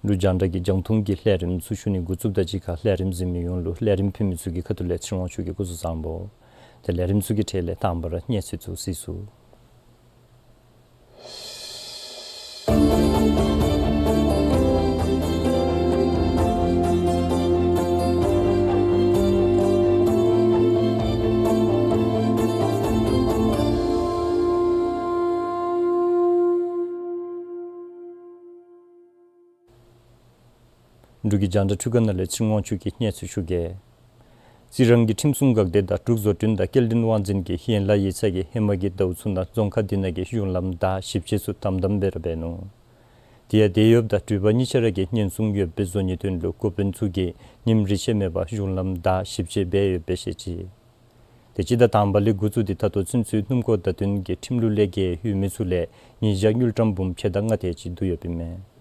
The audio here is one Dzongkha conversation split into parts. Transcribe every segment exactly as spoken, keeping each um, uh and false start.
འབྲུག་རྒྱང་བསྒྲགས་ཀྱི་རྒྱང་མཐོང་གི་ལས་རིམ་ཚུ་ཞུ་ནི་འགོ་བཙུགསཔ་དང་གཅིག་ཁར་ལས་རིམ་གཟིགས་མི་ཡོངས་ལུ་ལས་རིམ་ཕུལ་མི་ཚུ་གི་ཁ་ཐུག་ལས་ཚེ་རིང་དབང་ཕྱུག་གིས་སྐུ་གཟུགས་བཟང་པོ། ཏེ་ལས་རིམ་ཚུ་གི་གྲས་ལས་དང་པ་ར་གནས་ཚུལ་ཚུ་གཟིགས་ཚུགས། འབྲུག་གི་རྒྱང་བསྒྲགས་འཕྲུལ་ཁང་ནང་ལས་ཚེ་རིང་དབང་ཕྱུག་གིས་གནས་ཚུལ་ཞུ་གེ། རྩི་རང་གི་ཁྲིམས་སྲུང་འགག་སྡེ་དང་འབྲུག་བཟོ་སྐྲུན་དང་སྐྱེལ་འདྲེན་དབང་འཛིན་གྱིས་ཡན་ལག་ཡིག་ཆ་གིས་ཧེ་མ་གི་ཟླཝ་ཚུ་ནང་རྫོང་ཁག་དེ་ནང་གི་གཞུང་ལམ་བདའ་ཞིབ་དཔྱད་ཚུ་དམ་དམ་སྦེ་ར་འབད་ནུག། དེ་ཡང་དེད་གཡོགཔ་དང་འགྲུལ་པ་གཉིས་ཆ་ར་གིས་ཉེན་སྲུང་ཡོདཔ་སྦེ་བཟོ་ནིའི་དོན་ལུ་འགོ་དཔོན་ཚུ་གིས་ཉིནམ་རེ་ཆད་མེད་པར་གཞུང་ལམ་བདའ་ཞིབ་དཔྱད་འབད་ཡོདཔ་སྦེ་བཤད་ཅི། དེ་སྤྱི་ཟླ་དང་པ་ལས་འགོ་བཙུགས་ཏེ་ད་ལྟོ་ཚུན་ཚོད་སྣུམ་འཁོར་བདའ་འདོན་གྱི་ཁྲིམས་ལུགས་ལས་འགལ་ཡོད་མི་ཚུ་ལས་ཉིས་བརྒྱ་དངུལ་ཀྲམ་འབུམ་ཕྱེད་དང་ལྔ་དེ་ཅིག་བསྡུ་ཡོདཔ་ཨིན་མས།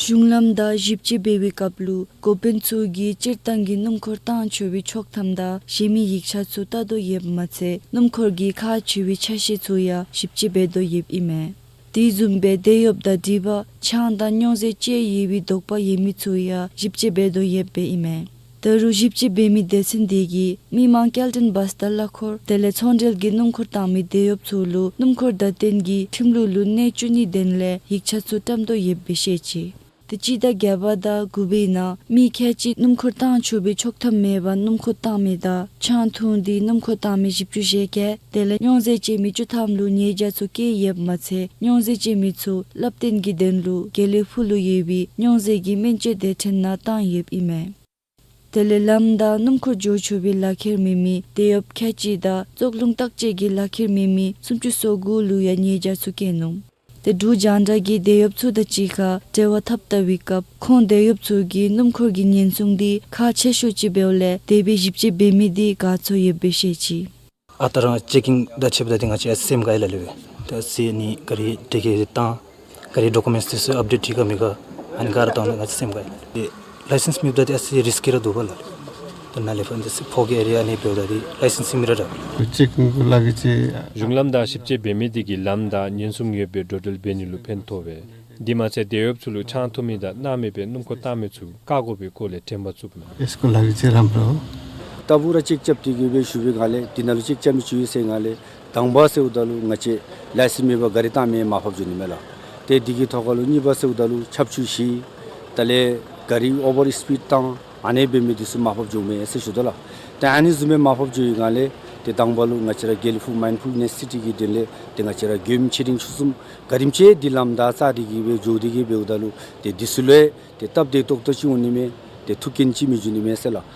གཞུང་ལམ་བདའ་ཞིབ་དཔྱད་འབད་བའི་སྐབས་ལུ་འགོ་དཔོན་ཚུ་གིས་སྤྱིར་བཏང་གི་སྣུམ་འཁོར་བཏང་ཆོག་པའི་ཆོག་ཐམ་དང་གཞན་མི་ཡིག་ཆ་ཚུ་བལྟ་དོ་ཡོདཔ་མ་ཚད་སྣུམ་འཁོར་གྱི་ཁག་ཆེ་བའི་ཆ་ཤས་ཚུ་ཡང་ཞིབ་དཔྱད་འབད་དོ་ཡོདཔ་ཨིན་མས། དེ་བཟུམ་སྦེ་དེད་གཡོགཔ་དང་འགྲུལ་པ་ཆང་དང་སྨྱོ་རྫས་བཅས་ཡོད་པའི་དོགས་པ་ཡོད་མི་ཚུ་ཡང་ཞིབ་དཔྱད་འབད་དོ་ཡོདཔ་ཨིན་མས། ད་རུང་ཞིབ་དཔྱད་འབད་མི་སྡེ་ཚན་དེ་གིས་མི་མང་སྐྱེལ་འདྲེན་བཱས་དང་གླ་འཁོར་དེ་ལས་ཚོང་འབྲེལ་གྱི་སྣུམ་འཁོར་བཏང་མི་དེད་གཡོགཔ་ཚུ་ལུ་སྣུམ་འཁོར་བདའ་འདོན་གྱི་ཁྲིམས་ལུགས་ལུ་གནོད་བཅུག་ནིའི་དོན་ལས་ཡིག་ཆ་ཚུ་བཀྲམ་དོ་ཡོདཔ་སྦེ་བཤད་ཅི། དེ་སྤྱི་ཟླ་བརྒྱད་པ་དང་དགུ་པའི་ནང་མི་ཁལ་གཅིག་སྣུམ་འཁོར་བཏང་ཆོག་པའི་ཆོག་ཐམ་མེད་པར་སྣུམ་འཁོར་བཏང་མི་དང་ཆང་འཐུང་སྟེ་སྣུམ་འཁོར་བཏང་མི་བཞི་བཅུ་ཞེ་བརྒྱད་དེ་ལས་སྨྱོ་རྫས་བཅས་མི་བཅུ་ཐམ་ལུ་ཉེས་བྱ་ཚུ་བཀལ་ཡོདཔ་མ་ཚད་སྨྱོ་རྫས་བཅས་མི་ཚུ་བསླབ་སྟོན་གྱི་དོན་ལུ་དགེ་ལེགས་ཕུག་ལུ་ཡོད་པའི་སྨྱོ་རྫས་ཀྱི་སྨན་བཅོས་སྡེ་ཚན་ནང་བཏང་ཡོདཔ་ཨིན་མས། དེ་ལས་ལམ་བདའ་སྣུམ་འཁོར་འགྱོ་ཆོག་པའི་ལག་ཁྱེར་མེད་མི་དེད་གཡོགཔ་ཁལ་གཅིག་དང་བཙོག་རླུང་བརྟག་དཔྱད་ཀྱི་ལག་ཁྱེར་མེད་མི་སུམ་ཅུ་སོ་དགུ་ལུ་ཡང་ཉེས་བྱ་ཚུ་བཀལ་ནུག། དེ་འབྲུག་རྒྱང་བསྒྲགས་ཀྱིས་དེད་གཡོགཔ་ཚུ་དང་གཅིག་ཁར་འབྲེལ་བ་འཐབ་བལྟ་བའི་སྐབས་ཁོང་དེད་གཡོགཔ་ཚུ་གིས་སྣུམ་འཁོར་གྱི་ཉེན་སྲུང་འདི་ཁག་ཆེ་ཤོས་ཅིག་འབདཝ་ལས་དེ་སྦེ་ཞིབ་དཔྱད་འབད་མི་འདི་དགའ་ཚོར་ཡོདཔ་སྦེ་བཤད་ཅི། ཨ་རྟག་ར་ཅེ་ཀིང་ད་ཆེ་བ་ད་འདི་ང་བཅས་སེམས་དགའ་ཡི་ལ་ལུ་སྦེ། ད་ཨ་ཙི་ནི་ག་ར་འདི་གི་བཏང་ག་ར་ཌོ་ཀུ་མེནཊསི་འདི་ཚུ་ཨཔ་ཌེཊ་འབད་ག་མེད་ག་ཨ་ནི་ག་ར་བཏང་ད་ང་བཅས་སེམས་དགའ་ཡི་ལ་ལུ་སྦེ། ལའི་སེནསི་མེདཔ་ད་འདི་ཨ་ཙི་རིསི་ཀི་ར་འདུག་པ་ལ་ལུ་སྦེ། ད་ནཱ་ལས་ཕར་འདི་ཚུ་ཕོ་གི་ཨེ་རི་ཡ་ཨ་ནི་འབདཝ་ད་འདི་ལའི་སེནསི་མེད་ར་འདྲ། ཅེ་ཀིང་གུ་ལག་ཅིག་གཞུང་ལམ་བདའ་ཞིབ་དཔྱད་འབད་མི་འདི་གིས་ལམ་བདའ་ཉེན་སྲུང་ཡོད་པའི་འགྲོ་འགྲུལ་འབད་ནི་ལུ་ཕན་ཐོགས་པས། འདི་མ་ཚད་དེད་གཡོགཔ་ཚུ་ལུ་ཆང་འཐུང་མི་དང་སྣང་མེད་པའི་སྣུམ་འཁོར་བཏང་མི་ཚུ་བཀག་དགོ་པའི་སྐོར་ལས་དྲན་པ་བཙུགས་ནུག། ཨེས་ཀོ་ལག་ཅིག་རམ་འགྲོ། ལྟ་བུ་ར་ཅེཀ་རྐྱབ་སྟེ་གི་སྦེ་ཞུ་བའི་སྒང་ལས་འདི་ནང་ལུ་ཅེཀ་རྐྱབ་མི་ཚུ་ཡོད་ཟེར་སྒང་ལས་དང་པ་ཟེརཝ་ད་ལུ་ང་བཅས་ལའི་སེནསི་མེད་པར་ག་རི་བཏང་མི་མར་ཕབ་འགྱོ་ནི་མས་ལགས། ཏེ་འདི་གི་ཐོག་ཁ་ལུ་གཉིས་པ་ཟེརཝ་ད་ལུ་ཆབ་ཆུ་ཞིག་དེ་ལས་ག་རི་ཨོ་བར་སི་པིཌ་བཏང་ཨ་ནི་འབད་མི་འདི་ཚུ་མར་ཕབ་འགྱོཝ་མས་ཟེར་ཞུ་དོ་ལགས། ཏེ་ཨ་ནི་བཟུམ་སྦེ་མར་ཕབ་འགྱོ་བའི་སྒང་ལས་ཏེ་དང་པ་ལུ་ང་བཅས་ར་དགེ་ལེགས་ཕུག་མའིན་ཌ་ཕུལ་ནེསི་སི་ཊི་གི་དོན་ལས་ཏེ་ང་བཅས་ར་མགྱོནམ་ཆེ་འབྲིང་ཆུང་གསུམ་ག་དེམ་ཅིག་འདི་ལམ་བདའ་རྩ་སྟེ་གི་སྦེ་འགྱོ་སྟེ་གི་འབདཝ་ད་ལུ་ཏེ་འདི་ཚུ་ལུ་ཏེ་སྟབས་བདེ་ཏོག་ཏོ་ཅིག་འོང་ནི་མས། ཏེ་ཐུགས་འགན་ཅིག་མི་འགྱོ་ནི་མས་ཟེར་ལགས།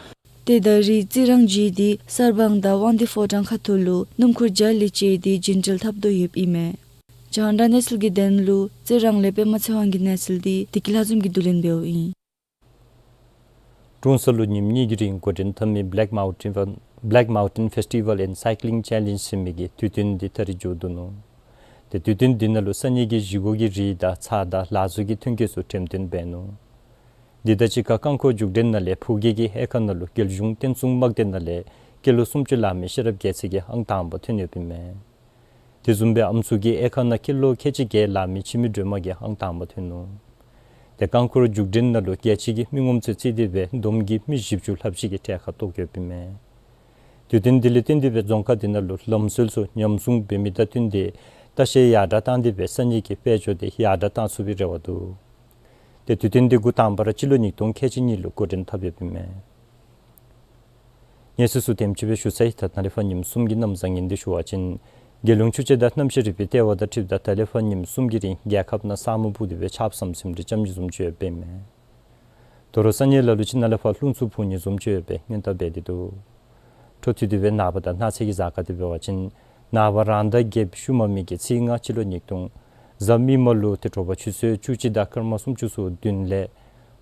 ཏེ་ད་རེས་རྩི་རང་བརྒྱུད་དེ་གསར་སྤང་དང་དབང་འདུས་ཕོ་བྲང་ཁ་ཐུག་ལུ་སྣུམ་འཁོར་བརྒྱ་ལས་བཅད་དེ་རྒྱུན་འགྲུལ་འཐབ་དོ་ཡོདཔ་ཨིན་མས། རྒྱང་བསྒྲགས་གནས་ཚུལ་གྱི་དོན་ལུ་རྩི་རང་ལས་པདྨ་ཚེ་དབང་གི་གནས་ཚུལ་འདི་བདེ་སྐྱིད་ལྷ་འཛོམས་ཀྱིས་བསྡུ་ལེན་འབདཝ་ཨིན། རུང་ས་ལུ་ཉིནམ་གཉིས་ཀྱི་རིང་འགོ་འདྲེན་འཐབ་མི་Black Mountain Black Mountain Festival and Cycling Challenge ཟེར་མི་གི་དུས་སྟོན་འདི་ད་རིས་མཇུག་བསྡུ་ནུག། ཏེ་དུས་སྟོན་འདི་ནང་ལུ་ས་གནས་ཀྱི་བཞེས་སྒོ་གི་རིགས་དང་ཚྭ་དང་ལ་བཟོ་གི་ཐོན་སྐྱེད་ཚུ་འགྲེམས་སྟོན་འབད་ནུག། འདི་དང་གཅིག་ཁར་རྐང་འཁོར་རྒྱུག་འགྲན་ནང་ལས་ཕུགས་རྒྱང་གི་དབྱེ་ཁག་ནང་ལུ་རྒྱལ་གཞུང་རྟེན་སྲུང་དམག་སྡེ་ནང་ལས་སྐྱེས་ལོ་སུམ་ཅུ་ལང་མི་ཤེས་རབ་རྒྱལ་མཚན་གྱིས་ཨང་དང་པ་ཐོན་ཡོདཔ་ཨིན་མས། དེ་བཟུམ་སྦེ་ཨམ་སྲུ་གི་དབྱེ་ཁག་ནང་སྐྱེས་ལོ་ཁལ་གཅིག་བརྒྱད་ལང་མི་འཆི་མེད་སྒྲོལ་མ་གིས་ཨང་དང་པ་ཐོན་ནུག། ཏེ་རྐང་འཁོར་རྒྱུག་འགྲན་ནང་ལུ་རྒྱལ་སྤྱི་གི་མི་ངོམ་ཚུ་རྩིས་ཏེ་སྦེ་བསྡོམས་ཀྱིས་མི་བཞི་བཅུ་ལྷགཔ་ཅིག་གིས་གྲལ་ཁར་གཏོགས་ཡོདཔ་ཨིན་མས། དུས་སྟོན་འདི་ལས་བརྟེན་ཏེ་སྦེ་རྫོང་ཁག་འདི་ནང་ལུ་ལམ་སྲོལ་ཚུ་ཉམས་སྲུང་འབད་མི་དང་བསྟུན་ཏེ་ལྟ་བཤལ་ཡར་དྲགས་བཏང་སྟེ་སྦེ་ས་གནས་ཀྱི་དཔལ་འབྱོར་འདི་ཡར་དྲགས་བཏང་ཚུགས་པའི་རེ་བ་འདུག། ཏེ་དུས་སྟོན་འདི་འགོ་དང་པ་ར་སྤྱི་ལོ་ཉིས་སྟོང་ཁལ་གཅིག་གཉིས་ལུ་འགོ་འདྲེན་འཐབ་ཡོདཔ་ཨིན་མས། གནས་ཚུལ་ཚུ་དེམ་ཅིག་སྦེ་ཞུ་ཚར་ཡི། ད་ནཱ་ལས་ཕར་ཉིནམ་གསུམ་གྱི་གནམ་བཟང་ངན་འདི་ཞུ་བ་ཅིན་རྒྱལ་ཡོངས་ཆུ་དཔྱད་དང་གནམ་གཤིས་རིག་པའི་ལྟེ་བ་དང་འཁྲིལཝ་ད་ད་ལས་ཕར་ཉིནམ་གསུམ་གྱི་རིང་རྒྱལ་ཁབ་ནང་ས་སྨུག་སྤུབས་ཏེ་སྦེ་ཆརཔ་ཟམ་ཟིམ་རེ་རྐྱབ་ནི་བཟུམ་ཅིག་ཡོདཔ་ཨིན་མས། དོ་རུང་ས་གནས་ལ་ལུ་ཅིག་ནང་ལས་ཕར་རླུང་འཚུབ་འཕུ་ནི་བཟུམ་ཅིག་ཡོད་པའི་སྔོན་བརྡ་འབད་དེ་འདུག། འཕྲོ་མཐུད་དེ་སྦེ་ནངས་པ་དང་གནངས་ཚེ་གི་གཟའ་སྐར་འདི་འབད་བ་ཅིན་ནངས་པ་རང་ཟླ་བརྒྱད་ཤུལ་མ་མའི་གི་ཚེས་ལྔ་སྤྱི་ལོ་ཉིས་སྟོང་གཟའ་མིག་དམར་ལུ་ཏེ་དྲོ་པ་ཆུ་ཚོད་བཅུ་གཅིག་དང་སྐར་མ་སུམ་ཅུ་སོ་བདུན་ལས་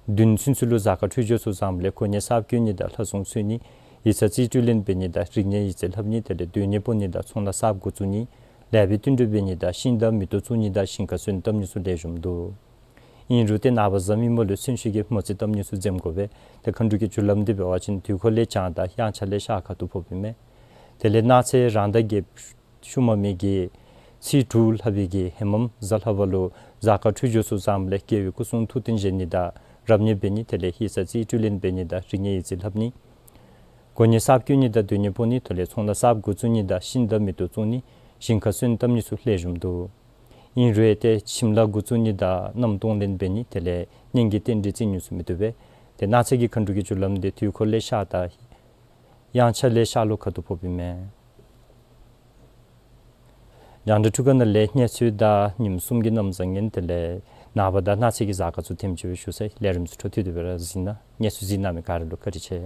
བདུན་ཚུན་ཚོད་ལུ་གཟའ་སྐར་འཕྲོད་སྦྱོར་ཚུ་བཟངམ་ལས་གོ་གནས་གསརཔ་བསྐོ་ནི་དང་ལྷ་སྲུང་འཚོལ་ནི། ཡིག་ཚང་རྩིས་སྤྲོད་ལེན་འབད་ནི་དང་རིག་གནས་ཡིག་རྩིས་ལྷབ་ནི་དེ་ལས་སྡོད་གནས་སྤོ་ནི་དང་ཚོང་ལཱ་གསརཔ་འགོ་བཙུགས་ནི། ལེགས་པའི་བསྟུན་གྲོས་འབད་ནི་དང་ཤིང་དང་མེ་ཏོག་བཙུགས་ནི་དང་ཞིང་ཁ་སོན་བཏབ་ནི་ཚུ་ལེགས་ཤོམ་འདུག། ཨིན་རུང་ཏེ་ནངས་པ་གཟའ་མིག་དམར་ལུ་མཚོན་ཆ་གི་མ་རྩི་བཏབ་ནི་ཚུ་འཛེམ་དགོ་པས། ཏེ་མཁའ་འགྲོ་གི་རྒྱུ་ལམ་འདི་འབད་བ་ཅིན་དུས་འཁོར་ལས་བྱང་དང་དབྱངས་འཆར་ལས་ཤར་ཁ་ཐུག་ཕོགཔ་ཨིན་མས། དེ་ལས་གནངས་ཚེ་རང་ཟླ་བརྒྱད་ཤུལ་མ་མའི་གི་ཚེས་དྲུག་ལྷག་པའི་གི་ཧེ་མམ་གཟའ་ལྷག་པ་ལུ་གཟའ་སྐར་འཕྲོད་སྦྱོར་ཚུ་བཟངམ་ལས་རྒྱལ་བའི་སྐུ་གསུང་ཐུགས་རྟེན་བཞེངས་ནི་དང་རབ་གནས་འབད་ནི་དེ་ལས་ཡིག་ཚང་རྩིས་སྤྲོད་ལེན་འབད་ནི་དང་རིག་གནས་ཡིག་རྩིས་ལྷབ་ནི། གོ་གནས་གསརཔ་བསྐོ་ནི་དང་སྡོད་གནས་སྤོ་ནི་དེ་ལས་ཚོང་ལཱ་གསརཔ་འགོ་བཙུགས་ནི་དང་ཤིང་དང་མེ་ཏོག་བཙུགས་ནི་ཞིང་ཁ་སོན་བཏབ་ནི་ཚུ་ལེགས་ཤོམ་འདུག། ཨིན་རུང་ཏེ་ཁྱིམ་ལཱ་འགོ་བཙུགས་ནི་དང་མནའམ་གཏོང་ལེན་འབད་ནི་དེ་ལས་གཉེན་གྱི་རྟེན་འབྲེལ་བརྩི་ནི་ཚུ་མི་བཏུབ་པས། ཏེ་གནངས་ཚེ་གི་མཁའ་འགྲོ་གི་རྒྱུ་ལམ་འདི་དུས་འཁོར་ལས་ཤར་དང་དབྱངས་འཆར་ལས་ཤར་ལྷོ་ཁ་ཐུག་ཕོགཔ་ཨིན་མས། རྒྱང་བསྒྲགས་འཕྲུལ་ཁང་ནང་ལས་གནས་ཚུལ་དང་ཉིནམ་གསུམ་གྱི་གནམ་བཟང་ངན་དེ་ལས་ནངས་པ་དང་གནངས་ཚེ་གི་གཟའ་སྐར་ཚུ་དེམ་ཅིག་སྦེ་ཞུ་ཚར་ཡི། ལས་རིམ་ཚུ་འཕྲོ་མཐུད་དེ་སྦེ་ར་གཟིགས་གནང་། གནས་ཚུལ་གཟིགས་གནང་མི་ག་ར་ལུ་བཀའ་དྲིན་ཆེ།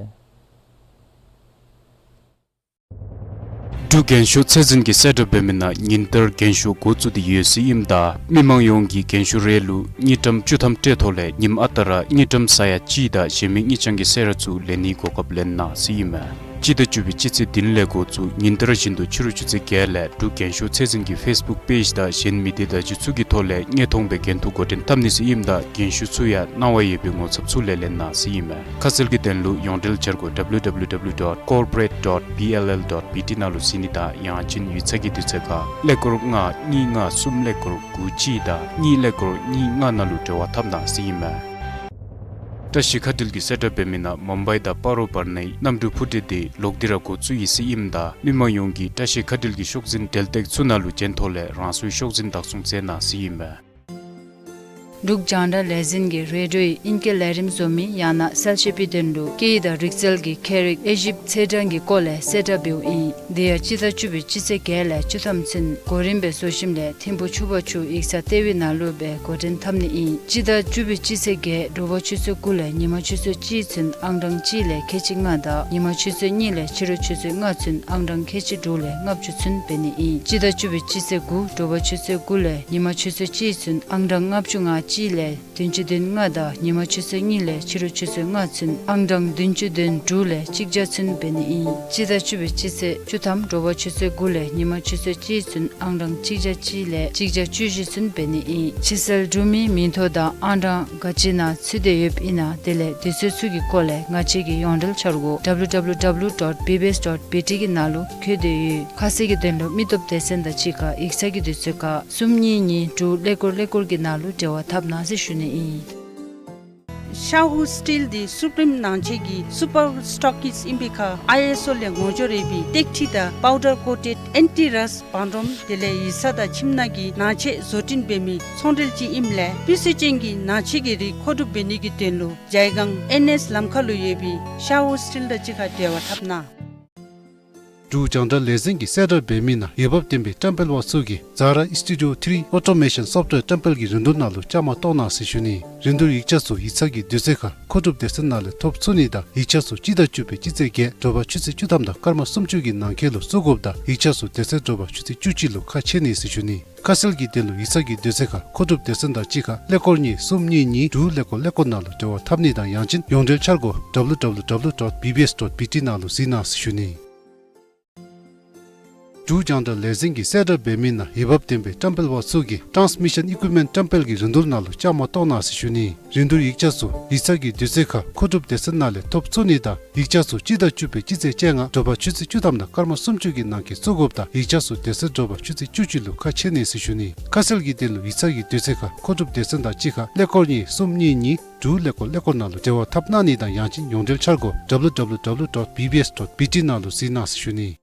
འབྲུག་རྒན་ཤོས་ཚད་འཛིན་གྱིས་གསལ་བསྒྲགས་འབད་མི་ནང་ཉིན་ལྟར་རྒན་ཤོས་འགོ་བཙུགས་ཏེ་ཡོད་ཟེར་ཨིནམ་ད་མི་མང་ཡོངས་ཀྱིས་རྒན་ཤོས་རེ་ལུ་དངུལ་ཀྲམ་བཅུ་ཐམ་སྤྲོད་ཐོག་ལས་ཉིནམ་ཨ་རྟག་ར་དངུལ་ཀྲམ་ས་ཡ་གཅིག་དང་གཞན་མི་དངུལ་རྐྱང་གི་གསོལ་རས་ཚུ་ལེན་ནིའི་གོ་སྐབས་ལེན་གནང་ཟེར་ཨིན་མས། སྤྱི་ཟླ་བཅུ་པའི་སྤྱི་ཚེས་བདུན་ལས་འགོ་བཙུགས་ཉིན་ལྟར་བཞིན་དུ་ཕྱི་རུ་ཆུ་ཚོད་བརྒྱད་ལས་འབྲུག་རྒན་ཤོས་ཚད་འཛིན་གྱི་ཕེསི་བུཀ་པེཇ་དང་གཞན་མི་སྡེ་བརྡ་བརྒྱུད་ཚུ་གི་ཐོག་ལས་དངོས་མཐོང་སྦེ་འགན་ཐུག་འགོ་འདྲེན་འཐབ་ནི་ཟེར་ཨིནམ་ད་རྒན་ཤོས་ཚུ་ཡང་གནང་བ་ཡོད་པའི་ངོ་ཚབ་ཚུ་ལས་ལེན་གནང་ཟེར་ཨིན་མས། ཁ་གསལ་གྱི་དོན་ལུ་ཡོངས་འབྲེལ་འཆར་སྒོ་W W W dot corporate dot B L L dot B T ནང་ལུ་གཟིགས་ནི་དང་ཡང་ཅིན་ཡིག་ཚང་གི་དུས་ཚོད་ཁར་ཀླད་ཀོར་ལྔ་གཉིས་ལྔ་གསུམ་ཀླད་ཀོར་དགུ་གཅིག་དང་གཉིས་ཀླད་ཀོར་གཉིས་ལྔ་ནང་ལུ་འབྲེལ་བ་འཐབ་གནང་ཟེར་ཨིན་མས། བཀྲ་ཤིས་མཁའ་འགྲུལ་གྱིས་གསལ་བསྒྲགས་འབད་མི་ནང་མུམ་བའི་དང་སྤ་རོ་བར་ནའི་གནམ་གྲུ་འཕུར་གྲུ་འདི་ལོག་སྟེ་ར་འགོ་བཙུགས་ཡི་ཟེར་ཨིནམ་ད་མི་མང་ཡོངས་ཀྱིས་བཀྲ་ཤིས་མཁའ་འགྲུལ་གྱི་ཤོག་འཛིན་འབྲེལ་སྟེགས་ཚུ་ནང་ལུ་བྱོན་ཐོག་ལས་རང་སོའི་ཤོག་འཛིན་བདག་བཟུང་མཛད་གནང་ཟེར་ཨིན་མས། འབྲུག་རྒྱང་བསྒྲགས་ལས་འཛིན་གྱིས་རེ་ཌིའོའི་ཨིང་སྐད་ལས་རིམ་བཟོ་མི་ཡང་ན་གསལ་བཤད་པའི་དོན་ལུ་སྐད་ཡིག་དང་རིག་རྩལ་གྱི་མཁས་རིག་དབྱེ་ཞིབ་ཚེས་གྲངས་ཀྱི་སྐོར་ལས་གསལ་བསྒྲགས་འབདཝ་ཨིན། དེ་ཡང་སྤྱི་ཟླ་བཅུ་པའི་སྤྱི་ཚེས་བརྒྱད་ལས་བཅུ་ཐམ་ཚུན་གོ་རིམ་སྦེ་བཟོ་ཞིནམ་ལས་ཐིམ་ཕུག་ཆུ་བར་ཆུ་ཡིག་ཚང་ལྟེ་བའི་ནང་ལུ་སྦེ་འགོ་འདྲེན་འཐབ་ནི་ཨིན། སྤྱི་ཟླ་བཅུ་པའི་སྤྱི་ཚེས་བརྒྱད་དྲོ་པ་ཆུ་ཚོད་དགུ་ལས་ཉིན་མ་ཆུ་ཚོད་གཅིག་ཚུན་ཨང་གྲངས་གཅིག་ལས་ཁལ་གཅིག་ལྔ་དང་ཉིན་མ་ཆུ་ཚོད་གཉིས་ལས་ཕྱི་རུ་ཆུ་ཚོད་ལྔ་ཚུན་ཨང་གྲངས་ཁལ་གཅིག་དྲུག་ལས་ལྔ་བཅུ་ཚུན་འབད་ནི་ཨིན། སྤྱི་ཟླ་བཅུ་པའི་སྤྱི་ཚེས་དགུ་དྲོ་པ་ཆུ་ཚོད་དགུ་ལས་ཉིན་མ་ཆུ་ཚོད་གཅིག་ཚུན་ཨང་གྲངས་ལྔ་བཅུ་ང་གཅིག་ལས་བདུན་ཅུ་དོན་ལྔ་དང་ཉིན་མ་ཆུ་ཚོད་གཉིས་ལས་ཕྱི་རུ་ཆུ་ཚོད་ལྔ་ཚུན་ཨང་གྲངས་བདུན་ཅུ་དོན་དྲུག་ལས་གཅིག་བརྒྱ་ཚུན་འབད་ནི་ཨིན། སྤྱི་ཟླ་བཅུ་པའི་སྤྱི་ཚེས་བཅུ་ཐམ་དྲོ་པ་ཆུ་ཚོད་དགུ་ལས་ཉིན་མ་ཆུ་ཚོད་གཅིག་ཚུན་ཨང་གྲངས་གཅིག་བརྒྱ་གཅིག་ལས་གཅིག་བརྒྱ་བཅུ་བཞི་ཚུན་འབད་ནི་ཨིན། ཕྱི་སེལ་གྲུབ་མིའི་མིང་ཐོ་དང་ཨང་གྲངས་ག་ཅི་ནང་ཚུད་དེ་ཡོདཔ་ཨིན་ན་དེ་ལས་དུས་ཚོད་ཚུ་གི་སྐོར་ལས་ང་བཅས་ཀྱི་ཡོངས་འབྲེལ་འཆར་སྒོ་W W W dot B B S dot B T གི་ནང་ལུ་བཀོད་དེ་ཡོད། ཁ་གསལ་གྱི་དོན་ལུ་མི་སྟོབས་སྡེ་ཚན་དང་གཅིག་ཁར་ཡིག་ཚང་གི་དུས་ཚོད་ཁར་གསུམ་གཉིས་གཉིས་དྲུག་ཀླད་ཀོར་ཀླད་ཀོར་གྱི་ནང་ལུ་འབྲེལ་བ་འཐབ་གནང་ཟེར་ཞུ་ནི་ཨིན། ཤ་ཧུ་སི་ཊིལ་འདི་སུ་པིརིམ་ནང་ཆས་ཀྱི་སུ་པར་སི་ཊོག་གིསཊ་ཨིན་པའི་ཁར་ཨའི་ཨེསི་ཨོ་ལས་ངོ་སྦྱོར་ཡོད་པའི་སྟེགས་ཁྲི་དང་པའུ་ཌར་ཀོ་ཊེཌ་ཨེན་ཊི་རསཊ་བང་སྒྲོམ་དེ་ལས་ཡིག་ཚང་དང་ཁྱིམ་ནང་གི་ནང་ཆས་བཟོ་སྐྲུན་འབད་མི་ཚོང་འབྲེལ་ཅིག་ཨིནམ་ལས་སྤུས་ཚད་ཅན་གྱི་ནང་ཆས་ཀྱི་རིགས་མཁོ་སྒྲུབ་འབད་ནི་གི་དོན་ལུ་ཇའི་སྒང་ཨེན་ཨེསི་ལམ་ཁ་ལུ་ཡོད་པའི་ཤ་ཧུ་སི་ཊིལ་དང་གཅིག་ཁར་འབྲེལ་བ་འཐབ་གནང་། འབྲུག་རྒྱང་བསྒྲགས་ལས་འཛིན་གྱིས་གསལ་བསྒྲགས་འབད་མི་ནང་འོས་འབབ་ལྡན་པའི་བཀྲམ་སྤེལ་པ་ཚུ་གིས་Zara Studio three Automation Software བཀྲམ་སྤེལ་གྱི་རིན་བསྡུར་ནང་ལུ་བཅའ་མར་གཏོགས་གནང་ཟེར་ཞུ་ནི། རིན་བསྡུར་ཡིག་ཆ་ཚུ་ཡིག་ཚང་གི་དུས་ཚོད་ཁར་མཁོ་སྒྲུབ་སྡེ་ཚན་ནང་ལས་ཐོབ་ཚུགས་ནི་དང་ཡིག་ཆ་ཚུ་སྤྱི་ཟླ་བཅུ་པའི་སྤྱི་ཚེས་བརྒྱད་དྲོ་པ་ཆུ་ཚོད་བཅུ་ཐམ་དང་སྐར་མ་སུམ་ཅུ་གི་ནང་འཁོད་ལུ་བཙུགས་དགོཔ་དང་ཡིག་ཆ་ཚུ་དེ་ཚེ་དྲོ་པ་ཆུ་ཚོད་བཅུ་གཅིག་ལུ་ཁ་ཕྱེ་ནི་ཟེར་ཞུ་ནི། ཁ་གསལ་གྱི་དོན་ལུ་ཡིག་ཚང་གི་དུས་ཚོད་ཁར་མཁོ་སྒྲུབ་སྡེ་ཚན་དང་གཅིག་ཁར་ཀླད་ཀོར་གཉིས་གསུམ་གཉིས་གཉིས་དྲུག་ཀླད་ཀོར་ཀླད་ཀོར་ནང་ལུ་འབྲེལ་བ་འཐབ་ནི་དང་ཡང་ཅིན་ཡོངས་འབྲེལ་འཆར་སྒོ་W W W dot B B S dot B T ནང་ལུ་གཟིགས་གནང་ཟེར་ཞུ་ནི། འབྲུག་རྒྱང་བསྒྲགས་ལས་འཛིན་གྱིས་གསལ་བསྒྲགས་འབད་མི་ནང་འོས་འབབ་ལྡན་པའི་བཀྲམ་སྤེལ་པ་ཚུ་གིས་Transmission Equipment བཀྲམ་སྤེལ་གྱི་རིན་བསྡུར་ནང་ལུ་བཅའ་མར་གཏོགས་གནང་ཟེར་ཞུ་ནི། རིན་བསྡུར་ཡིག་ཆ་ཚུ་ཡིག་ཚང་གི་དུས་ཚོད་ཁར་མཁོ་སྒྲུབ་སྡེ་ཚན་ནང་ལས་ཐོབ་ཚུགས་ནི་དང་ཡིག་ཆ་ཚུ་སྤྱི་ཟླ་བཅུ་པའི་སྤྱི་ཚེས་བཅོ་ལྔ་དྲོ་པ་ཆུ་ཚོད་བཅུ་ཐམ་དང་སྐར་མ་སུམ་ཅུ་གི་ནང་འཁོད་བཙུགས་དགོཔ་དང་ཡིག་ཆ་ཚུ་དེ་ཚེ་དྲོ་པ་ཆུ་ཚོད་བཅུ་གཅིག་ལུ་ཁ་ཕྱེ་ནི་ཟེར་ཞུ་ནི། ཁ་གསལ་གྱི་དོན་ལུ་ཡིག་ཚང་གི་དུས་ཚོད་ཁར་མཁོ་སྒྲུབ་སྡེ་ཚན་དང་གཅིག་ཁར་ཀླད་ཀོར་གཉིས་གསུམ་གཉིས་གཉིས་དྲུག་ཀླད་ཀོར་ཀླད་ཀོར་ནང་ལུ་འབྲེལ་བ་འཐབ་གནང་ནི་དང་ཡང་ཅིན་ཡོངས་འབྲེལ་འཆར་སྒོ་W W W dot B B S dot B T ནང་ལུ་གཟིགས་གནང་ཟེར་ཞུ་ནི།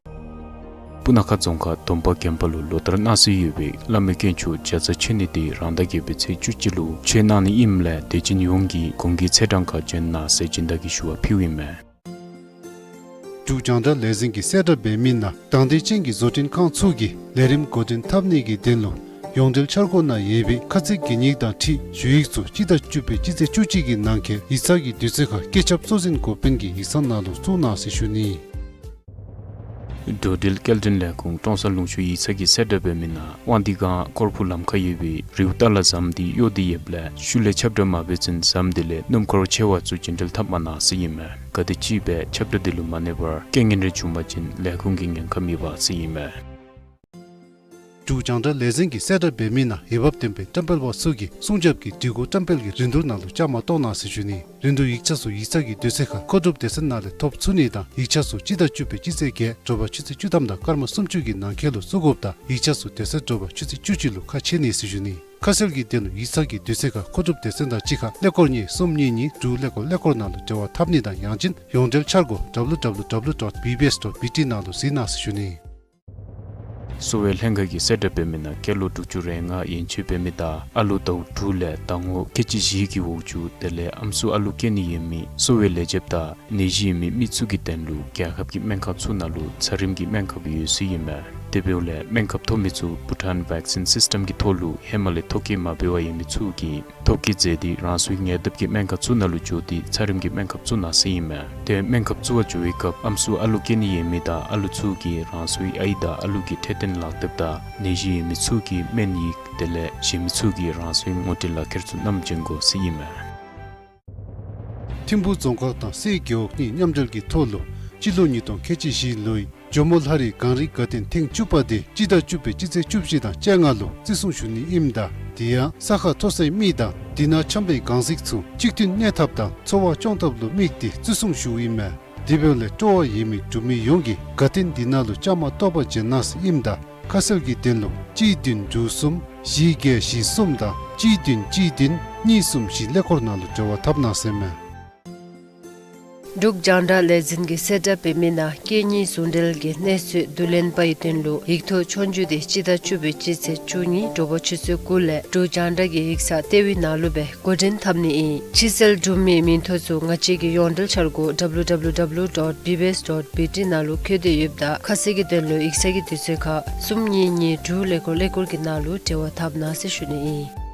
སྤུ་ན་ཁ་རྫོང་ཁག་དོམ་པ་དགོན་པ་ལུ་ལོ་ལྟར་གནང་སྲོལ་ཡོད་པའི་བླ་མའི་དཀོན་མཆོག་ལྕགས་རྩ་མཆོད་གནས་དེ་རང་ཟླ་བརྒྱད་པའི་ཚེས་བཅུ་གཅིག་ལུ་མཆོད་གནང་ནི་ཨིནམ་ལས་དད་ཅན་ཡོངས་ཀྱིས་གོང་གི་ཚེས་གྲངས་ཁར་འབྱོན་གནང་ཟེར་སྦྱིན་བདག་གིས་ཞུ་བ་ཕུལཝ་ཨིན་མས། འབྲུག་རྒྱང་བསྒྲགས་ལས་འཛིན་གྱིས་གསལ་བསྒྲགས་འབད་མི་ནང་དང་འདོད་ཅན་གྱི་བཟོ་སྐྲུན་ཁང་ཚུ་གིས་ལས་རིམ་འགོ་འདྲེན་འཐབ་ནི་གི་དོན་ལུ་ཡོངས་འབྲེལ་འཆར་སྒོ་ནང་ཡོད་པའི་ཁ་ཚིག་གན་ཡིག་དང་འཁྲིལ་ཞུ་ཡིག་ཚུ་སྤྱི་ཟླ་བཅུ་པའི་སྤྱི་ཚེས་བཅུ་གཅིག་གི་ནང་འཁོད་ཡིག་ཚང་གི་དུས་ཚོད་ཁར་བཀོད་ཁྱབ་གཙོ་འཛིན་འགོ་དཔོན་གྱི་ཡིག་ཚང་ནང་ལུ་བཙུགས་གནང་ཟེར་ཞུ་ནི། འགྲོ་འགྲུལ་སྐྱེལ་འདྲེན་ལས་ཁུངས་ཀྲོང་གསར་ལུང་ཤུར་ཡིག་ཚང་གིས་གསལ་བསྒྲགས་འབད་མི་ནང་དབང་འདུས་སྒང་ཀོར་ཕུ་ལམ་ཁར་ཡོད་པའི་རིའུ་ཏ་ལ་ཟམ་དེ་གཡོ་སྟེ་ཡོདཔ་ལས་ཤུལ་ལས་ཁྱབ་བསྒྲགས་མ་འབད་ཚུན་ཟམ་དེ་ལས་སྣུམ་འཁོར་ཆེ་བ་ཚུ་རྒྱུན་འགྲུལ་འཐབ་མ་གནང་ཟེར་ཨིན་མས། གལ་ཏེ་ཅིག་སྦེ་ཁྱབ་བསྒྲགས་དེ་ལུ་མ་གནས་པར་རྐྱེན་ངན་རེ་བྱུང་པ་ཅིན་ལས་ཁུངས་ཀྱི་ཉེན་ཁ་མེད་པ་ཟེར་ཨིན་མས། འབྲུག་རྒྱང་བསྒྲགས་ལས་འཛིན་གྱིས་གསལ་བསྒྲགས་འབད་མི་ནང་འོས་འབབ་ལྡན་པའི་བཀྲམ་སྤེལ་པ་ཚུ་གིས་སྲུང་སྐྱོབ་ཀྱི་སྒྲིག་གོ་བཀྲམ་སྤེལ་གྱི་རིན་བསྡུར་ནང་ལུ་བཅའ་མར་གཏོགས་གནང་ཟེར་ཞུ་ནི། རིན་བསྡུར་ཡིག་ཆ་ཚུ་ཡིག་ཚང་གི་དུས་ཚོད་ཁར་མཁོ་སྒྲུབ་སྡེ་ཚན་ནང་ལས་ཐོབ་ཚུགས་ནི་དང་ཡིག་ཆ་ཚུ་སྤྱི་ཟླ་བཅུ་པའི་སྤྱི་ཚེས་བརྒྱད་དྲོ་པ་ཆུ་ཚོད་བཅུ་ཐམ་དང་སྐར་མ་སུམ་ཅུ་གི་ནང་འཁོད་ལུ་བཙུགས་དགོཔ་དང་ཡིག་ཆ་ཚུ་དེ་ཚེ་དྲོ་པ་ཆུ་ཚོད་བཅུ་གཅིག་ལུ་ཁ་ཕྱེ་ནི་ཟེར་ཞུ་ནི། ཁ་གསལ་གྱི་དོན་ལུ་ཡིག་ཚང་གི་དུས་ཚོད་ཁར་མཁོ་སྒྲུབ་སྡེ་ཚན་དང་གཅིག་ཁར་ཀླད་ཀོར་གཉིས་གསུམ་གཉིས་གཉིས་དྲུག་ཀླད་ཀོར་ཀླད་ཀོར་ནང་ལུ་འབྲེལ་བ་འཐབ་ནི་དང་ཡང་ཅིན་ཡོངས་འབྲེལ་འཆར་སྒོ་W W W dot B B S dot B T ནང་ལུ་གཟིགས་གནང་ཟེར་ཞུ་ནི། གསོ་བའི་ལྷན་ཁག་གིས་གསལ་བསྒྲགས་འབད་མི་ནང་སྐྱེས་ལོ་དྲུག་ཅུ་རེ་ལྔ་ཡན་ཆད་འབད་མི་དང་ཨ་ལོ་ཟླཝ་དྲུག་ལས་ཟླ་ངོ་ཁལ་གཅིག་བཞི་གི་འོག་ཅུ་དེ་ལས་ཨམ་སྲུ་ཨ་ལོ་སྐྱེ་ནི་ཡོད་མི་གསོ་བའི་ལས་བྱེདཔ་དང་ནད་གཞི་ཡོད་མི་མི་ཚུ་གི་དོན་ལུ་རྒྱལ་ཁབ་ཀྱི་སྨན་ཁང་ཚུ་ནང་ལུ་ཚ་རིམས་ཀྱི་སྨན་ཁབ་ཡོད་ཟེར་ཨིན་མས། དེ་འབདཝ་ལས་སྨན་ཁབ་ཐོབ་མི་ཚུ་བྷུ་ཊཱན་བེག་སིན་སིསི་ཊེམ་གྱི་ཐོག་ལུ་ཧེ་མ་ལས་ཐོ་བཀོད་མ་འབད་བར་ཡོད་མི་ཚུ་གིས་ཐོ་བཀོད་མཛད་དེ་རང་སོའི་ཉེ་འདབས་ཀྱི་སྨན་ཁང་ཚུ་ནང་ལུ་འགྱོ་སྟེ་ཚ་རིམས་ཀྱི་སྨན་ཁབ་བཙུགས་གནང་ཟེར་ཨིན་མས། དེ་སྨན་ཁབ་བཙུགས་པར་འགྱོ་བའི་སྐབས་ཨམ་སྲུ་ཨ་ལོ་སྐྱེ་ནི་ཡོད་མི་དང་ཨ་ལོ་ཚུ་གིས་རང་སོའི་ཨའི་དང་ཨ་ལོ་གི་འཕྲོད་བསྟེན་ལག་དེབ་དང་ནད་གཞི་ཡོད་མི་ཚུ་གི་སྨན་ཡིག་དེ་ལས་གཞན་མི་ཚུ་གིས་རང་སོའི་ངོ་སྤྲོད་ལག་ཁྱེར་ཚུ་བསྣམས་བྱོན་དགོ་ཟེར་ཨིན་མས། ཐིམ་ཕུག་རྫོང་ཁག་དང་སའི་རྒེད་འོག་གཉིས་མཉམ་འབྲེལ་གྱི་ཐོག་ལུ་སྤྱི་ལོ་ཉིས་སྟོང་ཁལ་གཅིག་བཞི་ལོའི་ཇོ་མོ་ལྷ་རི་གངས་རི་དགའ་སྟོན་ཐེངས་བཅུ་པ་དེ་སྤྱི་ཟླ་བཅུ་པའི་སྤྱི་ཚེས་བཅུ་བཞི་དང་བཅོ་ལྔ་ལུ་བརྩི་སྲུང་ཞུ་ནི་ཨིནམ་ད་དེ་ཡང་ས་ཁ་མཐོ་སའི་མི་དང་དེ་ནང་འཁྱམས་པའི་གངས་གཟིགས་ཚུ་གཅིག་མཐུན་གནས་ཐབས་དང་འཚོ་བ་སྐྱོང་ཐབས་ལུ་དམིགས་ཏེ་བརྩི་སྲུང་ཞུཝ་ཨིན་མས། དེ་འབདཝ་ལས་སྤྲོ་བ་ཡོད་མི་འབྲུག་མི་ཡོངས་ཀྱིས་དགའ་སྟོན་དེ་ནང་ལུ་བཅའ་མར་གཏོགས་པར་འབྱོན་གནང་ཟེར་ཨིནམ་ད་ཁ་གསལ་གྱི་དོན་ལུ་གཅིག་བདུན་དྲུག་གསུམ་བཞི་བརྒྱད་བཞི་གསུམ་དང་གཅིག་བདུན་གཅིག་བདུན་གཉིས་གསུམ་བཞི་ཀླད་ཀོར་ནང་ལུ་འབྲེལ་བ་འཐབ་གནང་ཟེར་མས། འབྲུག་རྒྱང་བསྒྲགས་ལས་འཛིན་གྱིས་གསལ་བསྒྲགས་འབད་མི་ནང་སྐད་གཉིས་ཟུང་འབྲེལ་གྱི་གནས་ཚུལ་བསྡུ་ལེན་པའི་དོན་ལུ་ཡིག་ཐོག་ཆོས་རྒྱུགས་དེ་སྤྱི་ཟླ་བཅུ་པའི་སྤྱི་ཚེས་བཅུ་གཉིས་དྲོ་པ་ཆུ་ཚོད་དགུ་ལས་འབྲུག་རྒྱང་བསྒྲགས་ཀྱི་ཡིག་ཚང་ལྟེ་བའི་ནང་ལུ་སྦེ་འགོ་འདྲེན་འཐབ་ནི་ཨིན། ཕྱི་སེལ་གྲུབ་མིའི་མིང་ཐོ་ཚུ་ང་བཅས་ཀྱི་ཡོངས་འབྲེལ་འཆར་སྒོ་W W W dot B B S dot B T ནང་ལུ་བཀོད་དེ་ཡོདཔ་ད་ཁ་གསལ་གྱི་དོན་ལུ་ཡིག་ཚང་གི་དུས་ཚོད་ཁར་གསུམ་གཉིས་གཉིས་དྲུག་ཀླད་ཀོར་ཀླད་ཀོར་གྱི་ནང་ལུ་འབྲེལ་བ་འཐབ་གནང་ཟེར་ཞུ་ནི་ཨིན།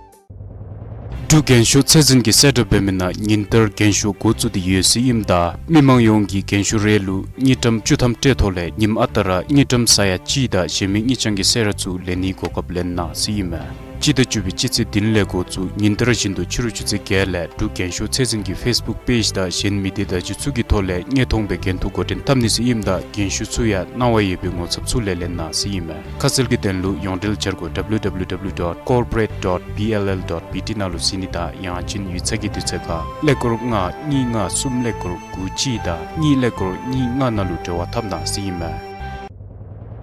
འབྲུག་རྒན་ཤོས་ཚད་འཛིན་གྱིས་གསལ་བསྒྲགས་འབད་མི་ནང་ཉིན་ལྟར་རྒན་ཤོས་འགོ་བཙུགས་ཏེ་ཡོད་ཟེར་ཨིནམ་ད་མི་མང་ཡོངས་ཀྱིས་རྒན་ཤོས་རེ་ལུ་དངུལ་ཀྲམ་བཅུ་ཐམ་སྤྲོད་ཐོག་ལས་ཉིནམ་ཨ་རྟག་ར་དངུལ་ཀྲམ་ས་ཡ་གཅིག་དང་གཞན་མི་དངུལ་རྐྱང་གི་གསོལ་རས་ཚུ་ལེན་ནིའི་གོ་སྐབས་ལེན་གནང་ཟེར་ཨིན་མས། སྤྱི་ཟླ་བཅུ་པའི་སྤྱི་ཚེས་བདུན་ལས་འགོ་བཙུགས་ཉིན་ལྟར་བཞིན་དུ་ཕྱི་རུ་ཆུ་ཚོད་བརྒྱད་ལས་འབྲུག་རྒན་ཤོས་ཚད་འཛིན་གྱི་ཕེསི་བུཀ་པེཇ་དང་གཞན་མི་སྡེ་བརྡ་བརྒྱུད་ཚུ་གི་ཐོག་ལས་དངོས་མཐོང་སྦེ་འགན་ཐུག་འགོ་འདྲེན་འཐབ་ནི་ཟེར་ཨིནམ་ད་རྒན་ཤོས་ཚུ་ཡང་གནང་བ་ཡོད་པའི་ངོ་ཚབ་ཚུ་ལས་ལེན་གནང་ཟེར་ཨིན་མས། ཁ་གསལ་གྱི་དོན་ལུ་ཡོངས་འབྲེལ་འཆར་སྒོ་W W W dot corporate dot B L L dot B T ནང་ལུ་གཟིགས་ནི་དང་ཡང་ཅིན་ཡིག་ཚང་གི་དུས་ཚོད་ཁར་ཀླད་ཀོར་ལྔ་གཉིས་ལྔ་གསུམ་ཀླད་ཀོར་དགུ་གཅིག་དང་གཉིས་ཀླད་ཀོར་གཉིས་ལྔ་ནང་ལུ་འབྲེལ་བ་འཐབ་གནང་ཟེར་ཨིན་མས།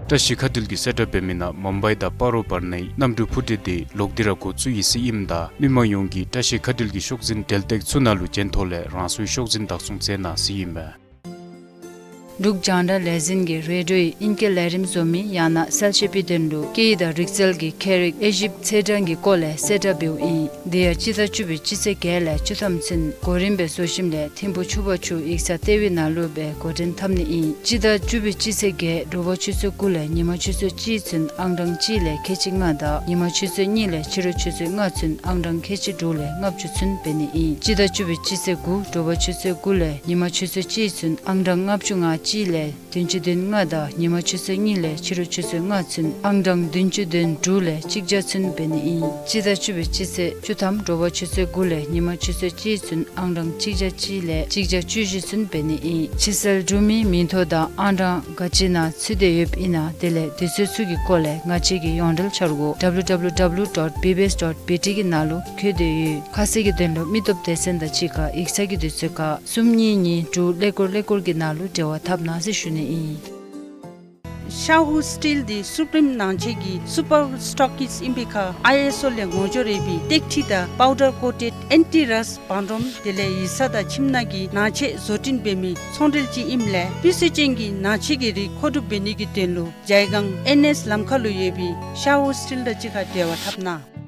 བཀྲ་ཤིས་མཁའ་འགྲུལ་གྱིས་གསལ་བསྒྲགས་འབད་མི་ནང་མུམ་བའི་དང་སྤ་རོ་བར་ནའི་གནམ་གྲུ་འཕུར་གྲུ་དེ་ལོག་སྟེ་ར་འགོ་བཙུགས་ཡི་ཟེར་ཨིནམ་ད་མི་མང་ཡོངས་ཀྱིས་བཀྲ་ཤིས་མཁའ་འགྲུལ་གྱི་ཤོག་འཛིན་འབྲེལ་སྟེགས་ཚུ་ནང་ལུ་བྱོན་ཐོག་ལས་རང་སོའི་ཤོག་འཛིན་བདག་བཟུང་མཛད་གནང་ཟེར་ཨིན་མས། འབྲུག་རྒྱང་བསྒྲགས་ལས་འཛིན་གྱིས་རེ་ཌིའོ་ཡི་ཨིང་སྐད་ལས་རིམ་བཟོ་མི་ཡང་ན་གསལ་བཤད་པའི་དོན་ལུ་སྐད་ཡིག་དང་རིག་རྩལ་གྱི་ཁྱད་རིག་དབྱེ་ཞིབ་ཚེས་གྲངས་ཀྱི་སྐོར་ལས་གསལ་བསྒྲགས་འབདཝ་ཨིན། དེ་ཡང་སྤྱི་ཟླ་བཅུ་པའི་སྤྱི་ཚེས་བརྒྱད་ལས་བཅུ་ཐམ་ཚུན་གོ་རིམ་སྦེ་བཟོ་ཞིནམ་ལས་ཐིམ་ཕུ་ཆུ་བར་ཆུ་ཡིག་ཚང་ལྟེ་བའི་ནང་ལུ་སྦེ་འགོ་འདྲེན་འཐབ་ནི་ཨིན། སྤྱི་ཟླ་བཅུ་པའི་སྤྱི་ཚེས་བརྒྱད་དྲོ་པ་ཆུ་ཚོད་དགུ་ལས་ཉིན་མ་ཆུ་ཚོད་གཅིག་ཚུན་ཨང་གྲངས་གཅིག་ལས་ཁལ་གཅིག་ལྔ་དང་ཉིན་མ་ཆུ་ཚོད་གཉིས་ལས་ཕྱི་རུ་ཆུ་ཚོད་ལྔ་ཚུན་ཨང་གྲངས་ཁལ་གཅིག་དྲུག་ལས་ལྔ་བཅུ་ཚུན་འབད་ནི་ཨིན། སྤྱི་ཟླ་བཅུ་པའི་སྤྱི་ཚེས་དགུ་དྲོ་པ་ཆུ་ཚོད་དགུ་ལས་ཉིན་མ་ཆུ་ཚོད་གཅིག་ཚུན་ཨང་གྲངས་ལྔ་བཅུ་ང་གཅིག་ལས་བདུན་ཅུ་དོན་ལྔ་དང་ཉིན་མ་ཆུ་ཚོད་གཉིས་ལས་ཕྱི་རུ་ཆུ་ཚོད་ལྔ་ཚུན་ཨང་གྲངས་བདུན་ཅུ་དོན་དྲུག་ལས་གཅིག་བརྒྱ་ཚུན་འབད་ནི་ཨིན། སྤྱི་ཟླ་བཅུ་པའི་སྤྱི་ཚེས་བཅུ་ཐམ་དྲོ་པ་ཆུ་ཚོད་དགུ་ལས་ཉིན་མ་ཆུ་ཚོད་གཅིག་ཚུན་ཨང་གྲངས་གཅིག་བརྒྱ་གཅིག་ལས་གཅིག་བརྒྱ་བཅུ་བཞི་ཚུན་འབད་ནི་ཨིན། ཕྱིར་སེལ་གྲུབ་མིའི་མིང་ཐོ་དང་ཨང་གྲངས་ག་ཅི་ནང་ཚུད་དེ་ཡོདཔ་ཨིན་ན་དེ་ལས་དུས་ཚོད་ཚུ་གི་སྐོར་ལས་ང་བཅས་ཀྱི་ཡོངས་འབྲེལ་འཆར་སྒོ་W W W dot B B S dot B T གི་ནང་ལུ་བཀོད་དེ་ཡོད། ཁ་གསལ་གྱི་དོན་ལུ་མི་སྟོབས་སྡེ་ཚན་དང་གཅིག་ཁར་ཡིག་ཚང་གི་དུས་ཚོད་ཁར་གསུམ་གཉིས་གཉིས་དྲུག་ཀླད་ཀོར་ཀླད་ཀོར་གྱི་ནང་ལུ་འབྲེལ་བ་འཐབ་གནང་ཟེར་ཞུ་ནི་ཨིན། ཤ་ཧུ་སི་ཊིལ་འདི་སུ་པིརིམ་ནང་ཆས་ཀྱི་སུ་པར་སི་ཊོག་གིས་ཨིན་པའི་ཁར་ཨའི་ཨེསི་ཨོ་ལས་ངོ་སྦྱོར་ཡོད་པའི་ཏེག་ཁྲི་དང་པའུ་ཌར་ཀོ་ཊེཌ་ཨེན་ཊི་རསཊ་བང་སྒྲོམ་དེ་ལས་ཡིག་ཚང་དང་ཁྱིམ་ནང་གི་ནང་ཆས་བཟོ་སྐྲུན་འབད་མི་ཚོང་འབྲེལ་ཅིག་ཨིནམ་ལས་སྤུས་ཚད་ཅན་གྱི་ནང་ཆས་ཀྱི་རིགས་མཁོ་སྒྲུབ་འབད་ནི་གི་དོན་ལུ་ཇའི་སྒང་ཨེན་ཨེསི་ལམ་ཁ་ལུ་ཡོད་པའི་ཤ་ཧུ་སི་ཊིལ་དང་གཅིག་ཁར་འབྲེལ་བ་འཐབ་གནང་།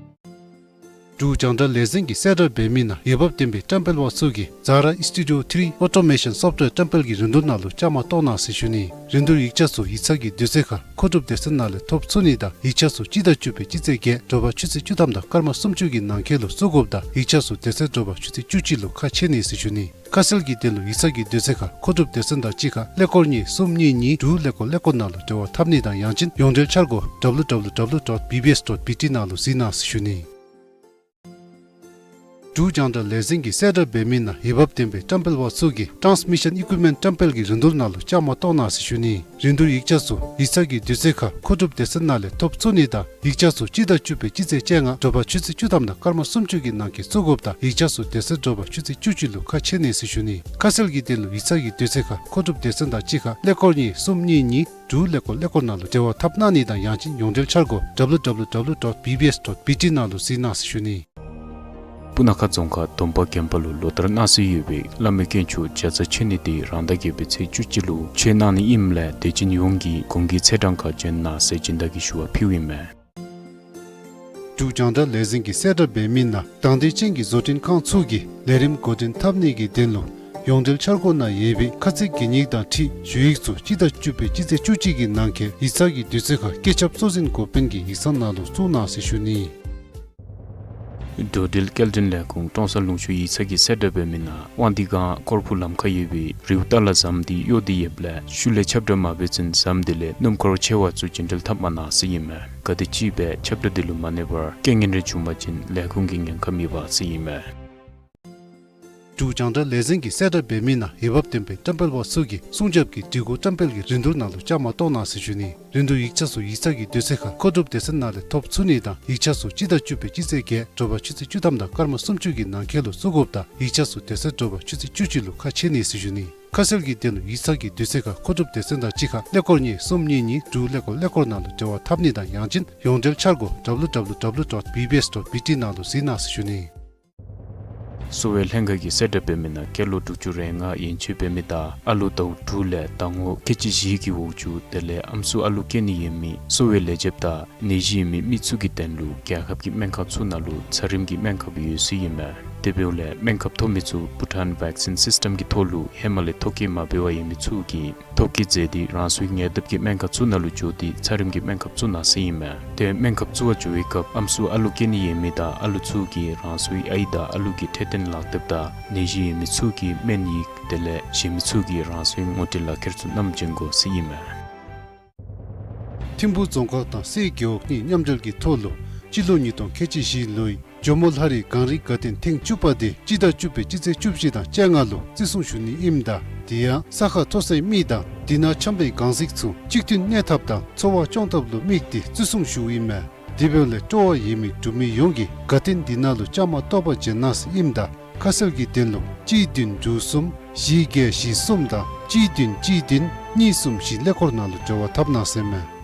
འབྲུག་རྒྱང་བསྒྲགས་ལས་འཛིན་གྱིས་གསལ་བསྒྲགས་འབད་མི་ནང་འོས་འབབ་ལྡན་པའི་བཀྲམ་སྤེལ་པ་ཚུ་གིས་ཛ་ར་ཨིསི་ཊུ་ཌི་ཡོ་ཐི་རི་ཨོ་ཊོ་མེ་ཤཱན་སོཕ་ཝེར་བཀྲམ་སྤེལ་གྱི་རིན་བསྡུར་ནང་ལུ་བཅའ་མར་གཏོགས་གནང་ཟེར་ཞུ་ནི། རིན་བསྡུར་ཡིག་ཆ་ཚུ་ཡིག་ཚང་གི་དུས་ཚོད་ཁར་མཁོ་སྒྲུབ་སྡེ་ཚན་ནང་ལས་ཐོབ་ཚུགས་ནི་དང་ཡིག་ཆ་ཚུ་སྤྱི་ཟླ་བཅུ་པའི་སྤྱི་ཚེས་བརྒྱད་དྲོ་པ་ཆུ་ཚོད་བཅུ་ཐམ་དང་སྐར་མ་སུམ་ཅུ་གི་ནང་འཁོད་ལུ་བཙུགས་དགོཔ་དང་ཡིག་ཆ་ཚུ་དེ་ཚེ་དྲོ་པ་ཆུ་ཚོད་བཅུ་གཅིག་ལུ་ཁ་ཕྱེ་ནི་ཟེར་ཞུ་ནི། ཁ་གསལ་གྱི་དོན་ལུ་ཡིག་ཚང་གི་དུས་ཚོད་ཁར་མཁོ་སྒྲུབ་སྡེ་ཚན་དང་གཅིག་ཁར་ཀླད་ཀོར་གཉིས་གསུམ་གཉིས་གཉིས་དྲུག་ཀླད་ཀོར་ཀླད་ཀོར་ནང་ལུ་འབྲེལ་བ་འཐབ་ནི་དང་ཡང་ཅིན་ཡོངས་འབྲེལ་འཆར་སྒོ་W W W dot B B S dot B T ནང་ལུ་གཟིགས་གནང་ཟེར་ཞུ་ནི། འབྲུག་རྒྱང་བསྒྲགས་ལས་འཛིན་གྱིས་གསལ་བསྒྲགས་འབད་མི་ནང་འོས་འབབ་ལྡན་པའི་བཀྲམ་སྤེལ་པ་ཚུ་གིས་ཊཱནསི་མི་ཤཱན་ཨི་ཀུའིབ་མེནཊ་བཀྲམ་སྤེལ་གྱི་རིན་བསྡུར་ནང་ལུ་བཅའ་མར་གཏོགས་གནང་ཟེར་ཞུ་ནི། རིན་བསྡུར་ཡིག་ཆ་ཚུ་ཡིག་ཚང་གི་དུས་ཚོད་ཁར་མཁོ་སྒྲུབ་སྡེ་ཚན་ནང་ལས་ཐོབ་ཚུགས་ནི་དང་ཡིག་ཆ་ཚུ་སྤྱི་ཟླ་བཅུ་པའི་སྤྱི་ཚེས་བཅོ་ལྔ་དྲོ་པ་ཆུ་ཚོད་བཅུ་ཐམ་དང་སྐར་མ་སུམ་ཅུ་གི་ནང་འཁོད་བཙུགས་དགོཔ་དང་ཡིག་ཆ་ཚུ་དེ་ཚེ་དྲོ་པ་ཆུ་ཚོད་བཅུ་གཅིག་ལུ་ཁ་ཕྱེ་ནི་ཟེར་ཞུ་ནི། ཁ་གསལ་གྱི་དོན་ལུ་ཡིག་ཚང་གི་དུས་ཚོད་ཁར་མཁོ་སྒྲུབ་སྡེ་ཚན་དང་གཅིག་ཁར་ཀླད་ཀོར་གཉིས་གསུམ་གཉིས་གཉིས་དྲུག་ཀླད་ཀོར་ཀླད་ཀོར་ནང་ལུ་འབྲེལ་བ་འཐབ་གནང་ནི་དང་ཡང་ཅིན་ཡོངས་འབྲེལ་འཆར་སྒོ་W W W dot B B S dot B T ནང་ལུ་གཟིགས་གནང་ཟེར་ཞུ་ནི། སྤུ་ན་ཁ་རྫོང་ཁག་དོམ་པ་དགོན་པ་ལུ་ལོ་ལྟར་གནང་སྲོལ་ཡོད་པའི་བླ་མའི་དཀོན་མཆོག་བརྒྱ་རྩ་མཆོད་གནས་དེ་རང་ཟླ་བརྒྱད་པའི་ཚེས་བཅུ་གཅིག་ལུ་མཆོད་གནང་ནི་ཨིནམ་ལས་དད་ཅན་ཡོངས་ཀྱིས་གུང་གི་ཚེས་གྲངས་ཁར་འབྱོན་གནང་ཟེར་སྦྱིན་བདག་གིས་ཞུ་བ་ཕུལཝ་ཨིན་མས། འབྲུག་རྒྱང་བསྒྲགས་ལས་འཛིན་གྱིས་གསལ་བསྒྲགས་འབད་མི་ནང་དང་འདོད་ཅན་གྱི་བཟོ་སྐྲུན་ཁང་ཚུ་གིས་ལས་རིམ་འགོ་འདྲེན་འཐབ་ནི་གི་དོན་ལུ་ཡོངས་འབྲེལ་འཆར་སྒོ་ནང་ཡོད་པའི་ཁ་ཚིག་གན་ཡིག་དང་འཁྲིལ་ཞུ་ཡིག་ཚུ་སྤྱི་ཟླ་བཅུ་པའི་སྤྱི་ཚེས་བཅུ་གཅིག་གི་ནང་འཁོད་ཡིག་ཚང་གི་དུས་ཚོད་ཁར་བཀོད་ཁྱབ་གཙོ་འཛིན་འགོ་དཔོན་གྱི་ཡིག་ཚང་ནང་ལུ་བཙུགས་གནང་ཟེར་ཞུ་ནི། འགྲོ་འགྲུལ་སྐྱེལ་འདྲེན་ལས་ཁུངས་ཀྲོང་གསར་ལུང་ཕྱོགས་ཡིག་ཚང་གིས་གསལ་བསྒྲགས་འབད་མི་ནང་དབང་འདུས་སྒང་ཀོར་ཕུ་ལམ་ཁར་ཡོད་པའི་རིའུ་ཏ་ལ་ཟམ་འདི་གཡོག་སྟེ་ཡོདཔ་ལས་ཤུལ་ལས་ཁྱབ་བསྒྲགས་མ་འབད་ཚུན་ཟམ་དེ་ལས་སྣུམ་འཁོར་ཆེ་བ་ཚུ་རྒྱུན་འགྲུལ་འཐབ་མ་གནང་ཟེར་ཨིན་མས། གལ་ཏེ་ཅིག་སྦེ་ཁྱབ་བསྒྲགས་དེ་ལུ་མ་གནས་པར་རྐྱེན་ངན་རེ་བྱུང་པ་ཅིན་ལས་ཁུངས་ཀྱིས་ཉེན་ཁ་མི་འབག་ཟེར་ཨིན་མས། འབྲུག་རྒྱང་བསྒྲགས་ལས་འཛིན་གྱིས་གསལ་བསྒྲགས་འབད་མི་ནང་འོས་འབབ་ལྡན་པའི་བཀྲམ་སྤེལ་པ་ཚུ་གིས་སྲུང་སྐྱོབ་ཀྱི་སྒྲིག་གོ་བཀྲམ་སྤེལ་གྱི་རིན་བསྡུར་ནང་ལུ་བཅའ་མར་གཏོགས་གནང་ཟེར་ཞུ་ནི། རིན་བསྡུར་ཡིག་ཆ་ཚུ་ཡིག་ཚང་གི་དུས་ཚོད་ཁར་མཁོ་སྒྲུབ་སྡེ་ཚན་ནང་ལས་ཐོབ་ཚུགས་ནི་དང་ཡིག་ཆ་ཚུ་སྤྱི་ཟླ་བཅུ་པའི་སྤྱི་ཚེས་བརྒྱད་དྲོ་པ་ཆུ་ཚོད་བཅུ་ཐམ་དང་སྐར་མ་སུམ་ཅུ་གི་ནང་འཁོད་ལུ་བཙུགས་དགོཔ་དང་ཡིག་ཆ་ཚུ་དེ་ཚེ་དྲོ་པ་ཆུ་ཚོད་བཅུ་གཅིག་ལུ་ཁ་ཕྱེ་ནི་ཟེར་ཞུ་ནི། ཁ་གསལ་གྱི་དོན་ལུ་ཡིག་ཚང་གི་དུས་ཚོད་ཁར་མཁོ་སྒྲུབ་སྡེ་ཚན་དང་གཅིག་ཁར་ཀླད་ཀོར་གཉིས་གསུམ་གཉིས་གཉིས་དྲུག་ཀླད་ཀོར་ཀླད་ཀོར་ནང་ལུ་འབྲེལ་བ་འཐབ་ནི་དང་ཡང་ཅིན་ཡོངས་འབྲེལ་འཆར་སྒོ་W W W dot B B S dot B T ནང་ལུ་གཟིགས་གནང་ཟེར་ཞུ་ནི། གསོ་བའི་ལྷན་ཁག་གིས་གསལ་བསྒྲགས་འབད་མི་ནང་སྐྱེས་ལོ་དྲུག་ཅུ་རེ་ལྔ་ཡན་ཆད་འབད་མི་དང་ཨ་ལུ་ཟླཝ་དྲུག་ལས་ཟླ་ངོ་ཁལ་གཅིག་བཞི་གི་འོག་ཅུ་དེ་ལས་ཨམ་སྲུ་ཨ་ལུ་སྐྱེ་ནི་ཡོད་མི་གསོ་བའི་ལས་བྱེདཔ་དང་ནད་གཞི་ཡོད་མི་མི་ཚུ་གི་དོན་ལུ་རྒྱལ་ཁབ་ཀྱི་སྨན་ཁང་ཚུ་ནང་ལུ་འཚམས་འདྲི་གི་སྨན་ཁབ་ཡོད་ཟེར་ཨིན་མས། དེ་འབདཝ་ལས་སྨན་ཁབ་ཐོབ་མི་ཚུ་བྷུ་ཊཱན་བེག་སིན་སིསི་ཊམ་གྱི་ཐོག་ལུ་ཧེ་མ་ལས་ཐོ་བཀོད་མ་འབད་བར་ཡོད་མི་ཚུ་གིས་ཐོ་བཀོད་མཛད་དེ་རང་སོའི་ཉེ་འདབས་ཀྱི་སྨན་ཁང་ཚུ་ནང་ལུ་འགྱོ་སྟེ་འཚམས་འདྲི་གི་སྨན་ཁབ་བཙུགས་གནང་ཟེར་ཨིན་མས། དེ་སྨན་ཁབ་བཙུགས་པར་འགྱོ་བའི་སྐབས་ཨམ་སྲུ་ཨ་ལུ་སྐྱེ་ནི་ཡོད་མི་དང་ཨ་ལུ་ཚུ་གིས་རང་སོའི་ཨའི་དང་ཨ་ལུ་གི་འཕྲོད་བསྟེན་ལག་དེབ་དང་ནད་གཞི་ཡོད་མི་ཚུ་གིས་སྨན་ཡིག་དེ་ལས་གཞན་མི་ཚུ་གིས་རང་སོའི་ངོ་སྤྲོད་ལག་ཁྱེར་ཚུ་བསྣམས་འབྱོན་དགོ་ཟེར་ཨིན་མས། ཐིམ་ཕུ་རྫོང་ཁག་དང་སའི་རྒེད་འོག་གཉིས་མཉམ་འབྲེལ་གྱི་ཐོག་ལུ་སྤྱི་ལོ་ཉིས་སྟོང་ཁལ་གཅིག་བཞི་ལོའི་ཇོ་མོ་ལྷ་རི་གངས་རི་དགའ་སྟོན་ཐེངས་བཅུ་པ་དེ་སྤྱི་ཟླ་བཅུ་པའི་སྤྱི་ཚེས་བཅུ་བཞི་དང་བཅོ་ལྔ་ལུ་བརྩི་སྲུང་ཞུ་ནི་ཨིནམ་ད་དེ་ཡང་ས་ཁ་མཐོ་སའི་མི་དང་དེ་ནང་འཁྱམས་པའི་གངས་གཟིག་ཚུ་གཅིག་མཐུན་གནས་ཐབས་དང་འཚོ་བ་སྐྱོང་ཐབས་ལུ་དམིགས་ཏེ་བརྩི་སྲུང་ཞུཝ་ཨིན་མས། དེ་འབདཝ་ལས་སྤྲོ་བ་ཡོད་མི་འབྲུག་མི་ཡོངས་ཀྱིས་དགའ་སྟོན་དེ་ནང་ལུ་བཅའ་མར་གཏོགས་པར་འབྱོན་གནང་ཟེར་ཨིནམ་ད་ཁ་གསལ་གྱི་དོན་ལུ་གཅིག་བདུན་དྲུག་གསུམ་བཞི་བརྒྱད་བཞི་གསུམ་དང་གཅིག་བདུན་གཅིག་བདུན་གཉིས་གསུམ་བཞི་ཀླད་ཀོར་ནང་ལུ་འབྲེལ་བ་འཐབ་གནང་ཟེར་ཨིན་མས།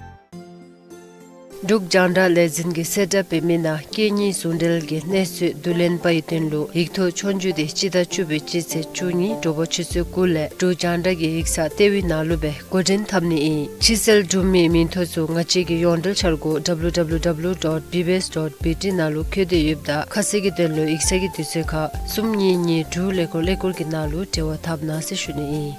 འབྲུག་རྒྱང་བསྒྲགས་ལས་འཛིན་གྱིས་གསལ་བསྒྲགས་འབད་མི་ནང་སྐད་གཉིས་ཟུང་འབྲེལ་གྱི་གནས་ཚུལ་བསྡུ་ལེན་པའི་དོན་ལུ་ཡིག་ཐོག་ཆོས་རྒྱུགས་དེ་སྤྱི་ཟླ་བཅུ་པའི་སྤྱི་ཚེས་བཅུ་གཉིས་དྲོ་པ་ཆུ་ཚོད་དགུ་ལས་འབྲུག་རྒྱང་བསྒྲགས་ཀྱི་ཡིག་ཚང་ལྟེ་བའི་ནང་ལུ་སྦེ་འགོ་འདྲེན་འཐབ་ནི་ཨིན། ཕྱིར་གསལ་སྒྲུབ་མི་མིང་ཐོ་ཚུ་ང་བཅས་ཀྱི་ཡོངས་འབྲེལ་འཆར་སྒོ་W W W dot B B S dot B T ནང་ལུ་བཀོད་དེ་ཡོདཔ་ད་ཁ་གསལ་གྱི་དོན་ལུ་ཡིག་ཚང་གི་དུས་ཚོད་ཁར་གསུམ་གཉིས་གཉིས་དྲུག་ཀླད་ཀོར་ཀླད་ཀོར་གྱི་ནང་ལུ་འབྲེལ་བ་འཐབ་གནང་ཟེར་ཞུ་ནི་ཨིན།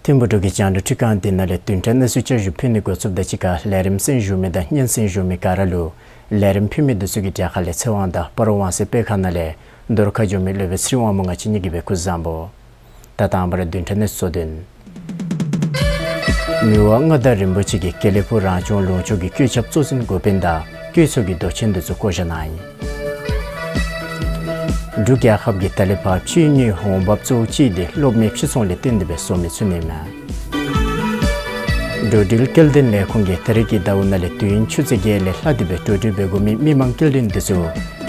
ཐིམ་ཕུག་འབྲུག་གི་རྒྱང་བསྒྲགས་ཁྲི་ཁང་འདི་ནང་ལས་བདུན་ཕྲག་གནས་ཚུལ་བསྐྱར་ཞུ་ཕུལ་ནི་འགོ་བཙུགསཔ་དང་གཅིག་ཁར་ལས་རིམ་གསན་ཞུ་མི་དང་སྙན་གསན་ཞུ་མི་ག་ར་ལུ་ལས་རིམ་ཕུལ་མི་འདི་ཚུ་གི་གྲས་ཁ་ལས་ཚེ་དབང་དང་སྤ་རོ་ཝང་སེ་དཔེ་ཁང་ནང་ལས་རྫོང་ཁ་འགྱོ་མི་སློབ་དཔོན་ཚེ་རིང་དབང་མོ་ང་བཅས་གཉིས་ཀྱིས་སྦེ་སྐུ་གཟུགས་བཟང་པོ། ད་དང་པ་ར་བདུན་ཕྲག་གནས་ཚུལ་དོན། མི་དབང་མངའ་བདག་རིན་པོ་ཆེ་གིས་དགེ་ལེགས་ཕུག་རང་སྐྱོང་ལུང་ཕྱོགས་ཀྱི་བཀོད་ཁྱབ་གཙོ་འཛིན་འགོ་དཔོན་དང་བཀོད་ཚོགས་ཀྱི་མདོ་ཆེན་འདི་ཚུ་བསྐོ་བཞག་གནང་ཡི། འབྲུག་རྒྱལ་ཁབ་ཀྱིས་ད་ལས་ཕར་ཕྱི་དངུལ་འོང་འབབ་གཙོ་བོ་ཅིག་འདི་གློག་མེའི་ཕྱིར་ཚོང་ལས་བརྟེན་ཏེ་སྦེ་བཟོ་མི་ཚུགས་ནི་མས། འགྲོ་འགྲུལ་སྐྱེལ་འདྲེན་ལས་ཁུངས་ཀྱིས་ད་རེས་ཀྱི་ཟླཝ་ནང་ལས་དུས་ཡུན་ཆུ་ཚོད་བརྒྱད་ལས་ལྷག་སྟེ་སྦེ་འགྲོ་འགྲུལ་འབད་དགོ་མི་མི་མང་སྐྱེལ་འདྲེན་འདི་ཚུ་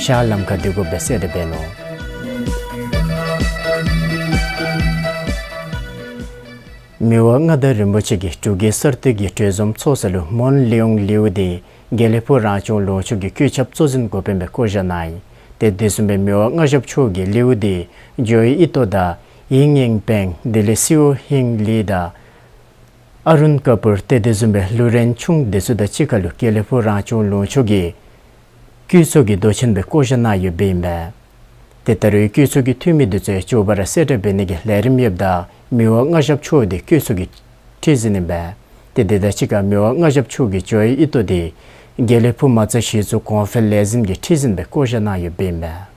ཤར་ལམ་ཁར་སྡོད་དགོ་པའི་གསལ་བསྒྲགས་འབད་ནུག། མི་དབང་མངའ་བདག་རིན་པོ་ཆེ་གིས་འབྲུག་གི་གསར་གཏོད་ཀྱི་གྲོས་འཛོམས་ཚོགས་ས་ལུ་མོན་ལི་ཡོང་ལིའུ་འདི་དགེ་ལེགས་ཕུག་རང་སྐྱོང་ལུང་ཕྱོགས་ཀྱི་བཀོད་ཁྱབ་གཙོ་འཛིན་འགོ་དཔོན་སྦེ་བསྐོ་བཞག་གནང་ཡི། ཏེ་དེ་བཟུམ་སྦེ་མི་དབང་མངའ་ཞབས་མཆོག་གིས་ལིའུ་འདི་ཇོ་ཨི་ཨི་ཏོ་དང་ཡིང་ཡིང་པེང་དེ་ལས་སིའོ་ཧིང་ལི་དང་ཨ་རུན་ཀ་པུར་ཏེ་དེ་བཟུམ་སྦེ་ལུ་རེན་ཆུང་འདི་ཚུ་དང་གཅིག་ཁར་ལུ་དགེ་ལེགས་ཕུག་རང་སྐྱོང་ལུང་ཕྱོགས་ཀྱི་བཀོད་ཚོགས་ཀྱི་མདོ་ཆེན་སྦེ་བསྐོ་བཞག་གནང་ཡོདཔ་ཨིན་པས། ཏེ་ད་རུང་བཀོད་ཚོགས་ཀྱི་འཐུས་མི་འདི་ཚུ་མགྱོགས་པ་ར་གསལ་བསྒྲགས་འབད་ནི་གི་ལས་རིམ་ཡོདཔ་ད་མི་དབང་མངའ་ཞབས་མཆོག་འདི་བཀོད་ཚོགས་ཀྱི་ཁྲི་འཛིན་ཨིན་པས། ཏེ་དེ་དང་གཅིག་ཁར་མི་དབང་མངའ་ཞབས་མཆོག་གིས་ཇོ་ཨི་ཨི་ཏོ་འདི་དགེ་ལེགས་ཕུག་མ་རྩ་གཞི་བཙུགས་གོང་འཕེལ་ལས་འཛིན་གྱི་ཁྲི་འཛིན་སྦེ་བསྐོ་བཞག་གནང་ཡོདཔ་ཨིན་པས།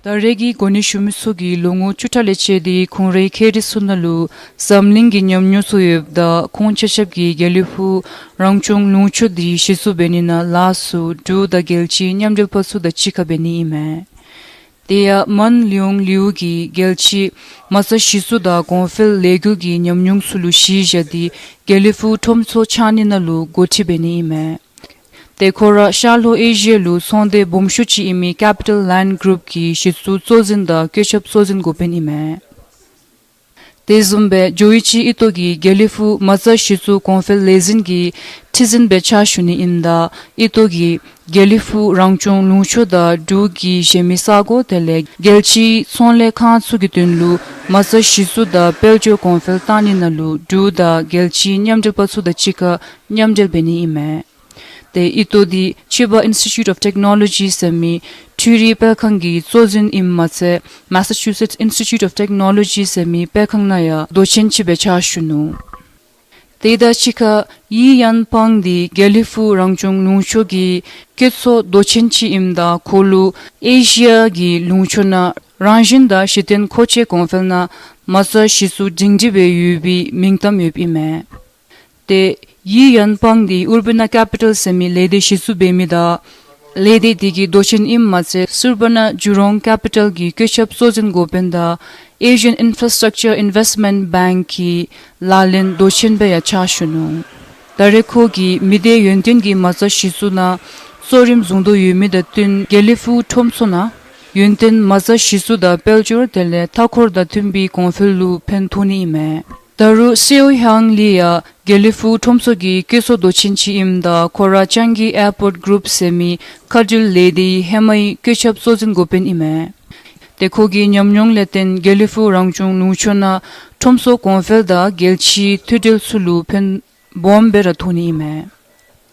ད་རེས་ཀྱི་གོ་གནས་ཞུ་མི་ཚུ་གིས་ལོ་ངོ་བཅུ་ཕྲག་ལས་བཅད་དེ་ཁོང་རའི་ཁྱིམ་གཞིས་ཚུ་ནང་ལུ་འཛམ་གླིང་གི་ཉམས་མྱོང་ཚུ་ཡོདཔ་ད་ཁོང་ཆ་ཁྱབ་ཀྱིས་དགེ་ལེགས་ཕུག་རང་སྐྱོང་ལུང་ཕྱོགས་འདི་གཞི་བཙུགས་འབད་ནི་ནང་ལཱ་ཚུ་འབྲུག་དང་རྒྱལ་སྤྱིའི་མཉམ་འབྲེལ་པ་ཚུ་དང་གཅིག་ཁར་འབད་ནི་ཨིན་མས། དེ་ཡང་མོན་ལི་ཡོང་ལིའུ་གིས་རྒྱལ་སྤྱིའི་མ་རྩ་གཞི་བཙུགས་དང་གོང་འཕེལ་ལས་འགུལ་གྱི་ཉམས་མྱོང་ཚུ་ལུ་གཞི་བཞག་སྟེ་དགེ་ལེགས་ཕུག་ཁྲོམ་ཚོགས་འཆང་ནི་ནང་ལུ་འགོ་ཁྲིད་འབད་ནི་ཨིན་མས། ཏེ་ཁོ་ར་ཤར་ལྷོ་ཨེ་ཤི་ཡ་ལུ་ཚོང་སྡེ་སྦོམ་ཤོས་ཅིག་ཨིན་མི་ཀེ་པི་ཊལ་ལེནཌ་གུ་རུབ་ཀྱི་གཞི་བཙུགས་གཙོ་འཛིན་དང་བཀོད་ཁྱབ་གཙོ་འཛིན་འགོ་དཔོན་ཨིན་མས། དེ་བཟུམ་སྦེ་ཇོ་ཨི་ཅི་ཨི་ཏོ་གིས་དགེ་ལེགས་ཕུག་མ་རྩ་གཞི་བཙུགས་གོང་འཕེལ་ལས་འཛིན་གྱི་ཁྲི་འཛིན་སྦེ་ཕྱག་ཞུ་ནི་ཨིནམ་ད་ཨི་ཏོ་གིས་དགེ་ལེགས་ཕུག་རང་སྐྱོང་ལུང་ཕྱོགས་དང་འབྲུག་གི་གཞན་མི་ས་གོ་དེ་ལས་རྒྱལ་སྤྱིའི་ཚོང་ལས་ཁང་ཚུ་གི་དོན་ལུ་མ་རྩ་གཞི་བཙུགས་དང་དཔལ་འབྱོར་གོང་འཕེལ་གཏང་ནི་ནང་ལུ་འབྲུག་དང་རྒྱལ་སྤྱིའི་མཉམ་འབྲེལ་པ་ཚུ་དང་གཅིག་ཁར་མཉམ་འབྲེལ་འབད་ནི་ཨིན་མས། ཏེ་ཨི་ཏོ་འདི་Chiba Institute of Technology ཟེར་མི་འཕྲུལ་རིག་སྤེལ་ཁང་གི་གཙོ་འཛིན་ཨིནམ་མ་ཚད་Massachusetts Institute of Technology ཟེར་མི་སྤེལ་ཁང་ནང་ཡང་མདོ་ཆེན་ཅིག་སྦེ་ཕྱག་ཞུ་ནུག། དེ་དང་གཅིག་ཁར་ཡི་ཡན་ཕང་འདི་དགེ་ལེགས་ཕུག་རང་སྐྱོང་ལུང་ཕྱོགས་ཀྱི་བཀོད་ཚོགས་མདོ་ཆེན་ཅིག་ཨིནམ་ད་ཁོ་ལུ་ཨེ་ཤི་ཡ་གི་ལུང་ཕྱོགས་ནང་རང་བཞིན་དང་གཞི་རྟེན་མཁོ་ཆས་གོང་འཕེལ་ནང་མ་རྩ་གཞི་བཙུགས་སྒྲིང་སྒྲི་སྦེ་ཡོད་པའི་མིང་གཏམ་ཡོདཔ་ཨིན་མས། ཏེ་ཡི་ཡན་ཕང་འདི་ཨུར་བཱན་ཀེ་པི་ཊལ་ཟེར་མི་ལས་སྡེ་གཞི་བཙུགས་འབད་མི་དང་ལས་སྡེ་འདི་གི་མདོ་ཆེན་ཨིནམ་མ་ཚད་སུར་བ་ན་ཇུ་རོང་ཀེ་པི་ཊལ་གྱི་བཀོད་ཁྱབ་གཙོ་འཛིན་འགོ་དཔོན་དང་ཨེ་ཤི་ཡཱན་ཨིན་ཕ་ར་སི་ཊག་ཅར་ཨིན་ཝེསི་མེནཊ་བེངཀ་གི་ལག་ལེན་མདོ་ཆེན་སྦེ་ཡང་ཕྱག་ཞུ་ནུག། ད་རེས་ཁོ་གིས་མི་སྡེ་ཡུན་བརྟན་གྱི་མ་རྩ་གཞི་བཙུགས་ནང་གཙོ་རིམ་བཟུང་དོ་ཡོད་མི་དང་བསྟུན་དགེ་ལེགས་ཕུག་ཁྲོམ་ཚོགས་ནང་ཡུན་བརྟན་མ་རྩ་གཞི་བཙུགས་དང་དཔལ་འབྱོར་དེ་ལས་མཐའ་འཁོར་དང་མཐུན་པའི་གོང་འཕེལ་ལུ་ཕན་ཐོགས་ནི་ཨིན་མས། ད་རུང་སེའོ་ཧང་ལི་ཡང་དགེ་ལེགས་ཕུག་ཁྲོམ་ཚོགས་ཀྱི་བཀོད་ཚོགས་མདོ་ཆེན་ཅིག་ཨིནམ་ད་ཁོ་ར་ཅང་གི་ཨེར་པོརཊ་གུ་རུབ་ཟེར་མི་མཁའ་འགྲུལ་ལས་སྡེའི་ཧེ་མའི་བཀོད་ཁྱབ་གཙོ་འཛིན་འགོ་དཔོན་ཨིན་མས། ཏེ་ཁོ་གི་ཉམས་མྱོང་ལས་བརྟེན་དགེ་ལེགས་ཕུག་རང་སྐྱོང་ལུང་ཕྱོགས་ནང་ཁྲོམ་ཚོགས་གོང་འཕེལ་དང་རྒྱལ་སྤྱིའི་མཐུད་འབྲེལ་ཚུ་ལུ་ཕན་སྦོམ་སྦེ་ར་ཐོགས་ནི་ཨིན་མས།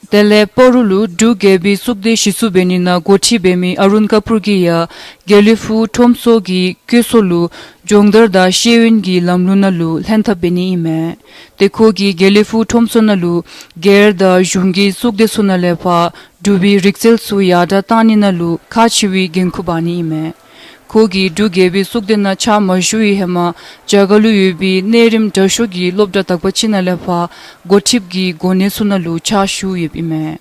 དེ་ལས་སྤ་རོ་ལུ་འབྲུག་རྒྱལ་པོའི་གཙུག་སྡེ་གཞི་བཙུགས་འབད་ནི་ནང་འགོ་ཁྲིདཔ་འབད་མི་ཨ་རུན་ཀ་པུར་གྱིས་ཡང་དགེ་ལེགས་ཕུག་ཁྲོམ་ཚོགས་ཀྱི་བཀོད་ཚོགས་ལུ་སྦྱོང་བརྡར་དང་ཤེས་ཡོན་གྱི་ལམ་ལུགས་ནང་ལུ་ལྷན་ཐབས་འབད་ནི་ཨིན་མས། ཏེ་ཁོ་གིས་དགེ་ལེགས་ཕུག་ཁྲོམ་ཚོགས་ནང་ལུ་སྒེར་དང་གཞུང་གི་གཙུག་སྡེ་ཚུ་ནང་ལས་ཕར་འབྲུག་པའི་རིག་རྩལ་ཚུ་ཡར་དྲག་བཏང་ནི་ནང་ལུ་ཁག་ཆེ་བའི་འགན་ཁུར་འབག་ནི་ཨིན་མས། ཁོ་གིས་འབྲུག་རྒྱལ་པོའི་གཙུག་སྡེ་ནང་ཕྱག་མ་ཞུ་བའི་ཧེ་མ་རྒྱ་གར་ལུ་ཡོད་པའི་གནས་རིམ་དྲག་ཤོས་ཀྱི་སློབ་གྲྭ་དག་པ་ཅིག་ནང་ལས་ཕར་འགོ་ཁྲིདཔ་གི་གོ་གནས་ཚུ་ནང་ལུ་ཕྱག་ཞུ་ཡོདཔ་ཨིན་མས།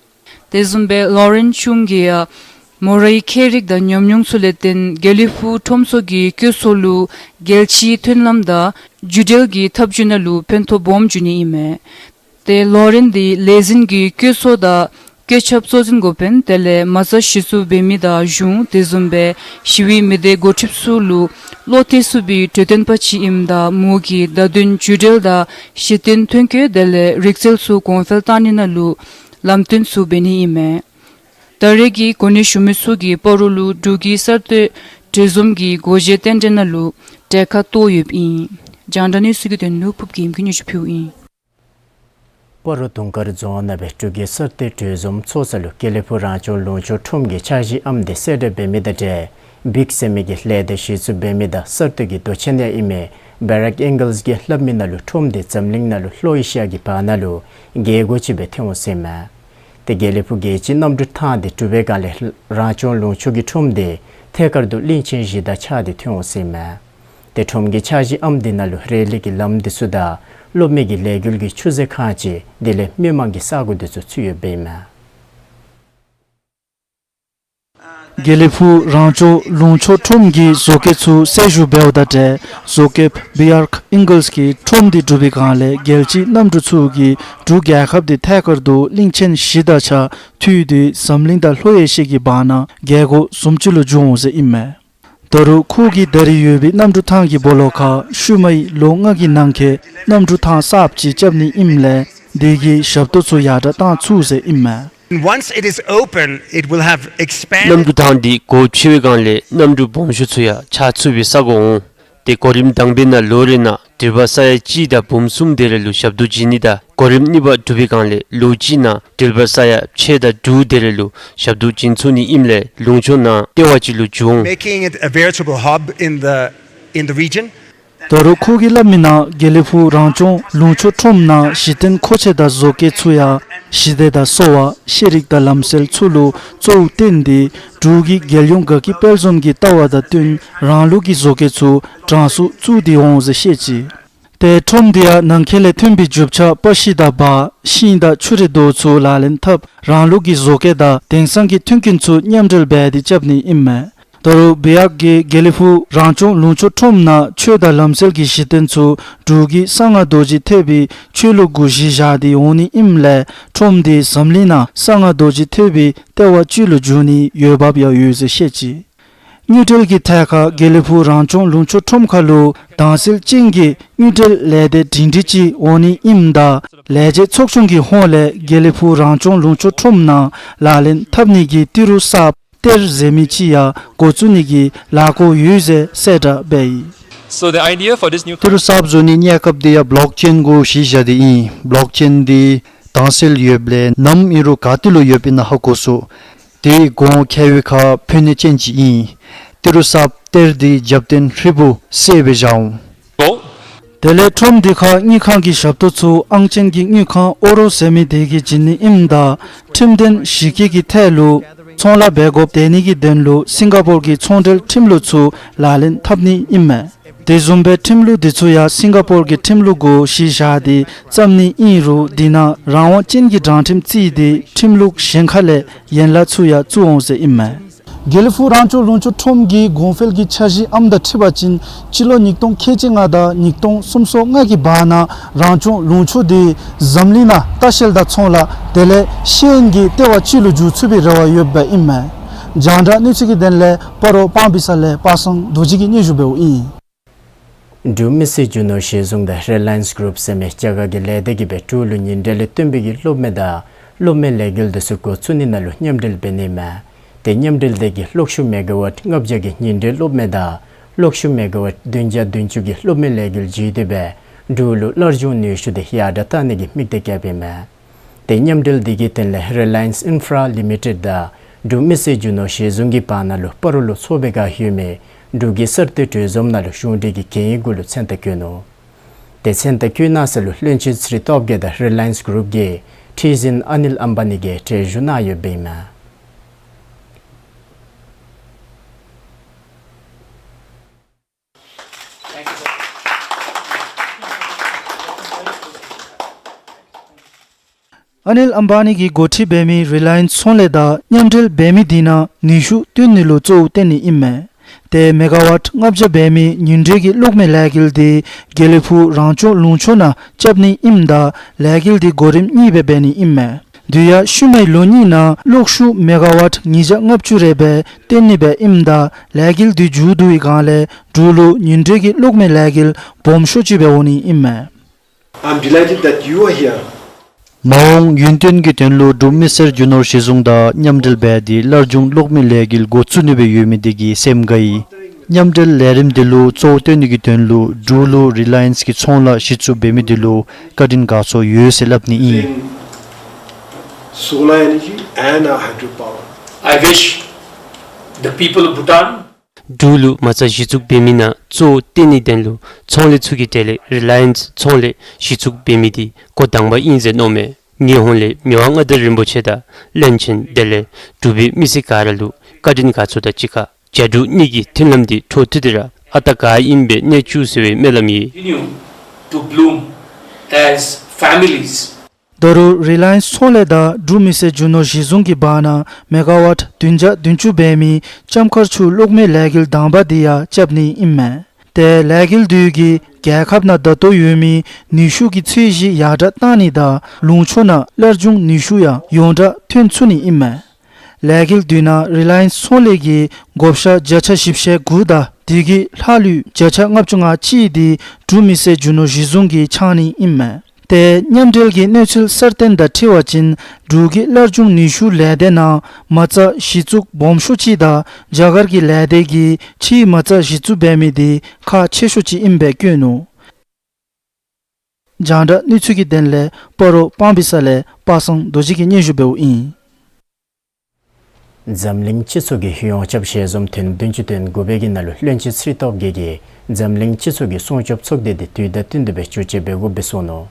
དེ་བཟུམ་སྦེ་ལོ་རེན་ཆུང་གིས་ཡང་མོ་རའི་མཁས་རིག་དང་ཉམས་མྱོང་ཚུ་ལས་བརྟེན་དགེ་ལེགས་ཕུག་ཁྲོམ་ཚོགས་ཀྱི་བཀོད་ཚོགས་ལུ་རྒྱལ་སྤྱིའི་མཐུན་ལམ་དང་བརྒྱུད་འབྲེལ་གྱི་ཐབས་བྱུས་ནང་ལུ་ཕན་ཐོགས་སྦོམ་འབྱུང་ནི་ཨིན་མས། ཏེ་ལོ་རེན་འདི་ལས་འཛིན་གྱི་བཀོད་ཚོགས་དང་བཀོད་ཁྱབ་གཙོ་འཛིན་འགོ་དཔོན་དེ་ལས་མ་རྩ་གཞི་བཙུགས་འབད་མི་དང་གཞུང་དེ་བཟུམ་སྦེ་ཞི་བའི་མི་སྡེ་འགོ་ཁྲིདཔ་ཚུ་ལུ་བློ་གཏད་ཚུགས་པའི་གྲོས་སྟོན་པ་ཅིག་ཨིནམ་ད་མོ་གིས་བརྡ་དོན་བརྒྱུད་འབྲེལ་དང་གཞི་རྟེན་ཐོན་སྐྱེད་དེ་ལས་རིག་རྩལ་ཚུ་གོང་འཕེལ་བཏང་ནི་ནང་ལུ་ལམ་སྟོན་ཚུ་འབད་ནི་ཨིན་མས། ད་རེས་ཀྱི་གོ་གནས་ཞུ་མི་ཚུ་གིས་སྤ་རོ་ལུ་འབྲུག་གི་གསར་གཏོད་གྲོས་འཛོམས་ཀྱི་སྒོ་འབྱེད་རྟེན་འབྲེལ་ནང་ལུ་གྲལ་ཁར་གཏོགས་ཡོདཔ་ཨིན། རྒྱང་བསྒྲགས་གནས་ཚུལ་གྱི་དོན་ལུ་ཕུབ་རྒྱལམོ་གིས་སྙན་ཞུ་ཕུལཝ་ཨིན། སྤ་རོ་དུང་དཀར་རྫོང་ནང་སྦེ་འབྲུག་གི་གསར་གཏོད་གྲོས་འཛོམས་ཚོགས་ས་ལུ་དགེ་ལེགས་ཕུག་རང་སྐྱོང་ལུང་ཕྱོགས་ཁྲོམ་གྱི་འཆར་གཞི་ཨམ་འདི་གསལ་བསྒྲགས་འབད་མི་དང་འབྲེལ་བིག་ཟེར་མི་གི་ལས་སྡེ་གཞི་བཙུགས་འབད་མི་དང་གསར་གཏོད་ཀྱི་མདོ་ཆེན་ཡང་ཨིན་མི་བེ་རག་ཨིང་གཱལས་ཀྱིས་སླབ་མི་ནང་ལུ་ཁྲོམ་འདི་འཛམ་གླིང་ནང་ལུ་ལྷོ་ཨེ་ཤི་ཡ་གི་བར་ན་ལུ་རྒྱལ་སྒོ་ཅིག་སྦེ་ཐོན་འོང་ཟེར་ཨིན་མས། ཏེ་དགེ་ལེགས་ཕུག་རྒྱལ་སྤྱིའི་གནམ་གྲུ་ཐང་འདི་གྲུབ་པའི་སྒང་ལས་རང་སྐྱོང་ལུང་ཕྱོགས་ཀྱི་ཁྲོམ་འདི་ཐད་ཀར་དུ་གླིང་ཆེན་བཞི་དང་ཆ་སྟེ་ཐོན་འོང་ཟེར་ཨིན་མས། ཏེ་ཁྲོམ་གྱི་འཆར་གཞི་ཨམ་འདི་ནང་ལུ་རེ་ལི་གི་ལམ་འདི་ཚུ་དང་སློབ་མའི་གི་ལས་འགུལ་གྱི་ཆུ་རྫས་ཁང་ཅིག་དེ་ལས་མི་མང་གི་ས་གོ་འདི་ཚུ་ཚུད་ཡོདཔ་ཨིན་མས། དགེ་ལེགས་ཕུག་རང་སྐྱོང་ལུང་ཕྱོགས་ཁྲོམ་གྱི་བཟོ་བཀོད་ཚུ་གསལ་ཞུ་འབདཝ་དང་འབྲེལ་བཟོ་བཀོདཔ་བེ་རག་ཨིང་གཱལས་ཀྱིས་ཁྲོམ་འདི་གྲུབ་པའི་སྒང་ལས་རྒྱལ་སྤྱིའི་གནམ་གྲུ་ཚུ་གིས་འབྲུག་རྒྱལ་ཁབ་འདི་ཐད་ཀར་དུ་གླིང་ཆེན་བཞི་དང་ཆ་མཐུད་དེ་འཛམ་གླིང་དང་ལྷོ་ཨེ་ཤི་ཡ་གི་བར་ན་རྒྱལ་སྒོ་བཟུམ་ཅིག་ལུ་འགྱོ་འོང་ཟེར་ཨིན་མས། ད་རུང་ཁོ་གིས་ད་རེས་ཡོད་པའི་གནམ་གྲུ་ཐང་གི་སྦོ་ལོགས་ཁར་ཤུལ་མའི་ལོ་ལྔ་གི་ནང་འཁོད་གནམ་གྲུ་ཐང་གསརཔ་ཅིག་རྐྱབ་ནི་ཨིནམ་ལས་དེ་གི་ཞབས་ཏོག་ཚུ་ཡར་དྲག་བཏང་ཚུགས་ཟེར་ཨིན་མས། Once it is open, it will have expanded. གནམ་གྲུ་ཐང་འདི་སྒོ་ཕྱེ་བའི་སྒང་ལས་གནམ་གྲུ་སྦོམ་ཤོས་ཚུ་ཡང་ཆ་ཚུད་པའི་ས་གོ་འོང་། ཏེ་གོ་རིམ་དང་པའི་ནང་ལོ་རེ་ནང་འགྲུལ་པ་ས་ཡ་གཅིག་དང་འབུམ་གསུམ་དེ་རེ་ལུ་ཞབས་ཏོག་བྱིན་ནི་དང་གོ་རིམ་གཉིས་པ་གྲུབ་པའི་སྒང་ལས་ལོ་གཅིག་ནང་འགྲུལ་པ་ས་ཡ་ཕྱེད་དང་དྲུག་དེ་རེ་ལུ་ཞབས་ཏོག་བྱིན་ཚུགས་ནི་ཨིནམ་ལས་ལུང་ཕྱོགས་ནང་ལྟེ་བ་ཅིག་ལུ་འགྱུར་འོང་། Making it a veritable hub in the, in the region. ད་རུང་ཁོ་གིས་སླབ་མི་ནང་དགེ་ལེགས་ཕུག་རང་སྐྱོང་ལུང་ཕྱོགས་ཁྲོམ་ནང་གཞི་རྟེན་མཁོ་ཆས་དང་བཟོ་བཀོད་ཚུ་ཡང་ཞི་བདེ་དང་གསོ་བ་ཤེས་རིག་དང་ལམ་སྲོལ་ཚུ་ལུ་གཙོ་བོ་བསྟེན་ཏེ་འབྲུག་གི་རྒྱལ་ཡོངས་དགའ་སྐྱིད་དཔལ་འཛོམས་ཀྱི་ལྟ་བ་དང་བསྟུན་རང་ལུགས་ཀྱི་བཟོ་བཀོད་ཚུ་གྲངས་སུ་བཙུགས་ཏེ་འོང་ཟེར་བཤད་ཅི། ཏེ་ཁྲོམ་འདི་ཡང་ནང་འཁོད་ལས་ཐོན་པའི་རྒྱུ་ཆ་པ་ཤིང་དང་འབག་ཤིང་དང་ཆུ་རེ་དོ་ཚུ་ལག་ལེན་འཐབ་རང་ལུགས་ཀྱི་བཟོ་བཀོད་དང་དེང་སང་གི་མཐུན་རྐྱེན་ཚུ་མཉམ་འབྲེལ་འབད་དེ་རྐྱབ་ནི་ཨིན་མས། ད་རུང་བེ་ཡག་གིས་དགེ་ལེགས་ཕུག་རང་སྐྱོང་ལུང་ཕྱོགས་ཁྲོམ་ནང་ཆོས་དང་ལམ་སྲོལ་གྱི་གཞི་རྟེན་ཚུ་འབྲུག་གི་གསང་སྔགས་རྡོ་རྗེ་ཐེག་པའི་ཆོས་ལུགས་གུ་གཞི་བཞག་སྟེ་འོང་ནི་ཨིནམ་ལས་ཁྲོམ་འདི་འཛམ་གླིང་ནང་གསང་སྔགས་རྡོ་རྗེ་ཐེག་པའི་ལྟེ་བ་ཅིག་ལུ་འགྱུར་ནིའི་འོས་འབབ་ཡང་ཡོད་ཟེར་བཤད་ཅི། དངུལ་འབྲེལ་གྱི་ཐད་ཁར་དགེ་ལེགས་ཕུག་རང་སྐྱོང་ལུང་ཕྱོགས་ཁྲོམ་ཁར་ལུ་དྭངས་གསལ་ཅན་གྱི་དངུལ་འབྲེལ་ལས་སྡེ་སྒྲིང་སྒྲིང་ཅིག་འོང་ནི་ཨིནམ་ད་ལས་བྱེད་ཚོགས་ཆུང་གི་ཧོངས་ལས་དགེ་ལེགས་ཕུག་རང་སྐྱོང་ལུང་ཕྱོགས་ཁྲོམ་ནང་ལག་ལེན་འཐབ་ནི་གི་ཏི་རུ་གསརཔ་གཏེར་ཟེར་མི་ཅིག་ཡང་འགོ་བཙུགས་ནི་གི་ལས་འགུལ་ཡོད་ཟེར་གསལ་བསྒྲགས་འབད་ཡི། So the idea for this new ཏི་རུ་གསརཔ་བཟོ་ནིའི་གནས་སྐབས་འདི་ཡང་བོ་ལོག་ཅེན་གུ་གཞི་བཞག་སྟེ་ཨིན། བོ་ལོག་ཅེན་འདི་དྭངས་གསལ་ཡོདཔ་ལས་ནམ་ཨིན་རུང་ག་ཏེ་ལུ་ཡོདཔ་ཨིན་ན་ཧ་གོ་ཚུགས། དེ་གོང་ཁེ་ཝེ་ཁ་ཕན་ནུས་ཅན་ཅིག་ཨིན། ཏི་རུ་གསརཔ་གཏེར་འདི་རྒྱབ་རྟེན་ཧྲིལ་བུ་གསེར་སྦེ་བཞག་འོང་། དེ་ལས་ཁྲོམ་འདི་ཁར་དངུལ་ཁང་གི་ཞབས་ཏོག་ཚུ་ཨང་ཅན་གྱི་དངུལ་ཁང་ཨོ་རོ་ཟེར་མི་དེ་གིས་བྱིན་ནི་ཨིནམ་ད་ཁྲིམས་དོན་གཞི་བཀོད་ཀྱི་ཐད་ལུ་ཚོང་ལཱ་འབད་དགོཔ་དེ་ནི་གི་དོན་ལུ་སིང་ག་པོར་གྱི་ཚོང་འབྲེལ་ཁྲིམས་ལུགས་ཚུ་ལག་ལེན་འཐབ་ནི་ཨིན་མས། དེ་བཟུམ་སྦེ་ཁྲིམས་ལུགས་འདི་ཚུ་ཡང་སིང་ག་པོར་གྱི་ཁྲིམས་ལུགས་གུ་གཞི་བཞག་སྟེ་བརྩམ་ནི་ཨིན་རུང་དེ་ནང་རང་དབང་ཅན་གྱི་དྲང་ཁྲིམས་བརྩིས་ཏེ་ཁྲིམས་ལུགས་གཞན་ཁ་ལས་ཡན་ལག་ཚུ་ཡང་བཙུགས་འོང་ཟེར་ཨིན་མས། དགེ་ལེགས་ཕུག་རང་སྐྱོང་ལུང་ཕྱོགས་ཁྲོམ་གྱི་གོང་འཕེལ་གྱི་འཆར་གཞི་ཨམ་དང་འཁྲིལ་བ་ཅིན་སྤྱི་ལོ་ཉིས་སྟོང་ཁལ་གཅིག་ལྔ་དང་ཉིས་སྟོང་སུམ་ཅུ་སོ་ལྔ་གི་བར་ན་རང་སྐྱོང་ལུང་ཕྱོགས་འདི་འཛམ་གླིང་ནང་ལྟ་བཤལ་དང་ཚོང་ལཱ་དེ་ལས་ཤེས་ཡོན་གྱི་ལྟེ་བ་ཅིག་ལུ་འགྱུར་ཚུགས་པའི་རེ་བ་ཡོདཔ་ཨིན་མས། རྒྱང་བསྒྲགས་གནས་ཚུལ་གྱི་དོན་ལས་སྤ་རོ་སྤང་སྦིས་ས་ལས་པ་སངས་རྡོ་རྗེ་གིས་སྙན་ཞུ་འབདཝ་ཨིན། འབྲུག་མི་སེར་རྒྱུ་ནོར་གཞི་བཟུང་དང་རི་ལ་ཡེནསི་གུ་རུབ་ཟེར་མི་རྒྱ་གར་གྱི་ལས་སྡེ་གིས་སྦེ་འབྲུག་ལུ་ཉིན་རེ་ལས་བཏོན་པའི་གི་སློབ་མ་དང་སློབ་མའི་ལས་འགུལ་འདི་ཚུ་འགོ་བཙུགས་ནི་ནང་ལུ་མཉམ་འབྲེལ་འབད་ནི་མས། ཏེ་མཉམ་འབྲེལ་འདི་གིས་གློག་ཤུགས་མེ་ག་ཝཊ་ལྔ་བརྒྱ་གི་ཉིན་རེའི་སློབ་མ་དང་གློག་ཤུགས་མེ་ག་ཝཊ་བདུན་བརྒྱ་བདུན་ཅུ་གི་སློབ་མའི་ལས་འགུལ་བརྒྱུད་དེ་སྦེ་འབྲུག་ལུ་སླར་འབྱུང་ནུས་ཤུགས་འདི་ཡར་དྲག་བཏང་ནི་གི་དམིགས་གཏད་བསྐྱེདཔ་ཨིན་མས། ཏེ་མཉམ་འབྲེལ་འདི་གི་དོན་ལས་Reliance Infra Limited དང་འབྲུག་མི་སེར་རྒྱུ་ནོར་གཞི་བཟུང་གི་བར་ན་ལུ་སྤ་རོ་ལུ་ཚོགས་པའི་ག་ཡོད་མི་འབྲུག་གི་གསར་གཏོད་གྲོས་འཛོམས་ནང་ལུ་གཞུང་འབྲེལ་གྱི་གན་ཡིག་གུ་ལུ་མཚན་རྟགས་བཀོད་ནུག། ཏེ་མཚན་རྟགས་བཀོད་གནང་ས་ལུ་བློན་ཆེན་ཚེ་རིང་སྟོབས་རྒྱས་དང་Reliance Group གི་ཁྲི་འཛིན་ཨ་ནིལ་ཨམ་བ་ནི་གིས་གྲལ་བཞུགས་གནང་ཡོདཔ་ཨིན་མས། ཨ་ནིལ་ཨམ་བ་ནི་གིས་འགོ་ཁྲིད་འབད་མི་Reliance ཚོང་ལས་དང་མཉམ་འབྲེལ་འབད་མི་འདི་ནང་ནུས་ཤུགས་བཏོན་ནི་ལུ་གཙོ་བོ་བཏོན་ནི་ཨིན་མས། ཏེ་མེ་ག་ཝཊ་ལྔ་བརྒྱ་འབད་མི་ཉིན་དྲོད་ཀྱི་གློག་མེ་ལས་འགུལ་འདི་དགེ་ལེགས་ཕུག་རང་སྐྱོང་ལུང་ཕྱོགས་ནང་རྐྱབ་ནི་ཨིནམ་ད་ལས་འགུལ་འདི་གོ་རིམ་གཉིས་སྦེ་འབད་ནི་ཨིན་མས། དེ་ཡང་ཤུལ་མའི་ལོ་གཉིས་ནང་གློག་ཤུགས་མེ་ག་ཝཊ་ཉིས་བརྒྱ་ལྔ་བཅུ་རེ་སྦེ་བཏོན་ནི་སྦེ་ཨིནམ་ད་ལས་འགུལ་འདི་མཇུག་བསྡུ་བའི་སྒང་ལས་འབྲུག་ལུ་ཉིན་དྲོད་ཀྱི་གློག་མེ་ལས་འགུལ་སྦོམ་ཤོས་ཅིག་སྦེ་འོང་ནི་ཨིན་མས། I'm delighted that you are here. མ་འོངས་ཡུན་བརྟན་གྱི་དོན་ལུ་འབྲུག་མི་སེར་རྒྱུ་ནོར་གཞི་བཟུང་དང་མཉམ་འབྲེལ་འབད་དེ་སླར་འབྱུང་གློག་མེ་ལས་འགུལ་འགོ་བཙུགས་ནི་སྦེ་ཡོད་མི་འདི་གིས་སེམས་དགའ་ཡི། མཉམ་འབྲེལ་ལས་རིམ་འདི་ལུ་གཙོ་བོ་བཏོན་ནི་གི་དོན་ལུ་འབྲུག་ལུ་Reliance གི་ཚོང་ལཱ་གཞི་བཙུགས་འབད་མི་འདི་ལུ་བཀའ་དྲིན་དགའ་ཚོར་ཡོད་ཟེར་སླབ་ནི་ཨིན། Solar energy and our hydropower. I wish the people of Bhutan འབྲུག་ལུ་མ་རྩ་གཞི་བཙུགས་འབད་མི་ནང་གཙོ་བོ་བཏོན་ནི་དོན་ལུ་ཚོང་ལས་ཚུ་གི་གྲས་ལས་Reliance ཚོང་ལས་གཞི་བཙུགས་འབད་མི་འདི་འགོ་དང་པ་ཨིན་ཟེར་མནོཝ་མས། ངེའི་ཧོངས་ལས་མི་དབང་མངའ་བདག་རིན་པོ་ཆེ་དང་བློན་ཆེན་དེ་ལས་འབྲུག་པའི་མི་སེར་ག་ར་ལུ་བཀའ་དྲིན་དགའ་ཚོར་དང་གཅིག་ཁར་རྒྱ་འབྲུག་གཉིས་ཀྱི་མཐུན་ལམ་འདི་འཕྲོ་མཐུད་དེ་ར་ཨ་རྟག་ག་ཨིནམ་སྦེ་གནས་བཅུག་ཟེར་བའི་སྨོན་ལམ་ཡོད། Continue to bloom as families. ད་རུང་Reliance ཚོང་ལས་དང་འབྲུག་མི་སེར་རྒྱུ་ནོར་གཞི་བཟུང་གི་བར་ན་མེ་ག་ཝཊ་བདུན་བརྒྱ་བདུན་ཅུ་འབད་མི་ལྕམ་མཁར་ཆུ་གློག་མེ་ལས་འགུལ་དང་པ་འདི་ཡང་རྐྱབ་ནི་ཨིན་མས། ཏེ་ལས་འགུལ་འདི་གིས་རྒྱལ་ཁབ་ནང་ད་ལྟོ་ཡོད་མི་ནུས་ཤུགས་ཀྱི་ཚད་གཞི་ཡར་དྲགས་བཏང་ནི་དང་ལུང་ཕྱོགས་ནང་སླར་འབྱུང་ནུས་ཤུགས་ཡང་ཡོངས་གྲགས་ཐོན་ཚུགས་ནི་ཨིན་མས། ལས་འགུལ་འདི་ནང་Reliance ཚོང་ལས་ཀྱིས་བགོ་བཤའ་བརྒྱ་ཆ་བཞི་བཅུ་ཞེ་དགུ་དང་དེ་གི་ལྷག་ལུས་བརྒྱ་ཆ་ལྔ་བཅུ་ང་གཅིག་འདི་འབྲུག་མི་སེར་རྒྱུ་ནོར་གཞི་བཟུང་གིས་འཆང་ནི་ཨིན་མས། ཏེ་མཉམ་འབྲེལ་གྱི་གནས་ཚུལ་གསར་བཏོན་དང་འཁྲིལ་བ་ཅིན་འབྲུག་གི་སླར་འབྱུང་ནུས་ཤུགས་ལས་སྡེ་ནང་མ་རྩ་གཞི་བཙུགས་སྦོམ་ཤོས་ཅིག་དང་རྒྱ་གར་གྱི་ལས་སྡེ་གིས་ཕྱིའི་མ་རྩ་གཞི་བཙུགས་འབད་མི་འདི་ཁག་ཆེ་ཤོས་ཅིག་ཨིནམ་སྦེ་བཀོད་ནུག། རྒྱང་བསྒྲགས་གནས་ཚུལ་གྱི་དོན་ལས་སྤ་རོ་སྤང་སྦིས་ས་ལས་པ་སངས་རྡོ་རྗེ་གིས་སྙན་ཞུ་འབདཝ་ཨིན། འཛམ་གླིང་སྤྱི་ཚོགས་ཀྱི་ཡོངས་ཁྱབ་ཞལ་འཛོམས་ཐེངས་བདུན་ཅུ་དོན་དགུ་པའི་གི་ནང་ལུ་བློན་ཆེན་ཚེ་རིང་སྟོབས་རྒྱས་ཀྱིས་འཛམ་གླིང་སྤྱི་ཚོགས་ཀྱི་སྲུང་སྐྱོབ་ཚོགས་སྡེ་འདི་དུས་དང་བསྟུན་ཏེ་སྦེ་བཅོ་ཅི་འབད་དགོཔ་སྦེ་གསུངས་ནུག།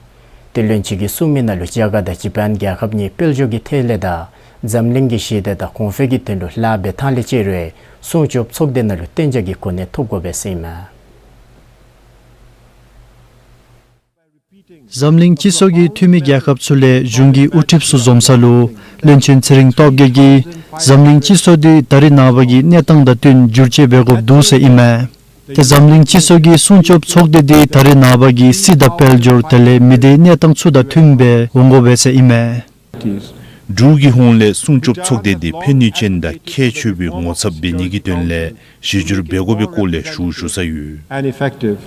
ཏེ་བློན་ཆེན་གྱིས་གསུངས་མི་ནང་ལུ་རྒྱ་གར་དང་ཇ་པཱན་རྒྱལ་ཁབ་གཉིས་དཔལ་འབྱོར་གྱི་ཐད་ལས་དང་འཛམ་གླིང་གི་ཞི་བདེ་དང་གོང་འཕེལ་གྱི་དོན་ལུ་ལཱ་འབད་ཐངས་ལས་བཅད་རུང་སྲུང་སྐྱོབ་ཚོགས་སྡེ་ནང་ལུ་གཏན་འཇགས་ཀྱི་གོ་གནས་ཐོབ་དགོ་པས་ཟེར་ཨིན་མས། འཛམ་གླིང་སྤྱི་ཚོགས་ཀྱི་འཐུས་མི་རྒྱལ་ཁབ་ཚུ་ལས་གཞུང་གི་དབུ་ཁྲིདཔ་ཚུ་འཛོམས་ས་ལུ་བློན་ཆེན་ཚེ་རིང་སྟོབས་རྒྱས་ཀྱིས་འཛམ་གླིང་སྤྱི་ཚོགས་འདི་ད་རེས་ནངས་པ་གི་གནས་སྟངས་དང་བསྟུན་བསྒྱུར་བཅོས་འབད་དགོཔ་འདུག་ཟེར་ཨིན་མས། ཏེ་འཛམ་གླིང་སྤྱི་ཚོགས་ཀྱི་སྲུང་སྐྱོབ་ཚོགས་སྡེ་འདི་ད་རེས་ནངས་པ་གི་སྲིད་དང་དཔལ་འབྱོར་དེ་ལས་མི་སྡེའི་གནས་སྟངས་ཚུ་དང་མཐུནམ་སྦེ་འོང་དགོ་པས་ཟེར་ཨིན་མས། འབྲུག་གི་ཧོངས་ལས་སྲུང་སྐྱོབ་ཚོགས་སྡེ་འདི་ཕན་ནུས་ཅན་དང་ཁྱད་ཆོས་པའི་ངོ་ཚབ་འབད་ནི་གི་དོན་ལས་གཞི་བསྒྱུར་འབད་དགོ་པའི་སྐོར་ལས་ཞུ་ཞུ་ས་ཡོད། And effective.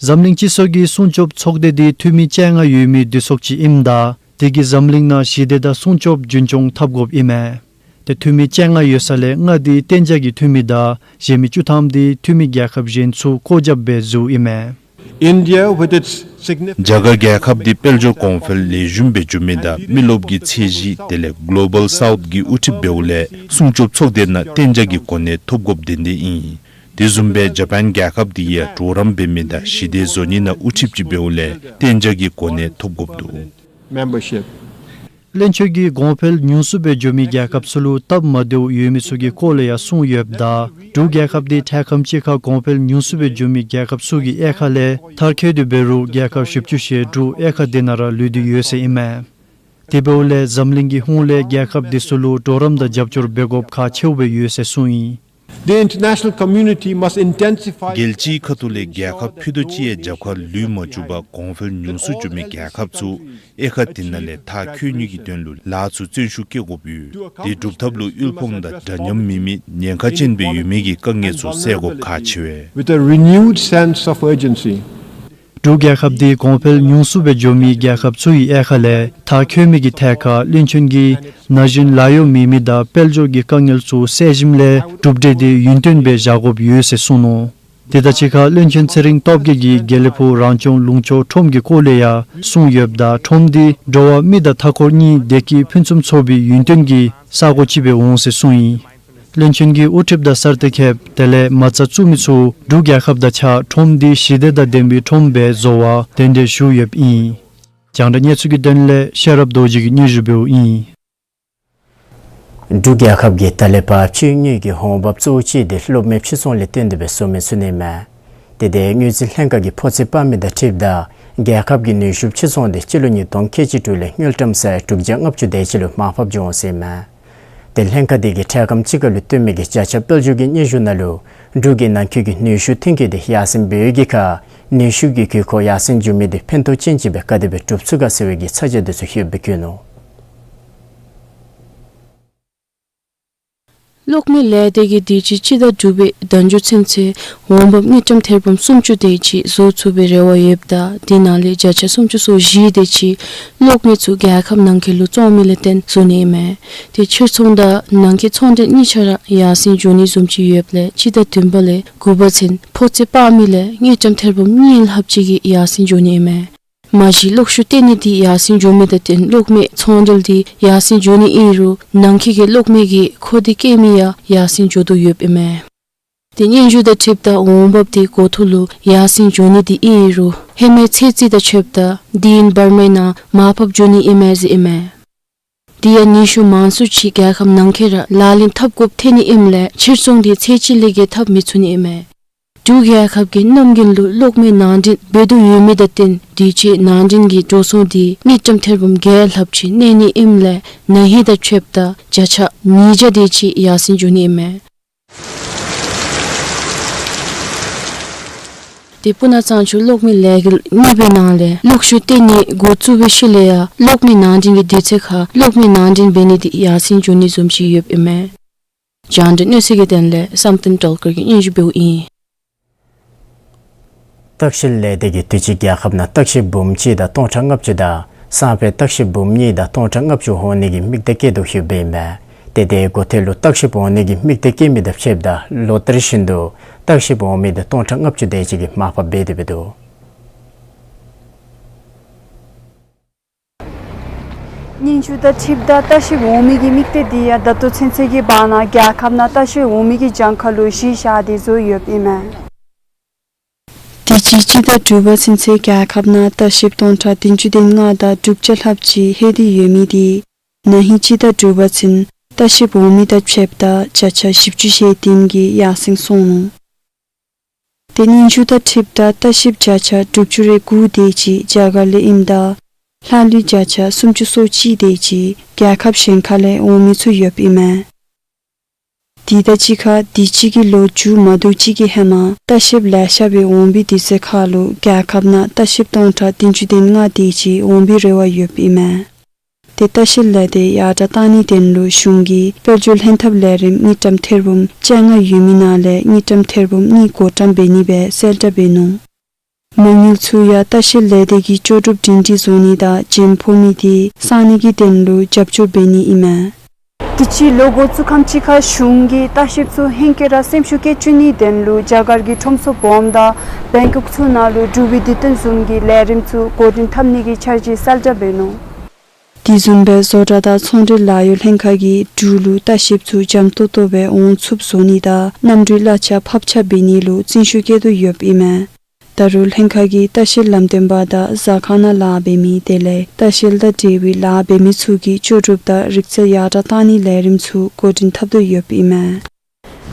འཛམ་གླིང་སྤྱི་ཚོགས་ཀྱི་སྲུང་སྐྱོབ་ཚོགས་སྡེ་འདི་འཐུས་མི་བཅོ་ལྔ་ཡོད་མི་འདུས་ཚོགས་ཅིག་ཨིནམ་ད་དེ་གིས་འཛམ་གླིང་ནང་ཞི་བདེ་དང་སྲུང་སྐྱོབ་རྒྱུན་སྐྱོང་འཐབ་དགོཔ་ཨིན་མས། ཏེ་འཐུས་མི་བཅོ་ལྔ་ཡོད་ས་ལས་ལྔ་འདི་གཏན་འཇགས་ཀྱི་འཐུས་མི་དང་གཞན་མི་བཅུ་ཐམ་འདི་འཐུས་མི་རྒྱལ་ཁབ་གཞན་ཚུ་སྐོར་རྒྱབ་སྦེ་འཛུལཝ་ཨིན་མས། India with its significant རྒྱ་གར་རྒྱལ་ཁབ་འདི་དཔལ་འབྱོར་གོང་འཕེལ་ལེགས་ཤོམ་སྦེ་འགྱོ་མི་དང་མི་རློབས་ཀྱི་ཚད་གཞི་དེ་ལས་Global South གི་དབུ་ཁྲིདཔ་འབདཝ་ལས་སྲུང་སྐྱོབ་ཚོགས་སྡེ་ནང་གཏན་འཇགས་ཀྱི་གོ་གནས་ཐོབ་དགོཔ་དེ་འདྲ་ཨིན། དེ་བཟུམ་སྦེ་ཇ་པཱན་རྒྱལ་ཁབ་འདི་ཡང་གྲོགས་རམ་འབད་མི་དང་ཞི་བདེ་བཟོ་ནི་ནང་དབུ་ཁྲིདཔ་ཅིག་འབདཝ་ལས་གཏན་འཇགས་ཀྱི་གོ་གནས་ཐོབ་དགོཔ་འདུག། Membership. བློན་ཆེན་གྱིས་གོང་འཕེལ་ཉུང་སུ་སྦེ་འགྱོ་མི་རྒྱལ་ཁབ་ཚུ་ལུ་སྟབས་མ་བདེཝ་ཡོད་མི་ཚུ་གི་སྐོར་ལས་ཡང་གསུངས་ཡོདཔ་ད་འབྲུག་རྒྱལ་ཁབ་འདི་ཐད་ཁམས་ཅིག་ཁར་གོང་འཕེལ་ཉུང་སུ་སྦེ་འགྱོ་མི་རྒྱལ་ཁབ་ཚུ་གི་དབྱེ་ཁག་ལས་མཐར་འཁྱོལ་ཏེ་འབད་རུང་རྒྱལ་ཁབ་བཞི་བཅུ་ཞེ་དྲུག་དབྱེ་ཁག་འདི་ནང་ར་ལུས་ཏེ་ཡོད་ཟེར་ཨིན་མས། དེ་འབདཝ་ལས་འཛམ་གླིང་གི་ཧོངས་ལས་རྒྱལ་ཁབ་འདི་ཚུ་ལུ་གྲོགས་རམ་དང་རྒྱབ་སྐྱོར་འབད་དགོཔ་ཁག་ཆེཝ་སྦེ་ཡོད་ཟེར་གསུངས་ཡི། The international community must intensify རྒྱལ་སྤྱིའི་ཁ་ཐུག་ལས་རྒྱལ་ཁབ་ཕུད་རྡོག་གཅིག་ཡང་རྒྱབ་ཁར་ལུས་མ་བཅུག་པར་གོང་འཕེལ་ཉུང་སུ་འགྱོ་མི་རྒྱལ་ཁབ་ཚུ་དབྱེ་ཁག་དེ་ནང་ལས་མཐར་འཁྱོལ་ནི་གི་དོན་ལུ་ལཱ་ཚུ་བརྩོན་ཤུགས་བསྐྱེད་དགོཔ་ཡོད། དེ་སྒྲུབ་ཐབས་ལུ་དབུལ་ཕོངས་དང་འདྲ་མཉམ་མེད་མི་ཉེན་ཁ་ཅན་སྦེ་ཡོད་མི་གི་དཀའ་ངལ་ཚུ་སེལ་དགོཔ་ཁག་ཆེ་བས། With a renewed sense of urgency. འབྲུག་རྒྱལ་ཁབ་འདི་གོང་འཕེལ་ཉུང་སུ་སྦེ་འགྱོ་མི་རྒྱལ་ཁབ་ཚུ་གི་དབྱེ་ཁག་ལས་མཐར་འཁྱོལ་མི་གི་ཐད་ཁར་བློན་ཆེན་གྱིས་ན་གཞོན་ལཱ་གཡོག་མེད་མི་དང་དཔལ་འབྱོར་གྱི་དཀའ་ངལ་ཚུ་སེལ་ཞིནམ་ལས་གྲུབ་འབྲས་འདི་ཡུན་བརྟན་སྦེ་བཞག་དགོཔ་ཡོད་ཟེར་གསུངས་ནུག། དེ་དང་གཅིག་ཁར་བློན་ཆེན་ཚེ་རིང་སྟོབས་རྒྱས་ཀྱིས་དགེ་ལེགས་ཕུག་རང་སྐྱོང་ལུང་ཕྱོགས་ཁྲོམ་གྱི་སྐོར་ལས་ཡང་གསུངས་ཡོདཔ་ད་ཁྲོམ་འདི་འགྲོ་བ་མི་དང་མཐའ་འཁོར་གཉིས་བདེ་སྐྱིད་ཕུན་སུམ་ཚོགས་པའི་ཡུན་བརྟན་གྱི་ས་གོ་ཅིག་སྦེ་འོང་ཟེར་གསུངས་ཡི། བློན་ཆེན་གྱིས་དབུ་ཁྲིདཔ་དང་སར་ཏེ་ཁེབས་དེ་ལས་མ་རྩ་བཙུགས་མི་ཚུ་འབྲུག་རྒྱལ་ཁབ་དང་གཅིག་ཁར་ཁྲོམ་འདི་ཞི་བདེ་དང་ལྡན་པའི་ཁྲོམ་སྦེ་བཟོ་བར་གདན་འདྲེན་ཞུ་ཡོདཔ་ཨིན། རྒྱང་བསྒྲགས་གནས་ཚུལ་གྱི་དོན་ལས་ཤེས་རབ་རྡོ་རྗེ་གིས་སྙན་ཞུ་འབདཝ་ཨིན། འབྲུག་རྒྱལ་ཁབ་ཀྱིས་ད་ལས་ཕར་ཕྱི་དངུལ་གྱི་འོང་འབབ་གཙོ་བོ་ཅིག་འདི་གློག་མེ་ཕྱིར་ཚོང་ལས་བརྟེན་ཏེ་སྦེ་བཟོ་མི་ཚུགས་ནི་མས། ཏེ་དེ་དངུལ་རྩིས་ལྷན་ཁག་གིས་ཕོ་ཚོད་དཔག་མི་དང་འཁྲིལཝ་ད་རྒྱལ་ཁབ་ཀྱི་ནུས་ཤུགས་ཕྱིར་ཚོང་འདི་སྤྱི་ལོ་ཉིས་སྟོང་ཁལ་གཅིག་དྲུག་ལས་དངུལ་ཀྲམ་ས་ཡ་དྲུག་བརྒྱ་ལྔ་བཅུ་དེ་ཅིག་ལུ་མར་ཕབ་འགྱོ་འོང་ཟེར་མས། ཏེ་ལྷན་ཁག་དེ་གིས་འཕྲལ་ཁམས་ཅིག་ཁར་ལུ་བཏོན་མི་གི་བརྒྱ་ཆ་དཔལ་འབྱོར་གྱི་སྙན་ཞུ་ནང་ལུ་འབྲུག་གི་ནང་འཁོད་ཀྱི་ནུས་ཤུགས་ཐོན་སྐྱེད་འདི་ཡར་སེང་འབད་བའི་གི་ཁར་ནུས་ཤུགས་ཀྱི་དགོས་མཁོ་ཡར་སེང་འགྱོ་མི་འདི་ཕན་ཐོགས་ཅན་ཅིག་སྦེ་ག་དེ་སྦེ་གྲུབ་ཚུགས་ག་ཟེར་བའི་གི་ཚ་གྱང་འདི་ཚུ་ཡོདཔ་སྦེ་བཀོད་ནུག། གློག་མེ་ལས་སྡེ་གིས་དུས་ཅི་སྤྱི་ཟླ་དྲུག་པའི་ཟླ་མཇུག་ཚུན་ཚོད་འོང་འབབ་དངུལ་ཀྲམ་ཐེར་འབུམ་སུམ་ཅུ་དེ་ཅིག་བཟོ་ཚུགས་པའི་རེ་བ་ཡོདཔ་ད་དེ་ནང་ལས་བརྒྱ་ཆ་སུམ་ཅུ་སོ་བཞི་དེ་ཅིག་གློག་མེ་ཚུ་རྒྱལ་ཁབ་ནང་འཁོད་ལུ་བཙོང་མི་ལས་བརྟེན་བཟོ་ནི་ཨིན་མས། ཏེ་ཕྱིར་ཚོང་དང་ནང་འཁོད་ཚོང་འབྲེལ་གཉིས་ཆ་ར་ཡར་སེང་འགྱོ་ནི་བཟུམ་ཅིག་ཡོདཔ་ལས་སྤྱི་ཟླ་བདུན་པ་ལས་དགུ་པ་ཚུན་ཕོ་ཚོད་དཔག་མི་ལས་དངུལ་ཀྲམ་ཐེར་འབུམ་གཉིས་ལྷགཔ་ཅིག་གི་ཡར་སེང་འགྱོ་ནི་ཨིན་མས། མ་གཞི་གློག་ཤུགས་བཏོན་ནི་འདི་ཡར་སེང་འགྱོ་མི་དང་བརྟེན་གློག་མེ་ཚོང་འབྲེལ་འདི་ཡར་སེང་འགྱོ་ནི་ཨིན་རུང་ནང་འཁོད་ཀྱི་གློག་མེ་གི་མཁོ་འདོད་བསྐྱེད་མི་ཡང་ཡར་སེང་འགྱོ་དོ་ཡོདཔ་ཨིན་མས། ཏེ་སྙན་ཞུ་དང་འཁྲིལཝ་ད་འོང་འབབ་འདི་འགོ་ཐོག་ལུ་ཡར་སེང་འགྱོ་ནི་འདི་ཨིན་རུང་ཧེ་མའི་ཚོད་རྩིས་དང་ཕྱདཔ་ད་དུས་ཡུན་བར་མའི་ནང་མར་ཕབ་འགྱོ་ནི་ཨིན་མས་ཟེར་ཨིན་མས། དེ་ཡང་ནུས་ཤུགས་མང་སུ་ཅིག་རྒྱལ་ཁབ་ནང་འཁོད་ར་ལག་ལེན་འཐབ་དགོཔ་ཐོན་ནི་ཨིནམ་ལས་ཕྱིར་ཚོང་འདི་ཚད་ཅིག་ལས་བརྒལ་འཐབ་མི་ཚུགས་ནི་ཨིན་མས། འབྲུག་རྒྱལ་ཁབ་ཀྱིས་གནམ་དགུན་ལུ་གློག་མེ་ནང་འདྲེན་འབད་དོ་ཡོད་མི་དང་བརྟེན་དུས་ཅི་ནང་འདྲེན་གྱི་འགྲོ་སོང་འདི་དངུལ་ཀྲམ་ཐེར་འབུམ་བརྒྱད་ལྷགཔ་ཅིག་གནས་ནི་ཨིནམ་ལས་ན་ཧིང་དང་ཕྱདཔ་ད་བརྒྱ་ཆ་ཉིས་བརྒྱ་དེ་ཅིག་ཡར་སེང་འགྱོ་ནི་ཨིན་མས། ཏེ་སྤུ་ན་གཙང་ཆུ་གློག་མེ་ལས་འགུལ་གཉིས་པའི་ནང་ལས་གློག་ཤུགས་བཏོན་ནི་འགོ་བཙུགས་པའི་ཤུལ་ལས་ཡང་གློག་མེ་ནང་འདྲེན་གྱི་དུས་ཚོད་ཁར་གློག་མེ་ནང་འདྲེན་འབད་ནི་འདི་ཡར་སེང་འགྱོ་ནི་བཟུམ་ཅིག་ཡོདཔ་ཨིན་མས། རྒྱང་བསྒྲགས་གནས་ཚུལ་གྱི་དོན་ལས་བསམ་གཏན་སྒྲོལ་དཀར་གྱིས་སྙན་ཞུ་འབདཝ་ཨིན། ལྟ་བཤལ་ལས་སྡེ་གིས་དུས་ཅི་རྒྱལ་ཁབ་ནང་ལྟ་བཤལཔ་འབུམ་གཅིག་དང་སྟོང་ཕྲག་ལྔ་བཅུ་དང་སང་ཕོད་ལྟ་བཤལཔ་འབུམ་གཉིས་དང་སྟོང་ཕྲག་ལྔ་བཅུ་འོང་ནི་གི་དམིགས་གཏད་བསྐྱེད་དོ་ཡོདཔ་ཨིན་མས། ཏེ་དེ་འགོ་ཐོག་ལུ་ལྟ་བཤལཔ་འོང་ནི་གི་དམིགས་གཏད་བསྐྱེད་མི་དང་ཕྱདཔ་ད་ལོ་ལྟར་བཞིན་དུ་ལྟ་བཤལཔ་འོང་མི་འདི་སྟོང་ཕྲག་ལྔ་བཅུ་དེ་ཅིག་གིས་མར་ཕབ་འབད་དེ་འབད་དོ། སྙན་ཞུ་དང་འཁྲིལཝ་ད་ལྟ་བཤལཔ་འོང་མི་གི་དམིགས་གཏད་འདི་ཡང་ད་ལྟོ་ཚུན་ཚོད་ཀྱི་བར་ན་རྒྱལ་ཁབ་ནང་ལྟ་བཤལ་འོང་མི་གི་གྱངས་ཁ་ལུ་གཞི་བཞག་སྟེ་བཟོ་ཡོདཔ་ཨིན་མས། དུས་ཅི་སྤྱི་ཟླ་དྲུག་པ་ཚུན་ཚོད་རྒྱལ་ཁབ་ནང་ལྟ་བཤལཔ་སྟོང་ཕྲག་བདུན་ཅུ་དོན་ལྔ་དང་དྲུག་བརྒྱ་ལྷགཔ་ཅིག་ལྷོད་དེ་ཡོད་མི་འདི་ན་ཧིང་སྤྱི་ཟླ་དྲུག་པ་ཚུན་ལྟ་བཤལཔ་འོང་མི་དང་ཕྱདཔ་ད་བརྒྱ་ཆ་བཞི་བཅུ་ཞེ་བདུན་གྱིས་ཡར་སེང་སོང་ནུག། ཏེ་སྙན་ཞུ་དང་འཁྲིལཝ་ད་ལྟ་བཤལཔ་བརྒྱ་ཆ་དྲུག་ཅུ་རེ་དགུ་དེ་ཅིག་རྒྱ་གར་ལས་ཨིནམ་ད་ལྷག་ལུས་བརྒྱ་ཆ་སུམ་ཅུ་སོ་གཅིག་དེ་ཅིག་རྒྱལ་ཁབ་གཞན་ཁ་ལས་འོང་མི་ཚུ་ཡོདཔ་ཨིན་མས། དེ་དང་གཅིག་ཁར་དུས་ཅི་གི་ལོ་མཇུག་མ་བསྡུ་ཅིག་གི་ཧེ་མ་ལྟ་བཤལཔ་ལེ་ཤ་སྦེ་འོང་བའི་དུས་ཚོད་ཁར་ལུ་རྒྱལ་ཁབ་ནང་ལྟ་བཤལཔ་སྟོང་ཕྲག་བདུན་ཅུ་དོན་ལྔ་དེ་ཅིག་འོང་བའི་རེ་བ་ཡོདཔ་ཨིན་མས། ཏེ་ལྟ་བཤལ་ལས་སྡེ་ཡར་དྲགས་བཏང་ནིའི་དོན་ལུ་གཞུང་གིས་དཔལ་འབྱོར་ལྷན་ཐབས་ལས་རིམ་དངུལ་ཀྲམ་ཐེར་འབུམ་བཅོ་ལྔ་ཡོད་མི་ནང་ལས་དངུལ་ཀྲམ་ཐེར་འབུམ་གཉིས་བགོ་བཀྲམ་འབད་ནི་སྦེ་གསལ་བསྒྲགས་འབད་ནུག། མ་དངུལ་ཚུ་ཡང་ལྟ་བཤལ་ལས་སྡེ་གིས་ལྕོགས་གྲུབ་སྒྲིང་སྒྲིང་བཟོ་ནི་དང་བྱེམ་ཕོག་མི་དེ་སངས་ནི་གི་དོན་ལུ་རྒྱབ་སྐྱོར་འབད་ནི་ཨིན་མས། དུས་ཅི་ལོ་འགོ་བཙུགས་ཁམས་ཅིག་ཁར་གཞུང་གིས་ལྟ་བཤལཔ་ཚུ་ཧེང་སྐལ་ར་སེམས་ཤུགས་བསྐྱེད་བཅུག་ནིའི་དོན་ལུ་རྒྱ་གར་གྱི་ཁྲོམ་ཚོགས་སྦོམ་དང་བེང་ཀོག་ཚུ་ནང་ལུ་འབྲུག་པའི་དུས་སྟོན་བཟུམ་གྱི་ལས་རིམ་ཚུ་འགོ་འདྲེན་འཐབ་ནི་གི་འཆར་གཞི་གསལ་བསྒྲགས་འབད་ནུག། དེ་བཟུམ་སྦེ་བཟོ་གྲྭ་དང་ཚོང་འབྲེལ་ལཱ་གཡོག་ལྷན་ཁག་གིས་འབྲུག་ལུ་ལྟ་བཤལཔ་ཚུ་འཇམ་ཏོང་ཏོ་སྦེ་འོང་ཚུགསཔ་བཟོ་ནི་དང་གནམ་གྲུའི་གླ་ཆ་ཕབ་ཆ་འབད་ནི་ལུ་བརྩོན་ཤུགས་བསྐྱེད་དོ་ཡོདཔ་ཨིན་མས། ད་རུང་ལྷན་ཁག་གིས་ལྟ་བཤལ་ལམ་སྟོན་པ་དང་ཟ་ཁང་ནང་ལཱ་འབད་མི་དེ་ལས་ལྟ་བཤལ་དང་འབྲེལ་བའི་ལཱ་འབད་མི་ཚུ་གི་ལྕོགས་གྲུབ་དང་རིག་རྩལ་ཡར་དྲགས་བཏང་ནིའི་ལས་རིམ་ཚུ་འགོ་འདྲེན་འཐབ་དོ་ཡོདཔ་ཨིན་མས།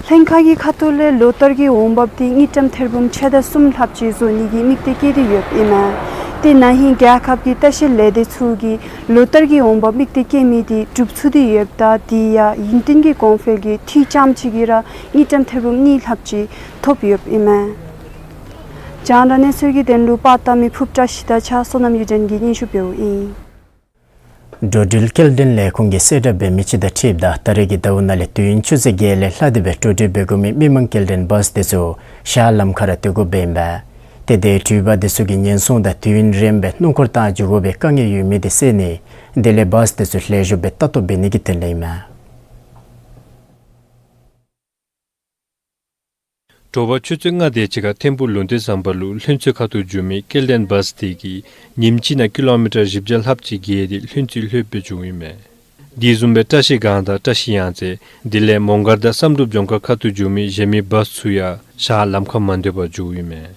ལྷན་ཁག་གི་ཁ་ཐུག་ལས་ལོ་ལྟར་གྱི་འོང་འབབ་འདི་དངུལ་ཀྲམ་ཐེར་འབུམ་ཕྱེད་དང་གསུམ་ལྷགཔ་ཅིག་བཟོ་ནི་གི་དམིགས་གཏད་བསྐྱེད་དེ་ཡོདཔ་ཨིན་མས། ཏེ་ན་ཧིང་རྒྱལ་ཁབ་ཀྱི་ལྟ་བཤལ་ལས་སྡེ་ཚུ་གིས་ལོ་ལྟར་གྱི་འོང་འབབ་དམིགས་གཏད་བསྐྱེད་མི་འདི་འགྲུབ་ཚུགས་ཏེ་ཡོདཔ་ད་དེ་ཡང་ཡུན་བརྟན་གྱི་གོང་འཕེལ་གྱི་འཐུས་ཙམ་ཅིག་གིས་ར་དངུལ་ཀྲམ་ཐེར་འབུམ་གཉིས་ལྷགཔ་ཅིག་ཐོབ་ཡོདཔ་ཨིན་མས། རྒྱང་བསྒྲགས་གནས་ཚུལ་གྱི་དོན་ལུ་པར་བཏབ་མི་ཕུབ་བཀྲ་ཤིས་དང་གཅིག་ཁར་བསོད་ནམས་གཡུ་སྒྲོན་གྱིས་སྙན་ཞུ་འབདཝ་ཨིན། འགྲོ་འགྲུལ་སྐྱེལ་འདྲེན་ལས་ཁུངས་ཀྱིས་གསལ་བསྒྲགས་འབད་མི་ཅིག་དང་འཁྲིལཝ་ད་ད་རེས་ཀྱི་ཟླཝ་ནང་ལས་དུས་ཡུན་ཆུ་ཚོད་བརྒྱད་ལས་ལྷག་སྟེ་སྦེ་འགྲོ་འགྲུལ་འབད་དགོ་མི་མི་མང་སྐྱེལ་འདྲེན་བཱས་དེ་ཚུ་ཞག་ལམ་ཁར་ར་སྡོད་དགོཔ་ཨིན་པས། ཏེ་དེ་འགྲུལ་པ་དེ་ཚུ་གིས་ཉེན་སྲུང་དང་དུས་ཡུན་རིངམོ་སྦེ་སྣུམ་འཁོར་བཏང་འགྱོ་དགོ་པའི་དཀའ་ངལ་ཡོད་མི་དེ་བསལ་ནི་དེ་ལས་བཱས་དེ་ཚུ་ལེགས་ཤོམ་སྦེ་ལྟ་རྟོག་འབད་ནི་གི་དོན་ལས་ཨིན་མས། དྲོ་པ་ཆུ་ཚོད་ལྔ་དེ་ཅིག་ཁར་ཐིམ་ཕུག་ལུང་བསྟན་ཟམ་པ་ལུ་ལྷུན་རྩེ་ཁ་ཐུག་འགྱོ་མི་སྐྱེལ་འདྲེན་བཱསི་དེ་གིས་ཉིནམ་གཅིག་ནང་ཀི་ལོ་མི་ཊར་བཞི་བརྒྱ་ལྷགཔ་ཅིག་བརྒལ་ཏེ་ལྷུན་རྩེ་ལྷོདཔ་སྦེ་འགྱོཝ་ཨིན་མས། དེ་བཟུམ་སྦེ་བཀྲ་ཤིས་སྒང་དང་བཀྲ་ཤིས་གཡང་རྩེ་དེ་ལས་མོང་སྒར་དང་བསམ་གྲུབ་ལྗོངས་མཁར་ཁ་ཐུག་འགྱོ་མི་གཞན་མི་བཱསི་ཚུ་ཡང་ཞག་ལམ་ཁར་མ་སྡོད་པར་འགྱོཝ་ཨིན་མས།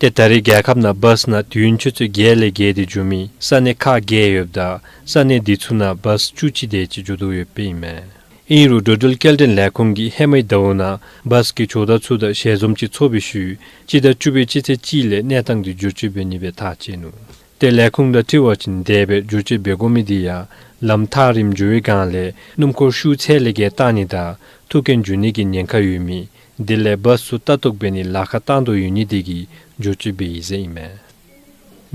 ཏེ་ད་རེས་རྒྱལ་ཁབ་ནང་བཱསི་ནང་དུས་ཡུན་ཆུ་ཚོད་བརྒྱད་ལས་བརྒལ་ཏེ་འགྱོ་མི་ས་གནས་ཁག་བརྒྱད་ཡོདཔ་ད་ས་གནས་དེ་ཚུ་ནང་བཱསི་བཅུ་གཅིག་དེ་ཅིག་འགྱོ་དོ་ཡོདཔ་ཨིན་མས། ཨིན་རུང་འགྲོ་འགྲུལ་སྐྱེལ་འདྲེན་ལས་ཁུངས་ཀྱིས་ཧེ་མའི་ཟླཝ་ནང་བཱསི་གི་ཇོ་བདག་ཚུ་དང་ཞལ་འཛོམས་ཅིག་ཚོགས་པའི་ཤུལ་སྤྱི་ཟླ་བཅུ་པའི་སྤྱི་ཚེས་གཅིག་ལས་གནས་སྟངས་དེ་བསྒྱུར་བཅོས་འབད་ནི་སྦེ་ཐག་བཅད་ནུག། ཏེ་ལས་ཁུངས་དང་འཁྲིལ་བ་ཅིན་དེ་སྦེ་བསྒྱུར་བཅོས་འབད་དགོ་མི་དེ་ཡང་ལམ་ཐག་རིངམོ་འགྱོ་བའི་སྒང་ལས་སྣུམ་འཁོར་ཤུགས་ཚད་ལས་བརྒལ་བཏང་ནི་དང་ཐུག་རྐྱེན་འབྱུང་ནི་གི་ཉེན་ཁ་ཡོད་མི་དེ་ལས་བཱསི་ཚུ་ལྟ་རྟོག་འབད་ནི་ལཱ་ཁག་བཏང་དོ་ཡོད་ནི་དེ་གིས་བསྒྱུར་བཅོས་འབད་ཡི་ཟེར་ཨིན་མས།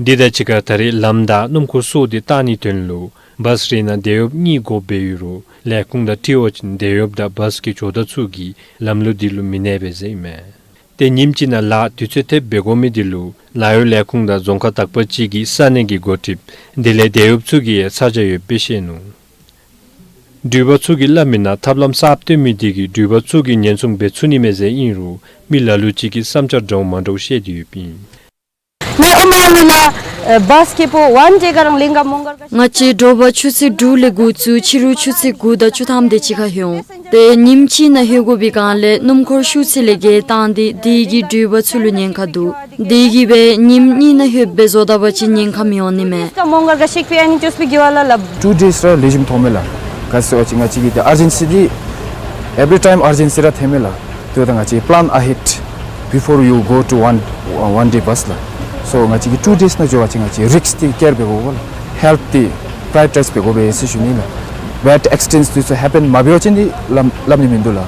འདི་དང་གཅིག་ཁར་ད་རེས་ལམ་བདའ་སྣུམ་འཁོར་སོགས་དེ་བཏང་ནིའི་དོན་ལུ་བཱསི་རེ་ནང་དེད་གཡོགཔ་གཉིས་དགོཔ་འབད་ཡོད་རུང་ལས་ཁུངས་དང་འཁྲིལ་བ་ཅིན་དེད་གཡོགཔ་དང་བཱསི་གི་ཇོ་བདག་ཚུ་གིས་ལམ་ལུགས་དེ་ལུ་མི་གནས་པས་ཟེར་ཨིན་མས། ཏེ་ཉིནམ་གཅིག་ནང་ལཱ་དུས་ཚོད་ཐེབས་འབད་དགོ་མི་དེ་ལུ་ལཱ་གཡོག་ལས་ཁུངས་དང་རྫོང་ཁག་དག་པ་ཅིག་གིས་ས་གནས་ཀྱི་འགོ་ཁྲིདཔ་དེ་ལས་དེད་གཡོགཔ་ཚུ་གིས་ཡང་ཚ་གྱང་ཡོདཔ་སྦེ་བཤད་ནུག། འགྲུལ་པ་ཚུ་གིས་སླབ་མིའི་ནང་ཐབས་ལམ་གསརཔ་སྟོན་མི་དེ་གིས་འགྲུལ་པ་ཚུ་གིས་ཉེན་སྲུང་འབད་ཚུགས་ནི་མས་ཟེར་ཨིན་རུང་མི་ལ་ལུ་ཅིག་གིས་བསམ་འཆར་འདྲཝ་མ་འདྲཝ་བཤད་དེ་ཡོདཔ་ཨིན། ནི་ཨོ་མ་ལུ་ལ་བཱསི་ཁེ་པོ་ཝཱན་ཌེ་ག་རང་ལེན་ག་མོང་སྒར་ག། ང་བཅས་དྲོ་པ་ཆུ་ཚོད་དྲུག་ལས་འགོ་བཙུགས་ཕྱི་རུ་ཆུ་ཚོད་དགུ་དང་བཅུ་ཐམ་དེ་ཅིག་ཁར་ལྷོད་འོང་། ཏེ་ཉིནམ་གཅིག་ནང་ལྷོད་དགོ་པའི་སྒང་ལས་སྣུམ་འཁོར་ཤུགས་ཚད་ལས་བརྒལ་བཏང་སྟེ་དེ་གིས་འགྲུལ་པ་ཚུ་ལུ་ཉེན་ཁ་འདུག། དེ་གིས་སྦེ་ཉིནམ་གཉིས་ནང་ལྷོདཔ་སྦེ་བཟོ་ད་པ་ཅིན་ཉེན་ཁ་མི་འོང་ནི་མས། མོང་སྒར་ག་ཤེག་པེ་ཨ་ནི་ཅོས་པི་གི་ཝ་ལ་ལ། ཊུ་ཌེསི་ར་ལེགས་ཤོམ་མཐོང་མས་ལགས། ག་ཅི་ཟེར་བ་ཅིན་ང་བཅས་ཀྱི་ཨར་ཇེན་སི་འདི་ཨེ་བི་རི་ཊའིམ་ཨར་ཇེན་སི་ར་ཐོན་མས་ལགས། དེ་འབདཝ་ད་ང་བཅས་པི་ལཱན་ཨ་ཧེཌ་བི་ཕོར་ཡུ་གོ་ཊུ་ཝཱན་ཝཱན་ཌེ་བཱསི་ལགས། སོ་ང་བཅས་ཀྱིས་ཊུ་ཌེསི་ནང་འགྱོ་བ་ཅིན་ང་བཅས་རིསྐ་འདི་ཀེར་འབད་དགོ་པས་ལགས། ཧེལཐ་འདི་པྲའི་ཡོ་རི་ཊའིཛ་འབད་དགོ་པས་ཟེར་ཞུ་ནི་ལགས། བེཌ་ཨེག་སི་ཌེནཊ་འདི་ཚུ་ཧེ་པེན་མ་འབད་བ་ཅིན་འདི་སླབ་སླབ་ནི་མིན་འདུག་ལགས།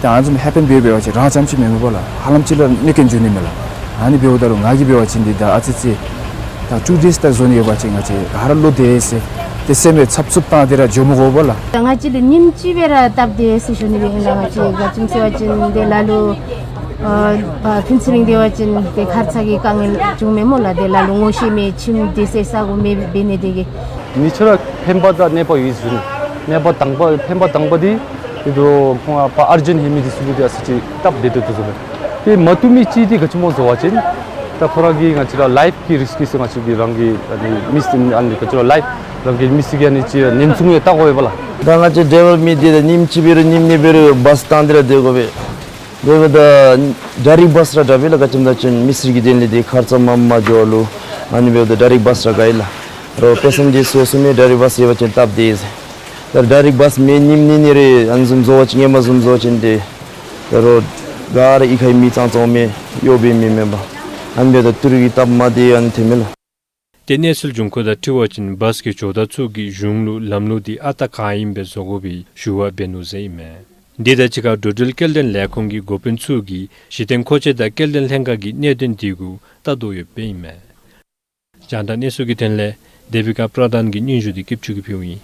ཏེ་ཨ་ནི་བཟུམ་ཧེ་པེན་འབད་འབད་བ་ཅིན་རང་རྐྱངམ་ཅིག་མེན་མས་པ་ལགས། ཧ་ལམ་ཅིག་ལུ་གནོད་རྐྱེན་འབྱུང་ནི་མས་ལགས། ཨ་ནི་འབདཝ་ད་ལུ་ང་གིས་འབད་བ་ཅིན་འདི་ད་ཨ་ཙི་ཙི་ད་ཊུ་ཌེསི་ད་བཟོ་ནི་ཡོད་པ་ཅིན་ང་བཅས་ག་ར་ལུ་དེ་ཟེར་ཏེ་སེམས་ལས་འཚབ་འཚུབ་བཏང་སྟེ་ར་འགྱོ་མི་དགོ་པས་ལགས། ད་ང་བཅས་ལུ་ཉིནམ་གཅིག་སྦེ་ར་སྟབས་བདེ་ཟེར་ཞུ་ནི་སྦེ་ཨིན་ལགས། ང་བཅས་ག་ཅི་སྨོ་ཟེར་བ་ཅིན་དེ་ལ་ལུ་ཨ་ཕུན་ཚོགས་གླིང་འབད་བ་ཅིན་དེ་ཁར་ཚ་གི་དཀའ་ངལ་བྱུང་མས་སྨོ་ལགས། དེ་ལ་ལུ་ངོ་ཤེས་མེད་ཁྱིམ་དེ་ཟེར་ས་གོ་མེད་འབད་ནི་དེ་གིས། མི་ཆ་ར་ཕན་པ་དང་གནོད་པ་ཡོད་ཟེར་ནི། གནོད་པ་དང་པ་ཕན་པ་དང་པ་འདི་འདི་ད་ཁོང་ཨ་པ་ཨར་ཇེནཊ་ཧེ་མི་འདི་ཚུ་ལུ་འདི་ཨ་ཙི་ཅིག་སྟབས་བདེ་ཏོག་ཏོ་བཟོ་མས། ཏེ་མ་བཏུབ་མི་ཅིག་འདི་ག་ཅི་སྨོ་ཟེར་བ་ཅིན་ད་ཁོ་ར་གི་ང་བཅས་ར་ལའིཕ་གི་རིསྐ་ཟེར་ང་བཅས་ཀྱི་རང་གི་ཨ་ནི་མི་ཚེ་ཨ་ནི་ག་ཅི་ར་ལའིཕ་རང་གི་མི་ཚེ་གི་ཨ་ནི་ཅིག་ཉེན་སྲུང་ཡང་བལྟ་དགོ་པས་ལགས། ད་ང་བཅས་ཌའི་བར་མི་འདི་ད་ཉིནམ་གཅིག་འབད་རུང་ཉིནམ་གཉིས་འབད་རུང་བཱསི་བཏང་སྟེ་ར་སྡོད་དགོ་པས། འབདཝ་ད་ཌའི་རེཀཊ་བཱསི་ར་དྲག་པས་ལགས། ག་ཅི་སྨོ་ཟེར་བ་ཅིན་མི་སེར་གྱི་དོན་ལས་འདི་ཁར་ཚ་མ་མ་འགྱོ་བ་ལུ་ཨ་ནི་འབདཝ་ད་ཌའི་རེཀཊ་བཱསི་ར་དགའ་ཡི་ལགས། རོགས་པེ་སེན་ཇར་ཚུ་གསུངམ་མས་ཌའི་རེཀཊ་བཱསི་ཡོད་པ་ཅིན་སྟབས་བདེ་ཟེར། ད་ཌའི་རེཀཊ་བཱསི་མེད་ཉིནམ་གཉིས་གཉིས་རེ་ཨ་ནི་བཟུམ་བཟོ་བ་ཅིན་ཧེ་མ་བཟུམ་བཟོ་བ་ཅིན་ཏེ་ད་རོགས་ག་ར་གཡུས་ཁའི་མི་ཙང་ཙང་མས་གཡོག་འབད་མི་མེན་པར། ཨ་ནི་འབདཝ་ད་ཏི་རུ་གི་སྟབས་མ་བདེ་ཨ་ནི་ཐོན་མས་ལགས། ཏེ་གནས་ཚུལ་འབྱུང་ཁུངས་དང་འཁྲིལ་བ་ཅིན་བཱསི་གི་ཇོ་བདག་ཚུ་གིས་གཞུང་ལུ་ལམ་ལུགས་འདི་ཨ་རྟག་ག་ཨིནམ་སྦེ་བཟོ་དགོ་པའི་ཞུ་བ་འབད་ནུག་ཟེར་ཨིན་མས། འདི་དང་གཅིག་ཁར་འགྲོ་འགྲུལ་སྐྱེལ་འདྲེན་ལས་ཁུངས་ཀྱི་འགོ་དཔོན་ཚུ་གིས་གཞི་རྟེན་མཁོ་ཆས་དང་སྐྱེལ་འདྲེན་ལྷན་ཁག་གི་གནད་དོན་དེ་གུ་བལྟ་དོ་ཡོདཔ་ཨིན་མས། རྒྱང་བསྒྲགས་གནས་ཚུལ་གྱི་དོན་ལས་དེ་བི་ཀ་པྲ་དཱན་གྱི་སྙན་ཞུ་འདི་སྐྱིད་ཆུ་གིས་ཕུལཝ་ཨིན།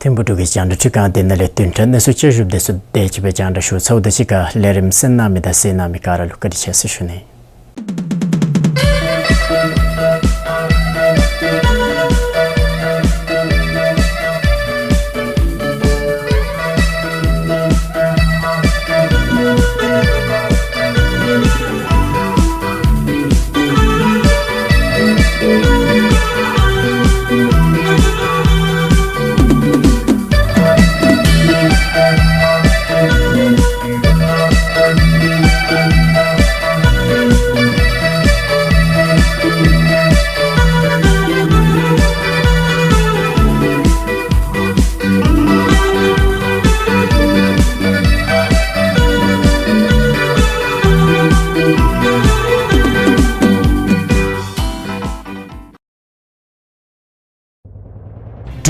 ཐིམ་ཕུག་འབྲུག་གི་རྒྱང་བསྒྲགས་ཁྲི་ཁང་འདི་ནང་ལས་བདུན་ཕྲག་གནས་ཚུལ་བསྐྱར་ཞིབ་དེ་ཚུ་དེ་ཅིག་སྦེ་རྒྱང་བསྒྲགས་ཞུ་ཚརཝ་ད་གཅིག་ཁར་ལས་རིམ་གསན་གནང་མི་དང་གཟིགས་གནང་མི་ག་ར་ལུ་བཀའ་དྲིན་ཆེ་ཟེར་ཞུ་ནི།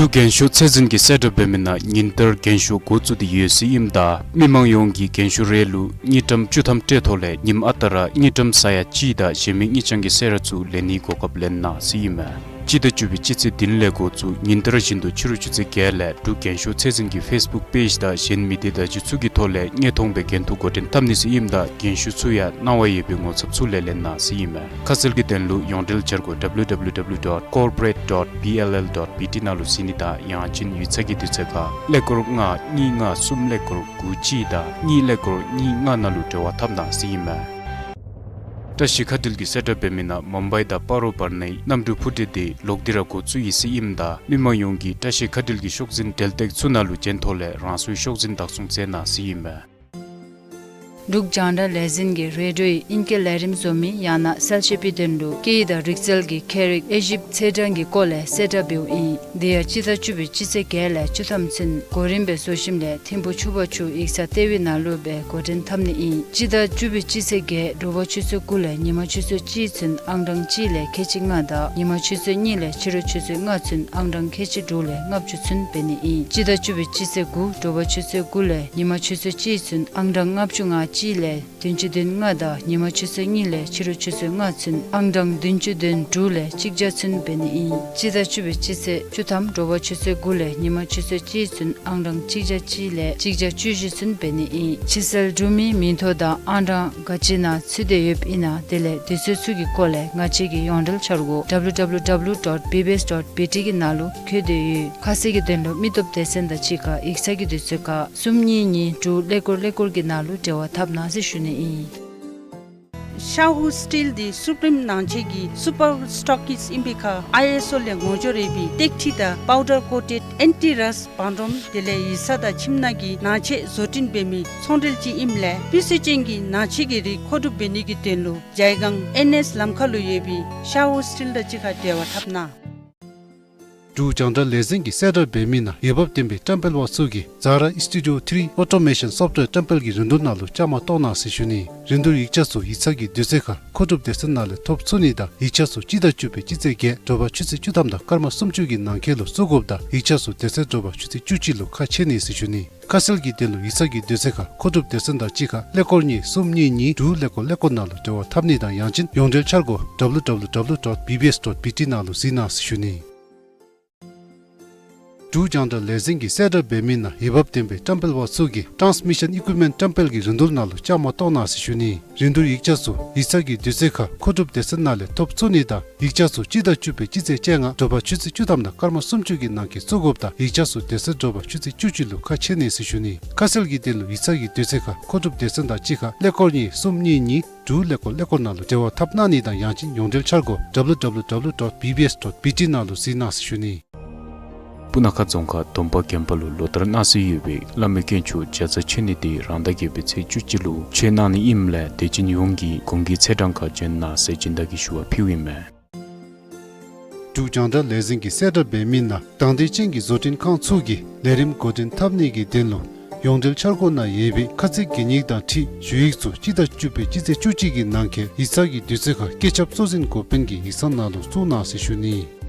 འབྲུག་རྒན་ཤོས་ཚད་འཛིན་གྱི་གསལ་བསྒྲགས་འབད་མི་ནང་ཉིན་ལྟར་རྒན་ཤོས་འགོ་བཙུགས་ཏེ་ཡོད་ཟེར་ཨིནམ་ད་མི་མང་ཡོངས་ཀྱིས་རྒན་ཤོས་རེ་ལུ་དངུལ་ཀྲམ་བཅུ་ཐམ་སྤྲོད་ཐོག་ལས་ཉིནམ་ཨ་རྟག་ར་དངུལ་ཀྲམ་ས་ཡ་གཅིག་དང་གཞན་མི་དངུལ་རྐྱང་གི་གསོལ་རས་ཚུ་ལེན་ནིའི་གོ་སྐབས་ལེན་གནང་ཟེར་ཨིན་མས། སྤྱི་ཟླ་བཅུ་པའི་སྤྱི་ཚེས་བདུན་ལས་འགོ་བཙུགས་ཉིན་ལྟར་བཞིན་དུ་ཕྱི་རུ་ཆུ་ཚོད་བརྒྱད་ལས་འབྲུག་རྒན་ཤོས་ཚད་འཛིན་གྱི་ཕེསི་བུཀ་པེཇ་དང་གཞན་མི་སྡེ་བརྡ་བརྒྱུད་ཚུ་གི་ཐོག་ལས་དངོས་མཐོང་སྦེ་འགན་ཐུག་འགོ་འདྲེན་འཐབ་ནི་ཟེར་ཨིནམ་ད་རྒན་ཤོས་ཚུ་ཡང་གནང་བ་ཡོད་པའི་ངོ་ཚབ་ཚུ་ལས་ལེན་གནང་ཟེར་ཨིན་མས། ཁ་གསལ་གྱི་དོན་ལུ་ཡོངས་འབྲེལ་འཆར་སྒོ་W W W dot corporate dot B L L dot B T ནང་ལུ་གཟིགས་ནི་དང་ཡང་ཅིན་ཡིག་ཚང་གི་དུས་ཚོད་ཁར་ཀླད་ཀོར་ལྔ་གཉིས་ལྔ་གསུམ་ཀླད་ཀོར་དགུ་གཅིག་དང་གཉིས་ཀླད་ཀོར་གཉིས་ལྔ་ནང་ལུ་འབྲེལ་བ་འཐབ་གནང་ཟེར་ཨིན་མས། བཀྲ་ཤིས་མཁའ་འགྲུལ་གྱིས་གསལ་བསྒྲགས་འབད་མི་ནང་མུམ་བའི་དང་སྤ་རོ་བར་ནའི་གནམ་གྲུ་འཕུར་འགྲུལ་འདི་ལོག་སྟེ་ར་འགོ་བཙུགས་ཡི་ཟེར་ཨིནམ་ད་མི་མང་ཡོངས་ཀྱིས་བཀྲ་ཤིས་མཁའ་འགྲུལ་གྱི་ཤོག་འཛིན་འབྲེལ་སྟེགས་ཚུ་ནང་ལུ་གཟེངས་ཐོག་ལས་རང་སོའི་ཤོག་འཛིན་བདག་བཟུང་མཛད་གནང་ཟེར་ཨིན་མས། འབྲུག་རྒྱང་བསྒྲགས་ལས་འཛིན་གྱིས་རེ་ཌིའོ་ཡི་ཨིང་སྐད་ལས་རིམ་བཟོ་མི་ཡང་ན་གསལ་བཤད་པའི་དོན་ལུ་སྐད་ཡིག་དང་རིག་རྩལ་གྱི་མཁས་རིག་དབྱེ་ཞིབ་ཚེས་གྲངས་ཀྱི་སྐོར་ལས་གསལ་བསྒྲགས་འབདཝ་ཨིན། དེ་ཡང་སྤྱི་ཟླ་བཅུ་པའི་སྤྱི་ཚེས་བརྒྱད་ལས་བཅུ་ཐམ་ཚུན་གོ་རིམ་སྦེ་བཟོ་ཞིནམ་ལས་ཐིམ་ཕུ་ཆུ་བར་ཆུ་ཡིག་ཚང་ལྟེ་བའི་ནང་ལུ་སྦེ་འགོ་འདྲེན་འཐབ་ནི་ཨིན། སྤྱི་ཟླ་བཅུ་པའི་སྤྱི་ཚེས་བརྒྱད་དྲོ་པ་ཆུ་ཚོད་དགུ་ལས་ཉིན་མ་ཆུ་ཚོད་གཅིག་ཚུན་ཨང་གྲངས་གཅིག་ལས་ཁལ་གཅིག་ལྔ་དང་ཉིན་མ་ཆུ་ཚོད་གཉིས་ལས་ཕྱི་རུ་ཆུ་ཚོད་ལྔ་ཚུན་ཨང་གྲངས་ཁལ་གཅིག་དྲུག་ལས་ལྔ་བཅུ་ཚུན་འབད་ནི་ཨིན། སྤྱི་ཟླ་བཅུ་པའི་སྤྱི་ཚེས་དགུ་དྲོ་པ་ཆུ་ཚོད་དགུ་ལས་ཉིན་མ་ཆུ་ཚོད་གཅིག་ཚུན་ཨང་གྲངས་ལྔ་བཅུ་ང་གཅིག་ལས་བདུན་ཅུ་དོན་ལྔ་དང་ཉིན་མ་ཆུ་ཚོད་གཉིས་ལས་ཕྱི་རུ་ཆུ་ཚོད་ལྔ་ཚུན་ཨང་གྲངས་བདུན་ཅུ་དོན་དྲུག་ལས་གཅིག་བརྒྱ་ཚུན་འབད་ནི་ཨིན། སྤྱི་ཟླ་བཅུ་པའི་སྤྱི་ཚེས་བཅུ་ཐམ་དྲོ་པ་ཆུ་ཚོད་དགུ་ལས་ཉིན་མ་ཆུ་ཚོད་གཅིག་ཚུན་ཨང་གྲངས་གཅིག་བརྒྱ་གཅིག་ལས་གཅིག་བརྒྱ་བཅུ་བཞི་ཚུན་འབད་ནི་ཨིན། ཕྱི་སེལ་གྲུབ་མིའི་མིང་ཐོ་དང་ཨང་གྲངས་ག་ཅི་ནང་ཚུད་དེ་ཡོདཔ་ཨིན་ན་དེ་ལས་དུས་ཚོད་ཚུ་གི་སྐོར་ལས་ང་བཅས་ཀྱི་ཡོངས་འབྲེལ་འཆར་སྒོ W W W dot B B S dot B T གི་ནང་ལུ་བཀོད་དེ་ཡོད། ཁ་གསལ་གྱི་དོན་ལུ་མི་སྟོབས་སྡེ་ཚན་དང་གཅིག་ཁར་ཡིག་ཚང་གི་དུས་ཚོད་ཁར་གསུམ་གཉིས་གཉིས་དྲུག་ཀླད་ཀོར་ཀླད་ཀོར་གྱི་ནང་ལུ་འབྲེལ་བ་འཐབ་གནང་ཟེར་ཞུ་ནི་ཨིན། ཤ་ཧུ་སི་ཊིལ་འདི་སུ་པི་རིམ་ནང་ཆེན་གྱི་སུ་པར་སི་ཊོག་ཀིསཊ་ཨིན་པའི་ཁར་ཨའི་ཨེསི་ཨོ་ལས་ངོ་སྦྱོར་ཡོད་པའི་ཏེག་ཁྲི་དང་པའུ་ཌར་ཀོ་ཊེཌ་ཨེན་ཊི་རསཊ་བང་རིམ་དེ་ལས་ཡིག་ཚང་དང་ཁྱིམ་ནང་གི་ནང་ཆས་བཟོ་སྐྲུན་འབད་མི་ཚོང་འབྲེལ་ཅིག་ཨིནམ་ལས་སྤུས་ཚད་ཅན་གྱི་ནང་ཆས་ཀྱི་རིགས་མཁོ་སྒྲུབ་འབད་ནི་གི་དོན་ལུ་ཇའི་སྒང་ཨེན་ཨེསི་ལམ་ཁ་ལུ་ཡོད་པའི་ཤ་ཧུ་སི་ཊིལ་དང་གཅིག་ཁར་འབྲེལ་བ་འཐབ་གནང་། འབྲུག་རྒྱང་བསྒྲགས་ལས་འཛིན་གྱིས་གསལ་བསྒྲགས་འབད་མི་ནང་འོས་འབབ་ལྡན་པའི་བཀྲམ་སྤེལ་པ་ཚུ་གིས་ཛ་ར་ཨིསི་ཊུ་ཌི་ཡོ་ཐི་རི་ཨོ་ཊོ་མེ་ཤཱན་སོཕ་ཊི་ཝེར་བཀྲམ་སྤེལ་གྱི་རིན་བསྡུར་ནང་ལུ་བཅའ་མར་གཏོགས་གནང་ཟེར་ཞུ་ནི། རིན་བསྡུར་ཡིག་ཆ་ཚུ་ཡིག་ཚང་གི་དུས་ཚོད་ཁར་མཁོ་སྒྲུབ་སྡེ་ཚན་ནང་ལས་ཐོབ་ཚུགས་ནི་དང་ཡིག་ཆ་ཚུ་སྤྱི་ཟླ་བཅུ་པའི་སྤྱི་ཚེས་བརྒྱད་དྲོ་པ་ཆུ་ཚོད་བཅུ་ཐམ་དང་སྐར་མ་སུམ་ཅུ་གི་ནང་འཁོད་ལུ་བཙུགས་དགོཔ་དང་ཡིག་ཆ་ཚུ་དེ་ཚེ་དྲོ་པ་ཆུ་ཚོད་བཅུ་གཅིག་ལུ་ཁ་ཕྱེ་ནི་ཟེར་ཞུ་ནི། ཁ་གསལ་གྱི་དོན་ལུ་ཡིག་ཚང་གི་དུས་ཚོད་ཁར་མཁོ་སྒྲུབ་སྡེ་ཚན་དང་གཅིག་ཁར་ཀླད་ཀོར་གཉིས་གསུམ་གཉིས་གཉིས་དྲུག་ཀླད་ཀོར་ཀླད་ཀོར་ནང་ལུ་འབྲེལ་བ་འཐབ་ནི་དང་ཡང་ཅིན་ཡོངས་འབྲེལ་འཆར་སྒོ W W W dot B B S dot B T ནང་ལུ་གཟིགས་གནང་ཟེར་ཞུ་ནི། འབྲུག་རྒྱང་བསྒྲགས་ལས་འཛིན་གྱིས་གསལ་བསྒྲགས་འབད་མི་ནང་འོས་འབབ་ལྡན་པའི་བཀྲམ་སྤེལ་པ་ཚུ་གིས་ཊཱནསི་མི་ཤཱན་ཨི་ཀུའིཔ་མེནཊ་བཀྲམ་སྤེལ་གྱི་རིན་བསྡུར་ནང་ལུ་བཅའ་མར་གཏོགས་གནང་ཟེར་ཞུ་ནི། རིན་བསྡུར་ཡིག་ཆ་ཚུ་ཡིག་ཚང་གི་དུས་ཚོད་ཁར་མཁོ་སྒྲུབ་སྡེ་ཚན་ནང་ལས་ཐོབ་ཚུགས་ནི་དང་ཡིག་ཆ་ཚུ་སྤྱི་ཟླ་བཅུ་པའི་སྤྱི་ཚེས་བཅོ་ལྔ་དྲོ་པ་ཆུ་ཚོད་བཅུ་ཐམ་དང་སྐར་མ་སུམ་ཅུ་གི་ནང་འཁོད་བཙུགས་དགོཔ་དང་ཡིག་ཆ་ཚུ་དེ་ཚེ་དྲོ་པ་ཆུ་ཚོད་བཅུ་གཅིག་ལུ་ཁ་ཕྱེ་ནི་ཟེར་ཞུ་ནི། ཁ་གསལ་གྱི་དོན་ལུ་ཡིག་ཚང་གི་དུས་ཚོད་ཁར་མཁོ་སྒྲུབ་སྡེ་ཚན་དང་གཅིག་ཁར་ཀླད་ཀོར་གཉིས་གསུམ་གཉིས་གཉིས་དྲུག་ཀླད་ཀོར་ཀླད་ཀོར་ནང་ལུ་འབྲེལ་བ་འཐབ་གནང་ནི་དང་ཡང་ཅིན་ཡོངས་འབྲེལ་འཆར་སྒོ W W W dot B B S dot B T ནང་ལུ་གཟིགས་གནང་ཟེར་ཞུ་ནི། སྤུ་ན་ཁ་རྫོང་ཁག་དོམ་པ་དགོན་པ་ལུ་ལོ་ལྟར་གནང་སྲོལ་ཡོད་པའི་བླ་མའི་དཀོན་མཆོག་བརྒྱ་རྩ་མཆོད་གནས་དེ་རང་ཟླ་བརྒྱད་པའི་ཚེས་བཅུ་གཅིག་ལུ་མཆོད་གནང་ནི་ཨིནམ་ལས་དད་ཅན་ཡོངས་ཀྱིས་གོང་གི་ཚེས་གྲངས་ཁར་འབྱོན་གནང་ཟེར་སྦྱིན་བདག་གིས་ཞུ་བ་ཕུལཝ་ཨིན་མས། འབྲུག་རྒྱང་བསྒྲགས་ལས་འཛིན་གྱིས་གསལ་བསྒྲགས་འབད་མི་ནང་དང་འདོད་ཅན་གྱི་བཟོ་སྐྲུན་ཁང་ཚུ་གིས་ལས་རིམ་འགོ་འདྲེན་འཐབ་ནི་གི་དོན་ལུ་ཡོངས་འབྲེལ་འཆར་སྒོ་ནང་ཡོད་པའི་ཁ་ཚིག་གན་ཡིག་དང་འཁྲིལ་ཞུ་ཡིག་ཚུ་སྤྱི་ཟླ་བཅུ་པའི་སྤྱི་ཚེས་བཅུ་གཅིག་གི་ནང་འཁོད་ཡིག་ཚང་གི་དུས་ཚོད་ཁར་བཀོད་ཁྱབ་གཙོ་འཛིན་འགོ་དཔོན་གྱི་ཡིག་ཚང་ནང་ལུ་བཙུགས་གནང་ཟེར་ཞུ་ནི།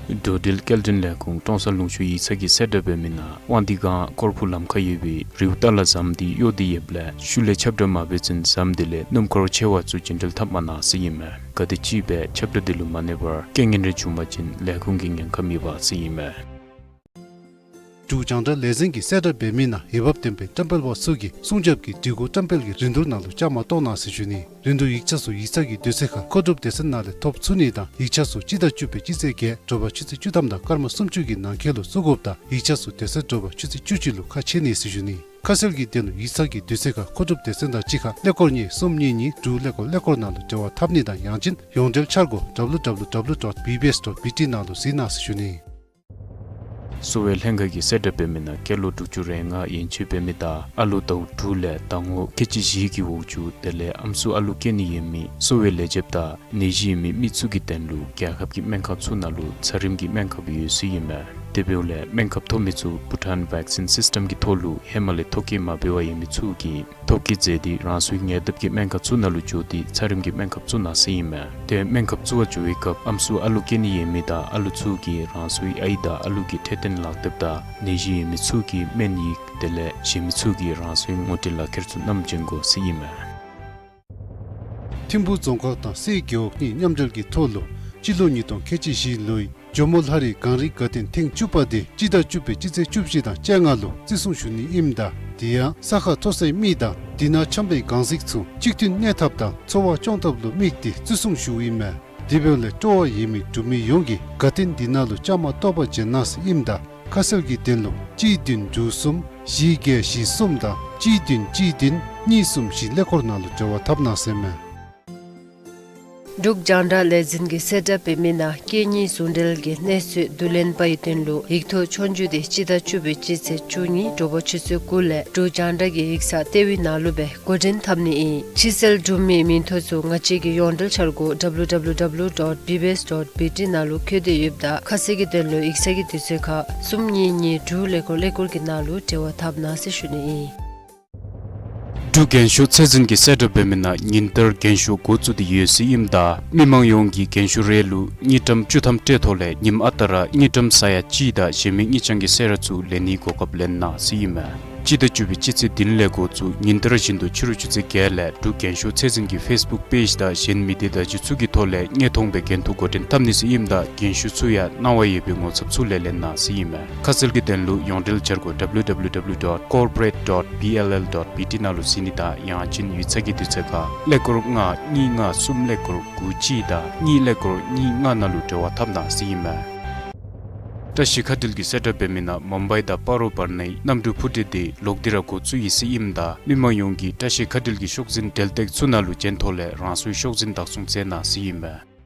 འགྲོ་འགྲུལ་སྐྱེལ་འདྲེན་ལས་ཁུངས་ཀྲོང་གསར་ལུང་ཤུར་ཡིག་ཚང་གིས་གསལ་བསྒྲགས་འབད་མི་ནང་དབང་འདུས་སྒང་ཀོར་ཕུ་ལམ་ཁར་ཡོད་པའི་རིའུ་ཏ་ལ་ཟམ་འདི་གཡོགས་ཏེ་ཡོདཔ་ལས་ཤུལ་ལས་ཁྱབ་བསྒྲགས་མ་འབད་ཚུན་ཟམ་དེ་ལས་སྣུམ་འཁོར་ཆེ་བ་ཚུ་རྒྱུན་འགྲུལ་འཐབ་མ་གནང་ཟེར་ཨིན་མས། གལ་ཏེ་ཅིག་སྦེ་ཁྱབ་བསྒྲགས་དེ་ལུ་མ་གནས་པར་རྐྱེན་ངན་རེ་བྱུང་པ་ཅིན་ལས་ཁུངས་ཀྱི་ཉེན་ཁ་མེད་པ་ཟེར་ཨིན་མས། འབྲུག་རྒྱང་བསྒྲགས་ལས་འཛིན་གྱིས་གསལ་བསྒྲགས་འབད་མི་ནང་འོས་འབབ་ལྡན་པའི་བཀྲམ་སྤེལ་པ་ཚུ་གིས་སྲུང་སྐྱོབ་ཀྱི་སྒྲིག་གོ་བཀྲམ་སྤེལ་གྱི་རིན་བསྡུར་ནང་ལུ་བཅའ་མར་གཏོགས་གནང་ཟེར་ཞུ་ནི། རིན་བསྡུར་ཡིག་ཆ་ཚུ་ཡིག་ཚང་གི་དུས་ཚོད་ཁར་མཁོ་སྒྲུབ་སྡེ་ཚན་ནང་ལས་ཐོབ་ཚུགས་ནི་དང་ཡིག་ཆ་ཚུ་སྤྱི་ཟླ་བཅུ་པའི་སྤྱི་ཚེས་བརྒྱད་དྲོ་པ་ཆུ་ཚོད་བཅུ་ཐམ་དང་སྐར་མ་སུམ་ཅུ་གི་ནང་འཁོད་ལུ་བཙུགས་དགོཔ་དང་ཡིག་ཆ་ཚུ་དེ་ཚེ་དྲོ་པ་ཆུ་ཚོད་བཅུ་གཅིག་ལུ་ཁ་ཕྱེ་ནི་ཟེར་ཞུ་ནི། ཁ་གསལ་གྱི་དོན་ལུ་ཡིག་ཚང་གི་དུས་ཚོད་ཁར་མཁོ་སྒྲུབ་སྡེ་ཚན་དང་གཅིག་ཁར་ཀླད་ཀོར་གཉིས་གསུམ་གཉིས་གཉིས་དྲུག་ཀླད་ཀོར་ཀླད་ཀོར་ནང་ལུ་འབྲེལ་བ་འཐབ་ནི་དང་ཡང་ཅིན་ཡོངས་འབྲེལ་འཆར་སྒོ་W W W dot B B S dot B T ནང་ལུ་གཟིགས་གནང་ཟེར་ཞུ་ནི། གསོ་བའི་ལྷན་ཁག་གིས་གསལ་བསྒྲགས་འབད་མི་ནང་སྐྱེས་ལོ་དྲུག་ཅུ་རེ་ལྔ་ཡན་ཆད་འབད་མི་དང་ཨ་ལོ་ཟླཝ་དྲུག་ལས་ཟླ་ངོ་ཁལ་གཅིག་བཞི་གི་འོག་ཅུ་དེ་ལས་ཨམ་སྲུ་ཨ་ལུ་སྐྱེ་ནི་ཡོད་མི་གསོ་བའི་ལས་བྱེདཔ་དང་ནད་གཞི་ཡོད་མི་མི་ཚུ་གི་དོན་ལུ་རྒྱལ་ཁབ་ཀྱི་སྨན་ཁང་ཚུ་ནང་ལུ་ཚད་རིམས་ཀྱི་སྨན་ཁབ་ཡོད་ཟེར་ཨིན་མས། དེ་འབདཝ་ལས་སྨན་ཁབ་ཐོབ་མི་ཚུ་བྷུ་ཊཱན་ཝེག་སིན་སིསི་ཊེམ་གྱི་ཐོག་ལུ་ཧེ་མ་ལས་ཐོ་བཀོད་མ་འབད་བར་ཡོད་མི་ཚུ་གིས་ཐོ་བཀོད་མཛད་དེ་རང་སོའི་ཉེ་འདབས་ཀྱི་སྨན་ཁང་ཚུ་ནང་ལུ་འགྱོ་སྟེ་ཚད་རིམས་ཀྱི་སྨན་ཁབ་བཙུགས་གནང་ཟེར་ཨིན་མས། དེ་སྨན་ཁབ་བཙུགས་པར་འགྱོ་བའི་སྐབས་ཨམ་སྲུ་ཨ་ལུ་སྐྱེ་ནི་ཡོད་མི་དང་ཨ་ལུ་ཚུ་གིས་རང་སོའི་ཨའི་དང་ཨ་ལུ་གི་འཕྲོད་བསྟེན་ལག་དེབ་དང་ནད་གཞི་ཡོད་མི་ཚུ་གི་སྨན་ཡིག་དེ་ལས་གཞན་མི་ཚུ་གིས་རང་སོའི་ངོ་སྤྲོད་ལག་ཁྱེར་ཚུ་བསྣམས་བྱོན་དགོ་ཟེར་ཨིན་མས། ཐིམ་ཕུ་རྫོང་ཁག་དང་སའི་རྒེད་འོག་གཉིས་མཉམ་འབྲེལ་གྱི་ཐོག་ལུ་ སྤྱི་ལོ་ཉིས་སྟོང་ཁལ་གཅིག་བཞི་ལོའི་ཇོ་མོ་ལྷ་རི་གངས་རིའི་དགའ་སྟོན་ཐེངས་བཅུ་པ་དེ་སྤྱི་ཟླ་བཅུ་པའི་སྤྱི་ཚེས་བཅུ་བཞི་དང་བཅོ་ལྔ་ལུ་བརྩི་སྲུང་ཞུ་ནི་ཨིནམ་ད་དེ་ཡང་ས་ཁ་མཐོ་སའི་མི་དང་དེ་ནང་འཁྱམས་པའི་གང་ཟིག་ཚུ་གཅིག་མཐུན་གནས་ཐབས་དང་འཚོ་བ་སྐྱོང་ཐབས་ལུ་དམིགས་ཏེ་བརྩི་སྲུང་ཞུཝ་ཨིན་མས། དེ་འབདཝ་ལས་སྤྲོ་བ་ཡོད་མི་འབྲུག་མི་ཡོངས་ཀྱིས་དགའ་སྟོན་འདི་ནང་ལུ་བཅའ་མར་གཏོགས་པར་བྱོན་གནང་ཟེར་ཨིནམ་ད་ཁ་གསལ་གྱི་དོན་ལུ་གཅིག་བདུན་དྲུག་གསུམ་བཞི་བརྒྱད་བཞི་གསུམ་དང་གཅིག་བདུན་གཅིག་བདུན་གཉིས་གསུམ་བཞི་ཀླད་ཀོར་ནང་ལུ་འབྲེལ་བ་འཐབ་གནང་ཟེར་མས། འབྲུག་རྒྱང་བསྒྲགས་ལས་འཛིན་གྱིས་གསལ་བསྒྲགས་འབད་མི་ནང་སྐད་གཉིས་ཟུང་འབྲེལ་གྱི་གནས་ཚུལ་བསྡུ་ལེན་པའི་དོན་ལུ་ཡིག་ཐོག་ཆོས་རྒྱུགས་དེ་སྤྱི་ཟླ་བཅུ་པའི་སྤྱི་ཚེས་བཅུ་གཉིས་དྲོ་པ་ཆུ་ཚོད་དགུ་ལས་འབྲུག་རྒྱང་བསྒྲགས་ཀྱི་ཡིག་ཚང་ལྟེ་བའི་ནང་ལུ་སྦེ་འགོ་འདྲེན་འཐབ་ནི་ཨིན། ཕྱི་གསལ་འབྲུག་མིའི་མིང་ཐོ་ཚུ་ང་བཅས་ཀྱི་ཡོངས་འབྲེལ་འཆར་སྒོ་W W W dot B B S dot B T ནང་ལུ་བཀོད་དེ་ཡོདཔ་ད་ཁ་གསལ་གྱི་དོན་ལུ་ཡིག་ཚང་གི་དུས་ཚོད་ཁར་གསུམ་གཉིས་གཉིས་དྲུག་ཀླད་ཀོར་ཀླད་ཀོར་གྱི་ནང་ལུ་འབྲེལ་བ་འཐབ་གནང་ཟེར་ཞུ་ནི་ཨིན། འབྲུག་རྒན་ཤོས་ཚད་འཛིན་གྱིས་གསལ་བསྒྲགས་འབད་མི་ནང་ཉིན་ལྟར་རྒན་ཤོས་འགོ་བཙུགས་ཏེ་ཡོད་ཟེར་ཨིནམ་ད་མི་མང་ཡོངས་ཀྱིས་རྒན་ཤོས་རེ་ལུ་དངུལ་ཀྲམ་བཅུ་ཐམ་སྤྲོད་ཐོག་ལས་ཉིནམ་ཨ་རྟག་ར་དངུལ་ཀྲམ་ས་ཡ་གཅིག་དང་གཞན་མི་དངུལ་རྐྱང་གི་གསོལ་རས་ཚུ་ལེན་ནིའི་གོ་སྐབས་ལེན་གནང་ཟེར་ཨིན་མས། སྤྱི་ཟླ་བཅུ་པའི་སྤྱི་ཚེས་བདུན་ལས་འགོ་བཙུགས་ཉིན་ལྟར་བཞིན་དུ་ཕྱི་རུ་ཆུ་ཚོད་བརྒྱད་ལས་འབྲུག་རྒན་ཤོས་ཚད་འཛིན་གྱི་ཕེསི་བུཀ་པེཇ་དང་གཞན་མི་སྡེ་བརྡ་བརྒྱུད་ཚུ་གི་ཐོག་ལས་དངོས་མཐོང་སྦེ་འགན་ཐུག་འགོ་འདྲེན་འཐབ་ནི་ཟེར་ཨིནམ་ད་རྒན་ཤོས་ཚུ་ཡང་གནང་བ་ཡོད་པའི་ངོ་ཚབ་ཚུ་ལས་ལེན་གནང་ཟེར་ཨིན་མས། ཁ་གསལ་གྱི་དོན་ལུ་ཡོངས་འབྲེལ་འཆར་སྒོ་W W W dot corporate dot B L L dot B T ནང་ལུ་གཟིགས་ནི་དང་ཡང་ཅིན་ཡིག་ཚང་གི་དུས་ཚོད་ཁར་ཀླད་ཀོར་ལྔ་གཉིས་ལྔ་གསུམ་ཀླད་ཀོར་དགུ་གཅིག་དང་གཉིས་ཀླད་ཀོར་གཉིས་ལྔ་ནང་ལུ་འབྲེལ་བ་འཐབ་གནང་ཟེར་ཨིན་མས། བཀྲ་ཤིས་མཁའ་འགྲུལ་གྱིས་གསལ་བསྒྲགས་འབད་མི་ནང་མུམ་བའི་དང་སྤ་རོ་བར་ནའི་གནམ་གྲུ་འཕུར་གྲུ་དེ་ལོག་སྟེ་ར་འགོ་བཙུགས་ཡི་ཟེར་ཨིནམ་ད་མི་མང་ཡོངས་ཀྱིས་བཀྲ་ཤིས་མཁའ་འགྲུལ་གྱི་ཤོག་འཛིན་འབྲེལ་སྟེགས་ཚུ་ནང་ལུ་བྱོན་ཐོག་ལས་རང་སོའི་ཤོག་འཛིན་བདག་བཟུང་མཛད་གནང་ཟེར་ཨིན་མས།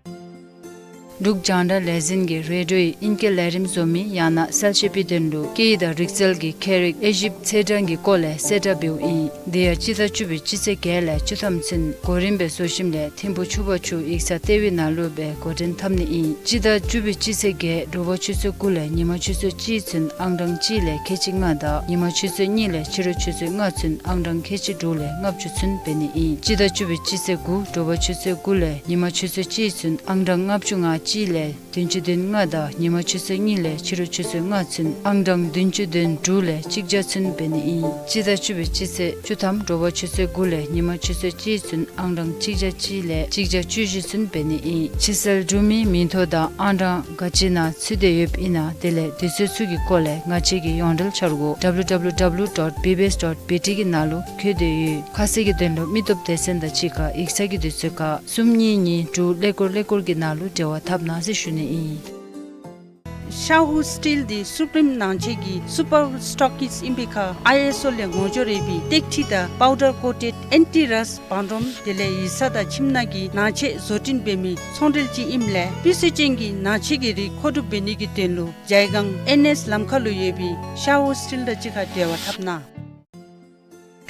འབྲུག་རྒྱང་བསྒྲགས་ལས་འཛིན་གྱིས་རེ་ཌིའོ་ཡི་ཨིང་སྐད་ལས་རིམ་བཟོ་མི་ཡང་ན་གསལ་བཤད་པའི་དོན་ལུ་སྐད་ཡིག་དང་རིག་རྩལ་གྱི་ཁྱད་རིག་དབྱེ་ཞིབ་ཚེས་གྲངས་ཀྱི་སྐོར་ལས་གསལ་བསྒྲགས་འབདཝ་ཨིན། དེ་ཡང་སྤྱི་ཟླ་བཅུ་པའི་སྤྱི་ཚེས་བརྒྱད་ལས་བཅུ་ཐམ་ཚུན་གོ་རིམ་སྦེ་བཟོ་ཞིནམ་ལས་ཐིམ་ཕུ་ཆུ་བར་ཆུ་ཡིག་ཚང་ལྟེ་བའི་ནང་ལུ་སྦེ་འགོ་འདྲེན་འཐབ་ནི་ཨིན། སྤྱི་ཟླ་བཅུ་པའི་སྤྱི་ཚེས་བརྒྱད་དྲོ་པ་ཆུ་ཚོད་དགུ་ལས་ཉིན་མ་ཆུ་ཚོད་གཅིག་ཚུན་ཨང་གྲངས་གཅིག་ལས་ཁལ་གཅིག་ལྔ་དང་ཉིན་མ་ཆུ་ཚོད་གཉིས་ལས་ཕྱི་རུ་ཆུ་ཚོད་ལྔ་ཚུན་ཨང་གྲངས་ཁལ་གཅིག་དྲུག་ལས་ལྔ་བཅུ་ཚུན་འབད་ནི་ཨིན། སྤྱི་ཟླ་བཅུ་པའི་སྤྱི་ཚེས་དགུ་དྲོ་པ་ཆུ་ཚོད་དགུ་ལས་ཉིན་མ་ཆུ་ཚོད་གཅིག་ཚུན་ཨང་གྲངས་ལྔ་བཅུ་ང་གཅིག་ལས་བདུན་ཅུ་དོན་ལྔ་དང་ཉིན་མ་ཆུ་ཚོད་གཉིས་ལས་ཕྱི་རུ་ཆུ་ཚོད་ལྔ་ཚུན་ཨང་གྲངས་བདུན་ཅུ་དོན་དྲུག་ལས་གཅིག་བརྒྱ་ཚུན་འབད་ནི་ཨིན། སྤྱི་ཟླ་བཅུ་པའི་སྤྱི་ཚེས་བཅུ་ཐམ་དྲོ་པ་ཆུ་ཚོད་དགུ་ལས་ཉིན་མ་ཆུ་ཚོད་གཅིག་ཚུན་ཨང་གྲངས་གཅིག་བརྒྱ་གཅིག་ལས་གཅིག་བརྒྱ་བཅུ་བཞི་ཚུན་འབད་ནི་ཨིན། ཕྱི་གསལ་འབྲུག་མིའི་མིང་ཐོ་དང་ཨང་གྲངས་ག་ཅི་ནང་ཚུད་དེ་ཡོདཔ་ཨིན་ན་དེ་ལས་དུས་ཚོད་ཚུ་གི་སྐོར་ལས་ང་བཅས་ཀྱི་ཡོངས་འབྲེལ་འཆར་སྒོ་W W W dot B B S dot B T གི་ནང་ལུ་བཀོད་དེ་ཡོད། ཁ་གསལ་གྱི་དོན་ལུ་མི་སྟོབས་སྡེ་ཚན་དང་གཅིག་ཁར་ཡིག་ཚང་གི་དུས་ཚོད་ཁར་གསུམ་གཉིས་གཉིས་དྲུག་ཀླད་ཀོར་ཀླད་ཀོར་གྱི་ནང་ལུ་འབྲེལ་བ་འཐབ་གནང་ཟེར་ཞུ་ནི་ཨིན། ཤ་ཧུ་སི་ཊིལ་འདི་སུ་པྲིམ་ནང་ཆས་ཀྱི་སུ་པར་སི་ཊོག་ཀིསཊ་ཨིན་པའི་ཁར་ཨའི་ཨེསི་ཨོ་ལས་ངོ་སྦྱོར་ཡོད་པའི་ཏེག་ཁྲི་དང་པའུ་ཌར་ཀོ་ཊེཌ་ཨེན་ཊི་རསཊ་བང་རིམ་དེ་ལས་ཡིག་ཚང་དང་ཁྱིམ་ནང་གི་ནང་ཆས་བཟོ་སྐྲུན་འབད་མི་ཚོང་འབྲེལ་ཅིག་ཨིནམ་ལས་སྤུས་ཚད་ཅན་གྱི་ནང་ཆས་ཀྱི་རིགས་མཁོ་སྒྲུབ་འབད་ནི་གི་དོན་ལུ་ཇའི་སྒང་ཨེན་ཨེསི་ལམ་ཁ་ལུ་ཡོད་པའི་ཤ་ཧུ་སི་ཊིལ་དང་གཅིག་ཁར་འབྲེལ་བ་འཐབ་གནང་།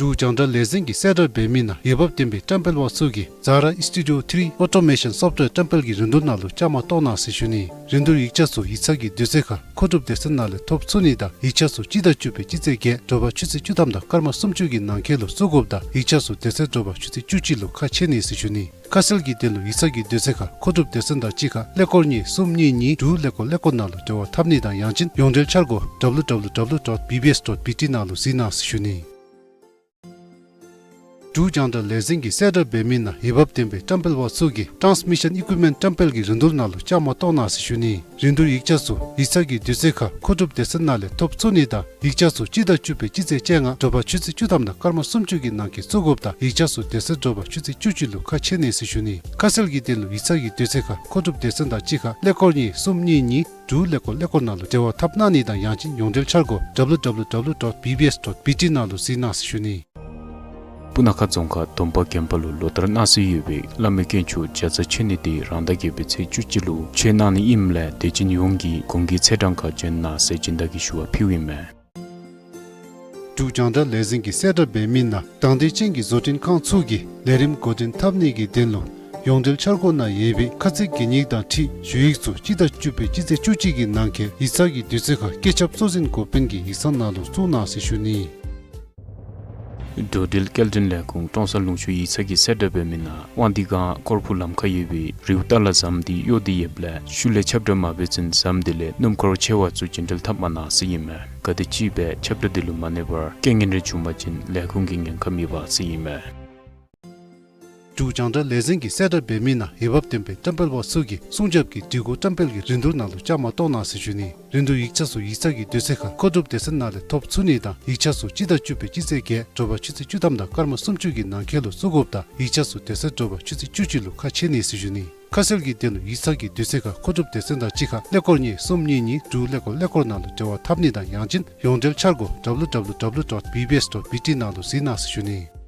འབྲུག་རྒྱང་བསྒྲགས་ལས་འཛིན་གྱིས་གསལ་བསྒྲགས་འབད་མི་ནང་འོས་འབབ་ལྡན་པའི་བཀྲམ་སྤེལ་པ་ཚུ་གིས་ཛ་ར་ཨིསི་ཊུ་ཌིའོ་ཐི་རི་ཨོ་ཊོ་མེ་ཤཱན་སོཕ་ཝེར་བཀྲམ་སྤེལ་གྱི་རིན་བསྡུར་ནང་ལུ་བཅའ་མར་གཏོགས་གནང་ཟེར་ཞུ་ནི། རིན་བསྡུར་ཡིག་ཆ་ཚུ་ཡིག་ཚང་གི་དུས་ཚོད་ཁར་མཁོ་སྒྲུབ་སྡེ་ཚན་ནང་ལས་ཐོབ་ཚུགས་ནི་དང་ཡིག་ཆ་ཚུ་སྤྱི་ཟླ་བཅུ་པའི་སྤྱི་ཚེས་བརྒྱད་དྲོ་པ་ཆུ་ཚོད་བཅུ་ཐམ་དང་སྐར་མ་སུམ་ཅུ་གི་ནང་འཁོད་ལུ་བཙུགས་དགོཔ་དང་ཡིག་ཆ་ཚུ་དེ་ཚེ་དྲོ་པ་ཆུ་ཚོད་བཅུ་གཅིག་ལུ་ཁ་ཕྱེ་ནི་ཟེར་ཞུ་ནི། ཁ་གསལ་གྱི་དོན་ལུ་ཡིག་ཚང་གི་དུས་ཚོད་ཁར་མཁོ་སྒྲུབ་སྡེ་ཚན་དང་གཅིག་ཁར་ཀླད་ཀོར་གཉིས་གསུམ་གཉིས་གཉིས་དྲུག་ཀླད་ཀོར་ཀླད་ཀོར་ནང་ལུ་འབྲེལ་བ་འཐབ་ནི་དང་ཡང་ཅིན་ཡོངས་འབྲེལ་འཆར་སྒོ་W W W dot B B S dot B T ནང་ལུ་གཟིགས་གནང་ཟེར་ཞུ་ནི། འབྲུག་རྒྱང་བསྒྲགས་ལས་འཛིན་གྱིས་གསལ་བསྒྲགས་འབད་མི་ནང་འོས་འབབ་ལྡན་པའི་བཀྲམ་སྤེལ་པ་ཚུ་གིས་ཊཱནས་མི་ཤཱན་ཨི་ཀུའིཔ་མེནཊ་བཀྲམ་སྤེལ་གྱི་རིན་བསྡུར་ནང་ལུ་བཅའ་མར་གཏོགས་གནང་ཟེར་ཞུ་ནི། རིན་བསྡུར་ཡིག་ཆ་ཚུ་ཡིག་ཚང་གི་དུས་ཚོད་ཁར་མཁོ་སྒྲུབ་སྡེ་ཚན་ནང་ལས་ཐོབ་ཚུགས་ནི་དང་ཡིག་ཆ་ཚུ་སྤྱི་ཟླ་བཅུ་པའི་སྤྱི་ཚེས་བཅོ་ལྔ་དྲོ་པ་ཆུ་ཚོད་བཅུ་ཐམ་དང་སྐར་མ་སུམ་ཅུ་གི་ནང་འཁོད་བཙུགས་དགོཔ་དང་ཡིག་ཆ་ཚུ་དེ་ཚེ་དྲོ་པ་ཆུ་ཚོད་བཅུ་གཅིག་ལུ་ཁ་ཕྱེ་ནི་ཟེར་ཞུ་ནི། ཁ་གསལ་གྱི་དོན་ལུ་ཡིག་ཚང་གི་དུས་ཚོད་ཁར་མཁོ་སྒྲུབ་སྡེ་ཚན་དང་གཅིག་ཁར་ཀླད་ཀོར་གཉིས་གསུམ་གཉིས་གཉིས་དྲུག་ཀླད་ཀོར་ཀླད་ཀོར་ནང་ལུ་འབྲེལ་བ་འཐབ་གནང་ནི་དང་ཡང་ཅིན་ཡོངས་འབྲེལ་འཆར་སྒོ་W W W dot B B S dot B T ནང་ལུ་གཟིགས་གནང་ཟེར་ཞུ་ནི། སྤུ་ན་ཁ་རྫོང་ཁག་སྡོམ་པ་དགོན་པ་ལུ་ལོ་ལྟར་གནང་སྲོལ་ཡོད་པའི་བླ་མའི་དཀོན་མཆོག་ལྕགས་རྩ་མཆོད་གནས་དེ་རང་ཟླ་བརྒྱད་པའི་ཚེས་བཅུ་གཅིག་ལུ་མཆོད་གནང་ནི་ཨིནམ་ལས་དད་ཅན་ཡོངས་ཀྱིས་གུང་གི་ཚེས་གྲངས་ཁར་བྱོན་གནང་ཟེར་སྦྱིན་བདག་གིས་ཞུ་བ་ཕུལཝ་ཨིན་མས། འབྲུག་རྒྱང་བསྒྲགས་ལས་འཛིན་གྱིས་གསལ་བསྒྲགས་འབད་མི་ནང་དང་འདོད་ཅན་གྱི་བཟོ་སྐྲུན་ཁང་ཚུ་གིས་ལས་རིམ་འགོ་འདྲེན་འཐབ་ནི་གི་དོན་ལུ་ཡོངས་འབྲེལ་འཆར་སྒོ་ནང་ཡོད་པའི་ཁ་ཚིག་གན་ཡིག་དང་འཁྲིལ་ཞུ་ཡིག་ཚུ་སྤྱི་ཟླ་བཅུ་པའི་སྤྱི་ཚེས་བཅུ་གཅིག་གི་ནང་འཁོད་ཡིག་ཚང་གི་དུས་ཚོད་ཁར་བཀོད་ཁྱབ་གཙོ་འཛིན་འགོ་དཔོན་གྱི་ཡིག་ཚང་ནང་ལུ་བཙུགས་གནང་ཟེར་ཞུ་ནི། འགྲོ་འགྲུལ་སྐྱེལ་འདྲེན་ལས་ཁུངས་ཀྲོང་གསར་ལུང་ཕྱོགས་ཡིག་ཚང་གིས་གསལ་བསྒྲགས་འབད་མི་ནང་དབང་འདུས་སྒང་ཀོར་ཕུ་ལམ་ཁར་ཡོད་པའི་རིའུ་ཏ་ལ་ཟམ་འདི་གཡོ་སྟེ་ཡོདཔ་ལས་ཤུལ་ལས་ཁྱབ་བསྒྲགས་མ་འབད་ཚུན་ཟམ་འདི་ལས་སྣུམ་འཁོར་ཆེ་བ་ཚུ་རྒྱུན་འགྲུལ་འཐབ་མ་གནང་ཟེར་ཨིན་མས། གལ་ཏེ་ཅིག་སྦེ་ཁྱབ་བསྒྲགས་འདི་ལུ་མ་གནས་པར་རྐྱེན་ངན་རེ་བྱུང་པ་ཅིན་ལས་ཁུངས་ཀྱིས་ཉེན་ཁ་མི་འབག་ཟེར་ཨིན་མས། འབྲུག་རྒྱང་བསྒྲགས་ལས་འཛིན་གྱིས་གསལ་བསྒྲགས་འབད་མི་ནང་འོས་འབབ་ལྡན་པའི་བཀྲམ་སྤེལ་པ་ཚུ་གིས་སྲུང་སྐྱོབ་ཀྱི་སྒྲིག་གོ་བཀྲམ་སྤེལ་གྱི་རིན་བསྡུར་ནང་ལུ་བཅའ་མར་གཏོགས་གནང་ཟེར་ཞུ་ནི། རིན་བསྡུར་ཡིག་ཆ་ཚུ་ཡིག་ཚང་གི་དུས་ཚོད་ཁར་མཁོ་སྒྲུབ་སྡེ་ཚན་ནང་ལས་ཐོབ་ཚུགས་ནི་དང་ཡིག་ཆ་ཚུ་སྤྱི་ཟླ་བཅུ་པའི་སྤྱི་ཚེས་བརྒྱད་དྲོ་པ་ཆུ་ཚོད་བཅུ་ཐམ་དང་སྐར་མ་སུམ་ཅུ་གི་ནང་འཁོད་ལུ་བཙུགས་དགོཔ་དང་ཡིག་ཆ་ཚུ་དེ་ཚེ་དྲོ་པ་ཆུ་ཚོད་བཅུ་གཅིག་ལུ་ཁ་ཕྱེ་ནི་ཟེར་ཞུ་ནི། ཁ་གསལ་གྱི་དོན་ལུ་ཡིག་ཚང་གི་དུས་ཚོད་ཁར་མཁོ་སྒྲུབ་སྡེ་ཚན་དང་གཅིག་ཁར་ཀླད་ཀོར་གཉིས་གསུམ་གཉིས་གཉིས་དྲུག་ཀླད་ཀོར་ཀླད་ཀོར་ནང་ལུ་འབྲེལ་བ་འཐབ་ནི་དང་ཡང་ཅིན་ཡོངས་འབྲེལ་འཆར་སྒོ་W W W dot B B S dot B T ནང་ལུ་གཟིགས་གནང་ཟེར་ཞུ་ནི།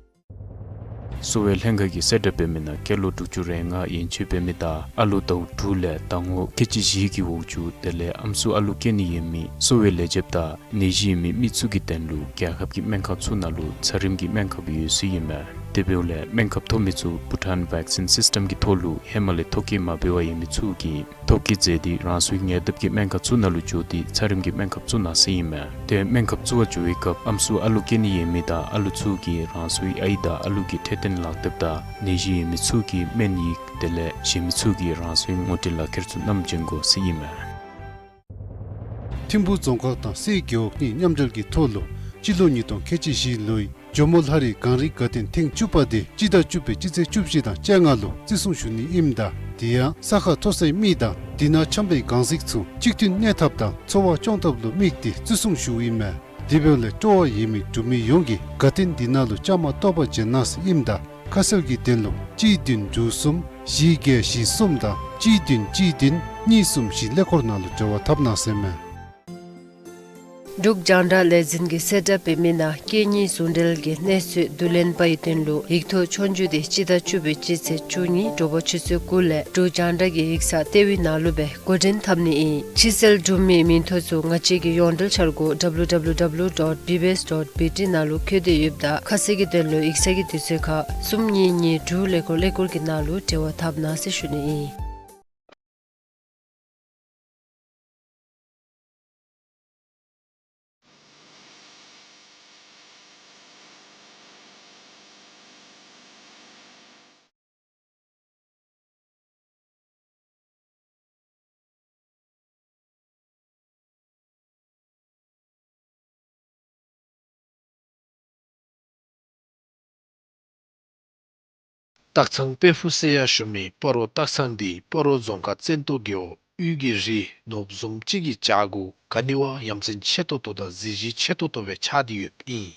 གསོ་བའི་ལྷན་ཁག་གིས་གསལ་བསྒྲགས་འབད་མི་ནང་སྐྱེས་ལོ་དྲུག་ཅུ་རེ་ལྔ་ཡན་ཆད་འབད་མི་དང་ཨ་ལོ་ཟླཝ་དྲུག་ལས་ཟླ་ངོ་ཁལ་གཅིག་བཞི་གི་འོག་ཅུ་དེ་ལས་ཨམ་སྲུ་ཨ་ལུ་སྐྱེ་ནི་ཡོད་མི་གསོ་བའི་ལས་བྱེདཔ་དང་ནད་གཞི་ཡོད་མི་མི་ཚུ་གི་དོན་ལུ་རྒྱལ་ཁབ་ཀྱི་སྨན་ཁང་ཚུ་ནང་ལུ་ཚད་རིམས་ཀྱི་སྨན་ཁབ་ཡོད་ཟེར་ཨིན་མས། དེ་འབདཝ་ལས་སྨན་ཁབ་ཐོབ་མི་ཚུ་Bhutan Vaccine System གི་ཐོག་ལུ་ཧེ་མ་ལས་ཐོ་བཀོད་མ་འབད་བར་ཡོད་མི་ཚུ་གིས་ཐོ་བཀོད་མཛད་དེ་རང་སོའི་ཉེ་འདབས་ཀྱི་སྨན་ཁང་ཚུ་ནང་ལུ་འགྱོ་སྟེ་ཚད་རིམས་ཀྱི་སྨན་ཁབ་བཙུགས་གནང་ཟེར་ཨིན་མས། དེ་སྨན་ཁབ་བཙུགས་པར་འགྱོ་བའི་སྐབས་ཨམ་སྲུ་ཨ་ལུ་སྐྱེ་ནི་ཡོད་མི་དང་ཨ་ལུ་ཚུ་གིས་རང་སོའི་ཨའི་དང་ཨ་ལུ་གི་འཕྲོད་བསྟེན་ལག་དེབ་དང་ནད་གཞི་ཡོད་མི་ཚུ་གི་སྨན་ཡིག་དེ་ལས་གཞན་མི་ཚུ་གིས་རང་སོའི་ངོ་སྤྲོད་ལག་ཁྱེར་ཚུ་བསྣམས་བྱོན་དགོ་ཟེར་ཨིན་མས། ཐིམ་ཕུག་རྫོང་ཁག་དང་སེར་རྒེད་འོག་གཉིས་མཉམ་འབྲེལ་གྱི་ཐོག་ལུ་སྤྱི་ལོ་ཉིས་སྟོང་ཁལ་གཅིག་བཞི་ལོའི་ཇོ་མོ་ལྷ་རིའི་གངས་རིའི་དགའ་སྟོན་ཐེངས་བཅུ་པ་དེ་སྤྱི་ཟླ་བཅུ་པའི་སྤྱི་ཚེས་བཅུ་བཞི་དང་བཅོ་ལྔ་ལུ་བརྩི་སྲུང་ཞུ་ནི་ཨིནམ་ད་དེ་ཡང་ས་ཁ་མཐོ་སའི་མི་དང་དེ་ནང་འཁྱམས་པའི་གངས་རྫིག་ཚུ་གཅིག་མཐུན་གནས་ཐབས་དང་འཚོ་བ་སྐྱོང་ཐབས་ལུ་དམིགས་ཏེ་བརྩི་སྲུང་ཞུཝ་ཨིན་མས། དེ་འབདཝ་ལས་སྤྲོ་བ་ཡོད་མི་འབྲུག་མི་ཡོངས་ཀྱིས་དགའ་སྟོན་འདི་ནང་ལུ་བཅའ་མར་གཏོགས་པར་བྱོན་གནང་ཟེར་ཨིནམ་ད་ཁ་གསལ་གྱི་དོན་ལུ་གཅིག་བདུན་དྲུག་གསུམ་བཞི་བརྒྱད་བཞི་གསུམ་དང་གཅིག་བདུན་གཅིག་བདུན་གཉིས་གསུམ་བཞི་ཀླད་ཀོར་ནང་ལུ་འབྲེལ་བ་འཐབ་གནང་ཟེར་མས། འབྲུག་རྒྱང་བསྒྲགས་ལས་འཛིན་གྱིས་གསལ་བསྒྲགས་འབད་མི་ནང་སྐྱེ་དངོས་ཟུང་འབྲེལ་གྱི་གནས་ཚུལ་བསྡུ་ལེན་པའི་དོན་ལུ་ཡིག་ཐོག་ཆོས་རྒྱུགས་དེ་སྤྱི་ཟླ་བཅུ་པའི་སྤྱི་ཚེས་བཅུ་གཉིས་དྲོ་པ་ཆུ་ཚོད་དགུ་ལས་འབྲུག་རྒྱང་བསྒྲགས་ཀྱི་ཡིག་ཚང་ལྟེ་བའི་ནང་ལུ་སྦེ་འགོ་འདྲེན་འཐབ་ནི་ཨིན། ཕྱི་སེལ་གྲུབ་མིའི་མིང་ཐོ་ཚུ་ང་བཅས་ཀྱི་ཡོངས་འབྲེལ་འཆར་སྒོ་W W W dot B B S dot B T ནང་ལུ་བཀོད་དེ་ཡོདཔ་ད་ཁ་གསལ་གྱི་དོན་ལུ་ཡིག་ཚང་གི་དུས་ཚོད་ཁར་གསུམ་གཉིས་གཉིས་དྲུག་ཀླད་ཀོར་ཀླད་ཀོར་གྱི་ནང་ལུ་འབྲེལ་བ་འཐབ་གནང་ཟེར་ཞུ་ནི་ཨིན། སྟག་ཚང་དཔལ་ཕུག་ཟེར་ཡང་ཞུ་མི་སྤ་རོ་སྟག་ཚང་འདི་སྤ་རོ་རྫོང་ཁག་བཙན་ཏོ་རྒེད་འོག་དབུས་ཀྱི་རི་ནོར་བུ་བཟུམ་ཅིག་གི་བྱག་གུ་ག་ནི་བ་ཡ་མཚན་ཆེ་ཏོག་ཏོ་དང་གཟི་བརྗིད་ཆེ་ཏོག་ཏོ་སྦེ་ཆགས་ཏེ་ཡོདཔ་ཨིན།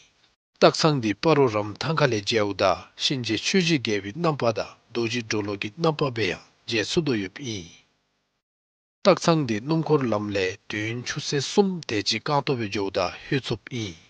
སྟག་ཚང་འདི་སྤ་རོ་རམ་ཐང་ཁ་ལས་མཇལཝ་ད་གཤིན་རྗེ་ཆོས་རྗེ་རྒྱལ་པོའི་རྣམ་པ་དང་རྡོ་རྗེ་གྲོ་ལོད་ཀྱི་རྣམ་པ་སྦེ་ཡང་མཇལ་ཚུགས་དོ་ཡོདཔ་ཨིན། སྟག་ཚང་འདི་སྣུམ་འཁོར་ལམ་ལས་དུས་ཡུན་ཆུ་ཚོད་གསུམ་དེ་ཅིག་རྐང་ཐང་སྦེ་འགྱོཝ་ད་ལྷོད་ཚུགསཔ་ཨིན།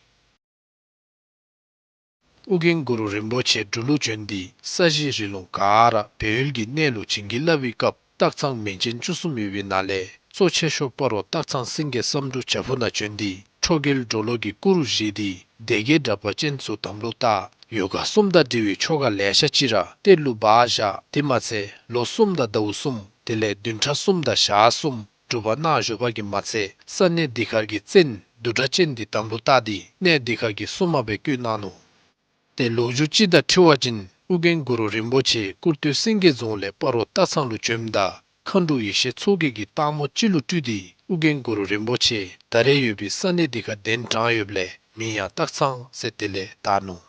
ཨོ་རྒྱན་གུ་རུ་རིན་པོ་ཆེ་འབྲུག་ལུ་བྱོན་ཏེ་ས་གཞི་རི་ལུང་ག་ར་སྦས་ཡུལ་གྱི་གནས་ལུ་བྱིན་གྱིས་བརླབས་པའི་སྐབས་སྟག་ཚང་མིང་ཅན་བཅུ་གསུམ་ཡོད་པའི་ནང་ལས་གཙོ་ཆེ་ཤོས་སྤ་རོ་སྟག་ཚང་སེང་གེ་བསམ་འགྲུབ་བྱག་ཕུག་ནང་བྱོན་ཏེ་ཁྲོ་རྒྱལ་གྲོ་ལོད་ཀྱི་སྐུ་རུ་བཞེངས་ཏེ་སྡེ་བརྒྱད་དྲེགས་པ་ཅན་ཚུ་དམ་ལུ་བཏགས། ཡོ་ག་གསུམ་དང་འབྲེལ་བའི་ཆོ་ག་ལེ་ཤ་ཅིག་ར་གཏེར་ལུ་སྦ་བཞག། དེ་མ་ཚད་ལོ་གསུམ་དང་ཟླཝ་གསུམ་དེ་ལས་བདུན་ཕྲག་གསུམ་དང་ཞག་གསུམ་སྒྲུབ་པ་གནང་བཞུགས་པ་གིས་མ་ཚད་ས་གནས་འདི་ཁར་གྱི་བཙན་བདུད་དྲེགས་ཅན་འདི་དམ་ལུ་བཏགས་ཏེ་གནས་འདི་ཁར་གྱི་སྲུང་མ་སྦེ་བསྐོས་གནང་ནུག། ཏེ་ལོ་རྒྱུས་ཅིག་དང་འཁྲིལ་བ་ཅིན་ཨོ་རྒྱན་གུ་རུ་རིན་པོ་ཆེ་ཀུར་སྟོད་སེང་གེ་རྫོང་ལས་སྤ་རོ་སྟག་ཚང་ལུ་བྱོནམ་ད་མཁའ་འགྲོ་ཡེ་ཤེས་མཚོ་རྒྱལ་གྱིས་སྟག་མོ་ཅིག་ལུ་སྤྲུལ་ཏེ་ཨོ་རྒྱན་གུ་རུ་རིན་པོ་ཆེ་ད་རེས་ཡོད་པའི་ས་གནས་འདི་ཁར་གདན་དྲངས་ཡོདཔ་ལས་མིང་ཡང་སྟག་ཚང་ཟེར་དེ་ལས་བཏགས་ནུག།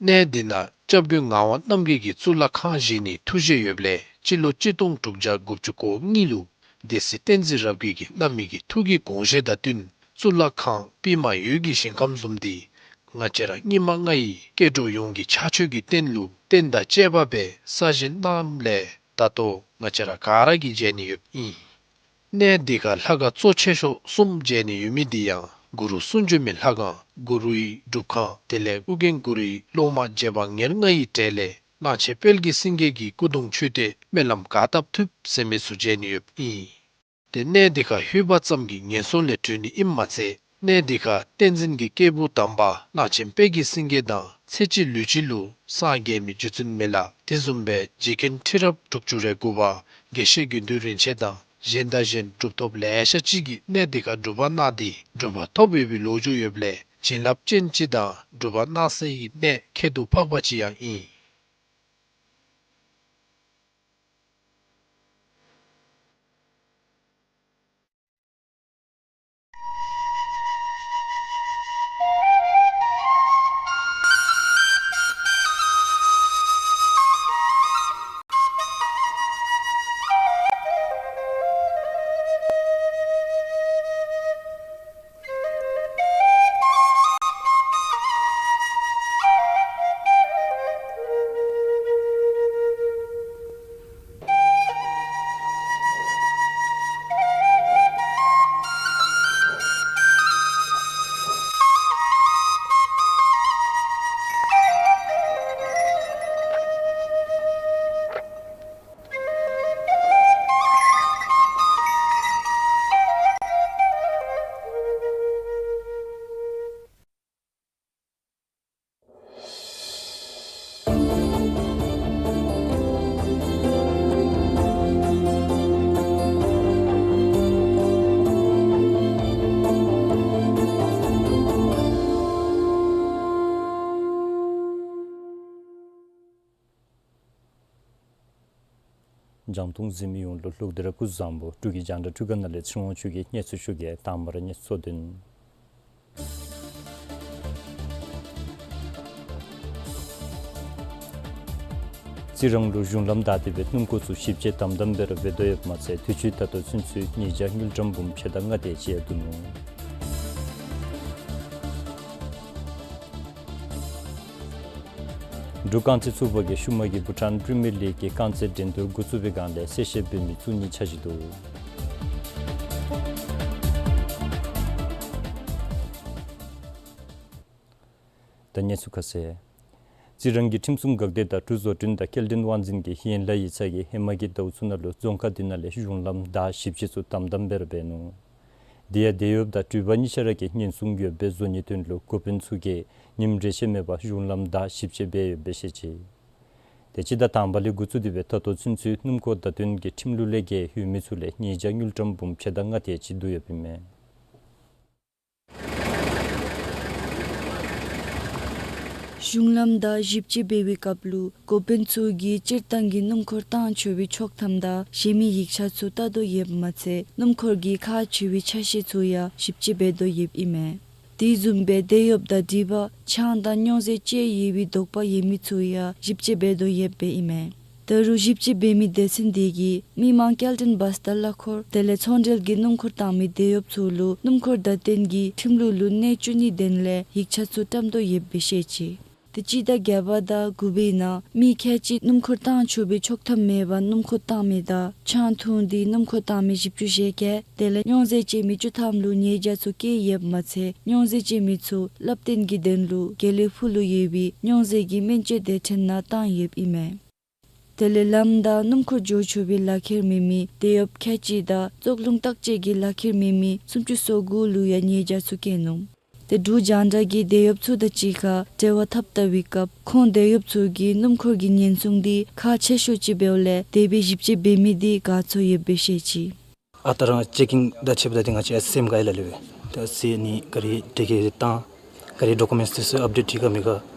གནས་འདི་ནང་སྐྱབས་མགོན་ངག་དབང་རྣམ་རྒྱལ་གྱིས་གཙུག་ལག་ཁང་བཞེངས་ནིའི་ཐུགས་བཞེད་ཡོདཔ་ལས་སྤྱི་ལོ་གཅིག་སྟོང་དྲུག་བརྒྱ་དགུ་བཅུ་གོ་གཉིས་ལུ་སྡེ་སྲིད་བསྟན་འཛིན་རབ་རྒྱས་ཀྱིས་གནང་མི་གི་ཐུགས་ཀྱི་དགོངས་བཞེད་དང་བསྟུན་གཙུག་ལག་ཁང་པདྨ་འོད་ཀྱི་ཞིང་ཁམས་བཟུམ་འདི་ང་བཅས་ར་སྙིགས་མ་ལྔ་ཡི་སྐྱེ་འགྲོ་ཡོངས་ཀྱི་ཕྱག་མཆོད་ཀྱི་རྟེན་ལུ་རྟེན་དང་བཅས་པ་སྦེ་གསར་བཞེངས་གནངམ་ལས་ད་ལྟོ་ང་བཅས་ར་ག་ར་གིས་མཇལ་ནི་ཡོདཔ་ཨིན། གནས་འདི་ཁར་ལྷ་ཁང་གཙོ་ཆེ་ཤོས་གསུམ་མཇལ་ནི་ཡོད་མི་འདི་ཡང་གུ་རུ་གསུང་བྱོན་མའི་ལྷ་ཁང་གུ་རུའི་སྒྲུབ་ཁང་དེ་ལས་ཨོ་རྒྱན་གུ་རུའི་སློབ་མ་རྗེ་འབངས་ཉེར་ལྔ་ཡི་གྲས་ལས་གླང་ཆེན་དཔལ་གྱི་སེང་གེ་གི་སྐུ་གདུང་མཆོད་རྟེན་སྨོན་ལམ་ག་བཏབ་ཐུབ་ཟེར་མི་ཚུ་མཇལ་ནི་ཡོདཔ་ཨིན། ཏེ་གནས་འདི་ཁར་ལྷོད་པ་ཙམ་གྱིས་ངན་སོང་ལས་གྲོལ་ནི་ཨིནམ་མ་ཚད་གནས་འདི་ཁར་བསྟན་འཛིན་གྱི་སྐྱེས་བུ་དམ་པ་གླང་ཆེན་དཔལ་གྱི་སེང་གེ་དང་ཚེ་གཅིག་ལུས་གཅིག་ལུ་སངས་རྒྱས་མི་རྗེ་བཙུན་མི་ལ་དེ་བཟུམ་སྦེ་རྗེ་མཁན་ཁྲི་རབས་དྲུག་ཅུ་རེ་དགུ་པ་དགེ་བཤེས་དགེ་འདུན་རིན་ཆེན་དང་གཞན་དང་གཞན་གྲུབ་ཐོབ་ལེ་ཤ་ཅིག་གིས་གནས་འདི་ཁར་སྒྲུབ་པ་གནང་སྟེ་གྲུབ་པ་ཐོབ་ཡོད་པའི་ལོ་རྒྱུས་ཡོདཔ་ལས་བྱིན་རླབས་ཅན་ཅིག་དང་སྒྲུབ་པ་གནང་སའི་གནས་ཁྱད་དུ་འཕགས་པ་ཅིག་ཡང་ཨིན། རྒྱང་མཐོང་གཟིགས་མི་ཡོངས་ལུ་ལོག་སྟེ་ར་སྐུ་གཟུགས་བཟང་པོ། འབྲུག་གི་རྒྱང་བསྒྲགས་འཕྲུལ་ཁང་ནང་ལས་ཚེ་རིང་དབང་ཕྱུག་གིས་སྙན་ཞུ་ཞུ་གེ། དང་པ་ར་སྙན་ཞུ་གཙོ་དོན། རྩི་རང་ལུ་གཞུང་ལམ་བདའ་སྟེ་སྦེ་སྣུམ་འཁོར་ཚུ་ཞིབ་དཔྱད་དམ་དམ་སྦེ་ར་འབད་དོ་ཡོདཔ་མ་ཚད་དུས་ཅི་ད་ལྟོ་ཚུན་ཚོད་ཉིས་བརྒྱ་དངུལ་ཀྲམ་འབུམ་ཕྱེད་དང་ལྔ་དེ་ཅིག་ཡང་བསྡུ་ནུག། འབྲུག་རྐང་རྩེད་ཚོགས་པ་གིས་ཤུལ་མ་གི་བྷུ་ཊཱན་པི་རི་མི་ཡར་ལིག་གི་རྐང་རྩེད་འགྲན་བསྡུར་འགོ་བཙུགས་པའི་སྒང་ལས་གསལ་བཤད་འབད་མི་ཚུ་གཉིས་ཆ་བཞག་འདུག། ད་སྙན་ཞུ་ཁ་གསལ། རྩི་རང་གི་ཁྲིམས་སྲུང་འགག་སྡེ་དང་འབྲུག་བཟོ་སྐྲུན་དང་སྐྱེལ་འདྲེན་དབང་འཛིན་གྱིས་ཡན་ལག་ཡིག་ཚང་གིས་ཧེ་མ་གི་ཟླཝ་ཚུ་ནང་ལུ་རྫོང་ཁག་འདི་ནང་ལས་གཞུང་ལམ་བདའ་ཞིབ་དཔྱད་ཚུ་དམ་དམ་སྦེ་ར་འབད་ནུག། དེ་ཡང་དེད་གཡོགཔ་དང་འགྲུལ་པ་གཉིས་ཆ་ར་གིས་ཉེན་སྲུང་ཡོདཔ་སྦེ་བཟོ་ནིའི་དོན་ལུ་འགོ་དཔོན་ཚུ་གིས་ཉིནམ་རེ་ཆད་མེད་པར་གཞུང་ལམ་བདའ་ཞིབ་དཔྱད་འབད་ཡོདཔ་སྦེ་བཤད་ཅི། དེ་སྤྱི་ཟླ་དང་པ་ལས་འགོ་བཙུགས་ཏེ་སྦེ་ད་ལྟོ་ཚུན་ཚོད་སྣུམ་འཁོར་བདའ་དོན་གྱི་ཁྲིམས་ལུགས་ལས་འགལ་ཡོད་མི་ཚུ་ལས་ཉིས་བརྒྱ་དངུལ་ཀྲམ་འབུམ་ཕྱེད་དང་ལྔ་དེ་ཅིག་བསྡུ་ཡོདཔ་ཨིན་མས། གཞུང་ལམ་བདའ་ཞིབ་དཔྱད་འབད་བའི་སྐབས་ལུ་འགོ་དཔོན་ཚུ་གིས་སྤྱིར་བཏང་གི་སྣུམ་འཁོར་བཏང་ཆོག་པའི་ཆོག་ཐམ་དང་གཞན་མི་ཡིག་ཆ་ཚུ་བལྟ་དོ་ཡོདཔ་མ་ཚད་སྣུམ་འཁོར་གྱི་ཁག་ཆེ་བའི་ཆ་ཤས་ཚུ་ཡང་ཞིབ་དཔྱད་འབད་དོ་ཡོདཔ་ཨིན་མས། དེ་བཟུམ་སྦེ་དེད་གཡོགཔ་དང་འགྲུལ་པ་ཆང་དང་སྙོང་ཟས་བཅས་ཡོད་པའི་དོགས་པ་ཡོད་མི་ཚུ་ཡང་ཞིབ་དཔྱད་འབད་དོ་ཡོདཔ་ཨིན་མས། ད་རུང་ཞིབ་དཔྱད་འབད་མི་སྡེ་ཚན་དེ་གིས་མི་མང་སྐྱེལ་འདྲེན་བཱས་དང་གླ་འཁོར་དེ་ལས་ཚོང་འབྲེལ་གྱི་སྣུམ་འཁོར་བཏང་མི་དེད་གཡོགཔ་ཚུ་ལུ་སྣུམ་འཁོར་བདའ་དོན་གྱི་ཁྲིམས་ལུགས་ལུ་གནས་བཅུག་ནིའི་དོན་ལས་ཡིག་ཆ་ཚུ་བཀྲམ་དོ་ཡོདཔ་སྦེ་བཤད་ཅི། དེ་སྤྱི་ཟླ་བརྒྱད་པ་དང་དགུ་པའི་ནང་མི་ཁལ་གཅིག་སྣུམ་འཁོར་བཏང་ཆོག་པའི་ཆོག་ཐམ་མེད་པར་སྣུམ་འཁོར་བཏང་མི་དང་ཆང་འཐུང་སྟེ་སྣུམ་འཁོར་བཏང་མི་བཞི་བཅུ་ཞེ་བརྒྱད་དེ་ལས་སྙོང་ཟས་བཅད་མི་བཅུ་ཐམ་ལུ་ཉེས་བྱ་ཚུ་བཀལ་ཡོདཔ་མ་ཚད་སྙོང་ཟས་བཅད་མི་ཚུ་བསླབ་སྟོན་གྱི་དོན་ལུ་དགེ་ལེགས་ཕུག་ལུ་ཡོད་པའི་སྙོང་ཟས་ཀྱི་སྨན་བཅོས་སྡེ་ཚན་ནང་བཏང་ཡོདཔ་ཨིན་མས། དེ་ལས་ལམ་བདའ་སྣུམ་འཁོར་འགྱོ་ཆོག་པའི་ལག་ཁྱེར་མེད་མི་དེད་གཡོགཔ་ཁལ་གཅིག་དང་བཙོག་རླུང་བརྟག་དཔྱད་ཀྱི་ལག་ཁྱེར་མེད་མི་སུམ་ཅུ་སོ་དགུ་ལུ་ཡང་ཉེས་བྱ་ཚུ་བཀལ་ནུག། དེ་འབྲུག་རྒྱང་བསྒྲགས་ཀྱིས་དེད་གཡོགཔ་ཚུ་དང་གཅིག་ཁར་འབྲེལ་བ་འཐབ་བལྟ་བའི་སྐབས་ཁོང་དེད་གཡོགཔ་ཚུ་གིས་སྣུམ་འཁོར་གྱི་ཉེན་སྲུང་འདི་ཁག་ཆེ་ཤོས་ཅིག་འབདཝ་ལས་དེ་སྦེ་ཞིབ་དཔྱད་འབད་མི་འདི་དགའ་ཚོར་ཡོདཔ་སྦེ་བཤད་ཅི། ཨ་རྟག་ར་ཅེ་ཀིང་དང་ཕྱདཔ་ད་འདི་ང་བཅས་ཨེས་ཨེས་སི་ཨེམ་ག་ཡི་ལ་ལུ་སྦེ་ད་ཨེས་ཨེས་སི་ཨེ་ནི་ག་ར་འདྲི་གེ་བཏང་ག་ར་ཌོ་ཀུ་མེནཊསི་འདི་ཚུ་ཨཔ་ཌེཊ་འཐུས་ག་མེད་ག་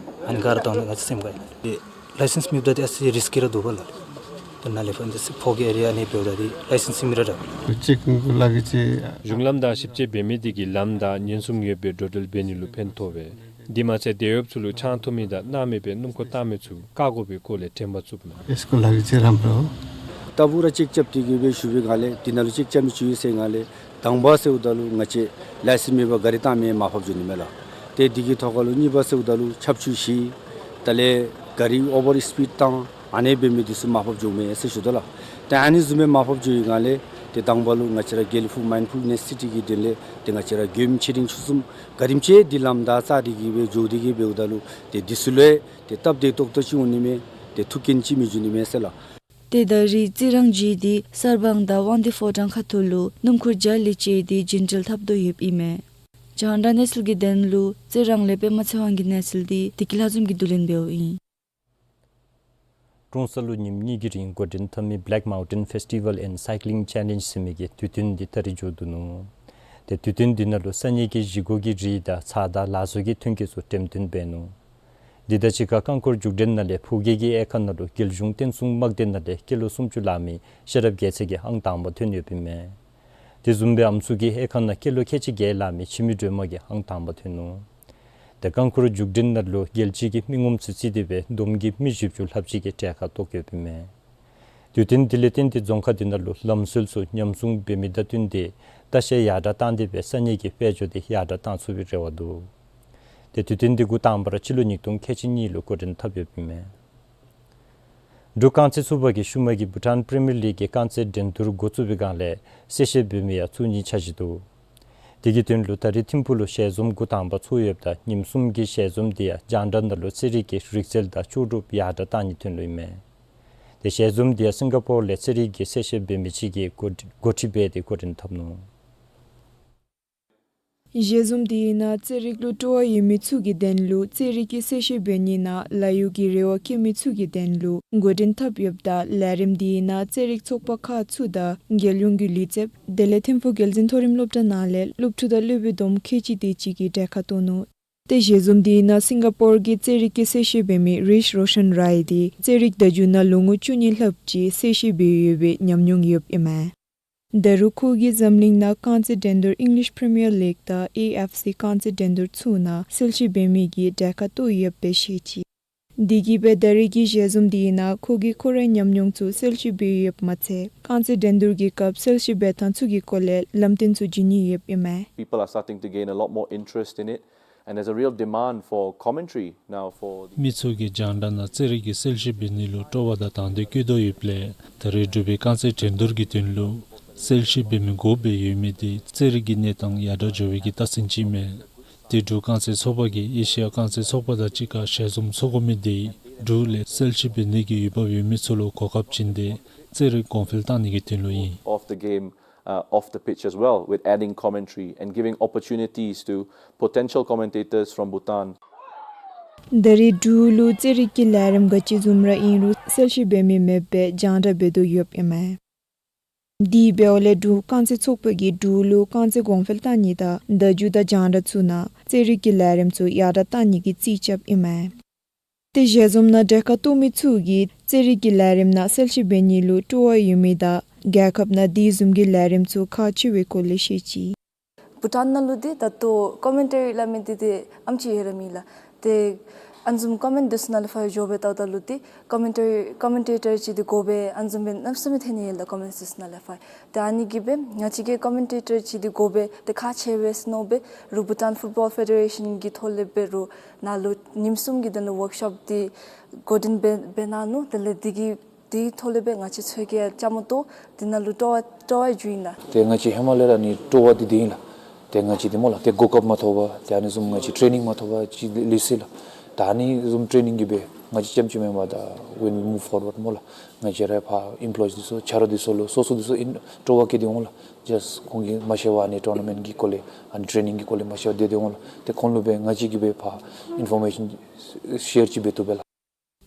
ཨ་ནི་ག་ར་བཏང་ང་བཅས་ཨེས་ཨེས་སི་ཨེམ་ག་ཡི་ལ་ལུ་ལའི་སེནསི་མེདཔ་ད་འདི་ཨེས་ཨེས་སི་རིསི་ཀི་ར་འདུག་པ་ལགས། ད་ནཱ་ལས་ཕར་འདི་ཚུ་ཕོ་གི་ཨེ་རི་ཡ་ནི་འབདཝ་ད་འདི་ལའི་སེནསི་མེད་ར་འདུག། ཅེ་ཀིང་གུ་ལག་གི་ཅིག་གཞུང་ལམ་བདའ་ཞིབ་དཔྱད་འབད་མི་འདི་གིས་ལམ་བདའ་ཉེན་སྲུང་ཡོད་པའི་འགྲོ་འགྲུལ་འབད་ནི་ལུ་ཕན་ཐོགས་པས། འདི་མ་ཚད་དེད་གཡོགཔ་ཚུ་ལུ་ཆང་འཐུང་མི་དང་མནར་མེད་པའི་སྣུམ་འཁོར་བཏང་མི་ཚུ་བཀག་དགོ་པའི་སྐོར་ལས་དྲན་པ་བཙུགས་ནུག། ཨེས་ཀོ་ལགས་ཀྱིས་རམ་རོ། ལྟ་བུ་ར་ཅེཀ་རྐྱབ་སྟེ་གི་སྦེ་ཞུ་བའི་སྒང་ལས་འདི་ནང་ལུ་ཅེཀ་རྐྱབ་མི་ཅིག་ཡོད་ཟེར་སྒང་ལས་དང་པ་ཟེརཝ་ད་ལུ་ང་བཅས་ལའི་སེནསི་མེད་པར་ག་རི་བཏང་མི་མར་ཕབ་འགྱོ་ནི་མས་ལགས། ཏེ་འདི་གི་ཐོག་ཁ་ལུ་གཉིས་པ་ཟེརཝ་ད་ལུ་ཆབ་ཆུ་ཞིག་དེ་ལས་ག་རི་ཨོ་བར་སི་པིཌ་བཏང་ཨ་ནི་འབད་མི་འདི་ཚུ་མར་ཕབ་འགྱོཝ་མས་ཟེར་ཞུ་དོ་ལགས། ཏེ་ཨ་ནི་བཟུམ་སྦེ་མར་ཕབ་འགྱོ་བའི་སྒང་ལས་ཏེ་དང་པ་ལུ་ང་བཅས་ར་དགེ་ལེགས་ཕུག་མའིན་ཌ་ཕུལ་ནེསི་སི་ཊི་གི་དོན་ལས་ཏེ་ང་བཅས་ར་མགྱོནམ་ཆེ་འབྲིང་ཆུང་གསུམ་ག་དེམ་ཅིག་འདི་ལམ་བདའ་རྩ་སྟེ་གི་སྦེ་འགྱོ་སྟེ་གི་འབདཝ་ད་ལུ་ཏེ་འདི་ཚུ་ལུ་ཏེ་སྟབས་བདེ་ཏོག་ཏོ་ཅིག་འོང་ནི་མས། ཏེ་ཐུགས་འགན་ཅིག་མི་འགྱོ་ནི་མས་ཟེར་ལགས། ཏེ་ད་རེས་རྩི་རང་བརྒྱུད་དེ་གསར་སྤང་དང་དབང་འདུས་ཕོ་བྲང་ཁ་ཐུག་ལུ་སྣུམ་འཁོར་བརྒྱ་ལས་བཅད་དེ་རྒྱུན་འགྲུལ་འཐབ་དོ་ཡོདཔ་ཨིན་མས། རྒྱང་བསྒྲགས་གནས་ཚུལ་གྱི་དོན་ལུ་རྩི་རང་ལས་པདྨ་ཚེ་དབང་གི་གནས་ཚུལ་འདི་བདེ་སྐྱིད་ལྷ་འཛོམས་ཀྱིས་བསྡུ་ལེན་འབདཝ་ཨིན། ཀྲོང་གསར་ལུ་ཉིནམ་གཉིས་ཀྱི་རིང་འགོ་འདྲེན་འཐབ་མི་Black Mountain Festival and Cycling Challenge ཟེར་མི་གི་དུས་སྟོན་འདི་ད་རིས་མཇུག་བསྡུ་ནུག། ཏེ་དུས་སྟོན་འདི་ནང་ལུ་ས་གནས་ཀྱི་བཞེས་སྒོ་གི་རིགས་དང་ཚྭ་དང་ལ་བཟོ་གི་ཐོན་སྐྱེད་ཚུ་འགྲེམས་སྟོན་འབད་ནུག། འདི་དང་གཅིག་ཁར་རྐང་འཁོར་རྒྱུགས་འགྲན་ནང་ལས་ཕུགས་རྒྱལ་གྱི་དབྱེ་ཁག་ནང་ལུ་རྒྱལ་གཞུང་བསྟན་སྲུང་དམག་སྡེ་ནང་ལས་སྐྱེས་ལོ་སུམ་ཅུ་ལང་མི་ཤེས་རབ་རྒྱལ་མཚན་གྱིས་ཨང་དང་པ་ཐོན་ཡོདཔ་ཨིན་མས། དེ་བཟུམ་སྦེ་ཨམ་སྲུ་གི་དབྱེ་ཁག་ནང་སྐྱེས་ལོ་ཁལ་གཅིག་བརྒྱད་ལང་མི་འཆི་མེད་སྒྲོལ་མ་གིས་ཨང་དང་པ་ཐོན་ནུག། ཏེ་རྐང་འཁོར་རྒྱུགས་འགྲན་ནང་ལུ་རྒྱལ་སྤྱི་གི་མི་ངོམ་ཚུ་རྩིས་ཏེ་སྦེ་བསྡོམས་ཀྱིས་མི་བཞི་བཅུ་ལྷགཔ་ཅིག་གིས་གྲལ་ཁར་གཏོགས་ཡོདཔ་ཨིན་མས། དུས་སྟོན་འདི་ལས་བརྟེན་ཏེ་རྫོང་ཁག་འདི་ནང་ལུ་ལམ་སྲོལ་ཚུ་ཉམས་སྲུང་འབད་མི་དང་བསྟུན་ཏེ་ལྟ་བཤལ་ཡར་དྲགས་བཏང་སྟེ་སྦེ་ས་གནས་ཀྱི་དཔལ་འབྱོར་འདི་ཡར་དྲགས་བཏང་ཚུགས་པའི་རེ་བ་འདུག། ཏེ་དུས་སྟོན་འདི་འགོ་དང་པ་ར་སྤྱི་ལོ་ཉིས་སྟོང་ཁལ་གཅིག་གཉིས་ལུ་འགོ་འདྲེན་འཐབ་ཡོདཔ་ཨིན་མས། འབྲུག་རྐང་རྩེད་ཚོགས་པ་གིས་ཤུལ་མ་གི་བྷུ་ཊཱན་པི་རི་མི་ཡར་ལིག་གི་རྐང་རྩེད་འགྲན་བསྡུར་འགོ་བཙུགས་པའི་སྒང་ལས་གསལ་བཤད་འབད་མི་ཡང་ཚུ་གཉིས་ཆ་བཞག་འདུག། དེ་གི་དོན་ལུ་ད་རིས་ཐིམ་ཕུག་ལུ་ཞལ་འཛོམས་འགོ་དང་པ་ཚོགས་ཡོདཔ་ད་ཉིནམ་གསུམ་གྱི་ཞལ་འཛོམས་འདི་ཡང་རྒྱང་བསྒྲགས་ནང་ལུ་རྩེད་རིགས་ཀྱི་རིག་རྩལ་དང་ལྕོགས་གྲུབ་ཡར་དྲགས་གཏང་ནིའི་དོན་ལུ་ཨིན་མས། ཏེ་ཞལ་འཛོམས་འདི་ཡང་སིང་ག་པོར་ལས་རྩེད་རིགས་ཀྱི་གསལ་བཤད་འབད་མི་ཅིག་གིས་འགོ་འགོ་ཁྲིད་འབད་དེ་འགོ་འདྲེན་འཐབ་ནུག། ཞལ་འཛོམས་འདི་ནང་རྩེད་རིགས་ལུ་སྤྲོ་བ་ཡོད་མི་ཚུ་གི་དོན་ལུ་རྩེད་རིགས་ཀྱི་གསལ་བཤད་འབད་ནི་ནང་ལཱ་གཡོག་གི་རེ་བ་བསྐྱེད་མི་ཚུ་གི་དོན་ལུ་འགོ་འདྲེན་འཐབ་ཡོདཔ་ད་ལས་རིམ་འདི་ནང་རྩེད་རིགས་ཚོགས་པ་ཁག་ཚུ་དང་རྒྱལ་ཡོངས་ཀྱི་ལུས་རྩལཔ་དེ་ལས་ཐིམ་ཕུག་རྒྱལ་འཛིན་མཐོ་རིམ་སློབ་གྲྭ་ནང་ལས་སློབ་ཕྲུག་དང་སློབ་དཔོན་བསྡོམས་ཁལ་གཅིག་དེ་ཅིག་གིས་གྲལ་ཁར་གཏོགས་ནུག། ཏེ་ཞལ་འཛོམས་འདི་ནང་སིང་ག་པོར་གྱི་རྩེད་རིགས་ཀྱི་གསལ་བཤད་འབད་མི་རིཤ་རོ་ཤན་རའི་འདི་རྩེད་རིགས་བརྡ་བརྒྱུད་ནང་ལོ་ངོ་བཅུ་གཉིས་ལྷགཔ་ཅིག་གསལ་བཤད་འབད་ཡོད་པའི་ཉམས་མྱོང་ཡོདཔ་ཨིན་མས། ད་རུང་ཁོ་གིས་འཛམ་གླིང་ནང་རྐང་རྩེད་འགྲན་བསྡུར་ཨིང་ལིཤ་པི་རི་མི་ཡར་ལིག་དང་ཨེ་ཨེཕ་སི་རྐང་རྩེད་འགྲན་བསྡུར་ཚུ་ནང་གསལ་བཤད་འབད་མི་གི་གྲལ་ཁར་གཏོགས་ཡོདཔ་སྦེ་བཤད་ཅི། དེ་གིས་སྦེ་ད་རེས་ཀྱི་ཞལ་འཛོམས་འདི་ནང་ཁོ་གིས་ཁོ་རའི་ཉམས་མྱོང་ཚུ་གསལ་བཤད་འབད་ཡོདཔ་མ་ཚད་རྐང་རྩེད་འགྲན་བསྡུར་གྱི་སྐབས་གསལ་བཤད་འབད་ཐངས་ཚུ་གི་སྐོར་ལས་ལམ་སྟོན་ཚུ་བྱིན་ནི་ཡོདཔ་ཨིན་མས། People are starting to gain a lot more interest in it, and there's a real demand for commentary now for the མི་ཚུ་གིས་རྒྱང་བསྒྲགས་ནང་རྩེད་རིགས་ཀྱི་གསལ་བཤད་འབད་ནི་ལུ་སྤྲོ་བ་དང་དང་འདོད་བསྐྱེད་དོ་ཡོདཔ་ལས་ད་རེས་འབྲུག་པའི་རྐང་རྩེད་འགྲན་བསྡུར་གྱི་དོན་ལུ་གསལ་བཤད་འབད་མི་དགོཔ་སྦེ་ཡོད་མི་འདི་རྩེད་རིགས་ཀྱི་གནས་སྟངས་ཡར་དྲག་འགྱོ་བའི་གི་རྟགས་མཚན་ཅིག་ཨིན་མས། ཏེ་འབྲུག་རྐང་རྩེད་ཚོགས་པ་གིས་ཨེ་ཤི་ཡ་རྐང་རྩེད་ཚོགས་པ་དང་གཅིག་ཁར་ཞལ་འཛོམས་འཚོགས་དགོ་མི་འདི་འབྲུག་ལས་གསལ་བཤད་འབད་ནི་གི་འོས་འབབ་ཡོད་མི་ཚུ་ལུ་གོ་སྐབས་བྱིན་ཏེ་རྩེད་རིགས་གོང་འཕེལ་གཏང་ནི་གི་དོན་ལུ་ཨིན། Of the game, uh, off the pitch as well, with adding commentary and giving opportunities to potential commentators from Bhutan. ད་རེས་འབྲུག་ལུ་རྩེད་རིགས་ཀྱི་ལས་རིམ་ག་ཅི་བཟུམ་ར་ཨིན་རུང་གསལ་བཤད་འབད་མི་མེདཔ་སྦེ་རྒྱང་བསྒྲགས་འབད་དོ་ཡོདཔ་ཨིན་མས། དེ་འབདཝ་ལས་འབྲུག་རྐང་རྩེད་ཚོགས་པ་གིས་འབྲུག་ལུ་རྐང་རྩེད་གོང་འཕེལ་གཏང་ནི་དང་བརྡ་བརྒྱུད་དང་རྒྱང་བསྒྲགས་ཚུ་ནང་རྩེད་རིགས་ཀྱི་ལས་རིམ་ཚུ་ཡར་དྲག་གཏང་ནི་གི་རྩིས་རྐྱབ་ཨིན་མས། ཏེ་ཞལ་འཛོམས་ནང་གྲལ་ཁར་གཏོགས་མི་ཚུ་གིས་རྩེད་རིགས་ཀྱི་ལས་རིམ་ནང་གསལ་བཤད་འབད་ནི་ལུ་སྤྲོ་བ་ཡོད་མི་དང་རྒྱལ་ཁབ་ནང་དེ་བཟུམ་གྱི་ལས་རིམ་ཚུ་ཁག་ཆེ་བའི་སྐོར་ལས་བཤད་ཅི། བྷུ་ཊཱན་ནང་ལུ་འདི་ད་ལྟོ་ཀོ་མེན་ཊ་རི་སླབ་མི་འདི་འདི་ཨམ་ཅིག་ཡོད་ར་མེད་ལགས། ཏེ་ཨ་ནི་བཟུམ་ཀོ་མེན་ཊ་འདི་ཚུ་ནང་ལས་ཕར་འགྱོ་སྦེ་བལྟཝ་ད་ལུ་འདི་ཀོ་མེན་ཊ་རི་ཀོ་མེན་ཊེ་ཊར་ཅིག་འདི་དགོ་པས་ཨ་ནི་བཟུམ་སྦེ་གནམ་མེད་ས་མེད་ཐོན་ནི་ཡོད་ལགས་ཀོ་མེན་ཊ་འདི་ཚུ་ནང་ལས་ཕར། ཏེ་ཨ་ནི་གིས་སྦེ་ང་བཅས་ཀྱིས་ཀོ་མེན་ཊེ་ཊར་ཅིག་འདི་དགོ་པས་ཏེ་ཁག་ཆེ་བས་ཟེར་མནོ་སྦེ་རུང་བྷུ་ཊཱན་ཕུཊ་བཱོལ་ཕེ་ཌེ་རེ་ཤཱན་གྱི་ཐོག་ལས་འབད་རུང་ནཱ་ལུ་ཉིནམ་གསུམ་གྱི་དོན་ལུ་ཝརཀ་ཤོབ་འདི་གོ་སྒྲིག་འབད་འབད་གནང་ནུག། དེ་ལས་འདི་གི་དེའི་ཐོག་ལས་སྦེ་ང་བཅས་ཚུ་གིས་བཅའ་མར་གཏོགས་འདི་ནང་ལུ་སྤྲོ་བ་སྤྲོ་བ་བྱུང་ཡི་ལགས། ཏེ་ང་བཅས་ཧེ་མ་ལས་ར་ནི་སྤྲོ་བ་འདི་འདི་ཨིན་ལགས། ཏེ་ང་བཅས་འདི་སྨོ་ལགས་ཏེ་གོ་སྐབས་མ་ཐོབ་པར་ཏེ་ཨ་ནི་བཟུམ་ང་བཅས་ཊེ་ནིང་མ་ཐོབ་པར་ཅིག་ལུས་སོ་ཡི་ལགས། ད་ཨ་ནི་བཟུམ་ཊེ་ནིང་གིས་སྦེ་ང་བཅས་རྐྱངམ་ཅིག་མེན་པར་ད་when we move forward སྨོ་ལགས་ང་བཅས་རའི་ཕར་ཨེམ་པོ་ལོ་ཡིས་འདི་ཚུ་ཆ་རོགས་འདི་ཚུ་ལུ་སོ་སོ་འདི་ཚུ་ཨིན་སྤྲོ་བ་བསྐྱེད་དེ་འོང་ལགས། ཇཱསཊ་ཁོང་གིས་མ་ཤེས་པར་ཨ་ནི་ཊུར་ན་མེནཊ་གི་སྐོར་ལས་ཨ་ནི་ཊེ་ནིང་གི་སྐོར་ལས་མ་ཤེས་པར་སྡོད་དེ་འོང་ལགས། ཏེ་ཁོང་ལུ་སྦེ་ང་བཅས་ཀྱིས་སྦེ་ཕར་ཨིན་ཕོར་མེ་ཤཱན་ཤེར་ཅིག་འབད་བཏུབ་པས་ལགས།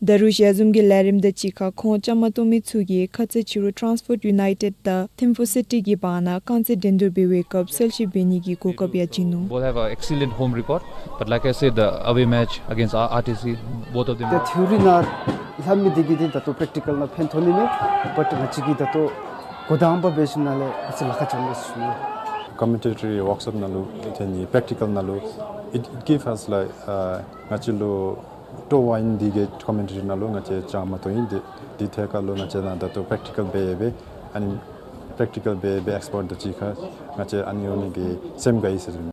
ད་རུང་ཞལ་འཛོམས་ཀྱི་ལས་རིམ་དང་གཅིག་ཁར་ཁོང་བཅའ་མར་གཏོགས་མི་ཚུ་གིས་ཁ་ཙ་ཕྱི་རུ་ཊཱན་ཕོརཊ་ཡུ་ནའི་ཊེཌ་དང་ཐིམ་ཕུ་སི་ཊི་གི་བར་ན་རྐང་རྩེད་འགྲན་བསྡུར་འབད་བའི་སྐབས་གསལ་བཤད་འབད་ནི་གི་གོ་སྐབས་ཡང་བྱིན་ནུག། Both have an excellent home record, but like I said, the away match against R- R T C, both of them ཏེ་ཐི་ཨོ་རི་ནང་སླབ་མི་འདི་གིས་འདི་ད་ལྟོ་པེརེག་ཊི་ཀཱལ་ནང་ཕན་ཐོགས་ནི་མས། བཊ་ང་བཅས་ཀྱིས་ད་ལྟོ་འགོ་དང་པ་འབད་ཞིནམ་ལས་ཨ་ཙི་ལཱ་ཁག་བྱུང་མས་ཟེར་ཞུ་ནི། ཀོ་མེན་ཊེ་ཊ་རི་ཝརཀ་ཤོབ་ནང་ལུ་ཏེ་ནི་པེརེག་ཊི་ཀཱལ་ནང་ལུ་it, it gave us like, uh, ང་བཅས་ལུ་སྤྲོ་བ་ཨིན། འདི་གིས་ཀོ་མེན་ཊེ་ཊ་རི་ནང་ལུ་ང་བཅས་བཅའ་མར་གཏོགས་ཡི། འདི་འདི་ཐད་ཁར་ལུ་ང་བཅས་ནཱ་ད་ལྟོ་པེརེག་ཊི་ཀཱལ་འབད་འབད་ཨ་ནི་པེརེག་ཊི་ཀཱལ་འབད་འབད་ཨེགསི་པརཊ་དང་གཅིག་ཁར་ང་བཅས་ཨ་ནི་འོང་ནི་གི་སེམས་དགའ་ཡི་ཟེར་ཞུ་ནི།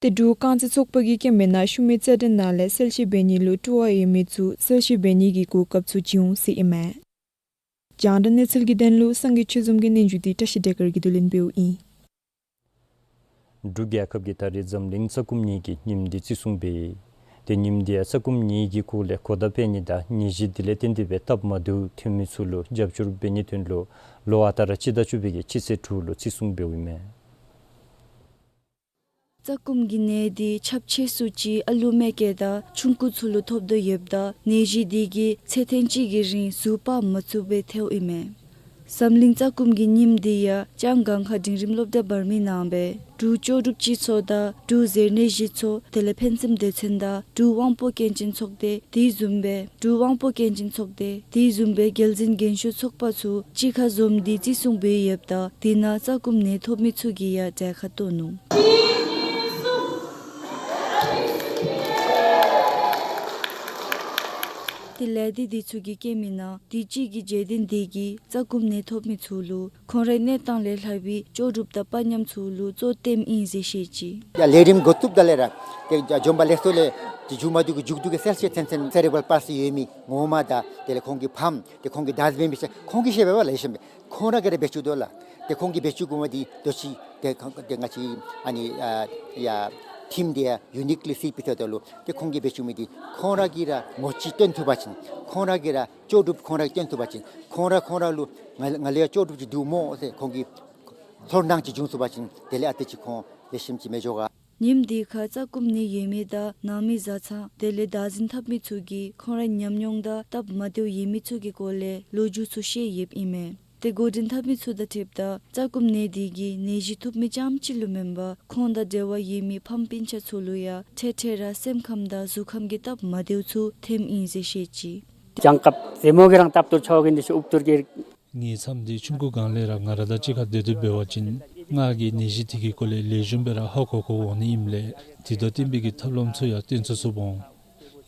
ཏེ་འབྲུག་རྐང་རྩེད་ཚོགས་པ་གིས་སྐྱེལ་མི་ནང་ཤུལ་མའི་རྩེད་འགྲན་ནང་ལས་གསལ་བཤད་འབད་ནི་ལུ་སྤྲོ་བ་ཡོད་མི་ཚུ་གསལ་བཤད་འབད་ནི་གི་གོ་སྐབས་ཚུ་བྱིན་འོང་ཟེར་ཨིན་མས། རྒྱང་བསྒྲགས་གནས་ཚུལ་གྱི་དོན་ལུ་སངས་རྒྱས་ཆོས་འཛོམས་ཀྱི་སྙན་ཞུ་འདི་བཀྲ་ཤིས་བདེ་དཀར་གྱིས་བསྡུ་ལེན་འབདཝ་ཨིན། འབྲུག་རྒྱལ་ཁབ་ཀྱིས་ད་རེས་འཛམ་གླིང་རྩ་ཁུམ་གཉིས་ཀྱི་ཉིནམ་འདི་བརྩི་སྲུང་འབད་ཡི། ཏེ་ཉིནམ་འདི་ཡང་རྩ་ཁུམ་གཉིས་ཀྱི་སྐོར་ལས་གོ་བརྡ་སྤེལ་ནི་དང་ནད་གཞི་འདི་ལས་བརྟེན་ཏེ་སྦེ་སྟབས་མ་བདེཝ་ཐོན་མི་ཚུ་ལུ་རྒྱབ་སྐྱོར་འབད་ནིའི་དོན་ལུ་ལོ་ཨ་རྟག་ར་སྤྱི་ཟླ་བཅུ་པའི་གི་སྤྱི་ཚེས་དྲུག་ལུ་བརྩི་སྲུང་འབདཝ་ཨིན་མས། རྩ་ཁུམ་གྱི་ནད་འདི་ཁྱབ་ཆེ་སུ་ཅིག་ཨ་ལུ་མེ་སྐྱེས་དང་ཆུང་ཀུ་ཚུ་ལུ་ཐོབ་དོ་ཡོདཔ་ད་ནད་གཞི་འདི་གིས་ཚེ་ཐེངས་གཅིག་གི་རིང་གཟུགས་སྤར་མ་ཚུགས་པར་ཐལཝ་ཨིན་མས། འཛམ་གླིང་རྩ་ཁུམ་གྱི་ཉིནམ་འདི་ཡང་ལྕང་སྒང་ཁ་འབྲིང་རིམ་སློབ་གྲྭ་བར་མའི་ནང་སྦེ་འབྲུག་ལྕོགས་གྲུབ་སྤྱི་ཚོགས་དང་འབྲུག་ཟེར་ནད་གཞི་ཚོགས་དེ་ལས་ཕན་སེམས་སྡེ་ཚན་དང་འབྲུག་དབང་པོ་སྐྱོན་ཅན་ཚོགས་སྡེ་དེ་བཟུམ་སྦེ་འབྲུག་དབང་པོ་སྐྱོན་ཅན་ཚོགས་སྡེ་དེ་བཟུམ་སྦེ་རྒྱལ་འཛིན་རྒན་ཤོས་ཚོགས་པ་ཚུ་གཅིག་ཁར་འཛོམས་ཏེ་བརྩི་སྲུང་འབད་ཡོདཔ་ད་དེ་ནང་རྩ་ཁུམ་ནད་ཐོབ་མི་ཚུ་གིས་ཡང་གྲལ་ཁར་གཏོགས་ནུག། ཏེ་ལས་སྡེ་འདི་ཚུ་གིས་སྐྱེལ་མི་ནང་དུས་ཅི་གི་རྗེས་དྲན་འདི་གིས་རྩ་ཁུམ་ནད་ཐོབ་མི་ཚུ་ལུ་ཁོང་རའི་གནས་སྟངས་ལས་ལྷག་པའི་ལྕོགས་གྲུབ་དང་པ་མཉམ་ཚུ་ལུ་གཙོ་བསྟེནམ་ཨིན་ཟེར་བཤད་ཅི། ཡ་ལས་རིམ་འགོ་བཙུགསཔ་ད་ལས་ར་ཏེ་འཛོམས་པ་ལེགས་སོ་ལས་ཏེ་མཇུག་མ་བསྡུ་གི་མཇུག་བསྡུ་གི་གསལ་བཤད་ཚུན་ཚོད་སེ་རེ་བཱལ་པཱལ་སི་ཡོད་མི་ངོ་མ་དང་དེ་ལས་ཁོང་གི་ཕམ་ཏེ་ཁོང་གི་བདག་འཛིན་འབད་མི་ཚུ་ཁོང་གིས་ཤེས་པས་པ་ལེགས་ཤོམ་སྦེ་ཁོང་ར་གིས་ར་འབད་བཅུག་དོ་ལགས། ཏེ་ཁོང་གིས་འབད་བཅུག་དགོ་མི་འདི་དོ་ཅི་ཏེ་ཁོང་ཏེ་ང་བཅས་ཨ་ནི་ཨ་ཡ་ཐིམ་འདི་ཡ་ཡུ་ནིཀ་ལི་སི་པི་ཏོ་དོ་ལུ་ཏེ་ཁོང་གིས་འབད་བཅུག་མི་འདི་ཁོང་ར་གིས་ར་མོ་ཅིག་སྟོན་ཐུབ་པ་ཅིན་ཁོང་ར་གིས་ར་ལྕོགས་གྲུབ་ཁོང་ར་གིས་སྟོན་ཐུབ་པ་ཅིན་ཁོང་ར་ཁོང་ར་ལུ་ང་ང་ལུ་ཡང་ལྕོགས་གྲུབ་ཅིག་འདུག་སྨོ་ཟེར་ཁོང་གིས་ཚོར་སྣང་ཅིག་བྱུང་ཚུགས་པ་ཅིན་དེ་ལས་ཨ་ཏི་ཅིག་ཁོང་ལེགས་ཤོམ་ཅིག་མི་འགྱོ་ག། ཉིནམ་འདི་ཁར་རྩ་ཁུམ་ནད་ཡོད་མི་དང་ནང་མི་བཟའ་ཚང་དེ་ལས་བདག་འཛིན་འཐབ་མི་ཚུ་གིས་ཁོང་རའི་ཉམས་མྱོང་དང་སྟབས་མ་བདེཝ་ཡོད་མི་ཚུ་གི་སྐོར་ལས་ལོ་རྒྱུས་ཚུ་བཤད་ཡོདཔ་ཨིན་མས། ཏེ་འགོ་འདྲེན་འཐབ་མི་ཚུ་དང་འཁྲིལཝ་ད་རྩ་སྐུམ་ནད་འདི་གིས་ནད་གཞི་ཐོབ་མི་རྐྱངམ་ཅིག་ལུ་མེན་པར་ཁོང་དང་འབྲེལ་བ་ཡོད་མི་ཕམ་སྤུན་ཆ་ཚུ་ལུ་ཡང་འཕྲལ་འཕྲལ་ར་སེམས་ཁམས་དང་གཟུགས་ཁམས་ཀྱི་སྟབས་མ་བདེཝ་ཚུ་ཐོནམ་ཨིན་ཟེར་བཤད་ཅི། གྱང་ཁར་ཟེ་མོ་གིས་རང་བཏབ་སྟེ་འཕྱོག་གིན་འདི་ཚུ་འུབ་ཐུར་གི། ངེའི་མཚམས་འདི་ཆུང་ཀུའི་སྒང་ལས་ར་ང་ར་དང་གཅིག་ཁར་སྡོད་དེ་འབད་བ་ཅིན་ང་གིས་ནད་གཞི་འདི་གི་སྐོར་ལས་ལེགས་ཤོམ་སྦེ་ར་ཧ་གོ་གོ་འོང་ནི་ཨིནམ་ལས་དེ་དང་བསྟུན་པའི་གི་ཐབས་ལམ་ཚུ་ཡང་སྟོན་ཚུགས་ཚུགསཔ་འོང་།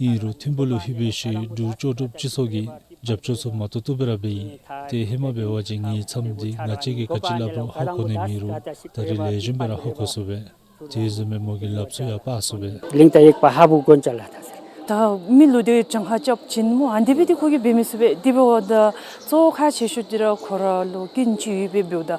ཨིན་རུང་ཐིམ་ཕུག་ལུ་ལྷོད་པའི་ཤུལ་འབྲུག་ལྕོགས་གྲུབ་སྤྱི་ཚོགས་ཀྱིས་རྒྱབ་སྐྱོར་ཚུ་མ་ཏོག་ཏོ་སྦེ་ར་འབད་ཡི། ཏེ་ཧེ་མ་འབད་བ་ཅིན་ངེའི་མཚམས་འདི་ང་བཅས་ཀྱིས་ག་ཅི་སླབ་རུང་ཧ་གོ་ནི་མེད་རུང་ད་རིས་ལེགས་ཤོམ་སྦེ་ར་ཧ་གོ་ཚུགས་པས། དེ་བཟུམ་སྦེ་མོ་གི་ལགཔ་ཚུ་ཡང་སྤར་ཚུགས་པས། གླིང་རྟ་ཡིག་པ་ཧ་བུ་དགོན་ཅ་ལ་ད་ཟེར། ད་མི་ལུ་དེ་གྱང་ཁར་རྐྱབ་བྱིན་སྨོ། ཨ་ནི་དེ་སྦེ་དེ་ཁོ་གིས་འབད་མི་ཚུགས་པས། དེ་འབདཝ་ད་གཙོ་བོ་ཁག་ཆེ་ཤོས་འདི་ར་ཁོ་ར་ལུ་སྐྱོན་ཅིག་ཡོད་པས། འབདཝ་ད་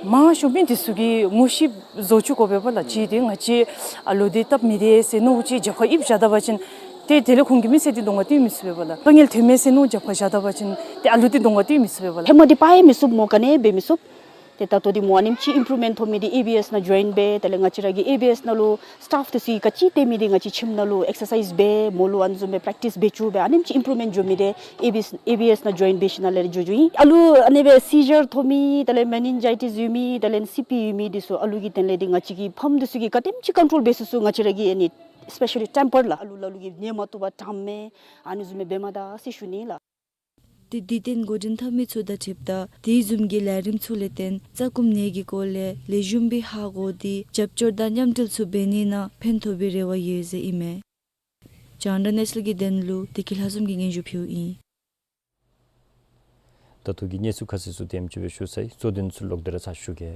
མང་ཤོས་མི་འདི་ཚུ་གིས་ངོ་ཤེས་བཟོ་བཅུག་དགོ་པས་པ་ལགས། ཅིག་དེ་ང་བཅས་ཨ་ལོ་འདི་སྟབས་མི་བདེ་ཟེར་མནོཝ་ཅིག་རྒྱབ་ཁར་ཡིབ་བཞག་ད་པ་ཅིན་ཏེ་དེ་ལས་ཁོང་གིས་མི་སེར་འདི་གདོང་ཁར་སྟོན་མི་ཚུགས་པས་པ་ལགས། དཀའ་ངལ་ཐོན་མས་ཟེར་མནོ་རྒྱབ་ཁར་བཞག་ད་པ་ཅིན་ཏེ་ཨ་ལོ་འདི་གདོང་ཁར་སྟོན་མི་ཚུགས་པས་པ་ལགས། ཧེ་མ་འདི་སྤར་ཡང་མི་ཚུགས་སྨོ། ག་ནི་འབད་མི་ཚུགས། ཏེ་ད་ལྟོ་འདི་མོ་ཨ་ནེམ་ཅིག་ཨིམ་པུརུབ་མེནཊ་ཐོབ་མི་འདི་ཨེ་བི་ཨེསི་ནང་ཇོའིན་འབད། དེ་ལས་ང་བཅས་ར་གི་ཨེ་བི་ཨེསི་ནང་ལུ་སི་ཊཕ་འདི་ཚུ་གིས་ག་ཅི་སྟོན་མི་འདི་ང་བཅས་ཁྱིམ་ནང་ལུ་ཨེག་སར་སའིཛ་འབད། མོ་ལུ་ཨ་ནི་བཟུམ་སྦེ་པེརེཀ་ཊིསི་འབད་བཅུག་སྦེ་ཨ་ནེམ་ཅིག་ཨིམ་པུརུབ་མེནཊ་འགྱོ་མི་འདི་ཨེ་བི་ཨེསི་ཨེ་བི་ཨེསི་ནང་ཇོའིན་འབད་ཞིནམ་ལས་འགྱོ་འགྱོཝ་ཨིན། ཨ་ལུ་ཨ་ནི་སྦེ་སི་ཇར་ཐོབ་མི་དེ་ལས་མེ་ནིན་ཇའི་ཊིསི་ཡོད་མི་དེ་ལས་སི་པི་ཡོད་མི་འདི་ཚུ་ཨ་ལུ་གི་དོན་ལས་འདི་ང་བཅས་ཀྱིས་ཕམ་འདི་ཚུ་གིས་ག་དེམ་ཅིག་ཀོན་ཊོལ་འབད་ཚུགས་ཚུགས། ང་བཅས་ར་གི་ཨ་ནི་སི་པེ་ཤ་ལི་ཊེམ་པར་ལགས། ཨ་ལུ་ལ་ལུ་གིས་ཉལ་མ་བཏུབ་པར་དྲངམ་མས། ཨ་ནི་བཟུམ་སྦེ་འབད་མ་ད་ཟེར་ཞུ་ནི་ལགས། ཏེ་དུས་སྟོན་འགོ་འདྲེན་འཐབ་མི་ཚུ་དང་འཁྲིལཝ་ད་དེ་བཟུམ་གྱི་ལས་རིམ་ཚུ་ལས་བརྟེན་རྩ་སྐུམ་ནད་ཀྱི་སྐོར་ལས་ལེགས་ཤོམ་སྦེ་ཧ་གོ་སྟེ་རྒྱབ་སྐྱོར་དང་མཉམ་འབྲེལ་ཚུ་འབད་ནི་ནང་ཕན་ཐོགས་པའི་རེ་བ་ཡོད་ཟེར་ཨིན་མས། རྒྱང་བསྒྲགས་གནས་ཚུལ་གྱི་དོན་ལུ་བདེ་སྐྱིད་ལྷ་འཛོམས་ཀྱིས་སྙན་ཞུ་ཕུལཝ་ཨིན། ད་ལྟོ་གི་གནས་ཚུལ་ཁ་གསལ་ཚུ་དེམ་ཅིག་སྦེ་ཞུ་ཚར་ཡི། གཙོ་དོན་ཚུ་ལོག་སྟེ་ར་ཚར་ཞུ་གེ།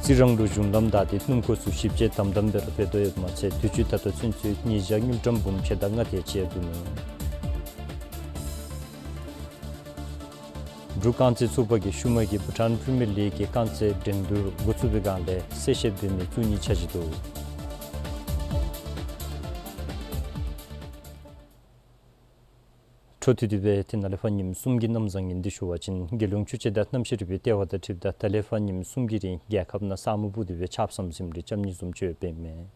རྩི་རང་ལུ་གཞུང་ལམ་བདའ་སྟེ་སྣུམ་འཁོར་ཚུ་ཞིབ་དཔྱད་དམ་དམ་སྦེ་ར་འབད་དོ་ཡོདཔ་མ་ཚད་དུས་ཅི་ད་ལྟོ་ཚུན་ཚོད་ཉིས་བརྒྱ་དངུལ་ཀྲམ་འབུམ་ཕྱེད་དང་ལྔ་དེ་ཅིག་བསྡུ་ནུག། འབྲུག་རྐང་རྩེད་ཚོགས་པ་གིས་ཤུལ་མ་གི་བྷུ་ཊཱན་པི་རི་མི་ཡར་ལིག་གི་རྐང་རྩེད་འགྲན་བསྡུར་འགོ་བཙུགས་པའི་སྒང་ལས་གསལ་བཤད་འབད་མི་བཙུགས་ནི་ཆ་བཞག་འདུག། འཕྲོ་མཐུད་དེ་སྦེ་ཏེ་ནཱ་ལས་ཕར་ཉིནམ་གསུམ་གྱི་གནམ་བཟང་ངན་འདི་ཞུ་བ་ཅིན་རྒྱལ་ཡོངས་ཆུ་དཔྱད་དང་གནམ་གཤིས་རིག་པའི་ལྟེ་བ་དང་འཁྲིལཝ་ད་ད་ལས་ཕར་ཉིནམ་གསུམ་གྱི་རིང་རྒྱལ་ཁབ་ནང་ས་སྨུག་སྤུབས་ཏེ་སྦེ་ཆརཔ་ཟམ་ཟིམ་རེ་རྐྱབ་ནི་བཟུམ་ཅིག་ཡོདཔ་ཨིན་མས།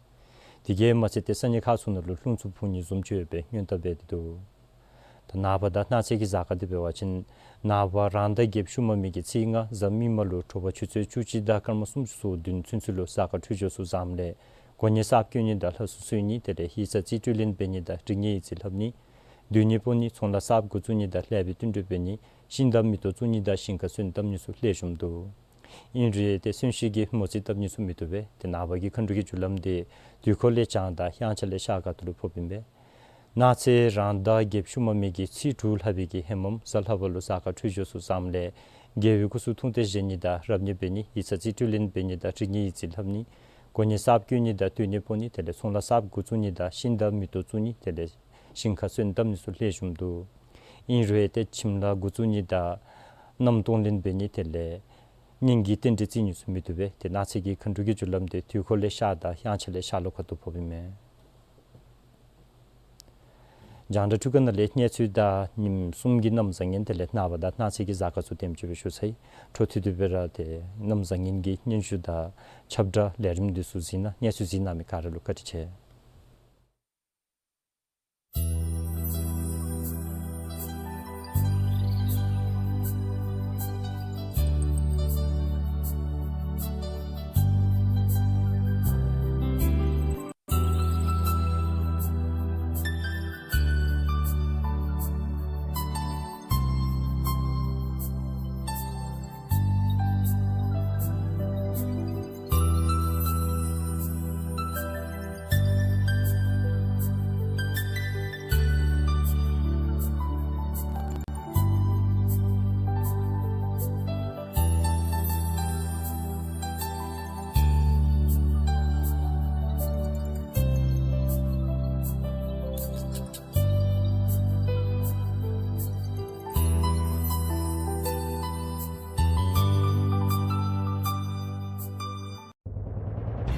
དེ་གིས་མ་ཚད་ཏེ་ས་གནས་ཁག་ཚུ་ནང་ལུ་རླུང་འཚུབ་འཕུ་ནི་བཟུམ་ཅིག་ཡོད་པའི་སྔོན་བརྡ་འབད་དེ་འདུག། ད་ནངས་པ་དང་གནངས་ཚེ་གི་གཟའ་སྐར་འདི་འབད་བ་ཅིན་ནངས་པ་རང་ཟླ་བརྒྱད་ཤུལ་མ་མའི་གི་ཚེས་ལྔ་གཟའ་མིག་དམར་ལུ་དྲོ་པ་ཆུ་ཚོད་བཅུ་གཅིག་དང་སྐར་མ་སུམ་ཅུ་སོ་བདུན་ཚུན་ཚོད་ལུ་གཟའ་སྐར་འཕྲོད་སྦྱོར་ཚུ་བཟངམ་ལས་གོ་གནས་གསརཔ་བསྐོ་ནི་དང་ལྷ་གསོལ་གསོལ་ནི་དེ་ལས་ཡིག་ཚང་རྩིས་སྤྲོད་ལེན་འབད་ནི་དང་རིག་གནས་ཡིག་རྩིས་ལྷབ་ནི། སྡོད་གནས་སྤོ་ནི། ཚོང་ལཱ་གསརཔ་འགོ་བཙུགས་ནི་དང་ལེགས་པའི་བསྟུན་གྲོས་འབད་ནི། ཤིང་རྟ་མེ་ཏོག་བཙུགས་ནི་དང་ཞིང་ཁ་སོན་བཏབ་ནི་ཚུ་ལེགས་ཤོམ་འདུག། ཨིན་རུང་ཏེ་གསོན་གཤིན་གྱི་མོ་རྩིས་བཏབ་ནི་ཚུ་མི་བཏུབ་པས། ཏེ་ནངས་པ་གི་མཁའ་འགྲོ་གི་རྒྱུ་ལམ་འདི་དུས་འཁོར་ལས་བྱང་དང་དབྱངས་འཆར་ལས་ཤར་ཁ་ཐུག་ལུ་ཕོགཔ་ཨིན་པས། གནངས་ཚེ་རང་ཟླ་བརྒྱད་ཤུལ་མ་མའི་གི་ཚེས་དྲུག་ལྷག་པའི་གི་ཧེ་མམ་གཟའ་ལྷག་པ་ལུ་གཟའ་སྐར་འཕྲོད་སྦྱོར་ཚུ་བཟངམ་ལས་རྒྱལ་བའི་སྐུ་གསུང་ཐུགས་རྟེན་བཞེངས་ནི་དང་རབ་གནས་འབད་ནི། ཡིག་ཚང་རྩིས་སྤྲོད་ལེན་འབད་ནི་དང་རིག་གནས་ཡིག་རྩིས་ལྷབ་ནི། གོ་གནས་གསརཔ་བསྐོ་ནི་དང་སྡོད་གནས་སྤོ་ནི། དེ་ལས་ཚོང་ལཱ་གསརཔ་འགོ་བཙུགས་ནི་དང་ཤིང་རྟ་མེ་ཏོག་བཙུགས་ནི། དེ་ལས་ཞིང་ཁ་སོན་བཏབ་ནི་ཚུ་ལེགས་ཤོམ་འདུག། ཨིན་རུང་ཏེ་ཁྱིམ་ལཱ་འགོ་བཙུགས་ནི་དང་མནའམ་གཏོང་ལེན་འབད་ནི་དེ་ལས་གཉེན་གྱི་རྟེན་འབྲེལ་བརྩི་ནི་ཚུ་མི་བཏུབ་པས། ཏེ་གནངས་ཚེ་གི་མཁའ་འགྲོ་གི་རྒྱུ་ལམ་འདི་དུས་འཁོར་ལས་ཤར་དང་དབྱངས་འཆར་ལས་ཤར་ལྷོ་ཁ་ཐུག་ཕོགཔ་ཨིན་མས། རྒྱང་བསྒྲགས་འཕྲུལ་ཁང་ནང་ལས་གནས་ཚུལ་དང་ཉིནམ་གསུམ་གྱི་གནམ་བཟང་ངན་དེ་ལས་ནངས་པ་དང་གནངས་ཚེ་གི་གཟའ་སྐར་ཚུ་དེམ་ཅིག་སྦེ་ཞུ་ཚར་ཡི། འཕྲོ་མཐུད་དེ་སྦེ་ར་ཏེ་གནམ་བཟང་ངན་གྱི་སྙན་ཞུ་དང་ཁྱབ་བསྒྲགས་ལས་རིམ་འདི་ཚུ་གཟིགས་གནང་། གནས་ཚུལ་གཟིགས་གནང་མི་ག་ར་ལུ་བཀའ་དྲིན་ཆེ།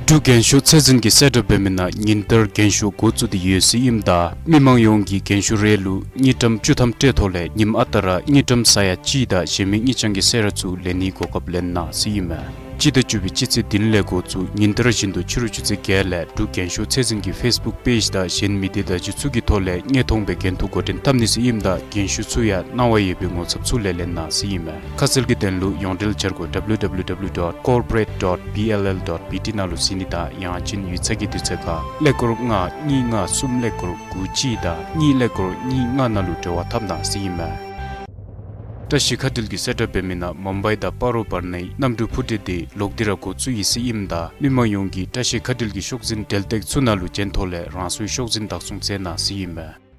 འབྲུག་རྒན་ཤོས་ཚད་འཛིན་གྱིས་གསལ་བསྒྲགས་འབད་མི་ནང་ཉིན་ལྟར་རྒན་ཤོས་འགོ་བཙུགས་ཏེ་ཡོད་ཟེར་ཨིནམ་ད་མི་མང་ཡོངས་ཀྱིས་རྒན་ཤོས་རེ་ལུ་དངུལ་ཀྲམ་བཅུ་ཐམ་སྤྲོད་ཐོག་ལས་ཉིནམ་ཨ་རྟག་ར་དངུལ་ཀྲམ་ས་ཡ་གཅིག་དང་གཞན་མི་དངུལ་རྐྱང་གི་གསོལ་རས་ཚུ་ལེན་ནིའི་གོ་སྐབས་ལེན་གནང་ཟེར་ཨིན་མས། སྤྱི་ཟླ་བཅུ་པའི་སྤྱི་ཚེས་བདུན་ལས་འགོ་བཙུགས་ཉིན་ལྟར་བཞིན་དུ་ཕྱི་རུ་ཆུ་ཚོད་བརྒྱད་ལས་འབྲུག་རྒན་ཤོས་ཚད་འཛིན་གྱི་ཕེས་བུཀ་པེཇ་དང་གཞན་མི་སྡེ་བརྡ་བརྒྱུད་ཚུ་གི་ཐོག་ལས་དངོས་མཐོང་སྦེ་འགན་ཐུག་འགོ་འདྲེན་འཐབ་ནི་ཟེར་ཨིནམ་ད་རྒན་ཤོས་ཚུ་ཡང་གནང་བ་ཡོད་པའི་ངོ་ཚབ་ཚུ་ལས་ལེན་གནང་ཟེར་ཨིན་མས། ཁ་གསལ་གྱི་དོན་ལུ་ཡོངས་འབྲེལ་འཆར་སྒོ་W W W dot corporate dot B L L dot B T ནང་ལུ་གཟིགས་ནི་དང་ཡང་ཅིན་ཡིག་ཚང་གི་དུས་ཚོད་ཁར་ཀླད་ཀོར་ལྔ་གཉིས་ལྔ་གསུམ་ཀླད་ཀོར་དགུ་གཅིག་དང་གཉིས་ཀླད་ཀོར་གཉིས་ལྔ་ནང་ལུ་འབྲེལ་བ་འཐབ་གནང་ཟེར་ཨིན་མས། བཀྲ་ཤིས་མཁའ་འགྲུལ་གྱིས་གསལ་བསྒྲགས་འབད་མི་ནང་མུམ་བའི་དང་སྤ་རོ་བར་ནའི་གནམ་གྲུ་འཕུར་གྲུ་དེ་ལོག་སྟེ་ར་འགོ་བཙུགས་ཡི་ཟེར་ཨིནམ་ད་མི་མང་ཡོངས་ཀྱིས་བཀྲ་ཤིས་མཁའ་འགྲུལ་གྱི་ཤོག་འཛིན་འབྲེལ་སྟེགས་ཚུ་ནང་ལུ་གྱེན་ཐོག་ལས་རང་སོའི་ཤོག་འཛིན་བདག་བཟུང་མཛད་གནང་ཟེར་ཨིན་མས།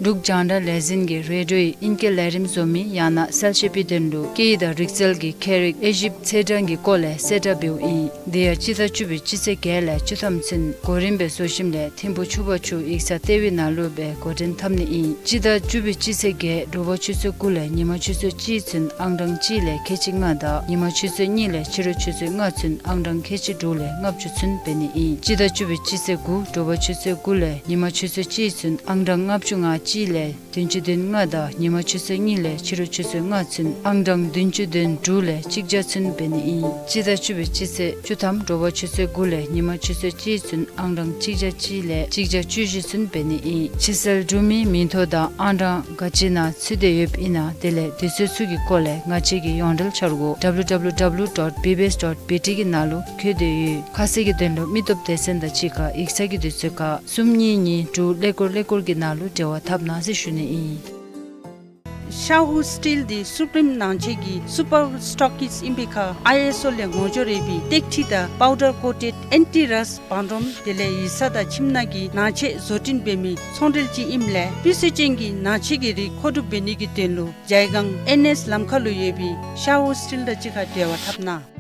འབྲུག་རྒྱང་བསྒྲགས་ལས་འཛིན་གྱིས་རེ་ཌིའོ་ཡི་ཨིང་སྐད་ལས་རིམ་བཟོ་མི་ཡང་ན་གསལ་བཤད་པའི་དོན་ལུ་སྐད་ཡིག་དང་རིག་རྩལ་གྱི་ཁྱད་རིག་དབྱེ་ཞིབ་ཚད་གྲངས་ཀྱི་སྐོར་ལས་གསལ་བསྒྲགས་འབདཝ་ཨིན། དེ་ཡང་སྤྱི་ཟླ་བཅུ་པའི་སྤྱི་ཚེས་བརྒྱད་ལས་བཅུ་ཐམ་ཚུན་གོ་རིམ་སྦེ་བཟོ་ཞིནམ་ལས་ཐིམ་ཕུ་ཆུ་བར་ཆུ་ཡིག་ཚང་ལྟེ་བའི་ནང་ལུ་སྦེ་འགོ་འདྲེན་འཐབ་ནི་ཨིན། སྤྱི་ཟླ་བཅུ་པའི་སྤྱི་ཚེས་བརྒྱད་དྲོ་པ་ཆུ་ཚོད་དགུ་ལས་ཉིན་མ་ཆུ་ཚོད་གཅིག་ཚུན་ཨང་གྲངས་གཅིག་ལས་ཁལ་གཅིག་ལྔ་དང་ཉིན་མ་ཆུ་ཚོད་གཉིས་ལས་ཕྱི་རུ་ཆུ་ཚོད་ལྔ་ཚུན་ཨང་གྲངས་ཁལ་གཅིག་དྲུག་ལས་ལྔ་བཅུ་ཚུན་འབད་ནི་ཨིན། སྤྱི་ཟླ་བཅུ་པའི་སྤྱི་ཚེས་དགུ་དྲོ་པ་ཆུ་ཚོད་དགུ་ལས་ཉིན་མ་ཆུ་ཚོད་གཅིག་ཚུན་ཨང་གྲངས་ལྔ་བཅུ་ང་གཅིག་ལས་བདུན་ཅུ་དོན་ལྔ་དང་ཉིན་མ་ཆུ་ཚོད་གཉིས་ལས་ཕྱི་རུ་ཆུ་ཚོད་ལྔ་ཚུན་ཨང་གྲངས་བདུན་ཅུ་དོན་དྲུག་ལས་གཅིག་བརྒྱ་ཚུན་འབད་ནི་ཨིན། སྤྱི་ཟླ་བཅུ་པའི་སྤྱི་ཚེས་བཅུ་ཐམ་དྲོ་པ་ཆུ་ཚོད་དགུ་ལས་ཉིན་མ་ཆུ་ཚོད་གཅིག་ཚུན་ཨང་གྲངས་གཅིག་བརྒྱ་གཅིག་ལས་གཅིག་བརྒྱ་བཅུ་བཞི་ཚུན་འབད་ནི་ཨིན། ཕྱི་སེལ་གྲུབ་མིའི་མིང་ཐོ་དང་ཨང་གྲངས་ག་ཅི་ནང་ཚུད་དེ་ཡོདཔ་ཨིན་ན་དེ་ལས་དུས་ཚོད་ཚུ་གི་སྐོར་ལས་ང་བཅས་ཀྱི་ཡོངས་འབྲེལ་འཆར་སྒོ་W W W dot B B S dot B T གི་ནང་ལུ་བཀོད་དེ་ཡོད། ཁ་གསལ་གྱི་དོན་ལུ་མི་སྟོབས་སྡེ་ཚན་དང་གཅིག་ཁར་ཡིག་ཚང་གི་དུས་ཚོད་ཁར་གསུམ་གཉིས་གཉིས་དྲུག་ཀླད་ཀོར་ཀླད་ཀོར་གྱི་ནང་ལུ་འབྲེལ་བ་འཐབ་གནང་ཟེར་ཞུ་ནི་ཨིན། ཤ་ཧུ་སི་ཊིལ་འདི་སུ་པྲིམ་ནང་ཆེན་གྱི་སུ་པར་སི་ཊོག་གིསཊ་ཨིན་པའི་ཁར་ཨའི་ཨེསི་ཨོ་ལས་ངོ་སྦྱོར་ཡོད་པའི་ཏེག་ཁྲི་དང་པའུ་ཌར་ཀོ་ཊེཌ་ཨེན་ཊི་རསཊ་བང་སྒྲོམ་དེ་ལས་ཡིག་ཚང་དང་ཁྱིམ་ནང་གི་ནང་ཆས་བཟོ་སྐྲུན་འབད་མི་ཚོང་འབྲེལ་ཅིག་ཨིནམ་ལས་སྤུས་ཚད་ཅན་གྱི་ནང་ཆས་ཀྱི་རིགས་མཁོ་སྒྲུབ་འབད་ནི་གི་དོན་ལུ་ཇའི་སྒང་ཨེན་ཨེསི་ལམ་ཁ་ལུ་ཡོད་པའི་ཤ་ཧུ་སི་ཊིལ་དང་གཅིག་ཁར་འབྲེལ་བ་འཐབ་གནང་།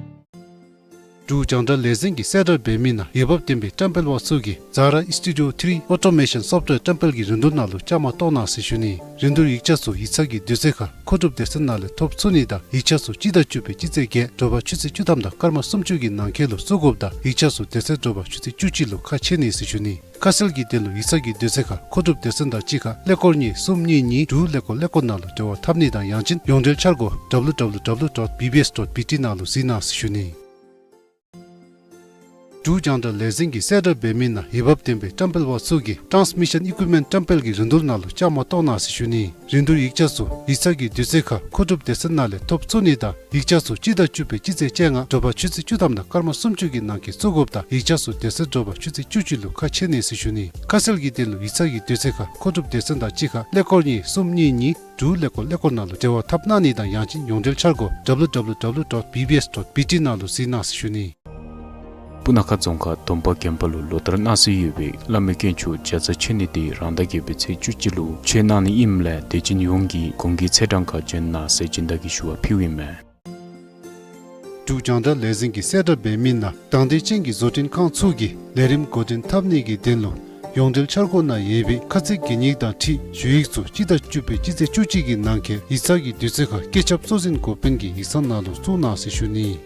འབྲུག་རྒྱང་བསྒྲགས་ལས་འཛིན་གྱིས་གསལ་བསྒྲགས་འབད་མི་ནང་འོས་འབབ་ལྡན་པའི་བཀྲམ་སྤེལ་པ་ཚུ་གིས་ཛ་ར་ཨིསི་ཊུ་ཌི་ཡོ་ཐི་རི་ཨོ་ཊོ་མེ་ཤཱན་སོཕ་ཝེར་བཀྲམ་སྤེལ་གྱི་རིན་བསྡུར་ནང་ལུ་བཅའ་མར་གཏོགས་གནང་ཟེར་ཞུ་ནི། རིན་བསྡུར་ཡིག་ཆ་ཚུ་ཡིག་ཚང་གི་དུས་ཚོད་ཁར་མཁོ་སྒྲུབ་སྡེ་ཚན་ནང་ལས་ཐོབ་ཚུགས་ནི་དང་ཡིག་ཆ་ཚུ་སྤྱི་ཟླ་བཅུ་པའི་སྤྱི་ཚེས་བརྒྱད་དྲོ་པ་ཆུ་ཚོད་བཅུ་ཐམ་དང་སྐར་མ་སུམ་ཅུ་གི་ནང་འཁོད་ལུ་བཙུགས་དགོཔ་དང་ཡིག་ཆ་ཚུ་དེ་ཚེ་དྲོ་པ་ཆུ་ཚོད་བཅུ་གཅིག་ལུ་ཁ་ཕྱེ་ནི་ཟེར་ཞུ་ནི། ཁ་གསལ་གྱི་དོན་ལུ་ཡིག་ཚང་གི་དུས་ཚོད་ཁར་མཁོ་སྒྲུབ་སྡེ་ཚན་དང་གཅིག་ཁར་ཀླད་ཀོར་གཉིས་གསུམ་གཉིས་གཉིས་དྲུག་ཀླད་ཀོར་ཀླད་ཀོར་ནང་ལུ་འབྲེལ་བ་འཐབ་ནི་དང་ཡང་ཅིན་ཡོངས་འབྲེལ་འཆར་སྒོ་W W W dot B B S dot B T ནང་ལུ་གཟིགས་གནང་ཟེར་ཞུ་ནི། འབྲུག་རྒྱང་བསྒྲགས་ལས་འཛིན་གྱིས་གསལ་བསྒྲགས་འབད་མི་ནང་འོས་འབབ་ལྡན་པའི་བཀྲམ་སྤེལ་པ་ཚུ་གིས་ཊཱནསི་མི་ཤཱན་ཨི་ཀུའིཔ་མེནཊ་བཀྲམ་སྤེལ་གྱི་རིན་བསྡུར་ནང་ལུ་བཅའ་མར་གཏོགས་གནང་ཟེར་ཞུ་ནི། རིན་བསྡུར་ཡིག་ཆ་ཚུ་ཡིག་ཚང་གི་དུས་ཚོད་ཁར་མཁོ་སྒྲུབ་སྡེ་ཚན་ནང་ལས་ཐོབ་ཚུགས་ནི་དང་ཡིག་ཆ་ཚུ་སྤྱི་ཟླ་བཅུ་པའི་སྤྱི་ཚེས་བཅོ་ལྔ་དྲོ་པ་ཆུ་ཚོད་བཅུ་ཐམ་དང་སྐར་མ་སུམ་ཅུ་གི་ནང་འཁོད་བཙུགས་དགོཔ་དང་ཡིག་ཆ་ཚུ་དེ་ཚེ་དྲོ་པ་ཆུ་ཚོད་བཅུ་གཅིག་ལུ་ཁ་ཕྱེ་ནི་ཟེར་ཞུ་ནི། ཁ་གསལ་གྱི་དོན་ལུ་ཡིག་ཚང་གི་དུས་ཚོད་ཁར་མཁོ་སྒྲུབ་སྡེ་ཚན་དང་གཅིག་ཁར་ཀླད་ཀོར་གཉིས་གསུམ་གཉིས་གཉིས་དྲུག་ཀླད་ཀོར་ཀླད་ཀོར་ནང་ལུ་འབྲེལ་བ་འཐབ་གནང་ནི་དང་ཡང་ཅིན་ཡོངས་འབྲེལ་འཆར་སྒོ་W W W dot B B S dot B T ནང་ལུ་གཟིགས་གནང་ཟེར་ཞུ་ནི། སྤུ་ན་ཁ་རྫོང་ཁག་སྡོམ་པ་དགོན་པ་ལུ་ལོ་ལྟར་གནང་སྲོལ་ཡོད་པའི་བླ་མའི་དཀོན་མཆོག་བརྒྱ་རྩ་མཆོད་གནས་དེ་རང་ཟླ་བརྒྱད་པའི་ཚེས་བཅུ་གཅིག་ལུ་མཆོད་གནང་ནི་ཨིནམ་ལས་དད་ཅན་ཡོངས་ཀྱིས་གུང་གི་ཚེས་གྲངས་ཁར་བྱོན་གནང་ཟེར་སྦྱིན་བདག་གིས་ཞུ་བ་ཕུལཝ་ཨིན་མས། འབྲུག་རྒྱང་བསྒྲགས་ལས་འཛིན་གྱིས་གསལ་བསྒྲགས་འབད་མི་ནང་དང་འདོད་ཅན་གྱི་བཟོ་སྐྲུན་ཁང་ཚུ་གིས་ལས་རིམ་འགོ་འདྲེན་འཐབ་ནི་གི་དོན་ལུ་ཡོངས་འབྲེལ་འཆར་སྒོ་ནང་ཡོད་པའི་ཁ་ཚིག་གི་ཉིག་དང་འཁྲིལ་ཞུ་ཡིག་ཚུ་སྤྱི་ཟླ་བཅུ་པའི་སྤྱི་ཚེས་བཅུ་གཅིག་གི་ནང་འཁོད་ཡིག་ཚང་གི་དུས་ཚོད་ཁར་བཀོད་ཁྱབ་གཙོ་འཛིན་འགོ་དཔོན་གྱི་ཡིག་ཚང་ནང་ལུ་བཙུགས་གནང་ཟེར་ཞུ་ནི།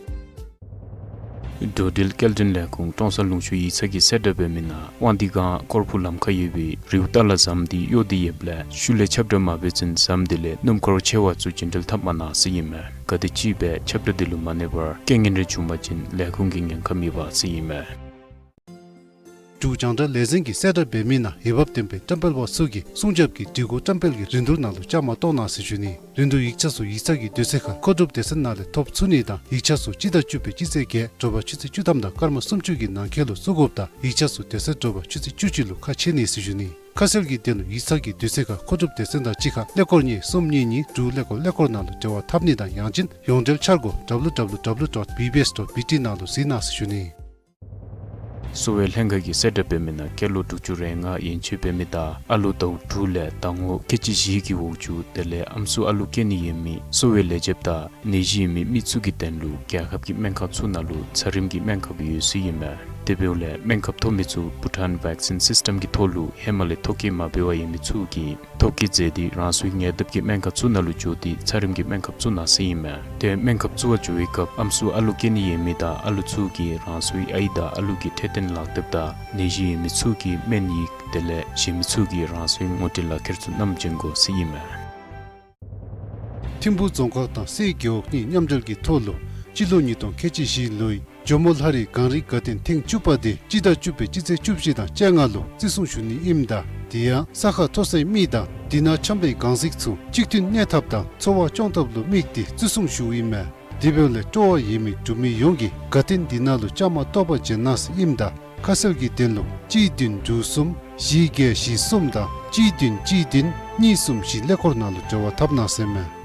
འགྲོ་འགྲུལ་སྐྱེལ་འདྲེན་ལས་ཁུངས་ཀྲོང་གསར་ལུང་ཤུར་ཡིག་ཚང་གིས་གསལ་བསྒྲགས་འབད་མི་ནང་དབང་འདུས་སྒང་ཀོར་ཕུ་ལམ་ཁར་ཡོད་པའི་རིའུ་ཏ་ལ་ཟམ་འདི་གཡོ་སྟེ་ཡོདཔ་ལས་ཤུལ་ལས་ཁྱབ་བསྒྲགས་མ་འབད་ཚུན་ཟམ་དེ་ལས་སྣུམ་འཁོར་ཆེ་བ་ཚུ་རྒྱུན་འགྲུལ་འཐབ་མ་གནང་ཟེར་ཨིན་མས། གལ་ཏེ་ཅིག་སྦེ་ཁྱབ་བསྒྲགས་དེ་ལུ་མ་གནས་པར་རྐྱེན་ངན་རེ་བྱུང་པ་ཅིན་ལས་ཁུངས་ཀྱི་ཉེན་ཁ་མེད་པ་ཟེར་ཨིན་མས། འབྲུག་རྒྱང་བསྒྲགས་ལས་འཛིན་གྱིས་གསལ་བསྒྲགས་འབད་མི་ནང་འོས་འབབ་ལྡན་པའི་བཀྲམ་སྤེལ་པ་ཚུ་གིས་སྲུང་སྐྱོབ་ཀྱི་སྒྲིག་གོ་བཀྲམ་སྤེལ་གྱི་རིན་བསྡུར་ནང་ལུ་བཅའ་མར་གཏོགས་གནང་ཟེར་ཞུ་ནི། རིན་བསྡུར་ཡིག་ཆ་ཚུ་ཡིག་ཚང་གི་དུས་ཚོད་ཁར་མཁོ་སྒྲུབ་སྡེ་ཚན་ནང་ལས་ཐོབ་ཚུགས་ནི་དང་ཡིག་ཆ་ཚུ་སྤྱི་ཟླ་བཅུ་པའི་སྤྱི་ཚེས་བརྒྱད་དྲོ་པ་ཆུ་ཚོད་བཅུ་ཐམ་དང་སྐར་མ་སུམ་ཅུ་གི་ནང་འཁོད་ལུ་བཙུགས་དགོཔ་དང་ཡིག་ཆ་ཚུ་དེ་ཚེ་དྲོ་པ་ཆུ་ཚོད་བཅུ་གཅིག་ལུ་ཁ་ཕྱེ་ནི་ཟེར་ཞུ་ནི། ཁ་གསལ་གྱི་དོན་ལུ་ཡིག་ཚང་གི་དུས་ཚོད་ཁར་མཁོ་སྒྲུབ་སྡེ་ཚན་དང་གཅིག་ཁར་ཀླད་ཀོར་གཉིས་གསུམ་གཉིས་གཉིས་དྲུག་ཀླད་ཀོར་ཀླད་ཀོར་ནང་ལུ་འབྲེལ་བ་འཐབ་ནི་དང་ཡང་ཅིན་ཡོངས་འབྲེལ་འཆར་སྒོ་W W W dot B B S dot B T ནང་ལུ་གཟིགས་གནང་ཟེར་ཞུ་ནི། གསོ་བའི་ལྷན་ཁག་གིས་གསལ་བསྒྲགས་འབད་མི་ནང་སྐྱེས་ལོ་དྲུག་ཅུ་རེ་ལྔ་ཡན་ཆད་འབད་མི་དང་ཨ་ལུ་ཟླཝ་དྲུག་ལས་ཟླ་ངོ་ཁལ་གཅིག་བཞི་གི་འོག་ཅུག་དེ་ལས་ཨམ་སྲུ་ཨ་ལུ་སྐྱེ་ནི་ཡོད་མི་གསོ་བའི་ལས་བྱེདཔ་དང་ནད་གཞི་ཡོད་མི་མི་ཚུ་གི་དོན་ལུ་རྒྱལ་ཁབ་ཀྱི་སྨན་ཁབ་ཚུ་ནང་ལུ་འཚམས་རིམ་གྱི་སྨན་ཁབ་ཡོད་ཟེར་ཨིན་མས། དེ་འབདཝ་ལས་སྨན་ཁབ་ཐོབ་མི་ཚུ་བྷུ་ཊཱན་བེག་སིན་སིསི་ཊམ་གྱི་ཐོག་ལུ་ཧེ་མ་ལས་ཐོ་བཀོད་མ་འབད་བར་ཡོད་མི་ཚུ་གིས་ཐོ་བཀོད་མཛད་དེ་རང་སོའི་ཉེ་འདབས་ཀྱི་སྨན་ཁང་ཚུ་ནང་ལུ་འགྱོ་སྟེ་འཚམས་རིམ་གྱི་སྨན་ཁབ་བཙུགས་གནང་ཟེར་ཨིན་མས། དེ་སྨན་ཁབ་བཙུགས་པར་འགྱོ་བའི་སྐབས་ཨམ་སྲུ་ཨ་ལུ་སྐྱེ་ནི་ཡོད་མི་དང་ཨ་ལུ་ཚུ་གིས་རང་སོའི་ཨའི་དང་ཨ་ལུ་གི་འཕྲོད་བསྟེན་ལག་དེབ་དང་ནད་གཞི་ཡོད་མི་ཚུ་གི་སྨན་ཡིག་དེ་ལས་གཞན་མི་ཚུ་གིས་རང་སོའི་ངོ་སྤྲོད་ལག་ཁྱེར་ཚུ་བསྣམས་བྱོན་དགོ་ཟེར་ཨིན་མས། ཐིམ་ཕུ་རྫོང་ཁག་དང་སའི་རྒེད་འོག་གཉིས་མཉམ་འབྲེལ་གྱི་ཐོག་ལུ་ སྤྱི་ལོ་ཉིས་སྟོང་ཁལ་གཅིག་བཞི་ལོའི་ཇོ་མོ་ལྷ་རི་གངས་རི་དགའ་སྟོན་ཐེངས་བཅུ་པ་དེ་སྤྱི་ཟླ་བཅུ་པའི་སྤྱི་ཚེས་བཅུ་བཞི་དང་བཅོ་ལྔ་ལུ་བརྩི་སྲུང་ཞུ་ནི་ཨིནམ་ད་དེ་ཡང་ས་ཁ་མཐོ་སའི་མི་དང་དེ་ནང་འཁྱམས་པའི་གངས་གཟིགས་ཚུ་གཅིག་མཐུན་གནས་ཐབས་དང་འཚོ་བ་སྐྱོང་ཐབས་ལུ་དམིགས་ཏེ་བརྩི་སྲུང་ཞུཝ་ཨིན་མས། དེ་འབདཝ་ལས་སྤྲོ་བ་ཡོད་མི་འབྲུག་མི་ཡོངས་ཀྱིས་དགའ་སྟོན་འདི་ནང་ལུ་བཅའ་མར་གཏོགས་པར་བྱོན་གནང་ཟེར་ཨིནམ་ད་ཁ་གསལ་གྱི་དོན་ལུ་གཅིག་བདུན་དྲུག་གསུམ་བཞི་བརྒྱད་བཞི་གསུམ་དང་གཅིག་བདུན་གཅིག་བདུན་གཉིས་གསུམ་བཞི་ཀླད་ཀོར་ནང་ལུ་འབྲེལ་བ་འཐབ་གནང་ཟེར་མས།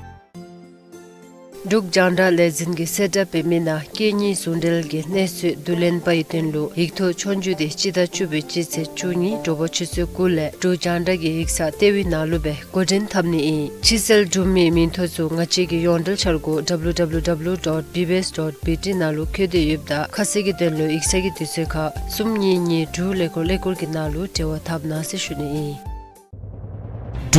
འབྲུག་རྒྱང་བསྒྲགས་ལས་འཛིན་གྱིས་གསལ་བསྒྲགས་འབད་མི་ནང་སྐད་གཉིས་ཟུང་འབྲེལ་གྱི་གནས་ཚུལ་བསྡུ་ལེན་པའི་དོན་ལུ་ཡིག་ཐོག་ཆོས་རྒྱུགས་དེ་སྤྱི་ཟླ་བཅུ་པའི་སྤྱི་ཚེས་བཅུ་གཉིས་དྲོ་པ་ཆུ་ཚོད་དགུ་ལས་འབྲུག་རྒྱང་བསྒྲགས་ཀྱི་ཡིག་ཚང་ལྟེ་བའི་ནང་ལུ་སྦེ་འགོ་འདྲེན་འཐབ་ནི་ཨིན། ཕྱི་གསལ་འབྲུག་མིའི་མིང་ཐོ་ཚུ་ང་བཅས་ཀྱི་ཡོངས་འབྲེལ་འཆར་སྒོ་W W W dot B B S dot B T ནང་ལུ་བཀོད་དེ་ཡོདཔ་ད་ཁ་གསལ་གྱི་དོན་ལུ་ཡིག་ཚང་གི་དུས་ཚོད་ཁར་གསུམ་གཉིས་གཉིས་དྲུག་ཀླད་ཀོར་ཀླད་ཀོར་གྱི་ནང་ལུ་འབྲེལ་བ་འཐབ་གནང་ཟེར་ཞུ་ནི་ཨིན།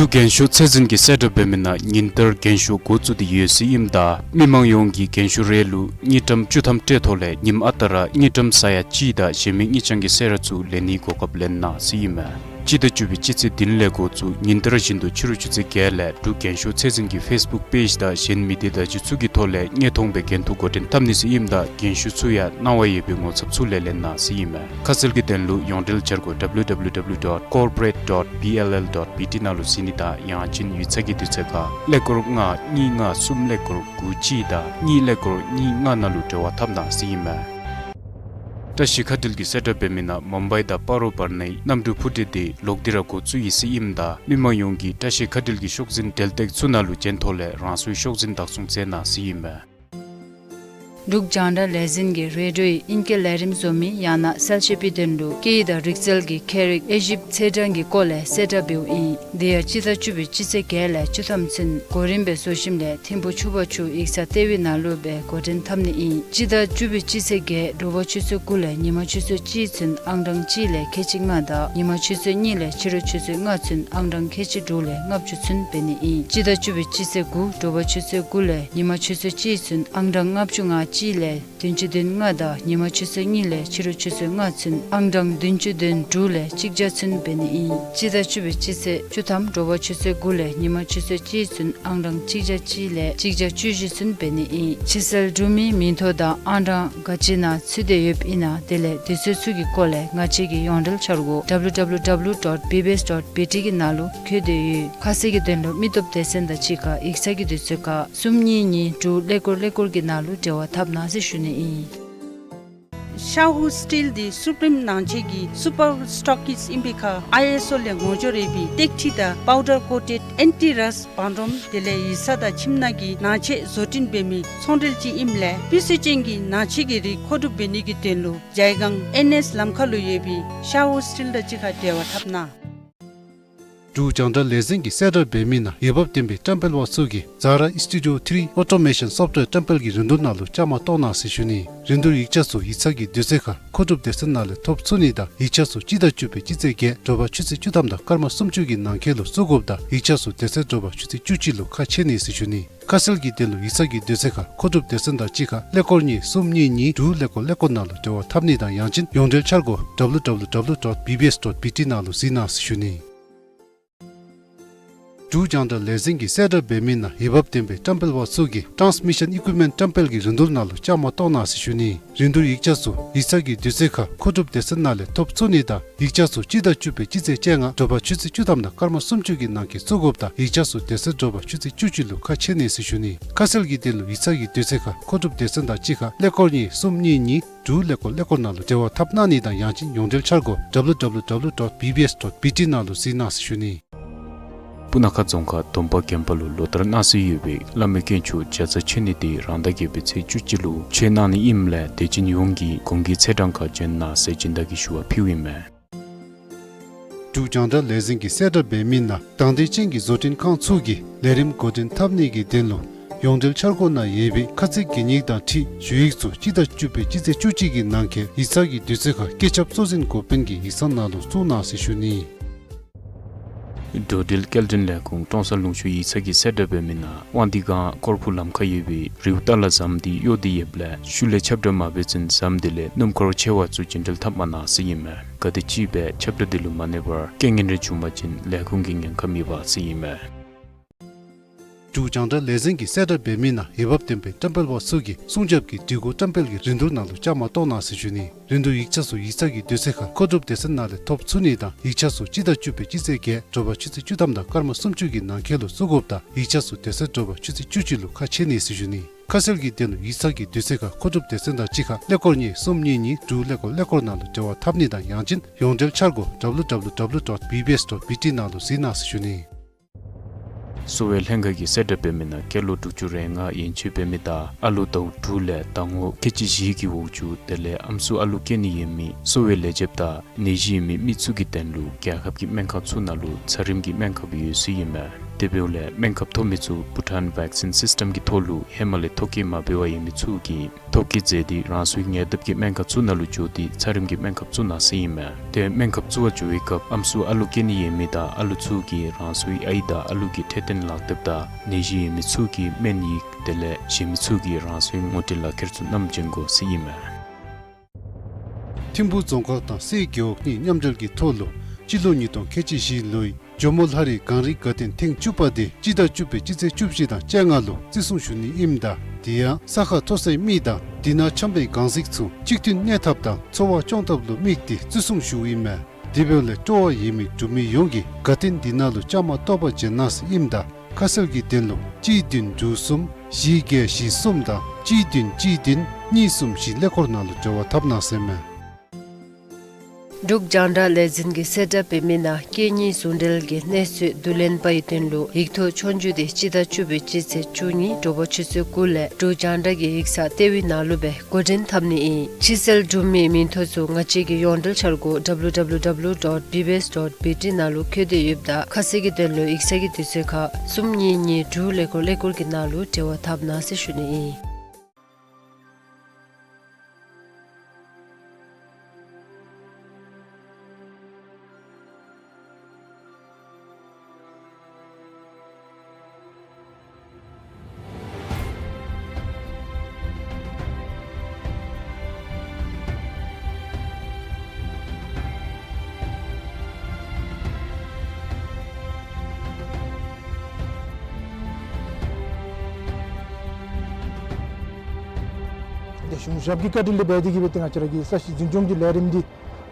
འབྲུག་རྒན་ཤོས་ཚད་འཛིན་གྱིས་གསལ་བསྒྲགས་འབད་མི་ནང་ཉིན་ལྟར་རྒན་ཤོས་འགོ་བཙུགས་ཏེ་ཡོད་ཟེར་ཨིནམ་ད་མི་མང་ཡོངས་ཀྱིས་རྒན་ཤོས་རེ་ལུ་དངུལ་ཀྲམ་བཅུ་ཐམ་སྤྲོད་ཐོག་ལས་ཉིནམ་ཨ་རྟག་ར་དངུལ་ཀྲམ་ས་ཡ་གཅིག་དང་གཞན་མི་དངུལ་རྐྱང་གི་གསོལ་རས་ཚུ་ལེན་ནིའི་གོ་སྐབས་ལེན་གནང་ཟེར་ཨིན་མས། སྤྱི་ཟླ་བཅུ་པའི་སྤྱི་ཚེས་བདུན་ལས་འགོ་བཙུགས་ཉིན་ལྟར་བཞིན་དུ་ཕྱི་རུ་ཆུ་ཚོད་བརྒྱད་ལས་འབྲུག་རྒན་ཤོས་ཚད་འཛིན་གྱི་ཕེསི་བུཀ་པེཇ་དང་གཞན་མི་སྡེ་བརྡ་བརྒྱུད་ཚུ་གི་ཐོག་ལས་དངོས་མཐོང་སྦེ་འགན་ཐུག་འགོ་འདྲེན་འཐབ་ནི་ཟེར་ཨིནམ་ད་རྒན་ཤོས་ཚུ་ཡང་གནང་བ་ཡོད་པའི་ངོ་ཚབ་ཚུ་ལས་ལེན་གནང་ཟེར་ཨིན་མས། ཁ་གསལ་གྱི་དོན་ལུ་ཡོངས་འབྲེལ་འཆར་སྒོ་W W W dot corporate dot B L L dot B T ནང་ལུ་གཟིགས་ནི་དང་ཡང་ཅིན་ཡིག་ཚང་གི་དུས་ཚོད་ཁར་ཀླད་ཀོར་ལྔ་གཉིས་ལྔ་གསུམ་ཀླད་ཀོར་དགུ་གཅིག་དང་གཉིས་ཀླད་ཀོར་གཉིས་ལྔ་ནང་ལུ་འབྲེལ་བ་འཐབ་གནང་ཟེར་ཨིན་མས། བཀྲ་ཤིས་མཁའ་འགྲུལ་གྱིས་གསལ་བསྒྲགས་འབད་མི་ནང་མུམ་བའི་དང་སྤ་རོ་བར་ནའི་གནམ་གྲུ་འཕུར་མདེལ་དེ་ལོག་སྟེ་ར་འགོ་བཙུགས་ཡི་ཟེར་ཨིནམ་ད་མི་མང་ཡོངས་ཀྱིས་བཀྲ་ཤིས་མཁའ་འགྲུལ་གྱི་ཤོག་འཛིན་འབྲེལ་སྟེགས་ཚུ་ནང་ལུ་བྱོན་ཐོག་ལས་རང་སོའི་ཤོག་འཛིན་བདག་སྐྱོང་མཛད་གནང་ཟེར་ཨིན་མས། འབྲུག་རྒྱང་བསྒྲགས་ལས་འཛིན་གྱིས་རེ་ཌིའོ་ཡི་ཨིང་སྐད་ལས་རིམ་བཟོ་མི་ཡང་ན་གསལ་བཤད་པའི་དོན་ལུ་སྐད་ཡིག་དང་རིག་རྩལ་གྱི་ཁྱད་རིག་དབྱེ་ཞིབ་ཚེས་གྲངས་ཀྱི་སྐོར་ལས་གསལ་བསྒྲགས་འབདཝ་ཨིན། དེ་ཡང་སྤྱི་ཟླ་བཅུ་པའི་སྤྱི་ཚེས་བརྒྱད་ལས་བཅུ་ཐམ་ཚུན་གོ་རིམ་སྦེ་བཟོ་ཞིནམ་ལས་ཐིམ་ཕུ་ཆུ་བར་ཆུ་ཡིག་ཚང་ལྟེ་བའི་ནང་ལུ་སྦེ་འགོ་འདྲེན་འཐབ་ནི་ཨིན། སྤྱི་ཟླ་བཅུ་པའི་སྤྱི་ཚེས་བརྒྱད་དྲོ་པ་ཆུ་ཚོད་དགུ་ལས་ཉིན་མ་ཆུ་ཚོད་གཅིག་ཚུན་ཨང་གྲངས་གཅིག་ལས་ཁལ་གཅིག་ལྔ་དང་ཉིན་མ་ཆུ་ཚོད་གཉིས་ལས་ཕྱི་རུ་ཆུ་ཚོད་ལྔ་ཚུན་ཨང་གྲངས་ཁལ་གཅིག་དྲུག་ལས་ལྔ་བཅུ་ཚུན་འབད་ནི་ཨིན། སྤྱི་ཟླ་བཅུ་པའི་སྤྱི་ཚེས་དགུ་དྲོ་པ་ཆུ་ཚོད་དགུ་ལས་ཉིན་མ་ཆུ་ཚོད་གཅིག་ཚུན་ཨང་གྲངས་ལྔ་བཅུ་ང་གཅིག་ལས་བདུན་ཅུ་དོན་ལྔ་དང་ཉིན་མ་ཆུ་ཚོད་གཉིས་ལས་ཕྱི་རུ་ཆུ་ཚོད་ལྔ་ཚུན་ཨང་གྲངས་བདུན་ཅུ་དོན་དྲུག་ལས་གཅིག་བརྒྱ་ཚུན་འབད་ནི་ཨིན། སྤྱི་ཟླ་བཅུ་པའི་སྤྱི་ཚེས་བཅུ་ཐམ་དྲོ་པ་ཆུ་ཚོད་དགུ་ལས་ཉིན་མ་ཆུ་ཚོད་གཅིག་ཚུན་ཨང་གྲངས་གཅིག་བརྒྱ་གཅིག་ལས་གཅིག་བརྒྱ་བཅུ་བཞི་ཚུན་འབད་ནི་ཨིན། ཕྱི་གསལ་འབྲུག་མིའི་མིང་ཐོ་དང་ཨང་གྲངས་ག་ཅི་ནང་ཚུད་དེ་ཡོདཔ་ཨིན་ན་དེ་ལས་དུས་ཚོད་ཚུ་གི་སྐོར་ལས་ང་བཅས་ཀྱི་ཡོངས་འབྲེལ་འཆར་སྒོ་W W W dot B B S dot B T གི་ནང་ལུ་བཀོད་དེ་ཡོད། ཁ་གསལ་གྱི་དོན་ལུ་མི་སྟོབས་སྡེ་ཚན་དང་གཅིག་ཁར་ཡིག་ཚང་གི་དུས་ཚོད་ཁར་གསུམ་གཉིས་གཉིས་དྲུག་ཀླད་ཀོར་ཀླད་ཀོར་གྱི་ནང་ལུ་འབྲེལ་བ་འཐབ་གནང་ཟེར་ཞུ་ནི་ཨིན། ཤ་ཧུ་སི་ཊིལ་འདི་སུ་པྲིམ་ནང་ཆེན་གྱི་སུ་པར་སི་ཊོག་ཀིསཊ་ཨིན་པའི་ཁར་ཨའི་ཨེསི་ཨོ་ལས་ངོ་སྦྱོར་ཡོད་པའི་ཏེག་ཁྲི་དང་པའུ་ཌར་ཀོ་ཊེཌ་ཨེན་ཊི་རསཊ་བང་རིམ་དེ་ལས་ཡིག་ཚང་དང་ཁྱིམ་ནང་གི་ནང་ཆས་བཟོ་སྐྲུན་འབད་མི་ཚོང་འབྲེལ་ཅིག་ཨིནམ་ལས་སྤུས་ཚད་ཅན་གྱི་ནང་ཆས་ཀྱི་རིགས་མཁོ་སྒྲུབ་འབད་ནི་གི་དོན་ལུ་ཇའི་སྒང་ཨེན་ཨེསི་ལམ་ཁ་ལུ་ཡོད་པའི་ཤ་ཧུ་སི་ཊིལ་དང་གཅིག་ཁར་འབྲེལ་བ་འཐབ་གནང་། འབྲུག་རྒྱང་བསྒྲགས་ལས་འཛིན་གྱིས་གསལ་བསྒྲགས་འབད་མི་ནང་འོས་འབབ་ལྡན་པའི་བཀྲམ་སྤེལ་པ་ཚུ་གིས་ཛ་ར་ཨིསི་ཊུ་ཌིའོ་ཐི་རི་ཨོ་ཊོ་མེ་ཤཱན་སོཕ་ཊི་ཝེར་བཀྲམ་སྤེལ་གྱི་རིན་བསྡུར་ནང་ལུ་བཅའ་མར་གཏོགས་གནང་ཟེར་ཞུ་ནི། རིན་བསྡུར་ཡིག་ཆ་ཚུ་ཡིག་ཚང་གི་དུས་ཚོད་ཁར་མཁོ་སྒྲུབ་སྡེ་ཚན་ནང་ལས་ཐོབ་ཚུགས་ནི་དང་ཡིག་ཆ་ཚུ་སྤྱི་ཟླ་བཅུ་པའི་སྤྱི་ཚེས་བརྒྱད་དྲོ་པ་ཆུ་ཚོད་བཅུ་ཐམ་དང་སྐར་མ་སུམ་ཅུ་གི་ནང་འཁོད་ལུ་བཙུགས་དགོཔ་ད་ཡིག་ཆ་ཚུ་དེ་ཚེ་དྲོ་པ་ཆུ་ཚོད་བཅུ་གཅིག་ལུ་ཁ་ཕྱེ་ནི་ཟེར་ཞུ་ནི། ཁ་གསལ་གྱི་དོན་ལུ་ཡིག་ཚང་གི་དུས་ཚོད་ཁར་མཁོ་སྒྲུབ་སྡེ་ཚན་དང་གཅིག་ཁར་ཀླད་ཀོར་གཉིས་གསུམ་གཉིས་གཉིས་དྲུག་ཀླད་ཀོར་ཀླད་ཀོར་ནང་ལུ་འབྲེལ་བ་འཐབ་ནི་དང་ཡང་ཅིན་ཡོངས་འབྲེལ་འཆར་སྒོ་W W W dot B B S dot B T ནང་ལུ་གཟིགས་གནང་ཟེར་ཞུ་ནི། འབྲུག་རྒྱང་བསྒྲགས་ལས་འཛིན་གྱིས་གསལ་བསྒྲགས་འབད་མི་ནང་འོས་འབབ་ལྡན་པའི་བཀྲམ་སྤེལ་པ་ཚུ་གིས་ཊཱནས་མི་ཤཱན་ཨི་ཀུའིཔ་མེནཊ་བཀྲམ་སྤེལ་གྱི་རིན་བསྡུར་ནང་ལུ་བཅའ་མར་གཏོགས་གནང་ཟེར་ཞུ་ནི། རིན་བསྡུར་ཡིག་ཆ་ཚུ་ཡིག་ཚང་གི་དུས་ཚོད་ཁར་མཁོ་སྒྲུབ་སྡེ་ཚན་ནང་ལས་ཐོབ་ཚུགས་ནི་དང་ཡིག་ཆ་ཚུ་སྤྱི་ཟླ་བཅུ་པའི་སྤྱི་ཚེས་བཅོ་ལྔ་དྲོ་པ་ཆུ་ཚོད་བཅུ་ཐམ་དང་སྐར་མ་སུམ་ཅུ་གི་ནང་འཁོད་བཙུགས་དགོཔ་ད་ཡིག་ཆ་ཚུ་དེ་ཚེ་དྲོ་པ་ཆུ་ཚོད་བཅུ་གཅིག་ལུ་ཁ་ཕྱེ་ནི་ཟེར་ཞུ་ནི། ཁ་གསལ་གྱི་དོན་ལུ་ཡིག་ཚང་གི་དུས་ཚོད་ཁར་མཁོ་སྒྲུབ་སྡེ་ཚན་དང་གཅིག་ཁར་ཀླད་ཀོར་གཉིས་གསུམ་གཉིས་གཉིས་དྲུག་ཀླད་ཀོར་ཀླད་ཀོར་ནང་ལུ་འབྲེལ་བ་འཐབ་གནང་ནི་དང་ཡང་ཅིན་ཡོངས་འབྲེལ་འཆར་སྒོ་W W W dot B B S dot B T ནང་ལུ་གཟིགས་གནང་ཟེར་ཞུ་ནི། སྤུ་ན་ཁ་རྫོང་ཁག་སྡོམ་པ་དགོན་པ་ལུ་ལོ་ལྟར་གནང་སྲོལ་ཡོད་པའི་བླ་མའི་དཀོན་མཆོག་བརྒྱ་རྩ་མཆོད་གནས་དེ་རང་ཟླ་བརྒྱད་པའི་ཚེས་བཅུ་གཅིག་ལུ་མཆོད་གནང་ནི་ཨིནམ་ལས་དད་ཅན་ཡོངས་ཀྱིས་གུང་གི་ཚེས་གྲངས་ཁར་བྱོན་གནང་ཟེར་སྦྱིན་བདག་གིས་ཞུ་བ་ཕུལཝ་ཨིན་མས། འབྲུག་རྒྱང་བསྒྲགས་ལས་འཛིན་གྱིས་གསལ་བསྒྲགས་འབད་མི་ནང་དང་འདོད་ཅན་གྱི་བཟོ་སྐྲུན་ཁང་ཚུ་གིས་ལས་རིམ་འགོ་འདྲེན་འཐབ་ནི་གི་དོན་ལུ་ཡོངས་འབྲེལ་འཆར་སྒོ་ནང་ཡོད་པའི་ཁ་ཚིག་གི་ཉིག་དང་འཁྲིལ་ཞུ་ཡིག་ཚུ་སྤྱི་ཟླ་བཅུ་པའི་སྤྱི་ཚེས་བཅུ་གཅིག་གི་ནང་འཁོད་ཡིག་ཚང་གི་དུས་ཚོད་ཁར་བཀོད་ཁྱབ་གཙོ་འཛིན་འགོ་དཔོན་གྱི་ཡིག་ཚང་ནང་ལུ་བཙུགས་གནང་ཟེར་ཞུ་ནི། འགྲོ་འགྲུལ་སྐྱེལ་འདྲེན་ལས་ཁུངས་ཀྲོང་གསར་ལུང་ཤུར་ཡིག་ཚང་གིས་གསལ་བསྒྲགས་འབད་མི་ནང་དབང་འདུས་སྒང་ཀོར་ཕུ་ལམ་ཁར་ཡོད་པའི་རིའུ་ཏ་ལ་ཟམ་འདི་གཡོ་སྟེ་ཡོདཔ་ལས་ཤུལ་ལས་ཁྱབ་བསྒྲགས་མ་འབད་ཚུན་ཟམ་འདི་ལས་སྣུམ་འཁོར་ཆེ་བ་ཚུ་རྒྱུན་འགྲུལ་འཐབ་མ་གནང་ཟེར་ཨིན་མས། གལ་ཏེ་ཅིག་སྦེ་ཁྱབ་བསྒྲགས་འདི་ལུ་མ་གནས་པར་རྐྱེན་ངན་རེ་བྱུང་པ་ཅིན་ལས་ཁུངས་ཀྱིས་ཉེན་ཁ་མི་འབག་ཟེར་ཨིན་མས། འབྲུག་རྒྱང་བསྒྲགས་ལས་འཛིན་གྱིས་གསལ་བསྒྲགས་འབད་མི་ནང་འོས་འབབ་ལྡན་པའི་བཀྲམ་སྤེལ་པ་ཚུ་གིས་སྲུང་སྐྱོབ་ཀྱི་སྒྲིག་གོ་བཀྲམ་སྤེལ་གྱི་རིན་བསྡུར་ནང་ལུ་བཅའ་མར་གཏོགས་གནང་ཟེར་ཞུ་ནི། རིན་བསྡུར་ཡིག་ཆ་ཚུ་ཡིག་ཚང་གི་དུས་ཚོད་ཁར་མཁོ་སྒྲུབ་སྡེ་ཚན་ནང་ལས་ཐོབ་ཚུགས་ནི་དང་ཡིག་ཆ་ཚུ་སྤྱི་ཟླ་བཅུ་པའི་སྤྱི་ཚེས་བརྒྱད་དྲོ་པ་ཆུ་ཚོད་བཅུ་ཐམ་དང་སྐར་མ་སུམ་ཅུ་གི་ནང་འཁོད་ལུ་བཙུགས་དགོཔ་དང་ཡིག་ཆ་ཚུ་དེ་ཚེ་དྲོ་པ་ཆུ་ཚོད་བཅུ་གཅིག་ལུ་ཁ་ཕྱེ་ནི་ཟེར་ཞུ་ནི། ཁ་གསལ་གྱི་དོན་ལུ་ཡིག་ཚང་གི་དུས་ཚོད་ཁར་མཁོ་སྒྲུབ་སྡེ་ཚན་དང་གཅིག་ཁར་ཀླད་ཀོར་གཉིས་གསུམ་གཉིས་གཉིས་དྲུག་ཀླད་ཀོར་ཀླད་ཀོར་ནང་ལུ་འབྲེལ་བ་འཐབ་ནི་དང་ཡང་ཅིན་ཡོངས་འབྲེལ་འཆར་སྒོ་W W W dot B B S dot B T ནང་ལུ་གཟིགས་གནང་ཟེར་ཞུ་ནི། གསོ་བའི་ལྷན་ཁག་གིས་གསལ་བསྒྲགས་འབད་མི་ནང་སྐྱེས་ལོ་དྲུག་ཅུ་རེ་ལྔ་ཡན་ཆད་འབད་མི་དང་ཨ་ལོ་ཟླཝ་དྲུག་ལས་ཟླ་ངོ་ཁལ་གཅིག་བཞི་གི་འོག་ཅུ་དེ་ལས་ཨམ་སྲུ་ཨ་ལོ་སྐྱེ་ནི་ཡོད་མི་གསོ་བའི་ལས་བྱེདཔ་དང་ནད་གཞི་ཡོད་མི་མི་ཚུ་གི་དོན་ལུ་རྒྱལ་ཁབ་ཀྱི་སྨན་ཁང་ཚུ་ནང་ལུ་ཚད་རིམས་ཀྱི་སྨན་ཁབ་ཡོད་ཟེར་ཨིན་མས། དེ་འབདཝ་ལས་སྨན་ཁབ་ཐོབ་མི་ཚུ་བྷུ་ཊཱན་བེག་སིན་སིསི་ཊམ་གྱི་ཐོག་ལུ་ཧེ་མ་ལས་ཐོ་བཀོད་མ་འབད་བར་ཡོད་མི་ཚུ་གིས་ཐོ་བཀོད་མཛད་དེ་རང་སོའི་ཉེ་འདབས་ཀྱི་སྨན་ཁང་ཚུ་ནང་ལུ་འགྱོ་སྟེ་ཚད་རིམས་ཀྱི་སྨན་ཁབ་བཙུགས་གནང་ཟེར་ཨིན་མས། ཏེ་སྨན་ཁབ་བཙུགས་པར་འགྱོ་བའི་སྐབས་ཨམ་སྲུ་ཨ་ལོ་སྐྱེ་ནི་ཡོད་མི་དང་ཨ་ལོ་ཚུ་གིས་རང་སོའི་ཨའི་དང་ཨ་ལོ་གི་འཕྲོད་བསྟེན་ལག་དེབ་དང་ནད་གཞི་ཡོད་མི་ཚུ་གིས་སྨན་ཡིག་དེ་ལས་གཞན་མི་ཚུ་གིས་རང་སོའི་ངོ་སྤྲོད་ལག་ཁྱེར་ཚུ་བསྣམས་བྱོན་དགོ་ཟེར་ཨིན་མས། ཐིམ་ཕུག་རྫོང་ཁག་དང་སའི་རྒེད་འོག་གཉིས་མཉམ་འབྲེལ་གྱི་ཐོག་ལུ་སྤྱི་ལོ་ཉིས་སྟོང་ཁལ་གཅིག་བཞི་ལོའི་ཇོ་མོ་ལྷ་རིའི་གངས་རིའི་དགའ་སྟོན་ཐེངས་བཅུ་པ་དེ་སྤྱི་ཟླ་བཅུ་པའི་སྤྱི་ཚེས་བཅུ་བཞི་དང་བཅོ་ལྔ་ལུ་བརྩི་སྲུང་ཞུ་ནི་ཨིནམ་ད་དེ་ཡང་ས་ཁ་མཐོ་སའི་མི་དང་དེ་ནང་འཁྱམས་པའི་གངས་རྫིག་ཚུ་གཅིག་མཐུན་གནས་ཐབས་དང་འཚོ་བ་སྐྱོང་ཐབས་ལུ་དམིགས་ཏེ་བརྩི་སྲུང་ཞུཝ་ཨིན་མས། དེ་འབདཝ་ལས་སྤྲོ་བ་ཡོད་མི་འབྲུག་མི་ཡོངས་ཀྱིས་དགའ་སྟོན་དེ་ནང་ལུ་བཅའ་མར་གཏོགས་པར་བྱོན་གནང་ཟེར་ཨིནམ་ད་ཁ་གསལ་གྱི་དོན་ལུ་གཅིག་བདུན་དྲུག་གསུམ་བཞི་བརྒྱད་བཞི་གསུམ་དང་གཅིག་བདུན་གཅིག་བདུན་གཉིས་གསུམ་བཞི་ཀླད་ཀོར་ནང་ལུ་འབྲེལ་བ་འཐབ་གནང་ཟེར་མས། འབྲུག་རྒྱང་བསྒྲགས་ལས་འཛིན་གྱིས་གསལ་བསྒྲགས་འབད་མི་ནང་སྐད་གཉིས་ཟུང་འབྲེལ་གྱི་གནས་ཚུལ་བསྡུ་ལེན་པའི་དོན་ལུ་ཡིག་ཐོག་ཆོས་རྒྱུགས་དེ་སྤྱི་ཟླ་བཅུ་པའི་སྤྱི་ཚེས་བཅུ་གཉིས་དྲོ་པ་ཆུ་ཚོད་དགུ་ལས་འབྲུག་རྒྱང་བསྒྲགས་ཀྱི་ཡིག་ཚང་ལྟེ་བའི་ནང་ལུ་སྦེ་འགོ་འདྲེན་འཐབ་ནི་ཨིན། ཕྱི་གསལ་འབྲུག་མིའི་མིང་ཐོ་ཚུ་ང་བཅས་ཀྱི་ཡོངས་འབྲེལ་འཆར་སྒོ་W W W dot B B S dot B T ནང་ལུ་བཀོད་དེ་ཡོདཔ་ད་ཁ་གསལ་གྱི་དོན་ལུ་ཡིག་ཚང་གི་དུས་ཚོད་ཁར་གསུམ་གཉིས་གཉིས་དྲུག་ཀླད་ཀོར་ཀླད་ཀོར་གྱི་ནང་ལུ་འབྲེལ་བ་འཐབ་གནང་ཟེར་ཞུ་ནི་ཨིན། ཏེ་གཞུང་ཞབས་ཀྱི་བཀའ་དྲིན་ལས་འབད་དེ་གིས་སྦེ་ཏེ་ང་བཅས་ར་གི་ས་གཞི་འཛིན་སྐྱོང་གི་ལས་རིམ་འདི་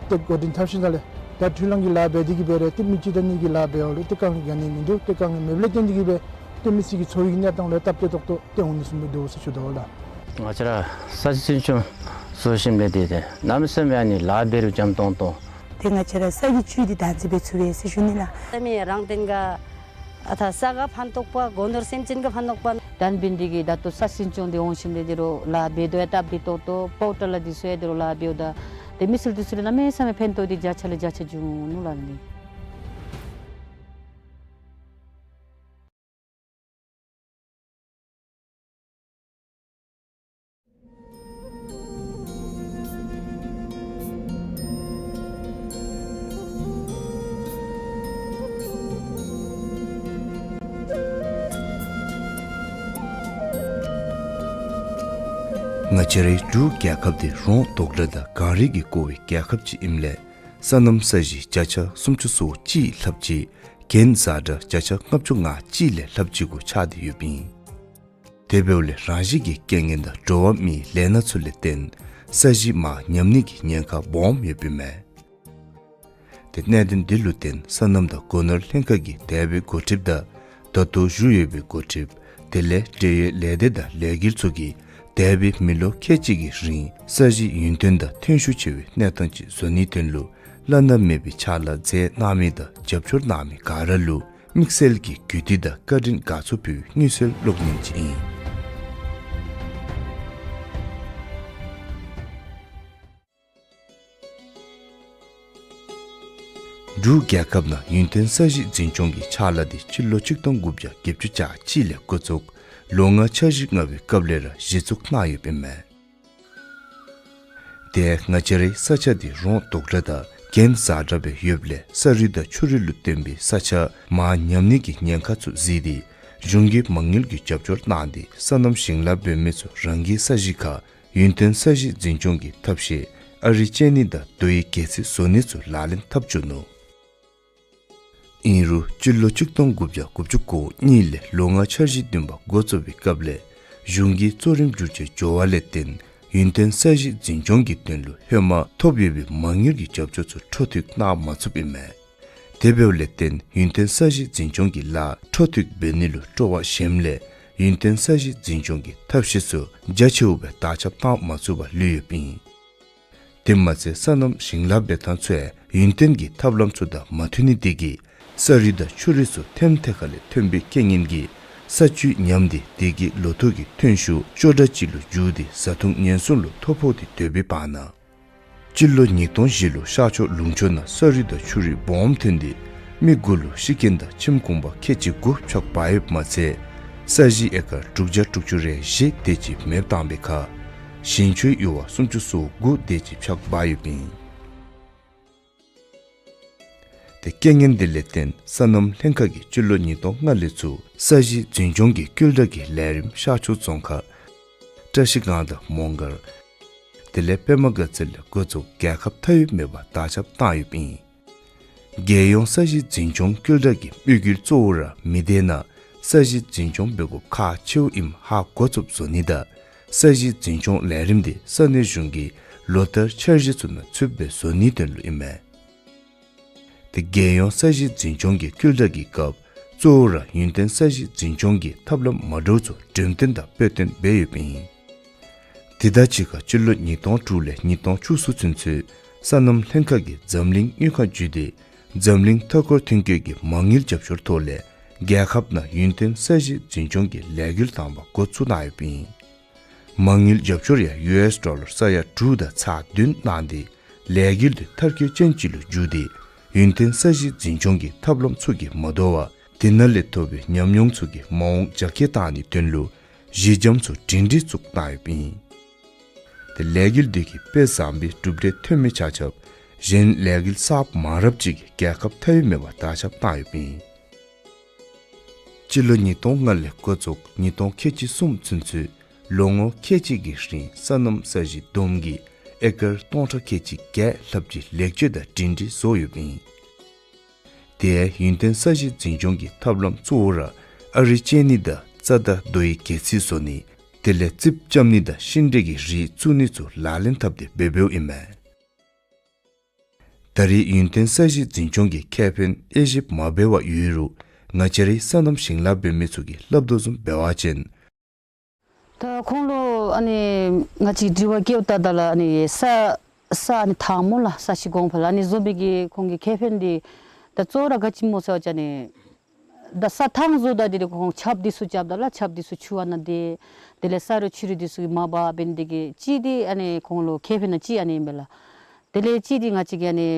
ཏེ་འགོ་འདྲེན་འཐབ་ཞིནམ་ལས་ད་འཕྲུལ་གླང་གི་ལཱ་འབད་དེ་གིས་སྦེ་ར་ཏེ་མི་གཅིག་དང་གཉིས་ཀྱི་ལཱ་འབདཝ་ལས་ཏེ་དཀའ་ངལ་ག་ནི་མིན་འདུག། ཏེ་དཀའ་ངལ་མེདཔ་ལས་བརྟེན་ཏེ་གིས་སྦེ་ཏེ་མི་སེར་གྱི་འཚོ་བའི་གནས་སྟངས་ལུ་སྟབས་བདེ་ཏོག་ཏོ་ཏེ་འོང་ནི་བཟུམ་སྦེ་འདུག་ཟེར་ཞུ་དོ་ལགས། ང་བཅས་ར་ས་གཞི་འཛིན་སྐྱོང་བཟོ་ཞིནམ་ལས་ཏེ་ཏེ་གནམ་མེད་ས་མེད་ཨ་ནི་ལཱ་འབད་རུང་འཇམ་ཏོང་ཏོ། ཏེ་ང་བཅས་ར་ས་གཞི་བཅུད་འདི་བདག་འཛིན་འབད་ཚུགས་པས་ཟེར་ཞུ་ནི་ལགས། ས་མེད་རང་བརྟེན་ག་ཨ་ཐ་ས་ག་ཕན་ཐོགས་པ་སྒོ་ནོར་སེམས་ཅན་ག་ཕན་ཐོགས་པ། དང་འབྲེལ་ཏེ་གིས་ད་ལྟོ་ས་གཞི་འཛིན་སྐྱོང་འདི་འོང་ཞིནམ་ལས་འདི་རུ་ལཱ་འབད་དོ་ཡང་སྟབས་བདེ་ཏོག་ཏོ་པའོ་ཊར་ལ་འདི་ཚུ་ཡང་འདི་རུ་ལཱ་འབདཝ་ད་ཏེ་མི་སེར་འདི་ཚུ་ལུ་གནམ་མེད་ས་མེད་ཕན་ཐོགས་འདི་བརྒྱ་ཆ་ལས་བརྒྱ་ཆ་འབྱུང་ནུག་ལགས་ནི། ང་བཅས་རའི་འབྲུག་རྒྱལ་ཁབ་འདི་རོང་དོག་ར་དང་གངས་རི་གིས་བསྐོར་བའི་རྒྱལ་ཁབ་ཅིག་ཨིནམ་ལས་སོ་ནམ་ས་གཞི་བརྒྱ་ཆ་སུམ་ཅུ་སོ་གཅིག་ལྷགཔ་ཅིག་རྒན་བཟའ་གྲྭ་བརྒྱ་ཆ་ལྔ་བཅུ་ང་གཅིག་ལས་ལྷགཔ་ཅིག་གུ་ཆགས་ཏེ་ཡོདཔ་ཨིན། དེ་འབདཝ་ལས་རང་བཞིན་གྱི་རྐྱེན་ངན་དང་འགྲོ་བ་མིའི་ལས་སྣ་ཚུ་ལས་བརྟེན་ས་གཞི་མར་ཉམས་ནི་གི་ཉེན་ཁ་སྦོམ་ཡོདཔ་ཨིན་མས། ཏེ་གནད་དོན་འདི་ལུ་བརྟེན་སོ་ནམ་དང་སྒོ་ནོར་ལྷན་ཁག་གི་འདས་པའི་འགོ་ཁྲིདཔ་དང་ད་ལྟོ་བཞུགས་ཡོད་པའི་འགོ་ཁྲིདཔ་དེ་ལས་འབྲེལ་ཡོད་ལས་སྡེ་དང་ལས་འགུལ་ཚུ་གིས་འདས་པའི་མི་ལོ་ཁལ་གཅིག་གི་རིང་ས་གཞི་ཡུན་བརྟན་དང་ཐོན་ཤུགས་ཆེ་བའི་གནས་སྟངས་ཅིག་བཟོ་ནིའི་དོན་ལུ་བླ་ན་མེད་པའི་ཕྱག་ལཱ་མཛད་གནང་མི་དང་རྒྱབ་སྐྱོར་གནང་མི་ག་ར་ལུ་དམིགས་བསལ་གྱི་གུས་བརྩི་དང་བཀའ་དྲིན་དགའ་ཚོར་ཕུལ་བའི་མངོན་གསལ་གློག་བརྙན་ཅིག་ཨིན། འབྲུག་རྒྱལ་ཁབ་ནང་ཡུན་བརྟན་ས་གཞི་འཛིན་སྐྱོང་གི་ཕྱག་ལཱ་འདི་སྤྱི་ལོ་ཆིག་སྟོང་དགུ་བརྒྱ་བརྒྱད་ཅུ་གྱ་གཅིག་ལས་འགོ་བཙུགས་ལོ་ལྔ་འཆར་གཞི་ལྔ་པའི་སྐབས་ལས་ར་གཞི་བཙུགས་གནང་ཡོདཔ་ཨིན་མས། ཏེ་ང་བཅས་རའི་ས་ཆ་འདི་རོང་དོག་ར་དང་རྒན་བཟའ་གྲྭ་སྦེ་ཡོདཔ་ལས་ས་རུད་དང་ཆུ་རུད་ལུ་བརྟེན་པའི་ས་ཆ་མར་ཉམས་ནི་གི་ཉེན་ཁ་ཚུ་གཟིགས་ཏེ་གཞུང་གིས་མ་དངུལ་གྱི་རྒྱབ་སྐྱོར་གནང་སྟེ་སོ་ནམ་ཞིང་ལཱ་འབད་མི་ཚུ་རང་གི་ས་གཞི་ཁར་ཡུན་བརྟན་ས་གཞི་འཛིན་སྐྱོང་གི་ཐབས་ཤེས་ཨ་རི་སྤྱད་ནི་དང་རྡོ་ཡི་སྒལ་ཚིགས་བཟོ་ནི་ཚུ་ལག་ལེན་འཐབ་བཅུག་ནུག། ཨིན་རུང་སྤྱི་ལོ་གཅིག་སྟོང་དགུ་བརྒྱ་དགུ་བཅུ་གོ་གཉིས་ལས་ལོ་ལྔ་འཆར་གཞི་བདུན་པ་འགོ་བཙུགས་པའི་སྐབས་ལས་གཞུང་གི་གཙོ་རིམ་བསྒྱུར་བཅོས་འགྱོ་བ་ལས་བརྟེན་ཡུན་བརྟན་ས་གཞི་འཛིན་སྐྱོང་གི་དོན་ལུ་ཧེ་མ་ཐོབ་ཡོད་པའི་མ་དངུལ་གྱི་རྒྱབ་སྐྱོར་ཚུ་འཕྲོ་མཐུད་གནང་མ་ཚུགསཔ་ཨིན་མས། དེ་འབདཝ་ལས་བརྟེན་ཡུན་བརྟན་ས་གཞི་འཛིན་སྐྱོང་གི་ལཱ་འཕྲོ་མཐུད་འབད་ནི་ལུ་སྤྲོ་བ་ཞན་ལས་ཡུན་བརྟན་ས་གཞི་འཛིན་སྐྱོང་གི་ཐབས་ཤེས་ཚུ་རྒྱ་ཆེཝ་སྦེ་དར་ཁྱབ་བཏང་མ་ཚུགས་པར་ལུས་ཡོདཔ་ཨིན། དེ་མ་ཚད་སོ་ནམ་ཞིང་ལཱ་འབད་ཐངས་ཚུ་ཡང་ཡུན་བརྟན་གྱི་ཐབས་ལམ་ཚུ་དང་མ་མཐུན་ནི་དེ་གིས་ས་རུད་དང་ཆུ་རུད་ཚུ་ཐེམ་ཐེ་ཁ་ལས་ཐོན་པའི་རྐྱེན་ངན་གྱིས་ས་བཅུད་ཉམས་ཏེ་དེ་གིས་ལོ་ཐོག་གི་ཐོན་ཤུགས་སྐྱོ་དྲགས་ཅིག་ལུ་འགྱུར་ཏེ་བཟའ་འཐུང་ཉེན་སྲུང་ལུ་ཐོ་ཕོག་སྟེ་སྡོད་པའི་བར་ན། སྤྱི་ལོ་ཉིས་སྟོང་བཞི་ལུ་ཤར་ཕྱོགས་ལུང་ཕྱོགས་ནང་ས་རུད་དང་ཆུ་རུད་སྦོམ་ཐོན་ཏེ་མི་དགུ་ལུ་ཤི་རྐྱེན་དང་ཁྱིམ་གུང་པ་ཁལ་གཅིག་དགུ་འཕྱག་འབག་ཡོདཔ་མ་ཚད་ས་གཞི་ཨེ་ཀར་དྲུག་བརྒྱ་དྲུག་ཅུ་རེ་བཞི་དེ་ཅིག་མེདཔ་བཏང་པའི་ཁར་ཞིང་ཆུའི་ཡུར་བ་སུམ་ཅུ་སོ་དགུ་དེ་ཅིག་འཕྱག་འབག་ཡོདཔ་ཨིན། དེ་རྐྱེན་ངན་དེ་ལས་བརྟེན་སོ་ནམ་ལྷན་ཁག་གིས་སྤྱི་ལོ་ཉིས་སྟོང་ལྔ་ལས་ཚུར་ས་གཞི་འཛིན་སྐྱོང་གི་སྐུལ་དྲགས་ཀྱི་ལས་རིམ་ཤར་ཕྱོགས་རྫོང་ཁག་བཀྲ་ཤིས་སྒང་དང་མོང་སྒར་དེ་ལས་པདྨ་དགའ་ཚལ་ལས་འགོ་བཙུགས་རྒྱལ་ཁབ་མཐའ་དབུས་མེད་པར་དར་ཁྱབ་བཏང་ཡོདཔ་ཨིན། རྒྱལ་ཡོངས་ས་གཞི་འཛིན་སྐྱོང་སྐུལ་དྲགས་ཀྱི་དམིགས་ཡུལ་གཙོ་བོ་ར་མི་སྡེ་ནང་ས་གཞི་འཛིན་སྐྱོང་འབད་དགོཔ་ཁག་ཆེཝ་ཨིནམ་ཧ་གོ་ཚུགསཔ་བཟོ་ནི་དང་ས་གཞི་འཛིན་སྐྱོང་ལས་རིམ་དེ་ས་གནས་གཞུང་གི་ལོ་བསྟར་འཆར་གཞི་ཚུ་ནང་ཚུདཔ་སྦེ་བཟོ་ནིའི་དོན་ལུ་ཨིན་མས། དེ་རྒྱལ་ཡོངས་ས་གཞི་འཛིན་སྐྱོང་གི་སྐུལ་དྲགས་ཀྱི་སྐབས་གཙོ་བོ་ར་ཡུན་བརྟན་ས་གཞི་འཛིན་སྐྱོང་གི་ཐབས་ལམ་མ་འདྲཝ་ཚུ་འགྲེམས་སྟོན་དང་དཔེ་སྟོན་འབད་ཡོདཔ་ཨིན། དེ་དང་གཅིག་ཁར་སྤྱི་ལོ་ཉིས་སྟོང་དྲུག་ལས་ཉིས་སྟོང་བཅུ་གསུམ་ཚུན་ཚོད་སོ་ནམ་ལྷན་ཁག་གིས་འཛམ་གླིང་དངུལ་ཁང་བརྒྱུད་དེ་འཛམ་གླིང་མཐའ་འཁོར་ཐོན་སྐྱེད་ཀྱི་མ་དངུལ་རྒྱབ་སྐྱོར་ཐོག་ལས་རྒྱལ་ཁབ་ནང་ཡུན་བརྟན་ས་གཞི་འཛིན་སྐྱོང་གི་ལས་འགུལ་དང་པ་འགོ་བཙུགས་གནང་ཡོདཔ་ཨིན། མ་དངུལ་རྒྱབ་སྐྱོར་ཡང་ཡུ་ཨེསི་ཌོ་ལར་ས་ཡ་དྲུག་དང་ཚག་བདུན་གནང་སྟེ་ལས་འགུལ་དེ་མཐར་འཁྱོལ་ཅན་ཅིག་ལུ་འགྱུར་ཏེ་ཡུན་བརྟན་ས་གཞི་འཛིན་སྐྱོང་གི་ཐབས་ལམ་ཚུ་གིས་མ་དོ་བར་དེ་ནང་ལས་ཐོབ་པའི་ཉམས་མྱོང་ཚུ་གིས་མ་འོངས་རྒྱ་སྐྱེད་གཏང་ནིའི་དོན་ལུ་གཞི་འགྱམ་ཚུ་སྒྲིང་སྒྲིང་བཙུགས་གནང་ཡོདཔ་ཨིན། དེ་ལས་འགུལ་དེ་གིས་དཔེ་བཟང་པོའི་གྲུབ་འབྲས་ཐོན་མི་ཆ་ཁྱབ་གཞན་ལས་འགུལ་གསརཔ་མང་རབས་ཅིག་གིས་རྒྱལ་ཁབ་མཐའ་དབུས་མེད་པར་དར་ཁྱབ་གཏང་ཡོདཔ་ཨིན། སྤྱི་ལོ་ཉིས་སྟོང་ལྔ་ལས་འགོ་བཙུགས་ཉིས་སྟོང་ཁལ་གཅིག་གསུམ་ཚུན་ཚོད་ལོ་ངོ་ཁལ་གཅིག་གི་རིང་སོ་ནམ་ས་གཞི་བསྡོམས་ཀྱིས་ཨེ་ཀར་སྟོང་ཕྲག་ཁལ་གཅིག་བརྒྱད་ལྷགཔ་ཅིག་ལེགས་བཅོས་དང་སྒྲིང་སྒྲིང་བཟོ་ཡོདཔ་ཨིན། དེ་ཡང་ཡུན་བརྟན་ས་གཞི་འཛིན་སྐྱོང་གི་ཐབས་ལམ་གཙོ་བོ་ར་ཨ་རི་བཅད་ནི་དང་རྩྭ་དང་རྡོའི་སྒལ་ཚིགས་བཟོ་ནི་དེ་ལས་རྩིགཔ་རྐྱབ་ནི་དང་ཤིང་འབྲས་ཀྱི་རིགས་བཙུགས་ནི་ཚུ་ལག་ལེན་འཐབ་སྟེ་འབད་འབདཝ་ཨིན་མས། ད་རེས་ཡུན་བརྟན་ས་གཞི་འཛིན་སྐྱོང་གི་ཁེ་ཕན་དབྱེ་ཞིབ་མ་འབད་བར་ཡོད་རུང་ང་བཅས་རའི་སོ་ནམ་ཞིང་ལཱ་འབད་མི་ཚུ་གིས་སླབ་དོ་བཟུམ་འབད་བ་ཅིན། ད་ཁོང་ལུ་ཨ་ནི་ང་བཅས་དྲི་བ་བཀོདཔ་ད་ད་ལགས་ཨ་ནི་ས་ས་ཨ་ནི་ཐང་མོ་ལགས་ས་གཞི་གོང་འཕེལ་ཨ་ནི་བཟོ་མི་གི་ཁོང་གི་ཁེ་ཕན་འདི་ད་གཙོ་བོ་ར་ག་ཅི་སྨོ་ཟེར་བ་ཅིན་ཨ་ནི་ད་ས་ཐང་བཟོཝ་ད་འདི་ཁོང་ཆརཔ་འདི་ཚུ་རྐྱབ་ད་ལགས་ཆརཔ་འདི་ཚུ་ཆུ་ཨ་ནཱ་དེ་དེ་ལས་ས་རུད་ཆུ་རུད་འདི་ཚུ་གིས་མ་འབག་འབད་ནི་དེ་གིས་གཅིག་འདི་ཨ་ནི་ཁོང་ལུ་ཁེ་ཕན་ནང་གཅིག་ཨ་ནི་ཨིན་པས་ལགས། དེ་ལས་གཅིག་འདི་ང་བཅས་ཀྱིས་ཨ་ནི་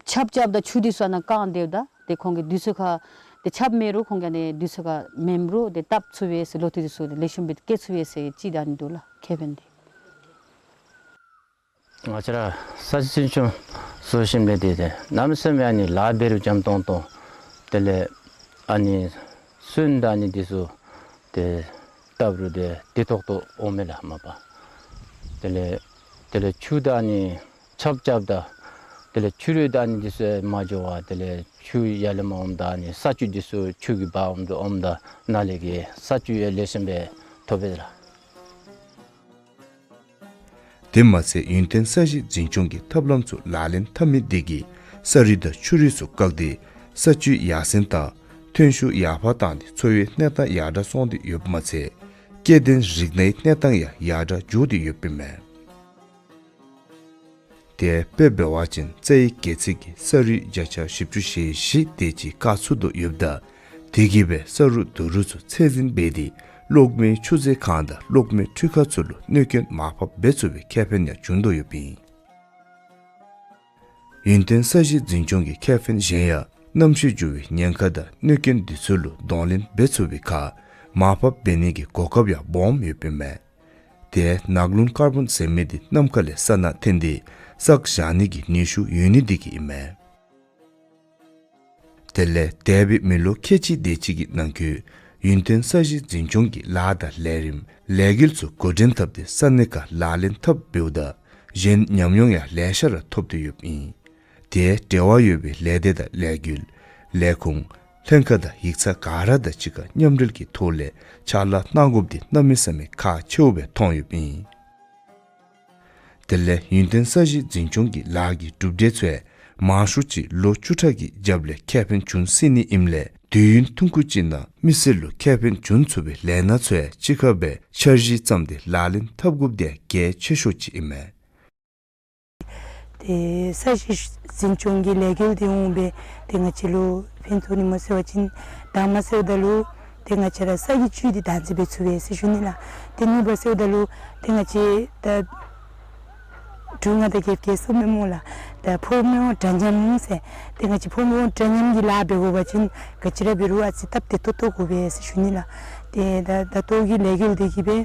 ཆརཔ་རྐྱབ་ད་ཆུ་འདི་ཚུ་ཨ་ནཱ་བཀང་སྡོདཔ་ད་དེ་ཁོང་གི་དུས་ཚོད་ཁར་དེ་ཆརཔ་མེད་རུང་ཁོང་གིས་ཨ་ནི་དུས་ཚོད་ཁར་མེནམ་རུང་དེ་བཏབ་ཚུགས་པས་ཟེར་ལོ་ཐོག་འདི་ཚུ་དེ་ལེགས་ཤོམ་སྦེ་སྐྱེ་ཚུགས་པས་ཟེར་གཅིག་ད་ཨ་ནི་འདུག་ལགས་ཁེ་ཕན་འདི། ང་བཅས་ར་ས་གཞི་འཛིན་སྐྱོང་བཟོ་ཞིནམ་ལས་དེ་དེ་གནམ་མེད་ས་མེད་ཨ་ནི་ལཱ་འབད་རུང་འཇམ་ཏོང་ཏོ། དེ་ལས་ཨ་ནི་སོན་དང་ཨ་ནི་འདི་ཚུ་དེ་བཏབ་རུང་དེ་དེ་ཐོག་ཏུ་འོང་མས་ལགས་མ་པ། དེ་ལས་དེ་ལས་ཆུ་དང་ཨ་ནི་ཆརཔ་རྐྱབ་ད་དེ་ལས་ཆུ་རུད་དང་ཨ་ནི་འདི་ཚུ་མ་འགྱོ་བར་དེ་ལས་ཆུ་ཡར་ལས་མར་འོངམ་ད་ཨ་ནི་ས་བཅུད་འདི་ཚུ་ཆུ་གིས་འབག་འོངམ་ད་འོངམ་ད་ནཱ་ལས་ཀྱི་ས་བཅུད་ཡང་ལེགས་ཤོམ་སྦེ་ཐོབ་པས་ལགས། དེ་མ་ཚད་ཡུན་བརྟན་ས་གཞི་འཛིན་སྐྱོང་གི་ཐབས་ལམ་ཚུ་ལག་ལེན་འཐབ་མི་དེ་གིས་ས་རུད་དང་ཆུ་རུད་ཚུ་བཀག་སྟེ་ས་བཅུད་ཡར་སེང་དང་ཐོན་ཤུགས་ཡར་འཕར་བཏང་སྟེ་འཚོ་བའི་གནས་སྟངས་ཡར་དྲག་སོང་སྟེ་ཡོདཔ་མ་ཚད་སྐྱེ་ལྡན་རིགས་སྣའི་གནས་སྟངས་ཡང་ཡར་དྲག་འགྱོ་སྟེ་ཡོདཔ་ཨིན་མས། དེ་དཔེ་འབད་བ་ཅིན་རྩྭའི་སྒལ་ཚིགས་ཀྱིས་ས་རུད་བརྒྱ་ཆ་བཞི་བཅུ་ཞེ་བཞི་དེ་ཅིག་བཀག་ཚུགས་དོ་ཡོདཔ་ད་དེ་གིས་སྦེ་ས་རུད་རྡོ་རུད་ཚུ་ཚད་འཛིན་འབད་དེ་གློག་མེའི་ཆུ་མཛོད་ཁང་དང་གློག་མེའི་འཕྲུལ་ཁང་ཚུ་ལུ་གནོད་སྐྱོན་མར་ཕབ་འབད་ཚུགས་པའི་ཁེ་ཕན་ཡང་བྱུང་དོ་ཡོདཔ་ཨིན། ཡུན་བརྟན་ས་གཞི་འཛིན་སྐྱོང་གི་ཁེ་ཕན་གཞན་ཡང་གནམ་གཤིས་འགྱུར་བའི་ཉེན་ཁ་དང་གནོད་སྐྱོན་འདི་ཚུ་ལུ་གདོང་ལེན་འབད་ཚུགས་པའི་ཁར་མར་ཕབ་འབད་ནི་གི་གོ་སྐབས་ཡང་སྦོམ་ཡོདཔ་ཨིན་མས། དེ་ནགས་རླུང་ཀར་བོན་ཟེར་མི་འདི་གནམ་ཁ་ལས་ས་ནང་འཐོན་ཏེ་བསགས་བཞག་ནི་གི་ནུས་ཤུགས་ཡོད་ནི་འདི་གིས་ཨིན་མས། དེ་ལས་འདས་པའི་མི་ལོ་ཁལ་གཅིག་དེ་ཅིག་གི་ནང་འཁོད་ཡུན་བརྟན་ས་གཞི་འཛིན་སྐྱོང་གི་ལཱ་དང་ལས་རིམ་ལས་འགུལ་ཚུ་འགོ་འདྲེན་འཐབ་སྟེ་ས་གནས་ཁར་ལག་ལེན་འཐབ་འབདཝ་ད་གཞན་ཉམས་མྱོང་ཡང་ལེ་ཤ་ར་ཐོབ་སྟེ་ཡོདཔ་ཨིན། དེ་འབྲེལ་བ་ཡོད་པའི་ལས་སྡེ་དང་ལས་འགུལ་ ལས་ཁུངས་ལྷན་ཁག་དང་ཡིག་ཚང་ག་ར་དང་གཅིག་ཁར་མཉམ་འབྲེལ་གྱི་ཐོག་ལས་ཕྱག་ལཱ་གནང་དགོཔ་འདི་གནམ་མེད་ས་མེད་ཁག་ཆེཝ་སྦེ་མཐོང་ཡོདཔ་ཨིན། དེ་ལས་ཡུན་བརྟན་ས་གཞི་འཛིན་སྐྱོང་གི་ལཱ་གི་གྲུབ་འབྲས་ཚུ་ཡང་མང་ཤོས་ཅིག་ལོ་བཅུ་ཕྲག་གི་རྒྱབ་ལས་ཁེ་ཕན་འབྱུང་སྲིད་ནི་ཨིནམ་ལས་དུས་ཡུན་ཐུང་ཀུ་ཅིག་ནང་མི་སེར་ལུ་ཁེ་ཕན་འབྱུང་ཚུགས་པའི་ལས་སྣ་ཚུ་ཡང་གཅིག་ཁར་སྦེ་འཆར་གཞི་བརྩམས་ཏེ་ལག་ལེན་འཐབ་དགོཔ་འདི་ཡང་གལ་ཆེ་ཤོས་ཅིག་ཨིན་མས། ཏེ་ས་གཞི་འཛིན་སྐྱོང་གི་ལས་འགུལ་འདི་འོང་སྦེ་ཏེ་ང་བཅས་ལུ་ཕན་ཐོགས་ནི་སྨོ་ཟེར་བ་ཅིན་དང་པ་ཟེརཝ་ད་ལུ་ཏེ་ང་བཅས་ར་ས་གི་བཅུད་འདི་བདག་འཛིན་འབད་ཚུགས་པས་ཟེར་ཞུ་ནི་ལགས། ཏེ་གཉིས་པ་ཟེརཝ་ད་ལུ་ཏེ་ང་བཅས་ད་འབྲུག་ནང་ད་རྒྱབ་ཀྱི་སྲོལ་མེན་སྨོ་ལགས། ད་ཕོ་མོ་འདྲ་མཉམ་ཟེར། ཏེ་ང་བཅས་ཕོ་མོ་འདྲ་མཉམ་གྱི་ལཱ་འབད་དགོ་པ་ཅིན་ག་ཅི་ར་འབད་རུང་ཨ་ཙི་སྟབས་བདེ་ཏོག་ཏོ་དགོ་པས་ཟེར་ཞུ་ནི་ལགས། ཏེ་ད་ད་ལྟོ་གི་ལས་འགུལ་འདི་གིས་སྦེ་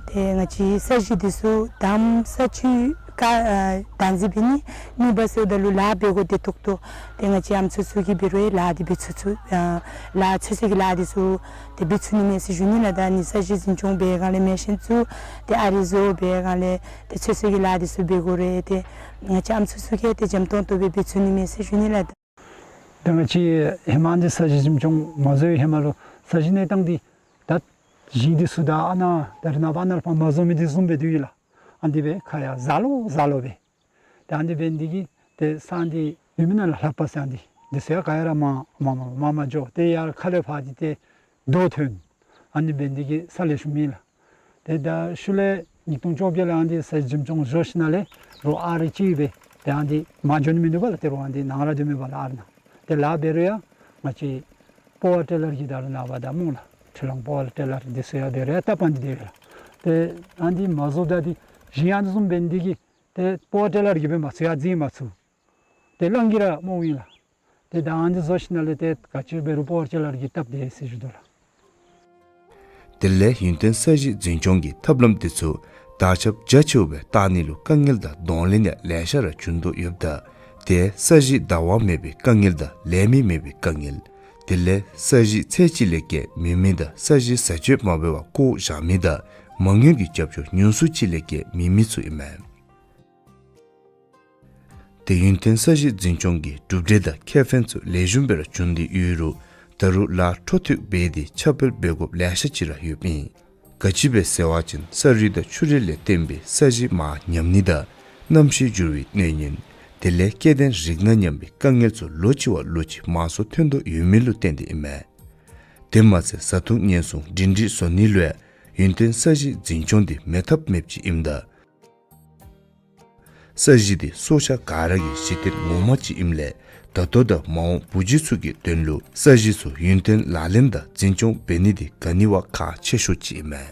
ཏེ་ང་བཅས་ས་གཞི་འདི་ཚུ་དང་པ་ས་བཅུད་ཀ་ཨ་བདག་འཛིན་འབད་ནི། གཉིས་པ་ཟེརཝ་ད་ལུ་ལཱ་འབད་དགོ་བདེ་ཏོག་ཏོ། ཏེ་ང་བཅས་ཨམ་སྲུ་ཚུ་གིས་འབད་རུང་ལཱ་འདི་འབད་ཚུགས་ཚུགས་ཨ་ལཱ་ཚོད་བསྲེ་གི་ལཱ་འདི་ཚུ་ཏེ་འབད་ཚུགས་ནི་མས་ཟེར་ཞུ་ནི་ལགས། ད་ནི་ས་གཞི་འཛིན་སྐྱོང་འབད་སྒང་ལས་མེ་ཤིན་ཚུ་ཏེ་ཨ་རི་བཟོ་འབད་སྒང་ལས་ཏེ་ཚོད་བསྲེ་གི་ལཱ་འདི་ཚུ་འབད་དགོ་རུང་ཏེ་ང་བཅས་ཨམ་སྲུ་ཚུ་གིས་ཏེ་འཇམ་ཏོང་ཏོ་སྦེ་འབད་ཚུགས་ནི་མས་ཟེར་ཞུ་ནི་ལགས། ད་ང་བཅས་ཧེ་མ་འདི་ས་གཞི་འཛིན་སྐྱོང་མ་བཟོ་བའི་ཧེ་མ་ལུ་ས་གཞི་གནས་སྟངས་འདི་ད་ཞིང་འདི་ཚུ་ད་ཨ་ནཱ་ད་རེས་ནངས་པ་ཨ་ནཱ་ལས་ཕར་མ་བཟོ་མི་འདི་བཟུམ་སྦེ་འདུག་ཡི་ལགས། ཨ་ནི་འདི་སྦེ་ཁ་ཡར་ཟག་ལོ་ཟག་ལོ་སྦེ། ད་ཨ་ནི་འདི་འབད་ནི་འདི་གིས་ཏེ་ས་འདི་ཡུལ་མི་ནང་ལུ་ལྷག་པ་ས་འདི་འདི་ཚུ་ཡང་ག་ཡ་ར་མ་མ་མ་མ་མ་འགྱོ། ཏེ་ཡར་ཁ་ལས་ཕར་འདི་ཏེ་རྡོ་ཐོན། ཨ་ནི་འབད་ནི་འདི་གིས་ས་ལེགས་ཤོམ་མེད་ལགས། ཏེ་ད་ཤུལ་ལས་ཉིས་སྟོང་བཅོ་བརྒྱད་ལུ་ཨ་ནི་འདི་ས་གཞི་འཛིན་སྐྱོང་བཟོ་ཞིནམ་ལས་རོགས་ཨ་རི་ཅིག་སྦེ་ཏེ་ཨ་ནི་འདི་མ་འགྱོ་ནི་མིན་འདུག་པ་ལགས། ཏེ་རོགས་ཨ་ནི་འདི་ནང་ར་སྡོད་མི་འབད་ལགས་ཨ་རི་ནང་། ཏེ་ལཱ་འབད་རུང་ཡང་ང་བཅས་སྤོ་བ་ཊེ་ལར་གྱི་ད་རེས་ནངས་པ་ད་སྨོ་ལགས། ཁྲི་ལང་སྤོ་བ་ཊེ་ལར་འདི་ཚུ་ཡང་འབད་རུང་ཡང་སྟབས་ཨ་ནི་འདི་སྦེ་ལགས། ཏེ་ཨ་ནི་འདི་མ་བཟོཝ་ད་འདི་ཞིང་ཨ་ནི་བཟུམ་འབད་ནི་འདི་གིས་ཏེ་སྤོ་བ་ཊེ་ལར་གྱིས་འབད་མ་ཚུགས། ཡར་འཛིང་མ་ཚུགས། ཏེ་གླང་གིས་ར་རྨོ་ཨིན་ལགས། ཏེ་ད་ཨ་ནི་འདི་བཟོ་ཞིནམ་ལས་ཏེ་ག་ཅི་འབད་རུང་སྤོ་བ་ཊེ་ལར་གྱི་སྟབས་བདེ་ཟེར་ཞུ་དོ་ལགས། དེ་ལས་ཡུན་བརྟན་ས་གཞི་འཛིན་སྐྱོང་གི་ཐབས་ལམ་འདི་ཚུ་དར་ཁྱབ་རྒྱ་ཆེཝ་སྦེ་བཏང་ནི་ལུ་དཀའ་ངལ་དང་གདོང་ལེན་ཡང་ལེ་ཤ་ར་བྱུང་དོ་ཡོདཔ་ད་ཏེ་ས་གཞི་བདའ་བ་མེད་པའི་དཀའ་ངལ་དང་ལས་མི་མེད་པའི་དཀའ་ངལ། དེ་ལས་ས་གཞི་ཚད་ཅིག་ལས་བརྒལ་མེད་མི་དང་ས་གཞི་བཟའ་སྤྱོད་མ་འབད་བར་བཀོ་བཞག་མི་དང་མ་དངུལ་གྱི་རྒྱབ་སྐྱོར་ཉུང་སུ་ཅིག་ལས་བརྒལ་མེད་མི་ཚུ་ཨིན་མས། ཏེ་ཡུན་བརྟན་ས་གཞི་འཛིན་སྐྱོང་གི་གྲུབ་འབྲས་དང་ཁེ་ཕན་ཚུ་ལེགས་ཤོམ་སྦེ་ར་བྱུང་སྟེ་ཡོད་རུང་ད་རུང་ལཱ་འཕྲོ་མཐུད་འབད་དེ་ཁྱབ་སྤེལ་འབད་དགོཔ་ལེ་ཤ་ཅིག་ར་ཡོདཔ་ཨིན། ག་ཅི་སྦེ་ཟེར་བ་ཅིན་ས་རུད་དང་ཆུ་རུད་ལས་བརྟེན་པའི་ས་གཞི་མར་ཉམས་ནི་དང་གནམ་གཤིས་འགྱུར་བའི་གནོད་ཉེན། དེ་ལས་སྐྱེ་ལྡན་རིགས་སྣ་ཉམས་པའི་དཀའ་ངལ་ཚུ་ལོ་གཅིག་བ་ལོ་གཅིག་མང་སུ་ཐོན་དོ་ཡོད་མི་ལུ་བརྟེན་ཏེ་ཨིན་མས། དེ་མ་ཚད་བཟའ་འཐུང་ཉེན་སྲུང་སྒྲིང་སྒྲིང་བཟོ་ནི་ལུ་ཡང་ཡུན་བརྟན་ས་གཞི་འཛིན་སྐྱོང་འདི་མེད་ཐབས་མེདཔ་ཅིག་ཨིནམ་ད་ས་གཞི་འདི་སྲོག་ཆགས་ག་ར་གི་གཞི་རྟེན་ངོ་མ་ཅིག་ཨིནམ་ལས་ད་ལྟོ་དང་མ་འོངས་བུ་རྒྱུད་ཚུ་གི་དོན་ལུ་ས་གཞི་ཚུ་ཡུན་བརྟན་ལག་ལེན་དང་འཛིན་སྐྱོང་འབད་ནི་འདི་ག་ནི་བ་ཁག་ཆེ་ཤོས་ཅིག་ཨིན་མས།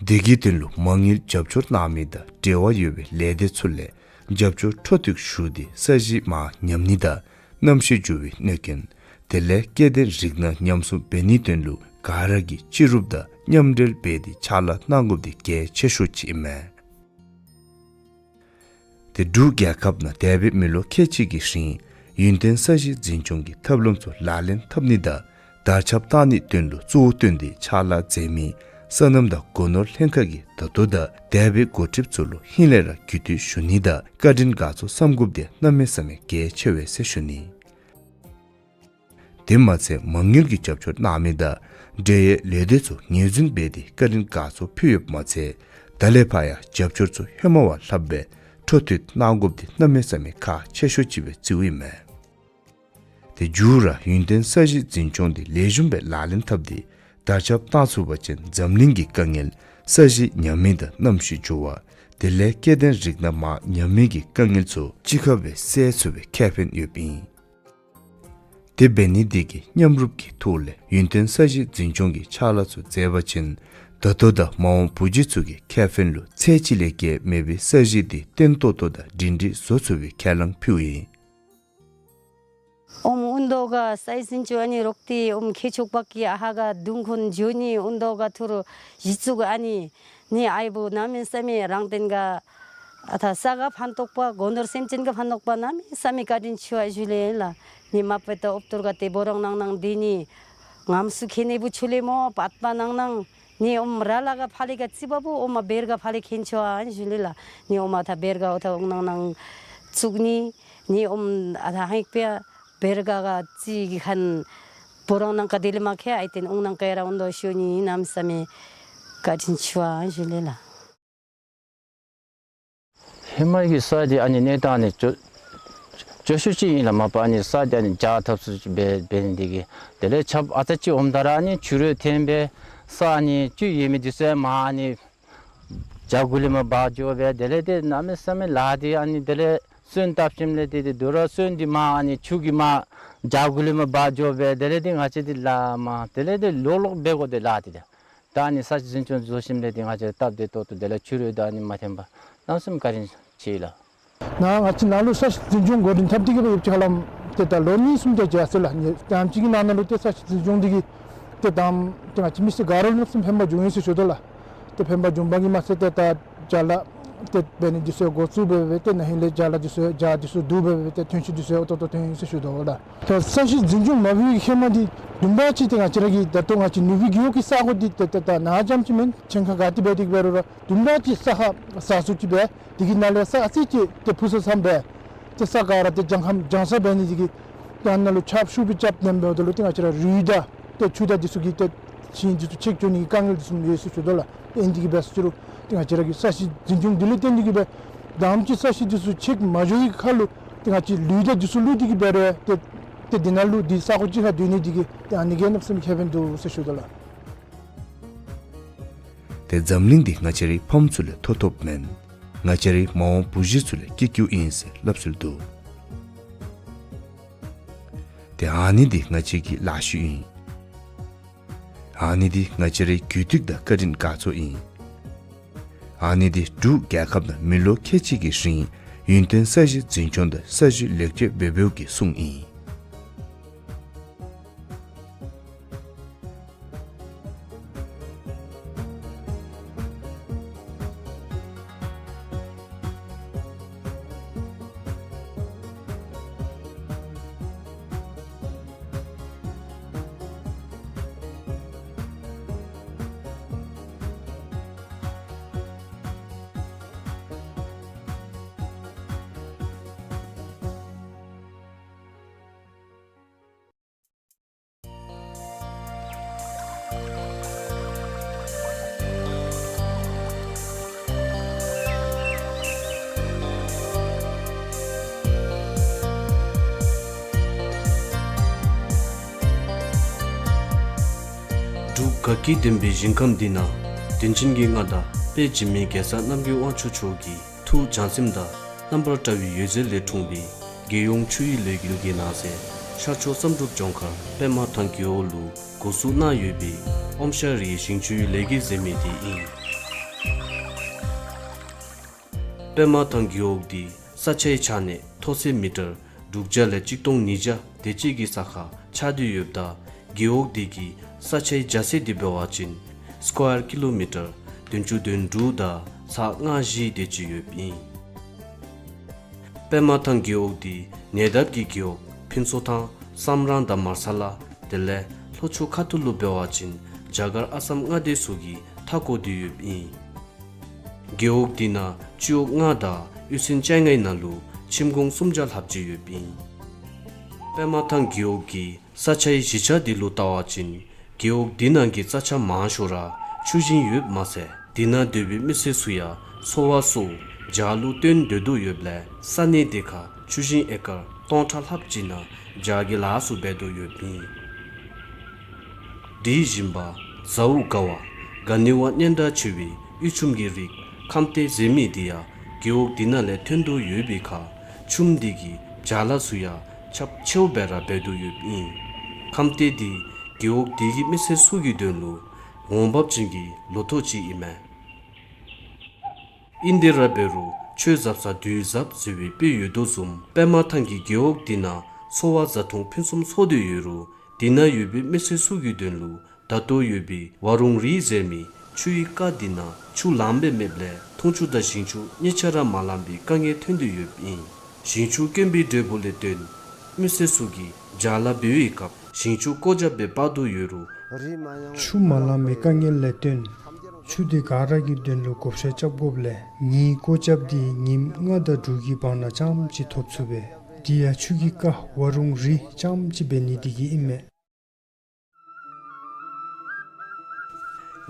འདི་གི་དོན་ལུ་མ་དངུལ་རྒྱབ་སྐྱོར་གནང་མི་དང་འབྲེལ་བ་ཡོད་པའི་ལས་སྡེ་ཚུ་ལས་རྒྱབ་སྐྱོར་འཕྲོ་མཐུད་ཞུ་སྟེ་ས་གཞི་མར་ཉམས་ནི་དང་གནམ་གཤིས་འགྱུར་བའི་གནོད་རྐྱེན་དེ་ལས་སྐྱེ་ལྡན་རིགས་སྣ་ཉམས་སྲུང་འབད་ནིའི་དོན་ལུ་ག་ར་གིས་སྤྱི་རུབ་དང་མཉམ་འབྲེལ་འབད་དེ་ཕྱག་ལཱ་གནང་དགོཔ་འདི་གལ་ཆེ་ཤོས་ཅིག་ཨིན་མས། ཏེ་འབྲུག་རྒྱལ་ཁབ་ནང་འདས་པའི་མི་ལོ་ཁལ་གཅིག་གི་རིང་ཡུན་བརྟན་ས་གཞི་འཛིན་སྐྱོང་གི་ཐབས་ལམ་ཚུ་ལག་ལེན་འཐབ་ནི་དང་དར་ཁྱབ་བཏང་ནིའི་དོན་ལུ་གཙོ་བོ་བཏོན་ཏེ་ཕྱག་ལཱ་མཛད་མི་སོ་ནམ་དང་སྒོ་ནོར་ལྷན་ཁག་གིས་ད་ལྟོ་དང་འདས་པའི་འགོ་ཁྲིདཔ་ཚུ་ལུ་ཧིང་ལས་ར་གུས་བཏུད་ཞུ་ནི་དང་བཀའ་དྲིན་དགའ་ཚོར་བསམ་དགོཔ་འདི་གནམ་མེད་ས་མེད་གལ་ཆེ་བས་ཟེར་ཞུ་ནི། དེ་མ་ཚད་མ་དངུལ་གྱི་རྒྱབ་སྐྱོར་གནང་མི་དང་འབྲེལ་ཡོད་ལས་སྡེ་ཚུ་ངོས་འཛིན་འབད་དེ་བཀའ་དྲིན་དགའ་ཚོར་ཕུལ་ཡོདཔ་མ་ཚད་ད་ལས་ཕར་ཡང་རྒྱབ་སྐྱོར་ཚུ་ཧེ་མ་བ་ལྷགཔ་སྦེ་འཕྲོ་མཐུད་གནང་དགོཔ་འདི་གནམ་མེད་ས་མེད་ཁག་ཆེ་ཤོས་ཅིག་སྦེ་བརྩིཝ་ཨིན་མས། ཏེ་མཇུག་ར་ཡུན་བརྟན་ས་གཞི་འཛིན་སྐྱོང་འདི་ལེགས་ཤོམ་སྦེ་ལག་ལེན་འཐབ་སྟེ་དར་ཁྱབ་བཏང་ཚུགས་པ་ཅིན་འཛམ་གླིང་གི་དཀའ་ངལ་ས་གཞི་ཉམས་མི་དང་གནམ་གཤིས་འགྱུར་བ་དེ་ལས་སྐྱེ་ལྡན་རིགས་སྣ་མར་ཉམས་མི་གི་དཀའ་ངལ་ཚུ་གཅིག་ཁར་སྦེ་སེལ་ཚུགས་པའི་ཁེ་ཕན་ཡོདཔ་ཨིན། དེ་འབད་ནི་འདི་གིས་མཉམ་རུབ་ཀྱི་ཐོག་ལས་ཡུན་བརྟན་ས་གཞི་འཛིན་སྐྱོང་གི་ཕྱག་ལཱ་ཚུ་མཛད་པ་ཅིན་ད་ལྟོ་དང་མ་འོངས་བུ་རྒྱུད་ཚུ་གི་ཁེ་ཕན་ལུ་ཚད་གཅིག་ལས་བརྒལ་མེད་པའི་ས་གཞི་འདི་བརྟན་ཏོག་ཏོ་དང་སྒྲིང་སྒྲིང་བཟོ་ཚུགས་པའི་ཁས་བླངས་ཕུལཝ་ཨིན། ཨོམ་ཨུན་ཏོ་ག་སའི་སིན་ཅུ་ཨ་ནི་རོག་ཏི་ཨོམ་ཁེ་ཆུག་པ་ཀི་ཨ་ཧ་ག་དུང་ཁུན་ཇོ་ནི་ཨུན་ཏོ་ག་ཐུར་ཞི་ཚུག་ཨ་ནི་ནི་ཨའི་བུ་གནམ་མེད་ས་མེད་རང་བརྟེན་ག་ཨ་ཐ་ས་ག་ཕན་ཐོགས་པ་སྒོ་ནོར་སེམས་ཅན་ག་ཕན་ཐོགས་པ་གནམ་མེད་ས་མེད་བཀའ་དྲིན་ཆེ་བ་ཞུ་ལེ་ལགས། ནི་མ་པ་ཏ་ཨོབ་ཏུར་ག་ཏེ་བོ་རང་ནང་ནང་དེ་ནི་ངམ་སུ་ཁེ་ནེ་བུ་ཆུ་ལེ་མོ་པད་པ་ནང་ནང་ནི་ཨོམ་ར་ལ་ག་ཕ་ལེ་ག་ཙི་བ་བུ་ཨོམ་བེར་ག་ཕ་ལེ་ཁེན་ཆོ་ཨན་ཞུ་ལེ་ལགས། ནི་ཨོམ་ཨ་ཐ་བེར་ག་ཨོ་ཐ་ཨོང་ནང་ནང་ཚུགས་ནི་ནི་ཨོམ་ཨ་ཐ་ཧེག་པེ་ བེར་ག་ག་རྩི་གི་ཁན་འབོ་རོང་ནང་ཀ་དེ་ལས་མ་ཁེ་ཨའི་ཏེན་ཨུང་ནང་ཀ་ར་ཨུང་དོ་ཤོ་ནི་ཨིན་ནམ་སམ་མེ། བཀའ་དྲིན་ཆེ་བ་ཞུ་ལེ་ལགས། ཧེ་མ་གི་ས་འདི་ཨ་ནི་གནས་སྟངས་ནི་སྐྱོ་སྐྱོ་ཤོས་ཅིག་ཨིན་ལགས། མ་པ་ཨ་ནི་ས་འདི་ཨ་ནི་འཇག་ཐབས་སུ་ཅིག་འབད་འབད་ནི་འདི་གིས། དེ་ལས་ཆརཔ་ཨ་ཙི་ཅིག་འོངམ་ད་ར་ཨ་ནི་ཆུ་རུད་འཐོན་སྦེ་ས་ཨ་ནི་ཅིག་ཡོད་མི་འདི་ཚུ་མར་ཨ་ནི་བྱག་གུ་ལས་མར་འབག་འགྱོ་སྦེ། དེ་ལས་ཏེ་གནམ་མེད་ས་མེད་ལཱ་འདི་ཨ་ནི་དེ་ལས་སོན་བཏབ་ཞིནམ་ལས་ཏེ་ཏེ་དོ་རུང་སོན་འདི་མར་ཨ་ནི་ཆུ་གིས་མར་བྱག་གུ་ལས་མར་འབག་འགྱོ་སྦེ། དེ་ལས་ཏེ་ང་བཅས་འདི་ལཱ་མར་དེ་ལས་ཏེ་ལོག་ལོག་འབད་དགོ། ཏེ་ལཱ་འདི་ཏེ་ད་ཨ་ནི་ས་གཞི་འཛིན་སྐྱོང་བཟོ་ཞིནམ་ལས་ཏེ་ང་བཅས་སྟབས་བདེ་ཏོག་ཏོ། དེ་ལས་ཆུ་རུད་ད་ཨ་ནི་མ་འཐོན་པར་གནམ་མེད་ས་མེད་བཀའ་དྲིན་ཆེ་ལགས། ནཱ་ང་བཅས་ནཱ་ལུ་ས་གཞི་འཛིན་སྐྱོང་འགོ་འདྲེན་འཐབ་སྟེ་གི་སྦེ་ཡོདཔ་ཅིག་ཧ་ལམ་ཏེ་ད་ལོ་གཉིས་གསུམ་དེ་ཅིག་ཡར་སོ་ཡི་ལགས། ནི་དེམ་ཅིག་གི་ནང་ན་ལུ་ཏེ་ས་གཞི་འཛིན་སྐྱོང་འདི་གིས་ཏེ་དང་ཏེ་ང་བཅས་མི་སེར་ག་ར་ལུ་གནམ་མེད་ས་མེད་ཕན་པ་བྱུང་ཡི་ཟེར་ཞུ་དོ་ལགས། ཏེ་ཕན་པ་བྱུང་པ་གིས་མ་ཚད་ཏེ་ད་བྱ་ལཱ་ཏེ་འབད་ནི་འདི་ཚུ་འགོ་བཙུགས་འབད་འབད་ཏེ་ན་ཧིང་ལས་བྱ་ལཱ་འདི་ཚུ་བྱ་འདི་ཚུ་བསྡུ་འབད་འབད་ཏེ་ཐོན་སྐྱེད་འདི་ཚུ་ཏོག་ཏོ་ཐོན་ཡི་ཟེར་ཞུ་དོ་ལགས། ད་ས་གཞི་འཛིན་སྐྱོང་མ་འབད་བའི་ཧེ་མ་འདི་བདུན་པ་ཅིག་ཏེ་ང་བཅས་ར་གི་ད་ལྟོ་ང་བཅས་ནུབ་སྦིས་རྒེད་འོག་གི་ས་གོ་འདི་ཏེ་ཏེ་ད་ནཱ་རྐྱངམ་ཅིག་མེན། ཆེན་ཁ་ག་ཏེ་འབད་དེ་འབད་རུང་ར་བདུན་པ་ཅིག་ས་ཁ་ཟ་སུ་ཅིག་འབད། དེ་གི་ནང་ལས་ས་ཨ་ཙི་ཅིག་ཏེ་འཕུར་ས་ཙམ་འབད། ཏེ་ས་ག་ར་ཏེ་གྱང་ཁམ་གྱང་ས་འབད་ནི་དེ་གིས་ཏེ་ཨ་ནཱ་ལུ་ཆརཔ་ཤུགས་སྦེ་རྐྱབ་ནེམ་འབདཝ་ད་ལུ་ཏེ་ང་བཅས་ར་རུད་དང་ཏེ་ཆུ་དང་འདི་ཚུ་གིས་ཏེ་ཤིང་འདི་ཚུ་ཆད་འགྱོ་ནི་གི་དཀའ་ངལ་འདི་ཚུ་ཡོད་ཟེར་ཞུ་དོ་ལགས། ཨིན་དེ་གིས་འབད་ཟེར་རུང་ཏེ་ང་བཅས་ར་གི་ས་གཞི་འཛིན་སྐྱོང་འདི་ལུ་བརྟེན་ཏེ་གིས་སྦེ་དང་པ་ཅིག་ས་གཞི་འདི་ཚུ་ཆད་མ་འགྱོ་བའི་ཁར་ལུ་ཏེ་ང་བཅས་ལུད་དང་འདི་ཚུ་བླུགས་ཏེ་གིས་འབད་རུང་ཏེ་ཏེ་འདི་ནང་ལུ་འདི་ས་གོ་ཅིག་ཁར་སྡོད་ནི་དེ་གིས་ཏེ་ཨ་ནི་གིས་གནམ་མེད་ས་མེད་ཁེ་ཕན་འདུག་ཟེར་ཞུ་དོ་ལགས། ཏེ་འཛམ་གླིང་འདི་ང་བཅས་རའི་ཕམ་ཚུ་ལས་མཐོ་ཐོབ་མེན། ང་བཅས་རའི་མ་འོངས་བུ་གཞི་ཚུ་ལས་སྐྱིད་སྐྱིད་ཨིན་ཟེར་སླབ་སྲོལ་འདུག། ཏེ་ཨ་ནི་འདི་ང་བཅས་ཀྱི་ལཱ་ཤུལ་ཨིན། ཨ་ནི་འདི་ང་བཅས་རའི་རྒྱུད་ཐིག་དང་བཀའ་དྲིན་དགའ་ཚོར་ཨིན། ཨ་ནི་འདི་འབྲུག་རྒྱལ་ཁབ་ནང་མི་ལོ་ཁལ་གཅིག་གི་རིང་ཡུན་བརྟན་ས་གཞི་འཛིན་སྐྱོང་དང་ས་གཞི་ལེགས་བཅོས་འབད་འབདཝ་གི་སྲུང་ཨིན། འབྲུག་དགའ་སྐྱིད་ལྡན་པའི་ཞིང་ཁམས་འདི་ན་དྲིན་ཅན་གྱི་མངའ་བདག་དཔལ་འཇིགས་མེད་རྒྱལ་ཚབ་རྣམ་རྒྱལ་དབང་ཕྱུག་མཆོག་གི་ཐུགས་བྱམས་སེམས་དང་རྣམ་པར་བཀྲ་བའི་འོད་ཟེར་ལས་འཁྲུངས་པའི་རྒྱལ་ཡོངས་ཆུ་ཡི་ལས་འགུལ་གྱི་ནང་གསེས་ཤར་ཕྱོགས་བསམ་གྲུབ་ལྗོངས་མཁར་པདྨ་ཐང་རྒེད་འོག་ལུ་འགོ་བཙུགས་གནང་ཡོད་པའི་ཨོམ་ཤ་རིའི་ཞིང་ཆུའི་ལས་འགུལ་ཟེར་མི་དེ་ཨིན། པདྨ་ཐང་རྒེད་འོག་འདི་ས་ཆའི་ཆ་ནས་མཐོ་ཚད་མི་ཊར་དྲུག་བརྒྱ་ལས་གཅིག་སྟོང་ཉིས་བརྒྱ་དེ་ཅིག་གི་ས་ཁར་ཆགས་ཏེ་ཡོདཔ་ད་རྒེད་འོག་འདི་གི་ས་ཆའི་རྒྱ་ཚད་འདི་འབད་བ་ཅིན་སི་ཀོ་ཡར་ཀི་ལོ་མི་ཊར་བདུན་ཅུ་དོན་དྲུག་དང་ཚག་ལྔ་བཞི་དེ་ཅིག་ཡོདཔ་ཨིན། པདྨ་ཐང་རྒེད་འོག་འདི་ཉེ་འདབས་ཀྱི་རྒེད་འོག་ཕུན་ཚོགས་ཐང་བསམ་རང་དང་མར་ས་ལ་དེ་ལས་ལྷོ་ཕྱོགས་ཁ་ཐུག་ལུ་འབད་བ་ཅིན་རྒྱ་གར་ཨ་སམ་མངའ་སྡེ་ཚུ་གིས་མཐའ་བསྐོར་ཏེ་ཡོདཔ་ཨིན། རྒེད་འོག་འདི་ནང་སྤྱི་འོག་ལྔ་དང་གཡུས་ཚན་བཅོ་ལྔའི་ནང་ལུ་ཁྱིམ་གུང་སུམ་བརྒྱ་ལྷགཔ་ཅིག་ཡོདཔ་ཨིན། པདྨ་ཐང་རྒེད་འོག་གི་ས་ཆའི་གཞི་ཆགས་འདི་ལུ་བལྟ་བ་ཅིན་རྒེད་འོག་འདི་ནང་གི་རྩྭ་ཆ་མང་ཤོས་ར་ཆུ་ཞིང་ཡོདཔ་མ་ཚད་འདི་ནང་སྡོད་པའི་མི་སེར་ཚུ་ཡང་འཚོ་བ་སོགས་བྱག་ལུ་བརྟེན་སྡོད་དོ་ཡོདཔ་ལས་ས་གནས་འདི་ཁར་ཆུ་ཞིང་ཨེ་ཀར་སྟོང་ཕྲག་ལྷགཔ་ཅིག་ནང་བྱག་གི་ལཱ་ཚུ་འབད་དོ་ཡོདཔ་ཨིན། དེ་བཞིན་པ་ཟའུ་དགའ་བ་ག་ནི་བ་སྙན་གྲགས་ཆེ་བའི་གཡུ་ཆུམ་གྱི་རིགས་ཁམས་ཏེ་ཟེར་མི་འདི་ཡང་རྒེད་འོག་འདི་ནང་ལས་ཐོན་དོ་ཡོད་པའི་ཁར་ཆུམ་འདི་གི་བྱག་ལཱ་ཚུ་ཡང་ཁྱབ་ཆེཝ་སྦེ་ར་འབད་དོ་ཡོདཔ་ཨིན། ཁམས་ཏེ་འདི་རྒེད་འོག་འདི་གི་མི་སེར་ཚུ་གི་དོན་ལུ་འོང་འབབ་ཅན་གྱི་ལོ་ཐོག་ཅིག་ཨིན་མས། ཨིན་དེ་ར་འབད་རུང་ཆོས་ཟབ་ས་དུས་ཟབ་ཟེར་བའི་དཔེ་ཡོད་དོ་བཟུམ་པདྨ་ཐང་གི་རྒེད་འོག་འདི་ནང་འཚོ་བ་བཟའ་འཐུང་ཕུན་སུམ་ཚོགས་ཏེ་ཡོད་རུང་འདི་ནང་ཡོད་པའི་མི་སེར་ཚུ་གི་དོན་ལུ་ད་ལྟོ་ཡོད་པའི་ཝ་རུང་རི་ཟེར་མི་ཆུའི་རྐ་འདི་ནང་ཆུ་ལངམ་སྦེ་མེདཔ་ལས་འཐུང་ཆུ་དང་ཞིང་ཆུ་གཉིས་ཆ་ར་མ་ལང་པའི་དཀའ་ངལ་ཐོན་དོ་ཡོདཔ་ཨིན། ཞིང་ཆུ་དཀོན་པའི་འབྲས་བུ་ལས་བརྟེན་མི་སེར་ཚུ་གིས་བྱག་ལཱ་འབད་བའི་སྐབས་ཞིང་ཆུ་བཀོ་བཞག་སྦེ་སྤར་དོ་ཡོད་རུང་ཆུ་མ་ལང་པའི་དཀའ་ངལ་ལས་བརྟེན་ཆུ་འདི་ག་ར་གི་དོན་ལུ་བགོ་བཤའ་རྐྱབ་དགོཔ་ལས་ངེའི་བཀོ་རྐྱབ་འདི་ཉིནམ་ལྔ་དང་དྲུག་གི་བར་ན་རྐྱངམ་ཅིག་ཐོབ་ཚུགས་པས། དེ་ཡང་ཆུ་གི་རྐ་བ་རུང་རི་རྐྱངམ་ཅིག་འབད་ནི་དེ་གིས་ཨིན་མས།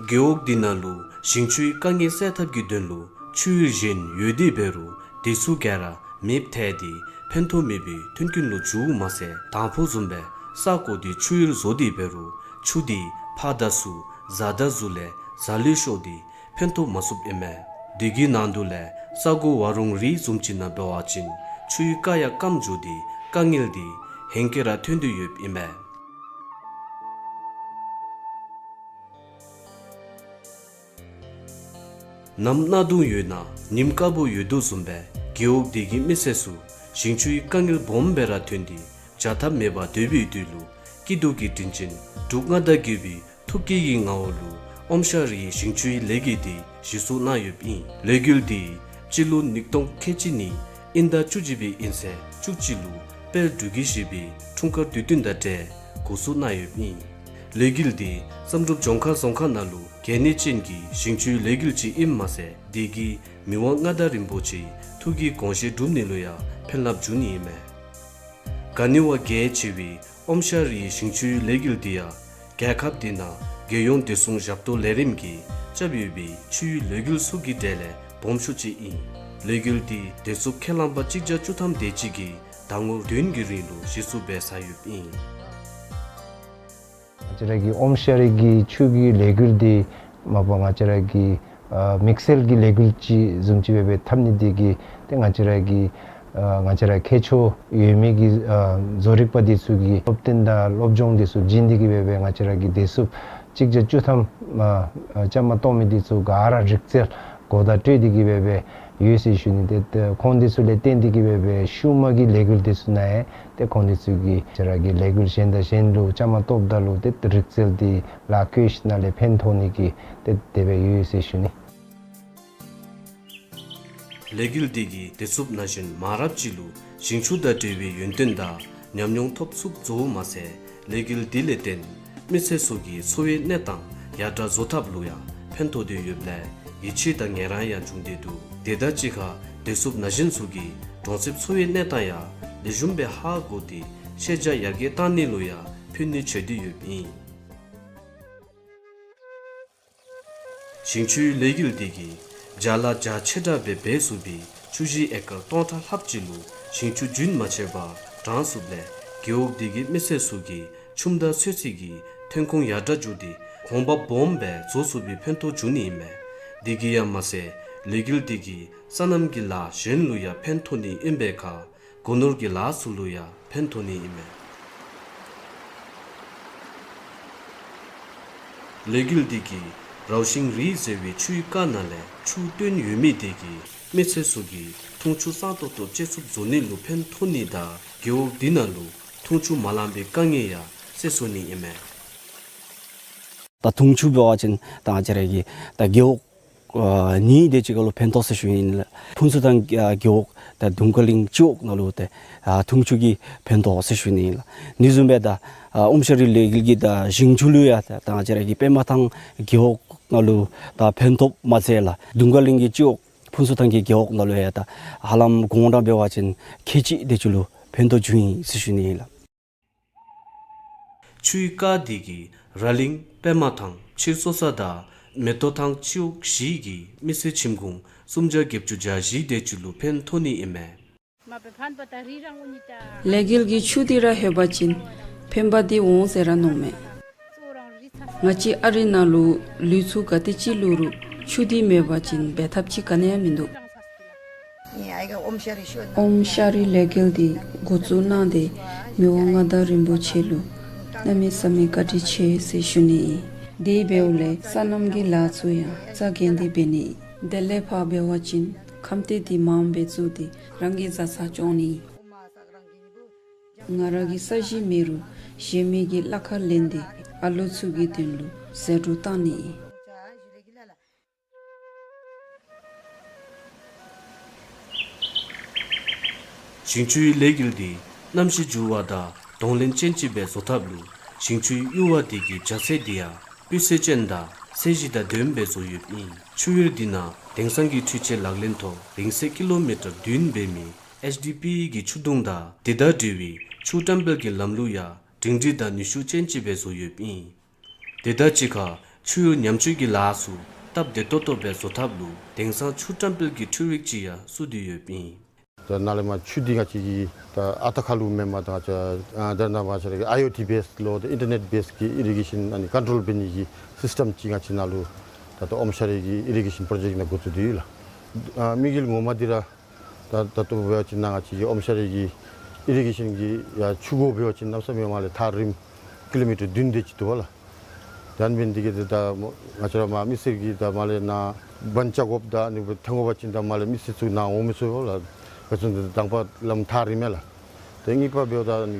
རྒེད་འོག་འདི་ནང་ལུ་ཞིང་ཆུའི་དཀའ་ངལ་སེལ་ཐབས་ཀྱི་དོན་ལུ་ཆུ་ཡུར་གཞན་ཡོད་དེ་འབད་རུང་དེ་ཚུ་ག་ར་མེདཔ་ཐལ་ཏེ་ཕན་ཐོགས་མེད་པའི་མཐུན་རྐྱེན་ལུ་འགྱུརཝ་མ་ཚད་དང་ཕུ་བཟུམ་སྦེ་ས་གོ་འདི་ཆུ་ཡུར་བཟོ་སྟེ་འབད་རུང་ཆུ་དེ་ཕར་དང་ཚུར་བཟའ་དང་གཟུགས་ལས་བཟའ་ལུ་ཤོར་ཏེ་ཕན་ཐོགས་མ་ཚུགསཔ་ཨིན་མས། དེ་གི་ནང་དུ་ལས་ས་གོ་བ་རུང་རི་བཟུམ་ཅིག་ནང་འབད་བ་ཅིན་ཆུའི་རྐ་ཡང་སྐམ་འགྱོ་སྟེ་དཀའ་ངལ་དེ་ཧེང་སྐལ་ར་ཐོན་དོ་ཡོདཔ་ཨིན་མས། ནམ་གནག་དུང་ཡོད་ན་ཉིམ་དཀརཔོ་ཡོད་དོ་བཟུམ་སྦེ་རྒེད་འོག་དེ་གི་མི་སེར་ཚུ་ཞིང་ཆུའི་དཀའ་ངལ་སྦོམ་སྦེ་ར་ཐོན་ཏེ་བྱ་ཐབས་མེདཔ་སྡོད་པའི་དུས་ལུ་སྐྱིད་སྡུག་གི་དྲིན་ཅན་འབྲུག་མངའ་བདག་རྒྱལ་པོའི་ཐུགས་བསྐྱེད་ཀྱི་ངོ་བོ་ལུ་ཨོམ་ཤ་རི་ཡི་ཞིང་ཆུའི་ལས་འགུལ་དེ་གཞི་བཙུགས་གནང་ཡོདཔ་ཨིན། ལས་འགུལ་དེ་སྤྱི་ལོ་ཉིས་སྟོང་ཁལ་གཅིག་གཉིས་དབྱིན་ཟླ་བཅུ་གཅིག་པའི་དབྱིན་ཚེས་བཅུ་གཅིག་ལུ་དཔལ་འབྲུག་རྒྱལ་བཞི་པའི་འཁྲུངས་སྐར་དུས་སྟོན་དང་འབྲེལ་འགོ་བཙུགས་གནང་ཡོདཔ་ཨིན། ལས་འགུལ་དེ་བསམ་གྲུབ་ལྗོངས་མཁར་རྫོང་ཁག་ནང་ལུ་གལ་གནད་ཅན་གྱི་ཞིང་ཆུའི་ལས་འགུལ་ཅིག་ཨིནམ་མ་ཚད་དེ་གིས་མི་དབང་མངའ་བདག་རིན་པོ་ཆེའི་ཐུགས་ཀྱི་དགོངས་བཞེད་སྒྲུབ་ནི་ལུ་ཡང་ཕན་རླབས་འབྱུང་ནི་ཨིན་མས། ག་ནི་བ་གལ་ཆེ་བའི་ཨོམ་ཤ་རི་ཡི་ཞིང་ཆུའི་ལས་འགུལ་འདི་ཡང་རྒྱལ་ཁབ་འདི་ནང་རྒྱལ་ཡོངས་བདེ་སྲུང་ཞབས་ཏོག་ལས་རིམ་གྱིས་རྐྱབ་ཡོད་པའི་ཆུའི་ལས་འགུལ་ཚུ་གི་གྲས་ལས་སྦོམ་ཤོས་ཅིག་ཨིན། ལས་འགུལ་འདི་བདེ་སྲུངཔ་ཁས་བླངས་པ་གཅིག་བརྒྱ་བཅུ་ཐམ་དེ་ཅིག་གིས་ཟླ་ངོ་བདུན་གྱི་རིང་ལུ་གཞི་བཙུགས་འབད་ཚར་ཡོདཔ་ཨིན། ང་བཅས་ར་གི་ཨོམ་ཤ་རི་གི་ཆུ་གི་ལས་འགུལ་འདི་མ་པ་ང་བཅས་ར་གི་ཨ་དམིགས་བསལ་གྱི་ལས་འགུལ་ཅིག་བཟུམ་ཅིག་སྦེ་འབད་འཐབ་ནི་དེ་གིས་ཏེ་ང་བཅས་ར་གི་ཨ་ང་བཅས་ར་ཁྱད་ཆོས་ཡོད་མི་གི་ཨ་བཟོ་རིག་པ་འདི་ཚུ་གི་སློབ་སྟོན་དང་སློབ་སྦྱོང་འདི་ཚུ་བྱིན་ཏེ་གིས་སྦེ་ང་བཅས་ར་གི་བདེ་སྲུངཔ་གཅིག་བརྒྱ་བཅུ་ཐམ་ཨ་ཨ་བཅའ་མར་གཏོགས་མི་འདི་ཚུ་ག་ར་རིག་རྩལ་གོ་བརྡ་སྤྲོད་དེ་གིས་སྦེ་ཡོད་ཟེར་ཞུ་ནི། ཏེ་ཏེ་ཁོང་འདི་ཚུ་ལས་བརྟེན་ཏེ་གིས་སྦེ་ཤུལ་མ་གི་ལས་འགུལ་འདི་ཚུ་ནང་ཡང་ཏེ་ཁོང་འདི་ཚུ་གིས་ང་བཅས་ར་གི་ལས་འགུལ་གཞན་དང་གཞན་ལུ་བཅའ་མར་གཏོགསཔ་ད་ལུ་ཏེ་རིག་རྩལ་འདི་ལཱ་བཀོལ་ཞིནམ་ལས་ཕན་ཐོགས་ནི་གི་ཏེ་དེ་སྦེ་ཡོད་ཟེར་ཞུ་ནི། ལས་འགུལ་འདི་གིས་བདེ་སྲུངཔ་ནང་བཞིན་མང་རབས་ཅིག་ལུ་ཞིང་ཆུ་དང་འབྲེལ་བའི་ཡོན་ཏན་དང་ཉམས་མྱོང་ཐོབ་ཚུགསཔ་བཟོཝ་མ་ཚད་ལས་འགུལ་འདི་ལས་བརྟེན་མི་སེར་ཚུ་གི་འཚོ་བའི་གནས་སྟངས་ཡར་དྲག་བཟོ་ཐབས་ལུ་ཡང་ཕན་ཐོགས་ཏེ་ཡོདཔ་ལས་ཡིད་ཆེས་དང་ངལ་རངས་ཡང་བྱུང་སྟེ་འདུག། དེ་དང་གཅིག་ཁར་བདེ་སྲུངཔ་ནང་བཞིན་ཚུ་གིས་གྲོང་གསེབ་འཚོ་བའི་གནས་སྟངས་ཡང་ལེགས་ཤོམ་སྦེ་ཧ་གོ་སྟེ་ཤེས་བྱ་ཡར་རྒྱས་གཏང་ནི་ལུ་ཡང་ཕན་ནུས་ཆེ་སྟེ་ཡོདཔ་ཨིན། ཞིང་ཆུའི་ལས་འགུལ་འདི་གིས་བྱ་ལཱ་རྒྱ་ཆེ་དྲགས་སྦེ་འབད་ཚུགས་པའི་ཆུ་བཞི་ཨེ་ཀར་སྟོང་ཕྲག་ལྷགཔ་ཅིག་ལུ་ཞིང་ཆུ་རྒྱུན་མ་ཆད་པར་དྲང་ཚུགསཔ་ལས་རྒེད་འོག་འདི་གི་མི་སེར་ཚུ་གི་ཆུམ་དང་ཚོད་བསྲེ་གི་ཐོན་ཁུངས་ཡར་དྲག་འགྱོ་སྟེ་གོང་འཕེལ་སྦོམ་སྦེ་བཟོ་ཚུགས་པའི་ཕན་ཐོགས་འབྱུང་ནི་ཨིན་མས། འདི་གིས་ཡང་མ་ཚད་ལས་འགུལ་འདི་གིས་སོ་ནམ་གྱི་ལཱ་གཞན་ལུ་ཡང་ཕན་ཐོགས་ནི་ཨིན་པའི་ཁར་སྒོ་ནོར་གྱི་ལཱ་ཚུ་ལུ་ཡང་ཕན་ཐོགས་ནི་ཨིན་མས། ལས་འགུལ་འདི་གིས་རའུ་ཤིང་རི་ཟེར་བའི་ཆུའི་རྐ་ནང་ལས་ཆུ་བཏོན་ཡོད་མི་འདི་གིས་མི་སེར་ཚུ་གིས་འཐུང་ཆུ་གཙང་ཏོག་ཏོ་སྤྱོད་ཚུགསཔ་བཟོ་ནི་ལུ་ཕན་ཐོགས་ནི་དང་རྒེད་འོག་འདི་ནང་ལུ་འཐུང་ཆུ་མ་ལང་པའི་དཀའ་ངལ་ཡང་སེལ་ཚུགས་ནི་ཨིན་མས། ད་འཐུང་ཆུ་འབད་བ་ཅིན་ད་ང་བཅས་ར་གི་ད་རྒེད་འོག་ཨ་གཉིས་དེ་ཅིག་ཁར་ལུ་ཕན་ཐོགས་ཟེར་ཞུ་ནི་ཨིན་ལགས། ཕུན་ཚོགས་ཐང་གི་ཨ་རྒེད་འོག་དང་དུང་དཀར་གླིང་སྤྱི་འོག་ནང་ལུ་ཏེ་ཨ་འཐུང་ཆུ་གི་ཕན་ཐོགས་ཟེར་ཞུ་ནི་ཨིན་ལགས། དེ་བཟུམ་སྦེ་ད་ཨ་ཨོམ་ཤ་རི་ལས་འགུལ་གྱིས་ད་ཞིང་ཆུ་ལུ་ཡང་ད་ད་ང་བཅས་ར་གི་པདྨ་ཐང་རྒེད་འོག་ནང་ལུ་ད་ཕན་ཐོགསཔ་མ་ཚད་ལགས་དུང་དཀར་གླིང་གི་སྤྱི་འོག་ཕུན་ཚོགས་ཐང་གི་རྒེད་འོག་ནང་ལུ་ཡང་ད་ཧ་ལམ་དགོངས་དག་འབད་བ་ཅིན་ཁལ་གཅིག་དེ་ཅིག་ལུ་ཕན་ཐོགས་འབྱུང་ཡི་ཟེར་ཞུ་ནི་ཨིན་ལགས། ཆུའི་རྐ་འདི་གིས་ར་གླིང་པདྨ་ཐང་ཕྱིར་གསོ་ས་དང་མེ་ཏོག་ཐང་སྤྱི་འོག་བཞི་གི་མི་སེར་ཁྱིམ་གུང་སུམ་བརྒྱ་བརྒྱད་ཅུ་གྱ་བཞི་དེ་ཅིག་ལུ་ཕན་ཐོགས་ནི་ཨིན་མས། ལས་འགུལ་གྱིས་ཆུ་འདི་ར་ལྷོད་པ་ཅིན་ཕན་པ་འདི་འོང་ཟེར་ར་མནོཝ་མས། ང་བཅས་ཨ་རི་ནང་ལུ་ལུས་ཚུ་ག་དེ་ཅིག་ལུས་རུང་ཆུ་འདི་མེད་པ་ཅིན་འབད་ཐབས་ཅིག་ག་ནི་ཡང་མིན་འདུག། ཨོམ་ཤ་རི་ལས་འགུལ་འདི་འགོ་བཙུགས་གནང་སྟེ་མི་དབང་མངའ་བདག་རིན་པོ་ཆེ་ལུ་གནམ་མེད་ས་མེད་བཀའ་དྲིན་ཆེ་ཟེར་ཞུ་ནི་ཨིན། དེ་འབདཝ་ལས་སོ་ནམ་གྱི་ལཱ་ཚུ་ཡང་རྩ་འགེངས་ཏེ་འབད་ནི་ཨིན། དེ་ལས་ཕར་འབད་བ་ཅིན་ཁམས་ཏེ་འདི་མངམ་སྦེ་བཙུགས་ཏེ་རང་གི་བཟའ་ཚང་སྐྱོང་ནི་ཨིན། ང་ར་གི་ས་གཞི་མེད་རུང་གཞན་མི་གི་གླ་ཁར་ལེན་ཏེ་ཨ་ལོ་ཚུ་གི་དོན་ལུ་ཟད་འགྲོ་བཏང་ནི་ཨིན། ཞིང་ཆུའི་ལས་འགུལ་འདི་གནམ་གཤིས་འགྱུར་བ་དང་གདོང་ལེན་ཅན་ཅིག་སྦེ་བཟོ་ཐབས་ལུ་ཞིང་ཆུའི་གཡུར་བ་འདི་གི་རྒྱ་ཚད་འདི་ཡང་སྤུས་ཚད་ཅན་དང་ཚད་གཞི་དང་ལྡནམ་སྦེ་བཟོ་ཡོདཔ་ཨིན། ཆུ་གཡུར་འདི་ནང་དེང་སང་གི་འཕྲུལ་ཆས་ལག་ལེན་ཐོག་རིང་ཚད་ཀི་ལོ་མི་ཊར་བདུན་འབད་མི་ ཨེཆ་ཌི་པི་གི་ཆུ་དུང་དང་དེ་དང་འབྲེལ་བའི་ཆུ་བཀྲམ་སྤེལ་གྱི་ལམ་ལུགས་ཡང་སྒྲིང་སྒྲི་དང་ནུས་ཤུགས་ཅན་ཅིག་སྦེ་བཟོ་ཡོདཔ་ཨིན། དེ་དང་གཅིག་ཁར་ཆུ་ཡུར་ཉམས་བཅོས་ཀྱི་ལཱ་ཚུ་སྟབས་བདེ་ཏོག་ཏོ་སྦེ་བཟོ་ཐབས་ལུ་དེང་སང་ཆུ་བཀྲམ་སྤེལ་གྱི་འཕྲུལ་རིག་ཅིག་ཡང་བཙུགས་ཏེ་ཡོདཔ་ཨིན། ད་ནཱ་ལས་མར་ཆུ་འདི་ང་བཅས་ཀྱིས་ད་ཨ་རྟག་ཁ་ལུ་མེན་པར་ད་ང་བཅས་ཨ་ད་ནཱ་མར་ང་བཅས་ར་གི་ཨའི་ཨོ་ཊི་བེསི་ལོ་ད་ཨིན་ཊར་ནེཊ་བེསི་གི་ཨི་རི་གེ་ཤཱན་ཨ་ནི་ཀོན་ཊོལ་འབད་ནི་གི་སིསི་ཊེམ་ཅིག་ང་བཅས་ནཱ་ལུ་ད་ད་ཨོམ་ཤ་རའི་གི་ཨི་རི་གེ་ཤཱན་པྲོ་ཇེཀཊ་ནང་འགོ་བཙུགས་ཏེ་ཡོད་ལགས། ཨ་དམིགས་ཡུལ་ངོ་མ་འདི་ར་ད་ད་ལྟོ་འབད་བ་ཅིན་ནཱ་ང་བཅས་ཀྱི་ཨོམ་ཤ་རའི་གི་ཨི་རི་གེ་ཤཱན་གྱི་ཡར་ཆུ་འགོ་འབད་བ་ཅིན་གནམ་ས་མེད་མར་ལས་ཐག་རིངམོ་ཀི་ལོ་མི་ཊར་བདུན་དེ་ཅིག་འདུག་པ་ལགས། ད་ཨ་ནི་འབད་ནི་འདི་གིས་ད་ད་ང་བཅས་ར་མར་མི་སེར་གྱིས་ད་མར་ལས་ནཱ་བཱན་རྐྱབ་དགོཔ་དང་ཨ་ནི་འཐོན་དགོ་པ་ཅིན་ད་མར་ལས་མི་སེར་ཚུ་ནཱ་འོང་མི་ཚུགས་པ་ལགས། ག་ཅི་འདི་དང་པ་ལམ་ཐག་རིངམ་མས་ལགས། ཏེ་གཉིས་པ་འབདཝ་ད་ནི་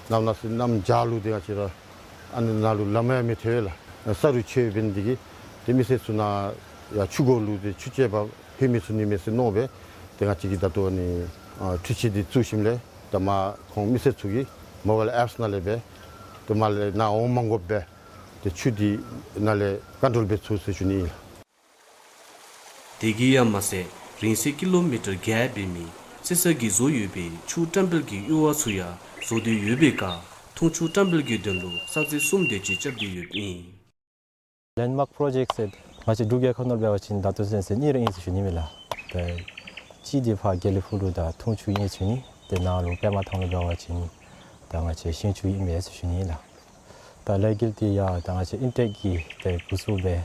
གནམ་གནམ་ས་གནམ་བྱཱར་ལུ་ཏེ་ང་བཅས་ར་ཨ་ནི་ནང་ལུ་ལམ་ཡང་མི་ཐོན་པས་ལགས། ས་རུད་ཆད་འབད་ནི་འདི་གིས་ཏེ་མི་སེར་ཚུ་ནཱ་ཡར་ཆུ་འགོ་ལུ་ཏེ་ཆུ་རྐྱབ་པར་ལྷོད་མི་ཚུགས་ནི་མས་ཟེར་མནོ་སྦེ་ཏེ་ང་བཅས་ཀྱིས་ད་ལྟོ་ཨ་ནི་ཨ་འཕྲུལ་ཆས་འདི་བཙུགས་ཞིནམ་ལས་ད་མར་ཁོང་མི་སེར་ཚུ་གིས་མོ་བཱའིལ་ཨེཔསི་ནང་ལས་འབད་ཏེ་མར་ལས་ནཱ་འོང་མ་དགོཔ་སྦེ་ཏེ་ཆུ་འདི་ནཱ་ལས་ཀོན་ཊོལ་འབད་ཚུགས་ཟེར་ཞུ་ནི་ཨིན་ལགས། དེ་གིས་ཡང་མ་ཚད་རིང་ཚད་ཀི་ལོ་མི་ཊར་བརྒྱད་འབད་མི་རྩེ་ས་གིས་བཟོ་ཡོད་པའི་ཆུ་བཀྲམ་སྤེལ་གྱི་ཡུར་བ་ཚུ་ཡང་བཟོ་སྡོད་ཡོད་པའི་ཁར་འཐུང་ཆུ་བཀྲམ་སྤེལ་གྱི་དོན་ལུ་ས་ཚིགས་གསུམ་དེ་ཅིག་རྐྱབ་སྟེ་ཡོདཔ་ཨིན། ལེནཌ་མཱརཀ་པྲོ་ཇེཀཊ་ཟེར་ང་བཅས་འབྲུག་རྒྱལ་ཁབ་ནང་འབད་བ་ཅིན་ད་ལྟོ་ཚུན་ཚོད་གཉིས་ར་ཨིན་ཟེར་ཞུ་ནི་ཨིན་ལགས། ད་གཅིག་འདི་ཕར་དགེ་ལེགས་ཕུག་ལུ་ད་འཐུང་ཆུ་ཨིན་ཟེར་ཞུ་ནི། ཏེ་ནཱ་ལུ་པདྨ་ཐང་ལུ་འབད་བ་ཅིན་ད་ང་བཅས་ཞིང་ཆུ་ཨིན་མས་ཟེར་ཞུ་ནི་ཨིན་ལགས། ད་ལས་འགུལ་འདི་ཡང་ད་ང་བཅས་ཨིན་ཊེཀ་གིས་ཏེ་འགོ་བཙུགས་སྦེ་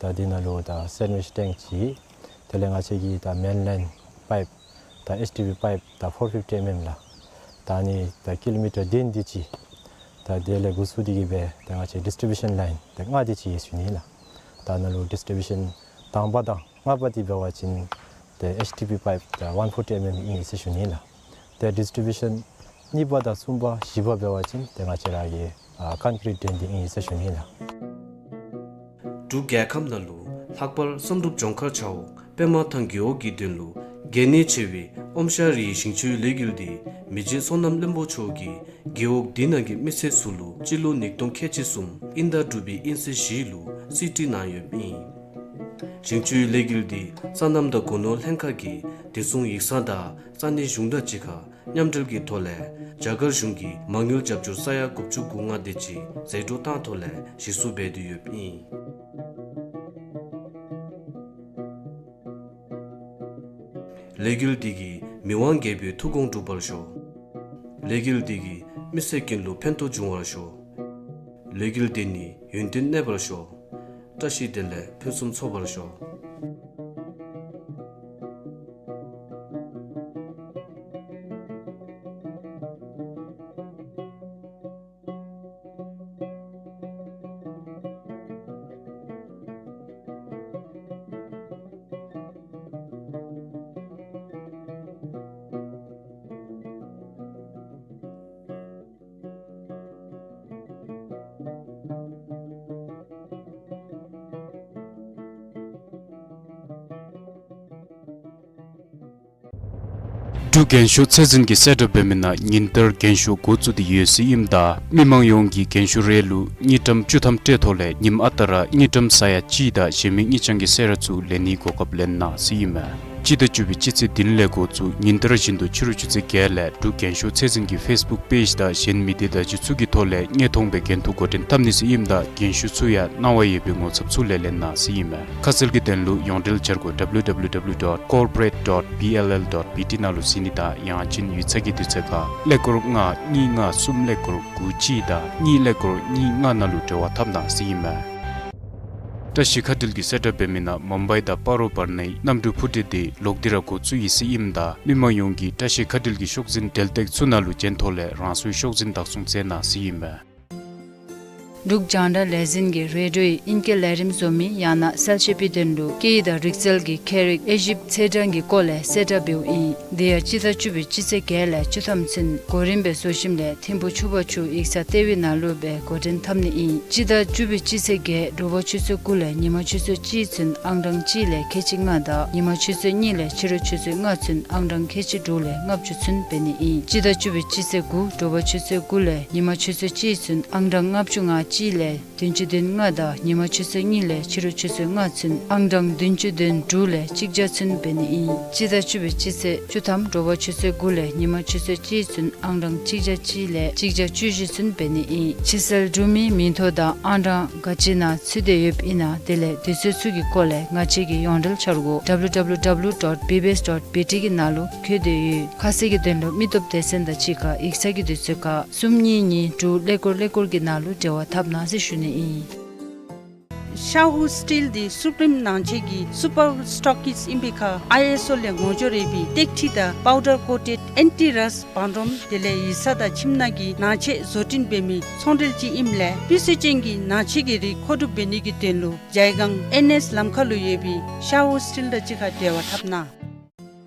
ད་འདི་ནང་ལུ་ད་སེན་ཝིཆ་ཊེངཀ་ཅིག་དེ་ལས་ང་བཅས་ཀྱི་ད་མེན་ལེན་པའིཔ་ད་ཨེཆ་ཌི་པི་པའིཔ་ད་ཕོར་ཕིཕ་ཊི་ཨེམ་ཨེམ་ལགས། ད་ཨ་ནི་ད་ཀི་ལོ་མི་ཊར་བདུན་དེ་ཅིག་ད་དེ་ལས་འགོ་བཙུགས་ཏེ་གིས་སྦེ་ད་ང་བཅས་ཌིསི་ཊི་བིའུ་ཤཱན་ལའིན་ད་ལྔ་དེ་ཅིག་ཡོད་ཟེར་ཞུ་ནི་ཨིན་ལགས། ད་ནཱ་ལུ་ཌིསི་ཊི་བིའུ་ཤཱན་དང་པ་དང་ལྔ་པ་འདི་འབད་བ་ཅིན་ཏེ་ཨེཆ་ཌི་པི་པའིཔ་ད་ཝན་ཕོར་ཊི་ཨེམ་ཨེམ་ཨིན་ཟེར་ཞུ་ནི་ཨིན་ལགས། ཏེ་ཌིསི་ཊི་བིའུ་ཤཱན་གཉིས་པ་དང་གསུམ་པ་བཞི་པ་འབད་བ་ཅིན་ཏེ་ང་བཅས་ར་གི་ཨ་ཀོན་ཀི་རིཊ་ཌྲེན་འདི་ཨིན་ཟེར་ཞུ་ནི་ཨིན་ལགས། འབྲུག་རྒྱལ་ཁབ་ནང་ལུ་ལྷག་པར་བསམ་གྲུབ་ལྗོངས་མཁར་བྱ་འོག་པདྨ་ཐང་རྒེད་འོག་གི་དོན་ལུ་གལ་གནད་ཆེ་བའི་ཨོམ་ཤ་རའི་ཞིང་ཆུའི་ལས་འགུལ་འདི་མི་རྗེ་བསོད་ནམས་བློན་པོ་མཆོག་གིས་རྒེད་འོག་འདི་ནང་གི་མི་སེར་ཚུ་ལུ་སྤྱི་ལོ་ཉིས་སྟོང་ཁལ་གཅིག་གསུམ་དབྱིན་ཟླ་དྲུག་པའི་དབྱིན་ཚེས་བཞི་ལུ་རྩིས་སྤྲོད་གནང་ཡོདཔ་ཨིན། ཞིང་ཆུའི་ལས་འགུལ་འདི་སོ་ནམ་དང་སྒོ་ནོར་ལྷན་ཁག་གིས་བདེ་སྲུང་ཡིག་ཚང་དང་ས་གནས་གཞུང་དང་གཅིག་ཁར་མཉམ་འབྲེལ་གྱི་ཐོག་ལས་རྒྱ་གར་གཞུང་གིས་མ་དངུལ་རྒྱབ་སྐྱོར་ས་ཡ་དགུ་བཅུ་གོ་ལྔ་དེ་ཅིག་ཟད་འགྲོ་བཏང་ཐོག་ལས་གཞི་བཙུགས་འབད་དེ་ཡོདཔ་ཨིན། ལས་འགུལ་འདི་གིས་མི་དབང་རྒྱལ་པོའི་ཐུགས་དགོངས་འགྲུབ་པར་ཤོག། ལས་འགུལ་འདི་གིས་མི་སེར་ཀུན་ལུ་ཕན་ཐོགས་འབྱུང་བར་ཤོག། ལས་འགུལ་འདི་ནི་ཡུན་བརྟན་གནས་པར་ཤོག། བཀྲ་ཤིས་བདེ་ལེགས་ཕུན་སུམ་ཚོགས་པར་ཤོག། འབྲུག་རྒན་ཤོས་ཚད་འཛིན་གྱི་གསལ་བསྒྲགས་འབད་མི་ནང་ཉིན་ལྟར་རྒན་ཤོས་འགོ་བཙུགས་ཏེ་ཡོད་ཟེར་ཨིནམ་ད་མི་མང་ཡོངས་ཀྱིས་རྒན་ཤོས་རེ་ལུ་དངུལ་ཀྲམ་བཅུ་ཐམ་སྤྲོད་ཐོག་ལས་ཉིནམ་ཨ་རྟག་ར་དངུལ་ཀྲམ་ས་ཡ་གཅིག་དང་གཞན་མི་དངུལ་རྐྱང་གི་གསོལ་རས་ཚུ་ལེན་ནིའི་གོ་སྐབས་ལེན་གནང་ཟེར་ཨིན་མས། སྤྱི་ཟླ་བཅུ་པའི་སྤྱི་ཚེས་བདུན་ལས་འགོ་བཙུགས་ཉིན་ལྟར་བཞིན་དུ་ཕྱི་རུ་ཆུ་ཚོད་བརྒྱད་ལས་འབྲུག་རྒན་ཤོས་ཚད་འཛིན་གྱི་ཕེསི་བུཀ་པེཇ་དང་གཞན་མི་སྡེ་བརྡ་བརྒྱུད་ཚུ་གི་ཐོག་ལས་དངོས་མཐོང་སྦེ་འགན་ཐུག་འགོ་འདྲེན་འཐབ་ནི་ཟེར་ཨིནམ་ད་རྒན་ཤོས་ཚུ་ཡང་གནང་བ་ཡོད་པའི་ངོ་ཚབ་ཚུ་ལས་ལེན་གནང་ཟེར་ཨིན་མས། ཁ་གསལ་གྱི་དོན་ལུ་ཡོངས་འབྲེལ་འཆར་སྒོ་W W W dot corporate dot B L L dot B T ནང་ལུ་གཟིགས་ནི་དང་ཡང་ཅིན་ཡིག་ཚང་གི་དུས་ཚོད་ཁར་ཀླད་ཀོར་ལྔ་གཉིས་ལྔ་གསུམ་ཀླད་ཀོར་དགུ་གཅིག་དང་གཉིས་ཀླད་ཀོར་གཉིས་ལྔ་ནང་ལུ་འབྲེལ་བ་འཐབ་གནང་ཟེར་ཨིན་མས། བཀྲ་ཤིས་མཁའ་འགྲུལ་གྱི་གསལ་བསྒྲགས་འབད་མི་ནང་མུམ་བའི་དང་སྤ་རོ་བར་ནའི་གནམ་གྲུ་འཕུར་གྲུ་དེ་ལོག་སྟེ་ར་འགོ་བཙུགས་ཡི་ཟེར་ཨིནམ་ད་མི་མང་ཡོངས་ཀྱིས་བཀྲ་ཤིས་མཁའ་འགྲུལ་གྱི་ཤོག་འཛིན་འབྲེལ་སྟེགས་ཚུ་ནང་ལུ་བྱོན་ཐོག་ལས་རང་སོའི་ཤོག་འཛིན་བདག་བཟུང་མཛད་གནང་ཟེར་ཨིན་མས། འབྲུག་རྒྱང་བསྒྲགས་ལས་འཛིན་གྱིས་རེ་ཌིའོ་ཡི་ཨིང་སྐད་ལས་རིམ་བཟོ་མི་ཡང་ན་གསལ་བཤད་པའི་དོན་ལུ་སྐད་ཡིག་དང་རིག་རྩལ་གྱི་ཁྱད་རིག་དབྱེ་ཞིབ་ཚེས་གྲངས་ཀྱི་སྐོར་ལས་གསལ་བསྒྲགས་འབདཝ་ཨིན། དེ་ཡང་སྤྱི་ཟླ་བཅུ་པའི་སྤྱི་ཚེས་བརྒྱད་ལས་བཅུ་ཐམ་ཚུན་གོ་རིམ་སྦེ་བཟོ་ཞིནམ་ལས་ཐིམ་ཕུ་ཆུ་བར་ཆུ་ཡིག་ཚང་ལྟེ་བའི་ནང་ལུ་སྦེ་འགོ་འདྲེན་འཐབ་ནི་ཨིན། སྤྱི་ཟླ་བཅུ་པའི་སྤྱི་ཚེས་བརྒྱད་དྲོ་པ་ཆུ་ཚོད་དགུ་ལས་ཉིན་མ་ཆུ་ཚོད་གཅིག་ཚུན་ཨང་གྲངས་གཅིག་ལས་ཁལ་གཅིག་ལྔ་དང་ཉིན་མ་ཆུ་ཚོད་གཉིས་ལས་ཕྱི་རུ་ཆུ་ཚོད་ལྔ་ཚུན་ཨང་གྲངས་ཁལ་གཅིག་དྲུག་ལས་ལྔ་བཅུ་ཚུན་འབད་ནི་ཨིན། སྤྱི་ཟླ་བཅུ་པའི་སྤྱི་ཚེས་དགུ་དྲོ་པ་ཆུ་ཚོད་དགུ་ལས་ཉིན་མ་ཆུ་ཚོད་གཅིག་ཚུན་ཨང་གྲངས་ལྔ་བཅུ་ང་ གཅིག་ལས་བདུན་ཅུ་དོན་ལྔ་དང་ཉིན་མ་ཆུ་ཚོད་གཉིས་ལས་ཕྱི་རུ་ཆུ་ཚོད་ལྔ་ཚུན་ཨང་གྲངས་བདུན་ཅུ་དོན་དྲུག་ལས་གཅིག་བརྒྱ་ཚུན་འབད་ནི་ཨིན། སྤྱི་ཟླ་བཅུ་པའི་སྤྱི་ཚེས་བཅུ་ཐམ་དྲོ་པ་ཆུ་ཚོད་དགུ་ལས་ཉིན་མ་ཆུ་ཚོད་གཅིག་ཚུན་ཨང་གྲངས་གཅིག་བརྒྱ་གཅིག་ལས་གཅིག་བརྒྱ་བཅུ་བཞི་ཚུན་འབད་ནི་ཨིན། ཕྱི་སེལ་གྲུབ་མིའི་མིང་ཐོ་དང་ཨང་གྲངས་ག་ཅི་ནང་ཚུད་དེ་ཡོདཔ་ཨིན་ན་དེ་ལས་དུས་ཚོད་ཚུ་གི་སྐོར་ལས་ང་བཅས་ཀྱི་ཡོངས་འབྲེལ་འཆར་སྒོ་W W W dot B B S dot B T གི་ནང་ལུ་བཀོད་དེ་ཡོད། ཁ་གསལ་གྱི་དོན་ལུ་མི་སྟོབས་སྡེ་ཚན་དང་གཅིག་ཁར་ཡིག་ཚང་གི་དུས་ཚོད་ཁར་གསུམ་གཉིས་གཉིས་དྲུག་ཀླད་ཀོར་ཀླད་ཀོར་གྱི་ནང་ལུ་འབྲེལ་བ་འཐབ་གནང་ཟེར་ཞུ་ནི་ཨིན། ཤ་ཧུ་སི་ཊིལ་འདི་སུ་པྲིམ་ནང་ཆས་ཀྱི་སུ་པར་སི་ཊོག་ཀིསཊ་ཨིན་པའི་ཁར་ཨའི་ཨེསི་ཨོ་ལས་ངོ་སྦྱོར་ཡོད་པའི་ཏེག་ཁྲི་དང་པའུ་ཌར་ཀོ་ཊེཌ་ཨེན་ཊི་རསཊ་བང་སྒྲོམ་དེ་ལས་ཡིག་ཚང་དང་ཁྱིམ་ནང་གི་ནང་ཆས་བཟོ་སྐྲུན་འབད་མི་ཚོང་འབྲེལ་ཅིག་ཨིནམ་ལས་སྤུས་ཚད་ཅན་གྱི་ནང་ཆས་ཀྱི་རིགས་མཁོ་སྒྲུབ་འབད་ནི་གི་དོན་ལུ་ཇའི་སྒང་ཨེན་ཨེསི་ལམ་ཁ་ལུ་ཡོད་པའི་ཤ་ཧུ་སི་ཊིལ་དང་གཅིག་ཁར་འབྲེལ་བ་འཐབ་གནང་།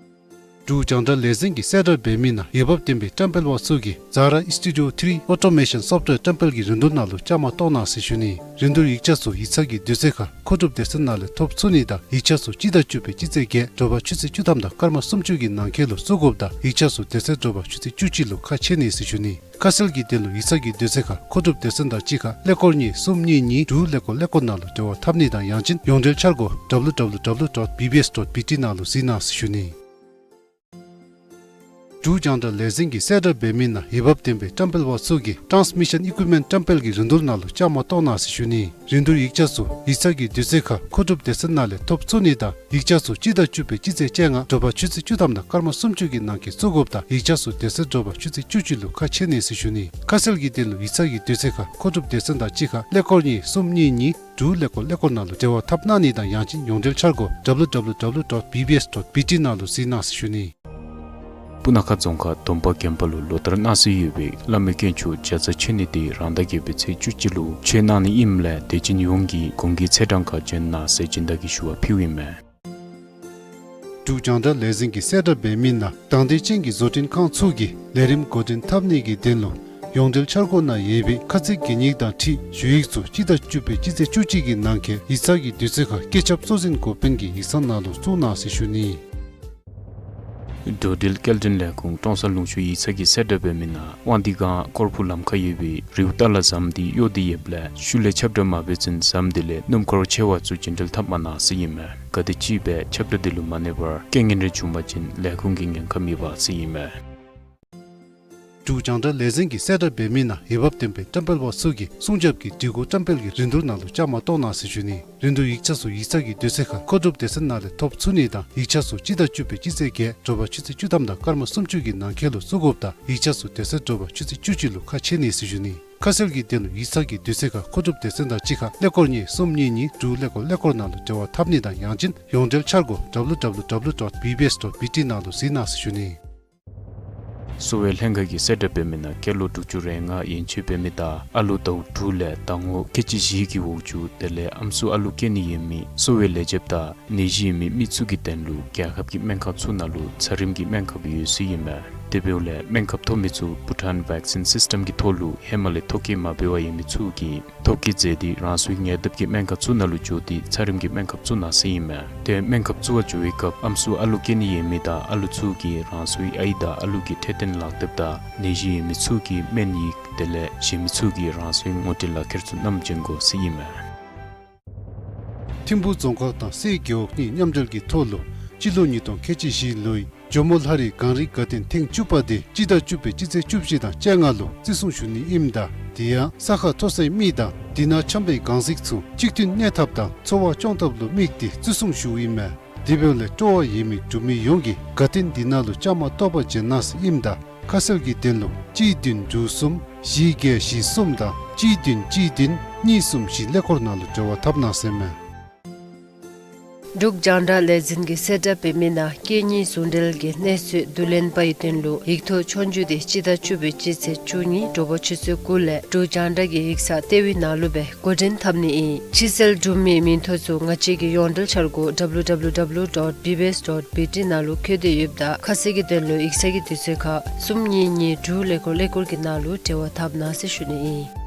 འབྲུག་རྒྱང་བསྒྲགས་ལས་འཛིན་གྱིས་གསལ་བསྒྲགས་འབད་མི་ནང་འོས་འབབ་ལྡན་པའི་བཀྲམ་སྤེལ་པ་ཚུ་གིས་ཛ་ར་ཨིསི་ཊུ་ཌི་ཡོ་ཐི་རི་ཨོ་ཊོ་མེ་ཤཱན་སོཕ་ཝེར་བཀྲམ་སྤེལ་གྱི་རིན་བསྡུར་ནང་ལུ་བཅའ་མར་གཏོགས་གནང་ཟེར་ཞུ་ནི། རིན་བསྡུར་ཡིག་ཆ་ཚུ་ཡིག་ཚང་གི་དུས་ཚོད་ཁར་མཁོ་སྒྲུབ་སྡེ་ཚན་ནང་ལས་ཐོབ་ཚུགས་ནི་དང་ཡིག་ཆ་ཚུ་སྤྱི་ཟླ་བཅུ་པའི་སྤྱི་ཚེས་བརྒྱད་དྲོ་པ་ཆུ་ཚོད་བཅུ་ཐམ་དང་སྐར་མ་སུམ་ཅུ་གི་ནང་འཁོད་ལུ་བཙུགས་དགོཔ་དང་ཡིག་ཆ་ཚུ་དེ་ཚེ་དྲོ་པ་ཆུ་ཚོད་བཅུ་གཅིག་ལུ་ཁ་ཕྱེ་ནི་ཟེར་ཞུ་ནི། ཁ་གསལ་གྱི་དོན་ལུ་ཡིག་ཚང་གི་དུས་ཚོད་ཁར་མཁོ་སྒྲུབ་སྡེ་ཚན་དང་གཅིག་ཁར་ཀླད་ཀོར་གཉིས་གསུམ་གཉིས་གཉིས་དྲུག་ཀླད་ཀོར་ཀླད་ཀོར་ནང་ལུ་འབྲེལ་བ་འཐབ་ནི་དང་ཡང་ཅིན་ཡོངས་འབྲེལ་འཆར་སྒོ་W W W dot B B S dot B T ནང་ལུ་གཟིགས་གནང་ཟེར་ཞུ་ནི། འབྲུག་རྒྱང་བསྒྲགས་ལས་འཛིན་གྱིས་གསལ་བསྒྲགས་འབད་མི་ནང་འོས་འབབ་ལྡན་པའི་བཀྲམ་སྤེལ་པ་ཚུ་གིས་ཊཱནས་མི་ཤཱན་ཨི་ཀུའིཔ་མེནཊ་བཀྲམ་སྤེལ་གྱི་རིན་བསྡུར་ནང་ལུ་བཅའ་མར་གཏོགས་གནང་ཟེར་ཞུ་ནི། རིན་བསྡུར་ཡིག་ཆ་ཚུ་ཡིག་ཚང་གི་དུས་ཚོད་ཁར་མཁོ་སྒྲུབ་སྡེ་ཚན་ནང་ལས་ཐོབ་ཚུགས་ནི་དང་ཡིག་ཆ་ཚུ་སྤྱི་ཟླ་བཅུ་པའི་སྤྱི་ཚེས་བཅོ་ལྔ་དྲོ་པ་ཆུ་ཚོད་བཅུ་ཐམ་དང་སྐར་མ་སུམ་ཅུ་གི་ནང་འཁོད་བཙུགས་དགོཔ་དང་ཡིག་ཆ་ཚུ་དེ་ཚེ་དྲོ་པ་ཆུ་ཚོད་བཅུ་གཅིག་ལུ་ཁ་ཕྱེ་ནི་ཟེར་ཞུ་ནི། ཁ་གསལ་གྱི་དོན་ལུ་ཡིག་ཚང་གི་དུས་ཚོད་ཁར་མཁོ་སྒྲུབ་སྡེ་ཚན་དང་གཅིག་ཁར་ཀླད་ཀོར་གཉིས་གསུམ་གཉིས་གཉིས་དྲུག་ཀླད་ཀོར་ཀླད་ཀོར་ནང་ལུ་འབྲེལ་བ་འཐབ་གནང་ནི་དང་ཡང་ཅིན་ཡོངས་འབྲེལ་འཆར་སྒོ་W W W dot B B S dot B T ནང་ལུ་གཟིགས་གནང་ཟེར་ཞུ་ནི། སྤུ་ན་ཁ་རྫོང་ཁག་སྡོམ་པ་དགོན་པ་ལུ་ལོ་ལྟར་གནང་སྲོལ་ཡོད་པའི་བླ་མའི་དཀོན་མཆོག་བརྒྱ་རྩ་མཆོད་གནས་འདི་རང་ཟླ་བརྒྱད་པའི་ཚེས་བཅུ་གཅིག་ལུ་མཆོད་གནང་ནི་ཨིནམ་ལས་དད་ཅན་ཡོངས་ཀྱིས་གོང་གི་ཚེས་གྲངས་ཁར་འབྱོན་གནང་ཟེར་སྦྱིན་བདག་གིས་ཞུ་བ་ཕུལཝ་ཨིན་མས། འབྲུག་རྒྱང་བསྒྲགས་ལས་འཛིན་གྱིས་གསལ་བསྒྲགས་འབད་མི་ནང་དང་འདོད་ཅན་གྱི་བཟོ་སྐྲུན་ཁང་ཚུ་གིས་ལས་རིམ་འགོ་འདྲེན་འཐབ་ནི་གི་དོན་ལུ་ཡོངས་འབྲེལ་འཆར་སྒོ་ནང་ཡོད་པའི་ཁ་ཚིག་གན་ཡིག་དང་འཁྲིལ་ཞུ་ཡིག་ཚུ་སྤྱི་ཟླ་བཅུ་པའི་སྤྱི་ཚེས་བཅུ་གཅིག་གི་ནང་འཁོད་ཡིག་ཚང་གི་དུས་ཚོད་ཁར་བཀོད་ཁྱབ་གཙོ་འཛིན་འགོ་དཔོན་གྱི་ཡིག་ཚང་ནང་ལུ་བཙུགས་གནང་ཟེར་ཞུ་ནི། འགྲོ་འགྲུལ་སྐྱེལ་འདྲེན་ལས་ཁུངས་ཀྲོང་གསར་ལུང་ཕྱོགས་ཡིག་ཚང་གིས་གསལ་བསྒྲགས་འབད་མི་ནང་དབང་འདུས་སྒང་ཀོར་ཕུ་ལམ་ཁར་ཡོད་པའི་རིའུ་ཏ་ལ་ཟམ་འདི་གཡོགས་ཏེ་ཡོདཔ་ལས་ཤུལ་ལས་ཁྱབ་བསྒྲགས་མ་འབད་བརྩོན་ཟམ་འདི་ལས་སྣུམ་འཁོར་ཆེ་བ་ཚུ་རྒྱུན་འགྲུལ་འཐབ་མ་གནང་ཟེར་ཨིན་མས། གལ་ཏེ་ཅིག་སྦེ་ཁྱབ་བསྒྲགས་འདི་ལུ་མ་གནས་པར་རྐྱེན་ངན་རེ་བྱུང་པ་ཅིན་ལས་ཁུངས་ཀྱི་ཉེན་ཁ་མེད་པ་ཟེར་ཨིན་མས། འབྲུག་རྒྱང་བསྒྲགས་ལས་འཛིན་གྱིས་གསལ་བསྒྲགས་འབད་མི་ནང་འོས་འབབ་ལྡན་པའི་བཀྲམ་སྤེལ་པ་ཚུ་གིས་སྲུང་སྐྱོབ་ཀྱི་སྒྲིག་གོ་བཀྲམ་སྤེལ་གྱི་རིན་བསྡུར་ནང་ལུ་བཅའ་མར་གཏོགས་གནང་ཟེར་ཞུ་ནི། རིན་བསྡུར་ཡིག་ཆ་ཚུ་ཡིག་ཚང་གི་དུས་ཚོད་ཁར་མཁོ་སྒྲུབ་སྡེ་ཚན་ནང་ལས་ཐོབ་ཚུགས་ནི་དང་ཡིག་ཆ་ཚུ་སྤྱི་ཟླ་བཅུ་པའི་སྤྱི་ཚེས་བརྒྱད་དྲོ་པ་ཆུ་ཚོད་བཅུ་ཐམ་དང་སྐར་མ་སུམ་ཅུ་གི་ནང་འཁོད་ལུ་བཙུགས་དགོཔ་དང་ཡིག་ཆ་ཚུ་དེ་ཚེ་དྲོ་པ་ཆུ་ཚོད་བཅུ་གཅིག་ལུ་ཁ་ཕྱེ་ནི་ཟེར་ཞུ་ནི། ཁ་གསལ་གྱི་དོན་ལུ་ཡིག་ཚང་གི་དུས་ཚོད་ཁར་མཁོ་སྒྲུབ་སྡེ་ཚན་དང་གཅིག་ཁར་ཀླད་ཀོར་གཉིས་གསུམ་གཉིས་གཉིས་དྲུག་ཀླད་ཀོར་ཀླད་ཀོར་ནང་ལུ་འབྲེལ་བ་འཐབ་ནི་དང་ཡང་ཅིན་ཡོངས་འབྲེལ་འཆར་སྒོ་W W W dot B B S dot B T ནང་ལུ་གཟིགས་གནང་ཟེར་ཞུ་ནི། གསོ་བའི་ལྷན་ཁག་གིས་གསལ་བསྒྲགས་འབད་མི་ནང་སྐྱེས་ལོ་དྲུག་ཅུ་རེ་ལྔ་ཡན་ཆད་འབད་མི་དང་ཨ་ལུ་ཟླཝ་དྲུག་ལས་ཟླ་ངོ་ཁལ་གཅིག་བཞི་གི་འོག་ཅུག་དེ་ལས་ཨམ་སྲུ་ཨ་ལུ་སྐྱེ་ནི་ཡོད་མི་གསོ་བའི་ལས་བྱེདཔ་དང་ནད་གཞི་ཡོད་མི་མི་ཚུ་གི་དོན་ལུ་རྒྱལ་ཁབ་ཀྱི་སྨན་ཁབ་ཚུ་ནང་ལུ་འཚར་རིམ་གྱི་སྨན་ཁབ་ཡོད་ཟེར་ཨིན་མས། དེ་འབདཝ་ལས་སྨན་ཁབ་ཐོབ་མི་ཚུ་བྷུ་ཊཱན་བེག་སིན་སིསི་ཊམ་གྱི་ཐོག་ལུ་ཧེ་མ་ལས་ཐོ་བཀོད་མ་འབད་བར་ཡོད་མི་ཚུ་གིས་ཐོ་བཀོད་མཛད་དེ་རང་སོའི་ཉེ་འདབས་ཀྱི་སྨན་ཁང་ཚུ་ནང་ལུ་འགྱོ་སྟེ་འཚར་རིམ་གྱི་སྨན་ཁབ་བཙུགས་གནང་ཟེར་ཨིན་མས། དེ་སྨན་ཁབ་བཙུགས་པར་འགྱོ་བའི་སྐབས་ཨམ་སྲུ་ཨ་ལུ་སྐྱེ་ནི་ཡོད་མི་དང་ཨ་ལུ་ཚུ་གིས་རང་སོའི་ཨའི་དང་ཨ་ལུ་གི་འཕྲོད་བསྟེན་ལག་དེབ་དང་ནད་གཞི་ཡོད་མི་ཚུ་གི་སྨན་ཡིག་དེ་ལས་གཞན་མི་ཚུ་གིས་རང་སོའི་ངོ་སྤྲོད་ལག་ཁྱེར་ཚུ་བསྣམས་བྱོན་དགོ་ཟེར་ཨིན་མས། ཐིམ་ཕུ་རྫོང་ཁག་དང་སའི་རྒེད་འོག་གཉིས་མཉམ་འབྲེལ་གྱི་ཐོག་ལུ་སྤྱི་ལོ་ཉིས་སྟོང་ཁལ་གཅིག་བཞི་ལོའི་ཇོ་མོ་ལྷ་རི་གངས་རི་དགའ་སྟོན་ཐེངས་བཅུ་པ་དེ་སྤྱི་ཟླ་བཅུ་པའི་སྤྱི་ཚེས་བཅུ་བཞི་དང་བཅོ་ལྔ་ལུ་བརྩི་སྲུང་ཞུ་ནི་ཨིནམ་ད་དེ་ཡང་ས་ཁ་མཐོ་སའི་མི་དང་དེ་ནང་འཁྱམས་པའི་གངས་གཟིག་ཚུ་གཅིག་མཐུན་གནས་ཐབས་དང་འཚོ་བ་སྐྱོང་ཐབས་ལུ་དམིགས་ཏེ་བརྩི་སྲུང་ཞུཝ་ཨིན་མས། དེ་འབདཝ་ལས་སྤྲོ་བ་ཡོད་མི་འབྲུག་མི་ཡོངས་ཀྱིས་དགའ་སྟོན་དེ་ནང་ལུ་བཅའ་མར་གཏོགས་པར་འབྱོན་གནང་ཟེར་ཨིནམ་ད་ཁ་གསལ་གྱི་དོན་ལུ་གཅིག་བདུན་དྲུག་གསུམ་བཞི་བརྒྱད་བཞི་གསུམ་དང་གཅིག་བདུན་གཅིག་བདུན་གཉིས་གསུམ་བཞི་ཀླད་ཀོར་ནང་ལུ་འབྲེལ་བ་འཐབ་གནང་ཟེར་མས། འབྲུག་རྒྱང་བསྒྲགས་ལས་འཛིན་གྱིས་གསལ་བསྒྲགས་འབད་མི་ནང་སྐད་གཉིས་ཟུང་འབྲེལ་གྱི་གནས་ཚུལ་བསྡུ་ལེན་པའི་དོན་ལུ་ཡིག་ཐོག་ཆོས་རྒྱུགས་དེ་སྤྱི་ཟླ་བཅུ་པའི་སྤྱི་ཚེས་བཅུ་གཉིས་དྲོ་པ་ཆུ་ཚོད་དགུ་ལས་འབྲུག་རྒྱང་བསྒྲགས་ཀྱི་ཡིག་ཚང་ལྟེ་བའི་ནང་ལུ་སྦེ་འགོ་འདྲེན་འཐབ་ནི་ཨིན། ཕྱི་སེལ་འབྲུག་མིའི་མིང་ཐོ་ཚུ་ང་བཅས་ཀྱི་ཡོངས་འབྲེལ་འཆར་སྒོ་W W W dot B B S dot B T ནང་ལུ་བཀོད་དེ་ཡོདཔ་ད་ཁ་གསལ་གྱི་དོན་ལུ་ཡིག་ཚང་གི་དུས་ཚོད་ཁར་གསུམ་གཉིས་གཉིས་དྲུག་ཀླད་ཀོར་ཀླད་ཀོར་གྱི་ནང་ལུ་འབྲེལ་བ་འཐབ་གནང་ཟེར་ཞུ་ནི་ཨིན།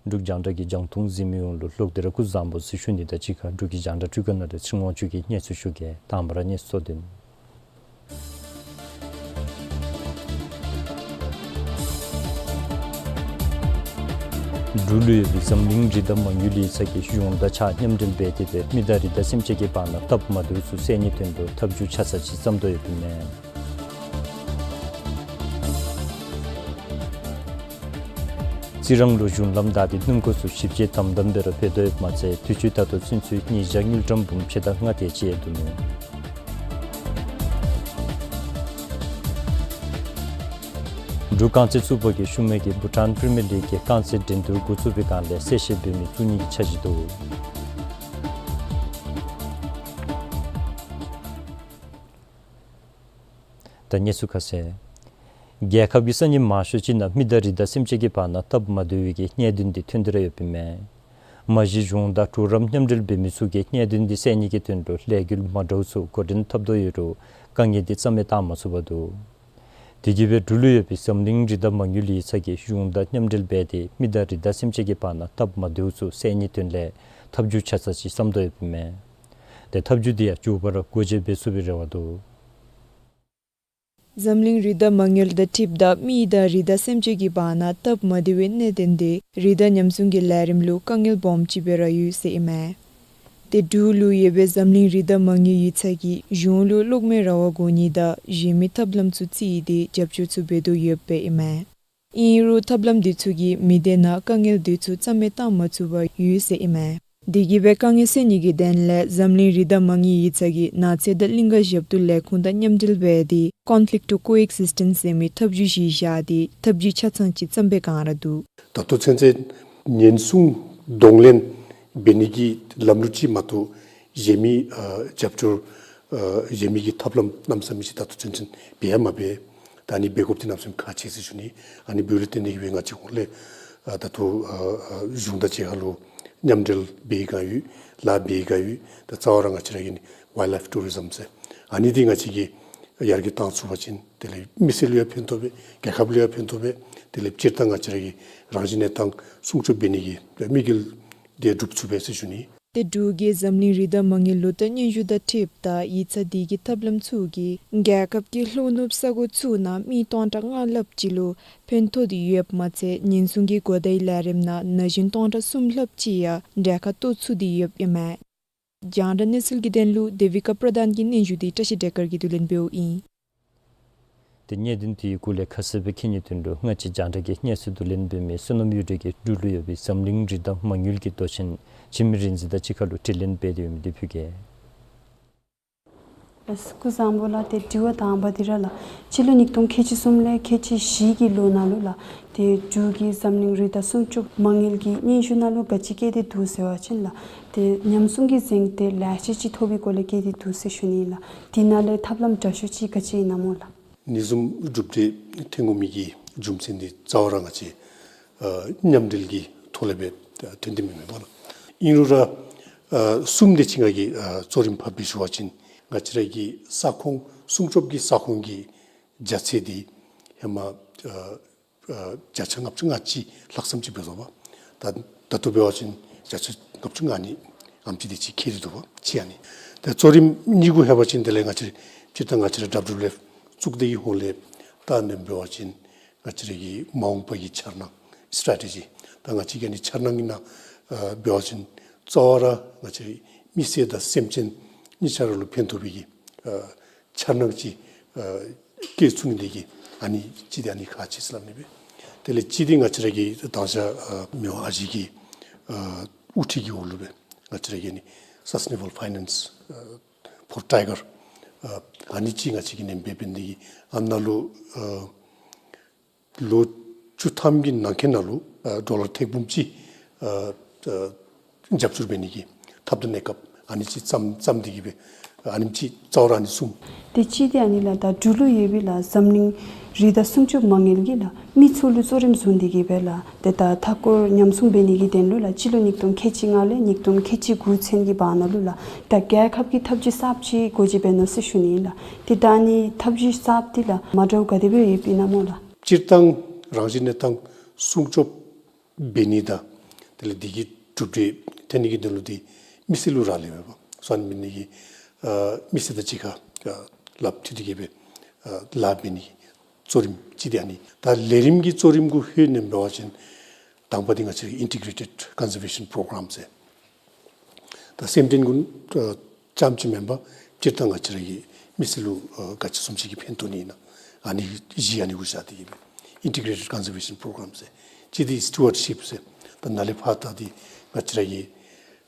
འབྲུག་རྒྱང་བསྒྲགས་ཀྱི་རྒྱང་མཐོང་གཟིགས་མི་ཡོངས་ལུ་ལོག་སྟེ་ར་སྐུ་གཟུགས་བཟང་པོ་ཟེར་ཞུ་ནི་དང་གཅིག་ཁར་འབྲུག་གི་རྒྱང་བསྒྲགས་འཕྲུལ་ཁང་ནང་ལས་ཚེ་རིང་དབང་ཕྱུག་གིས་སྙན་ཞུ་ཞུ་གེ། དང་པ་ར་སྙན་ཞུ་གསོལ་འདེབས། འབྲུག་ལུ་ཡོད་པའི་འཛམ་གླིང་རི་དྭགས་མ་དངུལ་ཡིག་ཚང་གིས་གཞུང་དང་ཕྱག་མཉམ་འབྲེལ་འབད་དེ་སྦེ་མི་དང་རི་དྭགས་སེམས་ཅན་གྱི་བར་ན་སྟབས་མ་བདེཝ་ཚུ་སེལ་ནིའི་དོན་ལུ་ཐབས་བྱུས་ཆ་ཚང་ཅིག་བརྩམ་དོ་ཡོདཔ་ཨིན་མས། རྩི་རང་ལུ་གཞུང་ལམ་བདའ་སྟེ་སྣུམ་འཁོར་ཚུ་ཞིབ་དཔྱད་དམ་དམ་སྦེ་ར་འབད་དོ་ཡོདཔ་མ་ཚད་དུས་ཅི་ད་ལྟོ་ཚུན་ཚོད་ཉིས་བརྒྱ་དངུལ་ཀྲམ་འབུམ་ཕྱེད་དང་ལྔ་དེ་ཅིག་ཡོད་འདུག་མས། འབྲུག་རྐང་རྩེད་ཚོགས་པ་གིས་ཤུལ་མའི་གི་བྷུ་ཊཱན་པི་རི་མི་ཡར་ལིག་གི་རྐང་རྩེད་འགྲན་བསྡུར་འགོ་བཙུགས་པའི་སྒང་ལས་གསལ་བཤད་འབད་མི་བཙུགས་ནི་གི་འཆར་གཞི་འདུག། ད་གནས་ཚུལ་ཁ་གསལ། རྒྱལ་ཁབ་ཀྱི་ས་གནས་མང་ཤོས་ཅིག་ནང་མི་དང་རི་དྭགས་སེམས་ཅན་གྱི་བར་ན་སྟབས་མ་བདེ་བའི་གི་གནད་དོན་འདི་ཐོན་ཏེ་ར་ཡོདཔ་ཨིན་མས། མ་གཞི་གཞུང་དང་གྲོགས་རམ་མཉམ་འབྲེལ་འབད་མི་ཚུ་གིས་གནད་དོན་འདི་སེལ་ནི་གི་དོན་ལུ་ལས་འགུལ་མ་འདྲཝ་ཚུ་འགོ་འདྲེན་འཐབ་དོ་ཡོད་རུང་དཀའ་ངལ་འདི་རྩ་མེད་བཏང་མ་ཚུགས་པར་འདུག། དེ་གིས་སྦེ་འབྲུག་ལུ་ཡོད་པའི་འཛམ་གླིང་རི་དྭགས་མ་དངུལ་ཡིག་ཚང་གིས་གཞུང་དང་མཉམ་འབྲེལ་འབད་དེ་མི་དང་རི་དྭགས་སེམས་ཅན་གྱི་བར་ན་སྟབས་མ་བདེཝ་ཚུ་སེལ་ནིའི་དོན་ལས་ཐབས་བྱུས་ཆ་ཚང་ཅིག་བརྩམ་དོ་ཡོདཔ་ཨིན་མས། ཏེ་ཐབས་བྱུས་འདི་ཡང་མགྱོགས་པ་ར་སྒོ་འབྱེད་འབད་ཚུགས་པའི་རེ་བ་འདུག། འཛམ་གླིང་རི་དྭགས་མ་དངུལ་དང་འཁྲིལཝ་ད་མི་དང་རི་དྭགས་སེམས་ཅན་གྱི་བར་ན་སྟབས་མ་བདེ་བའི་གནད་དོན་འདི་རི་དྭགས་ཉམས་སྲུང་གི་ལས་རིམ་ལུ་དཀའ་ངལ་སྦོམ་ཅིག་སྦེ་ར་ཡོད་ཟེར་ཨིན་མས། ཏེ་འབྲུག་ལུ་ཡོད་པའི་འཛམ་གླིང་རི་དྭགས་མ་དངུལ་ཡིག་ཚང་གིས་གཞུང་ལུ་གློག་མེ་ར་བ་དགོ་ནི་དང་གཞན་མི་ཐབས་ལམ་ཚུ་བརྩིས་ཏེ་རྒྱབ་སྐྱོར་ཚུ་འབད་དོ་ཡོདཔ་ཨིན་མས། ཨིན་རུང་ཐབས་ལམ་འདི་ཚུ་གིས་མི་སྡེ་ནང་དཀའ་ངལ་འདི་ཚུ་རྩ་མེད་བཏང་མ་ཚུགས་པར་ཡོད་ཟེར་ཨིན་མས། དེ་གིས་སྦེ་དཀའ་ངལ་སེལ་ནི་གི་དོན་ལས་འཛམ་གླིང་རི་དྭགས་མ་དངུལ་ཡིག་ཚང་གིས་ནགས་ཚལ་དང་གླིང་ག་ཞབས་ཏོག་ལས་ཁུངས་དང་མཉམ་འབྲེལ་འབད་དེ་Conflict to Coexistence ཟེར་མི་ཐབས་བྱུས་ཅིག་བཞག་སྟེ་ཐབས་བྱུས་ཆ་ཚང་ཅིག་བརྩམས་པའི་སྒང་ར་འདུག། ད་ལྟོ་ཚུན་ཚོད་ཉེན་སྲུང་གདོང་ལེན་འབད་ནི་གི་ལམ་ལུགས་ཅིག་མ་གཏོགས་གཞན་མི་ཨ་རྒྱབ་སྐྱོར་ཨ་གཞན་མི་གི་ཐབས་ལམ་གནམ་མེད་ས་མེད་ཅིག་ད་ལྟོ་ཚུན་ཚོད་འབད་ཡང་མ་འབད། ད་ཨ་ནི་འབད་དགོཔ་འདི་གནམ་མེད་ས་མེད་ཁག་ཆེ་ཟེར་ཞུ་ནི། ཨ་ནི་འབདཝ་ལས་བརྟེན་ཏེ་གིས་སྦེ་ང་བཅས་ཧོངས་ལས་ཨ་ད་ལྟོ་ཨ་ཨ་གཞུང་དང་གཅིག་ཁར་ལུ་མཉམ་འབྲེལ་འབད་བའི་སྒང་ཡོད། ལཱ་འབད་བའི་སྒང་ཡོད། ད་རྩ་བ་ར་ང་བཅས་ར་གི་ནི་ཝའིལཌ་ལའིཕ་ཊུ་རི་ཛམ་ཟེར་ཨ་ནི་འདི་ང་བཅས་ཀྱིས་ཡར་རྒྱས་བཏང་ཚུགས་པ་ཅིན་དེ་ལས་མི་སེར་ལུ་ཡང་ཕན་ཐོགས་པས། རྒྱལ་ཁབ་ལུ་ཡང་ཕན་ཐོགས་པས། དེ་ལས་སྤྱིར་བཏང་ང་བཅས་ར་གི་རང་བཞིན་གནས་སྟངས་སྲུང་སྐྱོབ་འབད་ནི་གི་དམིགས་ཡུལ་འདི་འགྲུབ་ཚུགས་པས་ཟེར་ཞུ་ནི། ཏེ་འབྲུག་གིས་འཛམ་གླིང་རི་དྭགས་མ་དངུལ་ལུ་བཏོན་སྙན་ཞུ་དང་འཁྲིལཝ་ད་ཡིག་ཚང་འདི་གི་ཐབས་ལམ་ཚུ་གིས་རྒྱལ་ཁབ་ཀྱི་ལྷོ་ནུབ་ས་གོ་ཚུ་ནང་མི་སྟོང་ཕྲག་ལྔ་ལྷགཔ་ཅིག་ལུ་ཕན་ཐོགས་ཏེ་ཡོདཔ་མ་ཚད་ཉེན་སྲུང་གི་གོ་བརྡའི་ལས་རིམ་ནང་ན་གཞོན་སྟོང་ཕྲག་གསུམ་ལྷགཔ་ཅིག་ཡང་གྲལ་ཁར་གཏོགས་ཚུགས་ཏེ་ཡོདཔ་ཨིན་མས། རྒྱང་བསྒྲགས་གནས་ཚུལ་གྱི་དོན་ལུ་དེ་བི་ཀ་པྲ་དྷཱན་གྱི་སྙན་ཞུ་འདི་བཀྲ་ཤིས་བདེ་དཀར་གྱིས་བསྡུ་ལེན་འབདཝ་ཨིན། ཏེ་གནད་དོན་དེའི་སྐོར་ལས་ཁ་གསལ་སྦེ་མཁྱེན་ནིའི་དོན་ལུ་ང་བཅས་རྒྱང་བསྒྲགས་ཀྱི་གནས་ཚུལ་བསྡུ་ལེན་འབད་མི་བསོད་ནམས་གཡུ་སྒྲོན་གྱིས་འབྲུག་ལུ་ཡོད་པའི་འཛམ་གླིང་རི་དྭགས་མ་དངུལ་གྱི་མདོ་ཆེན་འཆི་མེད་རིག་འཛིན་དང་གཅིག་ཁར་ལུ་དྲི་ལན་འབད་དེ་ཡོད་མི་འདི་ཕུལ་གེ། ལགས་སོ། སྐུ་གཟུགས་བཟང་པོ་ལགས། ཏེ་དྲི་བ་དང་པ་འདི་ར་ལགས། སྤྱི་ལོ་ཉིས་སྟོང་ཁལ་གཅིག་གསུམ་ལས་ཁལ་གཅིག་བཞི་གི་ལོ་ནང་ལུ་ལགས། ཏེ་འབྲུག་གི་འཛམ་གླིང་རི་དྭགས་སྲུང་སྐྱོབ་མ་དངུལ་གྱི་སྙན་ཞུ་ནང་ལུ་ག་ཅི་བཀོད་དེ་འདུག་ཟེར་བ་ཅིན་ལགས། ཏེ་ཉམས་སྲུང་གི་གཟེངས་རྟགས་ལེགས་ཤོམ་ཅིག་ཐོབ་པའི་སྐོར་ལས་བཀོད་དེ་འདུག་ཟེར་ཞུ་ནི་ལགས། དེ་ནང་ལས་ཐབས་ལམ་དྲག་ཤོས་ཅིག་ག་ཅི་ཨིན་ན་སྨོ་ལགས། ཨ་ནི་བཟུམ་གྲུབ་འབྲས་ཐོན་དགོ་མི་གི་རྒྱུ་མཚན་འདི་རྩ་བ་ར་ང་བཅས་ཨ་མཉམ་འབྲེལ་གྱི་ཐོག་ལས་སྦེ་ཨ་ཐོན་ཏེ་མེད་མེན་པ་ལགས། ཨིན་རུང་ར་ཨ་གསུམ་དེ་ཅིག་ང་གིས་ཨ་གཙོ་རིམ་ཕབ་སྦེ་ཞུ་བ་ཅིན་ང་བཅས་ར་གི་ས་ཁོངས་སྲུང་སྐྱོབ་ཀྱི་ས་ཁོངས་ཀྱི་རྒྱ་ཚད་འདི་ཧེ་མ་ཨ་ཨ་བརྒྱ་ཆ་ལྔ་བཅུ་ང་གཅིག་ལྷག་ཙམ་ཅིག་འབད་དོ་བ། ད་ད་ལྟོ་འབད་བ་ཅིན་བརྒྱ་ཆ་ལྔ་བཅུ་ང་གཉིས་ཨ་ནེམ་ཅིག་དེ་ཅིག་ཁེལ་ཏེ་འདུག་པ་ཅིག། ཨ་ནི་ད་གཙོ་རིམ་གཉིས་གུ་ལྷོད་པ་ཅིན་དེ་ལས་ང་བཅས་སྤྱིར་བཏང་ང་བཅས་ར་ཌབ་ཌབ་ལིའུ་ཨེཕ་བཙུགས་ཏེ་གི་ཧོངས་ལས་ད་ཨ་ནེམ་འབད་བ་ཅིན་ང་བཅས་ར་གི་མ་འོངས་པ་གི་འཆར་སྣང་སི་ཊེ་རེ་ཊི་ཇི། ད་ང་བཅས་ཀྱི་ཨ་ནི་འཆར་སྣང་གི་ནང་ཨ་འབད་བ་ཅིན་རྩ་བ་ར་ང་བཅས་མི་སེར་དང་སེམས་ཅན་གཉིས་ཆ་ར་ལུ་ཕན་ཐོགས་པའི་གི་ཨ་འཆར་སྣང་ཅིག་ཨ་བཀོད་ཚུགས་ནི་དེ་གིས་ཨ་ནི་ཅིག་འདི་ཨ་ནི་ཁག་ཆེ་ཟེར་སླབ་ནི་སྦེ། དེ་ལས་ཅིག་འདི་ང་བཅས་ར་གི་དང་ཞག་ཨ་མི་དབང་ཨ་ཞེ་གི་ཨ་དབུ་ཁྲིད་ཀྱི་འོག་ལུ་སྦེ་ང་བཅས་ར་གི་ཨ་ནི་སཱས་ཊེ་ནེ་བཱལ་ཕའི་ནཱནསི་ཨ་ཕོར་ཊའི་གར་ཨ་ཨ་ནི་ཅིག་ང་བཅས་ཀྱིས་ཨ་ནེམ་འབད་འབད་ནི་དེ་གིས་ཨ་ནཱ་ལུ་ཨ་ལོ་བཅུ་ཐམ་གྱི་ནང་འཁོད་ནང་ལུ་ཨ་ཌོ་ལར་ཐེར་འབུམ་གཅིག་ཨ་ཨ་རྒྱབ་སྐྱོར་འབད་ནི་གི་ཐབས་དང་གནས་སྐབས་ཨ་ནི་ཅིག་བརྩམས་བརྩམས་ཏེ་གི་སྦེ་ཨ་ནེམ་ཅིག་རྩ་བ་ར་ཨ་ནི་གསུམ། ཏེ་ཅིག་འདི་ཨ་ནི་ལགས། ད་འབྲུག་ལུ་ཡོད་པའི་ལགས་འཛམ་གླིང་རི་དྭགས་སྲུང་སྐྱོབ་མ་དངུལ་གྱིས་ལགས་མི་ཚུ་ལུ་གཙོ་རིམ་བཟུང་སྟེ་གི་སྦེ་ལགས་ཏེ་ད་མཐའ་འཁོར་ཉམས་སྲུང་འབད་ནི་གི་དོན་ལུ་ལགས་སྤྱི་ལོ་ཉིས་སྟོང་ཁལ་གཅིག་ལྔ་ལས་ཉིས་སྟོང་ཁལ་གཅིག་དགུ་ཚུན་གྱི་བར་ན་ལུ་ལགས་ད་རྒྱལ་ཁབ་ཀྱི་ཐབས་བྱུས་གསརཔ་ཅིག་སྒོ་འབྱེད་འབད་ནུག་ཟེར་ཞུ་ནི་ལགས། ཏེ་ད་ཨ་ནི་ཐབས་བྱུས་གསརཔ་འདི་ལགས་མ་འདྲཝ་ག་དེ་སྦེ་ཡོདཔ་ཨིན་ན་སྨོ་ལགས། སྤྱིར་བཏང་རང་བཞིན་གནས་སྟངས་སྲུང་སྐྱོབ་འབད་ནི་དང་ དེ་ལས་འདི་གི་གྲུབ་འབྲས་ཐོན་ནི་གི་དོན་ལུ་འདི་མི་སེར་ལུ་རག་ལས་མས་པ། སོ་ཨ་ནི་འབད་ནི་གི་ཨ་མི་སེར་དང་གཅིག་ཁར་ཨ་ལགཔ་མཐུད་དེ་གི་སྦེ་ཨ་ལཱ་འབད་ནི་གི་གཙོ་རིམ་ཅིག་འདི་ཨ་ནི། ད་ལས་རིམ་གྱི་གཙོ་རིམ་གུ་ལྷོད་ནི་འབད་བ་ཅིན་དང་པ་འདི་ང་བཅས་ཀྱི་Integrated Conservation Program ཟེར། ད་སེམས་ཅན་གུན་ཨ་རྐྱངམ་ཅིག་མེན་པར་སྤྱིར་བཏང་ང་བཅས་ར་གི་མི་སེར་ལུ་ཨ་ག་ཅི་བཟུམ་ཅིག་གི་ཕན་ཐོགས་ནི་ཨིན་ན། ཨ་ནི་གཞི་ཨ་ནི་གུ་བཞག་སྟེ་གི་སྦེ་Integrated Conservation Program ཟེར། གཅིག་འདི་Stewardship ཟེར། ད་ནཱ་ལས་ཕར་ད་འདི་ང་བཅས་ར་གི་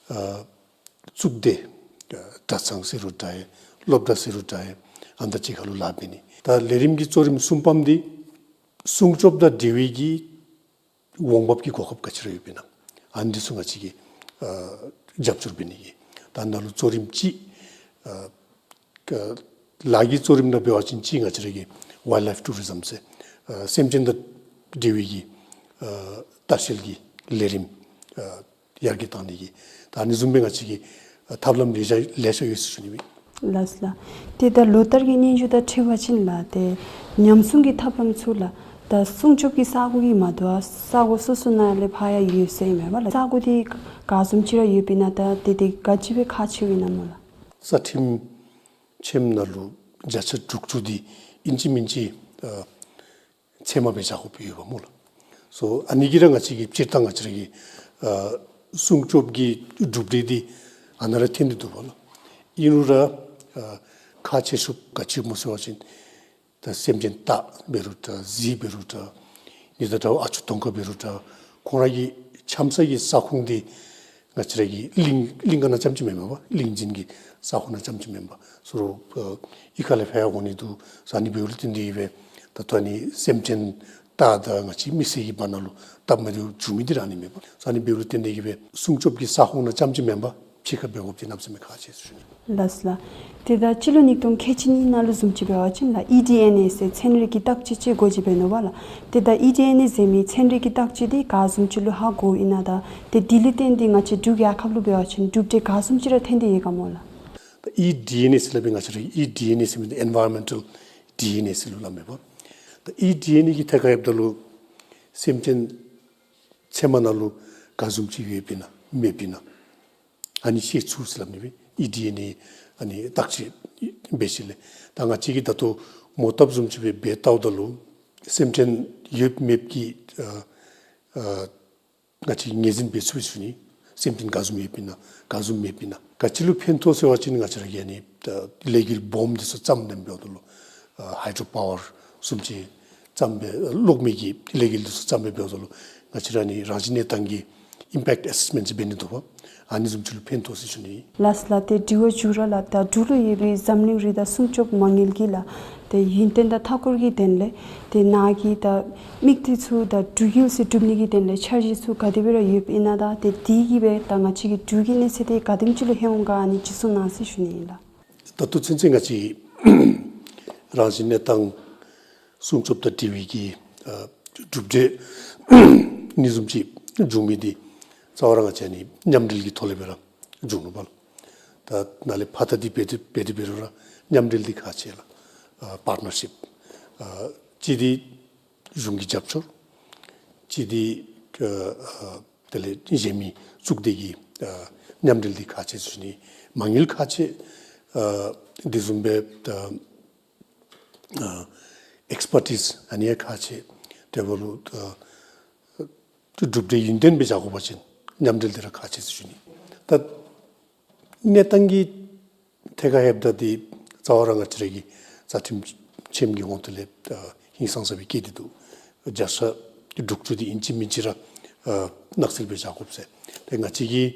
ཨ་གཙུག་སྡེ་ཨ་གྲྭ་ཚང་ཟེར་རུང་འདྲ་ཡི་སློབ་གྲྭ་ཟེར་རུང་འདྲ་ཡི་ཨ་ནི་དང་གཅིག་ཁར་ལུ་ལཱ་འབད་ནི། ད་ལས་རིམ་གྱི་གཙོ་རིམ་གསུམ་པམ་འདི་སྲུང་སྐྱོབ་དང་འབྲེལ་བའི་གི་འོང་འབབ་ཀྱི་གོ་སྐབས་ག་ཅི་ར་ཡོདཔ་ཨིན་ན། ཨ་ནི་འདི་ཚུ་ང་བཅས་ཀྱིས་ཨ་རྒྱབ་སྐྱོར་འབད་ནི་གི། ད་ནཱ་ལུ་གཙོ་རིམ་གཅིག་ཨ་ཀ་ལཱ་གི་གཙོ་རིམ་ནང་འབད་བ་ཅིན་གཅིག་ང་བཅས་ར་གི་Wildlife Tourism ཟེར་ཨ་སེམས་ཅན་དང་འབྲེལ་བའི་གི་ཨ་ལྟ་བཤལ་གྱི་ལས་རིམ་ཨ་ཡར་རྒྱས་བཏང་ནི་གི། ད་ཨ་ནི་བཟུམ་སྦེ་ང་བཅས་ཀྱི་ཨ་ཐབས་ལམ་ལེ་ཤ་ལེ་ཤ་ཡོད་ཟེར་ཞུ་ནི་ཨིན། ལགས་ལགས། ཏེ་ད་ལོ་ལྟར་གྱི་སྙན་ཞུ་དང་འཁྲིལ་བ་ཅིན་ལགས་ཏེ་ཉམས་སྲུང་གི་ཐབས་ལམ་ཚུ་ལགས་ད་སྲུང་སྐྱོབ་ཀྱི་ས་གོ་གིས་མ་དོ་བར་ས་གོ་སོ་སོ་ནང་ལས་ཕར་ཡང་ཡོད་ཟེར་ཨིན་མས་པ་ལགས། ས་གོ་འདི་ག་བཟུམ་ཅིག་ར་ཡོདཔ་ཨིན་ན་ད་ཏེ་དེ་ག་ཅི་སྦེ་ཁག་ཆེཝ་ཨིན་ན་སྨོ་ལགས། རྩ་ཁྲིམས་ཆེནམ་ནང་ལུ་བརྒྱ་ཆ་དྲུག་ཅུ་འདི་ཨིན་ཅི་མིན་ཅི་ཨ་ཚད་མ་སྦེ་བཞག་དགོཔ་ཡོདཔ་སྨོ་ལགས། སོ་ཨ་ནི་གིས་ར་ང་བཅས་ཀྱི་སྤྱིར་བཏང་ང་བཅས་ར་གི་ཨ་སྲུང་སྐྱོབ་ཀྱི་གྲུབ་འབྲས་འདི་ཨ་ནཱ་ར་ཐོན་ཏེ་འདུག་པ་ལགས། ཨིན་རུང་ར་ཨ་ཁག་ཆེ་ཤོས་ག་ཅི་སྨོ་ཟེར་བ་ཅིན་ད་སེམས་ཅན་སྟག་འབད་རུང་འདྲ་གཟིག་འབད་རུང་འདྲ་ཨ་ནི་དང་འདྲཝ་ཨ་ཆུ་དོང་ཁ་འབད་རུང་འདྲ་ཁོང་ར་གི་འཁྱམ་ས་གི་ས་ཁོངས་འདི་ང་བཅས་ར་གི་གླིང་གླིང་ག་ནང་རྐྱངམ་ཅིག་མེན་མས་པ། གླིང་རྗེན་གྱི་ས་ཁོངས་ནང་རྐྱངམ་ཅིག་མེན་པ། སོ་རུང་ཨ་གཡུས་ཁ་ལས་ཕར་ཡང་འོང་ནི་འདུག། སོ་ཨ་ནི་འབདཝ་ལུ་བརྟེན་ཏེ་གི་སྦེ་ད་ལྟོ་ཨ་ནི་སེམས་ཅན་སྟག་དང་ང་བཅས་མི་སེར་གྱི་བར་ན་ལུ་སྟབས་མ་བདེཝ་འབྱུང་མི་འདི་ར་ཨ་ནི་མས་པ། སོ་ཨ་ནི་འབདཝ་ལུ་བརྟེན་ཏེ་གི་སྦེ་སྲུང་སྐྱོབ་ཀྱི་ས་ཁོངས་ནང་རྐྱངམ་ཅིག་མེན་པར་ཕྱི་ཁར་འབད་དགོཔ་འདི་གནམ་མེད་ས་མེད་ཁག་ཆེ་ཟེར་ཞུ་ནི། ལགས་ལགས། ཏེ་ད་སྤྱི་ལོ་ཉིས་སྟོང་ཁལ་གཅིག་གཉིས་ནང་ལུ་བཟུམ་ཅིག་འབད་བ་ཅིན་ལགས་ཨི་ཌི་ཨེན་ཨེ་ཟེར་ཚན་རིག་གི་བརྟག་དཔྱད་ཅིག་འགོ་འབྱེད་འབད་ནུག་པ་ལགས། ཏེ་ད་ཨི་ཌི་ཨེན་ཨེ་ཟེར་མི་ཚན་རིག་གི་བརྟག་དཔྱད་འདི་ག་བཟུམ་ཅིག་ལུ་ཧ་གོཝ་ཨིན་ན་ད་ཏེ་དེ་ལུ་བརྟེན་ཏེ་ང་བཅས་འབྲུག་རྒྱལ་ཁབ་ལུ་འབད་བ་ཅིན་གྲུབ་འབྲས་ག་བཟུམ་ཅིག་ར་ཐོན་ཏེ་ཡོད་ག་སྨོ་ལགས། ད་ཨི་ཌི་ཨེན་ཨེ་ཟེར་སླབ་པའི་ང་བཅས་ར་ཨི་ཌི་ཨེན་ཨེ་ཟེར་མི་འདི་ཨེན་ཝའི་རོན་མེན་ཊལ་ཌི་ཨེན་ཨེ་ཟེར་ལུ་སླབ་མས་པ། ད་ཨི་ཌི་ཨེན་ཨེ་གི་ཐད་ཁར་ལྷོདཔ་ད་ལུ་སེམས་ཅན་ཚད་མ་ནང་ལུ་ག་བཟུམ་ཅིག་ཡོདཔ་ཨིན་ན་མེདཔ་ཨིན་ན་ཨ་ནི་ཤེས་ཚུགས་ཟེར་སླབ་ནི་སྦེ་ཨི་ཌི་ཨེན་ཨེ་ཨ་ནི་བརྟག་དཔྱད་འབད་ཞིནམ་ལས། ད་ང་བཅས་ཀྱིས་ད་ལྟོ་མོ་བཏབ་བཟུམ་ཅིག་སྦེ་འབད་བལྟཝ་ད་ལུ་སེམས་ཅན་ཡོདཔ་མེདཔ་གི་ཨ་ཨ་ང་བཅས་ངོས་འཛིན་འབད་ཚུགས་ཟེར་ཞུ་ནི། སེམས་ཅན་ག་བཟུམ་ཡོདཔ་ཨིན་ན་ག་བཟུམ་མེདཔ་ཨིན་ན། ག་ཅི་ལུ་ཕན་ཐོགས་ཟེར་བ་ཅིན་ང་བཅས་ར་གིས་ཨ་ནི་ཨ་ལས་འགུལ་སྦོམ་འདི་ཚུ་བརྩམས་ཏེ་འབདཝ་ད་ལུ་ཨ་ཧའི་ཌྲོ་པ་ཝར་བཟུམ་ཅིག་བརྩམས་སྦེ་གློག་མེ་གི་ལས་འགུལ་འདི་ཚུ་བརྩམས་སྦེ་འབདཝ་ད་ལུ་ང་བཅས་ར་ཨ་ནི་རང་བཞིན་གནས་སྟངས་ཀྱི་ཨིམ་པེཀཊ་ཨེ་སེསི་མེནཊ་ཟེར་འབད་ནི་འདུག་པ། ཨ་ནི་བཟུམ་ཅིག་ལུ་ཕན་ཐོགས་ཟེར་ཞུ་ནི། ལགས་ལགས། ཏེ་དྲི་བ་མཇུག་ར་ལགས་ད་འབྲུག་ལུ་ཡོད་པའི་འཛམ་གླིང་རི་དྭགས་སྲུང་སྐྱོབ་མ་དངུལ་གྱིས་ལགས་ཏེ་ཡུན་བརྟན་དང་མཐའ་འཁོར་གྱི་དོན་ལས་ཏེ་ནཱ་གི་ད་དམིགས་གཏད་ཚུ་ད་འབྲུག་ཡུལ་ཟེར་སྒྲུབ་ནི་གི་དོན་ལས་འཆར་གཞི་ཚུ་ག་དེ་སྦེ་ར་ཡོདཔ་ཨིན་ན་ད་ཏེ་དེ་གིས་སྦེ་ད་ང་བཅས་ཀྱི་འབྲུག་གི་གནས་ཚད་འདི་ག་དེམ་ཅིག་ལུ་ལྷོད་འོང་ག་ཨ་ནི་ཅིག་གསུང་གནང་ཟེར་ཞུ་ནི་ཨིན་ལགས། ད་ལྟོ་ཚུན་ཚོད་ང་བཅས་རང་བཞིན་གནས་སྟངས་སྲུང་སྐྱོབ་དང་འབྲེལ་བའི་གི་ཨ་གྲུབ་འབྲས་ཨ་ནི་བཟུམ་ཅིག་འབྱུང་མི་འདི་རྩ་བ་ར་ང་བཅས་ཨ་ནི་མཉམ་འབྲེལ་གྱི་ཐོག་ལས་སྦེ་ར་འབྱུང་ནུག་པ་ལགས། ད་ནཱ་ལས་ཕར་ད་འདི་འབད་དེ་འབད་དེ་འབད་རུང་ར་མཉམ་འབྲེལ་འདི་ཁག་ཆེ་ལགས། ཨ་པར་ཊི་ནར་ཤིཔ་ཨ་གཅིག་འདི་གཞུང་གི་རྒྱབ་སྐྱོར། གཅིག་འདི་ཨ་ཨ་དེ་ལས་གཞན་མི་གཙུག་སྡེ་གི་ཨ་མཉམ་འབྲེལ་འདི་ཁག་ཆེ་ཟེར་ཞུ་ནི། མ་དངུལ་ཁག་ཆེ། ཨ་དེ་བཟུམ་སྦེ་ཨ་ཨ་ཨེགསི་པར་ཊིསི་ཨ་ནི་ཡང་ཁག་ཆེ། དེ་འབདཝ་ལུ་ཨ་གྲུབ་འབྲས་ཡུན་བརྟན་སྦེ་བཞག་དགོ་པ་ཅིན་མཉམ་འབྲེལ་འདི་ར་ཁག་ཆེ་ཟེར་ཞུ་ནི། ད་གནས་སྟངས་ཀྱི་ཐད་ཁར་ལྷོདཔ་ད་འདི་རྩ་བ་ར་ང་བཅས་ར་གི་རྩ་ཁྲིམས་ཆེནམ་གྱི་ངོ་ཐོག་ལས་ཨ་ཧིང་སངས་ས་སྦེ་བཀོད་དེ་འདུག། བརྒྱ་ཆ་དྲུག་ཅུ་འདི་ཨིན་ཅི་མིན་ཅི་ར་ཨ་ནགས་ཚལ་སྦེ་བཞག་དགོཔ་ཟེར། ཏེ་ང་བཅས་ཀྱིས་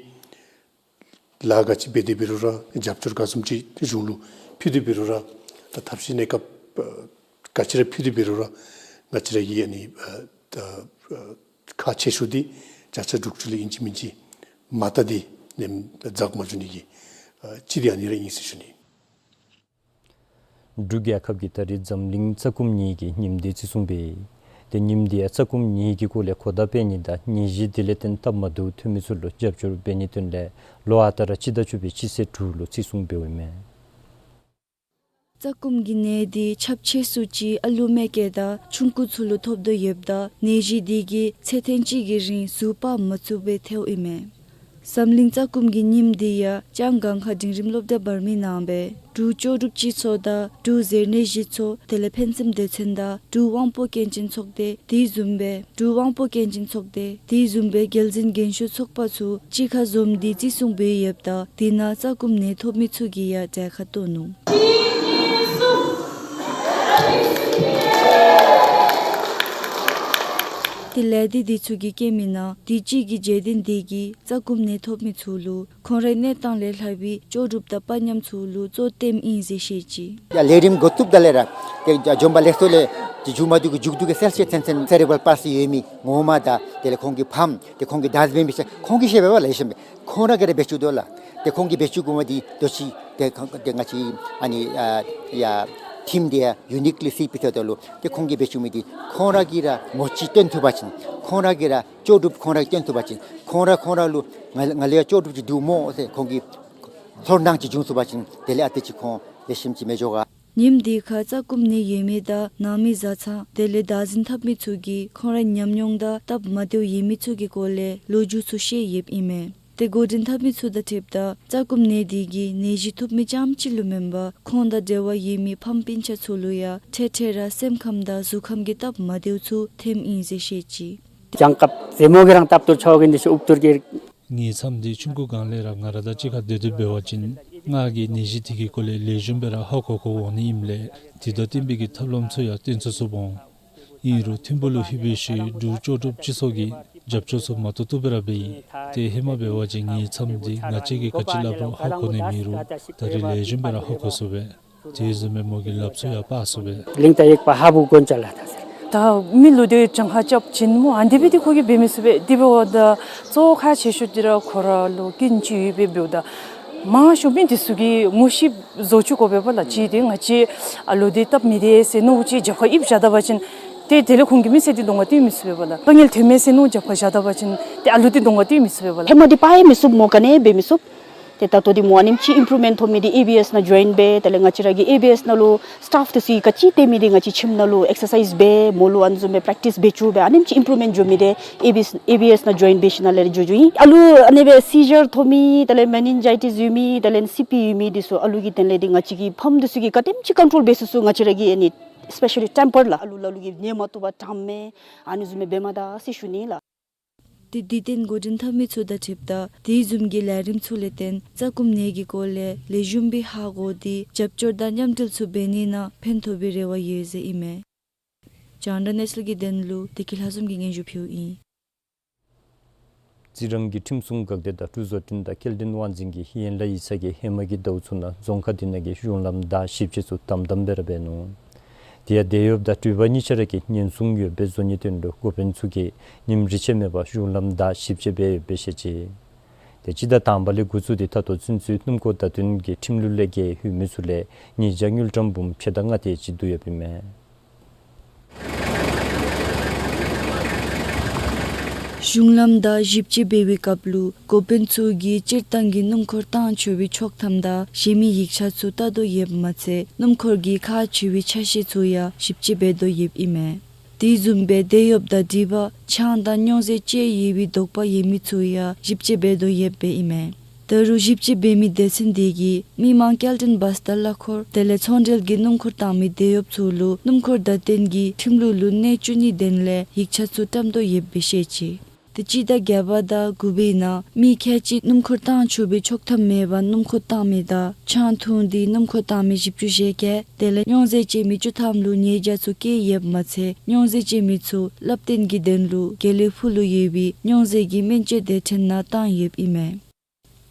ལཱ་ག་ཅི་འབད་དེ་འབད་རུང་ར་རྒྱབ་སྐྱོར་ག་བཟུམ་ཅིག་གཞུང་ལུ་ཕུལ་ཏེ་འབད་རུང་ར་ད་ཐབས་ཤེས་གནས་སྐབས་ཨ་ག་ཅི་ར་ཕུལ་ཏེ་འབད་རུང་ར་ང་བཅས་ར་གི་ཨ་ནི་ཨ་ཨ་ཁག་ཆེ་ཤོས་འདི་བརྒྱ་ཆ་དྲུག་ཅུ་ལས་ཨིན་ཅི་མིན་ཅི་མ་ད་འདི་ནེམ་འཛག་མ་འགྱོ་ནི་གི་ཨ་ཅིག་འདི་ཨ་ནི་ར་ཨིན་ཟེར་ཞུ་ནི། འབྲུག་རྒྱལ་ཁབ་ཀྱིས་ད་རེས་འཛམ་གླིང་རྩ་ཁུངས་ཉིད་ཀྱི་ཉིནམ་འདི་བརྩི་སྲུང་འབད་ཡི། ཏེ་ཉིནམ་འདི་ཡང་རྩ་ཁུངས་ཉིད་ཀྱི་སྐོར་ལས་གོ་བརྡ་སྤེལ་ནི་དང་ནད་གཞི་དེ་ལས་བརྟེན་སྟབས་མ་བདེཝ་ཐོན་མི་ཚུ་ལུ་རྒྱབ་སྐྱོར་འབད་ནིའི་དོན་ལས་ལོ་ཨ་རྟག་ར་སྤྱི་ཟླ་བཅུ་པའི་སྤྱི་ཚེས་དྲུག་ལུ་བརྩི་སྲུང་འབདཝ་ཨིན་མས། རྩ་སྐོམ་གྱི་ནད་འདི་ཁྱབ་ཆེ་སུ་ཅིག་ཨ་ལུ་མེ་སྐྱེས་དང་ཆུང་ཀུ་ཚུ་ལུ་ཐོབ་དོ་ཡོདཔ་ད་ནད་གཞི་འདི་གིས་ཚེ་ཐེངས་གཅིག་གི་རིང་ཟུར་སྤར་མ་ཚུགས་པར་ཐལཝ་ཨིན་མས། འཛམ་གླིང་རྩ་སྐོམ་གྱི་ཉིནམ་འདི་ཡང་ལྕང་སྒང་ཁ་འབྲིང་རིམ་སློབ་གྲྭ་བར་མའི་ནང་སྦེ་འབྲུག་ལྕོགས་གྲུབ་སྤྱི་ཚོགས་དང་འབྲུག་ཟེར་ནད་གཞི་ཚོགས་དེ་ལས་ཕན་སེམས་སྡེ་ཚན་དང་འབྲུག་དབང་པོ་སྐྱོན་ཅན་ཚོགས་སྡེ་དེ་བཟུམ་སྦེ་འབྲུག་དབང་པོ་སྐྱོན་ཅན་ཚོགས་སྡེ་དེ་བཟུམ་སྦེ་རྒྱལ་འཛིན་རྒན་ཤོས་ཚོགས་པ་ཚུ་གཅིག་ཁར་འཛོམས་ཏེ་བརྩི་སྲུང་འབད་ཡོདཔ་ད་དེ་ནང་རྩ་སྐོམ་ནད་ཐོབ་མི་ཚུ་གིས་ཡང་གྲལ་ཁར་གཏོགས་ནུག། དེ་ལས་དེ་དེ་ཚུ་གིས་བཀོད་མི་ནང་དུས་ཅི་གི་རྗེས་དྲན་འདི་གིས་རྩ་སྐོམ་ནད་ཐོབ་མི་ཚུ་ལུ་ཁོང་རའི་གནས་སྟངས་ལས་ལྷག་པའི་ལྕོགས་གྲུབ་དང་དཔའ་ཉམས་ཚུ་ལུ་གཙོ་བཏོནམ་ཨིན་ཟེར་བཤད་ཅི། ཡ་ལས་རིམ་འགོ་བཙུགསཔ་ད་ལས་ར་ཏེ་འཛོམས་པ་ལེགས་སོ་ལས་ཏེ་མཇུག་མ་བསྡུ་གི་མཇུག་བསྡུ་གི་གསལ་བཤད་ཚུན་ཚོད་སེ་རེ་བཱལ་པཱལ་སི་ཡོད་མི་ངོ་མ་དང་དེ་ལས་ཁོང་གི་ཕམ་ཏེ་ཁོང་གི་བདག་འཛིན་འབད་མི་ཚུ་ཁོང་གིས་བཤདཔ་འབད་བ་ལེགས་ཤོམ་སྦེ་ཁོང་ར་གིས་ར་འབད་བཅུག་དོ་ལགས། ཏེ་ཁོང་གིས་འབད་བཅུག་དགོ་མི་འདི་དོ་ཅི་ཏེ་ཁོང་ཏེ་ང་བཅས་ཨ་ནི་ཨ་ཡ་ཊིམ་འདི་ཡ་ཡུ་ནིཀ་ལི་སི་པི་ཐོ་དོ་ལུ་ཏེ་ཁོང་གིས་འབད་བཅུག་མི་འདི་ཁོང་ར་གིས་ར་མོ་ཅིག་སྟོན་ཐུབ་པ་ཅིན་ཁོང་ར་གིས་ར་ལྕོགས་གྲུབ་ཁོང་ར་གིས་སྟོན་ཐུབ་པ་ཅིན་ཁོང་ར་ཁོང་ར་ལུ་ང་ང་ལུ་ཡང་ལྕོགས་གྲུབ་ཅིག་འདུག་སྨོ་ཟེར་ཁོང་གི་ཚོར་སྣང་ཅིག་འབྱུང་ཚུགས་པ་ཅིན་དེ་ལས་ཨ་ཏི་ཅིག་ཁོང་ལེགས་ཤོམ་ཅིག་མི་འགྱོ་ག། ཉིནམ་འདི་ཁར་རྩ་སྐོམ་ནད་ཡོད་མི་དང་ནང་མི་བཟའ་ཚང་དེ་ལས་བདག་འཛིན་འཐབ་མི་ཚུ་གིས་ཁོང་རའི་ཉམས་མྱོང་དང་སྟབས་མ་བདེཝ་ཡོད་མི་ཚུ་གི་སྐོར་ལས་ལོ་རྒྱུས་ཚུ་བཤད་ཡོདཔ་ཨིན་མས། ཏེ་འགོ་འདྲེན་འཐབ་མི་ཚུ་དང་འཁྲིལཝ་ད་རྩ་སྐོམ་ནད་འདི་གིས་ནད་གཞི་ཐོབ་མི་རྐྱངམ་ཅིག་ལུ་མེན་པར་ཁོང་དང་འབྲེལ་བ་ཡོད་མི་ཕམ་སྤུན་ཆ་ཚུ་ལུ་ཡང་འཕྲལ་འཕྲལ་ར་སེམས་ཁམས་དང་གཟུགས་ཁམས་ཀྱི་སྟབས་མ་བདེཝ་ཚུ་ཐོནམ་ཨིན་ཟེར་བཤད་ཅི། གྱངས་ཁ་ཟེ་མོ་གི་རང་སྟབས་ཏོ་ཆོ་གིན་འདི་ཤུ་ཨུབ་ཏུར་གི། ངེའི་མཚམས་འདི་ཆུང་ཀུ་སྒང་ལས་ར་ང་ར་དང་གཅིག་ཁར་སྡོད་སྡོདཔ་འབད་བ་ཅིན་ང་གིས་ནད་གཞི་འདི་གི་སྐོར་ལས་ལེགས་ཤོམ་སྦེ་ར་ཧ་གོ་གོ་འོང་ནི་ཨིནམ་ལས་དེ་དང་བསྟུན་པའི་གི་ཐབས་ལམ་ཚུ་ཡང་སྟོན་ཚུགས་ཚུགསཔ་འོང་། ཨིན་རུང་ཐིམ་ཕུག་ལུ་ལྷོད་པའི་ཤུལ་འབྲུག་ལྕོགས་གྲུབ་སྤྱི་ཚོགས་ཀྱིས་རྒྱབ་སྐྱོར་ཚུ་མ་ཏོག་ཏོ་སྦེ་ར་འབད་ཡི། ཏེ་ཧེ་མ་འབད་བ་ཅིན་ངེའི་མཚམས་འདི་ང་བཅས་ཀྱིས་ག་ཅི་སླབ་རུང་ཧ་གོ་ནི་མེད་རུང་ད་རིས་ལེགས་ཤོམ་སྦེ་ར་ཧ་གོ་ཚུགས་པས། དེ་བཟུམ་སྦེ་མོ་གི་ལགཔ་ཚུ་ཡང་སྤར་ཚུགས་པས། གླིང་རྟ་ཡིག་པ་ཧ་བུ་དགོན་ཅ་ལ་ད་ཟེར། ད་མི་ལུ་ཏེ་གྱངས་ཁ་རྐྱབ་བྱིན་སྨོ་ཨ་ནི་སྦེ་ཏེ་ཁོ་གིས་འབད་མི་ཚུགས་པས། དེ་འབདཝ་ད་གཙོ་བོ་ཁག་ཆེ་ཤོས་འདི་ར་ཁོ་ར་ལུ་སྐྱོན་ཅིག་ཡོདཔ་སྦེ་འབདཝ་ད་མང་ཤོས་མི་འདི་ཚུ་གིས་ངོ་ཤེས་བཟོ་བཅུག་དགོ་པས་པ་ལགས། གཅིག་འདི་ང་བཅས་ཨ་ལོ་འདི་སྟབས་མི་བདེ་ཟེར་མནོཝ་ཅིག་རྒྱབ་ཁར་ཡིབ་བཞག་ད་པ་ཅིན་ཏེ་དེ་ལས་ཁོང་གིས་མི་སེར་འདི་གདོང་ཁར་སྟོན་མི་ཚུགས་པས་པ་ལགས། དཀའ་ངལ་ཐོན་མས་ཟེར་མནོ་རྒྱབ་ཁར་བཞག་ད་པ་ཅིན་ཏེ་ཨ་ལོ་འདི་གདོང་ཁར་སྟོན་མི་ཚུགས་པས་པ་ལགས། ཧེ་མ་འདི་སྤར་ཡང་མི་ཚུགས་སྨོ་ག་ནི་འབད་མི་ཚུགས། ཏེ་ད་ལྟོ་འདི་མོ་ཨ་ནེམ་ཅིག་ཨིམ་པུརུབ་མེནཊ་ཐོབ་མི་འདི་ཨེ་བི་ཨེསི་ནང་ཇོའིན་འབད་དེ་ལས་ང་བཅས་ར་གི་ཨེ་བི་ཨེསི་ནང་ལུ་སི་ཊཱཕ་འདི་ཚུ་གིས་ག་ཅི་སྟོན་མི་འདི་ང་བཅས་ཁྱིམ་ནང་ལུ་ཨེག་སར་སའིཛ་འབད་མོ་ལུ་ཨ་ནི་བཟུམ་སྦེ་པེརེཀ་ཊིསི་འབད་བཅུག་སྦེ་ཨ་ནེམ་ཅིག་ཨིམ་པུརུབ་མེནཊ་འགྱོ་མི་འདི་ཨེ་བི་ཨེསི་ཨེ་བི་ཨེསི་ནང་ཇོའིན་འབད་ཞིནམ་ལས་ར་འགྱོ་འགྱོཝ་ཨིན། ཨ་ལུ་ཨ་ནི་སྦེ་སི་ཟར་ཐོབ་མི་དེ་ལས་མེ་ནིན་ཇའི་ཊིསི་ཡོད་མི་དེ་ལས་སི་པི་ཡོད་མི་འདི་ཚུ་ཨ་ལུ་གི་དོན་ལས་འདི་ང་བཅས་ཀྱི་ཕམ་འདི་ཚུ་གིས་ག་དེམ་ཅིག་ཀོན་ཊོལ་འབད་ཚུགས་ཚུགས་ང་བཅས་ར་གིས་ཨ་ནི་སི་པེ་ཤ་ལི་ཊེམ་པར་ལགས། ཨ་ལུ་ལ་ལུ་གིས་ཉལ་མ་བཏུབ་པར་དྲནམ་མས། ཨ་ནི་བཟུམ་སྦེ་འབད་མ་ད་ཟེར་ཞུ་ནི་ལགས། ཏེ་དུས་བསྟུན་འགོ་འདྲེན་འཐབ་མི་ཚུ་དང་འཁྲིལཝ་ད་དེ་བཟུམ་གྱི་ལས་རིམ་ཚུ་ལས་བརྟེན་རྩ་སྐོམ་ནད་ཀྱི་སྐོར་ལས་ལེགས་ཤོམ་སྦེ་ཧ་གོ་སྟེ་རྒྱབ་སྐྱོར་དང་མཉམ་འབྲེལ་ཚུ་འབད་ནི་ནང་ཕན་ཐོགས་པའི་རེ་བ་ཡོད་ཟེར་ཨིན་མས། རྒྱང་བསྒྲགས་གནས་ཚུལ་གྱི་དོན་ལུ་བདེ་སྐྱིད་ལྷ་འཛོམས་ཀྱིས་སྙན་ཞུ་ཕུལཝ་ཨིན། རྩི་རང་གི་ཁྲིམས་སྲུང་འགག་སྡེ་དང་འཕྲུལ་བཟོ་སྐྲུན་དང་སྐྱེལ་འདྲེན་དབང་འཛིན་གྱིས་ཡན་ལག་ཡིག་ཚང་གིས་ཧེ་མ་གི་ཟླཝ་ཚུ་ནང་རྫོང་ཁག་འདི་ནང་གི་གཞུང་ལམ་བདའ་ཞིབ་དཔྱད་ཚུ་དམ་དམ་སྦེ་ར་འབད་ནུག། དེ་ཡང་དེད་གཡོགཔ་དང་འགྲུལ་པ་གཉིས་ཆ་ར་གིས་ཉེན་སྲུང་ཡོདཔ་སྦེ་བཟོ་ནིའི་དོན་ལུ་འགོ་དཔོན་ཚུ་གིས་ཉིནམ་རེ་ཆད་མེད་པར་གཞུང་ལམ་བདའ་ཞིབ་དཔྱད་འབད་ཡོདཔ་སྦེ་བཤད་ཅི། དེ་སྤྱི་ཟླ་དང་པ་ལས་འགོ་བཙུགས་ཏེ་ད་ལྟོ་ཚུན་ཚོད་སྣུམ་འཁོར་བདའ་འཐེན་གྱི་ཁྲིམས་ལུགས་ལས་འགལ་ཡོད་མི་ཚུ་ལས་ཉེས་བྱ་དངུལ་ཀྲམ་འབུམ་ཕྱེད་དང་ལྔ་དེ་ཅིག་བསྡུ་ཡོདཔ་ཨིན་མས། གཞུང་ལམ་བདའ་ཞིབ་དཔྱད་འབད་བའི་སྐབས་ལུ་འགོ་དཔོན་ཚུ་གིས་སྤྱིར་བཏང་གི་སྣུམ་འཁོར་བཏང་ཆོག་པའི་ཆོག་ཐམ་དང་གཞན་མི་ཡིག་ཆ་ཚུ་བལྟ་དོ་ཡོདཔ་མ་ཚད་སྣུམ་འཁོར་གྱི་ཁག་ཆེ་བའི་ཆ་ཤས་ཚུ་ཡང་ཞིབ་དཔྱད་འབད་དོ་ཡོདཔ་ཨིན་མས། དེ་བཟུམ་སྦེ་དེད་གཡོགཔ་དང་སྒྲིག་པ་ཆང་དང་སྨྱོ་རྫས་བཅས་ཡོད་པའི་དོགས་པ་ཡོད་མི་ཚུ་ཡང་ཞིབ་དཔྱད་འབད་དོ་ཡོདཔ་ཨིན་མས། ད་རུང་ཞིབ་དཔྱད་འབད་མི་སྡེ་ཚན་འདི་གིས་མི་མང་སྐྱེལ་འདྲེན་བཱསི་དང་གླ་འཁོར་དེ་ལས་ཚོང་འབྲེལ་གྱི་སྣུམ་འཁོར་བཏང་མི་དེད་གཡོགཔ་ཚུ་ལུ་སྣུམ་འཁོར་བརྡ་སྟོན་གྱི་ཁྲིམས་ལུགས་ལུ་གནས་བཅུག་ནིའི་དོན་ལས་ཡིག་ཆ་ཚུ་བཀྲམ་དོ་ཡོདཔ་སྦེ་བཤད་ཅི། དེ་སྤྱི་ཟླ་བརྒྱད་པ་དང་དགུ་པའི་ནང་མི་ཁལ་གཅིག་སྣུམ་འཁོར་བཏང་ཆོག་པའི་ཆོག་ཐམ་མེད་པར་སྣུམ་འཁོར་བཏང་མི་དང་ཆང་འཐུང་སྟེ་སྣུམ་འཁོར་བཏང་མི་བཞི་བཅུ་ཞེ་བརྒྱད་དེ་ལས་སྨྱོ་རྫས་སྤྱོད་མི་བཅུ་ཐམ་ལུ་ཉེས་བྱ་ཚུ་བཀལ་ཡོདཔ་མ་ཚད་སྨྱོ་རྫས་སྤྱོད་མི་ཚུ་བསླབ་སྟོན་གྱི་དོན་ལུ་དགེ་ལེགས་ཕུག་ལུ་ཡོད་པའི་སྨྱོ་རྫས་ཀྱི་སྨན་བཅོས་སྡེ་ཕྲན་ནང་བཏང་ཡོདཔ་ཨིན་མས།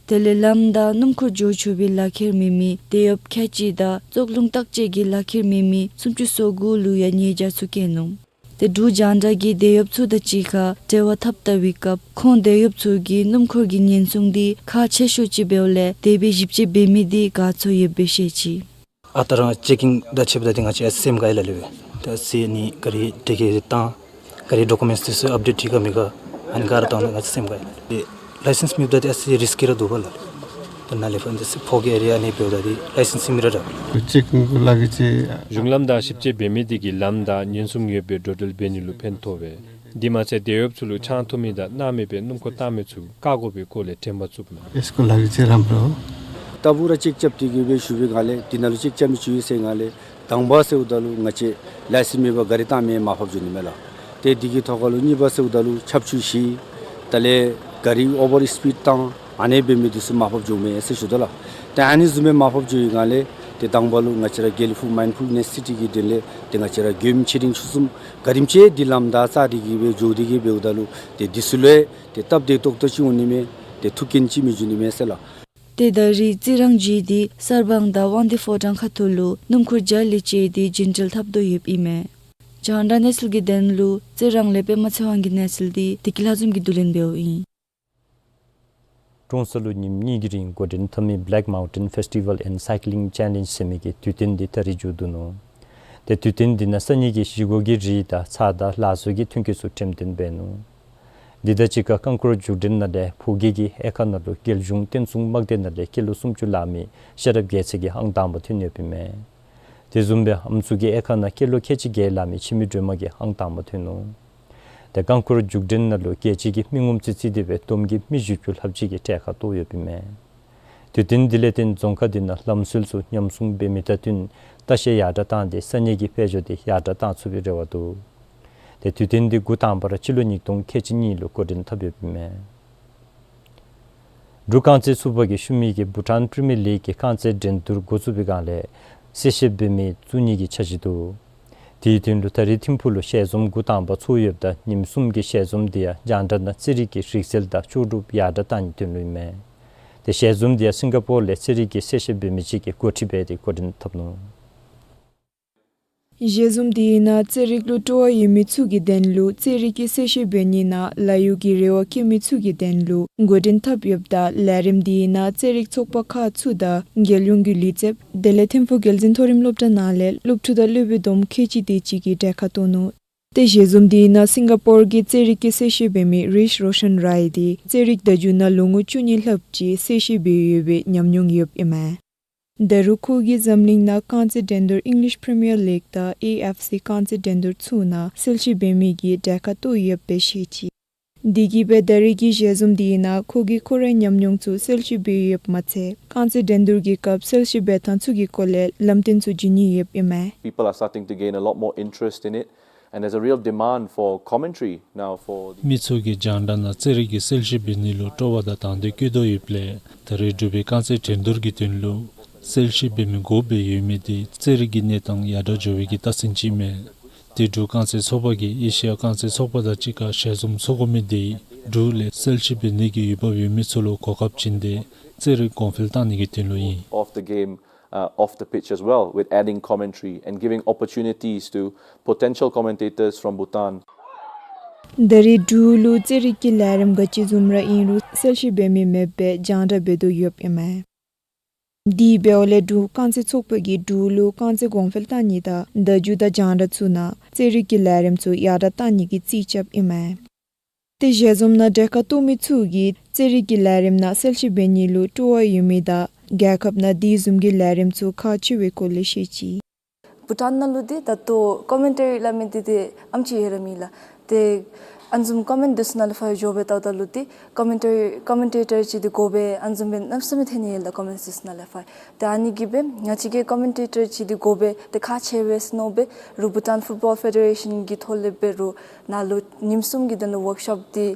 དེ་ལས་ལམ་བདའ་སྣུམ་འཁོར་འགྱོ་ཆོག་པའི་ལག་ཁྱེར་མེད་མི་དེད་གཡོགཔ་ཁལ་གཅིག་དང་བཙོག་རླུང་བརྟག་དཔྱད་ཀྱི་ལག་ཁྱེར་མེད་མི་སུམ་ཅུ་སོ་དགུ་ལུ་ཡང་ཉེས་བྱ་ཚུ་བཀལ་ནུག། དེ་འབྲུག་རྒྱང་བསྒྲགས་ཀྱིས་དེད་གཡོགཔ་ཚུ་དང་གཅིག་ཁར་འབྲེལ་བ་འཐབ་བལྟ་བའི་སྐབས་ཁོང་དེད་གཡོགཔ་ཚུ་གིས་སྣུམ་འཁོར་གྱི་ཉེན་སྲུང་འདི་ཁག་ཆེ་ཤོས་ཅིག་འབདཝ་ལས་དེ་སྦེ་ཞིབ་དཔྱད་འབད་མི་འདི་དགའ་ཚོར་ཡོདཔ་སྦེ་བཤད་ཅི། ཨ་རྟག་ར་ཅེ་ཀིང་དང་ཕྱདཔ་ད་འདི་ང་བཅས་ཨ་ཙི་སེམས་དགའ་ཡི་ལགས་ལས་སྦེ། ད་ཨ་ཙི་ནི་ག་རི་འདི་གི་བཏང་ག་རི་ཌོ་ཀུ་མེནཊསི་འདི་ཚུ་ཨཔ་ཌེཊ་འགྲིག་ག་མེད་ག་ཨ་ནི་ག་ར་བཏང་ད་ང་བཅས་སེམས་དགའ་ཡི་ལགས་ལས། ལའི་སེནསི་མེདཔ་ད་འདི་ཨ་ཙི་རིསི་ཀི་ར་འདུག་པ་ལགས་ལས། ཏེ་ནཱ་ལས་ཕར་འདི་ཚུ་ཕོ་གི་ཨེ་རི་ཡ་ཨ་ནི་འབདཝ་ད་འདི་ལའི་སེནསི་མི་ར་ར། ཅིག་ལགས་ཀྱི་ཅིག། གཞུང་ལམ་དང་ཞིབ་དཔྱད་འབད་མི་འདི་གིས་ལམ་དང་ཉེན་སྲུང་ཡོད་པའི་འགྲོ་འགྲུལ་འབད་ནི་ལུ་ཕན་ཐོགས་པས། འདི་མ་ཚད་དེད་གཡོགཔ་ཚུ་ལུ་ཆང་འཐུང་མི་དང་སྣང་མེད་པའི་སྣུམ་འཁོར་བཏང་མི་ཚུ་བཀག་དགོ་པའི་སྐོར་ལས་དྲན་པ་བཙུགས་གནང་། ཨེས་ཀོ་ལགས་ཀྱི་ཅིག་རམ་རོ། ལྟ་བུ་ར་ཅེཀ་རྐྱབ་སྟེ་གི་སྦེ་ཞུ་བའི་སྒང་ལས་འདི་ནང་ལུ་ཅེཀ་རྐྱབ་མི་ཚུ་ཡོད་ཟེར་སྒང་ལས། དང་པ་ཟེརཝ་ད་ལུ་ང་བཅས་ལའི་སེནསི་མེད་པར་ག་རི་བཏང་མི་མར་ཕབ་འགྱོ་ནི་མས་ལགས། ཏེ་འདི་གི་ཐོག་ཁ་ལུ་གཉིས་པ་ཟེརཝ་ད་ལུ་ཆབ་ཆུ་བཞེས། དེ་ལས་ག་རི་ཨོ་བར་སི་པིཌ་བཏང་ཨ་ནི་འབད་མི་འདི་ཚུ་མར་ཕབ་འགྱོཝ་མས་ཟེར་ཞུ་དོ་ལགས། ཏེ་ཨ་ནི་བཟུམ་སྦེ་མར་ཕབ་འགྱོ་བའི་སྒང་ལས་ཏེ་དང་པ་ལུ་ང་བཅས་ར་དགེ་ལེགས་ཕུག་མའིན་ཌ་ཕུལ་ནེསི་སི་ཊི་གི་དོན་ལས་ཏེ་ང་བཅས་ར་མགྱོནམ་ཆེ་འབྲིང་ཆུང་གསུམ་ག་དེམ་ཅིག་འདི་ལམ་བདའ་རྩ་སྟེ་གི་སྦེ་འགྱོ་སྟེ་གི་འབདཝ་ད་ལུ་ཏེ་འདི་ཚུ་ལུ་ཏེ་སྟབས་བདེ་ཏོག་ཏོ་ཅིག་འོང་ནི་མས། ཏེ་ཐུགས་འགན་ཅིག་མི་འགྱོ་ནི་མས་ཟེར་ལགས། ཏེ་ད་རིས་རྩི་རང་བརྒྱུད་དེ་གསར་སྤང་དང་དབང་འདུས་ཕོ་བྲང་ཁ་ཐུག་ལུ་སྣུམ་འཁོར་བརྒྱ་ལས་བཅད་དེ་རྒྱུན་འགྲུལ་འཐབ་དོ་ཡོདཔ་ཨིན་མས། རྒྱང་བསྒྲགས་གནས་ཚུལ་གྱི་དོན་ལུ་རྩི་རང་ལས་པདྨ་ཚེ་དབང་གི་གནས་ཚུལ་འདི་བདེ་སྐྱིད་ལྷ་འཛོམས་ཀྱིས་བསྡུ་ལེན་འབདཝ་ཨིན། ཀྲོང་གསར་ལུ་ཉིནམ་གཉིས་ཀྱི་རིང་འགོ་འདྲེན་འཐབ་མི་Black Mountain Festival and Cycling Challenge ཟེར་མི་གི་དུས་སྟོན་འདི་ད་རིས་མཇུག་བསྡུ་ནུག། ཏེ་དུས་སྟོན་འདི་ནང་ས་གནས་ཀྱི་བཞེས་སྒོ་གི་རིགས་དང་ཚྭ་དང་ལ་བཟོ་གི་ཐོན་སྐྱེད་ཚུ་འགྲེམས་སྟོན་འབད་ནུག། འདི་དང་གཅིག་ཁར་རྐང་འཁོར་རྒྱུགས་འགྲན་ནང་ལས་ཕོ་སྐྱེས་ཀྱི་དབྱེ་ཁག་ནང་ལུ་རྒྱལ་གཞུང་བསྟན་སྲུང་དམག་སྡེ་ནང་ལས་སྐྱེས་ལོ་སུམ་ཅུ་ལང་མི་ཤེས་རབ་རྒྱལ་མཚན་གྱིས་ཨང་དང་པ་ཐོན་ཡོདཔ་ཨིན་མས། དེ་བཟུམ་སྦེ་ཨམ་སྲུ་གི་དབྱེ་ཁག་ནང་སྐྱེས་ལོ་ཁལ་གཅིག་བརྒྱད་ལང་མི་འཆི་མེད་སྒྲོལ་མ་གིས་ཨང་དང་པ་ཐོན་ནུག། ཏེ་རྐང་འཁོར་རྒྱུགས་འགྲན་ནང་ལུ་རྒྱལ་སྤྱི་གི་མི་ངོམ་རྩིས་རྩིས་ཏེ་སྦེ་བསྡོམས་ཀྱིས་མི་བཞི་བཅུ་ལྷགཔ་ཅིག་གིས་གྲལ་ཁར་གཏོགས་ཡོདཔ་ཨིན་མས། དུས་སྟོན་འདི་ལས་བརྟེན་རྫོང་ཁག་འདི་ནང་ལམ་སྲོལ་ཚུ་ཉམས་སྲུང་འབད་མི་དང་བསྟུན་ལྟ་བཤལ་ཡར་དྲགས་བཏང་སྟེ་ས་གནས་ཀྱི་དཔལ་འབྱོར་འདི་ཡར་དྲགས་བཏང་ཚུགས་པའི་རེ་བ་འདུག། ཏེ་དུས་སྟོན་འདི་འགོ་དང་པ་ར་སྤྱི་ལོ་ཉིས་སྟོང་ཁལ་གཅིག་གཉིས་ལུ་འགོ་འདྲེན་འཐབ་ཡོདཔ་ཨིན་མས། འབྲུག་རྐང་རྩེད་ཚོགས་པ་གིས་ཤུལ་མའི་གི་བྷུ་ཊཱན་པི་རི་མི་ཡར་ལིག་གི་རྐང་རྩེད་འགྲན་བསྡུར་འགོ་བཙུགས་པའི་སྒང་ལས་གསལ་བཤད་འབད་མི་བཙུགས་ནི་གི་འཆར་གཞི་འདུག། དེའི་དོན་ལུ་ད་རིས་ཐིམ་ཕུག་ལུ་ཞལ་འཛོམས་འགོ་དང་པ་ཚོགས་ཡོདཔ་ད་ཉིནམ་གསུམ་གྱི་ཞལ་འཛོམས་འདི་ཡང་རྒྱང་བསྒྲགས་ནང་རྩེད་རིགས་ཀྱི་རིག་རྩལ་དང་ལྕོགས་གྲུབ་ཡར་དྲགས་བཏང་ནིའི་དོན་ལུ་ཨིན་མས། ཏེ་ཞལ་འཛོམས་འདི་ཡང་སིང་ག་པོར་ལས་རྩེད་རིགས་ཀྱི་གསལ་བཤད་འབད་མི་ཅིག་གིས་འགོ་ཁྲིད་འབད་དེ་འགོ་འདྲེན་འཐབ་ནུག། ཞལ་འཛོམས་འདི་ནང་རྩེད་རིགས་ལུ་སྤྲོ་བ་ཡོད་མི་ཚུ་གི་དོན་ལུ་རྩེད་རིགས་ཀྱི་གསལ་བཤད་འབད་ནི་ནང་ལཱ་གཡོག་གི་རེ་བ་བསྐྱེད་མི་ཚུ་གི་དོན་ལུ་འགོ་འདྲེན་འཐབ་ཡོདཔ་ད་ལས་རིམ་འདི་ནང་རྩེད་རིགས་ཚོགས་པ་ཁག་ཚུ་དང་རྒྱལ་ཡོངས་ཀྱི་ལུས་རྩལཔ་དེ་ལས་ཐིམ་ཕུག་རྒྱལ་འཛིན་མཐོ་རིམ་སློབ་གྲྭ་ནང་ལས་སློབ་ཕྲུག་དང་སློབ་དཔོན་བསྡོམས་ཁལ་གཅིག་དེ་ཅིག་གིས་གྲལ་ཁར་གཏོགས་ནུག། ཏེ་ཞལ་འཛོམས་འདི་ནང་སིང་ག་པོར་གྱི་རྩེད་རིགས་ཀྱི་གསལ་བཤད་འབད་མི་རིཤ་རོ་ཤན་རའི་འདི་རྩེད་རིགས་བརྡ་བརྒྱུད་ནང་ལོ་ངོ་བཅུ་གཉིས་ལྷགཔ་ཅིག་གསལ་བཤད་འབད་ཡོད་པའི་ཉམས་མྱོང་ཡོདཔ་ཨིན་མས། ད་རུང་ཁོ་གིས་འཛམ་གླིང་ནང་རྐང་རྩེད་འགྲན་བསྡུར་ཨིང་ལིཤ་པི་རི་མི་ཡར་ལིག་དང་ཨེ་ཨེཕ་སི་རྐང་རྩེད་འགྲན་བསྡུར་ཚུ་ནང་གསལ་བཤད་འབད་མི་གི་གྲལ་ཁར་གཏོགས་ཡོདཔ་སྦེ་བཤད་ཅི། དེ་གིས་སྦེ་ད་རིས་ཀྱི་ཞལ་འཛོམས་འདི་ནང་ཁོ་གིས་ཁོ་རའི་ཉམས་མྱོང་ཚུ་གསལ་བཤད་འབད་ཡོདཔ་མ་ཚད་རྐང་རྩེད་འགྲན་བསྡུར་གྱི་སྐབས་གསལ་བཤད་འབད་ཐངས་ཚུ་གི་སྐོར་ལས་ལམ་སྟོན་ཚུ་བྱིན་ནི་ཡོདཔ་ཨིན་མས། People are starting to gain a lot more interest in it, and there's a real demand for commentary now for the མི་ཚུ་གིས་རྒྱང་བསྒྲགས་ནང་རྩེད་རིགས་ཀྱི་གསལ་བཤད་འབད་ནི་ལུ་སྤྲོ་བ་དང་དང་འདོད་བསྐྱེད་དོ་ཡོདཔ་ལས་ད་རིས་འབྲུག་པའི་རྐང་རྩེད་འགྲན་བསྡུར་གྱི་དོན་ལུ་གསལ་བཤད་འབད་མི་དགོཔ་སྦེ་ཡོད་མི་འདི་རྩེད་རིགས་ཀྱི་གནས་སྟངས་ཡར་དྲགས་འགྱོ་བའི་གི་རྟགས་མཚན་ཅིག་ཨིན་མས། ཏེ་འབྲུག་རྐང་རྩེད་ཚོགས་པ་གིས་ཨེ་ཤི་ཡ་རྐང་རྩེད་ཚོགས་པ་དང་གཅིག་ཁར་ཞལ་འཛོམས་ཚོགས་དགོ་མི་འདི་འབྲུག་ལས་གསལ་བཤད་འབད་ནི་གི་འོས་འབབ་ཡོད་མི་ཚུ་ལུ་གོ་སྐབས་བྱིན་ཏེ་རྩེད་རིགས་གོང་འཕེལ་བཏང་ནི་གི་དོན་ལུ་ཨིན། Of the game, uh, off the pitch as well, with adding commentary and giving opportunities to potential commentators from Bhutan. ད་རིས་འབྲུག་ལུ་རྩེད་རིགས་ཀྱི་ལས་རིམ་ག་ཅི་བཟུམ་ར་ཨིན་རུང་གསལ་བཤད་འབད་མི་མེདཔ་སྦེ་རྒྱང་བསྒྲགས་འབད་དོ་ཡོདཔ་ཨིན་མས། དེ་འབདཝ་ལས་འབྲུག་རྐང་རྩེད་ཚོགས་པ་གིས་འབྲུག་ལུ་རྐང་རྩེད་གོང་འཕེལ་བཏང་ནི་དང་བརྡ་བརྒྱུད་དང་རྒྱང་བསྒྲགས་ཚུ་ནང་རྩེད་རིགས་ཀྱི་ལས་རིམ་ཚུ་ཡར་དྲགས་བཏང་ནི་གི་རྩིས་རྐྱབ་ཨིན་མས། ཏེ་ཞལ་འཛོམས་ནང་གྲལ་ཁར་གཏོགས་མི་ཚུ་གིས་རྩེད་རིགས་ཀྱི་ལས་རིམ་ནང་གསལ་བཤད་འབད་ནི་ལུ་སྤྲོ་བ་ཡོད་མི་དང་རྒྱལ་ཁབ་ནང་དེ་བཟུམ་གྱི་ལས་རིམ་ཚུ་ཁག་ཆེ་བའི་སྐོར་ལས་བཤད་ཅི། བྷུ་ཊཱན་ནང་ལུ་འདི་ད་ལྟོ་ཀོ་མེན་ཊ་རི་སླབ་མི་འདི་ཏེ་ཨེམ་ཅིག་ཡོད་ར་མེད་ལགས། ཏེ་ཨ་ནི་བཟུམ་ཀོ་མེན་ཊ་འདི་ཚུ་ནང་ལས་ཕར་འགྱོ་སྦེ་བལྟཝ་ད་ལུ་ཏེ་ཀོ་མེན་ཊ་རི་ཀོ་མེན་ཊེ་ཊར་ཅིག་འདི་དགོ་པས་ཨ་ནི་བཟུམ་སྦེ་གནམ་མེད་ས་མེད་ཐོན་ནི་ཡོད་ལགས་ཀོ་མེན་ཊ་འདི་ཚུ་ནང་ལས་ཕར། ཏེ་ཨ་ནི་གིས་སྦེ་ང་བཅས་ཀྱིས་ཀོ་མེན་ཊེ་ཊར་ཅིག་འདི་དགོ་པས་ཏེ་ཁག་ཆེ་བས་ཟེར་མནོ་སྦེ་རུང་བྷུ་ཊཱན་ཕུཊ་བཱོལ་ཕེ་ཌེ་རེ་ཤཱན་གྱི་ཐོག་ལས་འབད་རུང་ནཱ་ལུ་ཉིནམ་གསུམ་གྱི་དོན་ལུ་ཝཱརཀ་ཤོབ་འདི་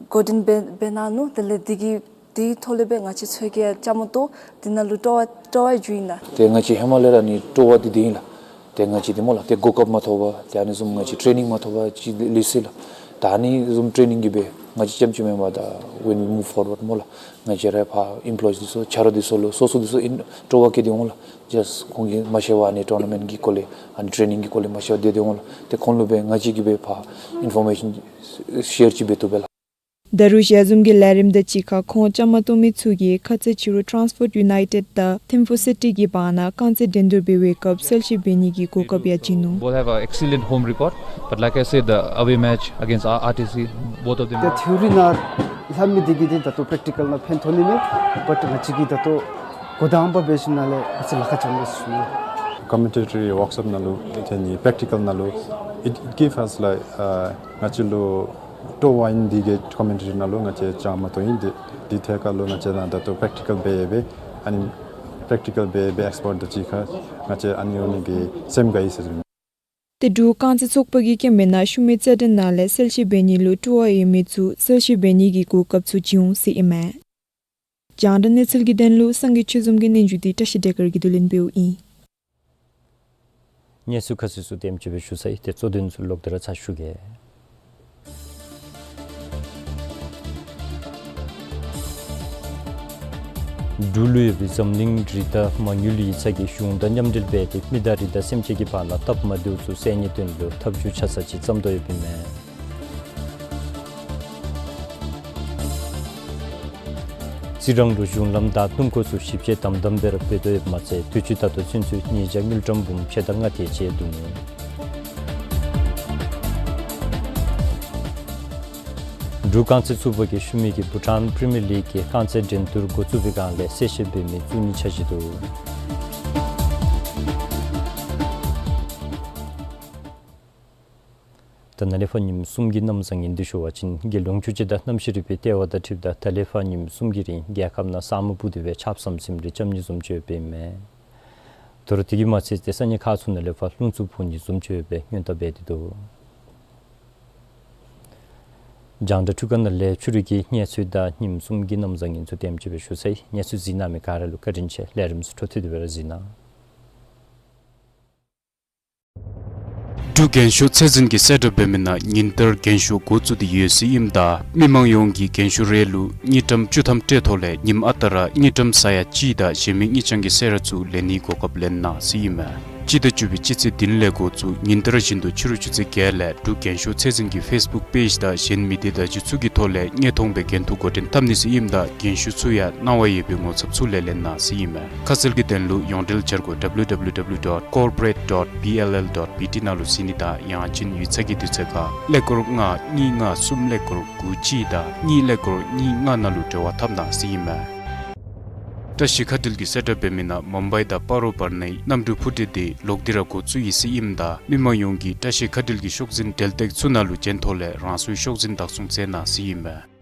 འགོ་འདྲེན་འབད་འབད་གནང་ནུག། དེ་ལས་འདི་གི་དེའི་ཐོག་ལས་སྦེ་ང་བཅས་ཚུ་གིས་བཅའ་མར་གཏོགས་འདི་ནང་ལུ་སྤྲོ་བ་སྤྲོ་བ་བརྒྱུད་ཨིན་ལགས། ཏེ་ང་བཅས་ཧེ་མ་ལས་ར་ནི་སྤྲོ་བ་འདི་འདི་ཨིན་ལགས། ཏེ་ང་བཅས་འདི་སྨོ་ལགས་ཏེ་གོ་སྐབས་མ་ཐོབ་པར་ཏེ་ཨ་ནི་བཟུམ་ང་བཅས་ཊེ་རེ་ནིང་མ་ཐོབ་པར་ཅིག་ལུས་སོ་ཡི་ལགས། ད་ཨ་ནི་བཟུམ་ཊེ་རེ་ནིང་གིས་སྦེ་ང་བཅས་རྐྱངམ་ཅིག་མེན་པར་ད་when we move forward སྨོ་ལགས་ང་བཅས་ར་ཕར་ཨེམ་པོ་ལོ་ཡིསི་འདི་ཚུ་ཆ་རོགས་འདི་ཚུ་ལུ་སོ་སོ་འདི་ཚུ་ཨིན་སྤྲོ་བ་བསྐྱེད་དེ་འོང་ལགས། ཇཱསཊ་ཁོང་གིས་མ་ཤེས་པར་ཨ་ནི་ཊོར་ན་མེནཊ་གི་སྐོར་ལས་ཨ་ནི་ཊེ་རེ་ནིང་གི་སྐོར་ལས་མ་ཤེས་པར་སྡོད་དེ་འོང་ལགས། ཏེ་ཁོང་ལུ་སྦེ་ང་བཅས་ཀྱིས་སྦེ་ཕར་ཨིན་ཕོར་མེ་ཤཱན་ཤེར་ཅིག་འབད་བཏུབ་པས་ལགས། ད་རུང་ཞལ་འཛོམས་ཀྱི་ལས་རིམ་དང་གཅིག་ཁར་ཁོང་བཅའ་མར་གཏོགས་མི་ཚུ་གིས་ཁ་ཙ་ཕྱི་རུ་ཊཱན་སི་པོརཊ་ཡུ་ནའི་ཊེཌ་དང་ཐིམ་ཕུག་སི་ཊི་གི་བར་ན་རྐང་རྩེད་འགྲན་བསྡུར་འབད་བའི་སྐབས་གསལ་བཤད་འབད་ནི་གི་གོ་སྐབས་ཡང་བྱིན་ནུག། Both have an excellent home record, but like I said, the away match against R- R T C, both of them ཏེ་ཐིའུ་རི་ནང་ ལྷབ་མི་འདི་གིས་འདི་ད་ལྟོ་པེརེཀ་ཊི་ཀཱལ་ནང་ཕན་ཐོགས་ནི་མས། བཊ་ང་བཅས་ཀྱིས་ད་ལྟོ་གོ་དང་པ་འབད་ཞིནམ་ལས་ང་བཅས་ལཱ་ཁག་བྱུང་ཡི་ཟེར་ཞུ་ནི། ཀོ་མེན་ཊ་རི་ཝརཀ་ཤོཔ་ནང་ལུ་ཏེ་ནི་པེརེཀ་ཊི་ཀཱལ་ནང་ལུ་it, it give us like, uh, ང་བཅས་ལུ་སྤྲོ་བ་ཨིན། འདི་གི་ཀོ་མེན་ཊ་རི་ནང་ལུ་ང་བཅས་བྱང་མ་ཏོ་ཨིན། འདི་འདི་ཐད་ཁར་ལུ་ང་བཅས་ནང་ད་ལྟོ་པེརེཀ་ཊི་ཀཱལ་འབད་ཡོདཔ་ཨིན། ཨ་ནི་པེརེཀ་ཊི་ཀཱལ་འབད་ཡོདཔ་ཨིན་པ་འདི་ཅིག་ཁར་ང་བཅས་ཨ་ནི་འོང་ནི་གི་སེམས་དགའ་ཡི་ཟེར་ཞུ་ནི། ཏེ་འབྲུག་རྐང་རྩེད་ཚོགས་པ་གིས་ཀེམཔ་ནང་ཤུལ་མའི་རྩེད་འགྲན་ནང་ལས་གསལ་བཤད་འབད་ནི་ལུ་སྤྲོ་བ་ཡོད་མི་ཚུ་གསལ་བཤད་འབད་ནི་གི་གོ་སྐབས་ཚུ་བྱིན་འོང་ཟེར་ཨིན་མས། རྒྱང་བསྒྲགས་གནས་ཚུལ་གྱི་དོན་ལུ་སངས་རྒྱས་ཆོས་འཛོམས་ཀྱི་སྙན་ཞུ་འདི་བཀྲ་ཤིས་བདེ་དཀར་གྱིས་བསྡུ་ལེན་འབདཝ་ཨིན། གནས་ཚུལ་ཁ་གསལ་ཚུ་དེམ་ཅིག་སྦེ་ཞུ་ཚར་ཡི། ཏེ་གཙོ་དོན་ཚུ་ལོག་སྟེ་ར་ཚར་ཞུ་གེ། འབྲུག་ལུ་ཡོད་པའི་འཛམ་གླིང་རི་དྭགས་མ་དངུལ་ཡིག་ཚང་གིས་གཞུང་དང་མཉམ་འབྲེལ་འབད་དེ་མི་དང་རི་དྭགས་སེམས་ཅན་གྱི་བར་ན་སྟབས་མ་བདེཝ་ཚུ་སེལ་ནིའི་དོན་ལུ་ཐབས་བྱུས་ཆ་ཚང་ཅིག་བརྩམ་དོ་ཡོདཔ་ཨིན་མས། རྩི་རང་ལུ་གཞུང་ལམ་དང་སྣུམ་འཁོར་ཚུ་ཞིབ་དཔྱད་དམ་དམ་སྦེ་ར་འབད་དོ་ཡོདཔ་མ་ཚད་དུས་ཅི་ད་ལྟོ་ཚུན་ཚོད་ཉིས་བརྒྱ་དངུལ་ཀྲམ་འབུམ་ཕྱེད་དང་ལྔ་དེ་ཅིག་བརྡུང་ནུག། འབྲུག་རྐང་རྩེད་ཚོགས་པ་གི་ཤུལ་མའི་གི་བྷུ་ཊཱན་པི་རི་མི་ཡར་ལིག་གི་རྐང་རྩེད་འགྲན་བསྡུར་འགོ་བཙུགས་པའི་སྒང་ལས་གསལ་བཤད་འབད་མི་བཙུགས་ནི་ཆ་བཞག་འདུག། ད་ནཱ་ལས་ཕར་ཉིནམ་གསུམ་གྱི་གནམ་བཟང་ངན་འདི་ཞུ་བ་ཅིན་རྒྱལ་ཡོངས་ཆུ་སྤྱི་དང་གནམ་གཤིས་རིག་པའི་ལྟེ་བ་དང་འཁྲིལཝ་ད་ད་ལས་ཕར་ཉིནམ་གསུམ་གྱི་རིང་རྒྱལ་ཁབ་ནང་ས་སྨུག་སྤུབས་ཏེ་སྦེ་ཆརཔ་ཟམ་ཟིམ་རེ་རྐྱབ་ནི་བཟུམ་ཅིག་ཡོདཔ་ཨིན་མས། དོ་རུང་དེ་གིས་མ་ཚད་ཏེ་ས་གནས་ཁག་ཚུ་ནང་ལས་ཕར་རླུང་འཚུབ་འཕུ་ནི་བཟུམ་ཅིག་ཡོད་པའི་སྔོན་བརྡ་འབད་དེ་འདུག། རྒྱང་བསྒྲགས་འཕྲུལ་ཁང་ནང་ལས་ཕྱི་རུ་གི་གནས་ཚུལ་དང་ཉིནམ་གསུམ་གྱི་གནམ་བཟང་ངན་ཚུ་དེམ་ཅིག་སྦེ་ཞུ་ཚར་ཡི། གནས་ཚུལ་གཟིགས་གནང་མི་ག་ར་ལུ་བཀའ་དྲིན་ཆེ། ལས་རིམ་ཚུ་འཕྲོ་མཐུད་དེ་སྦེ་ར་གཟིགས་གནང་། འབྲུག་རྒན་ཤོས་ཚད་འཛིན་གྱིས་གསལ་བསྒྲགས་འབད་མི་ནང་ཉིན་ལྟར་རྒན་ཤོས་འགོ་བཙུགས་ཏེ་ཡོད་ཟེར་ཨིནམ་ད་མི་མང་ཡོངས་ཀྱིས་རྒན་ཤོས་རེ་ལུ་དངུལ་ཀྲམ་བཅུ་ཐམ་སྤྲོད་ཐོག་ལས་ཉིནམ་ཨ་རྟག་ར་དངུལ་ཀྲམ་ས་ཡ་གཅིག་དང་གཞན་མི་དངུལ་རྐྱང་གི་གསོལ་རས་ཚུ་ལེན་ནིའི་གོ་སྐབས་ལེན་གནང་ཟེར་ཨིན་མས། སྤྱི་ཟླ་བཅུ་པའི་སྤྱི་ཚེས་བདུན་ལས་འགོ་བཙུགས་ཉིན་ལྟར་བཞིན་དུ་ཕྱི་རུ་ཆུ་ཚོད་བརྒྱད་ལས་འབྲུག་རྒན་ཤོས་ཚད་འཛིན་གྱི་ཕེསི་བུཀ་པེཇ་དང་གཞན་མི་སྡེ་བརྡ་བརྒྱུད་ཚུ་གི་ཐོག་ལས་དངོས་མཐོང་སྦེ་འགན་ཐུག་འགོ་འདྲེན་འཐབ་ནི་ཟེར་ཨིནམ་ད་རྒན་ཤོས་ཚུ་ཡང་གནང་བ་ཡོད་པའི་ངོ་ཚབ་ཚུ་ལས་ལེན་གནང་ཟེར་ཨིན་མས། ཁ་གསལ་གྱི་དོན་ལུ་ཡོངས་འབྲེལ་འཆར་སྒོ་W W W dot corporate dot B L L dot B T ནང་ལུ་གཟིགས་ནི་དང་ཡང་ཅིན་ཡིག་ཚང་གི་དུས་ཚོད་ཁར་ཀླད་ཀོར་ལྔ་གཉིས་ལྔ་གསུམ་ཀླད་ཀོར་དགུ་གཅིག་དང་གཉིས་ཀླད་ཀོར་གཉིས་ལྔ་ནང་ལུ་འབྲེལ་བ་འཐབ་གནང་ཟེར་ཨིན་མས། བཀྲ་ཤིས་མཁའ་འགྲུལ་གྱིས་གསལ་བསྒྲགས་འབད་མི་ནང་མུམ་བའི་དང་སྤ་རོ་བར་ནའི་གནམ་གྲུ་འཕུར་མདེལ་འདི་ལོག་སྟེ་ར་འགོ་བཙུགས་ཡི་ཟེར་ཨིནམ་ད་མི་མང་ཡོངས་ཀྱིས་བཀྲ་ཤིས་མཁའ་འགྲུལ་གྱི་ཤོག་འཛིན་འབྲེལ་སྟེགས་ཚུ་ནང་ལུ་བྱོན་ཐོག་ལས་རང་སོའི་ཤོག་འཛིན་བདག་བཟུང་མཛད་གནང་ཟེར་ཨིན་མས།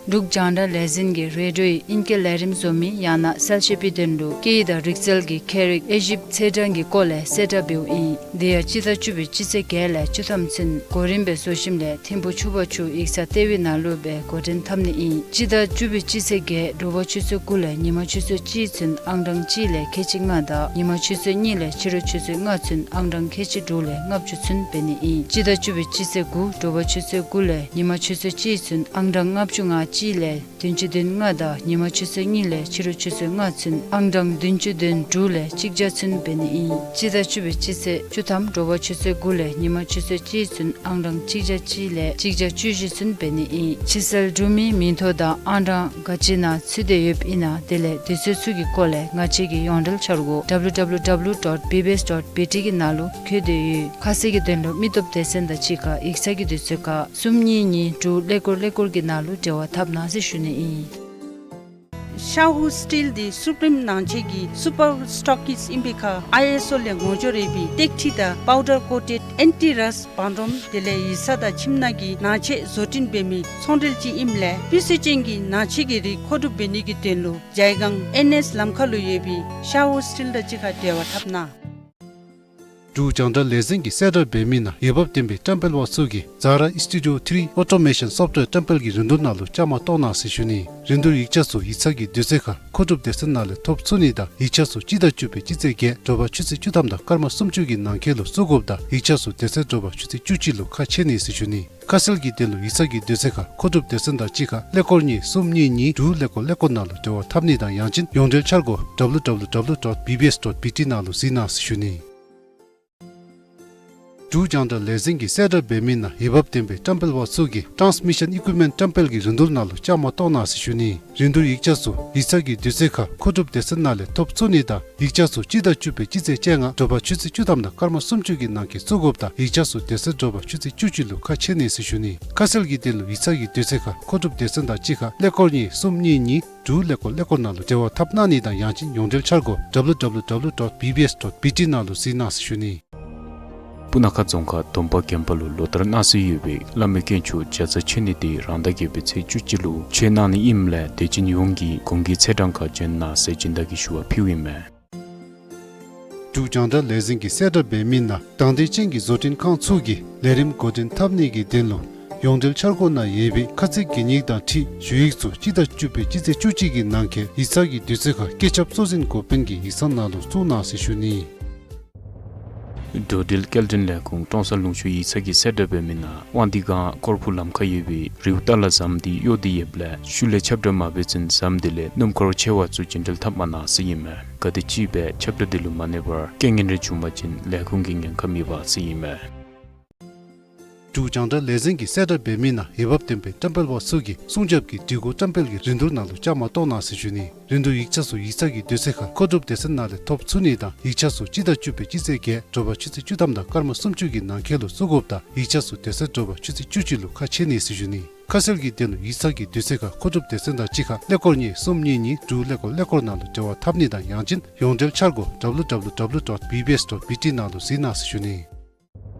འབྲུག་རྒྱང་བསྒྲགས་ལས་འཛིན་གྱིས་རེ་ཌིའོ་ཡི་ཨིང་སྐད་ལས་རིམ་བཟོ་མི་ཡང་ན་གསལ་བཤད་པའི་དོན་ལུ་སྐད་ཡིག་དང་རིག་རྩལ་གྱི་ཁྱད་རིག་དབྱེ་ཞིབ་ཚད་གྲངས་ཀྱི་སྐོར་ལས་གསལ་བསྒྲགས་འབདཝ་ཨིན། དེ་ཡང་སྤྱི་ཟླ་བཅུ་པའི་སྤྱི་ཚེས་བརྒྱད་ལས་བཅུ་ཐམ་ཚུན་གོ་རིམ་སྦེ་བཟོ་ཞིནམ་ལས་ཐིམ་ཕུ་ཆུ་བར་ཆུ་ཡིག་ཚང་ལྟེ་བའི་ནང་ལུ་སྦེ་འགོ་འདྲེན་འཐབ་ནི་ཨིན། སྤྱི་ཟླ་བཅུ་པའི་སྤྱི་ཚེས་བརྒྱད་དྲོ་པ་ཆུ་ཚོད་དགུ་ལས་ཉིན་མ་ཆུ་ཚོད་གཅིག་ཚུན་ཨང་གྲངས་གཅིག་ལས་ཁལ་གཅིག་ལྔ་དང་ཉིན་མ་ཆུ་ཚོད་གཉིས་ལས་ཕྱི་རུ་ཆུ་ཚོད་ལྔ་ཚུན་ཨང་གྲངས་ཁལ་གཅིག་དྲུག་ལས་ལྔ་བཅུ་ཚུན་འབད་ནི་ཨིན། སྤྱི་ཟླ་བཅུ་པའི་སྤྱི་ཚེས་དགུ་དྲོ་པ་ཆུ་ཚོད་དགུ་ལས་ཉིན་མ་ཆུ་ཚོད་གཅིག་ཚུན་ཨང་གྲངས་ལྔ་བཅུ་ང་གཅིག་ལས་བདུན་ཅུ་དོན་ལྔ་དང་ཉིན་མ་ཆུ་ཚོད་གཉིས་ལས་ཕྱི་རུ་ཆུ་ཚོད་ལྔ་ཚུན་ཨང་གྲངས་བདུན་ཅུ་དོན་དྲུག་ལས་གཅིག་བརྒྱ་ཚུན་འབད་ནི་ཨིན། སྤྱི་ཟླ་བཅུ་པའི་སྤྱི་ཚེས་བཅུ་ཐམ་དྲོ་པ་ཆུ་ཚོད་དགུ་ལས་ཉིན་མ་ཆུ་ཚོད་གཅིག་ཚུན་ཨང་གྲངས་གཅིག་བརྒྱ་གཅིག་ལས་གཅིག་བརྒྱ་བཅུ་བཞི་ཚུན་འབད་ནི་ཨིན། ཕྱི་སེལ་གྲུབ་མིའི་མིང་ཐོ་དང་ཨང་གྲངས་ག་ཅི་ནང་ཚུད་དེ་ཡོདཔ་ཨིན་ན་དེ་ལས་དུས་ཚོད་ཚུ་གི་སྐོར་ལས་ང་བཅས་ཀྱི་ཡོངས་འབྲེལ་འཆར་སྒོ་W W W dot B B S dot B T གི་ནང་ལུ་བཀོད་དེ་ཡོད། ཁ་གསལ་གྱི་དོན་ལུ་མི་སྟོབས་སྡེ་ཚན་དང་གཅིག་ཁར་ཡིག་ཚང་གི་དུས་ཚོད་ཁར་གསུམ་གཉིས་གཉིས་དྲུག་ཀླད་ཀོར་ཀླད་ཀོར་གྱི་ནང་ལུ་འབྲེལ་བ་འཐབ་གནང་ཟེར་ཞུ་ནི་ཨིན། ཤ་ཧུ་སི་ཊིལ་འདི་སུ་པིམ་ནང་ཆས་ཀྱི་སུ་པར་སི་ཊོག་གིསཊ་ཨིན་པའི་ཁར་ཨའི་ཨེསི་ཨོ་ལས་ངོ་སྦྱོར་ཡོད་པའི་ཏེག་ཁྲི་དང་པའུ་ཌར་ཀོ་ཊེཌ་ཨེན་ཊི་རསཊ་བང་རིམ་དེ་ལས་ཡིག་ཚང་དང་ཁྱིམ་ནང་གི་ནང་ཆས་བཟོ་སྐྲུན་འབད་མི་ཚོང་འབྲེལ་ཅིག་ཨིནམ་ལས་སྤུས་ཚད་ཅན་གྱི་ནང་ཆས་ཀྱི་རིགས་མཁོ་སྒྲུབ་འབད་ནི་གི་དོན་ལུ་ཇའི་སྒང་ཨེན་ཨེསི་ལམ་ཁ་ལུ་ཡོད་པའི་ཤ་ཧུ་སི་ཊིལ་དང་གཅིག་ཁར་འབྲེལ་བ་འཐབ་གནང་། འབྲུག་རྒྱང་བསྒྲགས་ལས་འཛིན་གྱིས་གསལ་བསྒྲགས་འབད་མི་ནང་འོས་འབབ་ལྡན་པའི་བཀྲམ་སྤེལ་པ་ཚུ་གིས་ཛ་ར་ཨིསི་ཊུ་ཌིའོ་ཐི་རི་ཨོ་ཊོ་མེ་ཤཱན་སོཕ་ཊི་ཝེར་བཀྲམ་སྤེལ་གྱི་རིན་བསྡུར་ནང་ལུ་བཅའ་མར་གཏོགས་གནང་ཟེར་ཞུ་ནི། རིན་བསྡུར་ཡིག་ཆ་ཚུ་ཡིག་ཚང་གི་དུས་ཚོད་ཁར་མཁོ་སྒྲུབ་སྡེ་ཚན་ནང་ལས་ཐོབ་ཚུགས་ནི་དང་ཡིག་ཆ་ཚུ་སྤྱི་ཟླ་བཅུ་པའི་སྤྱི་ཚེས་བརྒྱད་དྲོ་པ་ཆུ་ཚོད་བཅུ་ཐམ་དང་སྐར་མ་སུམ་ཅུ་གི་ནང་འཁོད་ལུ་བཙུགས་དགོཔ་དང་ཡིག་ཆ་ཚུ་དེ་ཚེ་དྲོ་པ་ཆུ་ཚོད་བཅུ་གཅིག་ལུ་ཁ་ཕྱེ་ནི་ཟེར་ཞུ་ནི། ཁ་གསལ་གྱི་དོན་ལུ་ཡིག་ཚང་གི་དུས་ཚོད་ཁར་མཁོ་སྒྲུབ་སྡེ་ཚན་དང་གཅིག་ཁར་ཀླད་ཀོར་གཉིས་གསུམ་གཉིས་གཉིས་དྲུག་ཀླད་ཀོར་ཀླད་ཀོར་ནང་ལུ་འབྲེལ་བ་འཐབ་ནི་དང་ཡང་ཅིན་ཡོངས་འབྲེལ་འཆར་སྒོ་W W W dot B B S dot B T ནང་ལུ་གཟིགས་གནང་ཟེར་ཞུ་ནི། འབྲུག་རྒྱང་བསྒྲགས་ལས་འཛིན་གྱི་གསལ་བསྒྲགས་འབད་མི་ནང་འོས་འབབ་ལྡན་པའི་བཀྲམ་སྤེལ་པ་ཚུ་གིས་transmission equipment བཀྲམ་སྤེལ་གྱི་རིན་བསྡུར་ནང་ལུ་བཅའ་མར་གཏོགས་གནང་ཟེར་ཞུ་ནི། རིན་བསྡུར་ཡིག་ཆ་ཚུ་ཡིག་ཚང་གི་དུས་ཚོད་ཁར་མཁོ་སྒྲུབ་སྡེ་ཚན་ནང་ལས་ཐོབ་ཚུགས་ནི་དང་ཡིག་ཆ་ཚུ་སྤྱི་ཟླ་བཅུ་པའི་སྤྱི་ཚེས་བཅོ་ལྔ་དྲོ་པ་ཆུ་ཚོད་བཅུ་ཐམ་དང་སྐར་མ་སུམ་ཅུ་གི་ནང་འཁོད་བཙུགས་དགོཔ་དང་ཡིག་ཆ་ཚུ་དེ་ཚེ་དྲོ་པ་ཆུ་ཚོད་བཅུ་གཅིག་ལུ་ཁ་ཕྱེ་ནི་ཟེར་ཞུ་ནི། ཁ་གསལ་གྱི་དོན་ལུ་ཡིག་ཚང་གི་དུས་ཚོད་ཁར་མཁོ་སྒྲུབ་སྡེ་ཚན་དང་གཅིག་ཁར་ཀླད་ཀོར་གཉིས་གསུམ་གཉིས་གཉིས་དྲུག་ཀླད་ཀོར་ཀླད་ཀོར་ནང་ལུ་འབྲེལ་བ་འཐབ་གནང་ནི་དང་ཡང་ཅིན་ཡོངས་འབྲེལ་འཆར་སྒོ་W W W dot B B S dot B T ནང་ལུ་གཟིགས་གནང་ཟེར་ཞུ་ནི། སྤུ་ན་ཁ་རྫོང་ཁག་དོམ་པ་དགོན་པ་ལུ་ལོ་ལྟར་གནང་སྲོལ་ཡོད་པའི་བླ་མའི་དཀོན་མཆོག་བྱ་ཚ་མཆོད་གནས་དེ་རང་ཟླ་བརྒྱད་པའི་ཚེས་བཅུ་གཅིག་ལུ་མཆོད་གནང་ནི་ཨིནམ་ལས་དད་ཅན་ཡོངས་ཀྱིས་གུང་གི་ཚེས་གྲངས་ཁར་འབྱོན་གནང་ཟེར་སྦྱིན་བདག་གིས་ཞུ་བ་ཕུལཝ་ཨིན་མས། འབྲུག་རྒྱང་བསྒྲགས་ལས་འཛིན་གྱི་གསལ་བསྒྲགས་འབད་མི་ནང་དང་འདོད་ཅན་གྱི་བཟོ་སྐྲུན་ཁང་ཚུ་གིས་ལས་རིམ་འགོ་འདྲེན་འཐབ་ནི་གི་དོན་ལུ་ཡོངས་འབྲེལ་འཆར་སྒོ་ནང་ཡོད་པའི་ཁ་ཚིག་གི་ཉིག་དང་འཁྲིལ་ཞུ་ཡིག་ཚུ་སྤྱི་ཟླ་བཅུ་པའི་སྤྱི་ཚེས་བཅུ་གཅིག་གི་ནང་འཁོད་ཡིག་ཚང་གི་དུས་ཚོད་ཁར་བཀོད་ཁྱབ་གཙོ་འཛིན་འགོ་དཔོན་གྱི་ཡིག་ཚང་ནང་ལུ་བཙུགས་གནང་ཟེར་ཞུ་ནི། འགྲོ་འགྲུལ་སྐྱེལ་འདྲེན་ལས་ཁུངས་ཀྲོང་གསར་ལུང་ཕྱོགས་ཡིག་ཚང་གི་གསལ་བསྒྲགས་འབད་མི་ནང་དབང་འདུས་སྒང་སྐོར་ཕུ་ལམ་ཁར་ཡོད་པའི་རིའུ་ཏ་ལ་ཟམ་དེ་གཡོ་སྟེ་ཡོདཔ་ལས་ཤུལ་ལས་ཁྱབ་བསྒྲགས་མ་འབད་ཚུན་ཟམ་དེ་ལས་སྣུམ་འཁོར་ཆེ་བ་ཚུ་རྒྱུན་འགྲུལ་འཐབ་མ་གནང་ཟེར་ཨིན་མས། གལ་ཏེ་ཅིག་སྦེ་ཁྱབ་བསྒྲགས་དེ་ལུ་མ་གནས་པར་རྐྱེན་ངན་རེ་བྱུང་པ་ཅིན་ལས་ཁུངས་ཀྱི་ཉེན་ཁ་མེད་པ་ཟེར་ཨིན་མས། འབྲུག་རྒྱང་བསྒྲགས་ལས་འཛིན་གྱི་གསལ་བསྒྲགས་འབད་མི་ནང་འོས་འབབ་ལྡན་པའི་བཀྲམ་སྤེལ་པ་ཚུ་གིས་སྲུང་སྐྱོབ་ཀྱི་སྒྲིག་གོ་བཀྲམ་སྤེལ་གྱི་རིན་བསྡུར་ནང་ལུ་བཅའ་མར་གཏོགས་གནང་ཟེར་ཞུ་ནི། རིན་བསྡུར་ཡིག་ཆ་ཚུ་ཡིག་ཚང་གི་དུས་ཚོད་ཁར་མཁོ་སྒྲུབ་སྡེ་ཚན་ནང་ལས་ཐོབ་ཚུགས་ནི་དང་ཡིག་ཆ་ཚུ་སྤྱི་ཟླ་བཅུ་པའི་སྤྱི་ཚེས་བརྒྱད་དྲོ་པ་ཆུ་ཚོད་བཅུ་ཐམ་དང་སྐར་མ་སུམ་ཅུ་གི་ནང་འཁོད་ལུ་བཙུགས་དགོཔ་དང་ཡིག་ཆ་ཚུ་དེ་ཚེ་དྲོ་པ་ཆུ་ཚོད་བཅུ་གཅིག་ལུ་ཁ་ཕྱེ་ནི་ཟེར་ཞུ་ནི། ཁ་གསལ་གྱི་དོན་ལུ་ཡིག་ཚང་གི་དུས་ཚོད་ཁར་མཁོ་སྒྲུབ་སྡེ་ཚན་དང་གཅིག་ཁར་ཀླད་ཀོར་གཉིས་གསུམ་གཉིས་གཉིས་དྲུག་ཀླད་ཀོར་ཀླད་ཀོར་ནང་ལུ་འབྲེལ་བ་འཐབ་ནི་དང་ཡང་ཅིན་ཡོངས་འབྲེལ་འཆར་སྒོ་W W W dot B B S dot B T ནང་ལུ་གཟིགས་གནང་ཟེར་ཞུ་ནི།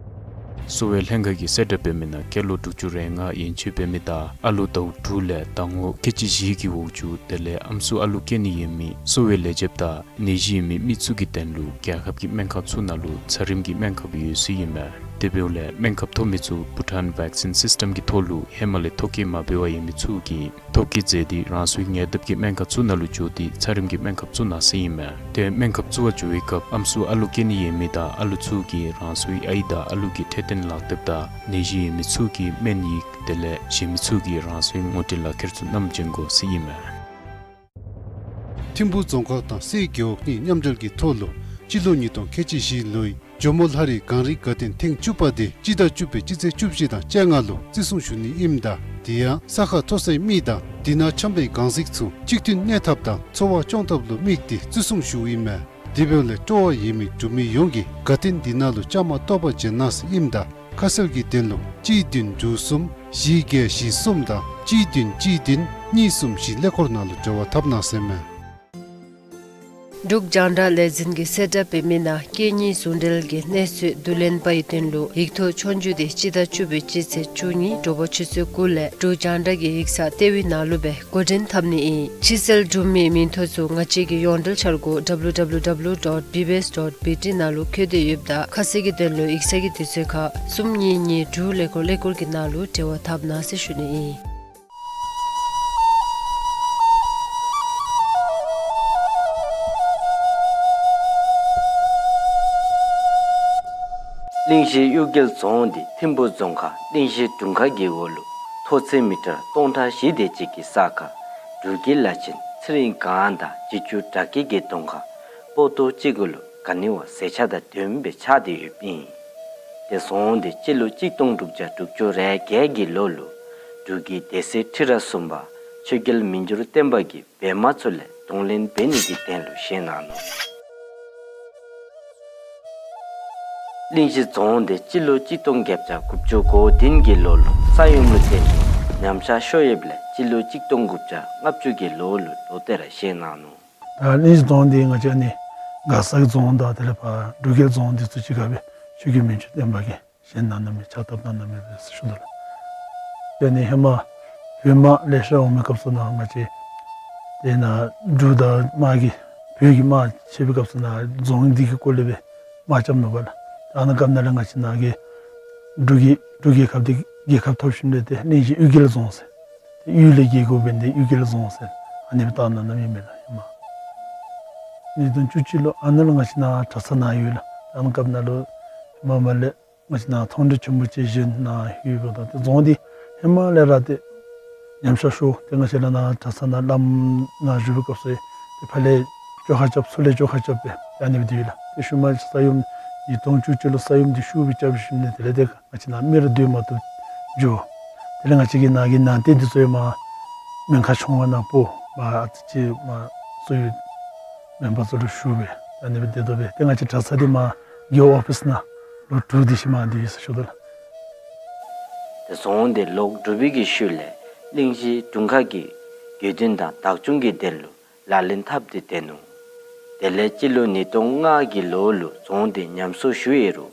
གསོ་བའི་ལྷན་ཁག་གི་གསལ་བསྒྲགས་འབད་མི་ནང་སྐྱེས་ལོ་དྲུག་ཅུ་རེ་ལྔ་ཡན་ཆད་འབད་མི་དང་ཨ་ལོ་ཟླཝ་དྲུག་ལས་ཟླ་ངོ་ཁལ་གཅིག་བཞི་གི་འོག་ཅུ་དེ་ལས་ཨམ་སྲུ་ཨ་ལུ་སྐྱེ་ནི་ཡོད་མི་གསོ་བའི་ལས་བྱེདཔ་དང་ནད་གཞི་ཡོད་མི་མི་ཚུ་གི་དོན་ལུ་རྒྱལ་ཁབ་ཀྱི་སྨན་ཁང་ཚུ་ནང་ལུ་ཚད་རིམས་ཀྱི་སྨན་ཁབ་ཡོད་ཟེར་ཨིན་མས། དེ་འབདཝ་ལས་སྨན་ཁབ་ཐོབ་མི་ཚུ་བྷུ་ཊཱན་བེག་སིན་སིསི་ཊམ་གྱི་ཐོག་ལུ་ཧེ་མ་ལས་ཐོ་བཀོད་མ་འབད་བར་ཡོད་མི་ཚུ་གིས་ཐོ་བཀོད་མཛད་དེ་རང་སོའི་ཉེ་འདབས་ཀྱི་སྨན་ཁང་ཚུ་ནང་ལུ་འགྱོ་སྟེ་ཚད་རིམས་ཀྱི་སྨན་ཁབ་བཙུགས་གནང་ཟེར་ཨིན་མས། ཏེ་སྨན་ཁབ་བཙུགས་པར་འགྱོ་བའི་སྐབས་ཨམ་སྲུ་ཨ་ལོ་སྐྱེ་ནི་ཡོད་མི་དང་ཨ་ལོ་ཚུ་གིས་རང་སོའི་ཨའི་དང་ཨ་ལོ་གི་འཕྲོད་བསྟེན་ལག་དེབ་དང་ནད་གཞི་ཡོད་མི་ཚུ་གི་སྨན་ཡིག་དེ་ལས་གཞན་མི་ཚུ་གིས་རང་སོའི་ངོ་སྤྲོད་ལག་ཁྱེར་ཚུ་བསྣམས་བྱོན་དགོ་ཟེར་ཨིན་མས། ཐིམ་ཕུ་རྫོང་ཁག་དང་སེ་རྒེད་འོག་གཉིས་མཉམ་འབྲེལ་གྱི་ཐོག་ལུ་སྤྱི་ལོ་ཉིས་སྟོང་ཁལ་གཅིག་བཞི་ལོའི་ཇོ་མོ་ལྷ་རི་གངས་རི་དགའ་སྟོན་ཐེངས་བཅུ་པ་དེ་སྤྱི་ཟླ་བཅུ་པའི་སྤྱི་ཚེས་བཅུ་བཞི་དང་བཅོ་ལྔ་ལུ་བརྩི་སྲུང་ཞུ་ནི་ཨིནམ་ད་དེ་ཡང་ས་ཁ་མཐོ་སའི་མི་དང་དེ་ནང་འཁྱམས་པའི་གངས་གཟིགས་ཚུ་གཅིག་མཐུན་གནས་ཐབས་དང་འཚོ་བ་སྐྱོང་ཐབས་ལུ་དམིགས་ཏེ་བརྩི་སྲུང་ཞུཝ་ཨིན་མས། དེ་འབདཝ་ལས་སྤྲོ་བ་ཡོད་མི་འབྲུག་མི་ཡོངས་ཀྱིས་དགའ་སྟོན་དེ་ནང་ལུ་བཅའ་མར་གཏོགས་པར་འབྱོན་གནང་ཟེར་ཨིནམ་ད་ཁ་གསལ་གྱི་དོན་ལུ་གཅིག་བདུན་དྲུག་གསུམ་བཞི་བརྒྱད་བཞི་གསུམ་དང་གཅིག་བདུན་གཅིག་བདུན་གཉིས་གསུམ་བཞི་ཀླད་ཀོར་ནང་ལུ་འབྲེལ་བ་འཐབ་གནང་ཟེར་མས། འབྲུག་རྒྱང་བསྒྲགས་ལས་འཛིན་གྱི་གསལ་བསྒྲགས་འབད་མི་ནང་སྐད་གཉིས་ཟུང་འབྲེལ་གྱི་གནས་ཚུལ་བསྡུ་ལེན་པ་ཡི་དོན་ལུ་ཡིག་ཐོག་ཆོས་རྒྱུགས་དེ་སྤྱི་ཟླ་བཅུ་པའི་སྤྱི་ཚེས་བཅུ་གཉིས་དྲོ་པ་ཆུ་ཚོད་དགུ་ལས་འབྲུག་རྒྱང་བསྒྲགས་ཀྱི་ཡིག་ཚང་ལྟེ་བའི་ནང་ལུ་སྦེ་འགོ་འདྲེན་འཐབ་ནི་ཨིན། ཕྱི་གསལ་འབྲུག་མིའི་མིང་ཐོ་ཚུ་ང་བཅས་ཀྱི་ཡོངས་འབྲེལ་འཆར་སྒོ་W W W dot B B S dot B T ནང་ལུ་བཀོད་དེ་ཡོདཔ་ད་ཁ་གསལ་གྱི་དོན་ལུ་ཡིག་ཚང་གི་དུས་ཚོད་ཁར་གསུམ་གཉིས་གཉིས་དྲུག་ཀླད་ཀོར་ཀླད་ཀོར་གྱི་ནང་ལུ་འབྲེལ་བ་འཐབ་གནང་ཟེར་ཞུ་ནི་ཨིན། གླིང་བཞི་གཡུལ་རྒྱལ་རྫོང་འདི་ཐིམ་ཕུ་རྫོང་ཁག་གླིང་བཞི་དྲུང་ཁག་གི་འོག་ལུ་མཐོ་ཚད་མི་ཊར་སྟོང་ཕྲག་བཞི་དེ་ཅིག་གི་ས་ཁར་འབྲུག་གི་བླ་ཆེན་ཚེ་རིང་སྒང་དང་རྗེ་བཙུན་གྲགས་སྐྱེད་ཀྱི་གདོང་ཁར་པོ་ཏོ་གཅིག་གུ་ལུ་ག་ནི་བ་ཟས་ཆ་དང་ལྡནམ་སྦེ་ཆགས་ཏེ་ཡོདཔ་ཨིན། ཏེ་རྫོང་འདི་སྤྱི་ལོ་གཅིག་སྟོང་དྲུག་བརྒྱ་དྲུག་ཅུ་རེ་བརྒྱད་ཀྱི་ལོ་ལུ་འབྲུག་གི་སྡེ་སྲིད་ཁྲི་རབས་གསུམ་པ་ཆོས་རྒྱལ་མི་འགྱུར་བརྟན་པ་གིས་བོད་དམག་ཚུ་ལས་གདོང་ལེན་འབད་ནི་གི་དོན་ལུ་བཞེངས་གནང་ནུག། གླིང་བཞི་རྫོང་འདི་སྤྱི་ལོ་གཅིག་སྟོང་བརྒྱད་བརྒྱ་དགུ་བཅུ་གོ་བདུན་གྱི་ལོ་ལུ་ས་ཡོམ་ལུ་བརྟེན་ཏེ་ཉམས་ཆག་ཤོར་ཡོདཔ་ལས་སྤྱི་ལོ་གཅིག་སྟོང་དགུ་བརྒྱ་ལྔ་བཅུ་གི་ལོ་ལུ་ལོག་སྟེ་ར་བཞེངས་གནང་ནུག། ད་གླིང་བཞི་རྫོང་འདི་ང་བཅས་ནི་མགར་ས་གི་རྫོང་དང་དེ་ལས་ཕར་འབྲུག་རྒྱལ་རྫོང་འདི་ཚུ་གཅིག་ཁར་སྦེ་ཆོས་རྒྱལ་མི་འགྱུར་བརྟན་པ་གིས་བཞེངས་གནང་གནང་མི་ཕྱག་བཏབ་གནང་གནང་མི་སྦེ་ཞུ་དོ་ལགས། དེ་ནི་ཧེ་མ་བོད་དམག་ལེ་ཤ་འོང་མི་སྐབས་སུ་ནང་ང་བཅས་དེ་ནང་འབྲུག་དང་དམག་གིས་བོད་ཀྱི་དམག་ཆེ་བའི་སྐབས་སུ་ནང་རྫོང་འདི་གི་སྐོར་ལས་སྦེ་དམག་རྐྱབ་ནུག་པ་ལགས། ད་ཨ་ནི་སྐབས་ནང་ལས་ང་བཅས་ནང་གི་འབྲུག་གི་འབྲུག་རྒྱལ་ཁབ་འདི་རྒྱལ་ཁ་ཐོབ་ཞིནམ་ལས་ཏེ་གླིང་བཞི་གཡུལ་རྒྱལ་རྫོང་ཟེར། ཏེ་གཡུལ་ལས་རྒྱལ་དགོཔ་འབད་ནི་དེ་གཡུལ་རྒྱལ་རྫོང་ཟེར་ཨ་ནི་སྦེ་བཏགས་གནང་གནང་མི་ཨིན་མས་ལགས། ཧེ་མ་ཉིས་སྟོང་བཅུ་གཅིག་ལུ་ཨ་ནཱ་ལུ་ང་བཅས་ནཱ་གྲྭ་ཚང་ནང་ཡོད་ལགས། ཨ་ནི་སྐབས་ནང་ལུ་ཧེ་མ་མར་ལས་ང་བཅས་ནཱ་མཐོང་གྲོལ་ཆེན་པོ་ཅིག་བཞེངས་གནང་ཡོདཔ་ད་ཏེ་རྫོང་འདི་ཧེ་མ་ལས་ར་ཏེ་ཉམས་ཆག་ཤོར། ཏེ་ང་བཅས་ར་ནཱ་གྲྭ་ཚང་ནང་བླམ་ནཱ་བཞུགས་པའི་སྐབས་སུ་ཏེ་ཕར་ལས་བཅོ་ཁ་རྐྱབ་ཚུར་ལས་བཅོ་ཁ་རྐྱབ་སྦེ་ཨ་ནི་སྦེ་སྡོད་ཡི་ལགས། ཏེ་ཤུལ་མ་ས་ཡོམ་ ཉིས་སྟོང་བཅུ་གཅིག་ལུ་ས་ཡོམ་འདི་ཤུགས་སྦེ་རྐྱབ་ཞིནམ་ལས་དེ་ལས་ཏེ་ང་བཅས་ནཱ་མི་ར་སྡོད་མ་བཏུབ་འགྱོ། དེ་ལས་ང་བཅས་ཀྱི་ནཱ་གི་ནང་རྟེན་འདི་ཚུ་ཡང་མར་མེན་ཁ་ཆུང་བ་ནང་སྤོ་མར་ཨ་ཙི་ཅིག་མར་སོ་ཡི་མེན་པ་ཚུ་ལུ་ཞུ་སྦེ་ཨ་ནི་སྦེ་སྡོད་དོ་སྦེ། ཏེ་ང་བཅས་གྲྭ་ཚང་འདི་མར་རྒེད་འོག་ཨོ་ཕིསི་ནང་ལོ་དྲུག་དེ་ཅིག་མར་སྡོད་ཡི་ཟེར་ཞུ་དོ་ལགས། ཏེ་རྫོང་འདི་ལོག་གྲུབ་པའི་གི་ཤུལ་ལས་གླིང་བཞི་དྲུང་ཁག་གི་དགེ་འདུན་དང་བདག་སྐྱོང་གི་དོན་ལུ་ལག་ལེན་འཐབ་སྟེ་སྡོད་ནུག། དེ་ལས་སྤྱི་ལོ་ཉིས་སྟོང་ལྔ་གི་ལོ་ལུ་རྫོང་འདི་ཉམས་གསོ་ཞུ་ཡི་རུང་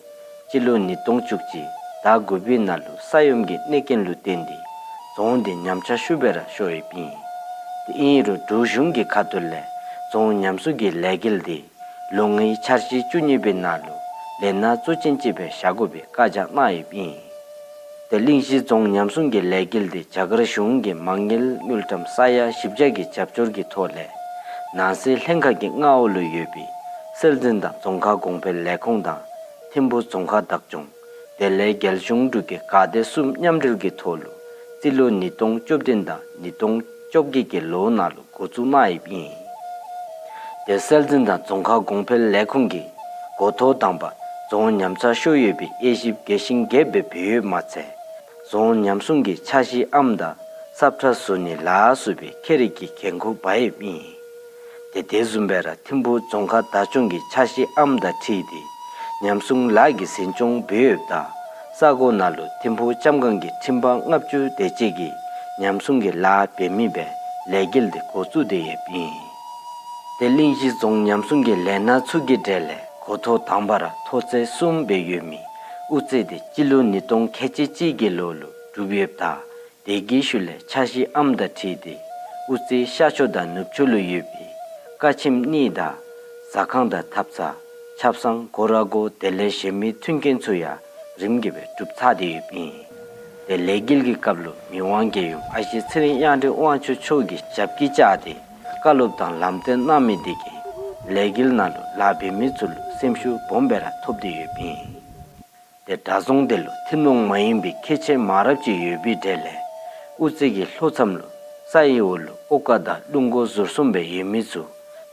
སྤྱི་ལོ་ཉིས་སྟོང་བཅུ་གཅིག་ཟླ་དགུ་པའི་ནང་ལུ་ས་ཡོམ་གྱི་གནོད་རྐྱེན་ལུ་བརྟེན་ཏེ་རྫོང་འདི་ཉམས་ཆག་ཤུགས་སྦེ་ར་ཤོར་ཡོདཔ་ཨིན། དེ་ཨིན་རུང་འབྲུག་གཞུང་གི་ཁ་ཐུག་ལས་རྫོང་ཉམས་གསོ་གི་ལས་འགུལ་འདི་ལོ་ལྔའི་འཆར་གཞི་བཅུ་གཉིས་པའི་ནང་ལུ་ལས་སྣ་གཙོ་ཅན་ཅིག་སྦེ་བཞག་དགོ་པའི་བཀའ་རྒྱ་གནང་ཡོདཔ་ཨིན། ཏེ་གླིང་བཞི་རྫོང་ཉམས་གསོ་གི་ལས་འགུལ་འདི་རྒྱ་གར་གཞུང་གི་མ་དངུལ་དངུལ་ཀྲམ་ས་ཡ་བཞི་བརྒྱ་གི་རྒྱབ་སྐྱོར་གྱི་ཐོག་ལས་ནང་སྲིད་ལྷན་ཁག་གི་མངའ་འོག་ལུ་ཡོད་པའི་སྲོལ་འཛིན་དང་རྫོང་ཁ་གོང་འཕེལ་ལས་ཁུངས་དང་ཐིམ་ཕུ་རྫོང་ཁག་བདག་སྐྱོང་དེ་ལས་རྒྱལ་གཞུང་འབྲུག་གི་འགག་སྡེ་གསུམ་མཉམ་འབྲེལ་གྱི་ཐོག་ལུ་རྩིས་ལོ་ཉིས་སྟོང་བཅུ་བདུན་དང་ཉིས་སྟོང་བཅོ་བརྒྱད་ཀྱི་ལོ་ནང་ལུ་འགོ་བཙུགས་གནང་ཡོདཔ་ཨིན། ཏེ་སྲོལ་འཛིན་དང་རྫོང་ཁ་གོང་འཕེལ་ལས་ཁུངས་ཀྱིས་འགོ་ཐོག་དང་པ་རྫོང་ཉམས་ཆག་ཤོར་ཡོད་པའི་དབྱེ་ཞིབ་གལ་ཞིང་རྒྱས་སྦེ་འབད་ཡོདཔ་མ་ཚད་རྫོང་ཉམས་སྲུང་གི་འཆར་གཞིའམ་ད་སབ་ཁྲ་བཟོ་ནི་ལ་སོགས་པའི་ཁྱད་རིག་གི་འགན་ཁུར་འབག་ཡོདཔ་ཨིན། ཏེ་དེ་བཟུམ་སྦེ་ར་ཐིམ་ཕུ་རྫོང་ཁག་བདག་སྐྱོང་གི་འཆར་གཞིའམ་ད་འཁྲིལ་ཏེ་ཉམས་སྲུང་ལཱ་གི་འཛིན་སྐྱོང་འབད་ཡོདཔ་ད་ས་གོ་ནང་ལུ་ཐིམ་ཕུ་ལྕམ་སྒང་གི་ཁྲིམས་པ་ལྔ་བཅུ་དེ་ཅིག་གིས་ཉམས་སྲུང་གི་ལཱ་འབད་མི་སྦེ་ལས་འགུལ་འདི་འགོ་བཙུགས་ཏེ་ཡོདཔ་ཨིན། ཏེ་གླིང་བཞི་རྫོང་ཉམས་སྲུང་གི་ལས་སྣ་ཚུ་གི་གྲས་ལས་འགོ་ཐོག་དང་པ་ར་མཐོ་ཚད་གསུམ་སྦེ་ཡོད་མི་དབུ་རྩེ་འདི་སྤྱི་ལོ་ཉིས་སྟོང་ཁལ་གཅིག་གཅིག་གི་ལོ་ལུ་གྲུབ་ཡོདཔ་ད་དེ་གི་ཤུལ་ལས་འཆར་གཞིའམ་ད་འཁྲིལ་ཏེ་དབུ་རྩེ་ཤར་ཕྱོགས་དང་ནུབ་ཕྱོགས་ལུ་ཡོད་པའི་ཀ་ཁྱིམ་གཉིས་དང་ཟ་ཁང་དང་ཐབ་ཚང་ཆབ་གསང་སྒོ་ར་སྒོ་དེ་ལས་གཞན་མི་མཐུན་རྐྱེན་ཚུ་ཡང་རིམ་གྱིས་སྦེ་གྲུབ་ཚར་ཏེ་ཡོདཔ་ཨིན། ཏེ་ལས་འགུལ་གྱི་སྐབས་ལུ་མི་དབང་རྒྱལ་ཡུམ་ཨ་ཞེ་ཚེ་རིང་གཡང་སྒྲོན་དབང་ཕྱུག་མཆོག་གིས་ཞབས་ཀྱིས་བཅགས་ཏེ་བཀའ་སློབ་དང་ལམ་སྟོན་གནང་མི་དེ་གིས་ལས་འགུལ་ནང་ལུ་ལཱ་འབད་མི་ཚུ་ལུ་སེམས་ཤུགས་སྦོམ་སྦེ་ར་ཐོབ་སྟེ་ཡོདཔ་ཨིན། ཏེ་གྲྭ་རྫོང་དེ་ལུ་ཐུན་མོང་མ་ཡིན་པའི་ཁྱད་ཆོས་མང་རབས་ཅིག་ཡོད་པའི་གྲས་ལས་དབུ་རྩེ་གི་ལྷོ་མཚམས་ལུ་ས་ཡི་འོག་ལུ་ཨོ་ཀ་དང་རླུང་སྒོ་ཟུར་གསུམ་སྦེ་ཡོད་མི་ཚུ་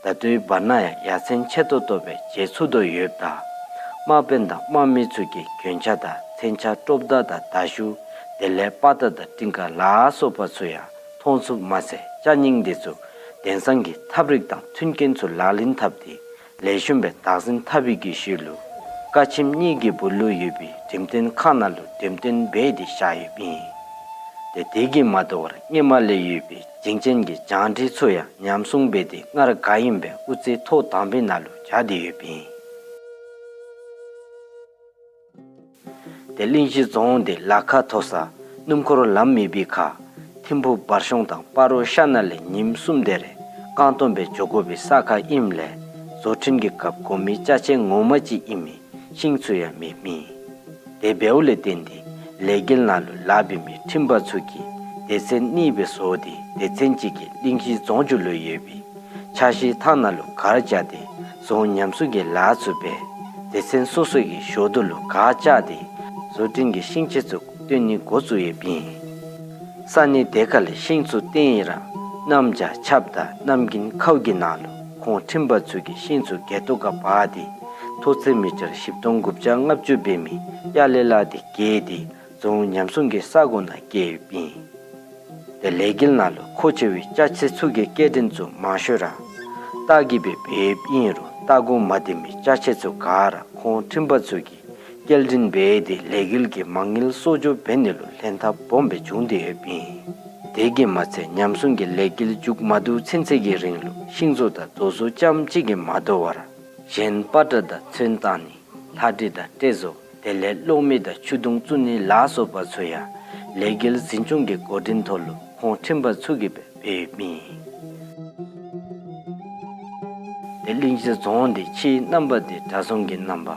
ད་ལྟོའི་བར་ན་ཡང་ཡ་མཚན་ཆེ་ཏོག་ཏོ་སྦེ་མཇལ་ཚུགས་དོ་ཡོདཔ་ད་དམག་དཔོན་དང་དམག་མི་ཚུ་གིས་གྱོན་ཆས་དང་མཚོན་ཆ་ཀྲོབ་མདའ་དང་མདའ་གཞུ་དེ་ལས་དཔའ་རྟགས་དང་སྤྲིན་དཀར་ལ་སོགས་པ་ཚུ་ཡང་མཐོང་ཚུགསཔ་མ་ཚད་ཅ་རྙིང་དེ་ཚུ་དེང་སང་གི་ཐབས་རིག་དང་མཐུན་རྐྱེན་ཚུ་ལག་ལེན་འཐབ་སྟེ་ལེགས་ཤོམ་སྦེ་བདག་འཛིན་འཐབ་པའི་གི་ཤུལ་ལུ་ཀ་ཁྱིམ་གཉིས་ཀྱི་སྦུག་ལུ་ཡོད་པའི་འགྲེམས་སྟོན་ཁང་ནང་ལུ་འགྲེམས་སྟོན་འབད་དེ་བཞག་ཡོདཔ་ཨིན། ཏེ་དེ་གིས་མ་དོ་བར་སྔོན་མ་ལས་ཡོད་པའི་ཞིང་ཆེན་གྱི་བྱང་བྲིས་ཚུ་ཡང་ཉམས་སྲུང་འབད་དེ་སྔར་ག་ཨིནམ་སྦེ་དབུ་རྩེ་ཐོག་དང་པའི་ནང་ལུ་བཞག་སྟེ་ཡོདཔ་ཨིན། ཏེ་གླིང་བཞི་རྫོང་འདི་ལ་ཁ་མཐོ་ས་སྣུམ་འཁོར་ལམ་མེད་པའི་ཁར་ཐིམ་ཕུ་བར་གཤོང་དང་སྤ་རོ་ཤར་ན་ལས་ཉིནམ་གསུམ་དེ་རེ་རྐང་སྟོང་སྦེ་འགྱོ་དགོ་པའི་ས་ཁར་ཨིནམ་ལས་བཟོ་སྐྲུན་གྱི་སྐབས་དགོ་མི་ཅ་ཆས་ངོ་མ་ཅིག་ཨིན་མི་ཤིང་ཚུ་ཡང་མེདཔ་ཨིན། དེ་འབདཝ་ལས་བརྟེན་ཏེ་ལས་འགུལ་ནང་ལུ་ལཱ་འབད་མི་ཁྲིམས་པ་ཚུ་གིས་སྡེ་ཚན་གཉིས་སྦེ་བཟོ་སྟེ་སྡེ་ཚན་གཅིག་གིས་གླིང་བཞི་རྫོང་རྒྱུད་ལུ་ཡོད་པའི་ཆ་ཤས་ཐང་ནང་ལུ་གར་བཅར་ཏེ་རྫོང་ཉམས་གསོ་གི་ལཱ་ཚུ་འབད། སྡེ་ཚན་སོ་སོ་གི་ཞོར་དུ་ལུ་གར་བཅར་ཏེ་བཟོ་སྐྲུན་གྱི་ཤིང་ཆས་ཚུ་བཏོན་ནི་འགོ་བཙུགས་ཡོདཔ་ཨིན། ས་གནས་དེ་ཁ་ལས་ཤིང་ཚུ་བཏོན་ཡི་ར་གནམ་བྱཱར་ཆརཔ་དང་གནམ་དགུན་ཁའུ་གི་ནང་ལུ་ཁོང་ཁྲིམས་པ་ཚུ་གིས་ཤིང་ཚུ་སྒལ་ཏོ་ཁར་འབག་སྟེ་མཐོ་ཚད་མི་ཊར་བཞི་སྟོང་དགུ་བརྒྱ་ལྔ་བཅུ་འབད་མི་གཡའ་ལེ་ལ་དེ་བཀལ་ཏེ་རྫོང་ཉམས་སྲུང་གི་ས་གོ་ནང་བསྐྱལ་ཡོདཔ་ཨིན། ཏེ་ལས་འགུལ་ནང་ལུ་མཁོ་ཆེ་བའི་ཅ་ཆས་ཚུ་གི་སྐྱེལ་འདྲེན་ཚུ་མང་ཤོས་ར་རྟ་གིས་སྦེ་འབད་ཡོདཔ་ཨིན་རུང་རྟ་གོ་མ་བདེ་མི་ཅ་ཆས་ཚུ་ག་ར་ཁོང་ཁྲིམས་པ་ཚུ་གིས་སྐྱེལ་འདྲེན་འབད་དེ་ལས་འགུལ་གྱི་མ་དངུལ་གསོག་འཇོག་འབད་ནི་ལུ་ལྷན་ཐབས་སྦོམ་སྦེ་བྱུང་སྟེ་ཡོདཔ་ཨིན། དེ་གིས་མ་ཚད་ཉམས་སྲུང་གི་ལས་འགུལ་མཇུག་མ་བསྡུ་ཚུན་ཚོད་ཀྱི་རིང་ལུ་ཤིང་བཟོ་དང་རྡོ་བཟོ་རྐྱངམ་གཅིག་གིས་མ་དོ་བར་གཞན་པ་ཏྲ་དང་ཚོན་བཏང་ནི་ལྷ་འདྲེ་དང་སྤྲེལ་བཟོ་དེ་ལས་གློག་མེ་དང་ཆུ་དུང་བཙུགས་ནི་ལ་སོགས་པ་ཚུ་ཡང་ལས་འགུལ་འཛིན་སྐྱོང་གི་འགོ་འདྲེན་ཐོག་ལུ་ཁོང་ཁྲིམས་པ་ཚུ་གིས་སྦེ་འབད་ཡོདཔ་ཨིན། ཏེ་གླིང་བཞི་རྫོང་འདི་ཕྱིའི་རྣམ་པ་འདི་གྲྭ་རྫོང་གི་རྣམ་པ།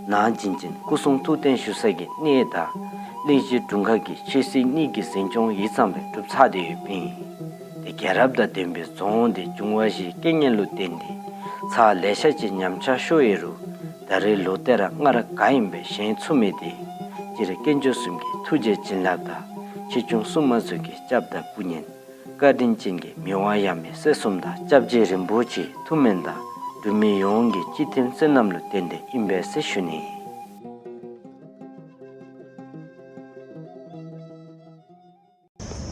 ནང་བྱིན་ཅན་སྐུ་གསུང་ཐུགས་རྟེན་བཞུགས་ས་གི་གནས་དང་གླིང་བཞི་དྲུང་ཁག་གི་ཆོས་སྲིད་གཉིས་ཀྱི་འཛིན་སྐྱོང་ཡིག་ཚང་སྦེ་གྲུབ་ཚར་ཏེ་ཡོདཔ་ཨིན། ཏེ་རྒྱལ་རབས་དང་ལྡན་པའི་རྫོང་འདི་བྱུང་བ་བཞིའི་རྐྱེན་ངན་ལུ་བརྟེན་ཏེ་ཚར་ལེ་ཤ་ཅིག་ཉམས་ཆག་ཤོར་ཡོད་རུང་ད་རེས་ལོ་དེ་ར་སྔར་ག་ཨིནམ་སྦེ་བཞེངས་ཚུགས་མི་དེ་སྤྱིར་དཀོན་མཆོག་གསུམ་གྱི་ཐུགས་རྗེ་བྱིན་རླབས་དང་ཆོས་སྐྱོང་སྲུང་མ་ཚུ་གི་སྐྱབས་དང་སྐུ་གཉེར། བཀའ་དྲིན་ཅན་གྱི་མི་དབང་ཡབ་མེས་སྲས་གསུམ་དང་སྐྱབས་རྗེ་རིན་པོ་ཆེའི་ཐུགས་སྨོན་དང་ འབྲུག་མི་ཡོངས་ཀྱི་གཅིག་མཐུན་བསོད་ནམས་ལུ་བརྟེན་ཏེ་ཨིན་པས་ཟེར་ཞུ་ནི།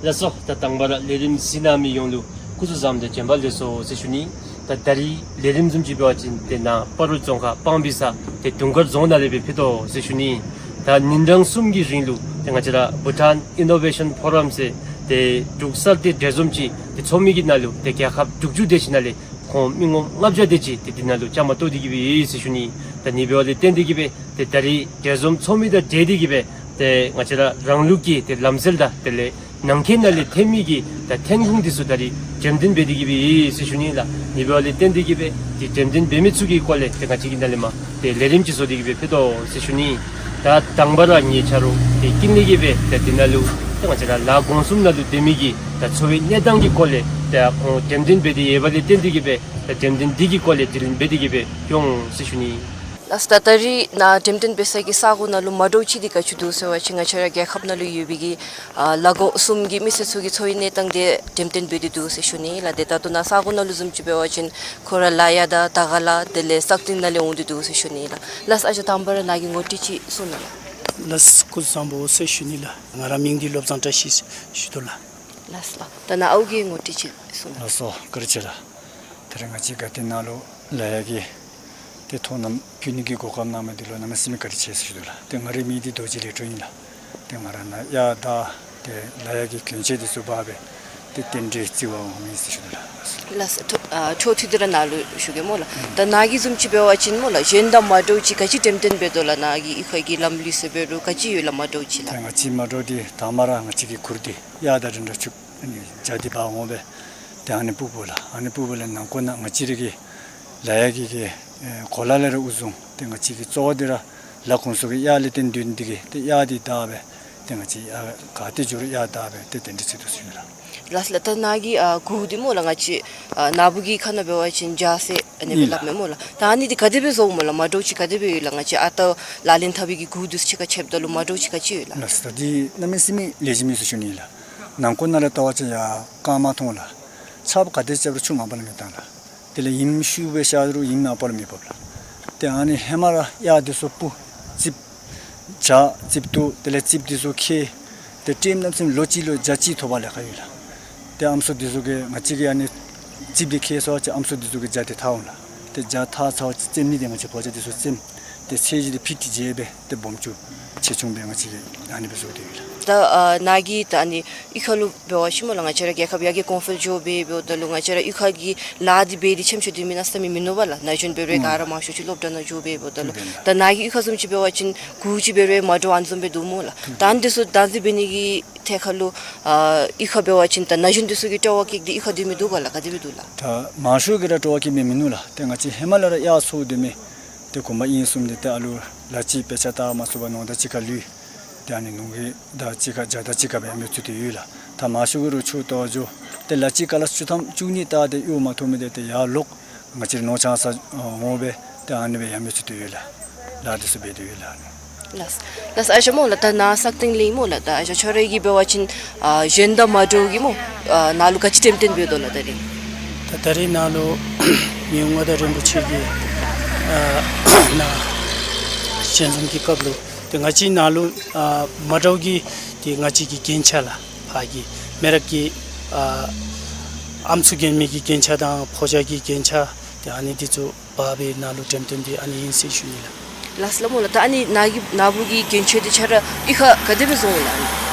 ལགས་སོ། ད་དང་པ་ར་ལས་རིམ་གཟིགས་གནང་མི་ཡོངས་ལུ་སྐུ་གཟུགས་བཟང་དང་བྱོན་པ་ལེགས་སོ་ཟེར་ཞུ་ནི། ད་ད་རིས་ལས་རིམ་བཟུམ་ཅིག་འབད་བ་ཅིན་ཏེ་ནཱ་སྤ་རོ་རྫོང་ཁག་སྤང་སྦིས་ས་ཏེ་དུང་དཀར་རྫོང་ནང་ལས་སྦེ་ཕུལ་དོ་ཟེར་ཞུ་ནི། ད་ཉིན་གྲངས་གསུམ་གྱི་རིང་ལུ་ཏེ་ང་བཅས་ར་བྷུ་ཊཱན་ཨི་ནོ་ཝེ་ཤཱན་ཕོ་རམ་ཟེར་ཏེ་འབྲུག་གསར་གཏོད་འབྲེལ་འཛོམས་ཅིག་ཏེ་ཚོགས་མི་གི་ནང་ལུ་ཏེ་རྒྱལ་ཁབ་དྲུག་ཅུ་དེ་ཅིག་ནང་ལས་ཁོང་མི་ངོམ་ལྔ་བརྒྱ་དེ་ཅིག་ཏེ་འདི་ནང་ལུ་བཅའ་མར་གཏོགས་ཏེ་གི་སྦེ་ཡོད་ཟེར་ཞུ་ནི། ད་ཨ་ནི་འབདཝ་ལས་བརྟེན་ཏེ་གི་སྦེ་ཏེ་ད་རིས་འབྲེལ་འཛོམས་ཚོགས་མི་དང་འབྲེལ་ཏེ་གི་སྦེ་ཏེ་ང་བཅས་ར་རང་ལུགས་ཀྱི་ཏེ་ལམ་སྲོལ་དང་དེ་ལས་ནང་འཁོད་ནང་ལས་ཐོན་མི་གི་ད་ཐོན་ཁུངས་འདི་ཚུ་ད་རིས་འགྲེམས་སྟོན་འབད་དེ་གི་སྦེ་ཡོད་ཟེར་ཞུ་ནི་ལགས། ཨ་ནི་འབདཝ་ལས་བརྟེན་ཏེ་གི་སྦེ་ཏེ་འགྲེམས་སྟོན་འབད་མི་ཚུ་གི་སྐོར་ལས་ཏེ་ང་བཅས་ཀྱིས་ནཱ་ལས་མར་ཏེ་ལས་རིམ་ཅིག་བཟོ་སྟེ་གི་སྦེ་ཕུལ་དོ་ཟེར་ཞུ་ནི། ད་དང་པ་ར་ངེའི་ཆ་རོགས་ཏེ་ཀུན་ལེགས་ཀྱིས་སྦེ་ཏེ་འདི་ནང་ལུ་ཏེ་ང་བཅས་ར་ལ་དགོངས་གསུམ་ནང་ལུ་སྡོད་མི་གི་ད་འཚོ་བའི་གནས་སྟངས་ཀྱི་སྐོར་ལས་ཏེ་ཁོང་འགྲེམས་སྟོན་འབད་དེ་ཡོད་པ་ལས་བརྟེན་ཏེ་གི་སྦེ་ད་འགྲེམས་སྟོན་འདི་གི་སྐོར་ལས་དྲི་ལན་འབད་དེ་གི་སྦེ་འོང་ཟེར་ཞུ་ནི། ལགས་སོ། ད་ད་རིས་ནཱ་འགྲེམས་སྟོན་འབད་ས་གི་ས་གོ་ནང་ལུ་མ་འདྲཝ་ཅིག་འདི་ག་ཅི་འདུག་ཟེར་བ་ཅིན་ང་བཅས་ར་རྒྱལ་ཁབ་ནང་ལུ་ཡོད་པའི་གི་ཨ་ལ་དགོངས་གསུམ་གྱི་མི་སེར་ཚུ་གི་འཚོ་བའི་གནས་སྟངས་འདི་འགྲེམས་སྟོན་འབད་དེ་འདུག་ཟེར་ཞུ་ནི་ལགས། ཏེ་ད་ལྟོ་ནཱ་ས་གོ་ནང་ལུ་བཟུམ་ཅིག་འབད་བ་ཅིན་ཁོང་ར་ལ་ཡ་དང་དར་དཀར་ལ་དེ་ལས་སག་སྟེང་ནང་ལས་འོང་སྟེ་འདུག་ཟེར་ཞུ་ནི་ལགས། ལགས་སོ། ཨ་ཞང་དང་པ་ར་ནཱ་གི་ངོ་སྤྲོད་ཅིག་གསུང་གནང་ལགས། ལགས་སོ། སྐུ་གཟུགས་བཟང་པོ་ཟེར་ཞུ་ནི་ལགས། ང་ར་མིང་འདི་བློ་བཟང་བཀྲ་ཤིས་ཞུ་དོ་ལགས། ལགས་སོ། ད་ནཱ་ཨའུ་གི་ངོ་སྤྲོད་ཅིག་གསུང་གནང་། ལགས་སོ། བཀའ་དྲིན་ཆེ་ལགས། ད་རེས་ང་བཅས་དགའ་ལྡན་ནང་ལུ་ལ་ཡ་གི་ཏེ་ཐོག་མར་ཕུལ་ནི་གི་གོ་སྐབས་གནང་མི་འདི་ལུ་གནམ་མེད་ས་མེད་བཀའ་དྲིན་ཆེ་ཟེར་ཞུ་དོ་ལགས། ཏེ་ང་རའི་མིང་འདི་རྡོ་རྗེ་ལེགས་གྲུབ་ཨིན་ལགས། ཏེ་ང་ར་ནཱ་གཡག་དང་ཏེ་ལ་ཡ་གི་གྱོན་ཆས་འདི་ཚུ་འབག་སྦེ་ཏེ་རྟེན་འབྲེལ་བརྩི་བར་འོང་མི་ཟེར་ཞུ་དོ་ལགས། ལགས་སོ། ཨ་འཕྲོ་མཐུད་དེ་ར་ནཱ་ལུ་ཞུ་གེ་སྨོ་ལགས། ད་ནཱ་གིས་བཟུམ་ཅིག་འབད་བ་ཅིན་སྨོ་ལགས་གཞན་དང་མ་འདྲཝ་ཅིག་ག་ཅི་འགྲེམས་སྟོན་འབད་དོ་ལགས། ནཱ་གི་གཡུས་ཁ་གི་ལམ་ལུགས་ཟེར་འབད་རུང་ག་ཅི་ཡོད་ལགས་མ་འདྲཝ་ཅིག་ལགས། ད་ང་བཅས་མ་འདྲཝ་འདི་དང་པ་ར་ང་བཅས་ཀྱི་གུར་འདི་གཡག་དང་འདྲན་འདྲ་ཕྱུགཔོ་ཨ་ནི་བྱ་འདི་འབག་འོང་སྦེ་ཏེ་ཨ་ནི་སྤུག་འབོ་ལགས། ཨ་ནི་སྤུག་འབོ་ལས་ནང་འཁོད་ནང་ང་བཅས་ར་གི་ལ་ཡ་གི་གི་ཨེ་གོ་ལ་ལས་ར་དབུ་བཟུང་ཏེ་ང་བཅས་ཀྱི་གཙོ་བོ་འདི་ར་ལ་ཁོང་ཚུ་གི་གཡག་ལས་ཏེ་འདུག་ནི་འདི་གིས་ཏེ་གཡག་འདི་བདའ་སྦེ་ཏེ་ང་བཅས་ཨ་ག་ཏེ་འགྱོ་རུང་གཡག་བདའ་སྦེ་ཏེ་དེ་འདྲ་ཅིག་འདུག་ཟེར་ལགས། ལགས་ལགས། ད་ནཱ་གི་ཨ་གུར་འདི་སྨོ་ལགས་ང་བཅས་ཨ་ནཱ་བུ་གི་ཁ་ནང་འབད་བ་ཅིན་རྒྱ་ཟེར་ཨ་ནི་སྦེ་ཨིན་ལགས། སླབ་མས་སྨོ་ལགས། ད་ཨ་ནི་འདི་ག་དེ་སྦེ་བཟོཝ་སྨོ་ལགས། མ་འདྲཝ་ཅིག་ག་དེ་སྦེ་ཡོད་ལགས། ང་བཅས་ཨ་རྟག་ལག་ལེན་འཐབ་པའི་གི་གུར་འདི་ཚུ་གཅིག་ཁར་ཕྱདཔ་ད་ལུ་མ་འདྲཝ་ཅིག་ག་ཅི་ཡོད་ལགས། ལགས་སོ། ད་འདི་གནམ་མེད་ས་མེད་ལེགས་ཤོམ་ཨིན་ཟེར་ཞུ་ནི་ལགས། ནང་འཁོད་ནང་ལས་བལྟ་བ་ཅིན་ཡར་རྐངམ་མཐོང་ལགས། ཆརཔ་ག་དེ་རྐྱབ་རུང་ཆུ་ངན་པ་ལས་མི་བཏང་ལགས། དེ་ལས་ཡིམ་ཤུགས་སྦེ་ཤར་རུང་ཡིམ་ཨ་པ་ལས་མི་ཕོགཔ་ལགས། ཏེ་ཨ་ནི་ཧེ་མ་ར་གཡག་འདི་ཚུ་སྤུ་རྩིགཔ་བྱག་རྩིགཔ་བཏོག་དེ་ལས་རྩིགཔ་འདི་ཚུ་ཁལ་ཏེ་ཊེམ་གནམ་མེད་ས་མེད་ལོ་གཅིག་ལུ་བྱ་གཅིག་ཐོབ་པར་ལཱ་ཁག་ཡོད་ལགས། ཏེ་ཨམ་སྲུ་འདི་ཚུ་གིས་ང་བཅས་ཀྱིས་ཨ་ནི་རྩིགཔ་འདི་ཁལ་སོང་པ་ཅིན་ཨམ་སྲུ་འདི་ཚུ་གིས་བྱ་འདི་འཐག་འོང་ལགས། ཏེ་བྱ་འཐག་ཚརཝ་ཅིག་བཙེམ་ནི་འདི་ང་བཅས་ཕོ་བྱ་འདི་ཚུ་བཙེམ། ཏེ་ཚད་གཞི་འདི་ཕིཊ་བརྒྱད་སྦེ་ཏེ་སྦོམ་ཆུང་ཆེ་ཆུང་སྦེ་ང་བཅས་ཀྱིས་ཨ་ནི་སྦེ་བཟོ་སྟེ་ཡོད་ལགས། ད་ཨ་ནཱ་གིས་ད་ཨ་ནི་གཡུས་ཁ་ལུ་འབད་བ་ཅིན་སྨོ་ལགས་ང་བཅས་ར་རྒྱལ་ཁབ་ཡར་རྒྱས་གོང་འཕེལ་འགྱོ་སྦེ་འབདཝ་ད་ལུ་ང་བཅས་ར་གཡུས་ཁ་གི་ལཱ་འདི་འབད་དེ་ཆེམ་ཆེ་སྡོད་མི་ནང་ས་མི་མིན་ནུག་པ་ལགས། ན་གཞོན་འབད་རུང་ཨུམ་ག་ར་མང་ཤོས་ཅིག་སློབ་གྲྭ་ནང་འགྱོ་སྦེ་འབདཝ་ད་ལུ་ཨུམ་ད་ནཱ་གི་གཡུས་ཁ་བཟུམ་ཅིག་འབད་བ་ཅིན་གུར་ཅིག་འབད་རུང་མ་འདྲཝ་ཨ་ནི་བཟུམ་སྦེ་འདུག་སྨོ་ལགས། ད་ཨ་ནི་འདི་ཚུ་བདག་འཛིན་འབད་ནི་གི་ཐད་ཁར་ལུ་ཨ་གཡུས་ཁ་འབད་བ་ཅིན་ད་ན་གཞོན་འདི་ཚུ་གིས་སྤྲོ་བ་བསྐྱེད་དེ་གཡུས་ཁར་སྡོད་མི་འདུག་ག་ལགས། ག་དེ་སྦེ་འདུག་ལགས། ད་མང་ཤོས་ཀྱིས་ར་སྤྲོ་བ་བསྐྱེད་མི་མིན་ནུག་ལགས། ཏེ་ང་བཅས་ཧེ་མ་ལས་ར་གཡག་འཚོ་སྡོད་མི་ཏེ་གོམ་པ་ཨིན་གསུངམ་ད་ཏེ་ཨ་ལུ་ལ་ཅིག་དཔེ་ཆ་ལྟ་མ་ཚུགས་པར་ནོར་དང་གཅིག་ཁར་ལུས། ཏེ་ཨ་ནི་ནོར་གྱི་དང་གཅིག་ཁར་བྱ་དང་གཅིག་ཁར་སྦེ་ཡང་མི་ཚུད་དེ་ཡོད་ལགས། ད་མང་ཤོས་ཀྱིས་རོགས་ཆུ་བཏོག་འགྱོ། ཏེ་ལ་ཅིག་ཀ་ལ་ཆུ་ཐམ་བཅུག་ནི་བལྟ་སྟེ་གཡོག་མ་ཐོབ་མི་འདི་ཏེ་ཡར་ལོག་ང་བཅས་ར་ནོར་ཆང་ས་འོང་སྦེ་ཏེ་ཨ་ནི་སྦེ་ཡང་མི་ཚུད་དེ་ཡོད་ལགས། ལཱ་འདི་ཚུ་འབད་དེ་ཡོད་ལགས། ལགས་ལགས། ཨ་ཞང་སྨོ་ལགས་ད་ནཱ་སག་སྟེང་ལས་སྨོ་ལགས། ད་ཨ་ཞང་ཁྱོད་ར་གིས་འབད་བ་ཅིན་ཨ་གཞན་དང་མ་འདྲཝ་གི་སྨོ་ཨ་ནཱ་ལུ་ག་ཅི་འགྲེམས་སྟོན་འབད་དོ་ལགས་ད་རིས། ད་ད་རིས་ནཱ་ལུ་མི་དབང་མངའ་བདག་རིན་པོ་ཆེ་གི་ཨ་ནཱ་ཞལ་འཛོམས་ཀྱི་སྐབས་ལུ་ཏེ་ང་བཅས་ནཱ་ལུ་ཨ་མ་འདྲཝ་གི་ཏེ་ང་བཅས་ཀྱི་རྒྱན་ཆ་ལགས། ཕར་གྱི་མེ་རག་གི་ཨ་ཨམ་སྲུ་རྒྱན་མི་གི་རྒྱན་ཆ་དང་ཕོ་བྱ་གི་རྒྱན་ཆ་ཏེ་ཨ་ནི་འདི་ཚུ་འབག་སྦེ་ནཱ་ལུ་འགྲེམས་སྟོན་འདི་ཨ་ནི་ཨིན་ཟེར་ཞུ་ནི་ལགས། ལགས་སོ་ལགས་སྨོ་ལགས། ད་ཨ་ནི་ནཱ་གི་ནཱ་བུ་གི་རྒྱན་ཆ་འདི་ཁྱོད་ར་གཡུས་ཁར་ག་དེ་སྦེ་བཟོཝ་ལགས།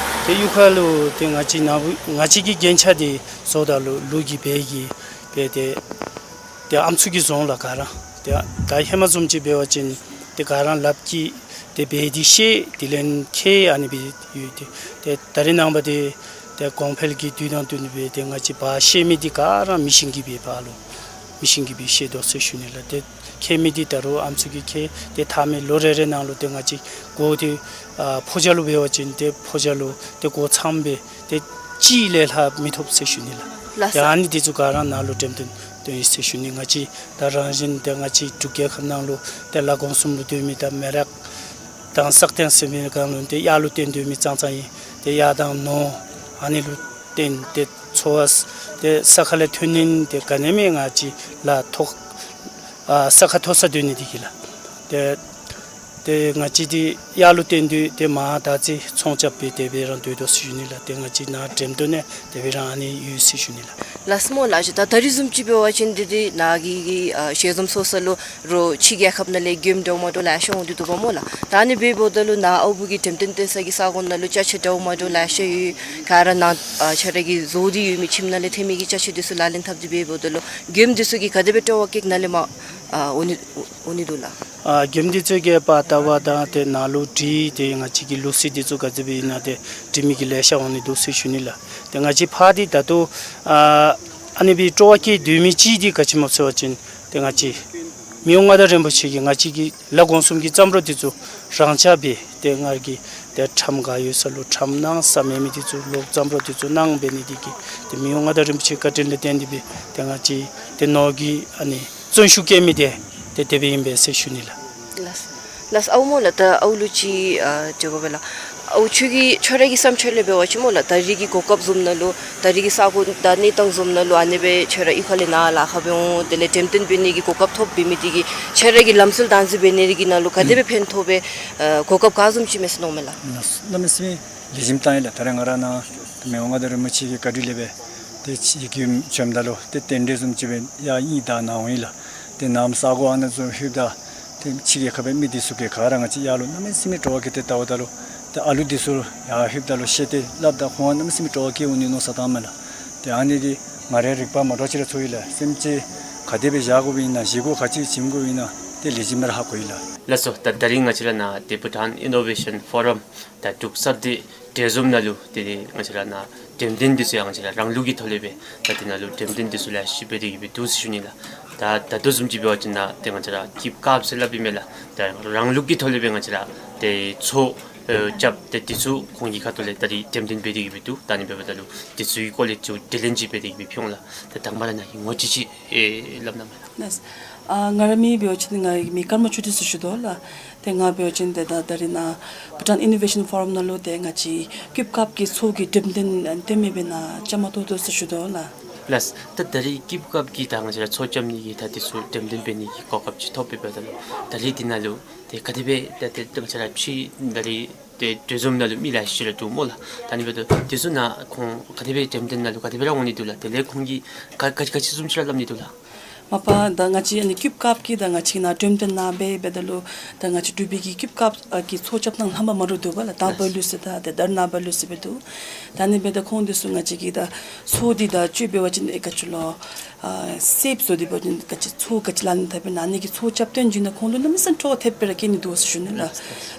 ཏེ་གཡུས་ཁ་ལུ་ཏེ་ང་བཅས་ནཱ་བུ་ང་བཅས་ཀྱི་རྒྱན་ཆ་འདི་བཟོཝ་ད་ལུ་ལུག་གི་བལ་གྱི་བལ་ཏེ་ཏེ་ཨམ་སྲུ་གིས་བཟོཝ་ལགས་ག་ར། ཏེ་ད་ཧེ་མ་བཟུམ་ཅིག་འབད་བ་ཅིན་ཏེ་ག་ར་ལགཔ་གིས་ཏེ་འབད་དེ་ཤེས། དེ་ལས་མཁལ་ཨ་ནི་སྦེ་ཡོད། ཏེ་ཏེ་ད་རེས་ནངས་པ་འདི་ཏེ་གོང་འཕེལ་གྱི་དུས་དང་བསྟུན་སྦེ་ཏེ་ང་བཅས་འབག་ཤེས་མི་འདི་ག་ར་མི་ཤིན་གྱིས་སྦེ་འབག་ལོ། མི་ཤིན་གྱིས་སྦེ་ཤེས་དོ་ཟེར་ཞུ་ནི་ལགས། ཏེ་མཁལ་མི་འདི་ད་རུང་ཨམ་སྲུ་གི་མཁལ་ཏེ་ཐ་མའི་ལོ་རེ་རེ་ནང་ལུ་ཏེ་ང་བཅས་གོ་ཏེ་ཨ་ཕོ་བྱ་ལུ་འབད་བ་ཅིན་ཏེ་ཕོ་བྱ་ལུ་ཏེ་གོ་ཚངམ་སྦེ་ཏེ་གཅིག་ལས་ལྷག་མི་ཐོབ་ཟེར་ཞུ་ནི་ལགས། ལགས་སོ། ཏེ་ཨ་ནི་འདི་ཚུ་ག་ར་ནཱ་ལུ་འགྲེམས་སྟོན་སྟོན་ཡི་ཟེར་ཞུ་ནི། ང་བཅས་ད་རང་བཞིན་ཏེ་ང་བཅས་འབྲུག་རྒྱལ་ཁབ་ནང་ལུ་ཏེ་ལ་དགོངས་གསུམ་ལུ་སྡོད་མི་ད་མེ་རག་དང་སག་སྟེང་ཟེར་མི་སྒང་ལུ་ཏེ་གཡག་ལུ་བརྟེན་སྡོད་མི་ཙང་ཙང་ཨིན། ཏེ་གཡག་དང་ནོར་ཨ་ནི་ལུ་བརྟེན་ཏེ་འཚོ་བ་ཏེ་ས་ཁ་ལས་ཐོན་ནི་ཏེ་ག་ནི་མེད། ང་བཅས་ལཱ་ཐོག་ ཨ་ས་ཁ་མཐོ་ས་སྡོད་ནི་འདི་གིས་ལགས། ཏེ་ཏེ་ང་བཅས་འདི་ཡར་ལུ་བརྟེན་ཏེ་ཏེ་མར་ད་ཅི་ཚོང་རྐྱབ་སྦེ་དེ་སྦེ་ར་སྡོད་དོ་ཟེར་ཞུ་ནི་ལགས། ཏེ་ང་བཅས་ནཱ་འགྲེམས་སྟོན་ནང་དེ་སྦེ་ར་ཨ་ནི་ཡོད་ཟེར་ཞུ་ནི་ལགས། ལགས་སོ་སྨོ་ལགས། ད་ད་རིས་བཟུམ་ཅིག་འབད་བ་ཅིན་འདི་འདི་ནཱ་གི་གི་ཨ་ཞལ་འཛོམས་ཚོགས་ས་ལུ་རོགས་ཕྱི་རྒྱལ་ཁབ་ནང་ལས་མགྱོནམ་འདྲཝ་མ་འདྲཝ་ལེ་ཤ་འོང་སྟེ་འདུག་པ་སྨོ་ལགས། ད་ཨ་ནི་འབདཝ་ད་ལུ་ནཱ་ཨའུ་བུ་གི་འགྲེམས་སྟོན་སྟོན་ས་གི་ས་གོ་ནང་ལུ་ཅ་ཆས་འདྲཝ་མ་འདྲཝ་ལེ་ཤ་ཡོད། ག་ར་ནཱ་ཨ་ཁྱོད་ར་གིས་བཟོ་སྟེ་ཡོད་མི་ཁྱིམ་ནང་ལས་ཐོན་མི་གི་ཅ་ཆས་འདི་ཚུ་ལག་ལེན་འཐབ་སྟེ་འབདཝ་ད་ལུ་མགྱོནམ་འདི་ཚུ་གིས་ག་དེ་སྦེ་སྤྲོ་བ་བསྐྱེད་ནཱ་ལས་མར་ཨ་འོང་ནི་འོང་ནི་འདུག་ལགས། ཨ་མགྱོནམ་འདི་ཚུ་གིས་པར་བལྟ་བར་དང་ཏེ་ནཱ་ལུ་འདྲི་ཏེ་ང་བཅས་ཀྱི་ལུགས་སྲོལ་འདི་ཚུ་ག་དེ་སྦེ་ཨིན་ན་ཏེ་འདྲི་མི་གི་ལེ་ཤ་འོང་ནི་འདུག་ཟེར་ཞུ་ནི་ལགས། ཏེ་ང་བཅས་ཕར་འདི་ད་ལྟོ་ཨ་ཨ་ནི་སྦེ་སྤྲོ་བ་བསྐྱེད་སྡོད་མི་ཅིག་འདི་ག་ཅི་སྨོ་ཟེར་བ་ཅིན་ཏེ་ང་བཅས་མི་དབང་མངའ་བདག་རིན་པོ་ཆེ་གིས་ང་བཅས་ཀྱི་ལ་གོང་གསུམ་གྱི་བརྩམས་སྒྲུང་འདི་ཚུ་རང་འཇགས་སྦེ་ཏེ་ང་གིས་ཏེ་ཁྲམ་ག་ཡོད་ས་ལུ་ཁྲམ་གནང་ས་མེད་མི་འདི་ཚུ་ལོག་བརྩམས་སྒྲུང་འདི་ཚུ་གནང་འབད་ནི་འདི་གིས་ཏེ་མི་དབང་མངའ་བདག་རིན་པོ་ཆེའི་བཀའ་དྲིན་ལུ་བརྟེན་ཏེ་སྦེ་ཏེ་ང་བཅས་ཏེ་ནོར་གྱི་ཨ་ནི་བརྩོན་ཤུགས་བསྐྱེད་མི་འདི་ཏེ་དེ་སྦེ་ཨིན་པས་ཟེར་ཞུ་ནི་ལགས། ལགས་ལགས་ཨའུ་སྨོ་ལགས། ད་ཨའུ་ལུ་ཅིག་ཨ་འདྲི་དགོ་པས་ལགས། ཨའུ་ཁྱོད་ཀྱི་ཁྱོད་ར་གི་བསམ་འཆར་ལས་འབད་བ་ཅིན་སྨོ་ལགས། ད་རིས་ཀྱི་གོ་སྐབས་བཟུམ་ནང་ལུ་ད་རིས་ཀྱི་ས་གོ་དང་གནས་སྟངས་བཟུམ་ནང་ལུ་ཨ་ནི་སྦེ་ཁྱོད་ར་གཡུས་ཁ་ལས་ནཱ་ལཱ་ཁག་སྦེ་འོང་དེ་ལས་འགྲེམས་སྟོན་འབད་ནི་གི་གོ་སྐབས་ཐོབ་འབད་མི་འདི་གིས་ཁྱོད་ར་གི་ལམ་སྲོལ་བདག་འཛིན་འབད་ནི་ར་གི་ནང་ལུ་ག་དེ་སྦེ་ཕན་ཐོགས་པས། ཨ་གོ་སྐབས་ག་བཟུམ་ཅིག་མས་ཟེར་མནོཝ་མས་ལགས། གནམ་མེད་ས་མེད་ལེགས་ཤོམ་བཏང་ཡི་ལགས། ད་རེས་ང་ར་ནཱ་མི་དབང་མངའ་བདག་རིན་པོ་ཆེ་གི་བཀའ་དྲིན་ལས་སྦེ་ཏེ་ཕྱི་རྒྱལ་བྱོནམ་ད་ལུ་ཏེ་རྟེན་འབྲེལ་བཟུམ་ཅིག་སྦེ་ཡར་གཡུས་དང་ནཱ་འོང་ཡི་ལགས། ཏེ་ནཱ་ས་གོ་ཨ་ནཱ་ཚུ་ལྷོདཔ་ད་ཏེ་ཕྱི་རྒྱལ་ཁབ་པའི་མི་འདི་ཚུ་གིས་ག་ར་ང་བཅས་ཡར་ལུ་གནམ་མེད་ས་མེད་སྤྲོ་བ་བསྐྱེད་དེ་བལྟཝ་ད་ལུ་ཏེ་ཨ་ལུ་འདི་ཚུ་ཡར་ལྷོདཔ་ད་ལུ་བཤད་དེ་སླབ་ད་ཁོང་གནམ་མེད་ས་མེད་སྤྲོ་བ་བསྐྱེད་འོང་ནི་མནོ་བསམ་བཏངམ་མས་ལགས། ཏེ་ཨ་ནི་གིས་ང་རའི་རིག་པ་མ་འདྲཝ་ཅིག་ར་ཚོར་ཡི་ལགས། སེམས་ཅན་ག་དེ་སྦེ་བཞག་དགོཔ་ཨིན་ན་བཞེས་སྒོ་ག་ཅི་བྱིན་དགོཔ་ཨིན་ན་ཏེ་ལེགས་ཤོམ་སྦེ་ར་ཧ་གོ་ཡི་ལགས། ལགས་སོ། ད་ད་རིས་ང་བཅས་ར་ནཱ་ཏེ་Bhutan Innovation Forum ད་འབྲུག་གསར་སྡེ་གྲལ་འཛོམས་ནང་ལུ་ཏེ་ང་བཅས་ར་ནཱ་འགྲེམས་སྟོན་འདི་ཚུ་ཡང་ང་བཅས་ར་རང་ལུགས་ཀྱི་ཐོག་ལས་སྦེ་ད་འདི་ནང་ལུ་འགྲེམས་སྟོན་འདི་ཚུ་ལེ་ཤ་འབད་དེ་གི་སྦེ་འདུག་ཟེར་ཞུ་ནི་ལགས། ད་ད་ལྟོ་བཟུམ་ཅིག་འབད་བ་ཅིན་ནཱ་ཏེ་ང་བཅས་ར་ཀིབ་ཀབ་ཟེར་སླབ་ཨིན་མས་ལགས། ད་རང་ལུགས་ཀྱི་ཐོག་ལས་སྦེ་ང་བཅས་ར་ཏེ་ཚོགས་ཨེ་རྐྱབ་སྟེ་འདི་ཚུ་ཁོང་གི་ཁ་ཐུག་ལས་ད་རིས་འགྲེམས་སྟོན་འབད་དེ་གི་སྦེ་འདུག། ད་ཨ་ནི་འབདཝ་ད་ལུ་འདི་ཚུ་གི་སྐོར་ལས་ཚུར་དྲི་ལན་ཅིག་འབད་དེ་གི་སྦེ་ཕུལ་འོང་ལགས། ད་དང་པ་ར་ནཱ་གི་ངོ་སྤྲོད་ཅིག་ཨེ་སླབ་གནང་མས་ལགས། ལགས། ཨ་ང་རའི་མིང་འབད་བ་ཅིན་ང་རའི་མིང་ཀརྨ་ཆོས་སྒྲོན་ཟེར་ཞུ་དོ་ལགས། ཏེ་ང་འབད་བ་ཅིན་ཏེ་ད་ད་རིས་ནཱ་Bhutan Innovation Forum ནང་ལུ་ཏེ་ང་བཅས་ཀིབ་ཀབ་ཀྱི་ཚོགས་ཀྱི་འགྲེམས་སྟོན་སྟོན་མི་སྦེ་ནཱ་བཅའ་མར་གཏོགས་དོ་ཟེར་ཞུ་དོ་ལགས། ལགས། ད་ད་རིས་ཀིབ་ཀབ་ཀྱི་ད་ང་བཅས་ར་ཚོགས་རྐྱབ་ནི་གི་ད་འདི་ཚུ་འགྲེམས་སྟོན་འབད་ནི་གི་གོ་སྐབས་ཅིག་ཐོབ་པའི་འབདཝ་ད་ལུ་ད་རིས་འདི་ནང་ལུ་ཏེ་ག་དེ་སྦེ་ད་ཏེ་ང་བཅས་ར་ཕྱི་ད་རིས་ཏེ་གྲལ་འཛོམས་ནང་ལུ་མི་ལེ་ཤ་ར་འདུག་སྨོ་ལགས། ད་ཨ་ནི་འབདཝ་ད་འདི་ཚུ་ནཱ་ཁོང་ག་དེ་སྦེ་འགྲེམས་སྟོན་ནང་ལུ་ག་དེ་སྦེ་ར་འོང་ནི་འདུག་ལགས། དེ་ལས་ཁོང་གིས་ག་ག་ག་ཅི་བཟུམ་ཅིག་ར་སླབ་ནི་འདུག་ལགས། མ་པ་ད་ང་བཅས་ཨ་ནི་ཀིབ་ཀབ་ཀྱི་ད་ང་བཅས་ནཱ་འགྲེམས་སྟོན་ནང་སྦེ་འབདཝ་ད་ལུ་ད་ང་བཅས་འབྲུག་པའི་གི་ཀིབ་ཀབ་ཨ་ཀྱི་ཚོགས་རྐྱབ་ནང་ལྷམ་པ་མ་འདྲཝ་འདུག་པ་ལགས། དང་པ་ལུགས་སྲོལ་དང་ཏེ་ད་རེས་ནངས་པ་ལུགས་སྲོལ་སྦེ་འདུག། ད་ཨ་ནི་འབདཝ་ད་ཁོང་འདི་ཚུ་ང་བཅས་ཀྱི་ད་ཚོགས་འདི་ད་ཅིག་འབད་བ་ཅིན་ཨེ་ག་ཅི་ལོ་ཨ་སེབ་བཟོ་སྟེ་འབད་བ་ཅིན་ག་ཅི་ཚོགས་ག་ཅི་ལག་ལེན་འཐབ་པས་ན་ཨ་ནི་གི་ཚོགས་རྐྱབ་སྟོན་བྱིན་ན་ཁོང་ལུ་གནམ་མེད་ས་མེད་སྤྲོ་བ་ཐེབས་སྦེ་ར་བསྐྱེད་ནི་འདུག་ཟེར་ཞུ་ནི་ལགས།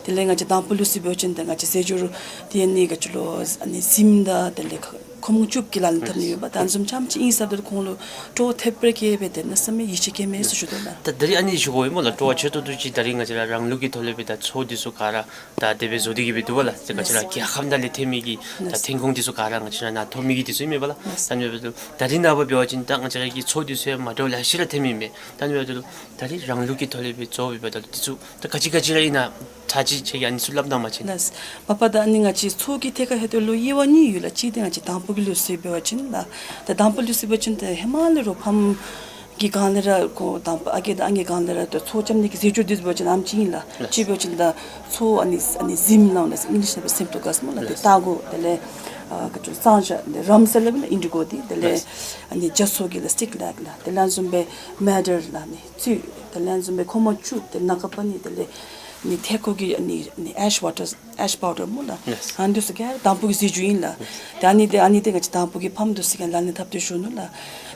དེ་ལས་ང་བཅས་དང་པ་ལུགས་སྲོལ་འབད་བ་ཅིན་ད་ང་བཅས་ཟས་སྦྱོར་འདི་ཨ་ནི་ག་ཅི་ལོ་ཨ་ནི་གཟིམ་དང་དེ་ལས་ཁོ་མོ་བཅུད་ཀྱི་ལག་ལེན་འཐབ་ནི་ཡོདཔ་ད་ཨ་ནི་བཟུམ་ཅིག་ཨིན་ཟེརཝ་ད་ཁོང་ལུ་སྤྲོ་བ་ཐེབས་སྦེ་ར་བསྐྱེད་སྦེ་ཏེ་གནམ་མེད་ས་མེད་ཡིད་ཆེས་བསྐྱེད་མས་ཟེར་ཞུ་དོ་ལགས། ད་ད་རིས་ཨ་ནི་ཞུ་དགོ་པས་སྨོ་ལགས། སྤྲོ་བ་ཆེ་ཏོག་ཏོ་ཅིག་ད་རིས་ང་བཅས་ར་རང་ལུགས་ཀྱི་ཐོག་ལས་སྦེ་ད་ཚོགས་འདི་ཚུ་ག་ར་ད་དེ་སྦེ་བཟོ་སྟེ་གི་སྦེ་འདུག་པ་ལགས། ཏེ་ག་ཅི་ར་རྒྱལ་ཁབ་ནང་ལས་ཐོན་མི་གི་ད་ཐོན་ཁུངས་འདི་ཚུ་ག་ར་ང་བཅས་ར་ནཱ་ཐོབ་མི་གི་འདི་ཚུ་ཨིན་མས་པ་ལགས། ད་ཨ་ནི་འབདཝ་ད་ད་རིས་ནངས་པ་འབད་བ་ཅིན་ད་ང་བཅས་ར་གི་ཚོགས་འདི་ཚུ་ཡང་མ་འདྲཝ་ལེ་ཤ་ར་ཐོན་མི་ཨིན་པས། ད་ཨ་ནི་འབདཝ་ད་ད་རིས་རང་ལུགས་ཀྱི་ཐོག་ལས་སྦེ་བཟོ་སྦེ་འབདཝ་ད་འདི་ཚུ་ད་ག་ཅི་ག་ཅི་ར་ཨིན་ན་ད་ཅི་ཁྱེད་ཀྱིས་ཨ་ནི་ཚུ་སླབ་གནང་པ་ཅིན། ལགས། མ་པ་ད་ཨ་ནི་ང་བཅས་ཚོགས་ཀྱི་ཐད་ཁར་ཧེ་ཏོ་ལུ་དབྱེ་བ་གཉིས་ཡོད་ལགས། གཅིག་འདི་ང་བཅས་དང་པ་གི་ལུགས་སྲོལ་འབད་བ་ཅིན་ལགས། ད་དང་པ་ལུགས་སྲོལ་འབད་བ་ཅིན་ད་ཧེ་མ་ལས་ར་ཕམ་གི་སྒང་ལས་ར་ཁོང་དང་པ་ཨ་རྒས་དང་ཨ་ནེ་སྒང་ལས་ར་ད་ཚོགས་རྐྱབ་ནི་གི་ཟས་སྦྱོར་འདི་འབད་བ་ཅིན་ཨ་ནེམ་ཅིག་ཨིན་ལགས། ལགས། གཅིག་འབད་བ་ཅིན་ད་ཚོགས་ཨ་ནི་ཨ་ནི་གཟིམ་ལགས་ཨིན་ལགས། ཨིང་ལིཤ་ནང་སྦེ་སེམས་རྟོགས་ག་ཟེར་སྨོ་ལགས། ཏེ་ལགས། སྟར་གོ་དེ་ལས་ཨ་ག་ཅི་ལོ་གཙང་ཆབ་དེ་རམ་ཟེར་སླབ་ཨིན་ལགས། ཨིན་ཌི་གོ་འདི་དེ་ལས་ལགས། ཨ་ནི་རྒྱ་མཚོ་གི་ལགས་སི་ཊིག་ལེག་ལགས། དེ་ལས་ཨ་ནི་བཟུམ་སྦེ་མེ་ཌར་ལགས་ཨ་ནི་བཙུགས། དེ་ལས་ཨ་ནི་བཟུམ་སྦེ་ཁོ་མོ་བཅུག། ཏེ་ནག་པ་ནི་དེ་ལས་ནི་ཐེ་ཁོ་གི་ཨ་ནི་ཨ་ནི་ཨེཤ་ཝ་ཊར་ཨེཤ་པའུ་ཌར་སྨོ་ལགས། ལགས། ཨ་ནི་འདི་ཚུ་ག་ར་དང་པོ་གི་ཟས་བཅུད་ཨིན་ལགས། ལགས། ཏེ་ཨ་ནི་འདི་ཨ་ནི་འདི་ང་བཅས་དང་པོ་གི་ཕམ་འདི་ཚུ་གིས་ལག་ལེན་འཐབ་སྟེ་བཞུགས་ནུག་ལགས།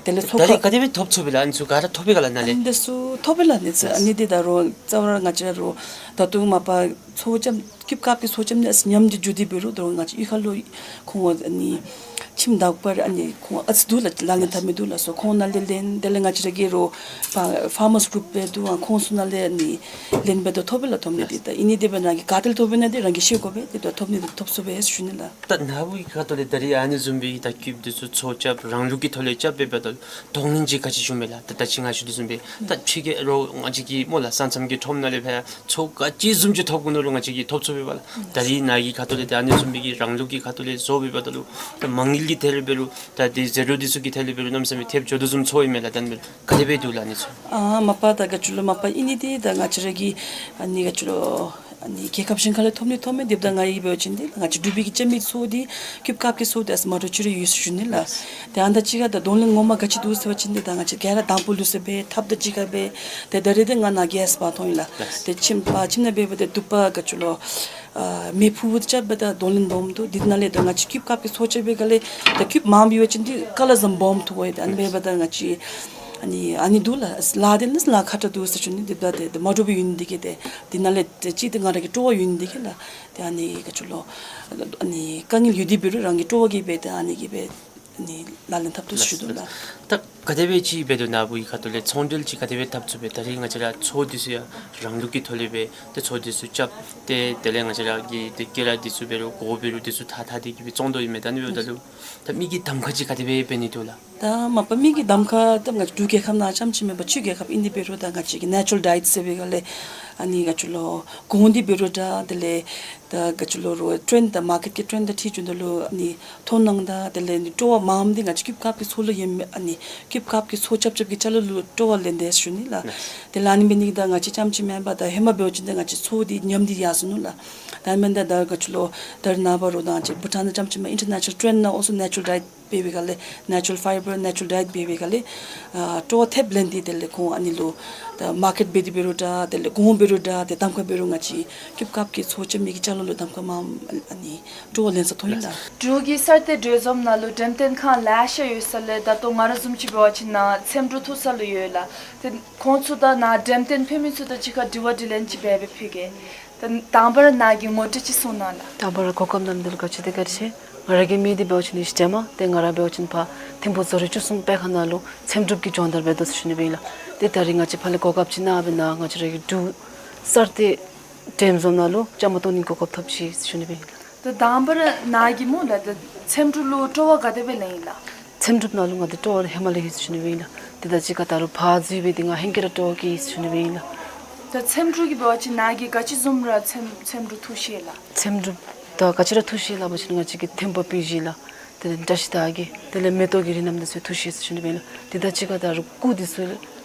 དེ་ལས་ཚོགས་ད་རིས་ཁ་ག་དེ་སྦེ་ཐོབ་ཚུགས་པས་ལགས། ཨ་ནི་ཚུ་ག་ར་ཐོབ་པས་ག་ལགས་ནཱ་ལས། ཨ་ནི་འདི་ཚུ་ཐོབ་པས་ལགས། ཨ་ནི་ཚུ་ལགས། ཨ་ནི་འདི་ད་རུང་རྩ་བ་ར་ང་བཅས་ར་རོགས་ད་ལྟོ་མ་པ་ཚོགས་རྐྱབ་ཀིབ་ཀབ་ཀྱི་ཚོགས་རྐྱབ་ནི་ཨ་ཙི་ཉམས་ཏེ་འགྱོ་སྟེ་འབད་རུང་ད་རུང་ང་བཅས་གཡུས་ཁ་ལུ་ཁོང་ཨ་ནི་ཁྱིམ་བདག་པོ་ར་ཨ་ནི་ཁོང་ཨ་ཙི་འདུག་ལགས། ལག་ལེན་འཐབ་མི་འདུག་ལགས་སོ། ཁོང་ནཱ་ལས་ལེན། དེ་ལས་ང་བཅས་ར་གི་རོགས་ཕ་ཕར་མར་གུ་རུབ་སྦེ་འདུག་པ། ཁོང་ཚུ་ནཱ་ལས་ཨ་ནི་ལེན་འབདཝ་ད་ཐོབ་པས་ལགས་ཐོབ་ནི་འདི། ད་ཨིན་ནི་འདི་འབད་ན་གི་ག་ཏེ་ལས་ཐོབ་པས་ན་འདི་རང་གིས་ཤེས་དགོ་པས། འདི་ད་ཐོབ་ནི་འདི་ཐོབ་ཚུགས་པས་ཟེར་ཞུ་ནི་ལགས། ད་ནཱ་བུ་གི་ཁ་ཐུག་ལས་ད་རིས་ཨ་ནི་བཟུམ་སྦེ་ད་ཀིབ་འདི་ཚུ་ཚོགས་རྐྱབ་རང་ལུགས་ཀྱི་ཐོག་ལས་རྐྱབ་སྦེ་འབདཝ་ད་གདོང་ལེན་ཅིག་ག་ཅི་བྱུང་མས་ལགས། ད་ད་ཅི་ང་ཞུ་དོ་བཟུམ་སྦེ་ད་ཕྱི་རྒྱལ་རོགས་ང་བཅས་ཀྱི་སྨོ་ལགས་ས་མཚམས་ཀྱི་ཁྲོམ་ནང་ལས་ཕར་ཚོགས་ག་ཅི་བཟུམ་ཅིག་ཐོབ་དགོ་ནི་རུང་ང་བཅས་ཀྱིས་ཐོབ་ཚུགས་པས་པ་ལགས། ད་རིས་ནཱ་གི་ཁ་ཐུག་ལས་ད་ཨ་ནི་བཟུམ་སྦེ་གི་རང་ལུགས་ཀྱི་ཁ་ཐུག་ལས་བཟོ་སྦེ་འབདཝ་ད་ལུ་ད་མ་དངུལ་ གི་ཐད་ལས་འབད་རུང་ད་དེ་ཟད་འགྲོ་འདི་ཚུ་གི་ཐད་ལས་འབད་རུང་གནམ་མེད་ས་མེད་ཐེབས་འགྱོ་དོ་བཟུམ་ཚོརཝ་ཨིན་མས་ལགས། ད་ཨ་ནི་འབད་རུང་ག་དེ་སྦེ་འདུག་ལགས་ཨ་ནི་ཚུ། ཨ་མ་པ་ད་ག་ཅི་ལོ་མ་པ་ཨིན་ནི་འདི་ད་ང་བཅས་ར་གི་ཨ་ནི་ག་ཅི་ལོ་ཨ་ནི་རྒྱལ་ཁབ་གཞན་ཁ་ལས་ཐོབ་ནི་ཐོབ་མས། དེ་འབདཝ་ད་ང་གིས་འབད་བ་ཅིན་འདི་ང་བཅས་འབྲུག་པའི་གི་སྤྱ་མི་ཚུ་འདི་ཀིབ་ཀབ་ཀྱི་ཚོར་འདི་ཨ་ཙི་མ་འདྲཝ་ཅིག་ར་ཡོད་ཟེར་ཞུ་ནི་ལགས། ཏེ་ཨ་ནི་དང་གཅིག་ཁར་ད་གདོང་ལེན་ངོ་མ་ག་ཅི་འདུག་ཟེར་བ་ཅིན་འདི་ད་ང་བཅས་ག་ར་དང་པོ་ལུ་ཟེར་སྦེ་ཐགཔ་དང་གཅིག་ཁར་སྦེ་ཏེ་ད་རེས་འདི་ང་ནཱ་གི་ཨ་ཙི་སྦེ་མཐོང་ཡི་ལགས། ཏེ་ཁྱིམ་པ་ཁྱིམ་ནང་འབད་འབདཝ་ད་དུ་པ་ག་ཅི་ལོ་ཨ་མེ་ཕུ་བུ་རྐྱབ་སྦེ་ད་གདོང་ལེན་འབདཝ་འདུག། འདི་ནང་ལས་ད་ང་བཅས་ཀིབ་ཀབ་ཀྱི་ཚོར་རྐྱབ་པའི་སྒང་ལས་ད་ཀིབ་མངམ་འབད་བ་ཅིན་འདི་ཀ་ལར་བཟུམ་སྦོམ་འཐུ་དགོ་ཡི། ད་ཨ་ནི་འབདཝ་ད་ང་བཅས་ཨ་ནི་ཨ་ནི་འདུག་ལགས། ལཱ་འདི་ནི་ལཱ་ཁག་དྲགས་འདུག་ཟེར་ཞུ་ནི། དེ་འབདཝ་ད་ཏེ་མ་འདྲཝ་སྦེ་ཡོད་ནི་འདི་གིས་ཏེ་འདི་ནང་ལས་ཏེ་གཅིག་ཏེ་ང་ར་གི་སྤྲོ་བ་ཡོད་ནི་འདི་གིས་ལགས། ཏེ་ཨ་ནི་ག་ཅི་ལོ་ཨ་ནི་དཀའ་ངལ་ཡོད་དེ་འབད་རུང་རང་གི་སྤྲོ་བ་གིས་སྦེ་ཏེ་ཨ་ནི་གིས་སྦེ་ཨ་ནི་ལག་ལེན་འཐབ་དོ་ཟེར་ཞུ་དོ་ལགས། ད་ག་དེ་སྦེ་ཅིག་འབད་དོ་ནཱ་བུ་གི་ཁ་ཐུག་ལས་ཚོང་འབྲེལ་ཅིག་ག་དེ་སྦེ་འཐབ་ཚུགས་པས། ད་རེས་ང་བཅས་ར་ཚོར་འདི་ཚུ་ཡང་རང་ལུགས་ཀྱི་ཐོག་ལས་སྦེ་ཏེ་ཚོར་འདི་ཚུ་རྐྱབ་སྟེ་དེ་ལས་ང་བཅས་ར་གི་ཏེ་སྐེ་རགས་འདི་ཚུ་འབད་རུང་གོ་འབད་རུང་འདི་ཚུ་ཐག་ཐག་སྟེ་གི་སྦེ་བཙོང་དོ་ཨིན་མས། ད་ཨ་ནི་འབདཝ་ད་ལུ་ད་མི་གིས་གདམ་ཁ་ཅིག་ག་དེ་སྦེ་འབད་ནི་འདུག་ལགས། ད་མ་པ་མི་གིས་གདམ་ཁ་ད་ང་བཅས་འབྲུག་རྒྱལ་ཁབ་ནང་རྐྱངམ་ཅིག་མེན་པར་ཕྱི་རྒྱལ་ཁབ་ཨིན་དེ་འབད་རུང་ད་ང་བཅས་ཀྱི་ནེ་ཅུ་རལ་ཌའེཊ་ཟེར་བའི་སྒང་ལས་ཨ་ནི་ག་ཅི་ལོ་གོང་འདི་འབད་རུང་འདྲ་དེ་ལས་ད་ག་ཅི་ལོ་རུང་ཊེན་ཌི་དང་མར་ཀེཊ་ཀྱི་ཊེན་ཌི་དང་འཁྲིལ་བྱུང་ད་ལུ་ཨ་ནི་མཐོང་སྣང་དང་དེ་ལས་ཨ་ནི་སྤྲོ་བ་མངམ་འདི་ང་བཅས་ཀིབ་ཀབ་ཀྱི་ཚོར་ལུ་ཡོད་མི་ཨ་ནི་ཀིབ་ཀབ་ཀྱི་ཚོར་རྐྱབ་རྐྱབ་ཀྱི་ཅ་ལ་ལུ་སྤྲོ་བ་ལེན་དེས་ཞུ་ནི་ལགས། དེ་ལས་ཨ་ནི་འབད་ནི་འདི་ད་ང་བཅས་རྐྱངམ་ཅིག་མེན་པར་ད་ཧེ་མ་འབད་བ་ཅིན་ད་ང་བཅས་ཚོར་འདི་ཉམས་ཏེ་ཡར་སོ་ནུག་ལགས། ད་མེན་ད་ད་ག་ཅི་ལོ་ད་རེས་ནངས་པ་རུང་ད་ང་བཅས་བྷུ་ཊཱན་དང་རྐྱངམ་ཅིག་མེན་པར་ཨིན་ཊར་ནེ་ཤ་ནཱལ་ཊེན་ཌི་ནང་ཨོལ་སོ་ནེ་ཅུ་རལ་ཌའེཊ་འབད་བའི་སྒང་ལས་ནེ་ཅུ་རལ་ཕའི་བར་ནེ་ཅུ་རལ་ཌའེཊ་འབད་བའི་སྒང་ལས་ཨ་སྤྲོ་བ་ཐེབས་ལེན་ཏེ་དེ་ལས་ཁོང་ཨ་ནི་ལུ་ད་མར་ཀེཊ་འབད་དེ་འབད་རུང་འདྲ་དེ་ལས་གོང་འབད་རུང་འདྲ་ཏེ་གདམ་ཁ་འབད་རུང་ང་བཅས་ཀིབ་ཀབ་ཀྱི་ཚོར་རྐྱབ་མི་གི་ཅ་ལ་ལུ་གདམ་ཁ་མངམ་ཨ་ནི་སྤྲོ་བ་ལེན་ས་མཐོང་ཡི་ལགས། འབྲུག་གི་གསར་གཏོད་གྲོས་འཛོམས་ནང་ལུ་འགྲེམས་སྟོན་ཁང་ལེ་ཤ་ཡོད་ས་ལས་ད་ལྟོ་ང་ར་བཟུམ་ཅིག་འབད་བ་ཅིན་ནཱ་ཚེམ་དྲུབ་འཐུ་ས་ལུ་ཡོད་ལགས། ཏེ་ཁོང་ཚུ་དང་ནཱ་འགྲེམས་སྟོན་ཕུལ་མི་ཚུ་དང་གཅིག་ཁར་དྲི་བ་དྲིས་ལན་ཅིག་འབད་སྦེ་ཕུལ་གེ། ད་དང་པ་ར་ནཱ་གི་ངོ་སྤྲོད་ཅིག་གསུང་གནང་ལགས། དང་པ་ར་གོ་སྐབས་གནང་མི་འདི་ལུ་ག་ཅི་དེ་ག་ར་ཆེ། ང་ར་གི་མིང་འདི་འབད་བ་ཅིན་ཡེ་ཤེས་སྒྲོལ་མ། ཏེ་ང་ར་འབད་བ་ཅིན་ཕར་ཐིམ་ཕུག་བཟོ་རིག་བཅུ་གསུམ་སྤེལ་ཁང་ནང་ལུ་ཚེམ་དྲུབ་ཀྱི་སྦྱོང་བརྡར་འབད་དོ་ཟེར་ཞུ་ནི་སྦེ་ཨིན་ལགས། ཏེ་ད་རེས་ང་བཅས་ཕར་ལས་གོ་སྐབས་ཅིག་གནང་སྦེ་ནཱ་ང་བཅས་ར་གི་འབྲུག་གསར་གཏོད་གྲོས་འཛོམས་ནང་ལུ་བཅའ་མར་གཏོགས་ནིའི་གོ་སྐབས་ཐོབ་ཅི་ཟེར་ཞུ་ནི་སྦེ་ཨིན་ལགས། ད་དང་པ་ར་ནཱ་གིས་སྨོ་ལགས་ད་ཚེམ་དྲུབ་ལུ་སྤྲོ་བ་ག་དེ་སྦེ་ལེན་ཡི་ལགས། ཚེམ་དྲུབ་ནང་ལུ་ང་འདི་སྤྲོ་བ་ཧེ་མ་ལས་ཡོད་ཟེར་ཞུ་ནི་སྦེ་ཨིན་ལགས། ཏེ་ད་གཅིག་ཁར་ད་རུང་ཕར་འཛུལ་སྦེ་འདི་ང་ཧེང་སྐལ་ར་སྤྲོ་བ་སྐྱེས་ཡི་ཟེར་ཞུ་ནི་སྦེ་ཨིན་ལགས། ད་ཚེམ་དྲུབ་ཀྱི་འབད་བ་ཅིན་ནཱ་གིས་ག་ཅི་བཟུམ་ར་ཚེམ་ཚེམ་དྲུབ་འཐུ་ཤེས་ལགས། ཚེམ་དྲུབ་ད་ག་ཅི་ར་འཐུ་ཤེས་ལགས་འབད་བ་ཅིན་ང་བཅས་ཀྱིས་ཐེམ་པ་ཕུད་ཅི་ལགས། དེ་ལས་འདྲ་ཤིང་དར་གྱི་དེ་ལས་མེ་ཏོག་གི་རིགས་རྣམས་འདི་ཚུ་འཐུ་ཤེས་ཟེར་ཞུ་ནི་སྦེ་ཨིན་ལགས། ཏེ་ད་གཅིག་ཁར་ད་རུང་སྐུ་འདི་ཚུ་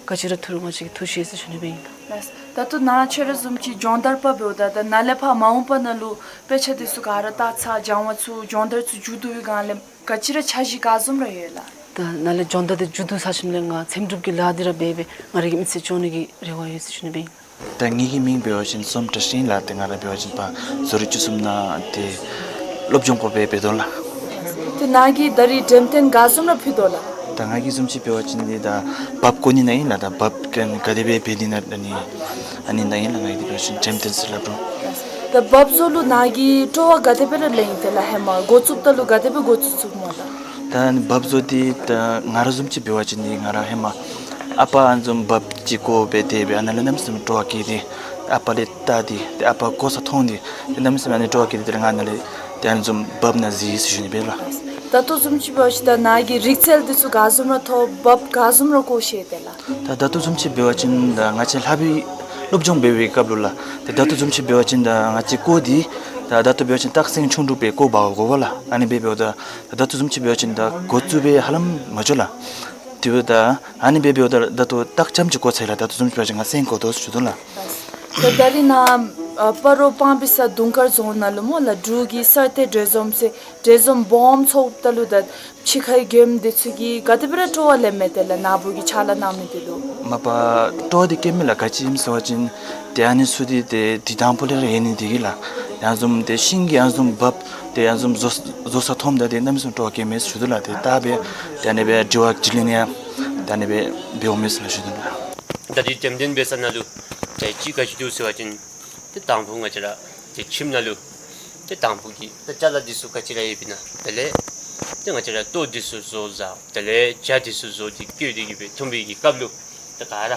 ག་ཅི་ར་འཐུ་རུང་ང་བཅས་ཀྱིས་འཐུ་ཤེས་ཟེར་ཞུ་ནི་སྦེ་ཨིན་ལགས། ལགས། ད་ལྟོ་ནཱ་ཁྱོད་ར་བཟུམ་ཅིག་སྦྱོང་བརྡར་པ་འབདཝ་ད་ད་ནཱ་ལས་ཕར་མ་འོངས་པ་ནང་ལུ་དཔེ་ཆ་འདི་ཚུ་ག་ར་བལྟ་ཚར་སྦྱང་བ་ཚུ་སྦྱོང་བརྡར་ཚུ་མཇུག་བསྡུ་བའི་སྒང་ལས་ག་ཅི་ར་འཆར་གཞི་ག་བཟུམ་ར་ཡོད་ལགས། ད་ནཱ་ལས་སྦྱོང་བརྡར་འདི་མཇུག་བསྡུ་ཚར་ཞིནམ་ལས་ང་ཚེམ་དྲུབ་ཀྱི་ལཱ་འདི་ར་འབད་སྦེ་ང་ར་གི་མི་ཚེ་སྐྱོང་ནི་གི་རེ་བ་ཡོད་ཟེར་ཞུ་ནི་སྦེ་ཨིན། ད་ངེ་གི་མིང་འབད་བ་ཅིན་བསོད་ནམས་བཀྲ་ཤིས་ལགས། ཏེ་ང་ར་འབད་བ་ཅིན་ཕར་བཟོ་རིག་བཅུ་གསུམ་ནང་ཏེ་སློབ་སྦྱོང་འགོ་དཔོན་འབད་དོ་ལགས། ཏེ་ནཱ་གིས་ད་རིས་འགྲེམས་སྟོན་ག་བཟུམ་ར་ཕུལ་དོ་ལགས། ད་ང་གིས་བཟུམ་ཅིག་འབད་བ་ཅིན་འདི་ད་བཱལབ་བཀོ་ནི་ནང་ཨིན་ལགས། ད་བཱལབ་ག་ག་དེ་སྦེ་འབད་ནི་ན་ཨ་ནི་ཨ་ནི་ནང་ཨིན་ལགས། ང་གིས་འདི་འབད་བ་ཅིན་འགྲེམས་སྟོན་ཟེར་སླབ་རུང་། ད་བཱལབ་བཟོ་ལུ་ནཱ་གིས་སྤྲོ་བ་ག་དེ་སྦེ་ར་ལེན་ཡི་དེ་ལགས། ཧེ་མ་འགོ་བཙུགསཔ་ད་ལུ་ག་དེ་སྦེ་འགོ་བཙུགས་བཙུགསཔ་སྨོ་ལགས། ད་བཱལབ་བཟོ་འདི་ད་ང་ར་བཟུམ་ཅིག་འབད་བ་ཅིན་འདི་ང་ར་ཧེ་མ་ཨ་པ་ཨ་ནི་བཟུམ་བཱལབ་ཅིག་བཀོ་སྦེ་དེ་སྦེ་ཨ་ནཱ་ལས་གནམ་མེད་ས་མེད་སྤྲོ་བ་སྐྱེས་ཏེ་ཨ་པ་ལས་བལྟ་སྟེ་ཏེ་ཨ་པ་བཀོ་ས་མཐོང་སྟེ་ཏེ་གནམ་མེད་ས་མེད་ཨ་ནི་སྤྲོ་བ་སྐྱེས་ཏེ་དེ་ལས་ང་ནཱ་ལས་ཏེ་ཨ་ནི་བཟུམ་བཱལབ་ནང་འཛུལ་ཡི་ཟེར་ཞུ་ནི་སྦེ་ལགས། ད་ལྟོ་བཟུམ་ཅིག་འབད་བ་ཅིན་ད་ནཱ་གིས་རིག་རྩལ་འདི་ཚུ་ག་བཟུམ་ར་ཐོབ་བཱལབ་ག་བཟུམ་ར་བཀོ་ཤེས་དེ་ལགས། ད་ད་ལྟོ་བཟུམ་ཅིག་འབད་བ་ཅིན་ད་ང་བཅས་ལྷབ་པའི་སློབ་སྦྱོང་འབད་བའི་སྐབས་ལུ་ལགས། ཏེ་ད་ལྟོ་བཟུམ་ཅིག་འབད་བ་ཅིན་ད་ང་བཅས་བཀོ་སྟེ་ད་ད་ལྟོ་འབད་བ་ཅིན་སྟག་སེང་ཆུང་འབྲུག་སྦེ་བཀོ་འབག་དགོ་པས་ལགས། ཨ་ནི་སྦེ་འབདཝ་ད་ད་ད་ལྟོ་བཟུམ་ཅིག་འབད་བ་ཅིན་ད་འགོ་བཙུགས་སྦེ་ཧ་ལམ་མ་འགྱོ་ལགས། དེ་འབདཝ་ད་ཨ་ནི་སྦེ་འབདཝ་ད་ད་ལྟོ་སྟག་རྐྱངམ་ཅིག་བཀོ་ཚར་ཡི་ལགས། ད་ལྟོ་བཟུམ་ཅིག་འབད་བ་ཅིན་ང་སེང་བཀོ་དོ་ཟེར་ཞུ་དོ་ལགས། ད་ད་རིས་ནཱ་ཨ་སྤ་རོ་སྤང་སྦིས་ས་དུང་དཀར་རྫོང་ནང་ལུ་སྨོ་ལགས་འབྲུག་གི་གསར་གཏོད་གྲོས་འཛོམས་ཟེར་གྲོས་འཛོམས་སྦོམ་ཚོགསཔ་ད་ལུ་ད་ཕྱི་ཁའི་མགྱོནམ་འདི་ཚུ་གིས་ག་དེ་སྦེ་ར་སྤྲོ་བ་ལེན་མས་དེ་ལགས། ནཱ་བུ་གིས་ཕྱག་ལཱ་གནང་མི་འདི་ལུ། མ་པ་སྤྲོ་བ་འདི་སྐྱེ་མས་ལགས། ག་ཅི་སྨོ་ཟེར་བ་ཅིན་ཏེ་ཨ་ནི་ཚུ་འདི་ཏེ་འདི་དང་པོ་ལས་ར་ཡོད་ནི་འདི་གིས་ལགས། ཏེ་ཨ་ནི་བཟུམ་ཏེ་ཤིང་གི་ཨ་ནི་བཟུམ་བཱལབ་ཏེ་ཨ་ནི་བཟུམ་བཟོ་བཟོ་ས་མཐོངམ་ད་ཏེ་གནམ་མེད་ས་མེད་སྤྲོ་བ་སྐྱེ་མས་ཟེར་ཞུ་དོ་ལགས། ཏེ་ད་སྦེ་ཏེ་ཨ་ནི་སྦེ་དྲི་བ་དྲིས་ལན་ཡང་ཏེ་ཨ་ནི་སྦེ་འབདཝ་མས་ཟེར་ཞུ་དོ་ལགས། ད་འདི་འགྲེམས་སྟོན་འབད་ས་ནང་ལུ་ཏེ་ཅིག་ག་ཅི་འདུག་ཟེར་བ་ཅིན་ཏེ་དང་ཕུ་ང་བཅས་ར་ཏེ་ཁྱིམ་ནང་ལུ་ཏེ་དང་ཕུ་གི་ཏེ་ཅ་ལ་འདི་ཚུ་ག་ཅི་ར་ཡོདཔ་ཨིན་ན། དེ་ལས་ཏེ་ང་བཅས་ར་ལྟོ་འདི་ཚུ་བཟོ་བཟའ་དེ་ལས་ཇ་འདི་ཚུ་བཟོ་སྟེ་བཀོལ་ཏེ་གི་སྦེ་འཐུང་བའི་གི་སྐབས་ལུ་ཏེ་ག་ར་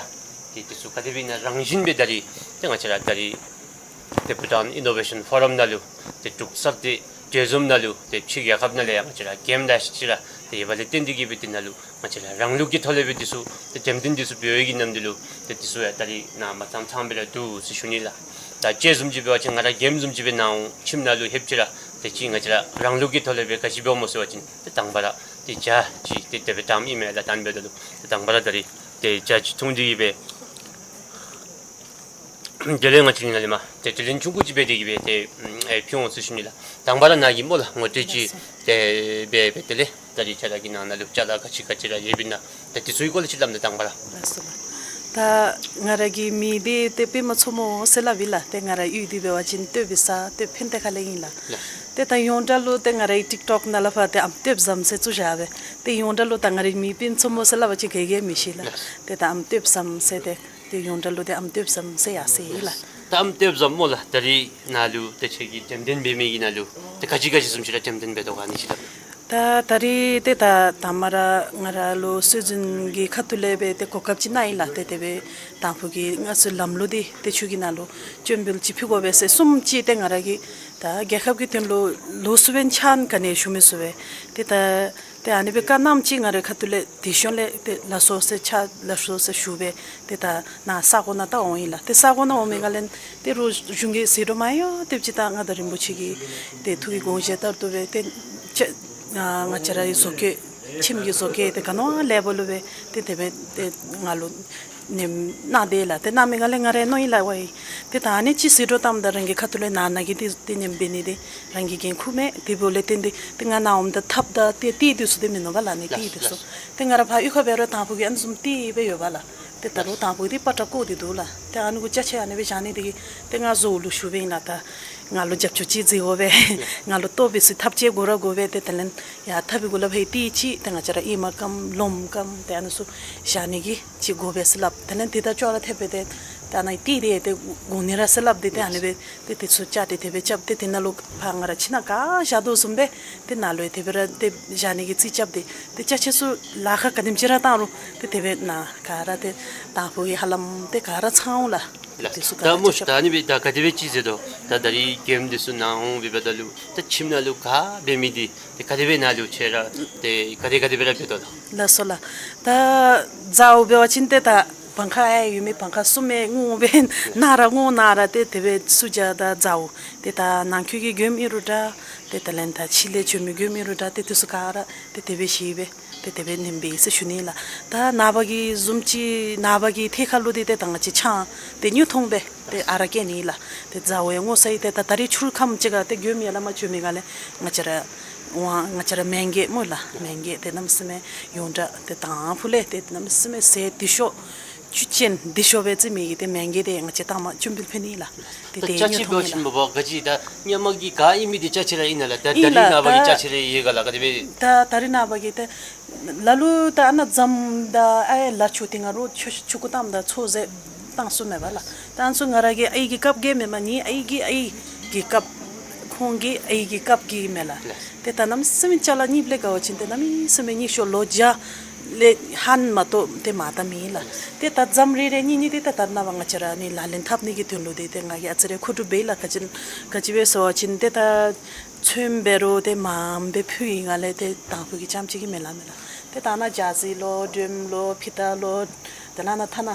ཏེ་འདི་ཚུ་ག་དེ་སྦེ་ཨིན་ན་རང་བཞིན་སྦེ་ད་རིས་ཏེ་ང་བཅས་ར་ད་རིས་ཏེ་Bhutan Innovation Forum ནང་ལུ་ཏེ་འབྲུག་གསར་གཏོད་གྲོས་འཛོམས་ནང་ལུ་ཏེ་ཕྱི་རྒྱལ་ཁབ་ནང་ལས་ཡང་ང་བཅས་ར་མགྱོནམ་ལེ་ཤ་ཅིག་ར་ཏེ་ཡོདཔ་ལས་བརྟེན་ཏེ་གི་སྦེ་ཏེ་ནཱ་ལུ་ང་བཅས་ར་རང་ལུགས་ཀྱི་ཐོག་ལས་སྦེ་འདི་ཚུ་ཏེ་འགྲེམས་སྟོན་འདི་ཚུ་འབད་བའི་གི་ནམ་འདི་ལུ་ཏེ་འདི་ཚུ་ཡང་ད་རིས་ནཱ་མ་ཚང་ཚངམ་སྦེ་ར་འདུག་ཟེར་ཞུ་ནི་ལགས། ད་ཅི་བཟུམ་ཅིག་འབད་བ་ཅིན་ང་ར་མགྱོནམ་བཟུམ་ཅིག་སྦེ་ནཱ་ཁྱིམ་ནང་ལུ་ལྷོདཔ་ཅིག་ར་ ཏེ་ཅིག་ང་བཅས་ར་རང་ལུགས་ཀྱི་ཐོག་ལས་སྦེ་ག་ཅི་འབདཝ་སྨོ་ཟེར་བ་ཅིན་ཏེ་དང་པ་ར་ཏེ་ཇ་ཅིག་ཏེ་དེ་སྦེ་བཏངམ་ཨིན་མས་ལགས། ད་ཨ་ནི་འབདཝ་ད་ལུ་ཏེ་དང་པ་ར་ད་རིས་ཏེ་ཇ་ཅིག་འཐུང་སྟེ་གི་སྦེ་དེ་ལས་ང་བཅས་ནཱ་ལས་མར་ཏེ་དྲི་ལན་ཆུང་ཀུ་ཅིག་འབད་དེ་གི་སྦེ་ཏེ་ཨེ་ཕུལ་འོང་ཟེར་ཞུ་ནི་ལགས། དང་པ་ར་ནཱ་གིས་སྨོ་ལགས་ངོ་སྤྲོད་ཅིག་ཏེ་འབད་འབད་དེ་ལས་ད་རིས་ཁྱོད་ར་གི་ནང་ན་ལུ་ཅ་ལ་ག་ཅི་ག་ཅི་ར་ཡོདཔ་ཨིན་ན་ཏེ་དེ་ཚུ་གི་སྐོར་ལས་ཅིག་སླབ་ད་དང་པ་ར། ལགས་སོ་ལགས། ད་ང་ར་གི་མིང་འདི་ཏེ་པདྨ་མཚོ་མོ་ཟེར་སླབ་ཨིན་ལགས། ཏེ་ང་ར་གཡུས་འདི་འབད་བ་ཅིན་སྟོད་བི་ས་སྟོད་ཕན་བདེ་ཁ་ལས་ཨིན་ལགས། ལགས། ཏེ་ད་ཡོངས་གྲགས་ལུ་ཏེ་ང་རའི་ཊིཀ་ཊོཀ་ནང་ལས་ཕར་ཏེ་ཨམ་སྟོདཔ་བཟངམ་ཟེར་བཙུགས་བཞག་པས། ཏེ་ཡོངས་གྲགས་ལུ་ད་ང་རའི་མིང་པདྨ་མཚོ་མོ་ཟེར་སླབ་པ་ཅིན་ག་གིས་མི་ཤེས་ལགས། ལགས། ཏེ་ད་ཨམ་སྟོདཔ་བཟངམ་ཟེར་ཏེ་ཏེ་ཡོངས་གྲགས་ལུ་ཏེ་ཨམ་སྟོདཔ་བཟངམ་ཟེར་ཡར་སོ་ཡི་ལགས། ད་ཨམ་སྟོདཔ་བཟངམ་སྨོ་ལགས། ད་རིས་ནཱ་ལུ་ཏེ་ཁྱོད་ཀྱིས་འགྲེམས་སྟོན་འབད་མི་གི་ནང་ལུ་ཏེ་ག་ཅི་ག་ཅི་བཟུམ་ཅིག་ར་འགྲེམས་སྟོན་འབད་དོ་ག་ཨ་ནི་ཅིག་སླབ། ད་ད་རིས་ཏེ་ད་དང་པ་ར་ང་ར་ལུ་སྲོལ་འཛིན་གྱི་ཁ་ཐུག་ལས་སྦེ་ཏེ་གོ་སྐབས་ཅིག་གནང་ཡི་ལགས། ཏེ་དེ་སྦེ་དང་ཕུ་གི་ང་ཚོའི་ལམ་ལུགས་འདི་ཏེ་ཆོས་ཀྱི་ནང་ལུ་སྤྱན་འབུལ་ཅིག་ཕུལ་དགོ་པས་ཟེར་གསུངམ་ཅིག་ཏེ་ང་ར་གིས་ད་རྒྱལ་ཁབ་ཀྱི་དོན་ལུ་ལོགས་སུ་སྦེ་ཕྱག་ག་ནི་ཞུ་མི་ཚུགས་པས། ཏེ་ད་ཏེ་ཨ་ནི་སྦེ་བཀའ་གནངམ་ཅིག་ང་རའི་ཁ་ཐུག་ལས་དེ་ཤུལ་ལས་ཏེ་ལགས་སོ་ཟེར་ཕྱག་ལགས་སོ་ཟེར་ཞུ་སྦེ་ཏེ་ད་ནཱ་ས་གོ་ནང་ད་འོང་ཡི་ལགས། ཏེ་ས་གོ་ནང་འོང་མི་སྒང་ལས་ཏེ་རོགས་གཞུང་གི་ཟད་འགྲོ་མ་ཡོད་དེ་ཅིག་ད་མངའ་བདག་རིན་པོ་ཆེ་གི་ཏེ་ཐུགས་ཀྱི་དགོངས་བཞེད་ལྟར་དུ་སྦེ་ཏེ་ཅ་ང་བཅས་རའི་བཟོ་བཀོད་ཁྱིམ་གྱི་བཟོ་བཀོད་ཏེ་ག་ནི་བ་ལེགས་པ་ལུ་སྦེ་ཏེ་དེ་སྦེ་ཏེ་ང་ལུ་ནེམ་གནང་དེས་ལགས། ཏེ་གནང་མི་སྒང་ལས་ང་ར་མནོ་ཡི་ལགས། ཝའི་ཏེ་ད་ཨ་ནི་ཅིག་ཟད་འགྲོ་བཏངམ་ད་རང་གི་ཁ་ཐུག་ལས་ནཱ་ནཱ་གི་ཏེ་ཏེ་ནེམ་འབད་ནི་འདི་རང་གི་འགན་ཁུར་མས། དེ་འབདཝ་ལས་བརྟེན་ཏེ་ཏེ་ང་ནཱ་འོངམ་ད་ཐགཔ་དང་ཏེ་ཏི་འདི་ཚུ་ཏེ་མིན་ནུག་པ་ལགས། ནི་ཏི་འདི་ཚུ་ཏེ་ང་ར་ཕར་གཡུས་ཁར་འབད་རུང་དང་ཕུ་གི་ཨ་ནི་བཟུམ་ཏི་སྦེ་ཡོད་པ་ལགས། ཏེ་ད་རུང་དང་ཕུ་འདི་པ་ཏྲ་བཀོག་སྟེ་འདུག་ལགས། ཏེ་ཨ་ནི་གུ་ཅ་ཆས་ཨ་ནི་སྦེ་བཞག་ནི་འདི་གིས་ཏེ་ང་བཟོ་བོ་ལུ་ཞུ་སྦེ་ཨིན་ལགས། ད་ང་ལུ་རྒྱབ་སྐྱོར་ཅིག་མཛད་དགོ་པས། ང་ལུ་ལྟོ་འབད་སའི་ཐབས་ཅིག་དགོ་ར་དགོ་པས། ཏེ་དེ་ལས་ཡར་ཐབ་ཀྱི་གུ་ལས་ཕར་ཏི་ཅིག་ཏེ་ང་བཅས་ར་ཨེ་མ་ཀམ་ལོམ་ཀམ་ཏེ་ཨ་ནི་ཚུ་བཞག་ནི་གི་ཅིག་དགོ་པས་ཟེར་སླབ། དེ་ལས་ཏེ་ད་ཅོག་ར་འཐདཔ་སྦེ་ཏེ་ད་ནཱ་ཏི་འདི་ཏེ་དགོ་ནི་ར་ཟེར་སླབ་སྟེ་ཏེ་ཨ་ནི་སྦེ་ཏེ་དེ་ཚུ་བཅག་སྟེ་དེ་སྦེ་རྐྱབ་སྟེ་དེ་ནང་ལུ་ཕར་ང་ར་ཁྱིམ་ནང་ག་བཞག་དོ་བཟུམ་སྦེ་ཏེ་ནཱ་ལུ་ཡང་དེ་སྦེ་ར་ཏེ་བཞག་ནི་གི་རྩིས་རྐྱབ་སྟེ་ཏེ་ཅ་ཆས་ཚུ་ལཱ་ཁག་ག་དེམ་ཅིག་ར་བཏང་རུང་ཏེ་དེ་སྦེ་ནཱ་ག་ར་ཏེ་དང་ཕུ་གི་ཧ་ལམ་ཏེ་ག་ར་ཚང་འོང་ལགས། ལགས། དེ་ཚུ་ག་ད་ར་སྨོ་ཅ་ཆས་ད་ཨ་ནི་སྦེ་ད་ག་དེ་སྦེ་ཅིག་ཟེར་དོ། ད་ད་རིས་མགྱོནམ་འདི་ཚུ་ནཱ་འོང་སྦེ་འབདཝ་ད་ལུ་ད་ཁྱིམ་ནང་ལུ་ག་འབད་མི་འདི་ཏེ་ག་དེ་སྦེ་ནཱ་ལུ་ཁྱོད་ར་ཏེ་ག་དེ་ག་དེ་སྦེ་ར་འབད་དོ་ལགས། ལགས་སོ་ལགས། ད་མཛའ་བོ་འབད་བ་ཅིན་ཏེ་ད་བང་ཁ་ཨ་ཡོད་མི་བང་ཁ་གསུམ་མའི་སྔོ་སྦེ་ནཱ་ར་སྔོ་ནཱ་ར་ཏེ་དེ་སྦེ་བཙུགས་བཞག། ད་མཛའ་བོ་ཏེ་ད་ནང་འཁོད་ཀྱི་མགྱོནམ་ཨིན་རུང་འདྲ་ཏེ་དེ་ལས་ད་ཕྱི་ལས་བྱོན་མི་མགྱོནམ་ཨིན་རུང་འདྲ་ཏེ་དེ་ཚུ་ག་ར་ཏེ་དེ་སྦེ་ཞིབ་སྦེ་ཏེ་དེ་སྦེ་ནེམ་འབད་ཡི་ཟེར་ཞུ་ནི་ལགས། ད་ནངས་པ་གི་བཟུམ་ཅིག་ནངས་པ་གི་ཐད་ཁར་ལུ་འདི་ཏེ་ད་ང་བཅས་ཆང་ཏེ་ཉོ་འཐུང་སྦེ་ཏེ་ཨ་རག་བཀལ་ནི་ལགས། ཏེ་མཛའ་བོ་ཡང་སྔོ་ས་ཡི། ཏེ་ད་ད་རིས་ཆུ་ཁམས་ཅིག་ཁར་ཏེ་མགྱོནམ་ཡར་ལས་མར་བྱོན་མི་སྒང་ལས་ང་བཅས་ར་ཝང་ང་བཅས་ར་མེན་གེ་སྨོ་ལགས། མེན་གེ་ཏེ་གནམ་མེད་ས་མེད་ཡོངས་གྲགས་ཏེ་དང་ཕུ་ལས་ཏེ་གནམ་མེད་ས་མེད་ཟས་བདེ་ཤོས་བཅུད་ཅན་བདེ་ཤོས་སྦེ་བརྩི་མི་གི་ཏེ་མེན་གེ་འདི་ང་བཅས་ད་མར་སྤྱན་འབུལ་ཕུལ་ནི་ལགས། ཏེ་ད་ཏེ་ཅ་ཆས་ཉོ་འཐུང་འབད་ཡི་ལགས། ཞིནམ་འབད་བ་ག་ཅི་ད་སྔོན་མ་གི་ག་ཨིན་མི་འདི་ཅ་ཆས་ར་ཨིན་ན་ལགས། ད་ད་ཨིན་རིས་ལགས། ནངས་པ་གི་ད་ཅ་ཆས་ར་ཡོད་ག་ལགས། ག་དེ་སྦེ། ད་ད་རིས་ནངས་པ་གི་ཏེ་ལ་ལུ་ད་ཨ་ནཱ་རྫམ་དང་ཨའི་ལ་ཆུ་ཏེ་ང་རོགས་ཆུ་ཆུ་ཁུ་བཏངམ་ད་ཚོད་ཟད་བཏང་ཚུགས་མས་པ་ལགས། ད་ཨ་ནི་ཚུ་ང་ར་གི་ཨའི་གི་སྐབས་ཀྱི་མེན་མས། ངེའི་ཨའི་གི་ཨའི་གི་སྐབས་ཁོང་གི་ཨའི་གི་སྐབས་ཀྱི་མས་ལགས། ལགས། ཏེ་ད་གནམ་མེད་ས་མེད་ཅ་ལ་རྙིངམ་ལས་འགོ་བ་ཅིན་ཏེ་གནམ་མེད་ས་མེད་རྙིང་ཤོས་ལོ་བརྒྱ་ལས་ཧན་མ་གཏོགས་ཏེ་མར་ད་མེད་ལགས། ཏེ་ད་རྫམ་རེ་རེ་གཉིས་གཉིས་འདི་ད་ད་རེས་ནངས་པ་ང་བཅས་ར་ནི་ལག་ལེན་འཐབ་ནི་གི་དོན་ལུ་འདི་ཏེ་ང་གིས་ཨ་ཙི་རེ་མཁོ་སྒྲུབ་འབད་ཡི་ལགས། ག་ཅི་ག་ཅི་སྦེ་ཟེར་བ་ཅིན་ཏེ་ད་ཚོདམ་འབད་རུང་ཏེ་མངམ་སྦེ་ཕུལ་ཡི་སྒང་ལས་ཏེ་དང་ཕུ་གི་རྐྱངམ་ཅིག་གིས་མི་ལང་མས་ལགས། ཏེ་ད་ནཱ་ཇར་སི་ལོ་འགྲེམ་ལོ་ཕི་ཏ་ལོ་ཏེ་ནཱ་ནཱ་ཐ་ན་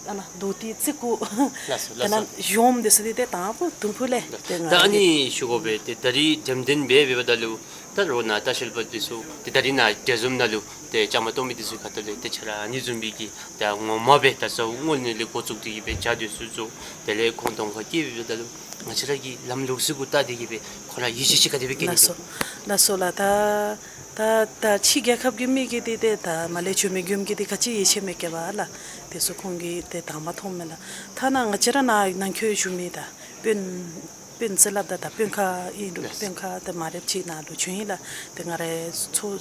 ཨ་ནཱ་དོ་ཏི་ཙི་གུ་ལགས་སོ་ཏེ་ལགས་ནཱ་སོ། གཞོནམ་འདི་ཚུ་འདི་ཏེ་དང་ཕུ་དུམ་ཕུ་ལས་ཏེ་ང་ད་ཨ་གིས་ནི་ཞུ་དགོ་པས། ཏེ་ད་རིས་འགྲེམས་སྟོན་འབད་འབདཝ་ད་ལུ་ད་རོགས་ནཱ་ལྟ་བཤལ་པ་འདི་ཚུ་ཏེ་ད་རིས་ནཱ་དྲི་འཛོམས་ནང་ལུ་ཏེ་བཅའ་མར་གཏོགས་མི་འདི་ཚུ་ཁ་ཐུག་ལས་ཏེ་ཁྱོད་ར་ཨ་ནི་བཟུམ་སྦེ་གི་ད་ངོ་མ་སྦེ་ད་ས་འོག་ངོས་ནས་ལས་འགོ་བཙུགས་ཏེ་གི་སྦེ་ཇ་འདི་ཚུ་བཙུགས། དེ་ལས་ཁོང་གདོང་ཁར་བཀལ་འབདཝ་ད་ལུ་ང་བཅས་ར་གི་ལམ་ལུགས་ཚུ་གུ་བལྟ་སྟེ་གི་སྦེ་ཁོང་ར་ཡིད་ཆེས་ཅིག་ག་དེ་སྦེ་བསྐྱེད་ནི་འདུག། ལགས་སོ་ལགས་སོ་ལགས། ད་ད་ད་ཕྱི་རྒྱལ་ཁབ་ཀྱི་མི་གིས་འདི་ཏེ་ད་མར་ལས་བྱོན་མི་མགྱོནམ་གིས་འདི་ག་ཅི་ཡིད་ཆེས་མི་བསྐྱེད་པས་ལགས། དེ་ཚུ་ཁོང་གིས་ཏེ་དང་པ་མཐོངམ་མས་ལགས། ཐ་ན་ང་བཅས་ར་ནཱ་ནང་འཁོད་བཞུགས་མི་ད་དཔོན་དཔོན་ཟེར་སླབ་ད་ད་དཔོན་ཁག་ཨིན་རུང་དཔོན་ཁག་ཏེ་མ་རེབ་ཅིག་ནཱ་ལུ་བྱོན་ཡི་ལགས། ཏེ་ང་རའི་ཚོ་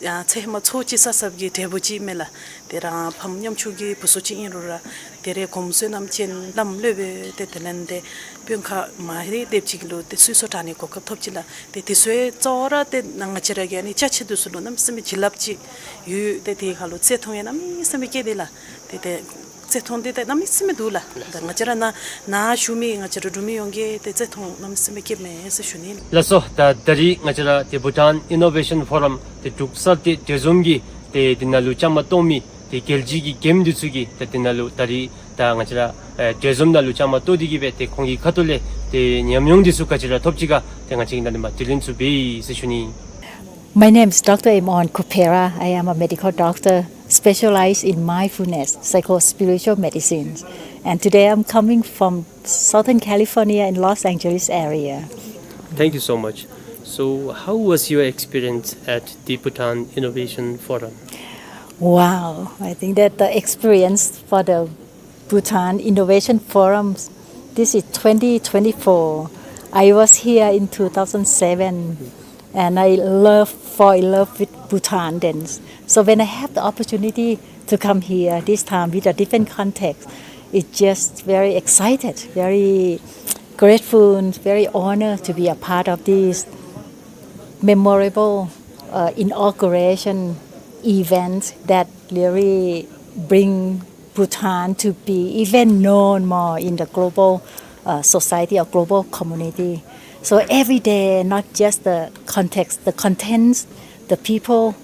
ཡང་ཚེ་ཧེ་མ་ཚོ་ཅིག་བསགས་བསགསཔ་གི་འབྲས་བུ་ཅིག་མས་ལགས། ཏེ་རང་ཕམ་ཉམ་ཆུང་གི་བུ་ཚ་ཅིག་ཨིན་རུང་ར་ཏེ་རེ་གོམས་སྲོལ་རྣམ་ཅན་ལམ་ལྷོད་སྦེ་ཏེ་དེ་ལས་ཏེ་དཔོན་ཁག་མ་རེ་དེ་ཅིག་ལུ་ཏེ་གསོལ་ཚོགས་དྲང་ནི་གོ་སྐབས་ཐོབ་ཅི་ལགས། ཏེ་དེ་ཚུ་གཙོ་བོ་ར་ཏེ་ང་བཅས་ར་གི་ཨ་ནི་ཅ་ཆས་འདི་ཚུ་ལུ་གནམ་མེད་ས་མེད་བྱིན་རླབས་ཅིག་ཡོད། ཏེ་དེ་ཁར་ལུ་བརྩི་མཐོང་ཡང་གནམ་མེད་ས་མེད་བསྐྱེད་དེ་ལགས། ཏེ་ཏེ་བརྩི་མཐོང་འདི་ཏེ་གནམ་མེད་ས་མེད་འདུག་ལགས། ད་ང་བཅས་ར་ནཱ་ནཱ་བཞུགས་མི་ང་བཅས་ར་འབྲུག་མི་ཡོངས་ཀྱིས་ཏེ་བརྩི་མཐོང་གནམ་མེད་ས་མེད་བསྐྱེདཔ་མས་ཟེར་ཞུ་ནི། ལགས་སོ། ད་ད་རིས་ང་བཅས་ར་ཏེ་Bhutan Innovation Forum ཏེ་འབྲུག་གསར་གཏོད་དྲི་འཛོམས་ཀྱི་ཏེ་འདི་ནང་ལུ་བཅའ་མར་གཏོགས་མི་ཏེ་རྒྱལ་སྤྱི་གི་མགྱོནམ་འདི་ཚུ་གིས་ཏེ་འདི་ནང་ལུ་ད་རིས་ད་ང་བཅས་ར་ཨེ་དྲི་འཛོམས་ནང་ལུ་བཅའ་མར་གཏོགས་ཏེ་གི་སྦེ་ཏེ་ཁོང་གི་ཁ་ཐུག་ལས་ ཏེ་ཉམས་མྱོང་འདི་ཚུ་ག་ཅི་ར་ཐོབ་ཅི་ག་ཏེ་ང་བཅས་ཀྱིས་ནཱ་ལས་མར་དྲི་ལན་ཚུ་འབད་ཡི་ཟེར་ཞུ་ནི། My name is Doctor Emon Kupera. I am a medical doctor specialized in mindfulness, psycho-spiritual medicines. And today I'm coming from Southern California in Los Angeles area. Thank you so much. So, how was your experience at the Bhutan Innovation Forum? Wow, I think that the experience for the Bhutan Innovation Forum, this is twenty twenty-four. I was here in two thousand seven, and I love, fall in love with Bhutan then. So when I have the opportunity to come here this time with a different context, it's just very excited, very grateful, very honored to be a part of this memorable, uh, inauguration event that really bring Bhutan to be even known more in the global, uh, society or global community. So every day, not just the context, the contents, the people,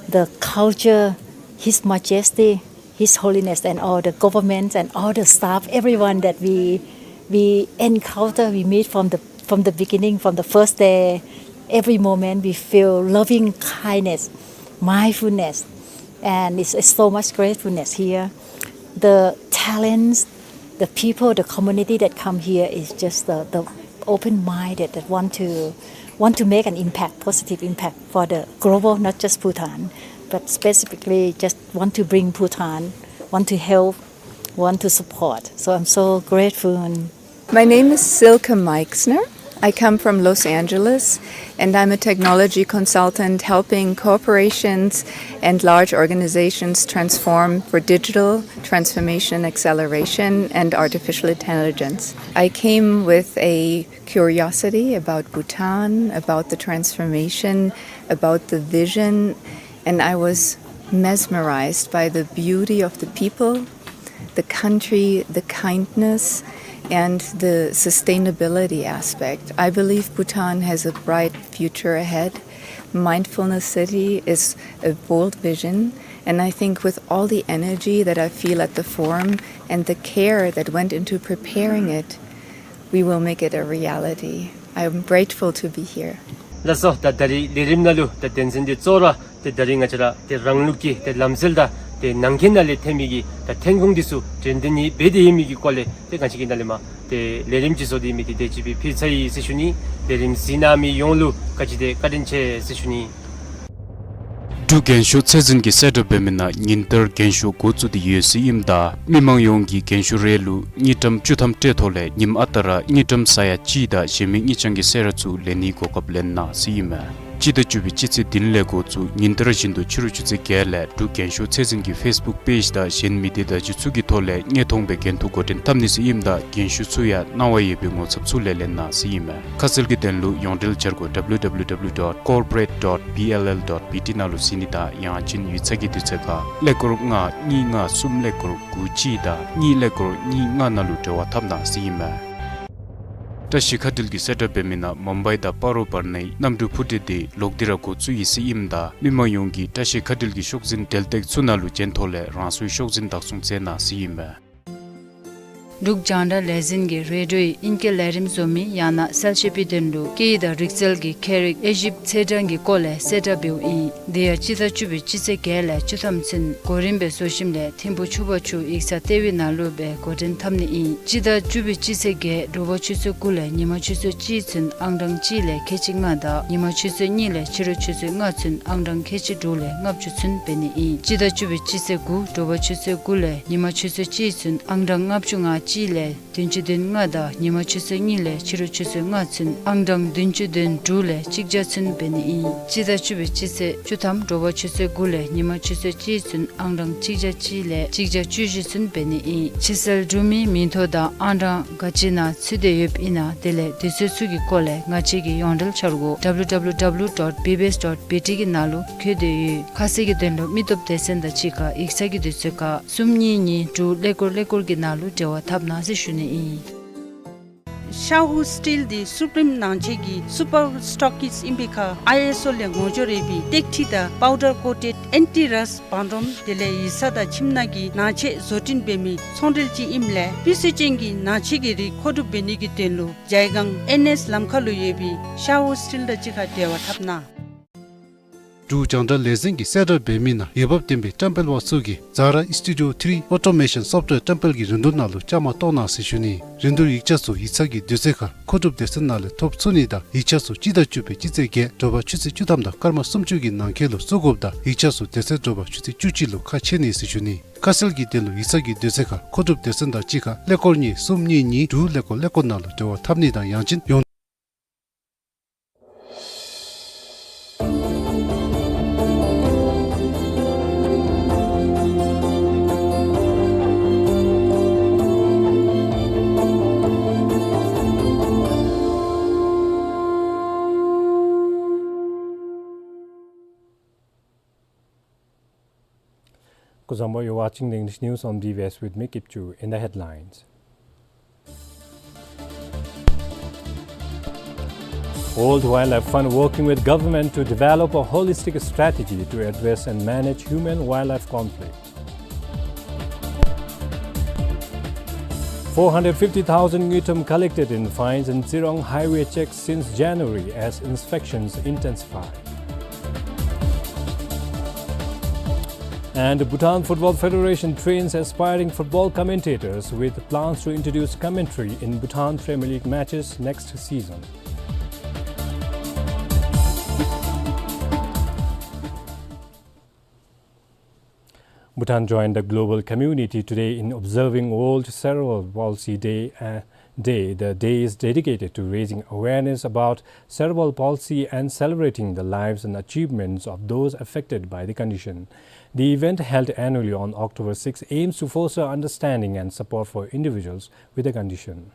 the culture, His Majesty, His Holiness, and all the government and all the staff, everyone that we, we encounter, we meet from the, from the beginning, from the first day, every moment we feel loving kindness, mindfulness, and it's, it's so much gratefulness here. The talents, the people, the community that come here is just the, the open-minded that want to, want to make an impact, positive impact for the global, not just Bhutan, but specifically just want to bring Bhutan, want to help, want to support. So I'm so grateful. My name is Silke Meixner. I come from Los Angeles, and I'm a technology consultant helping corporations and large organizations transform for digital transformation, acceleration, and artificial intelligence. I came with a curiosity about Bhutan, about the transformation, about the vision, and I was mesmerized by the beauty of the people, the country, the kindness, and the sustainability aspect. I believe Bhutan has a bright future ahead. Mindfulness City is a bold vision, and I think with all the energy that I feel at the forum and the care that went into preparing it, we will make it a reality. I am grateful to be here. ལགས་སོ། ད་ད་རིས་ལས་རིམ་ནང་ལུ་ད་དོན་ཚན་འདི་གཙོ་བོ་ར་ཏེ་ད་རིས་ང་བཅས་ར་ཏེ་རང་ལུགས་ཀྱི་ཏེ་ལམ་སྲོལ་དང་ཏེ་ནང་འཁོད་ནང་ལས་ཐོན་མི་གི་ད་ཐོན་ཁུངས་འདི་ཚུ་དྲན་རྟེན་ནི་འབད་དེ་ཡོད་མི་གི་སྐོར་ལས་ཏེ་ང་བཅས་ཀྱིས་ནཱ་ལས་མར་ཏེ་ལས་རིམ་ཅིག་བཟོ་སྟེ་མི་འདི་དེ་ཅིག་སྦེ་ཕུལ་ཚར་ཡི་ཟེར་ཞུ་ནི། ལས་རིམ་གཟིགས་གནང་མི་ཡོངས་ལུ་བཀའ་དྲིན་ཆེ་ཟེར་ཞུ་ནི། འབྲུག་རྒན་ཤོས་ཚད་འཛིན་གྱིས་གསལ་བསྒྲགས་འབད་མི་ནང་ཉིན་ལྟར་རྒན་ཤོས་འགོ་བཙུགས་ཏེ་ཡོད་ཟེར་ཨིནམ་ད་མི་མང་ཡོངས་ཀྱིས་རྒན་ཤོས་རེ་ལུ་དངུལ་ཀྲམ་བཅུ་ཐམ་སྤྲོད་ཐོག་ལས་ཉིནམ་ཨ་རྟག་ར་དངུལ་ཀྲམ་ས་ཡ་གཅིག་དང་གཞན་མི་དངུལ་རྐྱང་གི་གསོལ་རས་ཚུ་ལེན་ནིའི་གོ་སྐབས་ལེན་གནང་ཟེར་ཨིན་མས། སྤྱི་ཟླ་བཅུ་པའི་སྤྱི་ཚེས་བདུན་ལས་འགོ་བཙུགས་ཉིན་ལྟར་བཞིན་དུ་ཕྱི་རུ་ཆུ་ཚོད་བརྒྱད་ལས་འབྲུག་རྒན་ཤོས་ཚད་འཛིན་གྱི་ཕེསི་བུཀ་པེཇ་དང་གཞན་མི་སྡེ་བརྡ་བརྒྱུད་ཚུ་གི་ཐོག་ལས་དངོས་མཐོང་སྦེ་འགན་ཐུག་འགོ་འདྲེན་འཐབ་ནི་ཟེར་ཨིནམ་ད་རྒན་ཤོས་ཚུ་ཡང་གནང་བ་ཡོད་པའི་ངོ་ཚབ་ཚུ་ལས་ལེན་གནང་ཟེར་ཨིན་མས། ཁ་གསལ་གྱི་དོན་ལུ་ཡོངས་འབྲེལ་འཆར་སྒོ་W W W dot corporate dot B L L dot B T ནང་ལུ་གཟིགས་ནི་དང་ཡང་ཅིན་ཡིག་ཚང་གི་དུས་ཚོད་ཁར་ཀླད་ཀོར་ལྔ་གཉིས་ལྔ་གསུམ་ཀླད་ཀོར་དགུ་གཅིག་དང་གཉིས་ཀླད་ཀོར་གཉིས་ལྔ་ནང་ལུ་འབྲེལ་བ་འཐབ་གནང་ཟེར་ཨིན་མས། བཀྲ་ཤིས་མཁའ་འགྲུལ་གྱིས་གསལ་བསྒྲགས་འབད་མི་ནང་མུམ་བའི་དང་སྤ་རོ་བར་ནའི་གནམ་གྲུ་འཕུར་མདེལ་འདི་ལོག་སྟེ་ར་འགོ་བཙུགས་ཡི་ཟེར་ཨིནམ་ད་མི་མང་ཡོངས་ཀྱིས་བཀྲ་ཤིས་མཁའ་འགྲུལ་གྱི་ཤོག་འཛིན་འབྲེལ་སྟེགས་ཚུ་ནང་ལུ་བྱོན་ཐོག་ལས་རང་སོའི་ཤོག་འཛིན་བདག་སྐྱོང་མཛད་གནང་ཟེར་ཨིན་མས། འབྲུག་རྒྱང་བསྒྲགས་ལས་འཛིན་གྱིས་རེ་ཌིའོའི་ཨིང་སྐད་ལས་རིམ་བཟོ་མི་ཡང་ན་གསལ་བཤད་པའི་དོན་ལུ་སྐད་ཡིག་དང་རིག་རྩལ་གྱི་ཁྱད་རིག་དབྱེ་ཞིབ་ཚད་གྲངས་ཀྱི་སྐོར་ལས་གསལ་བསྒྲགས་འབདཝ་ཨིན། དེ་ཡང་སྤྱི་ཟླ་བཅུ་པའི་སྤྱི་ཚེས་བརྒྱད་ལས་བཅུ་ཐམ་ཚུན་གོ་རིམ་སྦེ་བཟོ་ཞིནམ་ལས་ཐིམ་ཕུ་ཆུ་བར་ཆུ་ཡིག་ཚང་ལྟེ་བའི་ནང་ལུ་སྦེ་འགོ་འདྲེན་འཐབ་ནི་ཨིན། སྤྱི་ཟླ་བཅུ་པའི་སྤྱི་ཚེས་བརྒྱད་དྲོ་པ་ཆུ་ཚོད་དགུ་ལས་ཉིན་མ་ཆུ་ཚོད་གཅིག་ཚུན་ཨང་གྲངས་གཅིག་ལས་ཁལ་གཅིག་ལྔ་དང་ཉིན་མ་ཆུ་ཚོད་གཉིས་ལས་ཕྱི་རུ་ཆུ་ཚོད་ལྔ་ཚུན་ཨང་གྲངས་ཁལ་གཅིག་དྲུག་ལས་ལྔ་བཅུ་ཚུན་འབད་ནི་ཨིན། སྤྱི་ཟླ་བཅུ་པའི་སྤྱི་ཚེས་དགུ་དྲོ་པ་ཆུ་ཚོད་དགུ་ལས་ཉིན་མ་ཆུ་ཚོད་གཅིག་ཚུན་ཨང་གྲངས་ལྔ་བཅུ་ང་གཅིག་ལས་བདུན་ཅུ་དོན་ལྔ་དང་ཉིན་མ་ཆུ་ཚོད་གཉིས་ལས་ཕྱི་རུ་ཆུ་ཚོད་ལྔ་ཚུན་ཨང་གྲངས་བདུན་ཅུ་དོན་དྲུག་ལས་གཅིག་བརྒྱ་ཚུན་འབད་ནི་ཨིན། སྤྱི་ཟླ་བཅུ་པའི་སྤྱི་ཚེས་བཅུ་ཐམ་དྲོ་པ་ཆུ་ཚོད་དགུ་ལས་ཉིན་མ་ཆུ་ཚོད་གཅིག་ཚུན་ཨང་གྲངས་གཅིག་བརྒྱ་གཅིག་ལས་གཅིག་བརྒྱ་བཅུ་བཞི་ཚུན་འབད་ནི་ཨིན། ཕྱིར་སེལ་གྲུབ་མིའི་མིང་ཐོ་དང་ཨང་གྲངས་ག་ཅི་ནང་ཚུད་དེ་ཡོདཔ་ཨིན་ན་དེ་ལས་དུས་ཚོད་ཚུ་གི་སྐོར་ལས་ང་བཅས་ཀྱི་ཡོངས་འབྲེལ་འཆར་སྒོ་W W W dot B B S dot B T གི་ནང་ལུ་བཀོད་དེ་ཡོད། ཁ་གསལ་གྱི་དོན་ལུ་མི་སྟོབས་སྡེ་ཚན་དང་གཅིག་ཁར་ཡིག་ཚང་གི་དུས་ཚོད་ཁར་གསུམ་གཉིས་གཉིས་དྲུག་ཀླད་ཀོར་ཀླད་ཀོར་གྱི་ནང་ལུ་འབྲེལ་བ་འཐབ་གནང་ཟེར་ཞུ་ནི་ཨིན། ཤ་ཧུ་སི་ཊིལ་འདི་སུ་པི་རིམ་ནང་ཆས་ཀྱི་སུ་པར་སི་ཊོག་ཀིསཊ་ཨིན་པའི་ཁར་ཨའི་ཨེསི་ཨོ་ལས་ངོ་སྦྱོར་ཡོད་པའི་ཏེག་ཁྲི་དང་པའུ་ཌར་ཀོ་ཊེཌ་ཨེན་ཊི་རསཊ་བང་རིམ་དེ་ལས་ཡིག་ཚང་དང་ཁྱིམ་ནང་གི་ནང་ཆས་བཟོ་སྐྲུན་འབད་མི་ཚོང་འབྲེལ་ཅིག་ཨིནམ་ལས་སྤུས་ཚད་ཅན་གྱི་ནང་ཆས་ཀྱི་རིགས་མཁོ་སྒྲུབ་འབད་ནི་གི་དོན་ལུ་ཇའི་སྒང་ཨེན་ཨེསི་ལམ་ཁ་ལུ་ཡོད་པའི་ཤ་ཧུ་སི་ཊིལ་དང་གཅིག་ཁར་འབྲེལ་བ་འཐབ་གནང་། འབྲུག་རྒྱང་བསྒྲགས་ལས་འཛིན་གྱིས་གསལ་བསྒྲགས་འབད་མི་ནང་འོས་འབབ་ལྡན་པའི་བཀྲམ་སྤེལ་པ་ཚུ་གིས་ཛ་ར་ཨིསི་ཊུ་ཌི་ཡོ་ཐི་རི་ཨོ་ཊོ་མེ་ཤཱན་སོཕ་ཊི་ཝེར་བཀྲམ་སྤེལ་གྱི་རིན་བསྡུར་ནང་ལུ་བཅའ་མར་གཏོགས་གནང་ཟེར་ཞུ་ནི། རིན་བསྡུར་ཡིག་ཆ་ཚུ་ཡིག་ཚང་གི་དུས་ཚོད་ཁར་མཁོ་སྒྲུབ་སྡེ་ཚན་ནང་ལས་ཐོབ་ཚུགས་ནི་དང་ཡིག་ཆ་ཚུ་སྤྱི་ཟླ་བཅུ་པའི་སྤྱི་ཚེས་བརྒྱད་དྲོ་པ་ཆུ་ཚོད་བཅུ་ཐམ་དང་སྐར་མ་སུམ་ཅུ་གི་ནང་འཁོད་ལུ་བཙུགས་དགོཔ་དང་ཡིག་ཆ་ཚུ་དེ་ཚེ་དྲོ་པ་ཆུ་ཚོད་བཅུ་གཅིག་ལུ་ཁ་ཕྱེ་ནི་ཟེར་ཞུ་ནི། ཁ་གསལ་གྱི་དོན་ལུ་ཡིག་ཚང་གི་དུས་ཚོད་ཁར་མཁོ་སྒྲུབ་སྡེ་ཚན་དང་གཅིག་ཁར་ཀླད་ཀོར་གཉིས་གསུམ་གཉིས་གཉིས་དྲུག་ཀླད་ཀོར་ཀླད་ཀོར་ནང་ལུ་འབྲེལ་བ་འཐབ་ནི་དང་ཡང་ཅིན་ཡོང་སྐུ་གཟུགས་བཟང་པོ། You're watching the English news on B B S with me, Kipchu. In the headlines: World Wildlife Fund working with government to develop a holistic strategy to address and manage human-wildlife conflict. Four hundred fifty thousand ngultrum collected in fines in Zirong highway checks since January as inspections intensify. And Bhutan Football Federation trains aspiring football commentators with plans to introduce commentary in Bhutan Premier League matches next season. Bhutan joined the global community today in observing World Cerebral Palsy Day, uh, Day. The day is dedicated to raising awareness about cerebral palsy and celebrating the lives and achievements of those affected by the condition. The event, held annually on October sixth, aims to foster understanding and support for individuals with the condition.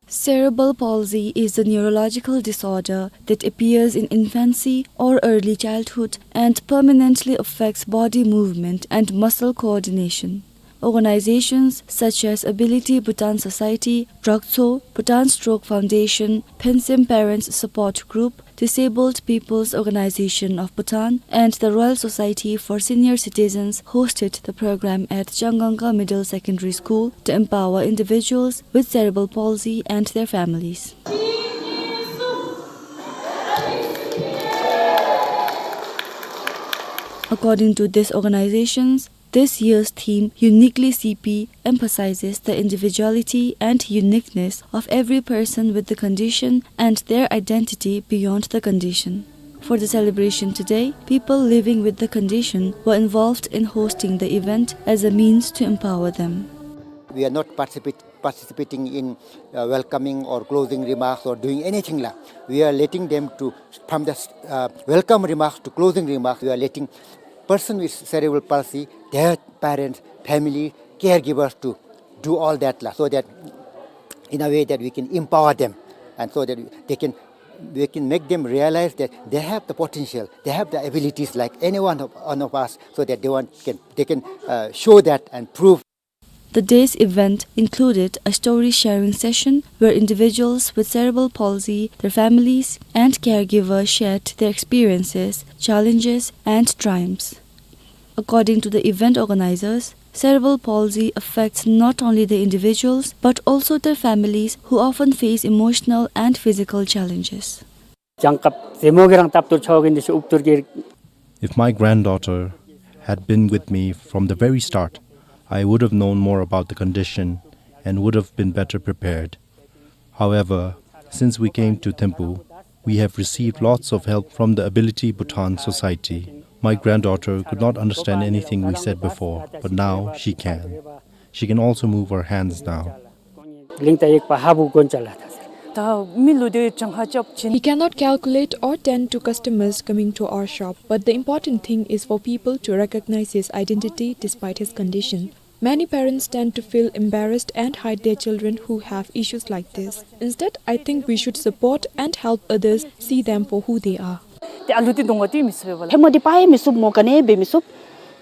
Cerebral palsy is a neurological disorder that appears in infancy or early childhood and permanently affects body movement and muscle coordination. Organizations such as Ability Bhutan Society, Droktsho, Bhutan Stroke Foundation, Phensem Parents Support Group, Disabled People's Organization of Bhutan and the Royal Society for Senior Citizens hosted the program at Changangka Middle Secondary School to empower individuals with cerebral palsy and their families. According to these organizations, this year's theme, Uniquely C P, emphasizes the individuality and uniqueness of every person with the condition and their identity beyond the condition. For the celebration today, people living with the condition were involved in hosting the event as a means to empower them. We are not participate-, participating in, uh, welcoming or closing remarks or doing anything la. We are letting them to, from the, uh, welcome remarks to closing remarks, we are letting person with cerebral palsy, their parents, family, caregivers to do all that la, so that in a way that we can empower them, and so that they can, we can make them realize that they have the potential, they have the abilities like any one of, one of us, so that they want, can, they can, uh, show that and prove. The day's event included a story sharing session where individuals with cerebral palsy, their families, and caregivers shared their experiences, challenges, and triumphs. According to the event organizers, cerebral palsy affects not only the individuals but also their families, who often face emotional and physical challenges. If my granddaughter had been with me from the very start, I would have known more about the condition and would have been better prepared. However, since we came to Thimphu, we have received lots of help from the Ability Bhutan Society. My granddaughter could not understand anything we said before, but now she can. She can also move her hands now. He cannot calculate or tend to customers coming to our shop, but the important thing is for people to recognize his identity despite his condition. Many parents tend to feel embarrassed and hide their children who have issues like this. Instead, I think we should support and help others see them for who they are. ཏེ་ཨ་ལུ་འདི་གདོང་ཁར་ཏེ་མི་ཚུགས་པས་ལགས། ཧེ་མ་འདི་པ་ཡང་མི་ཚུགས་སྨོ། ག་ནི་འབད་མི་ཚུགས།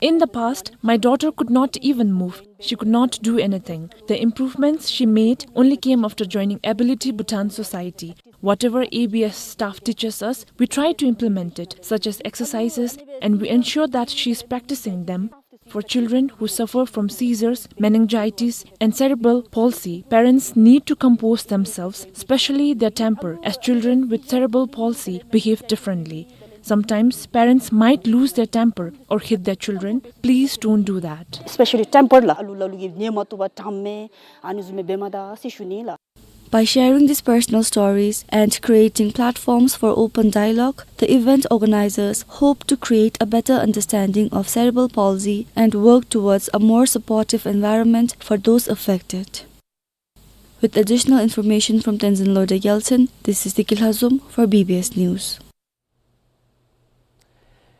In the past, my daughter could not even move. She could not do anything. The improvements she made only came after joining Ability Bhutan Society. Whatever A B S staff teaches us, we try to implement it, such as exercises, and we ensure that she is practicing them. For children who suffer from seizures, meningitis, and cerebral palsy, parents need to compose themselves, especially their temper, as children with cerebral palsy behave differently. Sometimes parents might lose their temper or hit their children. Please don't do that. Especially temper la, alu lalu gi nyema tuba tamme, ani zume bemada si shuni la. By sharing these personal stories and creating platforms for open dialogue, the event organizers hope to create a better understanding of cerebral palsy and work towards a more supportive environment for those affected. With additional information from Tenzin Lorde Gyaltshen, this is Deki Lhazom for B B S News.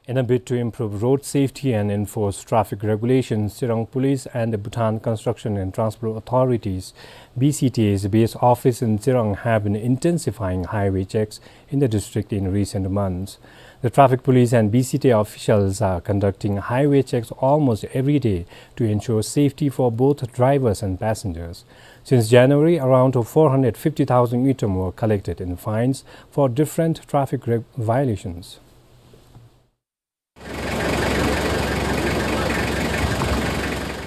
In a bid to improve road safety and enforce traffic regulations, Tsirang Police and the Bhutan Construction and Transport Authorities, B C T A's base office in Tsirang, have been intensifying highway checks in the district in recent months. The traffic police and B C T A officials are conducting highway checks almost every day to ensure safety for both drivers and passengers. Since January, around four hundred fifty thousand ngultrum were collected in fines for different traffic reg-, violations.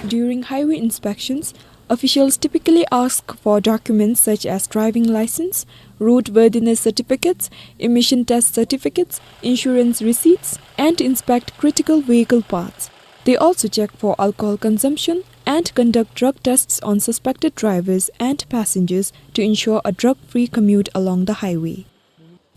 During highway inspections, officials typically ask for documents such as driving license, roadworthiness certificates, emission test certificates, insurance receipts, and inspect critical vehicle parts. They also check for alcohol consumption and conduct drug tests on suspected drivers and passengers to ensure a drug-free commute along the highway.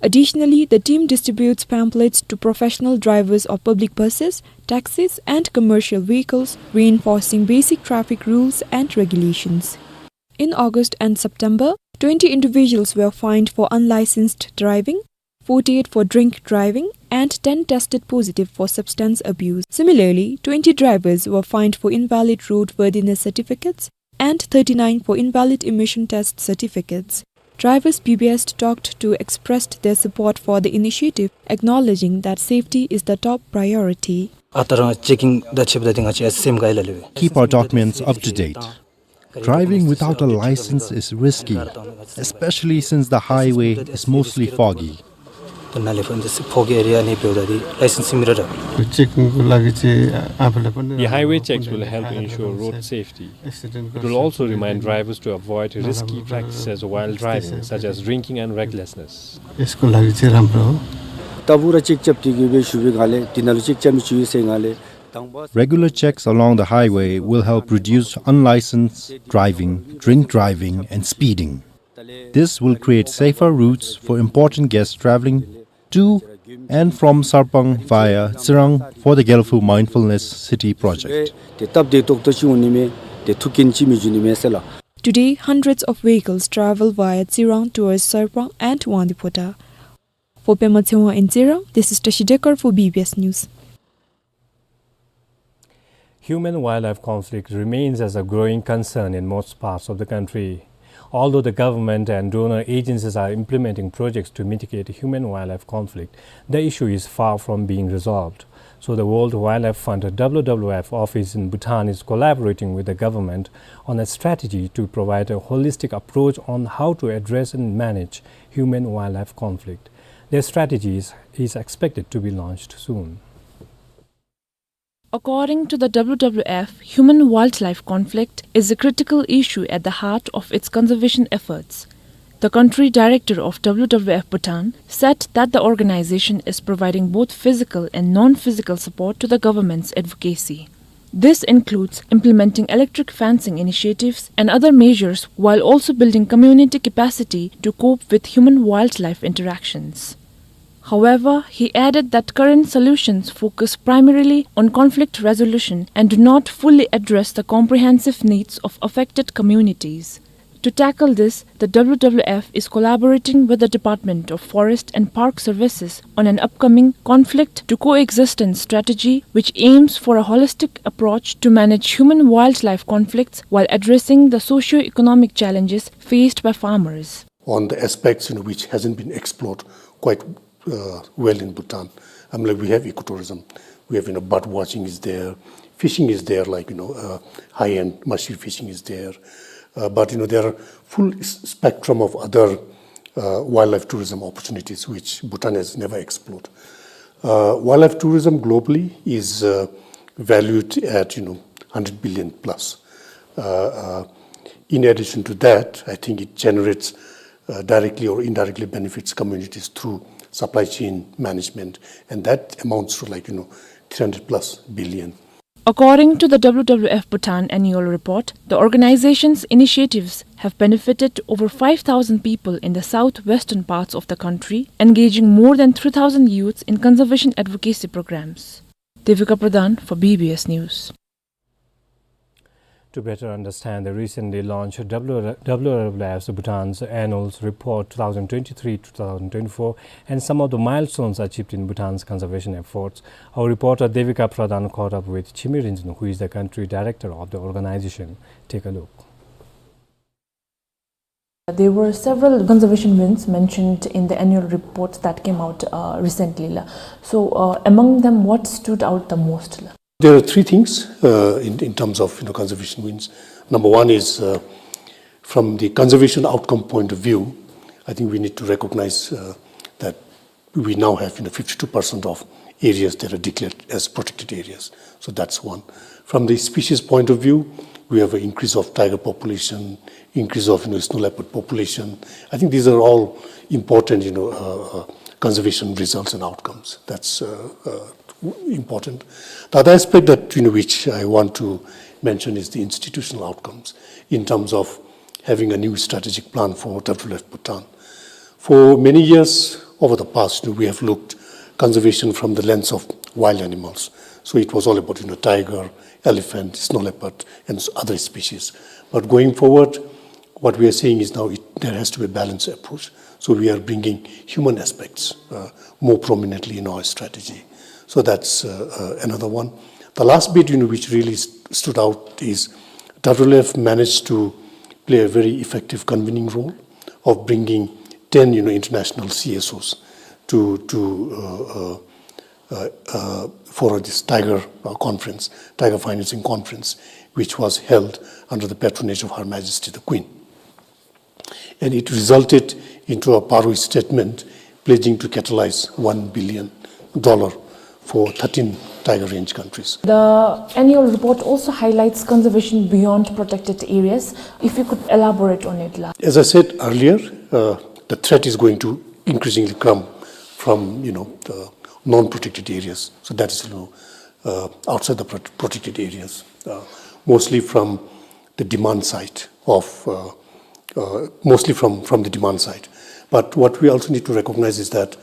Additionally, the team distributes pamphlets to professional drivers of public buses, taxis, and commercial vehicles, reinforcing basic traffic rules and regulations. In August and September, twenty individuals were fined for unlicensed driving, forty-eight for drink driving, and ten tested positive for substance abuse. Similarly, twenty drivers were fined for invalid roadworthiness certificates and thirty-nine for invalid emission test certificates. Drivers B B S talked to expressed their support for the initiative, acknowledging that safety is the top priority. Atarang checking da chep da dinga che same guy la lewe. Keep our documents up to date. Driving without a license is risky, especially since the highway is mostly foggy. Tana le fon this foggy area ni pe da di license mira da. Checking को लागि चाहिँ आफूलाई पनि The highway checks will help ensure road safety. It will also remind drivers to avoid risky practices while driving, such as drinking and recklessness. यसको लागि चाहिँ राम्रो हो। Tabura check chap tiki be shubi gale, tinalu check chami chuyu se gale. Regular checks along the highway will help reduce unlicensed driving, drink driving, and speeding. This will create safer routes for important guests traveling to and from Sarpang via Tsirang for the Gelphu Mindfulness City project. Te tab de tok to chi uni me, te thukin chi mi juni me sela. Today, hundreds of vehicles travel via Tsirang towards Sarpang and Wangdue Phodrang. For Pema Tshewang in Tsirang, this is Tashi Dekar for B B S News. Human-wildlife conflict remains as a growing concern in most parts of the country. Although the government and donor agencies are implementing projects to mitigate human-wildlife conflict, the issue is far from being resolved. So the World Wildlife Fund, W W F, office in Bhutan is collaborating with the government on a strategy to provide a holistic approach on how to address and manage human-wildlife conflict. Their strategy is, is expected to be launched soon. According to the W W F, human-wildlife conflict is a critical issue at the heart of its conservation efforts. The country director of W W F Bhutan said that the organization is providing both physical and non-physical support to the government's advocacy. This includes implementing electric fencing initiatives and other measures, while also building community capacity to cope with human-wildlife interactions. However, he added that current solutions focus primarily on conflict resolution and do not fully address the comprehensive needs of affected communities. To tackle this, the W W F is collaborating with the Department of Forest and Park Services on an upcoming conflict to coexistence strategy, which aims for a holistic approach to manage human-wildlife conflicts while addressing the socio-economic challenges faced by farmers. On the aspects, you know, which hasn't been explored quite, uh, well in Bhutan. I mean, like, we have ecotourism, We have, you know, bird watching is there, fishing is there, like, you know, uh, high-end mussel fishing is there. Uh, but, you know, there are full s-, spectrum of other, uh, wildlife tourism opportunities which Bhutan has never explored. Uh, wildlife tourism globally is, uh, valued at, you know, hundred billion plus. Uh, uh, in addition to that, I think it generates, uh, directly or indirectly benefits communities through supply chain management, and that amounts to, like, you know, three hundred plus billion. According to the W W F Bhutan annual report, the organization's initiatives have benefited over five thousand people in the southwestern parts of the country, engaging more than three thousand youths in conservation advocacy programs. Devika Pradhan for B B S News. To better understand the recently launched W W F Bhutan's annual report two thousand twenty-three to two thousand twenty-four and some of the milestones achieved in Bhutan's conservation efforts, our reporter Devika Pradhan caught up with Chimi Rinzin, who is the country director of the organization. Take a look. There were several conservation wins mentioned in the annual report that came out, uh, recently, la. So, uh, among them, what stood out the most, la? There are three things, uh, in, in terms of, you know, conservation wins. Number one is, uh, from the conservation outcome point of view, I think we need to recognize, uh, that we now have, you know, fifty-two percent of areas that are declared as protected areas. So that's one. From the species point of view, we have an increase of tiger population, increase of, you know, snow leopard population. I think these are all important, you know, uh, uh, conservation results and outcomes. That's, uh, uh, important. The other aspect that, you know, which I want to mention is the institutional outcomes in terms of having a new strategic plan for W W F Bhutan. For many years over the past, we have looked conservation from the lens of wild animals. So it was all about, you know, tiger, elephant, snow leopard, and s-, other species. But going forward, what we are seeing is now it, there has to be a balanced approach. So we are bringing human aspects, uh, more prominently in our strategy. So that's, uh, uh, another one. The last bit, you know, which really st-, stood out is W W F managed to play a very effective convening role of bringing ten, you know, international C S Os to, to, uh, uh, uh, uh, for this tiger, uh, conference, tiger financing conference, which was held under the patronage of Her Majesty the Queen. And it resulted into a Paris statement pledging to catalyze one billion dollar for thirteen tiger range countries. The annual report also highlights conservation beyond protected areas. If you could elaborate on it, la. As I said earlier, uh, the threat is going to increasingly come from, you know, the non-protected areas. So that is, you know, uh, outside the pro-, protected areas, uh, mostly from the demand side of, uh, uh, mostly from, from the demand side. But what we also need to recognize is that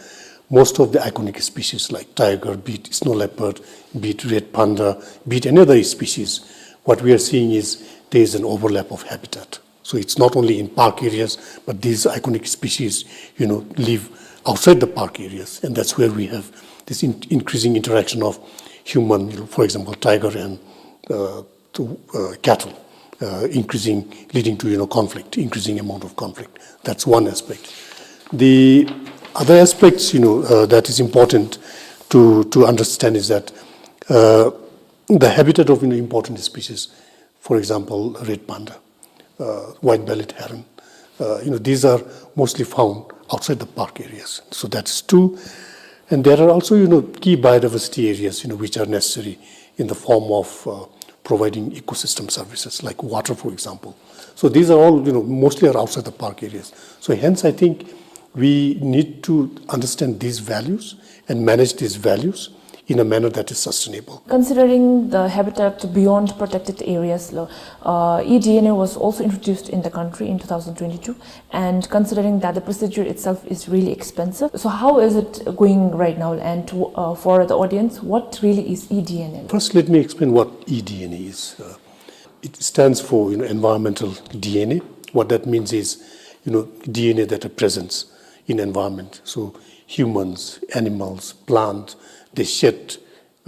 most of the iconic species like tiger, be it snow leopard, be it red panda, be it any other species, what we are seeing is there is an overlap of habitat. So it's not only in park areas, but these iconic species, you know, live outside the park areas, and that's where we have this in-, increasing interaction of human, you know, for example, tiger and, uh, to, uh, cattle, uh, increasing, leading to, you know, conflict, increasing amount of conflict. That's one aspect. The other aspects, you know, uh, that is important to, to understand is that, uh, the habitat of, you know, important species, for example, red panda, uh, white-bellied heron, uh, you know, these are mostly found outside the park areas. So that's two. And there are also, you know, key biodiversity areas, you know, which are necessary in the form of, uh, providing ecosystem services like water, for example. So these are all, you know, mostly are outside the park areas. So hence, I think we need to understand these values and manage these values in a manner that is sustainable. Considering the habitat beyond protected areas, lo, uh, eDNA was also introduced in the country in two thousand twenty-two, and considering that the procedure itself is really expensive, so how is it going right now? And to, uh, for the audience, what really is eDNA? First, let me explain what eDNA is. Uh, it stands for, you know, environmental D N A. What that means is, you know, D N A that are present in environment. So humans, animals, plant, they shed,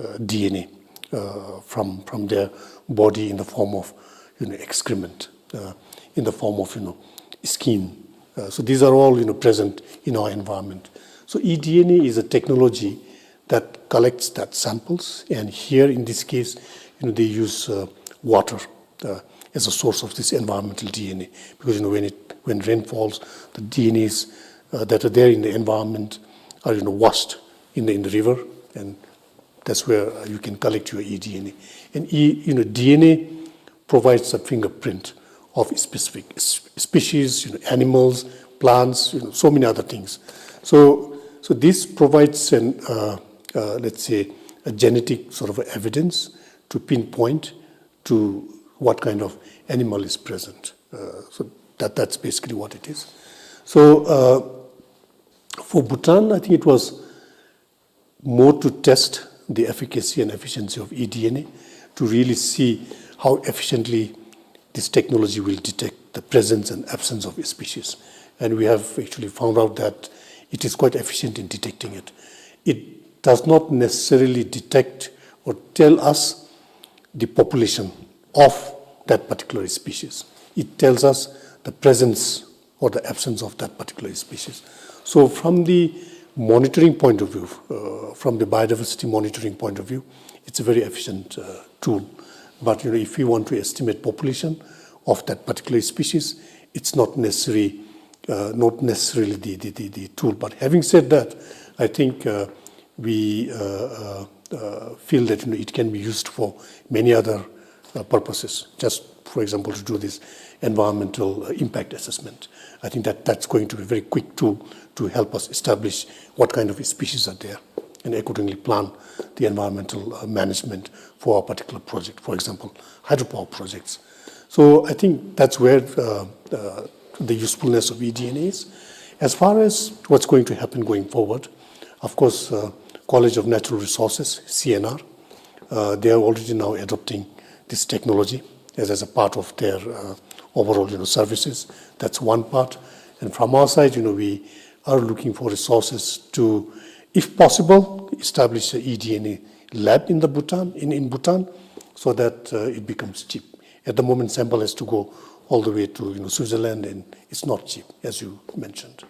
uh, D N A, uh, from, from their body in the form of, you know, excrement, uh, in the form of, you know, skin. Uh, so these are all, you know, present in our environment. So eDNA is a technology that collects that samples. And here in this case, you know, they use, uh, water, uh, as a source of this environmental D N A, because, you know, when it, when rain falls, the D N As, uh, that are there in the environment are, you know, washed in the, in the river, and that's where, uh, you can collect your eDNA. And e, you know, D N A provides a fingerprint of specific s-, species, you know, animals, plants, you know, so many other things. So, so this provides an, uh, uh, let's say, a genetic sort of evidence to pinpoint to what kind of animal is present. Uh, so that, that's basically what it is. So, uh, for Bhutan, I think it was more to test the efficacy and efficiency of eDNA, to really see how efficiently this technology will detect the presence and absence of species. And we have actually found out that it is quite efficient in detecting it. It does not necessarily detect or tell us the population of that particular species. It tells us the presence or the absence of that particular species. So from the monitoring point of view, uh, from the biodiversity monitoring point of view, it's a very efficient, uh, tool. But, you know, if we want to estimate population of that particular species, it's not necessary, uh, not necessarily the, the, the, the tool. But having said that, I think, uh, we, uh, uh, uh, feel that, you know, it can be used for many other, uh, purposes. Just, for example, to do this environmental, uh, impact assessment. I think that that's going to be a very quick tool to help us establish what kind of species are there and accordingly plan the environmental, uh, management for a particular project, for example, hydropower projects. So I think that's where, uh, uh, the usefulness of eDNA is. As far as what's going to happen going forward, of course, uh, College of Natural Resources, C N R, uh, they are already now adopting this technology as, as a part of their, uh, overall, you know, services. That's one part. And from our side, you know, we are looking for resources to, if possible, establish a eDNA lab in the Bhutan, in, in Bhutan, so that, uh, it becomes cheap. At the moment, sample has to go all the way to, you know, Switzerland, and it's not cheap, as you mentioned.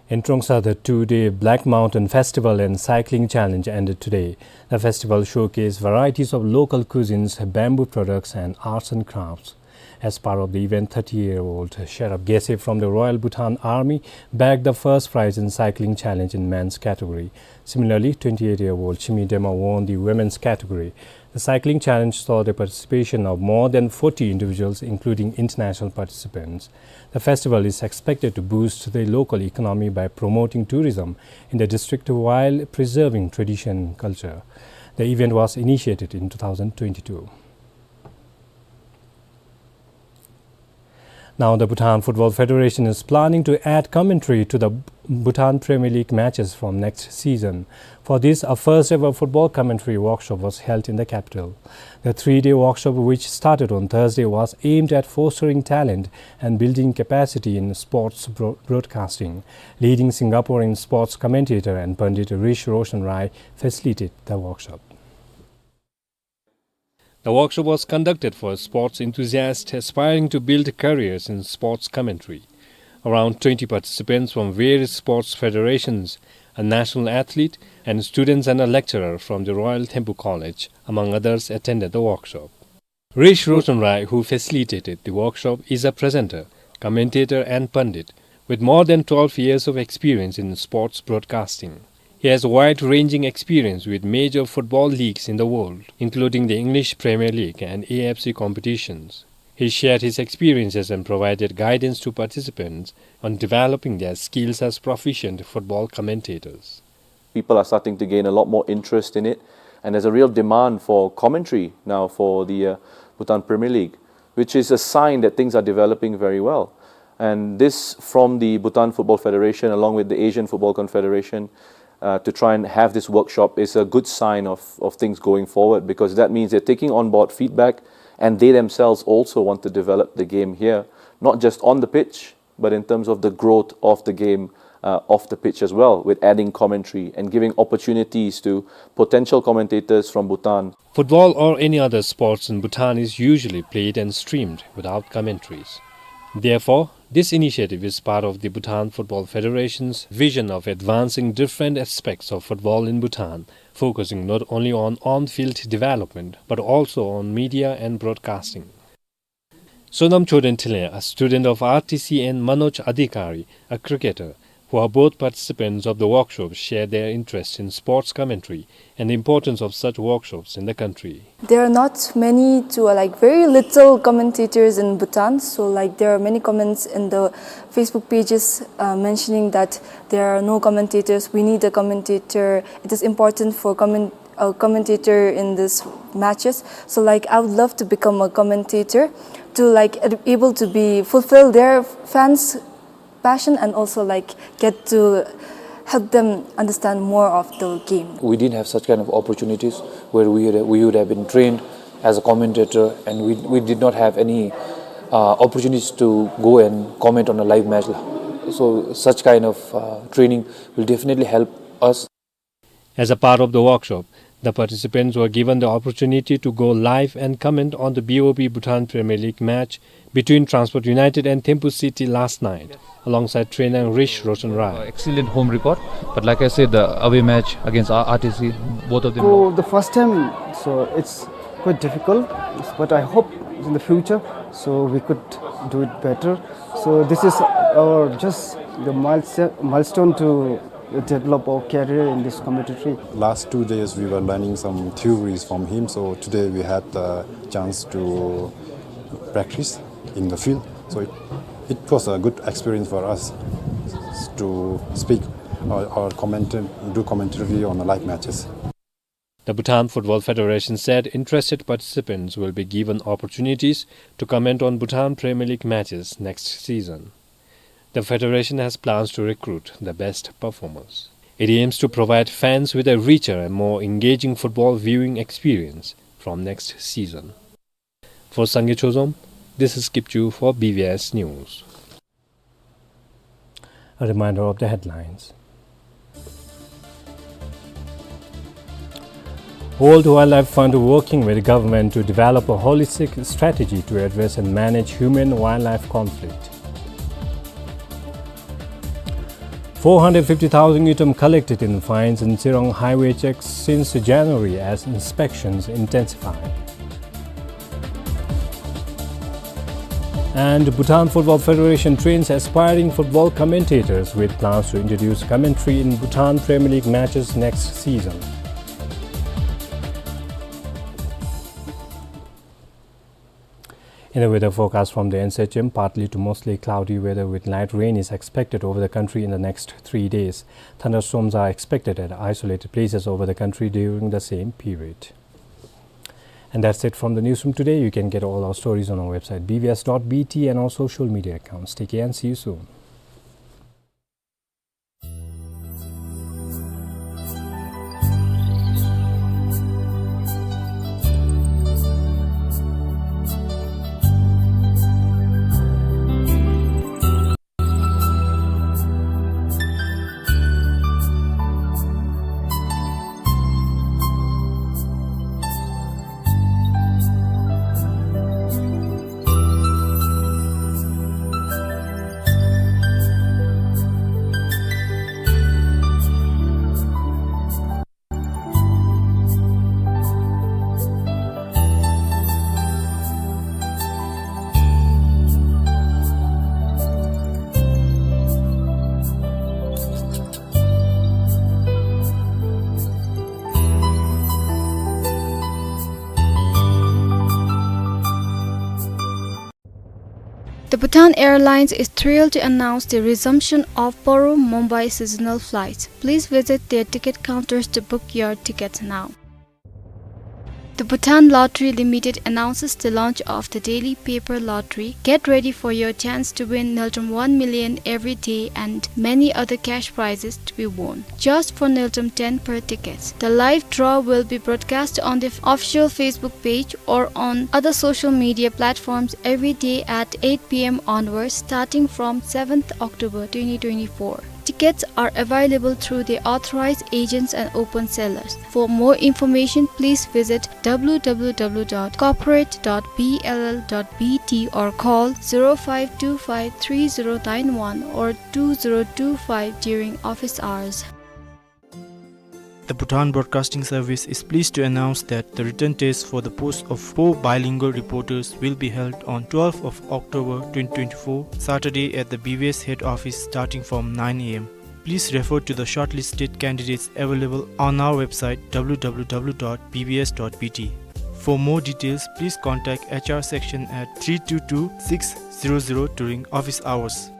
In Trongsa, the two-day Black Mountain Festival and Cycling Challenge ended today. The festival showcased varieties of local cuisines, bamboo products, and arts and crafts. As part of the event, thirty-year-old Sherab Gese from the Royal Bhutan Army bagged the first prize in cycling challenge in men's category. Similarly, twenty-eight-year-old Chimi Dema won the women's category. The cycling challenge saw the participation of more than forty individuals, including international participants. The festival is expected to boost the local economy by promoting tourism in the district while preserving tradition culture. The event was initiated in two thousand twenty-two. Now, the Bhutan Football Federation is planning to add commentary to the Bhutan Premier League matches from next season. For this, a first ever football commentary workshop was held in the capital. The three-day workshop, which started on Thursday, was aimed at fostering talent and building capacity in sports bro-, broadcasting. Leading Singaporean sports commentator and pundit Rish Roshan Rai facilitated the workshop. The workshop was conducted for sports enthusiasts aspiring to build careers in sports commentary. Around twenty participants from various sports federations, a national athlete, and students and a lecturer from the Royal Thimphu College, among others, attended the workshop. Rish Roshan Rai, who facilitated the workshop, is a presenter, commentator, and pundit with more than twelve years of experience in sports broadcasting. He has wide-ranging experience with major football leagues in the world, including the English Premier League and A F C competitions. He shared his experiences and provided guidance to participants on developing their skills as proficient football commentators. People are starting to gain a lot more interest in it, and there's a real demand for commentary now for the, uh, Bhutan Premier League, which is a sign that things are developing very well. And this, from the Bhutan Football Federation, along with the Asian Football Confederation, uh, to try and have this workshop is a good sign of, of things going forward, because that means they're taking on board feedback, and they themselves also want to develop the game here, not just on the pitch, but in terms of the growth of the game, uh, off the pitch as well, with adding commentary and giving opportunities to potential commentators from Bhutan. Football or any other sports in Bhutan is usually played and streamed without commentaries. Therefore, This initiative is part of the Bhutan Football Federation's vision of advancing different aspects of football in Bhutan, focusing not only on on-field development, but also on media and broadcasting. Sonam Choden Thinley, a student of R T C, and Manoj Adhikari, a cricketer, who are both participants of the workshop, share their interest in sports commentary and the importance of such workshops in the country. There are not many to, uh, like, very little commentators in Bhutan. So, like, there are many comments in the Facebook pages, uh, mentioning that there are no commentators. We need a commentator. It is important for comment-, a commentator in these matches. So, like, I would love to become a commentator to, like, ad-, able to be, fulfill their fans' passion and also, like, get to help them understand more of the game. We didn't have such kind of opportunities where we had, we would have been trained as a commentator, and we, we did not have any, uh, opportunities to go and comment on a live match. So such kind of, uh, training will definitely help us. As a part of the workshop, the participants were given the opportunity to go live and comment on the B O B Bhutan Premier League match between Transport United and Thimphu City last night, alongside trainer Rish Roshan Rai. Uh, excellent home record, but like I said, the away match against R-, R T C, both of them. For the first time, so it's quite difficult, but I hope in the future, so we could do it better. So this is our, just the milestone, milestone to develop our career in this commentary. Last two days we were learning some theories from him, so today we had the chance to practice in the field. So it, it was a good experience for us to speak or, or comment, do commentary on the live matches. The Bhutan Football Federation said interested participants will be given opportunities to comment on Bhutan Premier League matches next season. The federation has plans to recruit the best performers. It aims to provide fans with a richer and more engaging football viewing experience from next season. For Sangay Chozom, this is Kipchu for B V S News. A reminder of the headlines. World Wildlife Fund working with government to develop a holistic strategy to address and manage human-wildlife conflict. Four hundred fifty thousand ngultrum collected in fines in Tsirong highway checks since January as inspections intensify. And Bhutan Football Federation trains aspiring football commentators with plans to introduce commentary in Bhutan Premier League matches next season. In the weather forecast from the N C H M, partly to mostly cloudy weather with light rain is expected over the country in the next three days. Thunderstorms are expected at isolated places over the country during the same period. And that's it from the newsroom today. You can get all our stories on our website B V S dot B T and our social media accounts. Take care and see you soon. The Bhutan Airlines is thrilled to announce the resumption of Paru-Mumbai seasonal flights. Please visit their ticket counters to book your tickets now. The Bhutan Lottery Limited announces the launch of the daily paper lottery. Get ready for your chance to win ngultrum one million every day and many other cash prizes to be won just for ngultrum ten per ticket. The live draw will be broadcast on the official Facebook page or on other social media platforms every day at eight P M onwards, starting from seventh October twenty twenty-four. Tickets are available through the authorized agents and open sellers. For more information, please visit w w w dot corporate dot b l l dot b t or call zero five two five three zero nine one or two zero two five during office hours. The Bhutan Broadcasting Service is pleased to announce that the written test for the post of four bilingual reporters will be held on twelfth of October twenty twenty-four, Saturday, at the B B S head office starting from nine a m. Please refer to the shortlisted candidates available on our website w w w dot b b s dot b t. For more details, please contact H R section at three two two six zero zero during office hours.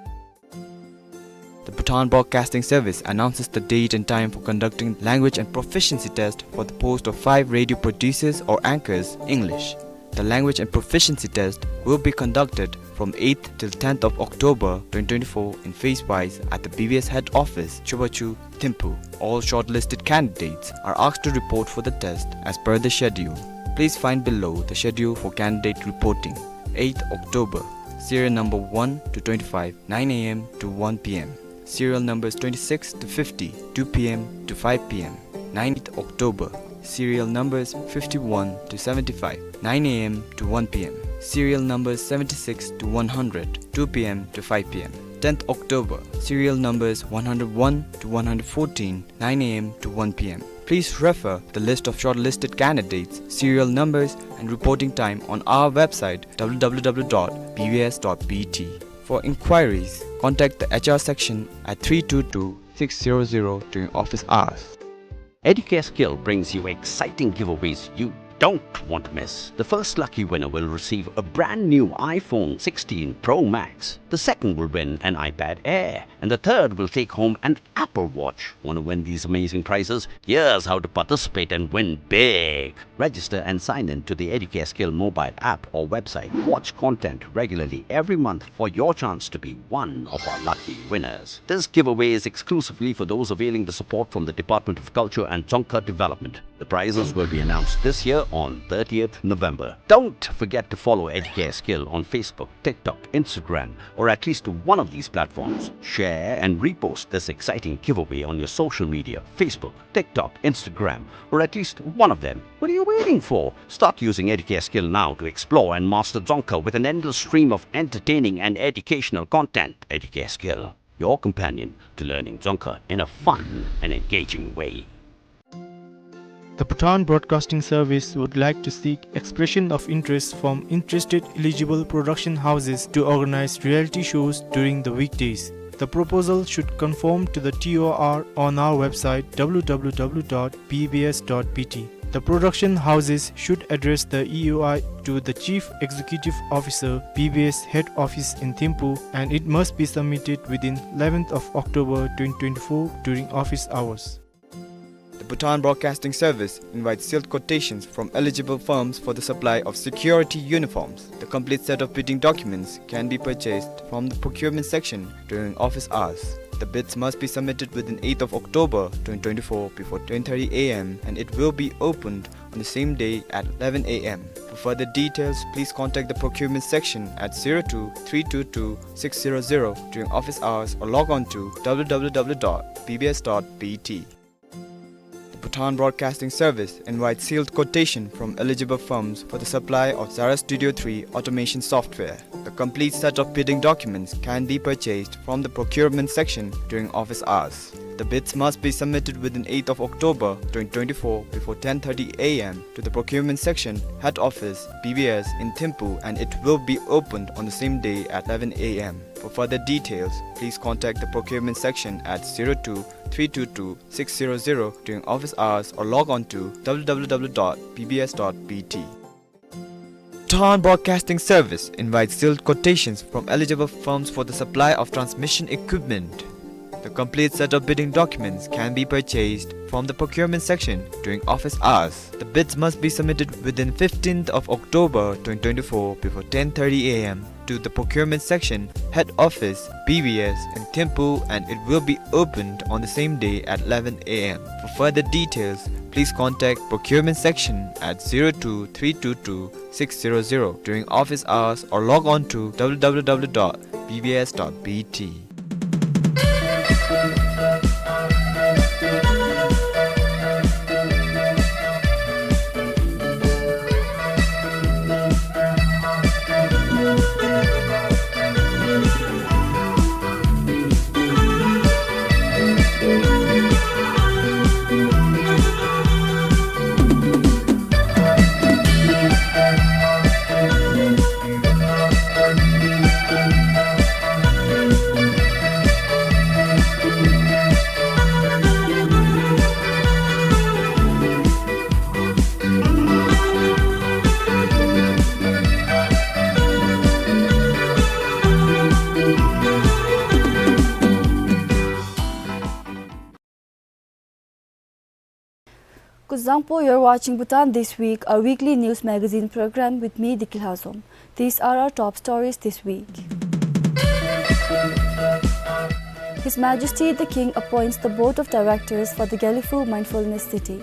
The Bhutan Broadcasting Service announces the date and time for conducting language and proficiency test for the post of five radio producers or anchors, English. The language and proficiency test will be conducted from eighth till tenth of October twenty twenty-four in phase wise at the B B S head office, Chubachu, Thimphu. All shortlisted candidates are asked to report for the test as per the schedule. Please find below the schedule for candidate reporting. Eighth October, serial number one to twenty-five, nine a m to one p m. Serial numbers twenty-six to fifty, two p m to five p m. Ninth October, serial numbers fifty-one to seventy-five, nine a m to one p m. Serial numbers seventy-six to one hundred, two p m to five p m. Tenth October, serial numbers one hundred one to one hundred fourteen, nine a m to one p m. Please refer the list of shortlisted candidates, serial numbers, and reporting time on our website, w w w dot b b s dot b t. For inquiries, contact the H R section at three two two six zero zero during office hours. Educare Skill brings you exciting giveaways you don't want to miss. The first lucky winner will receive a brand new iPhone sixteen Pro Max. The second will win an iPad Air. And the third will take home an Apple Watch. Want to win these amazing prizes? Here's how to participate and win big. Register and sign in to the Educare Skill mobile app or website. Watch content regularly every month for your chance to be one of our lucky winners. This giveaway is exclusively for those availing the support from the Department of Culture and Dzongkha Development. The prizes will be announced this year on thirtieth November. Don't forget to follow Educare Skill on Facebook, TikTok, Instagram, or at least one of these platforms. Share and repost this exciting giveaway on your social media, Facebook, TikTok, Instagram, or at least one of them. What are you waiting for? Start using Educare Skill now to explore and master Dzongkha with an endless stream of entertaining and educational content. Educare Skill, your companion to learning Dzongkha in a fun and engaging way. The Bhutan Broadcasting Service would like to seek expression of interest from interested eligible production houses to organize reality shows during the weekdays. The proposal should conform to the T O R on our website w w w dot b b s dot b t. The production houses should address the E O I to the Chief Executive Officer, B B S Head Office in Thimphu, and it must be submitted within eleventh of October twenty twenty-four during office hours. The Bhutan Broadcasting Service invites sealed quotations from eligible firms for the supply of security uniforms. The complete set of bidding documents can be purchased from the procurement section during office hours. The bids must be submitted within eighth of October twenty twenty-four before ten thirty a m and it will be opened on the same day at eleven a m. For further details, please contact the procurement section at zero two three two two six zero zero during office hours or log on to w w w dot b b s dot b t. The Bhutan Broadcasting Service invites sealed quotation from eligible firms for the supply of Zara Studio three automation software. The complete set of bidding documents can be purchased from the procurement section during office hours. The bids must be submitted within eighth of October twenty twenty-four before ten thirty a m to the procurement section, head office, B B S in Thimphu, and it will be opened on the same day at eleven a m. For further details, please contact the procurement section at zero two three two two six zero zero during office hours or log on to w w w dot b b s dot b t. Bhutan Broadcasting Service invites sealed quotations from eligible firms for the supply of transmission equipment. The complete set of bidding documents can be purchased from the procurement section during office hours. The bids must be submitted within fifteenth of October twenty twenty-four before ten thirty a m to the procurement section, head office, B B S in Thimphu, and it will be opened on the same day at eleven a m. For further details, please contact procurement section at zero two three two two six zero zero during office hours or log on to w w w dot b b s dot b t. Kuzuzangpo, you're watching Bhutan This Week, a weekly news magazine program with me, Diki Lhazom. These are our top stories this week. His Majesty the King appoints the Board of Directors for the Gelephu Mindfulness City.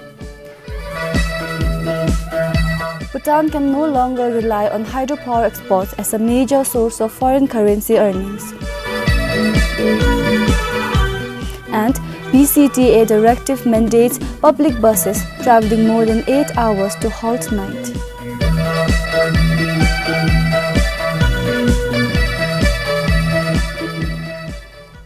Bhutan can no longer rely on hydropower exports as a major source of foreign currency earnings. And B C T A directive mandates public buses traveling more than eight hours to halt night.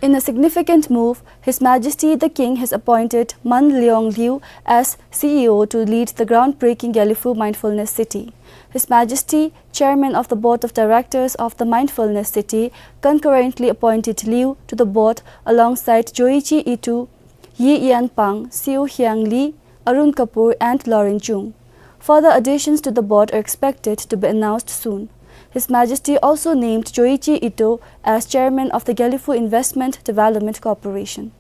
In a significant move, His Majesty the King has appointed Mun Leung Liew as C E O to lead the groundbreaking Gelephu Mindfulness City. His Majesty, Chairman of the Board of Directors of the Mindfulness City, concurrently appointed Liew to the board alongside Joichi Ito, Yi Yan Pang, Seo Hyang Lee, Arun Kapoor and Lauren Chung. Further additions to the board are expected to be announced soon. His Majesty also named Joichi Ito as chairman of the Gelephu Investment Development Corporation.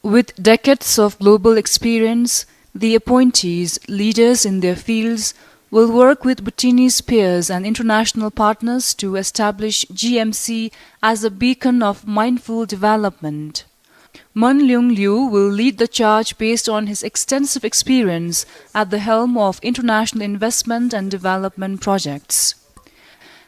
With decades of global experience, the appointees, leaders in their fields, will work with Bhutanese peers and international partners to establish G M C as a beacon of mindful development. Mun Leung Liew will lead the charge based on his extensive experience at the helm of international investment and development projects.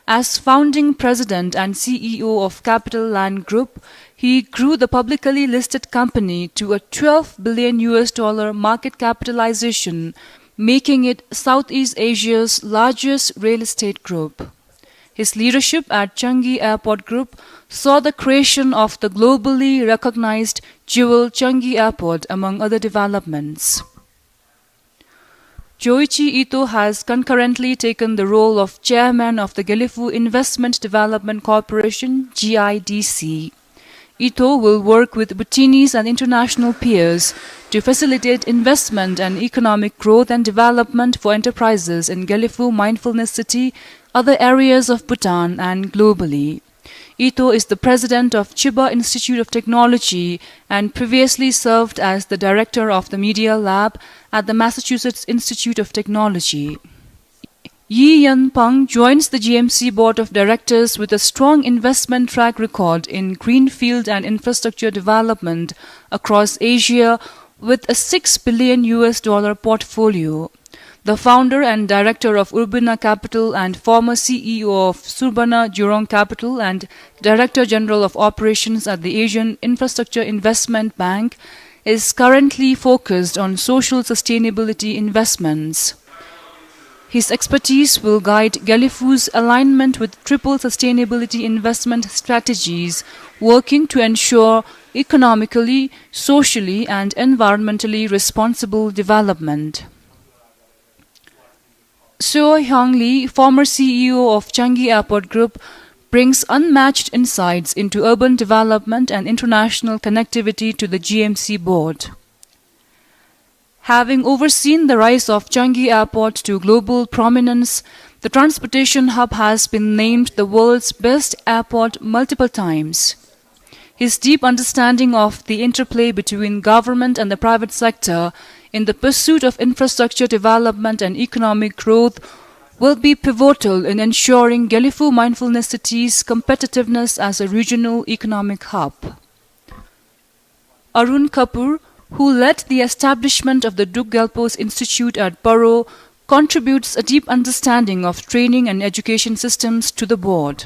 As founding president and C E O of Capital Land Group, he grew the publicly listed company to a twelve billion U S dollar market capitalization, making it Southeast Asia's largest real estate group. His leadership at Changi Airport Group saw the creation of the globally recognized jewel Changi Airport, among other developments. Joichi Ito has concurrently taken the role of chairman of the Gelephu Investment Development Corporation, G I D C. Ito will work with Bhutanese and international peers to facilitate investment and economic growth and development for enterprises in Gelephu Mindfulness City, other areas of Bhutan, and globally. Ito is the president of Chiba Institute of Technology and previously served as the director of the Media Lab at the Massachusetts Institute of Technology. Yi Yan Pang joins the G M C board of directors with a strong investment track record in greenfield and infrastructure development across Asia, with a six billion U S dollar portfolio. The founder and director of Urbina Capital and former C E O of Surbana Jurong Capital and Director General of Operations at the Asian Infrastructure Investment Bank is currently focused on social sustainability investments. His expertise will guide Gelephu's alignment with triple sustainability investment strategies, working to ensure economically, socially, and environmentally responsible development. Seo Hyang Lee, former C E O of Changi Airport Group, brings unmatched insights into urban development and international connectivity to the G M C board. Having overseen the rise of Changi Airport to global prominence, the transportation hub has been named the world's best airport multiple times. His deep understanding of the interplay between government and the private sector in the pursuit of infrastructure development and economic growth will be pivotal in ensuring Gelephu Mindfulness City's competitiveness as a regional economic hub. Arun Kapoor, who led the establishment of the Druk Gyalpo's Institute at Paro, contributes a deep understanding of training and education systems to the board.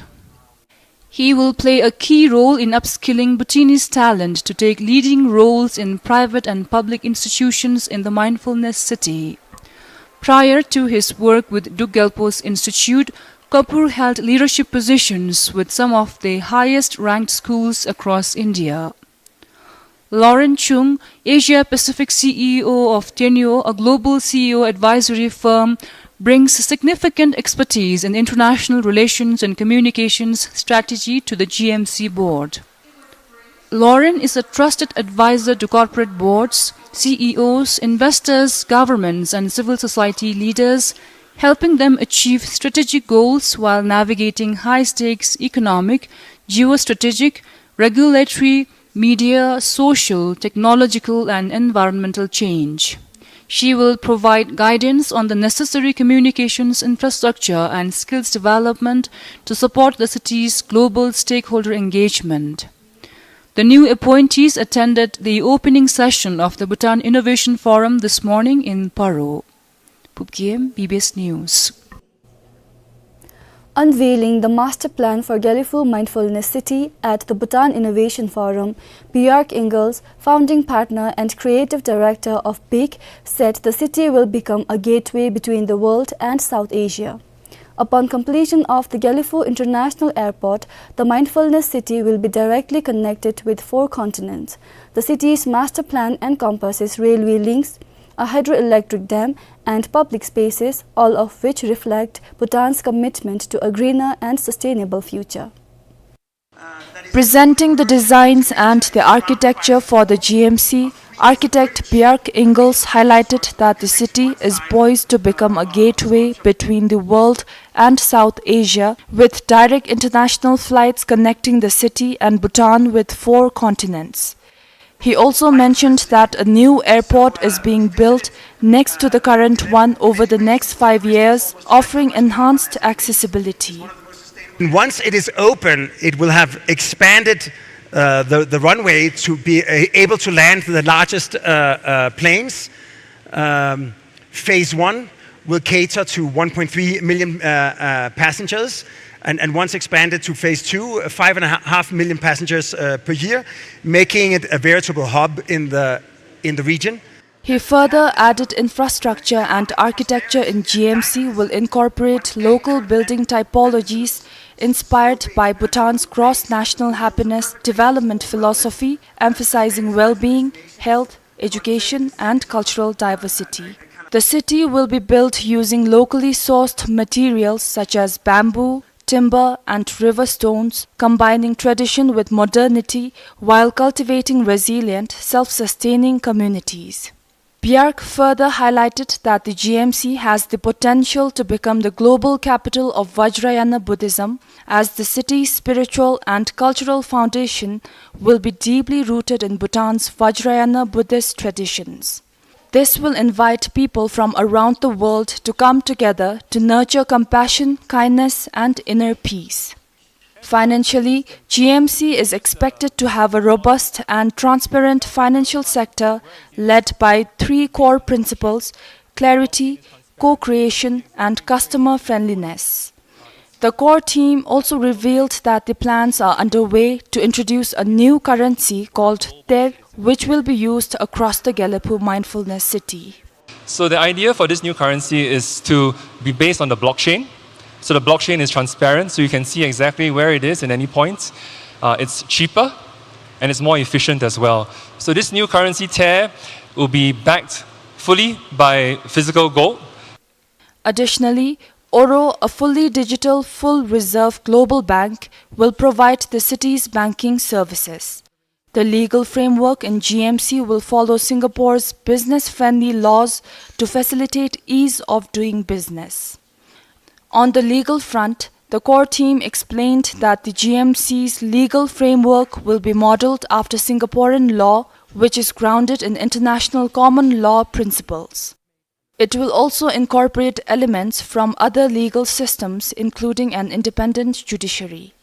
He will play a key role in upskilling Bhutanese talent to take leading roles in private and public institutions in the Mindfulness City. Prior to his work with Druk Gyalpo's Institute, Kapoor held leadership positions with some of the highest ranked schools across India. Lauren Chung, Asia Pacific C E O of Teneo, a global C E O advisory firm, brings significant expertise in international relations and communications strategy to the G M C board. Lauren is a trusted advisor to corporate boards, C E Os, investors, governments, and civil society leaders, helping them achieve strategic goals while navigating high-stakes economic, geostrategic, regulatory, media, social, technological, and environmental change. She will provide guidance on the necessary communications infrastructure and skills development to support the city's global stakeholder engagement. The new appointees attended the opening session of the Bhutan Innovation Forum this morning in Paro. Pupkiem, B B S News. Unveiling the master plan for Gelephu Mindfulness City at the Bhutan Innovation Forum, Bjarke Ingels, founding partner and creative director of BIC, said the city will become a gateway between the world and South Asia. Upon completion of the Gelephu International Airport, the Mindfulness City will be directly connected with four continents. The city's master plan encompasses railway links, a hydroelectric dam, and public spaces, all of which reflect Bhutan's commitment to a greener and sustainable future. Presenting the designs and the architecture for the G M C, architect Bjarke Ingels highlighted that the city is poised to become a gateway between the world and South Asia, with direct international flights connecting the city and Bhutan with four continents. He also mentioned that a new airport is being built next to the current one over the next five years, offering enhanced accessibility. Once it is open, it will have expanded, uh, the, the runway to be, uh, able to land the largest, uh, uh, planes. Um, phase one will cater to one point three million, uh, uh, passengers, and, and once expanded to phase two, uh, five and a half million passengers, uh, per year, making it a veritable hub in the, in the region. He further added infrastructure and architecture in G M C will incorporate local building typologies inspired by Bhutan's cross-national happiness development philosophy, emphasizing well-being, health, education, and cultural diversity. The city will be built using locally sourced materials such as bamboo, timber, and river stones, combining tradition with modernity while cultivating resilient, self-sustaining communities. Bjarke further highlighted that the G M C has the potential to become the global capital of Vajrayana Buddhism, as the city's spiritual and cultural foundation will be deeply rooted in Bhutan's Vajrayana Buddhist traditions. This will invite people from around the world to come together to nurture compassion, kindness, and inner peace. Financially, G M C is expected to have a robust and transparent financial sector led by three core principles: clarity, co-creation, and customer friendliness. The core team also revealed that the plans are underway to introduce a new currency called Ter, which will be used across the Gelephu Mindfulness City. So the idea for this new currency is to be based on the blockchain. So the blockchain is transparent, so you can see exactly where it is in any point. Uh, it's cheaper, and it's more efficient as well. So this new currency, Ter, will be backed fully by physical gold. Additionally, Oro, a fully digital, full reserve global bank, will provide the city's banking services. The legal framework in G M C will follow Singapore's business-friendly laws to facilitate ease of doing business. On the legal front, the core team explained that the G M C's legal framework will be modeled after Singaporean law, which is grounded in international common law principles. It will also incorporate elements from other legal systems, including an independent judiciary.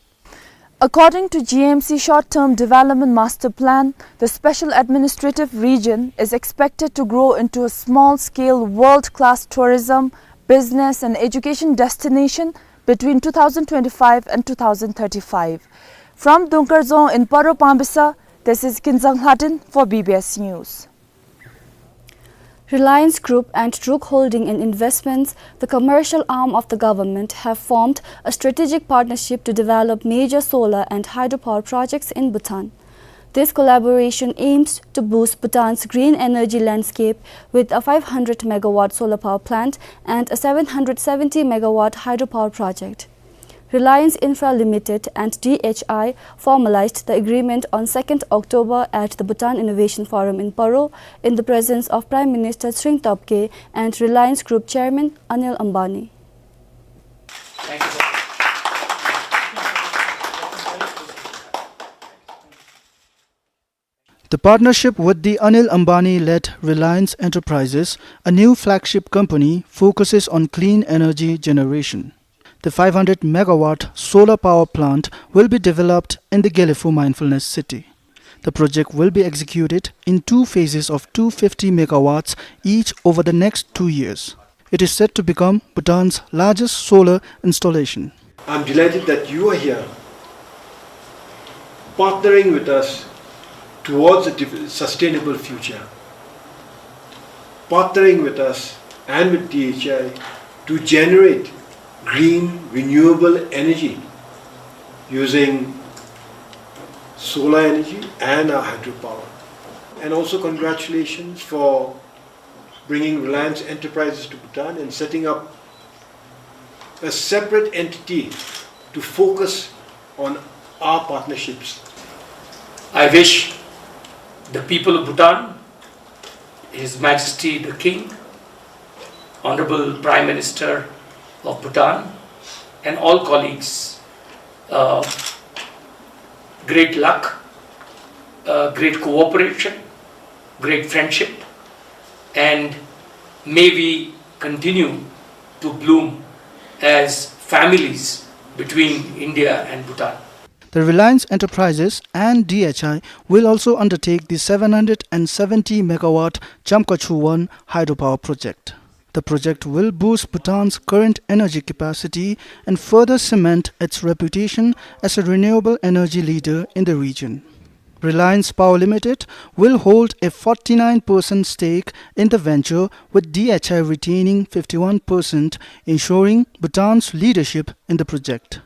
According to G M C short-term development master plan, the special administrative region is expected to grow into a small-scale world-class tourism, business and education destination between two thousand twenty-five and two thousand thirty-five. From Dungkar Dzong in Paro Pambisa, this is Kinzang Hladin for B B S News. Reliance Group and Druk Holding and Investments, the commercial arm of the government, have formed a strategic partnership to develop major solar and hydropower projects in Bhutan. This collaboration aims to boost Bhutan's green energy landscape with a five hundred megawatt solar power plant and a seven hundred seventy megawatt hydropower project. Reliance Infra Limited and D H I formalized the agreement on second October at the Bhutan Innovation Forum in Paro, in the presence of Prime Minister Tshering Tobgay and Reliance Group Chairman Anil Ambani. The partnership with the Anil Ambani-led Reliance Enterprises, a new flagship company, focuses on clean energy generation. The five hundred megawatt solar power plant will be developed in the Gelephu Mindfulness City. The project will be executed in two phases of two fifty megawatts each over the next two years. It is set to become Bhutan's largest solar installation. I'm delighted that you are here, partnering with us towards a div-, sustainable future, partnering with us and with D H I to generate green, renewable energy using solar energy and our hydropower. And also congratulations for bringing Reliance Enterprises to Bhutan and setting up a separate entity to focus on our partnerships. I wish the people of Bhutan, His Majesty the King, Honorable Prime Minister of Bhutan, and all colleagues, uh, great luck, uh, great cooperation, great friendship, and may we continue to bloom as families between India and Bhutan. The Reliance Enterprises and D H I will also undertake the seven hundred and seventy megawatt Chamkachu one hydropower project. The project will boost Bhutan's current energy capacity and further cement its reputation as a renewable energy leader in the region. Reliance Power Limited will hold a forty-nine percent stake in the venture, with D H I retaining fifty-one percent, ensuring Bhutan's leadership in the project.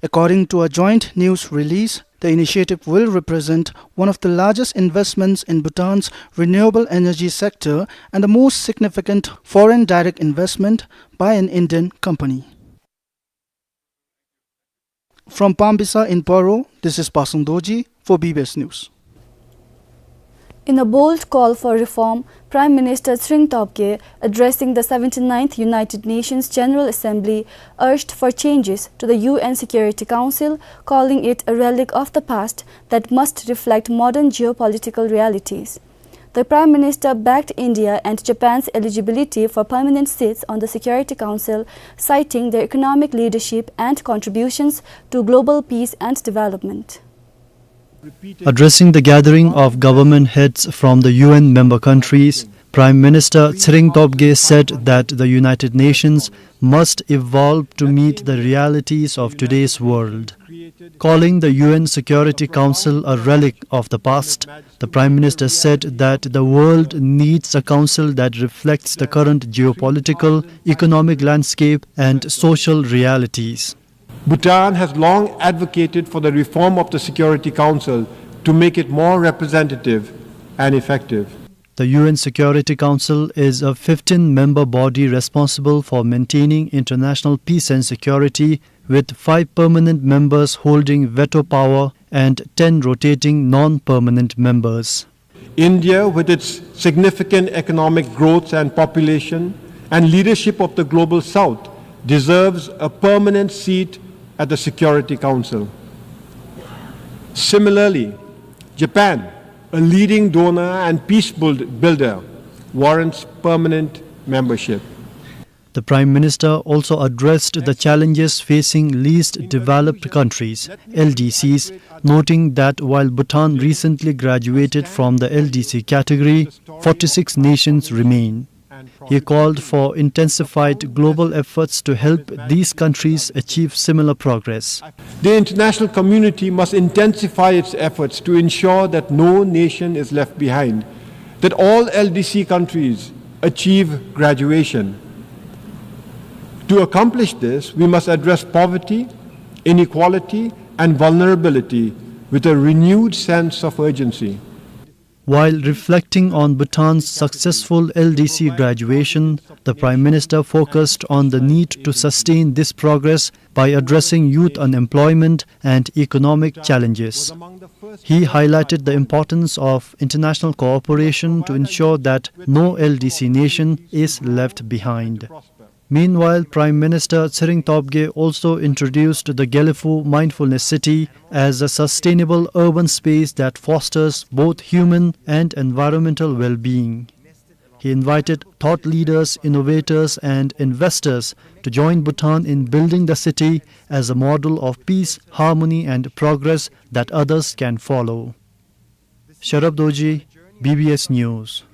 According to a joint news release, the initiative will represent one of the largest investments in Bhutan's renewable energy sector and the most significant foreign direct investment by an Indian company. From Pambisa in Paro, this is Pasang Dorji for B B S News. In a bold call for reform, Prime Minister Tshering Tobgay, addressing the seventy-ninth United Nations General Assembly, urged for changes to the U N Security Council, calling it a relic of the past that must reflect modern geopolitical realities. The Prime Minister backed India and Japan's eligibility for permanent seats on the Security Council, citing their economic leadership and contributions to global peace and development. Addressing the gathering of government heads from the U N member countries, Prime Minister Tshering Tobgay said that the United Nations must evolve to meet the realities of today's world. Calling the U N Security Council a relic of the past, the Prime Minister said that the world needs a council that reflects the current geopolitical, economic landscape and social realities. Bhutan has long advocated for the reform of the Security Council to make it more representative and effective. The U N Security Council is a fifteen-member body responsible for maintaining international peace and security, with five permanent members holding veto power and ten rotating non-permanent members. India, with its significant economic growth and population and leadership of the Global South, deserves a permanent seat at the Security Council. Similarly, Japan, a leading donor and peace build-, builder, warrants permanent membership. The Prime Minister also addressed the challenges facing least developed countries, L D Cs, noting that while Bhutan recently graduated from the L D C category, forty-six nations remain. He called for intensified global efforts to help these countries achieve similar progress. The international community must intensify its efforts to ensure that no nation is left behind, that all L D C countries achieve graduation. To accomplish this, we must address poverty, inequality, and vulnerability with a renewed sense of urgency. While reflecting on Bhutan's successful L D C graduation, the Prime Minister focused on the need to sustain this progress by addressing youth unemployment and economic challenges. He highlighted the importance of international cooperation to ensure that no L D C nation is left behind. Meanwhile, Prime Minister Tshering Tobgay also introduced the Gelephu Mindfulness City as a sustainable urban space that fosters both human and environmental well-being. He invited thought leaders, innovators, and investors to join Bhutan in building the city as a model of peace, harmony, and progress that others can follow. Sharab Dorji, B B S News.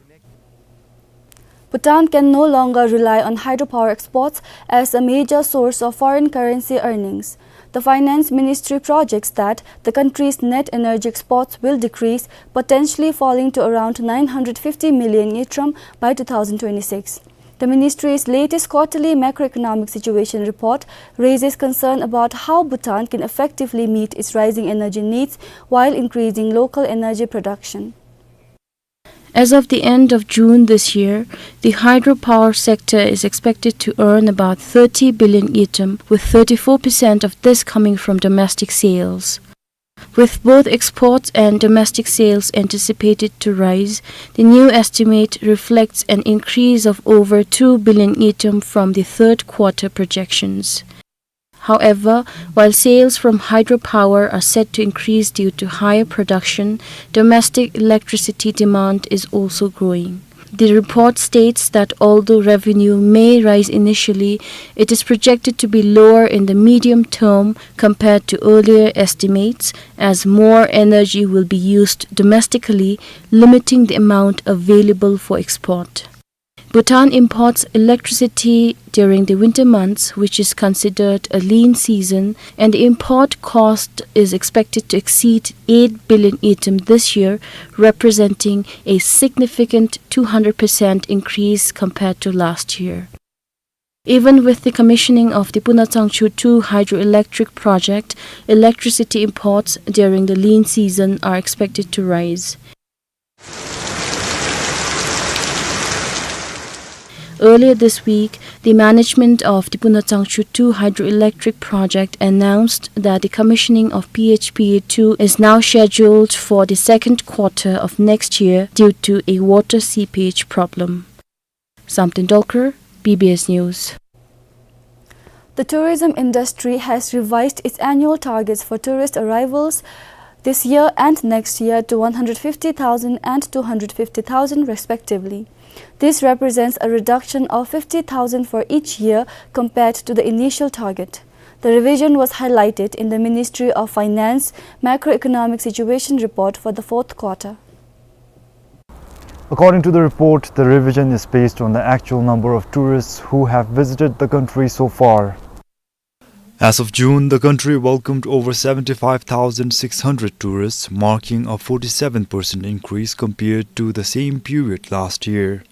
Bhutan can no longer rely on hydropower exports as a major source of foreign currency earnings. The Finance Ministry projects that the country's net energy exports will decrease, potentially falling to around nine hundred fifty million ngultrum by two thousand twenty-six. The ministry's latest quarterly macroeconomic situation report raises concern about how Bhutan can effectively meet its rising energy needs while increasing local energy production. As of the end of June this year, the hydropower sector is expected to earn about thirty billion ngultrum, with thirty-four percent of this coming from domestic sales. With both exports and domestic sales anticipated to rise, the new estimate reflects an increase of over two billion ngultrum from the third quarter projections. However, while sales from hydropower are set to increase due to higher production, domestic electricity demand is also growing. The report states that although revenue may rise initially, it is projected to be lower in the medium term compared to earlier estimates, as more energy will be used domestically, limiting the amount available for export. Bhutan imports electricity during the winter months, which is considered a lean season, and the import cost is expected to exceed eight billion ngultrum this year, representing a significant two hundred percent increase compared to last year. Even with the commissioning of the Punachangchu two hydroelectric project, electricity imports during the lean season are expected to rise. Earlier this week, the management of the Punachangchu two hydroelectric project announced that the commissioning of P H P A two is now scheduled for the second quarter of next year due to a water seepage problem. Samten Dolkar, B B S News. The tourism industry has revised its annual targets for tourist arrivals this year and next year to one hundred fifty thousand and two hundred fifty thousand respectively. This represents a reduction of fifty thousand for each year compared to the initial target. The revision was highlighted in the Ministry of Finance macroeconomic situation report for the fourth quarter. According to the report, the revision is based on the actual number of tourists who have visited the country so far. As of June, the country welcomed over seventy-five thousand six hundred tourists, marking a forty-seven percent increase compared to the same period last year.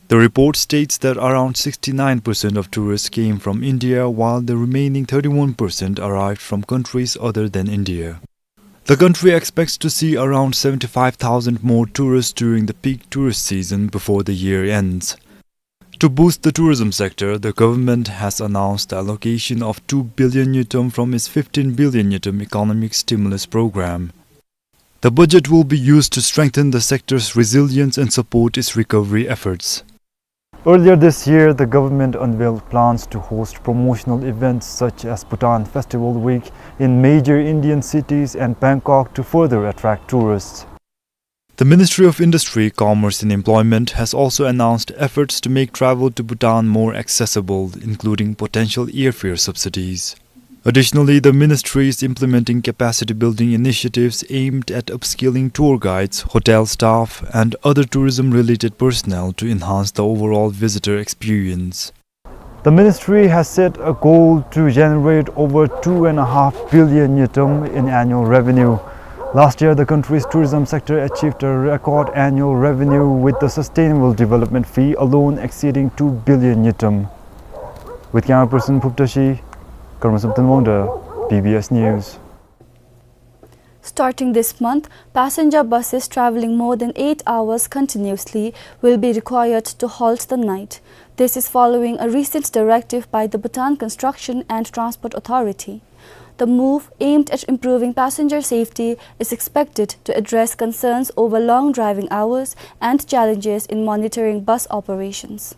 The report states that around sixty-nine percent of tourists came from India, while the remaining thirty-one percent arrived from countries other than India. The country expects to see around seventy-five thousand more tourists during the peak tourist season before the year ends. To boost the tourism sector, the government has announced the allocation of two billion ngultrum from its fifteen billion ngultrum economic stimulus program. The budget will be used to strengthen the sector's resilience and support its recovery efforts. Earlier this year, the government unveiled plans to host promotional events such as Bhutan Festival Week in major Indian cities and Bangkok to further attract tourists. The Ministry of Industry, Commerce and Employment has also announced efforts to make travel to Bhutan more accessible, including potential airfare subsidies. Additionally, the ministry is implementing capacity building initiatives aimed at upskilling tour guides, hotel staff, and other tourism-related personnel to enhance the overall visitor experience. The ministry has set a goal to generate over two and a half billion ngultrum in annual revenue. Last year, the country's tourism sector achieved a record annual revenue, with the sustainable development fee alone exceeding two billion ngultrum. With camera person Phuptashi, Karma Samten Wangda, B B S News. Starting this month, passenger buses traveling more than eight hours continuously will be required to halt the night. This is following a recent directive by the Bhutan Construction and Transport Authority. The move, aimed at improving passenger safety, is expected to address concerns over long driving hours and challenges in monitoring bus operations.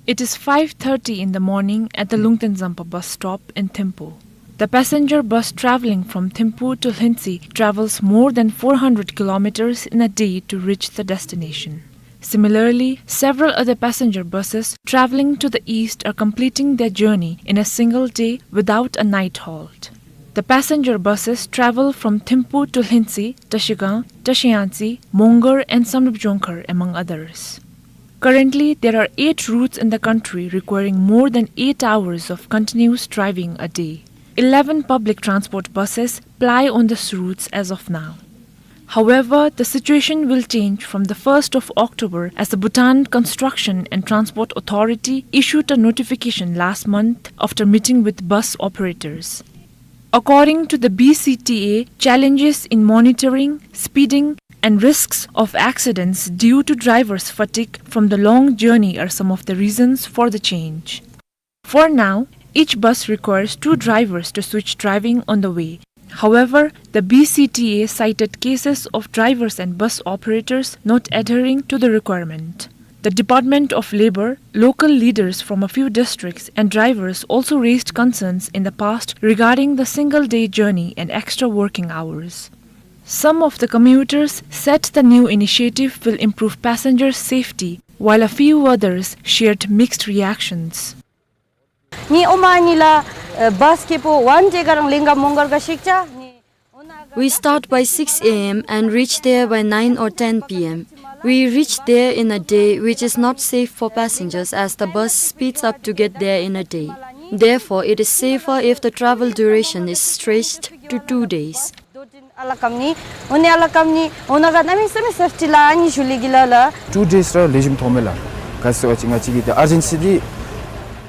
It is five thirty in the morning at the Lungten Zampa bus stop in Thimphu. The passenger bus traveling from Thimphu to Lhuentse travels more than four hundred kilometers in a day to reach the destination. Similarly, several other passenger buses traveling to the east are completing their journey in a single day without a night halt. The passenger buses travel from Thimphu to Lhuentse, Trashigang, Trashiyangtse, Mongar and Samdrup Jongkhar, among others. Currently, there are eight routes in the country requiring more than eight hours of continuous driving a day. Eleven public transport buses ply on these routes as of now. However, the situation will change from the first of October, as the Bhutan Construction and Transport Authority issued a notification last month after meeting with bus operators. According to the B C T A, challenges in monitoring, speeding, and risks of accidents due to drivers' fatigue from the long journey are some of the reasons for the change. For now, each bus requires two drivers to switch driving on the way. However, the B C T A cited cases of drivers and bus operators not adhering to the requirement. The Department of Labour, local leaders from a few districts, and drivers also raised concerns in the past regarding the single-day journey and extra working hours. Some of the commuters said the new initiative will improve passengers' safety, while a few others shared mixed reactions. Ni oma ni la, eh, bus kepo one day garang lenga Mongar ga shikcha ni. We start by six A M and reach there by nine or ten P M. We reach there in a day, which is not safe for passengers as the bus speeds up to get there in a day. Therefore, it is safer if the travel duration is stretched to two days. Ala kam ni, one ala kam ni, ona ga nami sami safety la ani juli gila la. Two days ra lejim thomela. Kasi wachi nga chigi the urgency di.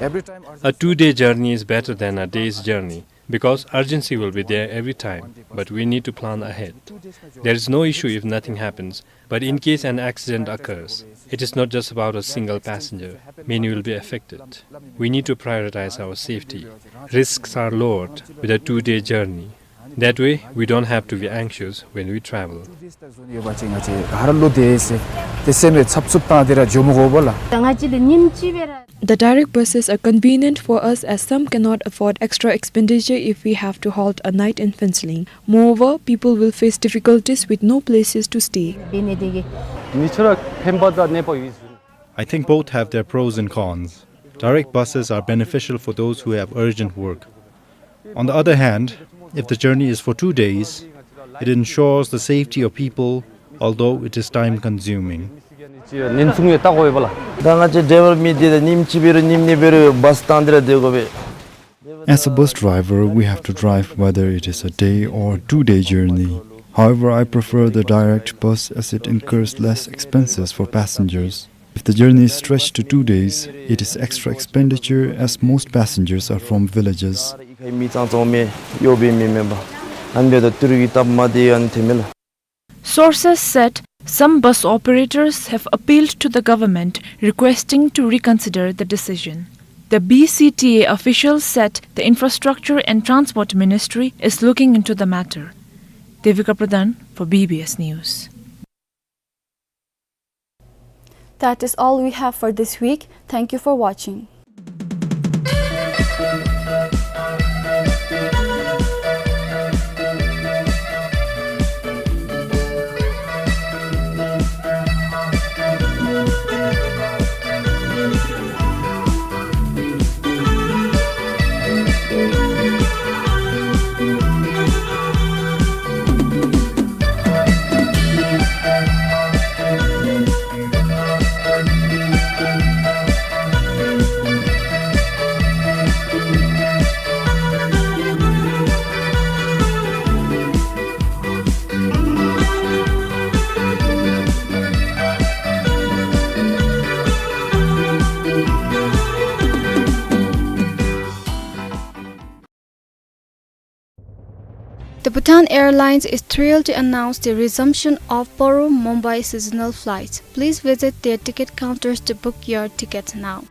Every time. A two-day journey is better than a day's journey because urgency will be there every time, but we need to plan ahead. There is no issue if nothing happens, but in case an accident occurs, it is not just about a single passenger. Many will be affected. We need to prioritize our safety. Risks are lowered with a two-day journey. That way, we don't have to be anxious when we travel. The direct buses are convenient for us as some cannot afford extra expenditure if we have to halt a night in Phuentsholing. Moreover, people will face difficulties with no places to stay. I think both have their pros and cons. Direct buses are beneficial for those who have urgent work. On the other hand, if the journey is for two days, it ensures the safety of people, although it is time-consuming. ད་ང་བཅས་ཌའི་བར་མི་འདི་ད་ཉིནམ་གཅིག་འབད་རུང་ཉིནམ་གཉིས་འབད་རུང་བཱས་བཏང་སྟེ་ར་སྡོད་དགོ་པས། As a bus driver, we have to drive whether it is a day or two-day journey. However, I prefer the direct bus as it incurs less expenses for passengers. If the journey is stretched to two days, it is extra expenditure as most passengers are from villages. Sources said some bus operators have appealed to the government requesting to reconsider the decision. The B C T A officials said the Infrastructure and Transport Ministry is looking into the matter. Devika Pradhan for B B S News. That is all we have for this week. Thank you for watching. The Bhutan Airlines is thrilled to announce the resumption of Parum Mumbai seasonal flights. Please visit their ticket counters to book your tickets now.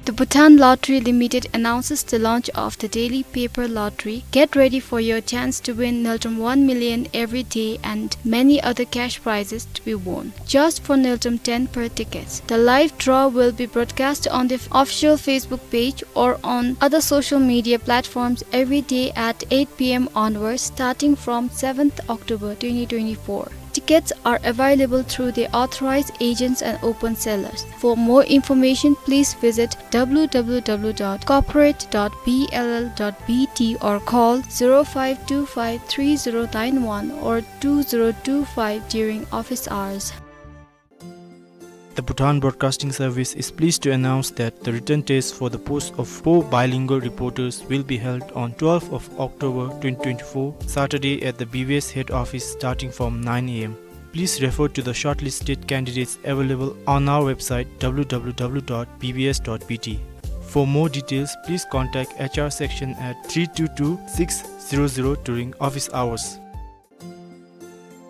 The Bhutan Lottery Limited announces the launch of the daily paper lottery. Get ready for your chance to win Niltum one million every day and many other cash prizes to be won, just for Niltum ten per tickets. The live draw will be broadcast on the official Facebook page or on other social media platforms every day at eight p m onwards, starting from seventh October twenty twenty-four. Tickets are available through the authorized agents and open sellers. For more information, please visit w w w dot corporate dot b l l dot b t or call zero five two five three zero nine one or two zero two five during office hours. The Bhutan Broadcasting Service is pleased to announce that the written test for the post of four bilingual reporters will be held on twelfth of October twenty twenty-four, Saturday at the B B S head office starting from nine a m. Please refer to the shortlisted candidates available on our website w w w dot b b s dot b t. For more details, please contact H R section at three two two six zero zero during office hours.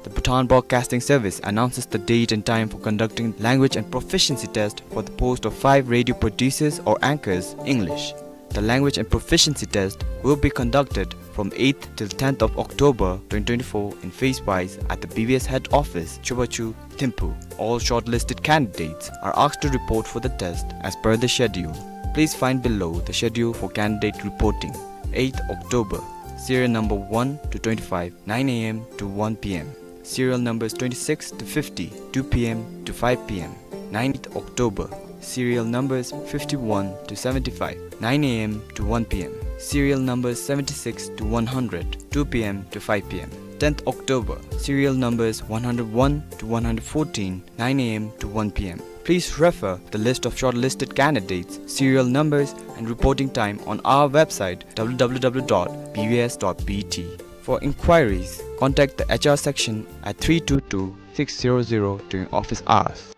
The Bhutan Broadcasting Service announces the date and time for conducting language and proficiency test for the post of five radio producers or anchors, English. The language and proficiency test will be conducted from eighth till tenth of October twenty twenty-four in phase wise at the B B S head office, Chubachu, Thimphu. All shortlisted candidates are asked to report for the test as per the schedule. Please find below the schedule for candidate reporting. Eighth October, serial number one to twenty-five, nine a m to one p m. Serial numbers twenty-six to fifty, two p m to five p m. Ninth October, serial numbers fifty-one to seventy-five, nine a m to one p m. Serial numbers seventy-six to one hundred, two p m to five p m. Tenth October, serial numbers one hundred one to one hundred fourteen, nine a m to one p m. Please refer the list of shortlisted candidates, serial numbers, and reporting time on our website w w w dot b b s dot b t. For inquiries, contact the H R section at three two two six zero zero during office hours.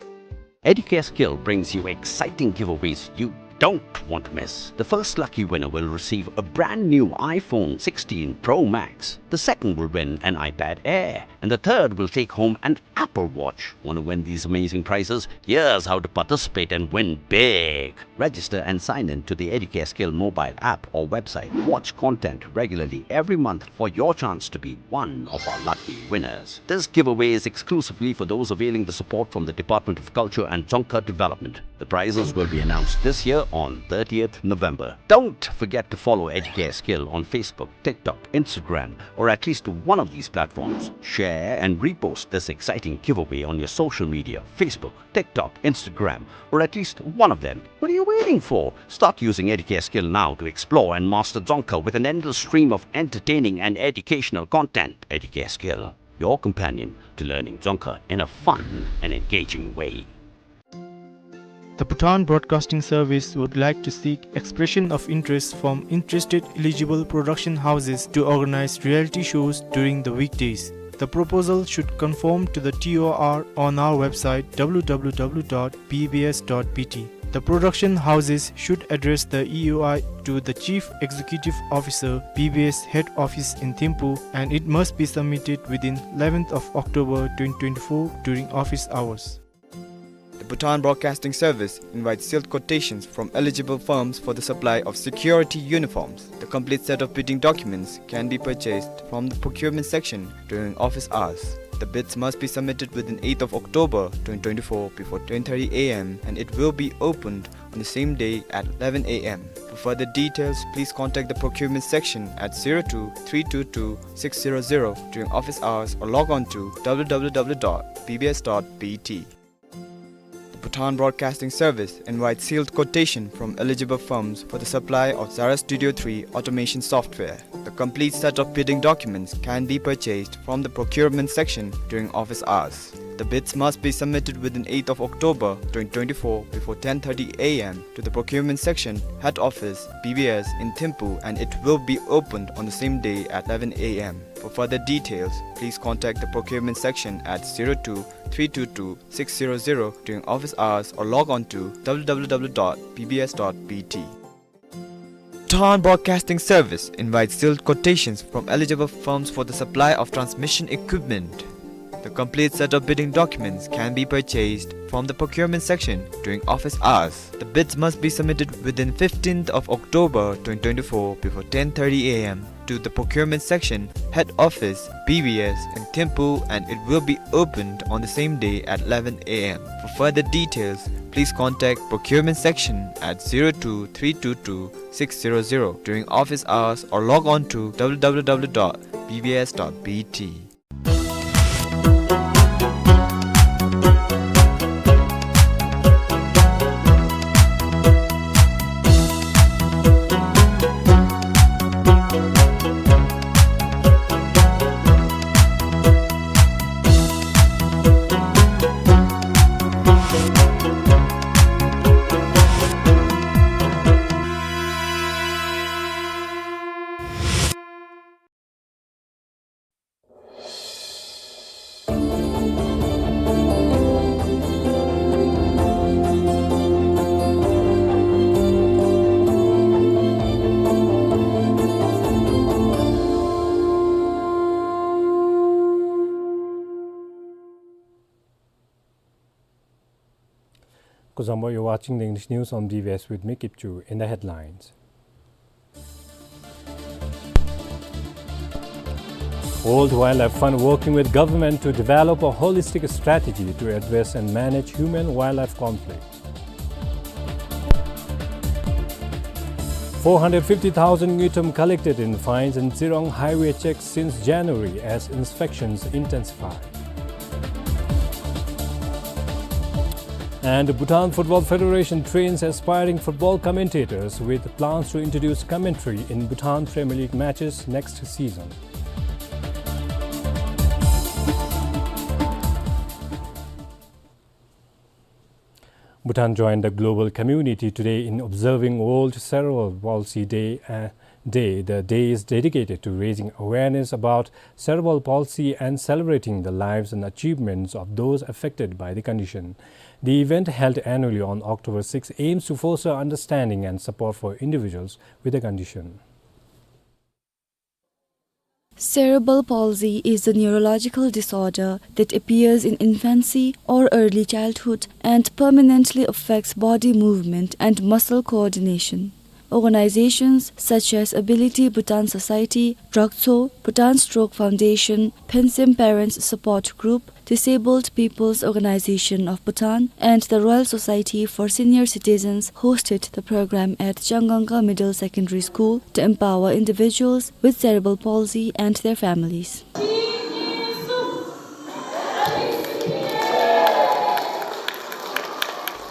Educare Skill brings you exciting giveaways you don't want to miss. The first lucky winner will receive a brand new iPhone sixteen Pro Max. The second will win an iPad Air. And the third will take home an Apple Watch. Want to win these amazing prizes? Here's how to participate and win big. Register and sign in to the Educare Skill mobile app or website. Watch content regularly every month for your chance to be one of our lucky winners. This giveaway is exclusively for those availing the support from the Department of Culture and Dzongkha Development. The prizes will be announced this year on thirtieth November. Don't forget to follow Educare Skill on Facebook, TikTok, Instagram, or at least one of these platforms. Share and repost this exciting giveaway on your social media, Facebook, TikTok, Instagram, or at least one of them. What are you waiting for? Start using Educare Skill now to explore and master Dzongkha with an endless stream of entertaining and educational content. Educare Skill, your companion to learning Dzongkha in a fun and engaging way. The Bhutan Broadcasting Service would like to seek expression of interest from interested eligible production houses to organize reality shows during the weekdays. The proposal should conform to the T O R on our website w w w dot b b s dot b t. The production houses should address the E O I to the Chief Executive Officer, B B S Head Office in Thimphu, and it must be submitted within eleventh of October twenty twenty-four during office hours. The Bhutan Broadcasting Service invites sealed quotations from eligible firms for the supply of security uniforms. The complete set of bidding documents can be purchased from the procurement section during office hours. The bids must be submitted within eighth of October twenty twenty-four before ten thirty a m and it will be opened on the same day at eleven a m. For further details, please contact the procurement section at zero two three two two six zero zero during office hours or log on to w w w dot b b s dot b t. The Bhutan Broadcasting Service invites sealed quotation from eligible firms for the supply of Zara Studio three automation software. The complete set of bidding documents can be purchased from the procurement section during office hours. The bids must be submitted within eighth of October twenty twenty-four before ten thirty a m to the procurement section, head office, B B S in Thimphu, and it will be opened on the same day at eleven a m. For further details, please contact the procurement section at zero two three two two six zero zero during office hours or log on to w w w dot b b s dot b t. Bhutan Broadcasting Service invites sealed quotations from eligible firms for the supply of transmission equipment. The complete set of bidding documents can be purchased from the procurement section during office hours. The bids must be submitted within fifteenth of October twenty twenty-four before ten thirty A M to the procurement section, head office, B B S in Thimphu, and it will be opened on the same day at eleven A M. For further details, please contact procurement section at zero two three two two six zero zero during office hours or log on to W W W dot B B S dot B T. Kuzuzangpo, you're watching the English news on B B S with me, Kipchu. In the headlines: World Wildlife Fund working with government to develop a holistic strategy to address and manage human-wildlife conflict. Four hundred fifty thousand ngultrum collected in fines and Zirong highway checks since January as inspections intensify. And Bhutan Football Federation trains aspiring football commentators with plans to introduce commentary in Bhutan Premier League matches next season. Bhutan joined the global community today in observing World Cerebral Palsy Day, uh, Day. The day is dedicated to raising awareness about cerebral palsy and celebrating the lives and achievements of those affected by the condition. The event, held annually on October sixth, aims to foster understanding and support for individuals with the condition. Cerebral palsy is a neurological disorder that appears in infancy or early childhood and permanently affects body movement and muscle coordination. Organizations such as Ability Bhutan Society, Dragtso, Bhutan Stroke Foundation, Pensim Parents Support Group, Disabled People's Organization of Bhutan, and the Royal Society for Senior Citizens hosted the program at Changangka Middle Secondary School to empower individuals with cerebral palsy and their families.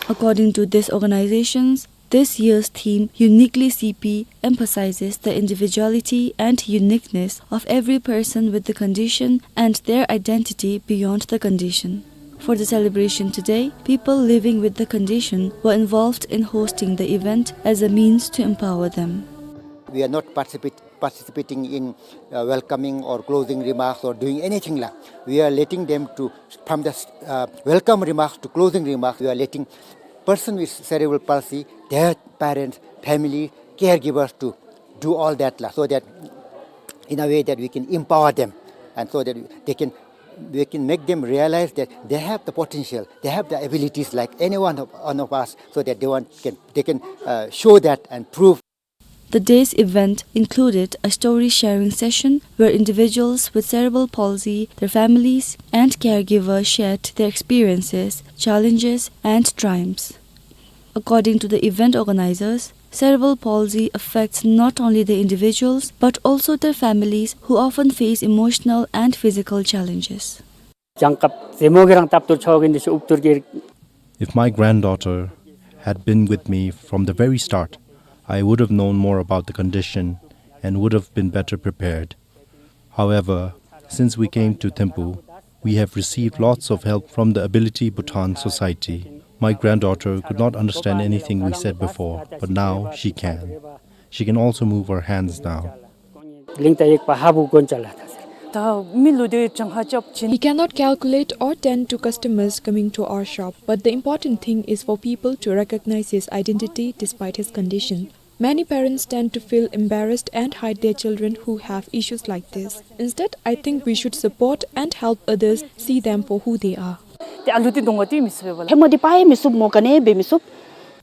According to these organizations, this year's theme, Uniquely C P, emphasizes the individuality and uniqueness of every person with the condition and their identity beyond the condition. For the celebration today, people living with the condition were involved in hosting the event as a means to empower them. We are not participate-, participating in, uh, welcoming or closing remarks or doing anything like. We are letting them to, from the, uh, welcome remarks to closing remarks, we are letting person with cerebral palsy, their parents, family, caregivers to do all that, la, so that in a way that we can empower them, and so that they can, we can make them realize that they have the potential, they have the abilities like any one of, one of us, so that they want, can, they can, uh, show that and prove. The day's event included a story-sharing session where individuals with cerebral palsy, their families, and caregivers shared their experiences, challenges, and triumphs. According to the event organizers, cerebral palsy affects not only the individuals but also their families, who often face emotional and physical challenges. If my granddaughter had been with me from the very start, I would have known more about the condition and would have been better prepared. However, since we came to Thimphu, we have received lots of help from the Ability Bhutan Society. My granddaughter could not understand anything we said before, but now she can. She can also move her hands now. He cannot calculate or tend to customers coming to our shop, but the important thing is for people to recognize his identity despite his condition. Many parents tend to feel embarrassed and hide their children who have issues like this. Instead, I think we should support and help others see them for who they are. ཏེ་ཨ་ལུ་འདི་གདོང་ཁར་ལྟོས་མི་ཚུགས་པས་ལགས། ཧེ་མ་འདི་འབག་ཡང་མི་ཚུགས་སྨོ། ག་ནི་འབད་མི་ཚུགས།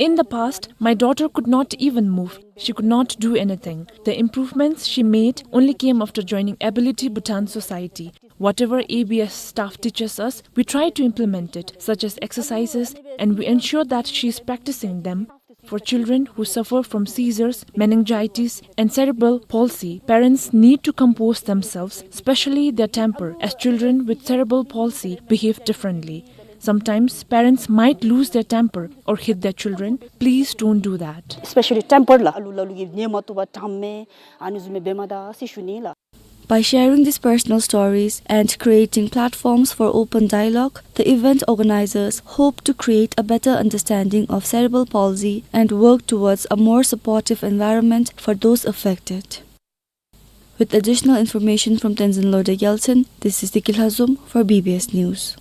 In the past, my daughter could not even move. She could not do anything. The improvements she made only came after joining Ability Bhutan Society. Whatever A B S staff teaches us, we try to implement it, such as exercises, and we ensure that she is practicing them. For children who suffer from seizures, meningitis, and cerebral palsy, parents need to compose themselves, especially their temper, as children with cerebral palsy behave differently. Sometimes parents might lose their temper or hit their children. Please don't do that. Especially temper ལགས། ཨ་ལུ་ལ་ལུ་གིས་ཉན་མ་བཏུབ་པར་དྲང་མེད་ཨ་ནི་བཟུམ་མའི་འབད་མ་ད་ཟེར་ཞུ་ནི་ལགས། By sharing these personal stories and creating platforms for open dialogue, the event organizers hope to create a better understanding of cerebral palsy and work towards a more supportive environment for those affected. With additional information from Tenzin Lorde Gyaltshen, this is Deki Lhazom for B B S News.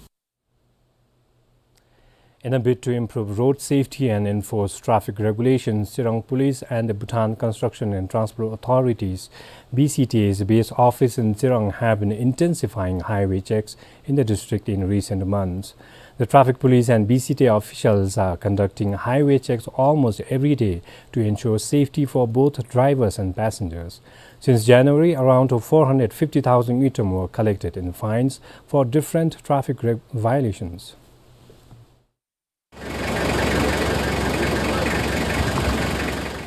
In a bid to improve road safety and enforce traffic regulations, Tsirang Police and the Bhutan Construction and Transport Authorities, B C T A's base office in Tsirang, have been intensifying highway checks in the district in recent months. The traffic police and B C T A officials are conducting highway checks almost every day to ensure safety for both drivers and passengers. Since January, around four hundred fifty thousand ngultrum were collected in fines for different traffic reg-, violations.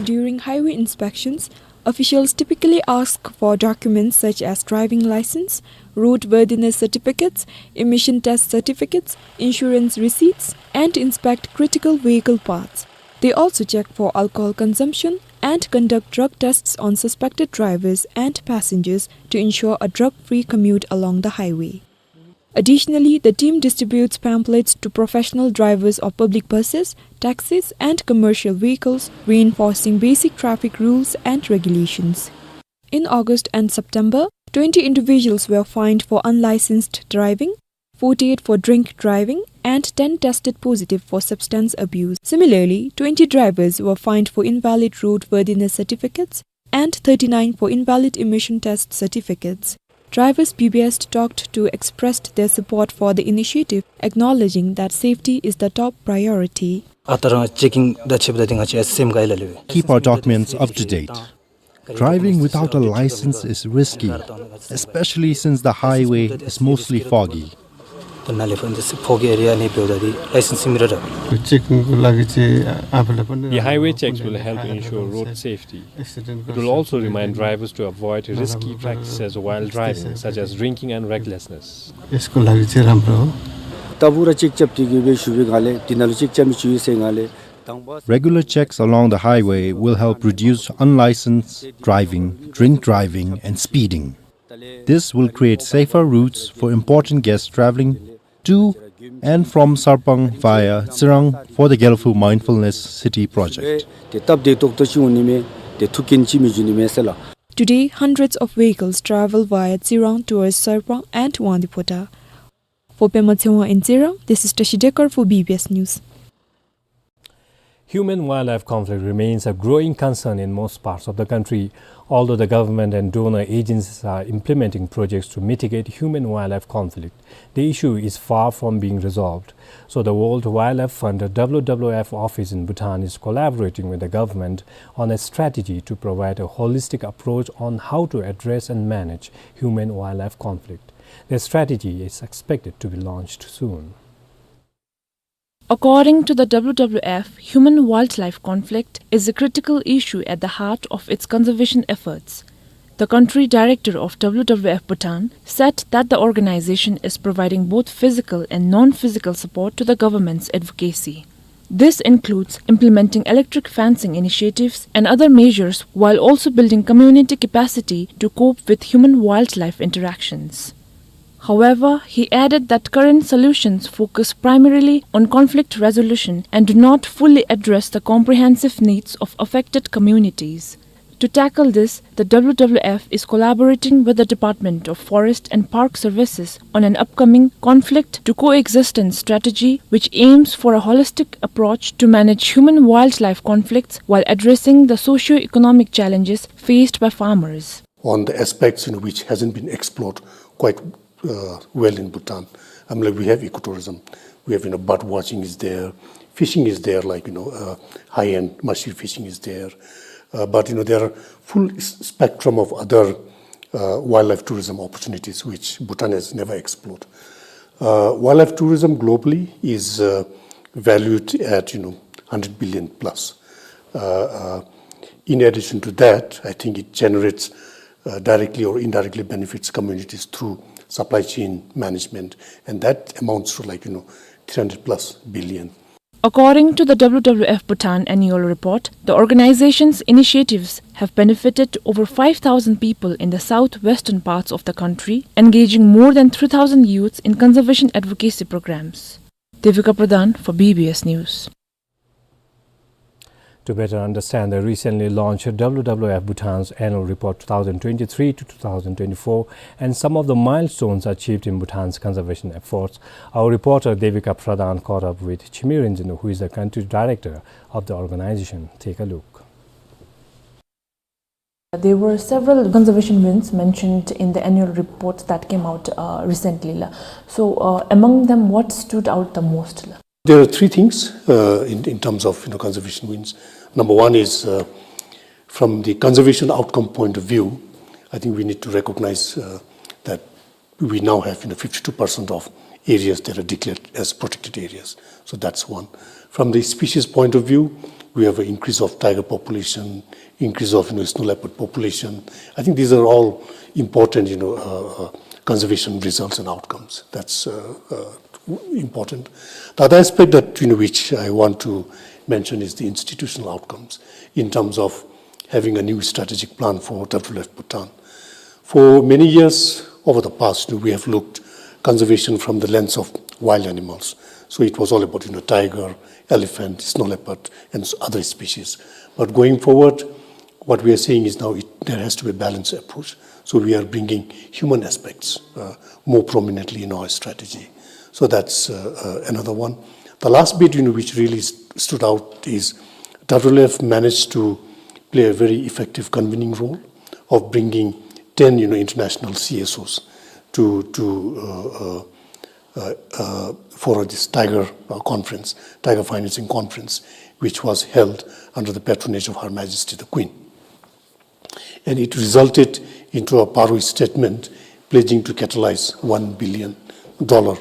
During highway inspections, officials typically ask for documents such as driving license, roadworthiness certificates, emission test certificates, insurance receipts, and inspect critical vehicle parts. They also check for alcohol consumption and conduct drug tests on suspected drivers and passengers to ensure a drug-free commute along the highway. Additionally, the team distributes pamphlets to professional drivers of public buses, taxis, and commercial vehicles, reinforcing basic traffic rules and regulations. In August and September, twenty individuals were fined for unlicensed driving, forty-eight for drink driving, and ten tested positive for substance abuse. Similarly, twenty drivers were fined for invalid roadworthiness certificates and thirty-nine for invalid emission test certificates. Drivers B B S talked to expressed their support for the initiative, acknowledging that safety is the top priority. ཨ་རྟག་ར་ཅེག་ཀིང་ད་ཆེ་བ་ད་འདི་ང་བཅས་སེམས་ག་ཡི་ལ་ལུ་སྦེ། Keep our documents up to date. Driving without a license is risky, especially since the highway is mostly foggy. ད་ནཱ་ལས་ཕར་འདི་ཕོག་གི་ཨེ་རི་ཡ་ནང་འབདཝ་ད་འདི་ལའི་སེནསི་མེད་ར་འདྲ། ཅེག་ཀིང་ལགས་ཀྱི་ཨ་བ་ལ་པ་ན། The highway checks will help ensure road safety. It will also remind drivers to avoid risky practices while driving, such as drinking and recklessness. ཨིས་ཀོ་ལགས་ཀྱི་རམ་རོ། ད་བུ་ར་ཅེག་རྐྱབ་སྟེ་གི་སྦེ་ཞུ་བའི་སྒང་ལས་འདི་ནང་ལུ་ཅེག་རྐྱབ་མི་ཅིག་ཡོད་ཟེར་སྒང་ལས། Regular checks along the highway will help reduce unlicensed driving, drink driving, and speeding. This will create safer routes for important guests traveling to and from Sarpang via Tsirang for the Gelphu Mindfulness City project. ཏེ་སྟབས་བདེ་ཏོག་ཏོ་ཅིག་འོང་ནི་མས། ཏེ་ཐུགས་འགན་ཅིག་མི་འགྱོ་ནི་མས་ཟེར་ལགས། Today, hundreds of vehicles travel via Tsirang towards Sarpang and Wangdue Phodrang. For Pema Tshewang in Tsirang, this is Tashi Dekar for B B S News. Human-wildlife conflict remains a growing concern in most parts of the country. Although the government and donor agencies are implementing projects to mitigate human-wildlife conflict, the issue is far from being resolved. So the World Wildlife Fund, W W F, office in Bhutan is collaborating with the government on a strategy to provide a holistic approach on how to address and manage human-wildlife conflict. The strategy is expected to be launched soon. According to the W W F, human-wildlife conflict is a critical issue at the heart of its conservation efforts. The country director of W W F Bhutan said that the organization is providing both physical and non-physical support to the government's advocacy. This includes implementing electric fencing initiatives and other measures, while also building community capacity to cope with human-wildlife interactions. However, he added that current solutions focus primarily on conflict resolution and do not fully address the comprehensive needs of affected communities. To tackle this, the W W F is collaborating with the Department of Forest and Park Services on an upcoming conflict to coexistence strategy, which aims for a holistic approach to manage human-wildlife conflicts while addressing the socio-economic challenges faced by farmers. On the aspects, you know, which hasn't been explored quite uh, well in Bhutan. I mean, like, we have ecotourism, we have, you know, bird watching is there, fishing is there, like, you know, uh, high-end mashir fishing is there. Uh, but, you know, there are full s- spectrum of other uh, wildlife tourism opportunities which Bhutan has never explored. Uh, wildlife tourism globally is uh, valued at, you know, hundred billion plus. Uh, uh, in addition to that, I think it generates uh, directly or indirectly benefits communities through supply chain management, and that amounts to, like, you know, three hundred plus billion. According to the W W F Bhutan annual report, the organization's initiatives have benefited over five thousand people in the southwestern parts of the country, engaging more than three thousand youths in conservation advocacy programs. Devika Pradhan for B B S News. To better understand the recently launched W W F Bhutan's annual report two thousand twenty-three to two thousand twenty-four and some of the milestones achieved in Bhutan's conservation efforts, our reporter Devika Pradhan caught up with Chimi Rinjin, who is the country director of the organization. Take a look. There were several conservation wins mentioned in the annual report that came out uh, recently. La. So, uh, among them, what stood out the most? La? There are three things uh, in, in terms of, you know, conservation wins. Number one is uh, from the conservation outcome point of view, I think we need to recognize uh, that we now have, you know, fifty-two percent of areas that are declared as protected areas. So that's one. From the species point of view, we have an increase of tiger population, increase of, you know, snow leopard population. I think these are all important, you know, uh, uh, conservation results and outcomes. That's uh, uh, important. The other aspect that, you know, which I want to mention is the institutional outcomes in terms of having a new strategic plan for W W F Bhutan. For many years over the past, we have looked conservation from the lens of wild animals. So it was all about, you know, tiger, elephant, snow leopard, and s- other species. But going forward, what we are saying is now it, there has to be a balanced approach. So we are bringing human aspects uh, more prominently in our strategy. So that's uh, uh, another one. The last bit, you know, which really st- stood out is W W F managed to play a very effective convening role of bringing ten, you know, international C S Os to, to uh, uh, uh, uh, for this Tiger uh, conference, Tiger Financing Conference, which was held under the patronage of Her Majesty the Queen. And it resulted into a Paroi statement pledging to catalyze one billion dollar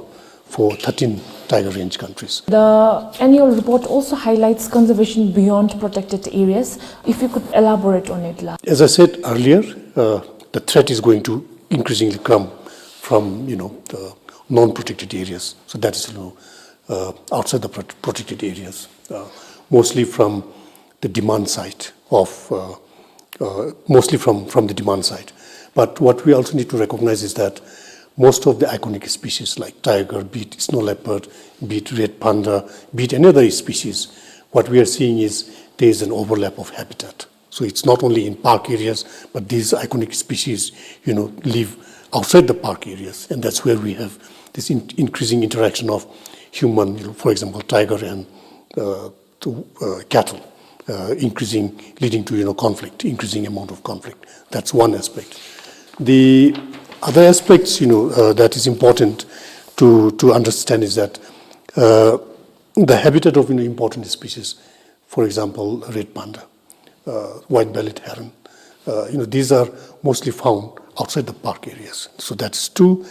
for thirteen Tiger Range countries. The annual report also highlights conservation beyond protected areas. If you could elaborate on it, la. As I said earlier, uh, the threat is going to increasingly come from, you know, the non-protected areas. So that is, you know, uh, outside the pro- protected areas, uh, mostly from the demand side of uh, uh, mostly from, from the demand side. But what we also need to recognize is that most of the iconic species like tiger, be it snow leopard, be it red panda, be it any other species, what we are seeing is there is an overlap of habitat. So it's not only in park areas, but these iconic species, you know, live outside the park areas, and that's where we have this in- increasing interaction of human, you know, for example, tiger and uh, to uh, cattle, uh, increasing, leading to, you know, conflict, increasing amount of conflict. That's one aspect. The other aspects, you know, uh, that is important to to understand is that uh, the habitat of, you know, important species, for example, red panda, uh, white-bellied heron, uh, you know, these are mostly found outside the park areas. So that's two.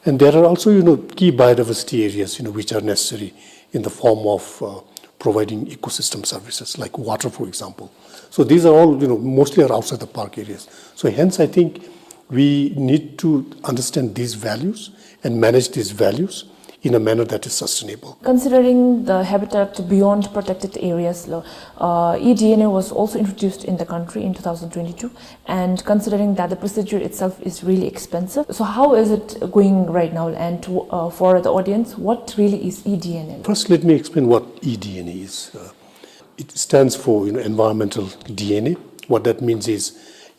And there are also, you know, key biodiversity areas, you know, which are necessary in the form of uh, providing ecosystem services like water, for example. So these are all, you know, mostly are outside the park areas. So hence, I think we need to understand these values and manage these values in a manner that is sustainable. Considering the habitat beyond protected areas, lo, uh, e D N A was also introduced in the country in two thousand twenty-two, and considering that the procedure itself is really expensive, so how is it going right now? And to, uh, for the audience, what really is e D N A? First, let me explain what e D N A is. Uh, it stands for, you know, environmental D N A. What that means is,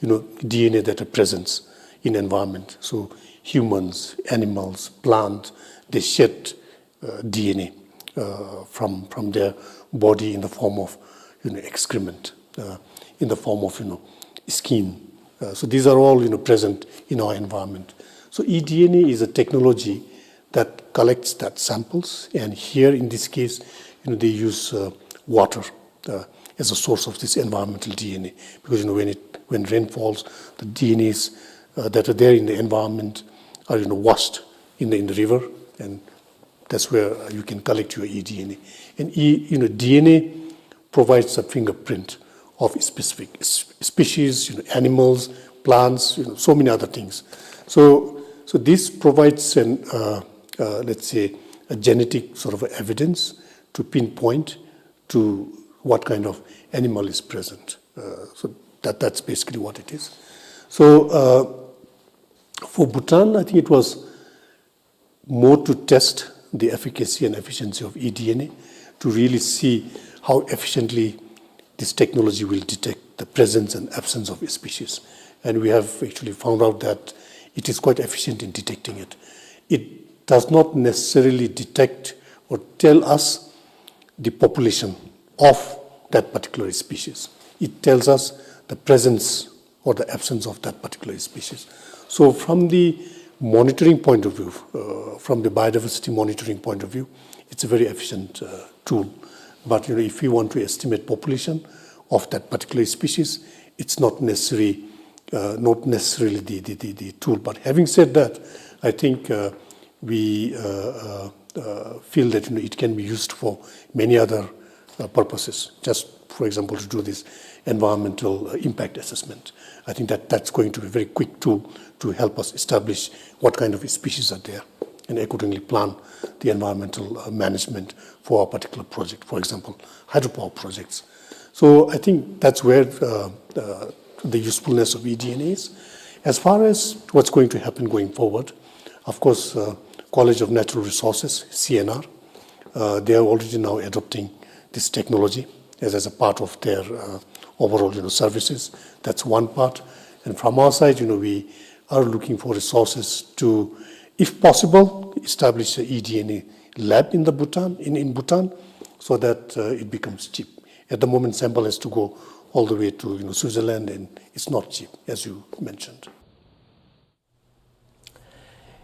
you know, D N A that are present in environment. So humans, animals, plant, they shed uh, D N A uh, from, from their body in the form of, you know, excrement, uh, in the form of, you know, skin. Uh, so these are all, you know, present in our environment. So eDNA is a technology that collects that samples, and here in this case, you know, they use uh, water uh, as a source of this environmental D N A, because, you know, when it, when rain falls, the D N As uh, that are there in the environment are, you know, washed in the, in the river, and that's where uh, you can collect your eDNA. And e, you know, D N A provides a fingerprint of specific s- species, you know, animals, plants, you know, so many other things. So, so this provides an, uh, uh, let's say, a genetic sort of evidence to pinpoint to what kind of animal is present. Uh, so that, that's basically what it is. So uh, for Bhutan, I think it was more to test the efficacy and efficiency of eDNA, to really see how efficiently this technology will detect the presence and absence of species. And we have actually found out that it is quite efficient in detecting it. It does not necessarily detect or tell us the population of that particular species. It tells us the presence or the absence of that particular species. So from the monitoring point of view, uh, from the biodiversity monitoring point of view, it's a very efficient uh, tool. But, you know, if we want to estimate population of that particular species, it's not necessary, uh, not necessarily the, the, the, the tool. But having said that, I think uh, we uh, uh, uh, feel that, you know, it can be used for many other uh, purposes. Just, for example, to do this environmental uh, impact assessment. I think that that's going to be a very quick tool to help us establish what kind of species are there and accordingly plan the environmental uh, management for a particular project, for example, hydropower projects. So I think that's where uh, uh, the usefulness of eDNA is. As far as what's going to happen going forward, of course, uh, College of Natural Resources, C N R, uh, they are already now adopting this technology as, as a part of their uh, overall, you know, services. That's one part. And from our side, you know, we are looking for resources to, if possible, establish a eDNA lab in the Bhutan, in, in Bhutan, so that uh, it becomes cheap. At the moment, sample has to go all the way to, you know, Switzerland, and it's not cheap, as you mentioned.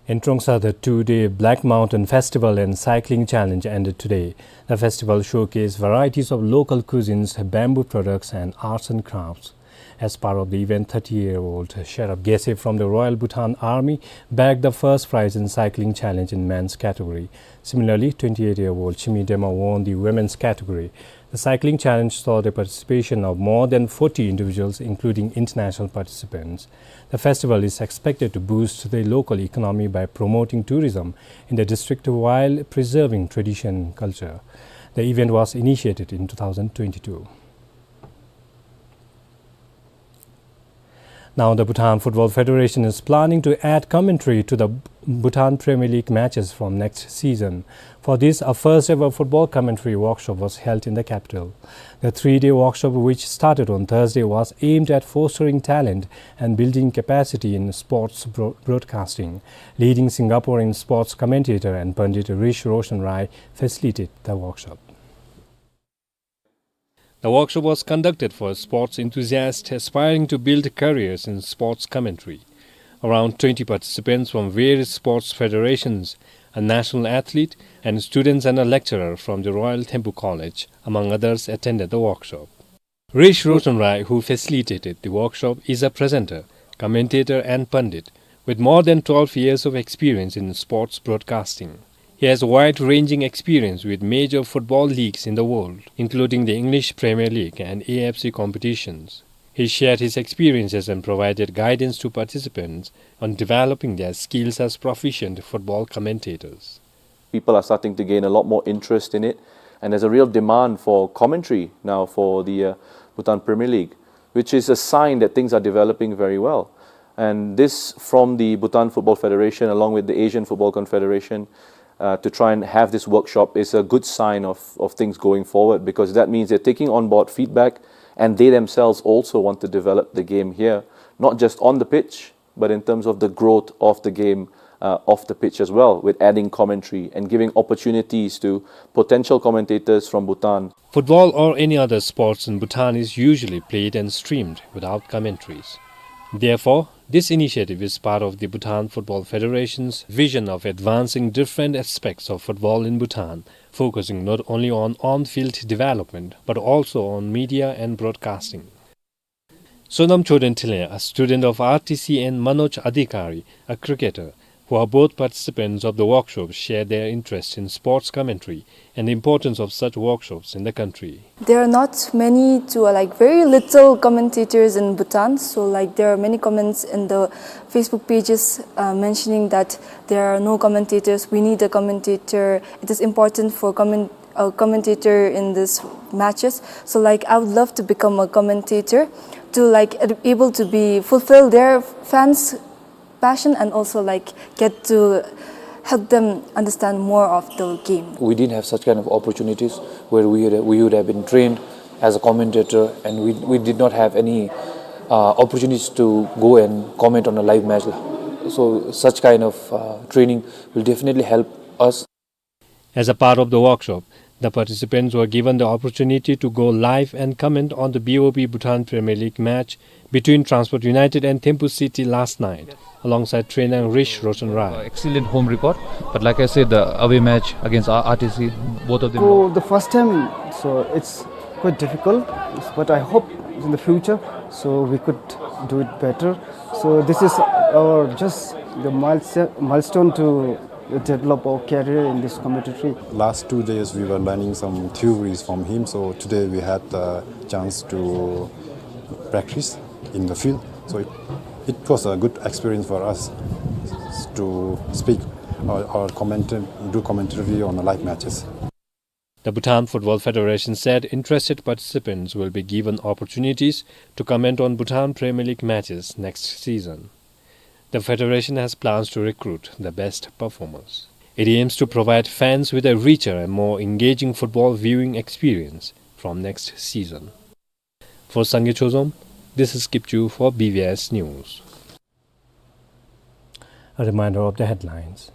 In Trongsa, the two-day Black Mountain Festival and Cycling Challenge ended today. The festival showcased varieties of local cuisines, bamboo products, and arts and crafts. As part of the event, thirty-year-old Sherab Gese from the Royal Bhutan Army bagged the first prize in cycling challenge in men's category. Similarly, twenty-eight-year-old Chimi Dema won the women's category. The cycling challenge saw the participation of more than forty individuals, including international participants. The festival is expected to boost the local economy by promoting tourism in the district while preserving tradition culture. The event was initiated in two thousand twenty-two. Now, the Bhutan Football Federation is planning to add commentary to the Bhutan Premier League matches from next season. For this, a first ever football commentary workshop was held in the capital. The three-day workshop, which started on Thursday, was aimed at fostering talent and building capacity in sports bro- broadcasting. Leading Singaporean sports commentator and pundit Rish Roshan Rai facilitated the workshop. The workshop was conducted for sports enthusiasts aspiring to build careers in sports commentary. Around twenty participants from various sports federations, a national athlete, and students and a lecturer from the Royal Thimphu College, among others, attended the workshop. Rish Roshan Rai, who facilitated the workshop, is a presenter, commentator, and pundit with more than twelve years of experience in sports broadcasting. He has wide-ranging experience with major football leagues in the world, including the English Premier League and A F C competitions. He shared his experiences and provided guidance to participants on developing their skills as proficient football commentators. People are starting to gain a lot more interest in it, and there's a real demand for commentary now for the uh, Bhutan Premier League, which is a sign that things are developing very well. And this, from the Bhutan Football Federation, along with the Asian Football Confederation, uh, to try and have this workshop is a good sign of, of things going forward, because that means they're taking on board feedback And they themselves also want to develop the game here, not just on the pitch, but in terms of the growth of the game, uh, off the pitch as well, with adding commentary and giving opportunities to potential commentators from Bhutan. Football or any other sports in Bhutan is usually played and streamed without commentaries. Therefore, this initiative is part of the Bhutan Football Federation's vision of advancing different aspects of football in Bhutan, focusing not only on on-field development, but also on media and broadcasting. Sonam Choden Thinley, a student of R T C, and Manoj Adhikari, a cricketer, who are both participants of the workshop, share their interest in sports commentary and the importance of such workshops in the country. There are not many to, uh, like, very little commentators in Bhutan. So, like, there are many comments in the Facebook pages, uh, mentioning that there are no commentators. We need a commentator. It is important for comment-, a commentator in these matches. So, like, I would love to become a commentator to, like, ad-, able to be, fulfill their fans' passion and also, like, get to help them understand more of the game. We didn't have such kind of opportunities where we would, we would have been trained as a commentator, and we, we did not have any, uh, opportunities to go and comment on a live match. So such kind of, uh, training will definitely help us. As a part of the workshop, the participants were given the opportunity to go live and comment on the B O B Bhutan Premier League match between Transport United and Thimphu City last night, alongside trainer Rish Roshan Rai. Uh, excellent home record, but like I said, the away match against R-, R T C, both of them. For the first time, so it's quite difficult, but I hope in the future, so we could do it better. So this is our, just the milestone, milestone to develop our career in this commentary. Last two days we were learning some theories from him, so today we had the chance to practice in the field. So it, it was a good experience for us to speak or, or comment, do commentary on the live matches. The Bhutan Football Federation said interested participants will be given opportunities to comment on Bhutan Premier League matches next season. The federation has plans to recruit the best performers. It aims to provide fans with a richer and more engaging football viewing experience from next season. For Sangay Chozom, this is Kipchu for B V S News. A reminder of the headlines.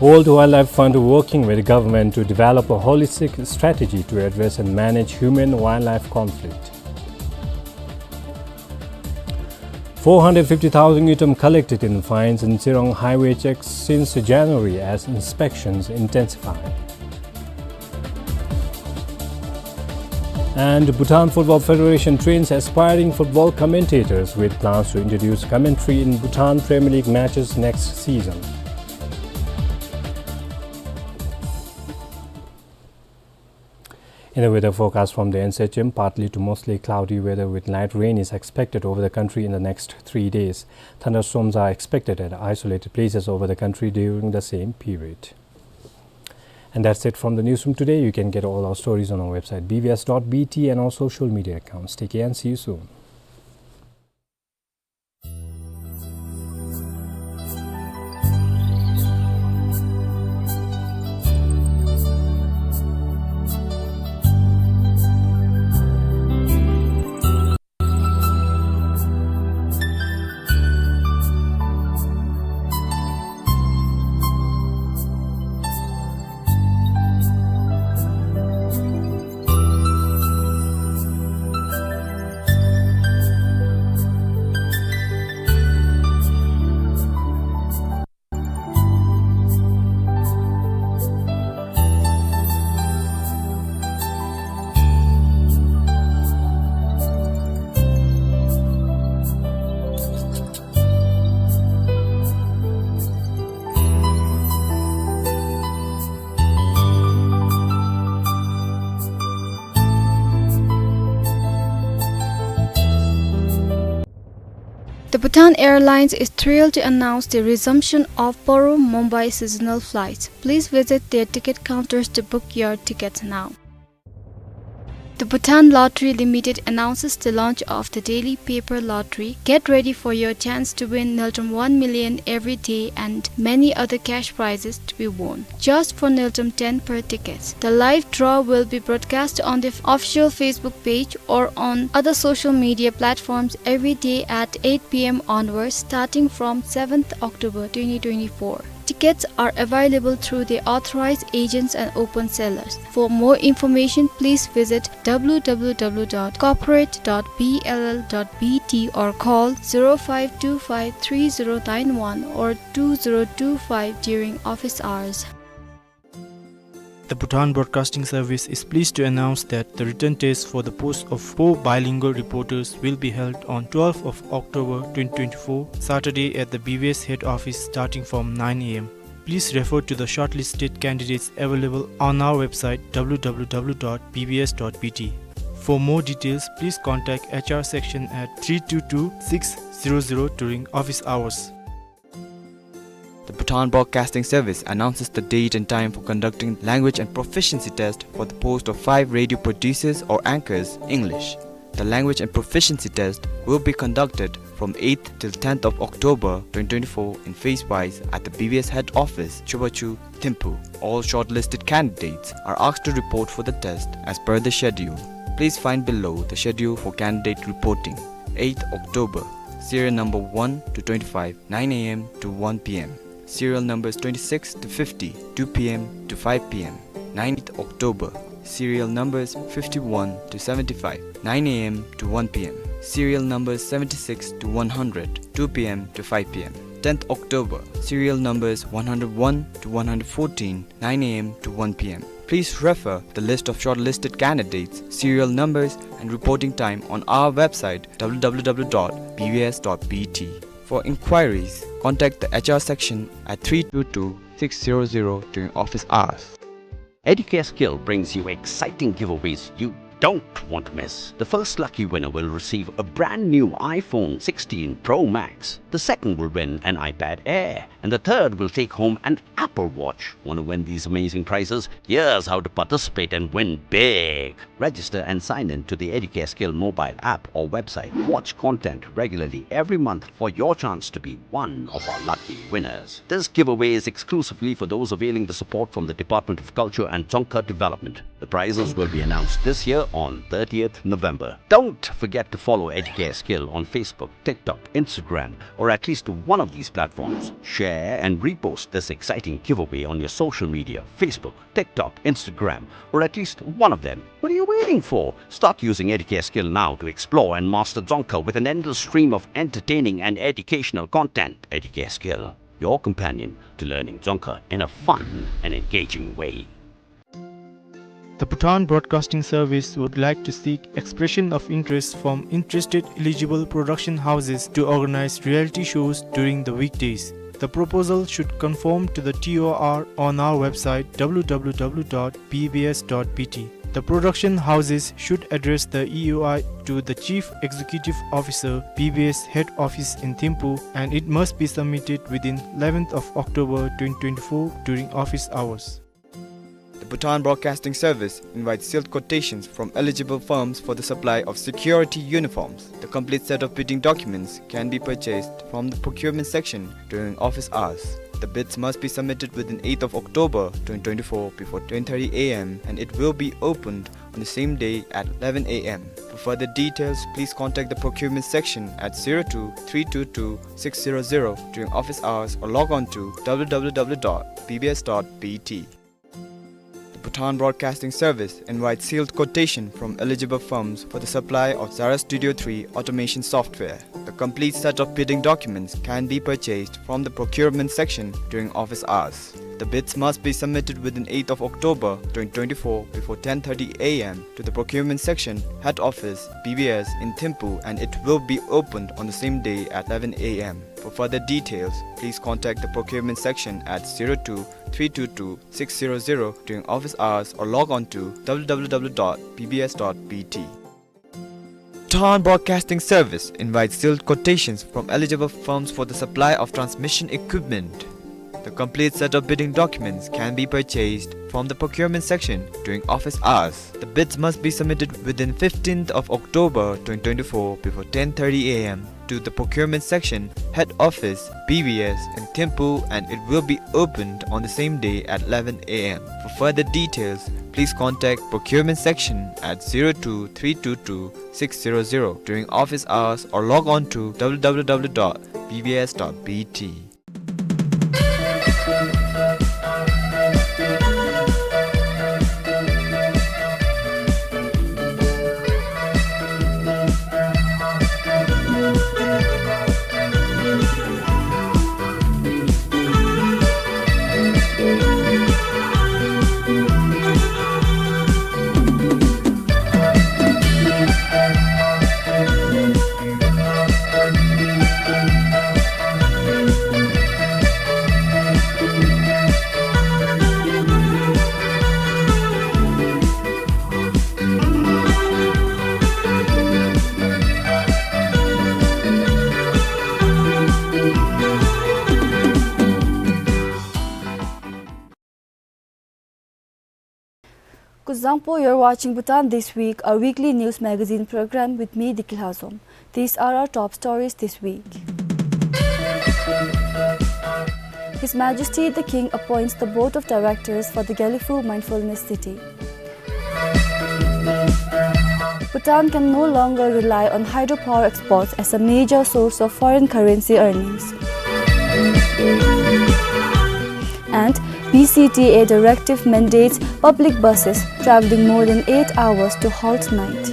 World Wildlife Fund working with government to develop a holistic strategy to address and manage human-wildlife conflict. Four hundred fifty thousand ngultrum collected in fines in Tsirong highway checks since January as inspections intensify. And Bhutan Football Federation trains aspiring football commentators with plans to introduce commentary in Bhutan Premier League matches next season. In the weather forecast from the N C H M, partly to mostly cloudy weather with light rain is expected over the country in the next three days. Thunderstorms are expected at isolated places over the country during the same period. And that's it from the newsroom today. You can get all our stories on our website B V S dot B T and our social media accounts. Take care and see you soon. The Bhutan Airlines is thrilled to announce the resumption of Paru-Mumbai seasonal flights. Please visit their ticket counters to book your tickets now. The Bhutan Lottery Limited announces the launch of the daily paper lottery. Get ready for your chance to win Ngultrum one million every day and many other cash prizes to be won. Just for Ngultrum ten per ticket. The live draw will be broadcast on the official Facebook page or on other social media platforms every day at eight p m onwards, starting from seventh October twenty twenty-four. Tickets are available through the authorized agents and open sellers. For more information, please visit w w w dot corporate dot b l l dot b t or call zero five two five three zero nine one or two zero two five during office hours. The Bhutan Broadcasting Service is pleased to announce that the written test for the post of four bilingual reporters will be held on twelfth of October twenty twenty-four, Saturday at the B B S head office starting from nine a m. Please refer to the shortlisted candidates available on our website w w w dot b b s dot b t. For more details, please contact H R section at three two two six zero zero during office hours. The Bhutan Broadcasting Service announces the date and time for conducting language and proficiency test for the post of five radio producers or anchors, English. The language and proficiency test will be conducted from eighth till tenth of October twenty twenty-four in phase wise at the B B S head office, Chubachu, Thimphu. All shortlisted candidates are asked to report for the test as per the schedule. Please find below the schedule for candidate reporting. Eighth October, serial number one to twenty-five, nine a m to one p m. Serial numbers twenty-six to fifty, two p m to five p m. Ninth October, serial numbers fifty-one to seventy-five, nine a m to one p m. Serial numbers seventy-six to one hundred, two p m to five p m. Tenth October, serial numbers one hundred one to one hundred fourteen, nine a m to one p m. Please refer the list of shortlisted candidates, serial numbers, and reporting time on our website w w w dot b b s dot b t. For inquiries, contact the H R section at three two two six zero zero during office hours. Educare Skill brings you exciting giveaways you don't want to miss. The first lucky winner will receive a brand new iPhone sixteen Pro Max. The second will win an iPad Air. And the third will take home an Apple Watch. Want to win these amazing prizes? Here's how to participate and win big. Register and sign in to the Educare Skill mobile app or website. Watch content regularly every month for your chance to be one of our lucky winners. This giveaway is exclusively for those availing the support from the Department of Culture and Dzongkha Development. The prizes will be announced this year on thirtieth November. Don't forget to follow Educare Skill on Facebook, TikTok, Instagram, or at least one of these platforms. Share and repost this exciting giveaway on your social media, Facebook, TikTok, Instagram, or at least one of them. What are you waiting for? Start using Educare Skill now to explore and master Dzongkha with an endless stream of entertaining and educational content. Educare Skill, your companion to learning Dzongkha in a fun and engaging way. The Bhutan Broadcasting Service would like to seek expression of interest from interested eligible production houses to organize reality shows during the weekdays. The proposal should conform to the T O R on our website w w w dot b b s dot b t. The production houses should address the E O I to the Chief Executive Officer, B B S Head Office in Thimphu, and it must be submitted within eleventh of October twenty twenty-four during office hours. The Bhutan Broadcasting Service invites sealed quotations from eligible firms for the supply of security uniforms. The complete set of bidding documents can be purchased from the procurement section during office hours. The bids must be submitted within eighth of October twenty twenty-four before ten thirty a m and it will be opened on the same day at eleven a m. For further details, please contact the procurement section at zero two three two two six zero zero during office hours or log on to w w w dot b b s dot b t. The Bhutan Broadcasting Service invites sealed quotation from eligible firms for the supply of Zara Studio three automation software. The complete set of bidding documents can be purchased from the procurement section during office hours. The bids must be submitted within eighth of October twenty twenty-four before ten thirty a m to the procurement section, head office, B B S in Thimphu, and it will be opened on the same day at eleven a m. For further details, please contact the procurement section at zero two three two two six zero zero during office hours or log on to w w w dot b b s dot b t. Bhutan Broadcasting Service invites sealed quotations from eligible firms for the supply of transmission equipment. The complete set of bidding documents can be purchased from the procurement section during office hours. The bids must be submitted within fifteenth of October twenty twenty-four before ten thirty A M to the procurement section, head office, B V S in Thimphu, and it will be opened on the same day at eleven A M. For further details, please contact procurement section at zero two three two two six zero zero during office hours or log on to W W W dot B V S dot B T. Kuzuzangpo, you're watching Bhutan This Week, a weekly news magazine program with me, Diki Lhazom. These are our top stories this week. His Majesty the King appoints the Board of Directors for the Gelephu Mindfulness City. Bhutan can no longer rely on hydropower exports as a major source of foreign currency earnings. And B C T A directive mandates public buses travelling more than eight hours to halt night.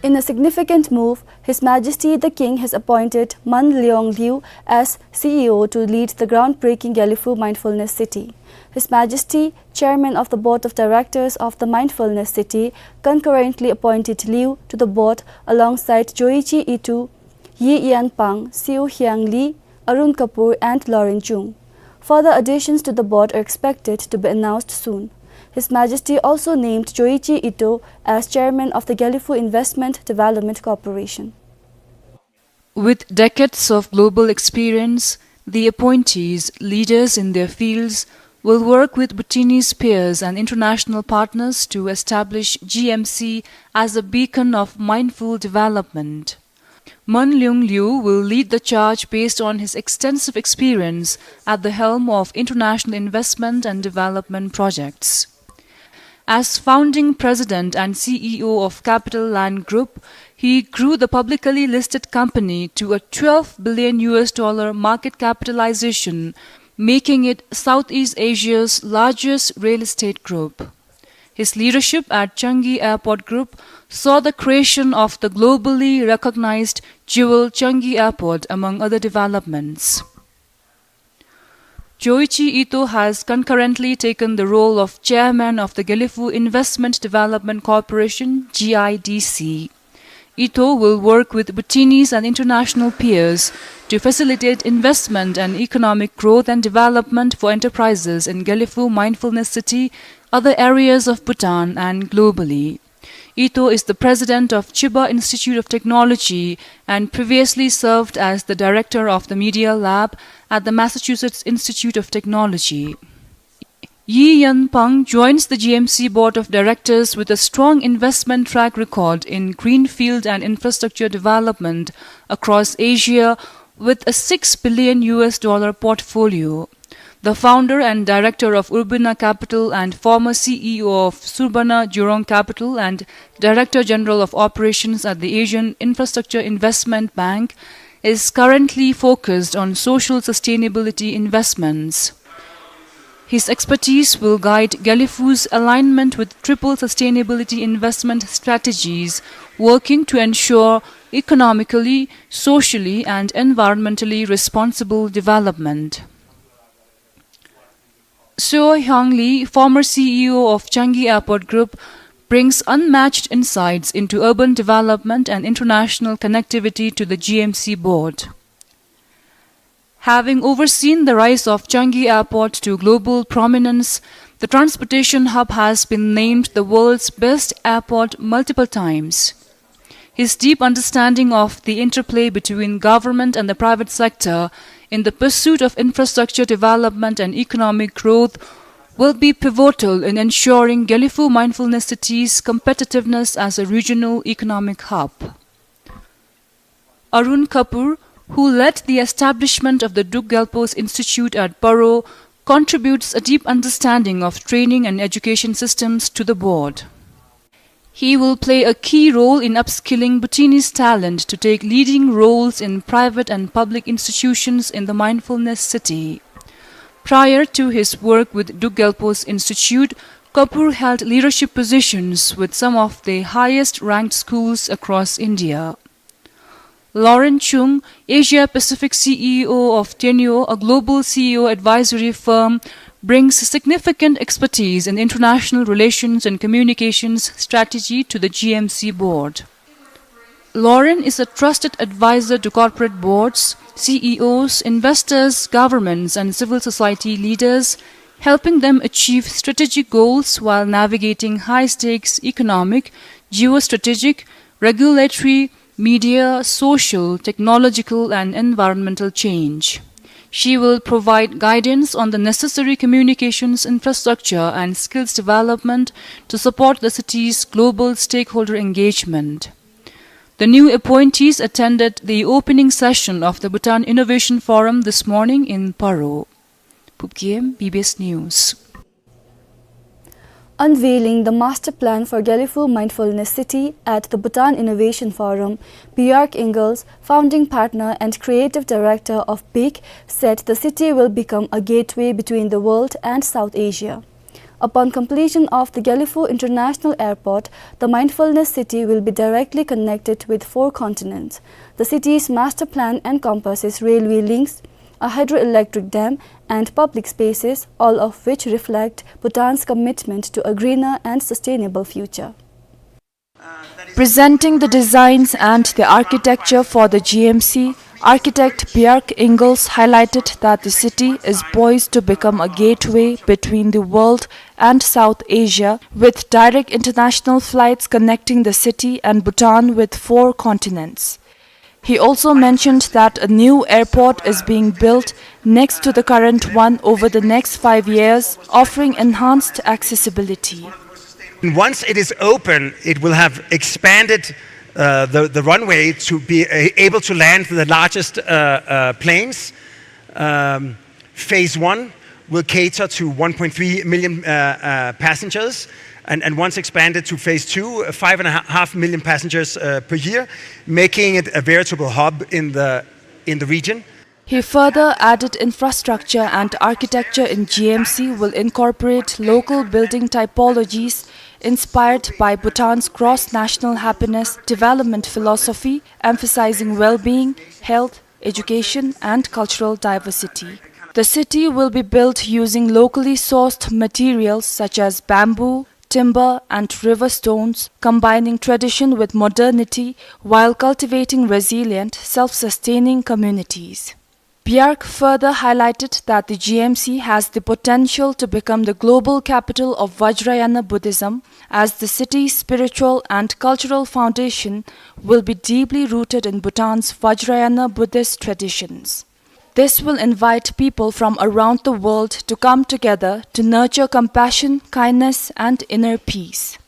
In a significant move, His Majesty the King has appointed Mun Leung Hliu as C E O to lead the groundbreaking Gelephu Mindfulness City. His Majesty, Chairman of the Board of Directors of the Mindfulness City, concurrently appointed Hliu to the board alongside Joichi Ito, Yi Yan Pang, Siu Hiang Lee, Arun Kapoor and Lauren Chung. Further additions to the board are expected to be announced soon. His Majesty also named Joichi Ito as chairman of the Gelephu Investment Development Corporation. With decades of global experience, the appointees, leaders in their fields, will work with Bhutanese peers and international partners to establish G M C as a beacon of mindful development. Mun Leung Hliu will lead the charge based on his extensive experience at the helm of international investment and development projects. As founding president and C E O of Capital Land Group, he grew the publicly listed company to a twelve billion U S dollar market capitalization, making it Southeast Asia's largest real estate group. His leadership at Changi Airport Group saw the creation of the globally recognized jewel Changi Airport, among other developments. Joichi Ito has concurrently taken the role of chairman of the Gelephu Investment Development Corporation, G I D C. Ito will work with Bhutanese and international peers to facilitate investment and economic growth and development for enterprises in Gelephu Mindfulness City, other areas of Bhutan, and globally. Ito is the president of Chiba Institute of Technology and previously served as the director of the Media Lab at the Massachusetts Institute of Technology. Yi Yan Pang joins the G M C Board of Directors with a strong investment track record in greenfield and infrastructure development across Asia, with a six billion U S dollar portfolio. The founder and director of Urbina Capital and former C E O of Surbana Jurong Capital and Director General of Operations at the Asian Infrastructure Investment Bank is currently focused on social sustainability investments. His expertise will guide Gelephu's alignment with triple sustainability investment strategies, working to ensure economically, socially, and environmentally responsible development. Seo Hyang Lee, former C E O of Changi Airport Group, brings unmatched insights into urban development and international connectivity to the G M C board. Having overseen the rise of Changi Airport to global prominence, the transportation hub has been named the world's best airport multiple times. His deep understanding of the interplay between government and the private sector in the pursuit of infrastructure development and economic growth will be pivotal in ensuring Gelephu Mindfulness City's competitiveness as a regional economic hub. Arun Kapoor, who led the establishment of the Druk Gyalpo's Institute at Paro, contributes a deep understanding of training and education systems to the board. He will play a key role in upskilling Bhutanese talent to take leading roles in private and public institutions in the Mindfulness City. Prior to his work with Druk Gyalpo's Institute, Kapoor held leadership positions with some of the highest ranked schools across India. Lauren Chung, Asia Pacific C E O of Teneo, a global C E O advisory firm, brings significant expertise in international relations and communications strategy to the G M C board. Lauren is a trusted advisor to corporate boards, C E Os, investors, governments, and civil society leaders, helping them achieve strategic goals while navigating high-stakes economic, geostrategic, regulatory, media, social, technological, and environmental change. She will provide guidance on the necessary communications infrastructure and skills development to support the city's global stakeholder engagement. The new appointees attended the opening session of the Bhutan Innovation Forum this morning in Paro. Phub Gyem, B B S News. Unveiling the master plan for Gelephu Mindfulness City at the Bhutan Innovation Forum, Bjarke Ingels, founding partner and creative director of BIC, said the city will become a gateway between the world and South Asia. Upon completion of the Gelephu International Airport, the Mindfulness City will be directly connected with four continents. The city's master plan encompasses railway links, a hydroelectric dam, and public spaces, all of which reflect Bhutan's commitment to a greener and sustainable future. Presenting the designs and the architecture for the G M C, architect Bjarke Ingels highlighted that the city is poised to become a gateway between the world and South Asia, with direct international flights connecting the city and Bhutan with four continents. He also mentioned that a new airport is being built next to the current one over the next five years, offering enhanced accessibility. And once it is open, it will have expanded uh, the, the runway to be a- able to land the largest uh, uh, planes. Um, phase one will cater to one point three million uh, uh, passengers, and, and once expanded to phase two, uh, five and a half million passengers uh, per year, making it a veritable hub in the, in the region. He further added infrastructure and architecture in G M C will incorporate local building typologies inspired by Bhutan's cross-national happiness development philosophy, emphasizing well-being, health, education, and cultural diversity. The city will be built using locally sourced materials such as bamboo, timber, and river stones, combining tradition with modernity while cultivating resilient, self-sustaining communities. Bjarke further highlighted that the G M C has the potential to become the global capital of Vajrayana Buddhism, as the city's spiritual and cultural foundation will be deeply rooted in Bhutan's Vajrayana Buddhist traditions. This will invite people from around the world to come together to nurture compassion, kindness, and inner peace.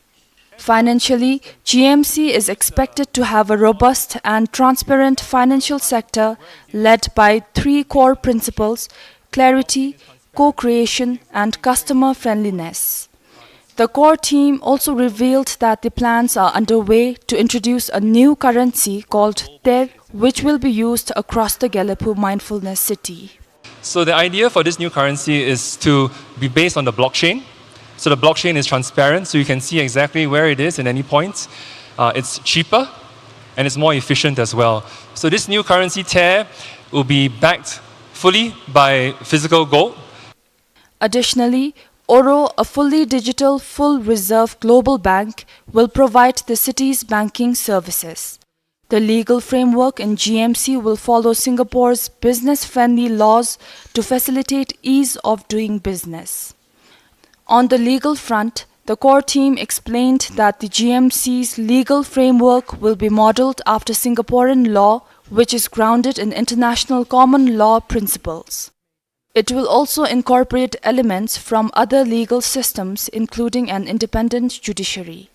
Financially, G M C is expected to have a robust and transparent financial sector led by three core principles: clarity, co-creation, and customer friendliness. The core team also revealed that the plans are underway to introduce a new currency called Ter, which will be used across the Gelephu Mindfulness City. So the idea for this new currency is to be based on the blockchain. So the blockchain is transparent, so you can see exactly where it is in any point. Uh, it's cheaper, and it's more efficient as well. So this new currency, Ter, will be backed fully by physical gold. Additionally, Oro, a fully digital, full reserve global bank, will provide the city's banking services. The legal framework in G M C will follow Singapore's business-friendly laws to facilitate ease of doing business. On the legal front, The core team explained that the G M C's legal framework will be modeled after Singaporean law, which is grounded in international common law principles. It will also incorporate elements from other legal systems, including an independent judiciary.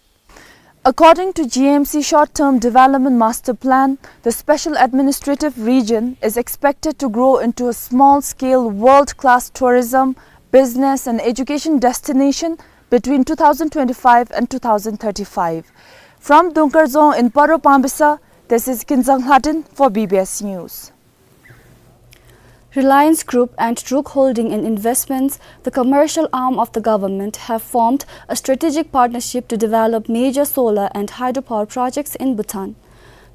According to G M C short-term development master plan, the special administrative region is expected to grow into a small-scale world-class tourism, business and education destination between two thousand twenty-five and two thousand thirty-five. From Dungkar Dzong in Paro, Pambisa, this is Kinzang Lhaden for B B S News. Reliance Group and Truk Holding and Investments, the commercial arm of the government, have formed a strategic partnership to develop major solar and hydropower projects in Bhutan.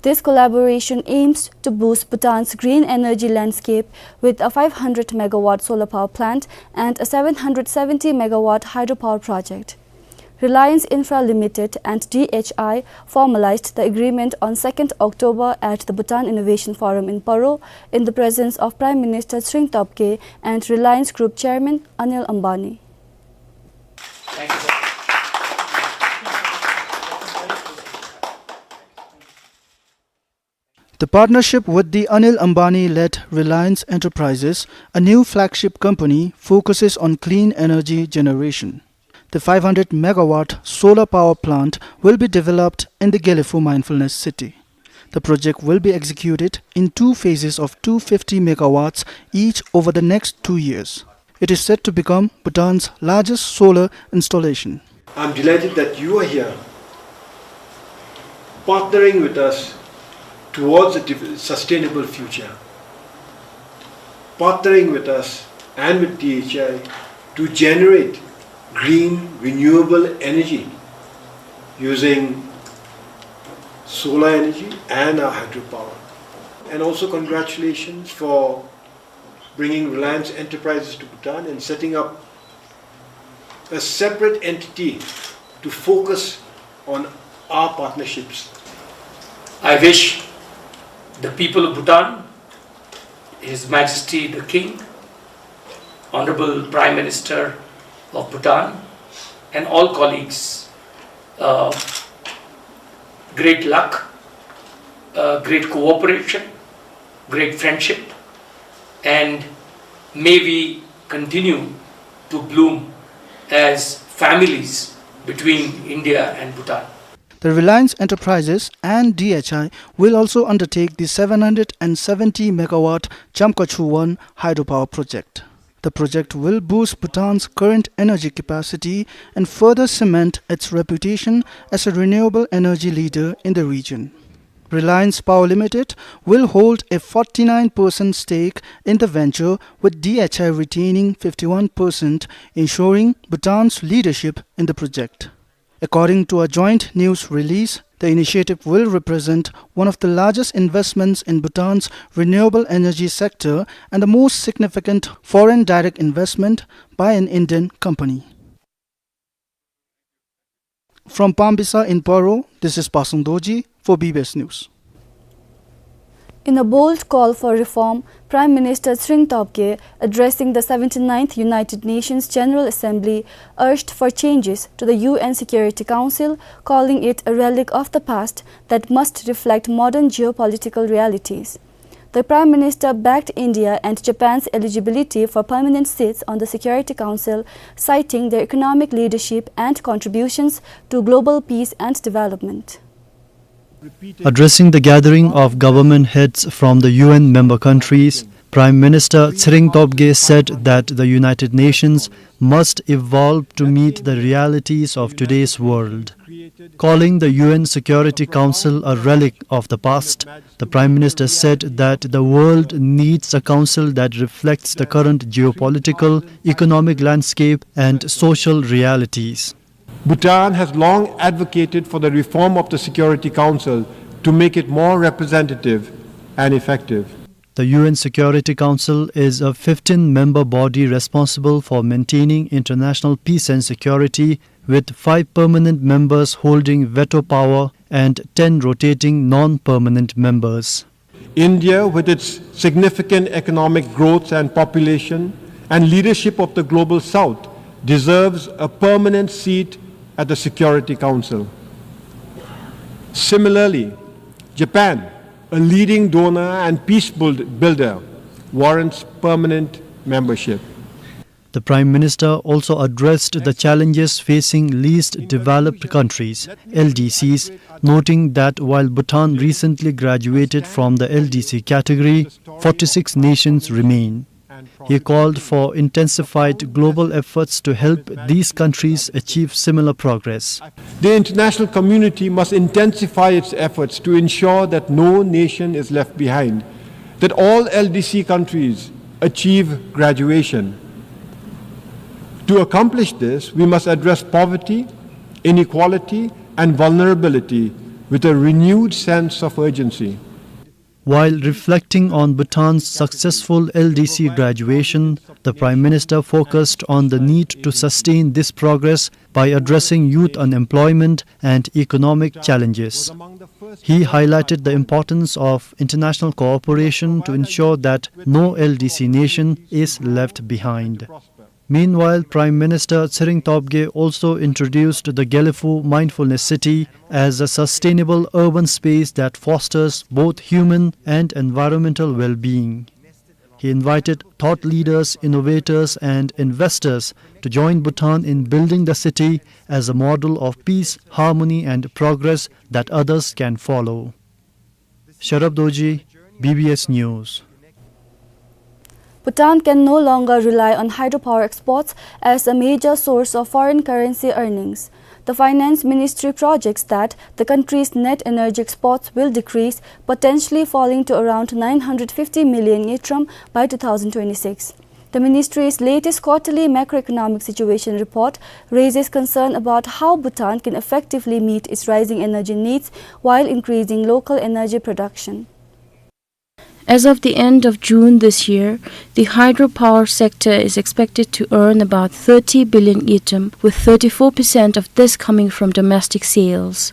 This collaboration aims to boost Bhutan's green energy landscape with a five hundred megawatt solar power plant and a seven hundred seventy megawatt hydropower project. Reliance Infra Limited and D H I formalized the agreement on second October at the Bhutan Innovation Forum in Paro in the presence of Prime Minister Tshering Tobgay and Reliance Group Chairman Anil Ambani. The partnership with the Anil Ambani-led Reliance Enterprises, a new flagship company, focuses on clean energy generation. The five hundred megawatt solar power plant will be developed in the Gelephu Mindfulness City. The project will be executed in two phases of two fifty megawatts each over the next two years. It is set to become Bhutan's largest solar installation. I'm delighted that you are here, partnering with us towards a div-, sustainable future, partnering with us and with D H I to generate green, renewable energy using solar energy and our hydropower. And also congratulations for bringing Reliance Enterprises to Bhutan and setting up a separate entity to focus on our partnerships. I wish the people of Bhutan, His Majesty the King, Honorable Prime Minister of Bhutan, and all colleagues, uh, great luck, uh, great cooperation, great friendship, and may we continue to bloom as families between India and Bhutan. The Reliance Enterprises and D H I will also undertake the seven hundred seventy megawatt Chamkachu one hydropower project. The project will boost Bhutan's current energy capacity and further cement its reputation as a renewable energy leader in the region. Reliance Power Limited will hold a forty-nine percent stake in the venture, with D H I retaining fifty-one percent, ensuring Bhutan's leadership in the project. According to a joint news release, the initiative will represent one of the largest investments in Bhutan's renewable energy sector and the most significant foreign direct investment by an Indian company. From Pambisa in Paro, this is Pasang Dorji for B B S News. In a bold call for reform, Prime Minister Tshering Tobgay, addressing the seventy-ninth United Nations General Assembly, urged for changes to the U N Security Council, calling it a relic of the past that must reflect modern geopolitical realities. The Prime Minister backed India and Japan's eligibility for permanent seats on the Security Council, citing their economic leadership and contributions to global peace and development. Addressing the gathering of government heads from the U N member countries, Prime Minister Tshering Tobgay said that the United Nations must evolve to meet the realities of today's world. Calling the U N Security Council a relic of the past, the Prime Minister said that the world needs a council that reflects the current geopolitical, economic landscape and social realities. Bhutan has long advocated for the reform of the Security Council to make it more representative and effective. The U N Security Council is a fifteen member body responsible for maintaining international peace and security, with five permanent members holding veto power and ten rotating non-permanent members. India, with its significant economic growth and population and leadership of the Global South, deserves a permanent seat at the Security Council. Similarly, Japan, a leading donor and peace build-, builder, warrants permanent membership. The Prime Minister also addressed the challenges facing least developed countries, L D Cs, noting that while Bhutan recently graduated from the L D C category, forty-six nations remain. He called for intensified global efforts to help these countries achieve similar progress. The international community must intensify its efforts to ensure that no nation is left behind, that all L D C countries achieve graduation. To accomplish this, we must address poverty, inequality, and vulnerability with a renewed sense of urgency. While reflecting on Bhutan's successful L D C graduation, the Prime Minister focused on the need to sustain this progress by addressing youth unemployment and economic challenges. He highlighted the importance of international cooperation to ensure that no L D C nation is left behind. Meanwhile, Prime Minister Tshering Tobgay also introduced the Gelephu Mindfulness City as a sustainable urban space that fosters both human and environmental well-being. He invited thought leaders, innovators, and investors to join Bhutan in building the city as a model of peace, harmony, and progress that others can follow. Sharab Dorji, B B S News. Bhutan can no longer rely on hydropower exports as a major source of foreign currency earnings. The Finance Ministry projects that the country's net energy exports will decrease, potentially falling to around nine hundred fifty million ngultrum by two thousand twenty-six. The ministry's latest quarterly macroeconomic situation report raises concern about how Bhutan can effectively meet its rising energy needs while increasing local energy production. As of the end of June this year, the hydropower sector is expected to earn about thirty billion ngultrum, with thirty-four percent of this coming from domestic sales.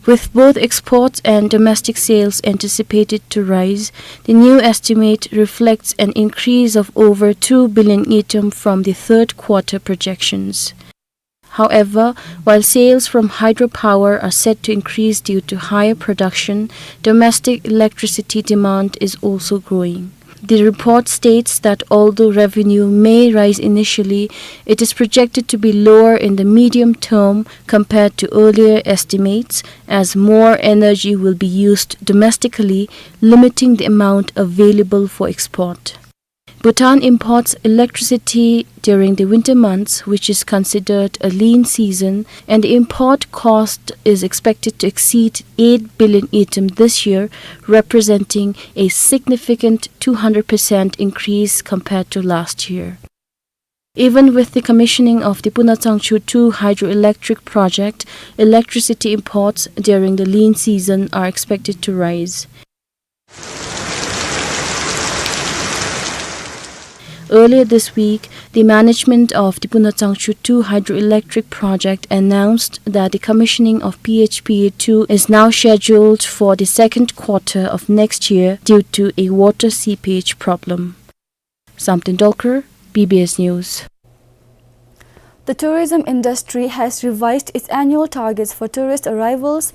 With both exports and domestic sales anticipated to rise, the new estimate reflects an increase of over two billion ngultrum from the third quarter projections. However, while sales from hydropower are set to increase due to higher production, domestic electricity demand is also growing. The report states that although revenue may rise initially, it is projected to be lower in the medium term compared to earlier estimates, as more energy will be used domestically, limiting the amount available for export. Bhutan imports electricity during the winter months, which is considered a lean season, and the import cost is expected to exceed eight billion ngultrum this year, representing a significant two hundred percent increase compared to last year. Even with the commissioning of the Puna Tsangchu two hydroelectric project, electricity imports during the lean season are expected to rise. Earlier this week, the management of the Puna Tsangchu two hydroelectric project announced that the commissioning of P H P A two is now scheduled for the second quarter of next year due to a water seepage problem. Samten Dolkar, B B S News. The tourism industry has revised its annual targets for tourist arrivals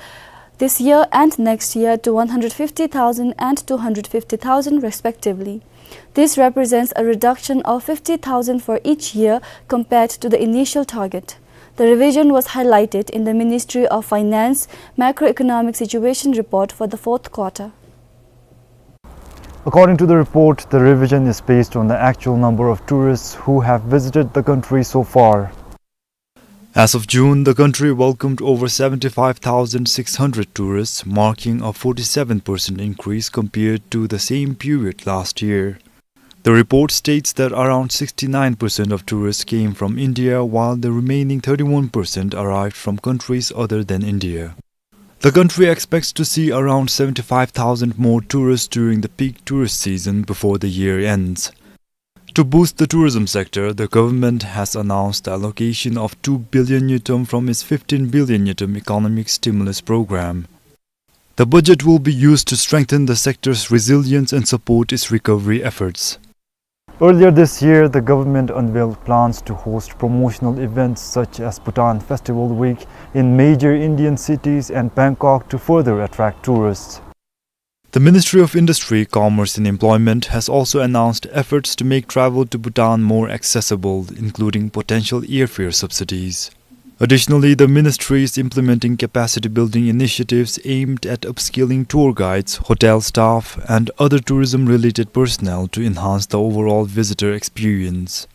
this year and next year to one hundred fifty thousand and two hundred fifty thousand respectively. This represents a reduction of fifty thousand for each year compared to the initial target. The revision was highlighted in the Ministry of Finance macroeconomic situation report for the fourth quarter. According to the report, the revision is based on the actual number of tourists who have visited the country so far. As of June, the country welcomed over seventy-five thousand six hundred tourists, marking a forty-seven percent increase compared to the same period last year. The report states that around sixty-nine percent of tourists came from India, while the remaining thirty-one percent arrived from countries other than India. The country expects to see around seventy-five thousand more tourists during the peak tourist season before the year ends. To boost the tourism sector, the government has announced the allocation of two billion ngultrum from its fifteen billion ngultrum economic stimulus program. The budget will be used to strengthen the sector's resilience and support its recovery efforts. Earlier this year, the government unveiled plans to host promotional events such as Bhutan Festival Week in major Indian cities and Bangkok to further attract tourists. The Ministry of Industry, Commerce and Employment has also announced efforts to make travel to Bhutan more accessible, including potential airfare subsidies. Additionally, the ministry is implementing capacity building initiatives aimed at upskilling tour guides, hotel staff, and other tourism-related personnel to enhance the overall visitor experience.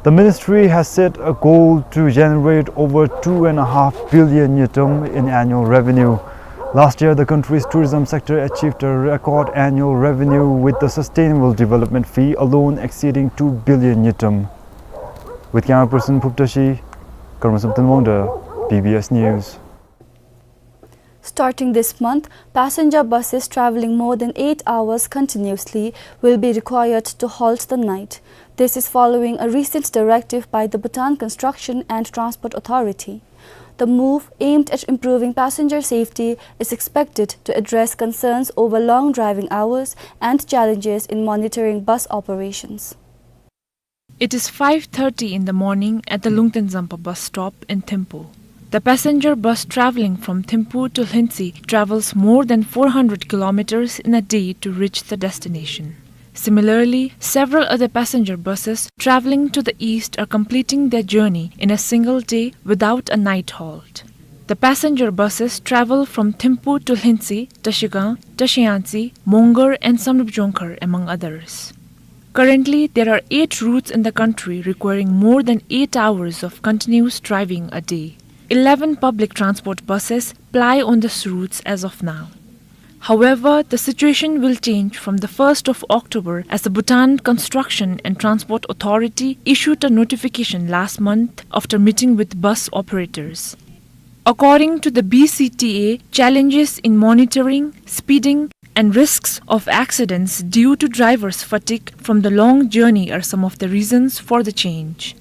The ministry has set a goal to generate over two and a half billion ngultrum in annual revenue. Last year, the country's tourism sector achieved a record annual revenue, with the sustainable development fee alone exceeding two billion ngultrum. With camera person Phuptashi, Karmasam Thanwangda, B B S News. Starting this month, passenger buses traveling more than eight hours continuously will be required to halt the night. This is following a recent directive by the Bhutan Construction and Transport Authority. The move, aimed at improving passenger safety, is expected to address concerns over long driving hours and challenges in monitoring bus operations. It is five thirty in the morning at the Lungten Zampa bus stop in Thimphu. The passenger bus traveling from Thimphu to Lhuentse travels more than four hundred kilometers in a day to reach the destination. Similarly, several other passenger buses traveling to the east are completing their journey in a single day without a night halt. The passenger buses travel from Thimphu to Lhuentse, Trashigang, Trashiyangtse, Mongar and Samdrup Jongkhar, among others. Currently, there are eight routes in the country requiring more than eight hours of continuous driving a day. Eleven public transport buses ply on these routes as of now. However, the situation will change from the first of October, as the Bhutan Construction and Transport Authority issued a notification last month after meeting with bus operators. According to the B C T A, challenges in monitoring, speeding, and risks of accidents due to drivers' fatigue from the long journey are some of the reasons for the change.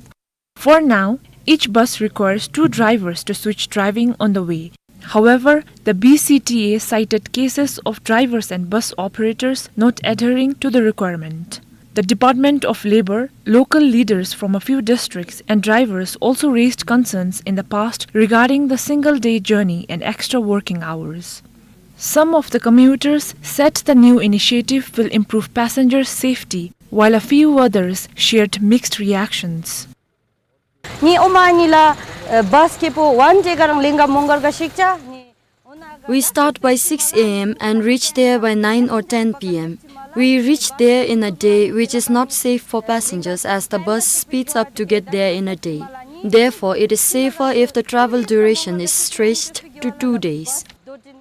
For now, each bus requires two drivers to switch driving on the way. However, the B C T A cited cases of drivers and bus operators not adhering to the requirement. The Department of Labour, local leaders from a few districts, and drivers also raised concerns in the past regarding the single-day journey and extra working hours. Some of the commuters said the new initiative will improve passengers' safety, while a few others shared mixed reactions. Ni oma ni la, eh, bus khe po one day garang lenga Mongar ga shikcha ni. We start by six A M and reach there by nine or ten P M. We reach there in a day, which is not safe for passengers as the bus speeds up to get there in a day. Therefore, it is safer if the travel duration is stretched to two days.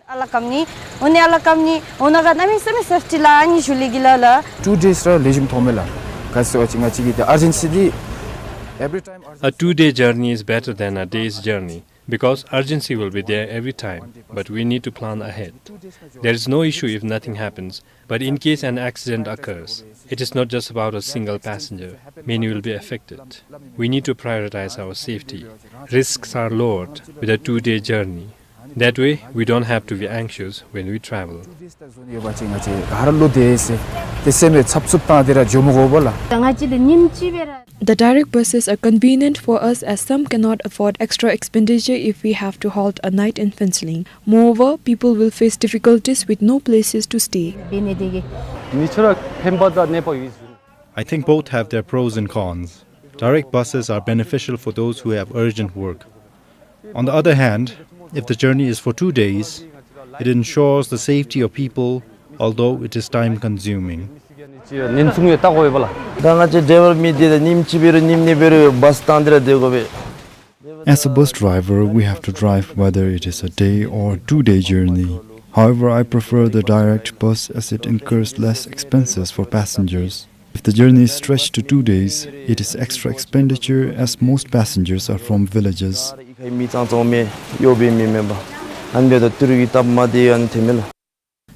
Alakam ni, oni alakam ni, onaga nami sami safety la ani juli gila la. Two days ra lejim thomela. Kasi wachi ngachi gita urgency di, every time urgency. A two-day journey is better than a day's journey, because urgency will be there every time, but we need to plan ahead. There is no issue if nothing happens, but in case an accident occurs, it is not just about a single passenger. Many will be affected. We need to prioritize our safety. Risks are lowered with a two-day journey. That way, we don't have to be anxious when we travel. Tanga chi de nyim chi bera. The direct buses are convenient for us as some cannot afford extra expenditure if we have to halt a night in Phuentsholing. Moreover, people will face difficulties with no places to stay. Ni chura phemba da nepa yuzu. I think both have their pros and cons. Direct buses are beneficial for those who have urgent work. On the other hand, if the journey is for two days, it ensures the safety of people, although it is time-consuming. Tanga chi driver mi de nyim chi bera, nyim ni bera bus tanga de go be. As a bus driver, we have to drive whether it is a day or two-day journey. However, I prefer the direct bus as it incurs less expenses for passengers. If the journey is stretched to two days, it is extra expenditure as most passengers are from villages.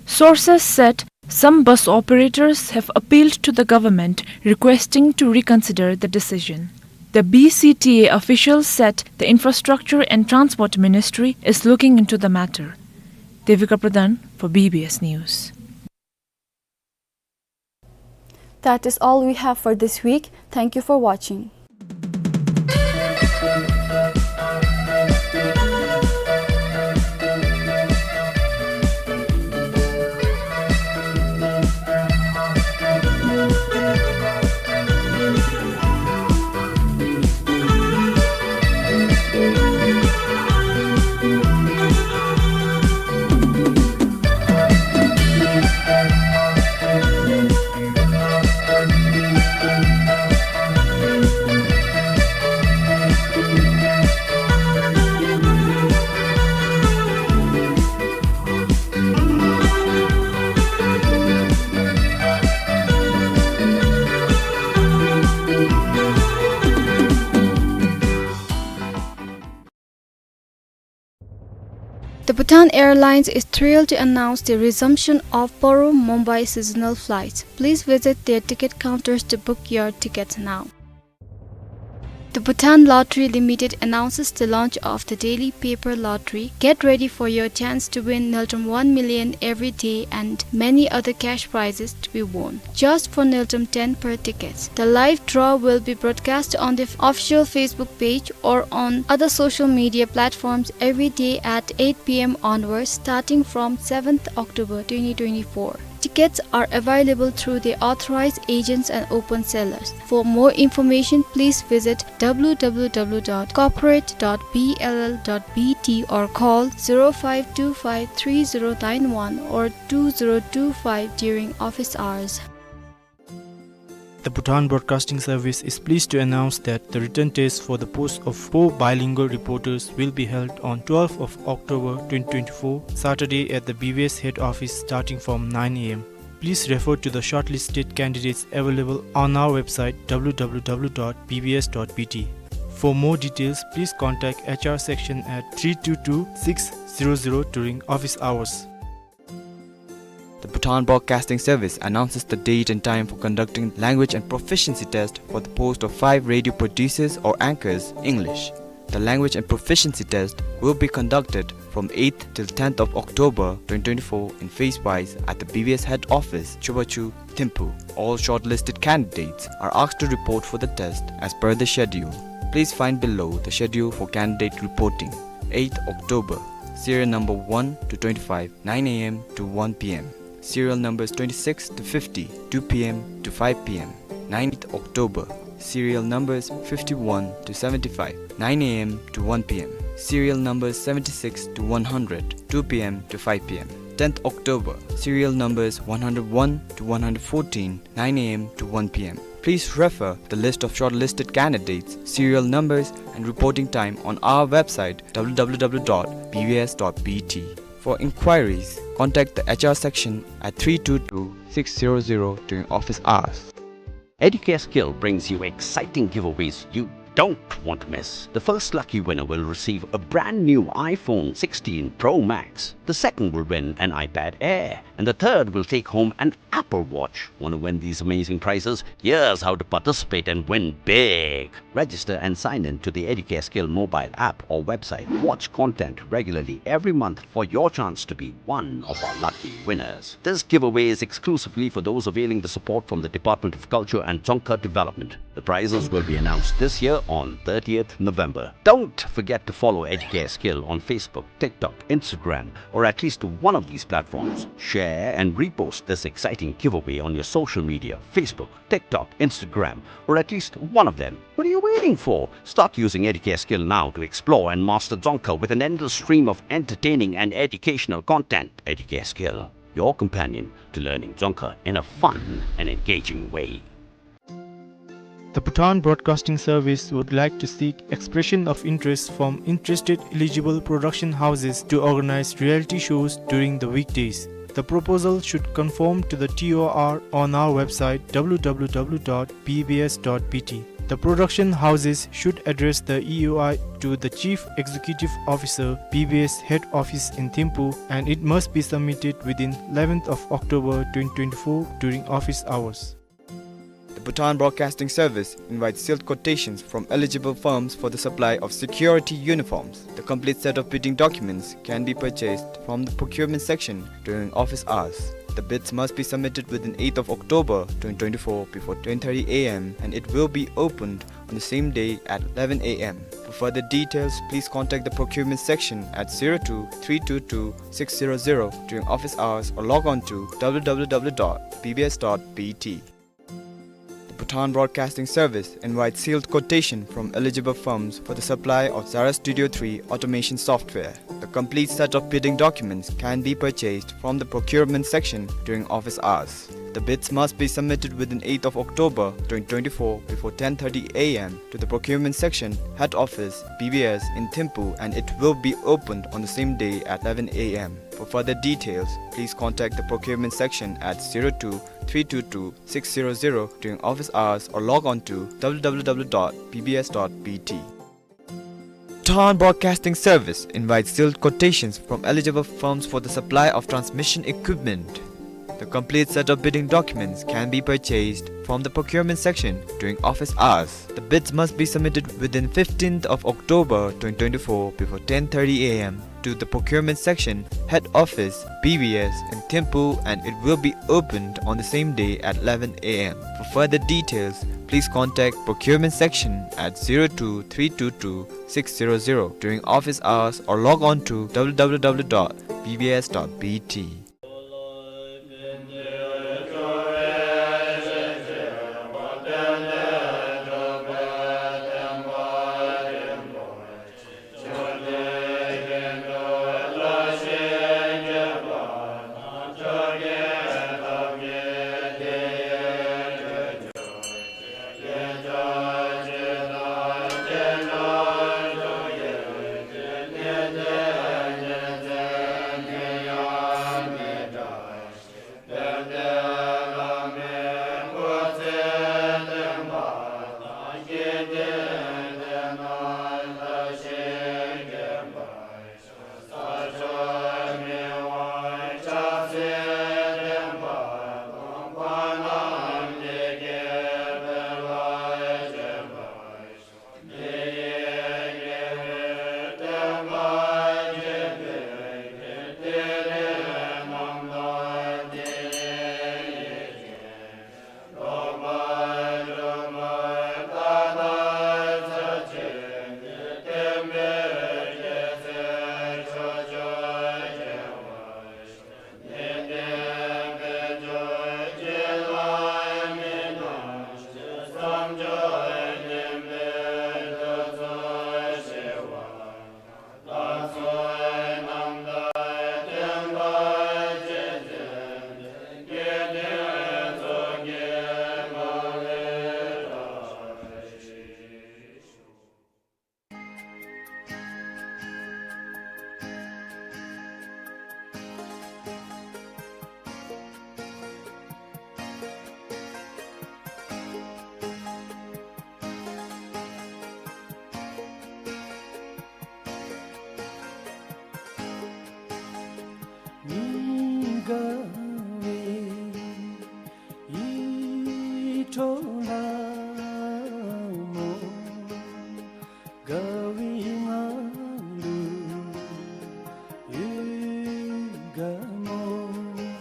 Sources said some bus operators have appealed to the government requesting to reconsider the decision. The B C T A officials said the Infrastructure and Transport Ministry is looking into the matter. Devika Pradhan for B B S News. That is all we have for this week. Thank you for watching. The Bhutan Airlines is thrilled to announce the resumption of Parum Mumbai seasonal flights. Please visit their ticket counters to book your tickets now. The Bhutan Lottery Limited announces the launch of the daily paper lottery. Get ready for your chance to win Ngultrum one million every day and many other cash prizes to be won just for Ngultrum ten per ticket. The live draw will be broadcast on the official Facebook page or on other social media platforms every day at eight p m onwards, starting from seventh October twenty twenty-four. Tickets are available through the authorized agents and open sellers. For more information, please visit w w w dot corporate dot b l l dot b t or call zero five two five three zero nine one or two zero two five during office hours. The Bhutan Broadcasting Service is pleased to announce that the written test for the post of four bilingual reporters will be held on twelfth of October twenty twenty-four, Saturday at the B B S head office starting from nine a m. Please refer to the shortlisted candidates available on our website w w w dot b b s dot b t. For more details, please contact H R section at three two two six zero zero during office hours. The Bhutan Broadcasting Service announces the date and time for conducting language and proficiency test for the post of five radio producers or anchors, English. The language and proficiency test will be conducted from eighth till tenth of October twenty twenty-four in phase wise at the B B S head office, Chubachu, Thimphu. All shortlisted candidates are asked to report for the test as per the schedule. Please find below the schedule for candidate reporting. Eighth October, serial number one to twenty-five, nine a m to one p m. Serial numbers twenty-six to fifty, two p m to five p m. Ninth October, serial numbers fifty-one to seventy-five, nine a m to one p m. Serial numbers seventy-six to one hundred, two p m to five p m. Tenth October, serial numbers one hundred one to one hundred fourteen, nine a m to one p m. Please refer the list of shortlisted candidates, serial numbers, and reporting time on our website, w w w dot b b s dot b t. For inquiries, contact the H R section at three two two six zero zero during office hours. Educare Skill brings you exciting giveaways you don't want to miss. The first lucky winner will receive a brand new iPhone sixteen Pro Max. The second will win an iPad Air. And the third will take home an Apple Watch. Want to win these amazing prizes? Here's how to participate and win big. Register and sign in to the Educare Skill mobile app or website. Watch content regularly every month for your chance to be one of our lucky winners. This giveaway is exclusively for those availing the support from the Department of Culture and Dzongkha Development. The prizes will be announced this year on thirtieth November. Don't forget to follow Educare Skill on Facebook, TikTok, Instagram, or at least one of these platforms. Share and repost this exciting giveaway on your social media, Facebook, TikTok, Instagram, or at least one of them. What are you waiting for? Start using Educare Skill now to explore and master Dzongkha with an endless stream of entertaining and educational content. Educare Skill, your companion to learning Dzongkha in a fun and engaging way. The Bhutan Broadcasting Service would like to seek expression of interest from interested eligible production houses to organize reality shows during the weekdays. The proposal should conform to the T O R on our website, w w w dot b b s dot b t. The production houses should address the E O I to the Chief Executive Officer, B B S Head Office in Thimphu, and it must be submitted within eleventh of October twenty twenty-four during office hours. The Bhutan Broadcasting Service invites sealed quotations from eligible firms for the supply of security uniforms. The complete set of bidding documents can be purchased from the procurement section during office hours. The bids must be submitted within eighth of October twenty twenty-four before ten thirty a m and it will be opened on the same day at eleven a m. For further details, please contact the procurement section at zero two three two two six zero zero during office hours or log on to w w w dot b b s dot b t. The Bhutan Broadcasting Service invites sealed quotation from eligible firms for the supply of Zara Studio three automation software. The complete set of bidding documents can be purchased from the procurement section during office hours. The bids must be submitted within eighth of October twenty twenty-four before ten thirty a m to the procurement section, head office, B B S in Thimphu, and it will be opened on the same day at eleven a m. For further details, please contact the procurement section at zero two three two two six zero zero during office hours or log on to w w w dot b b s dot b t. Bhutan Broadcasting Service invites sealed quotations from eligible firms for the supply of transmission equipment. The complete set of bidding documents can be purchased from the procurement section during office hours. The bids must be submitted within fifteenth of October twenty twenty-four before ten thirty a m to the procurement section, head office, B B S in Thimphu, and it will be opened on the same day at eleven a m. For further details, please contact procurement section at zero two three two two six zero zero during office hours or log on to w w w dot b b s dot b t.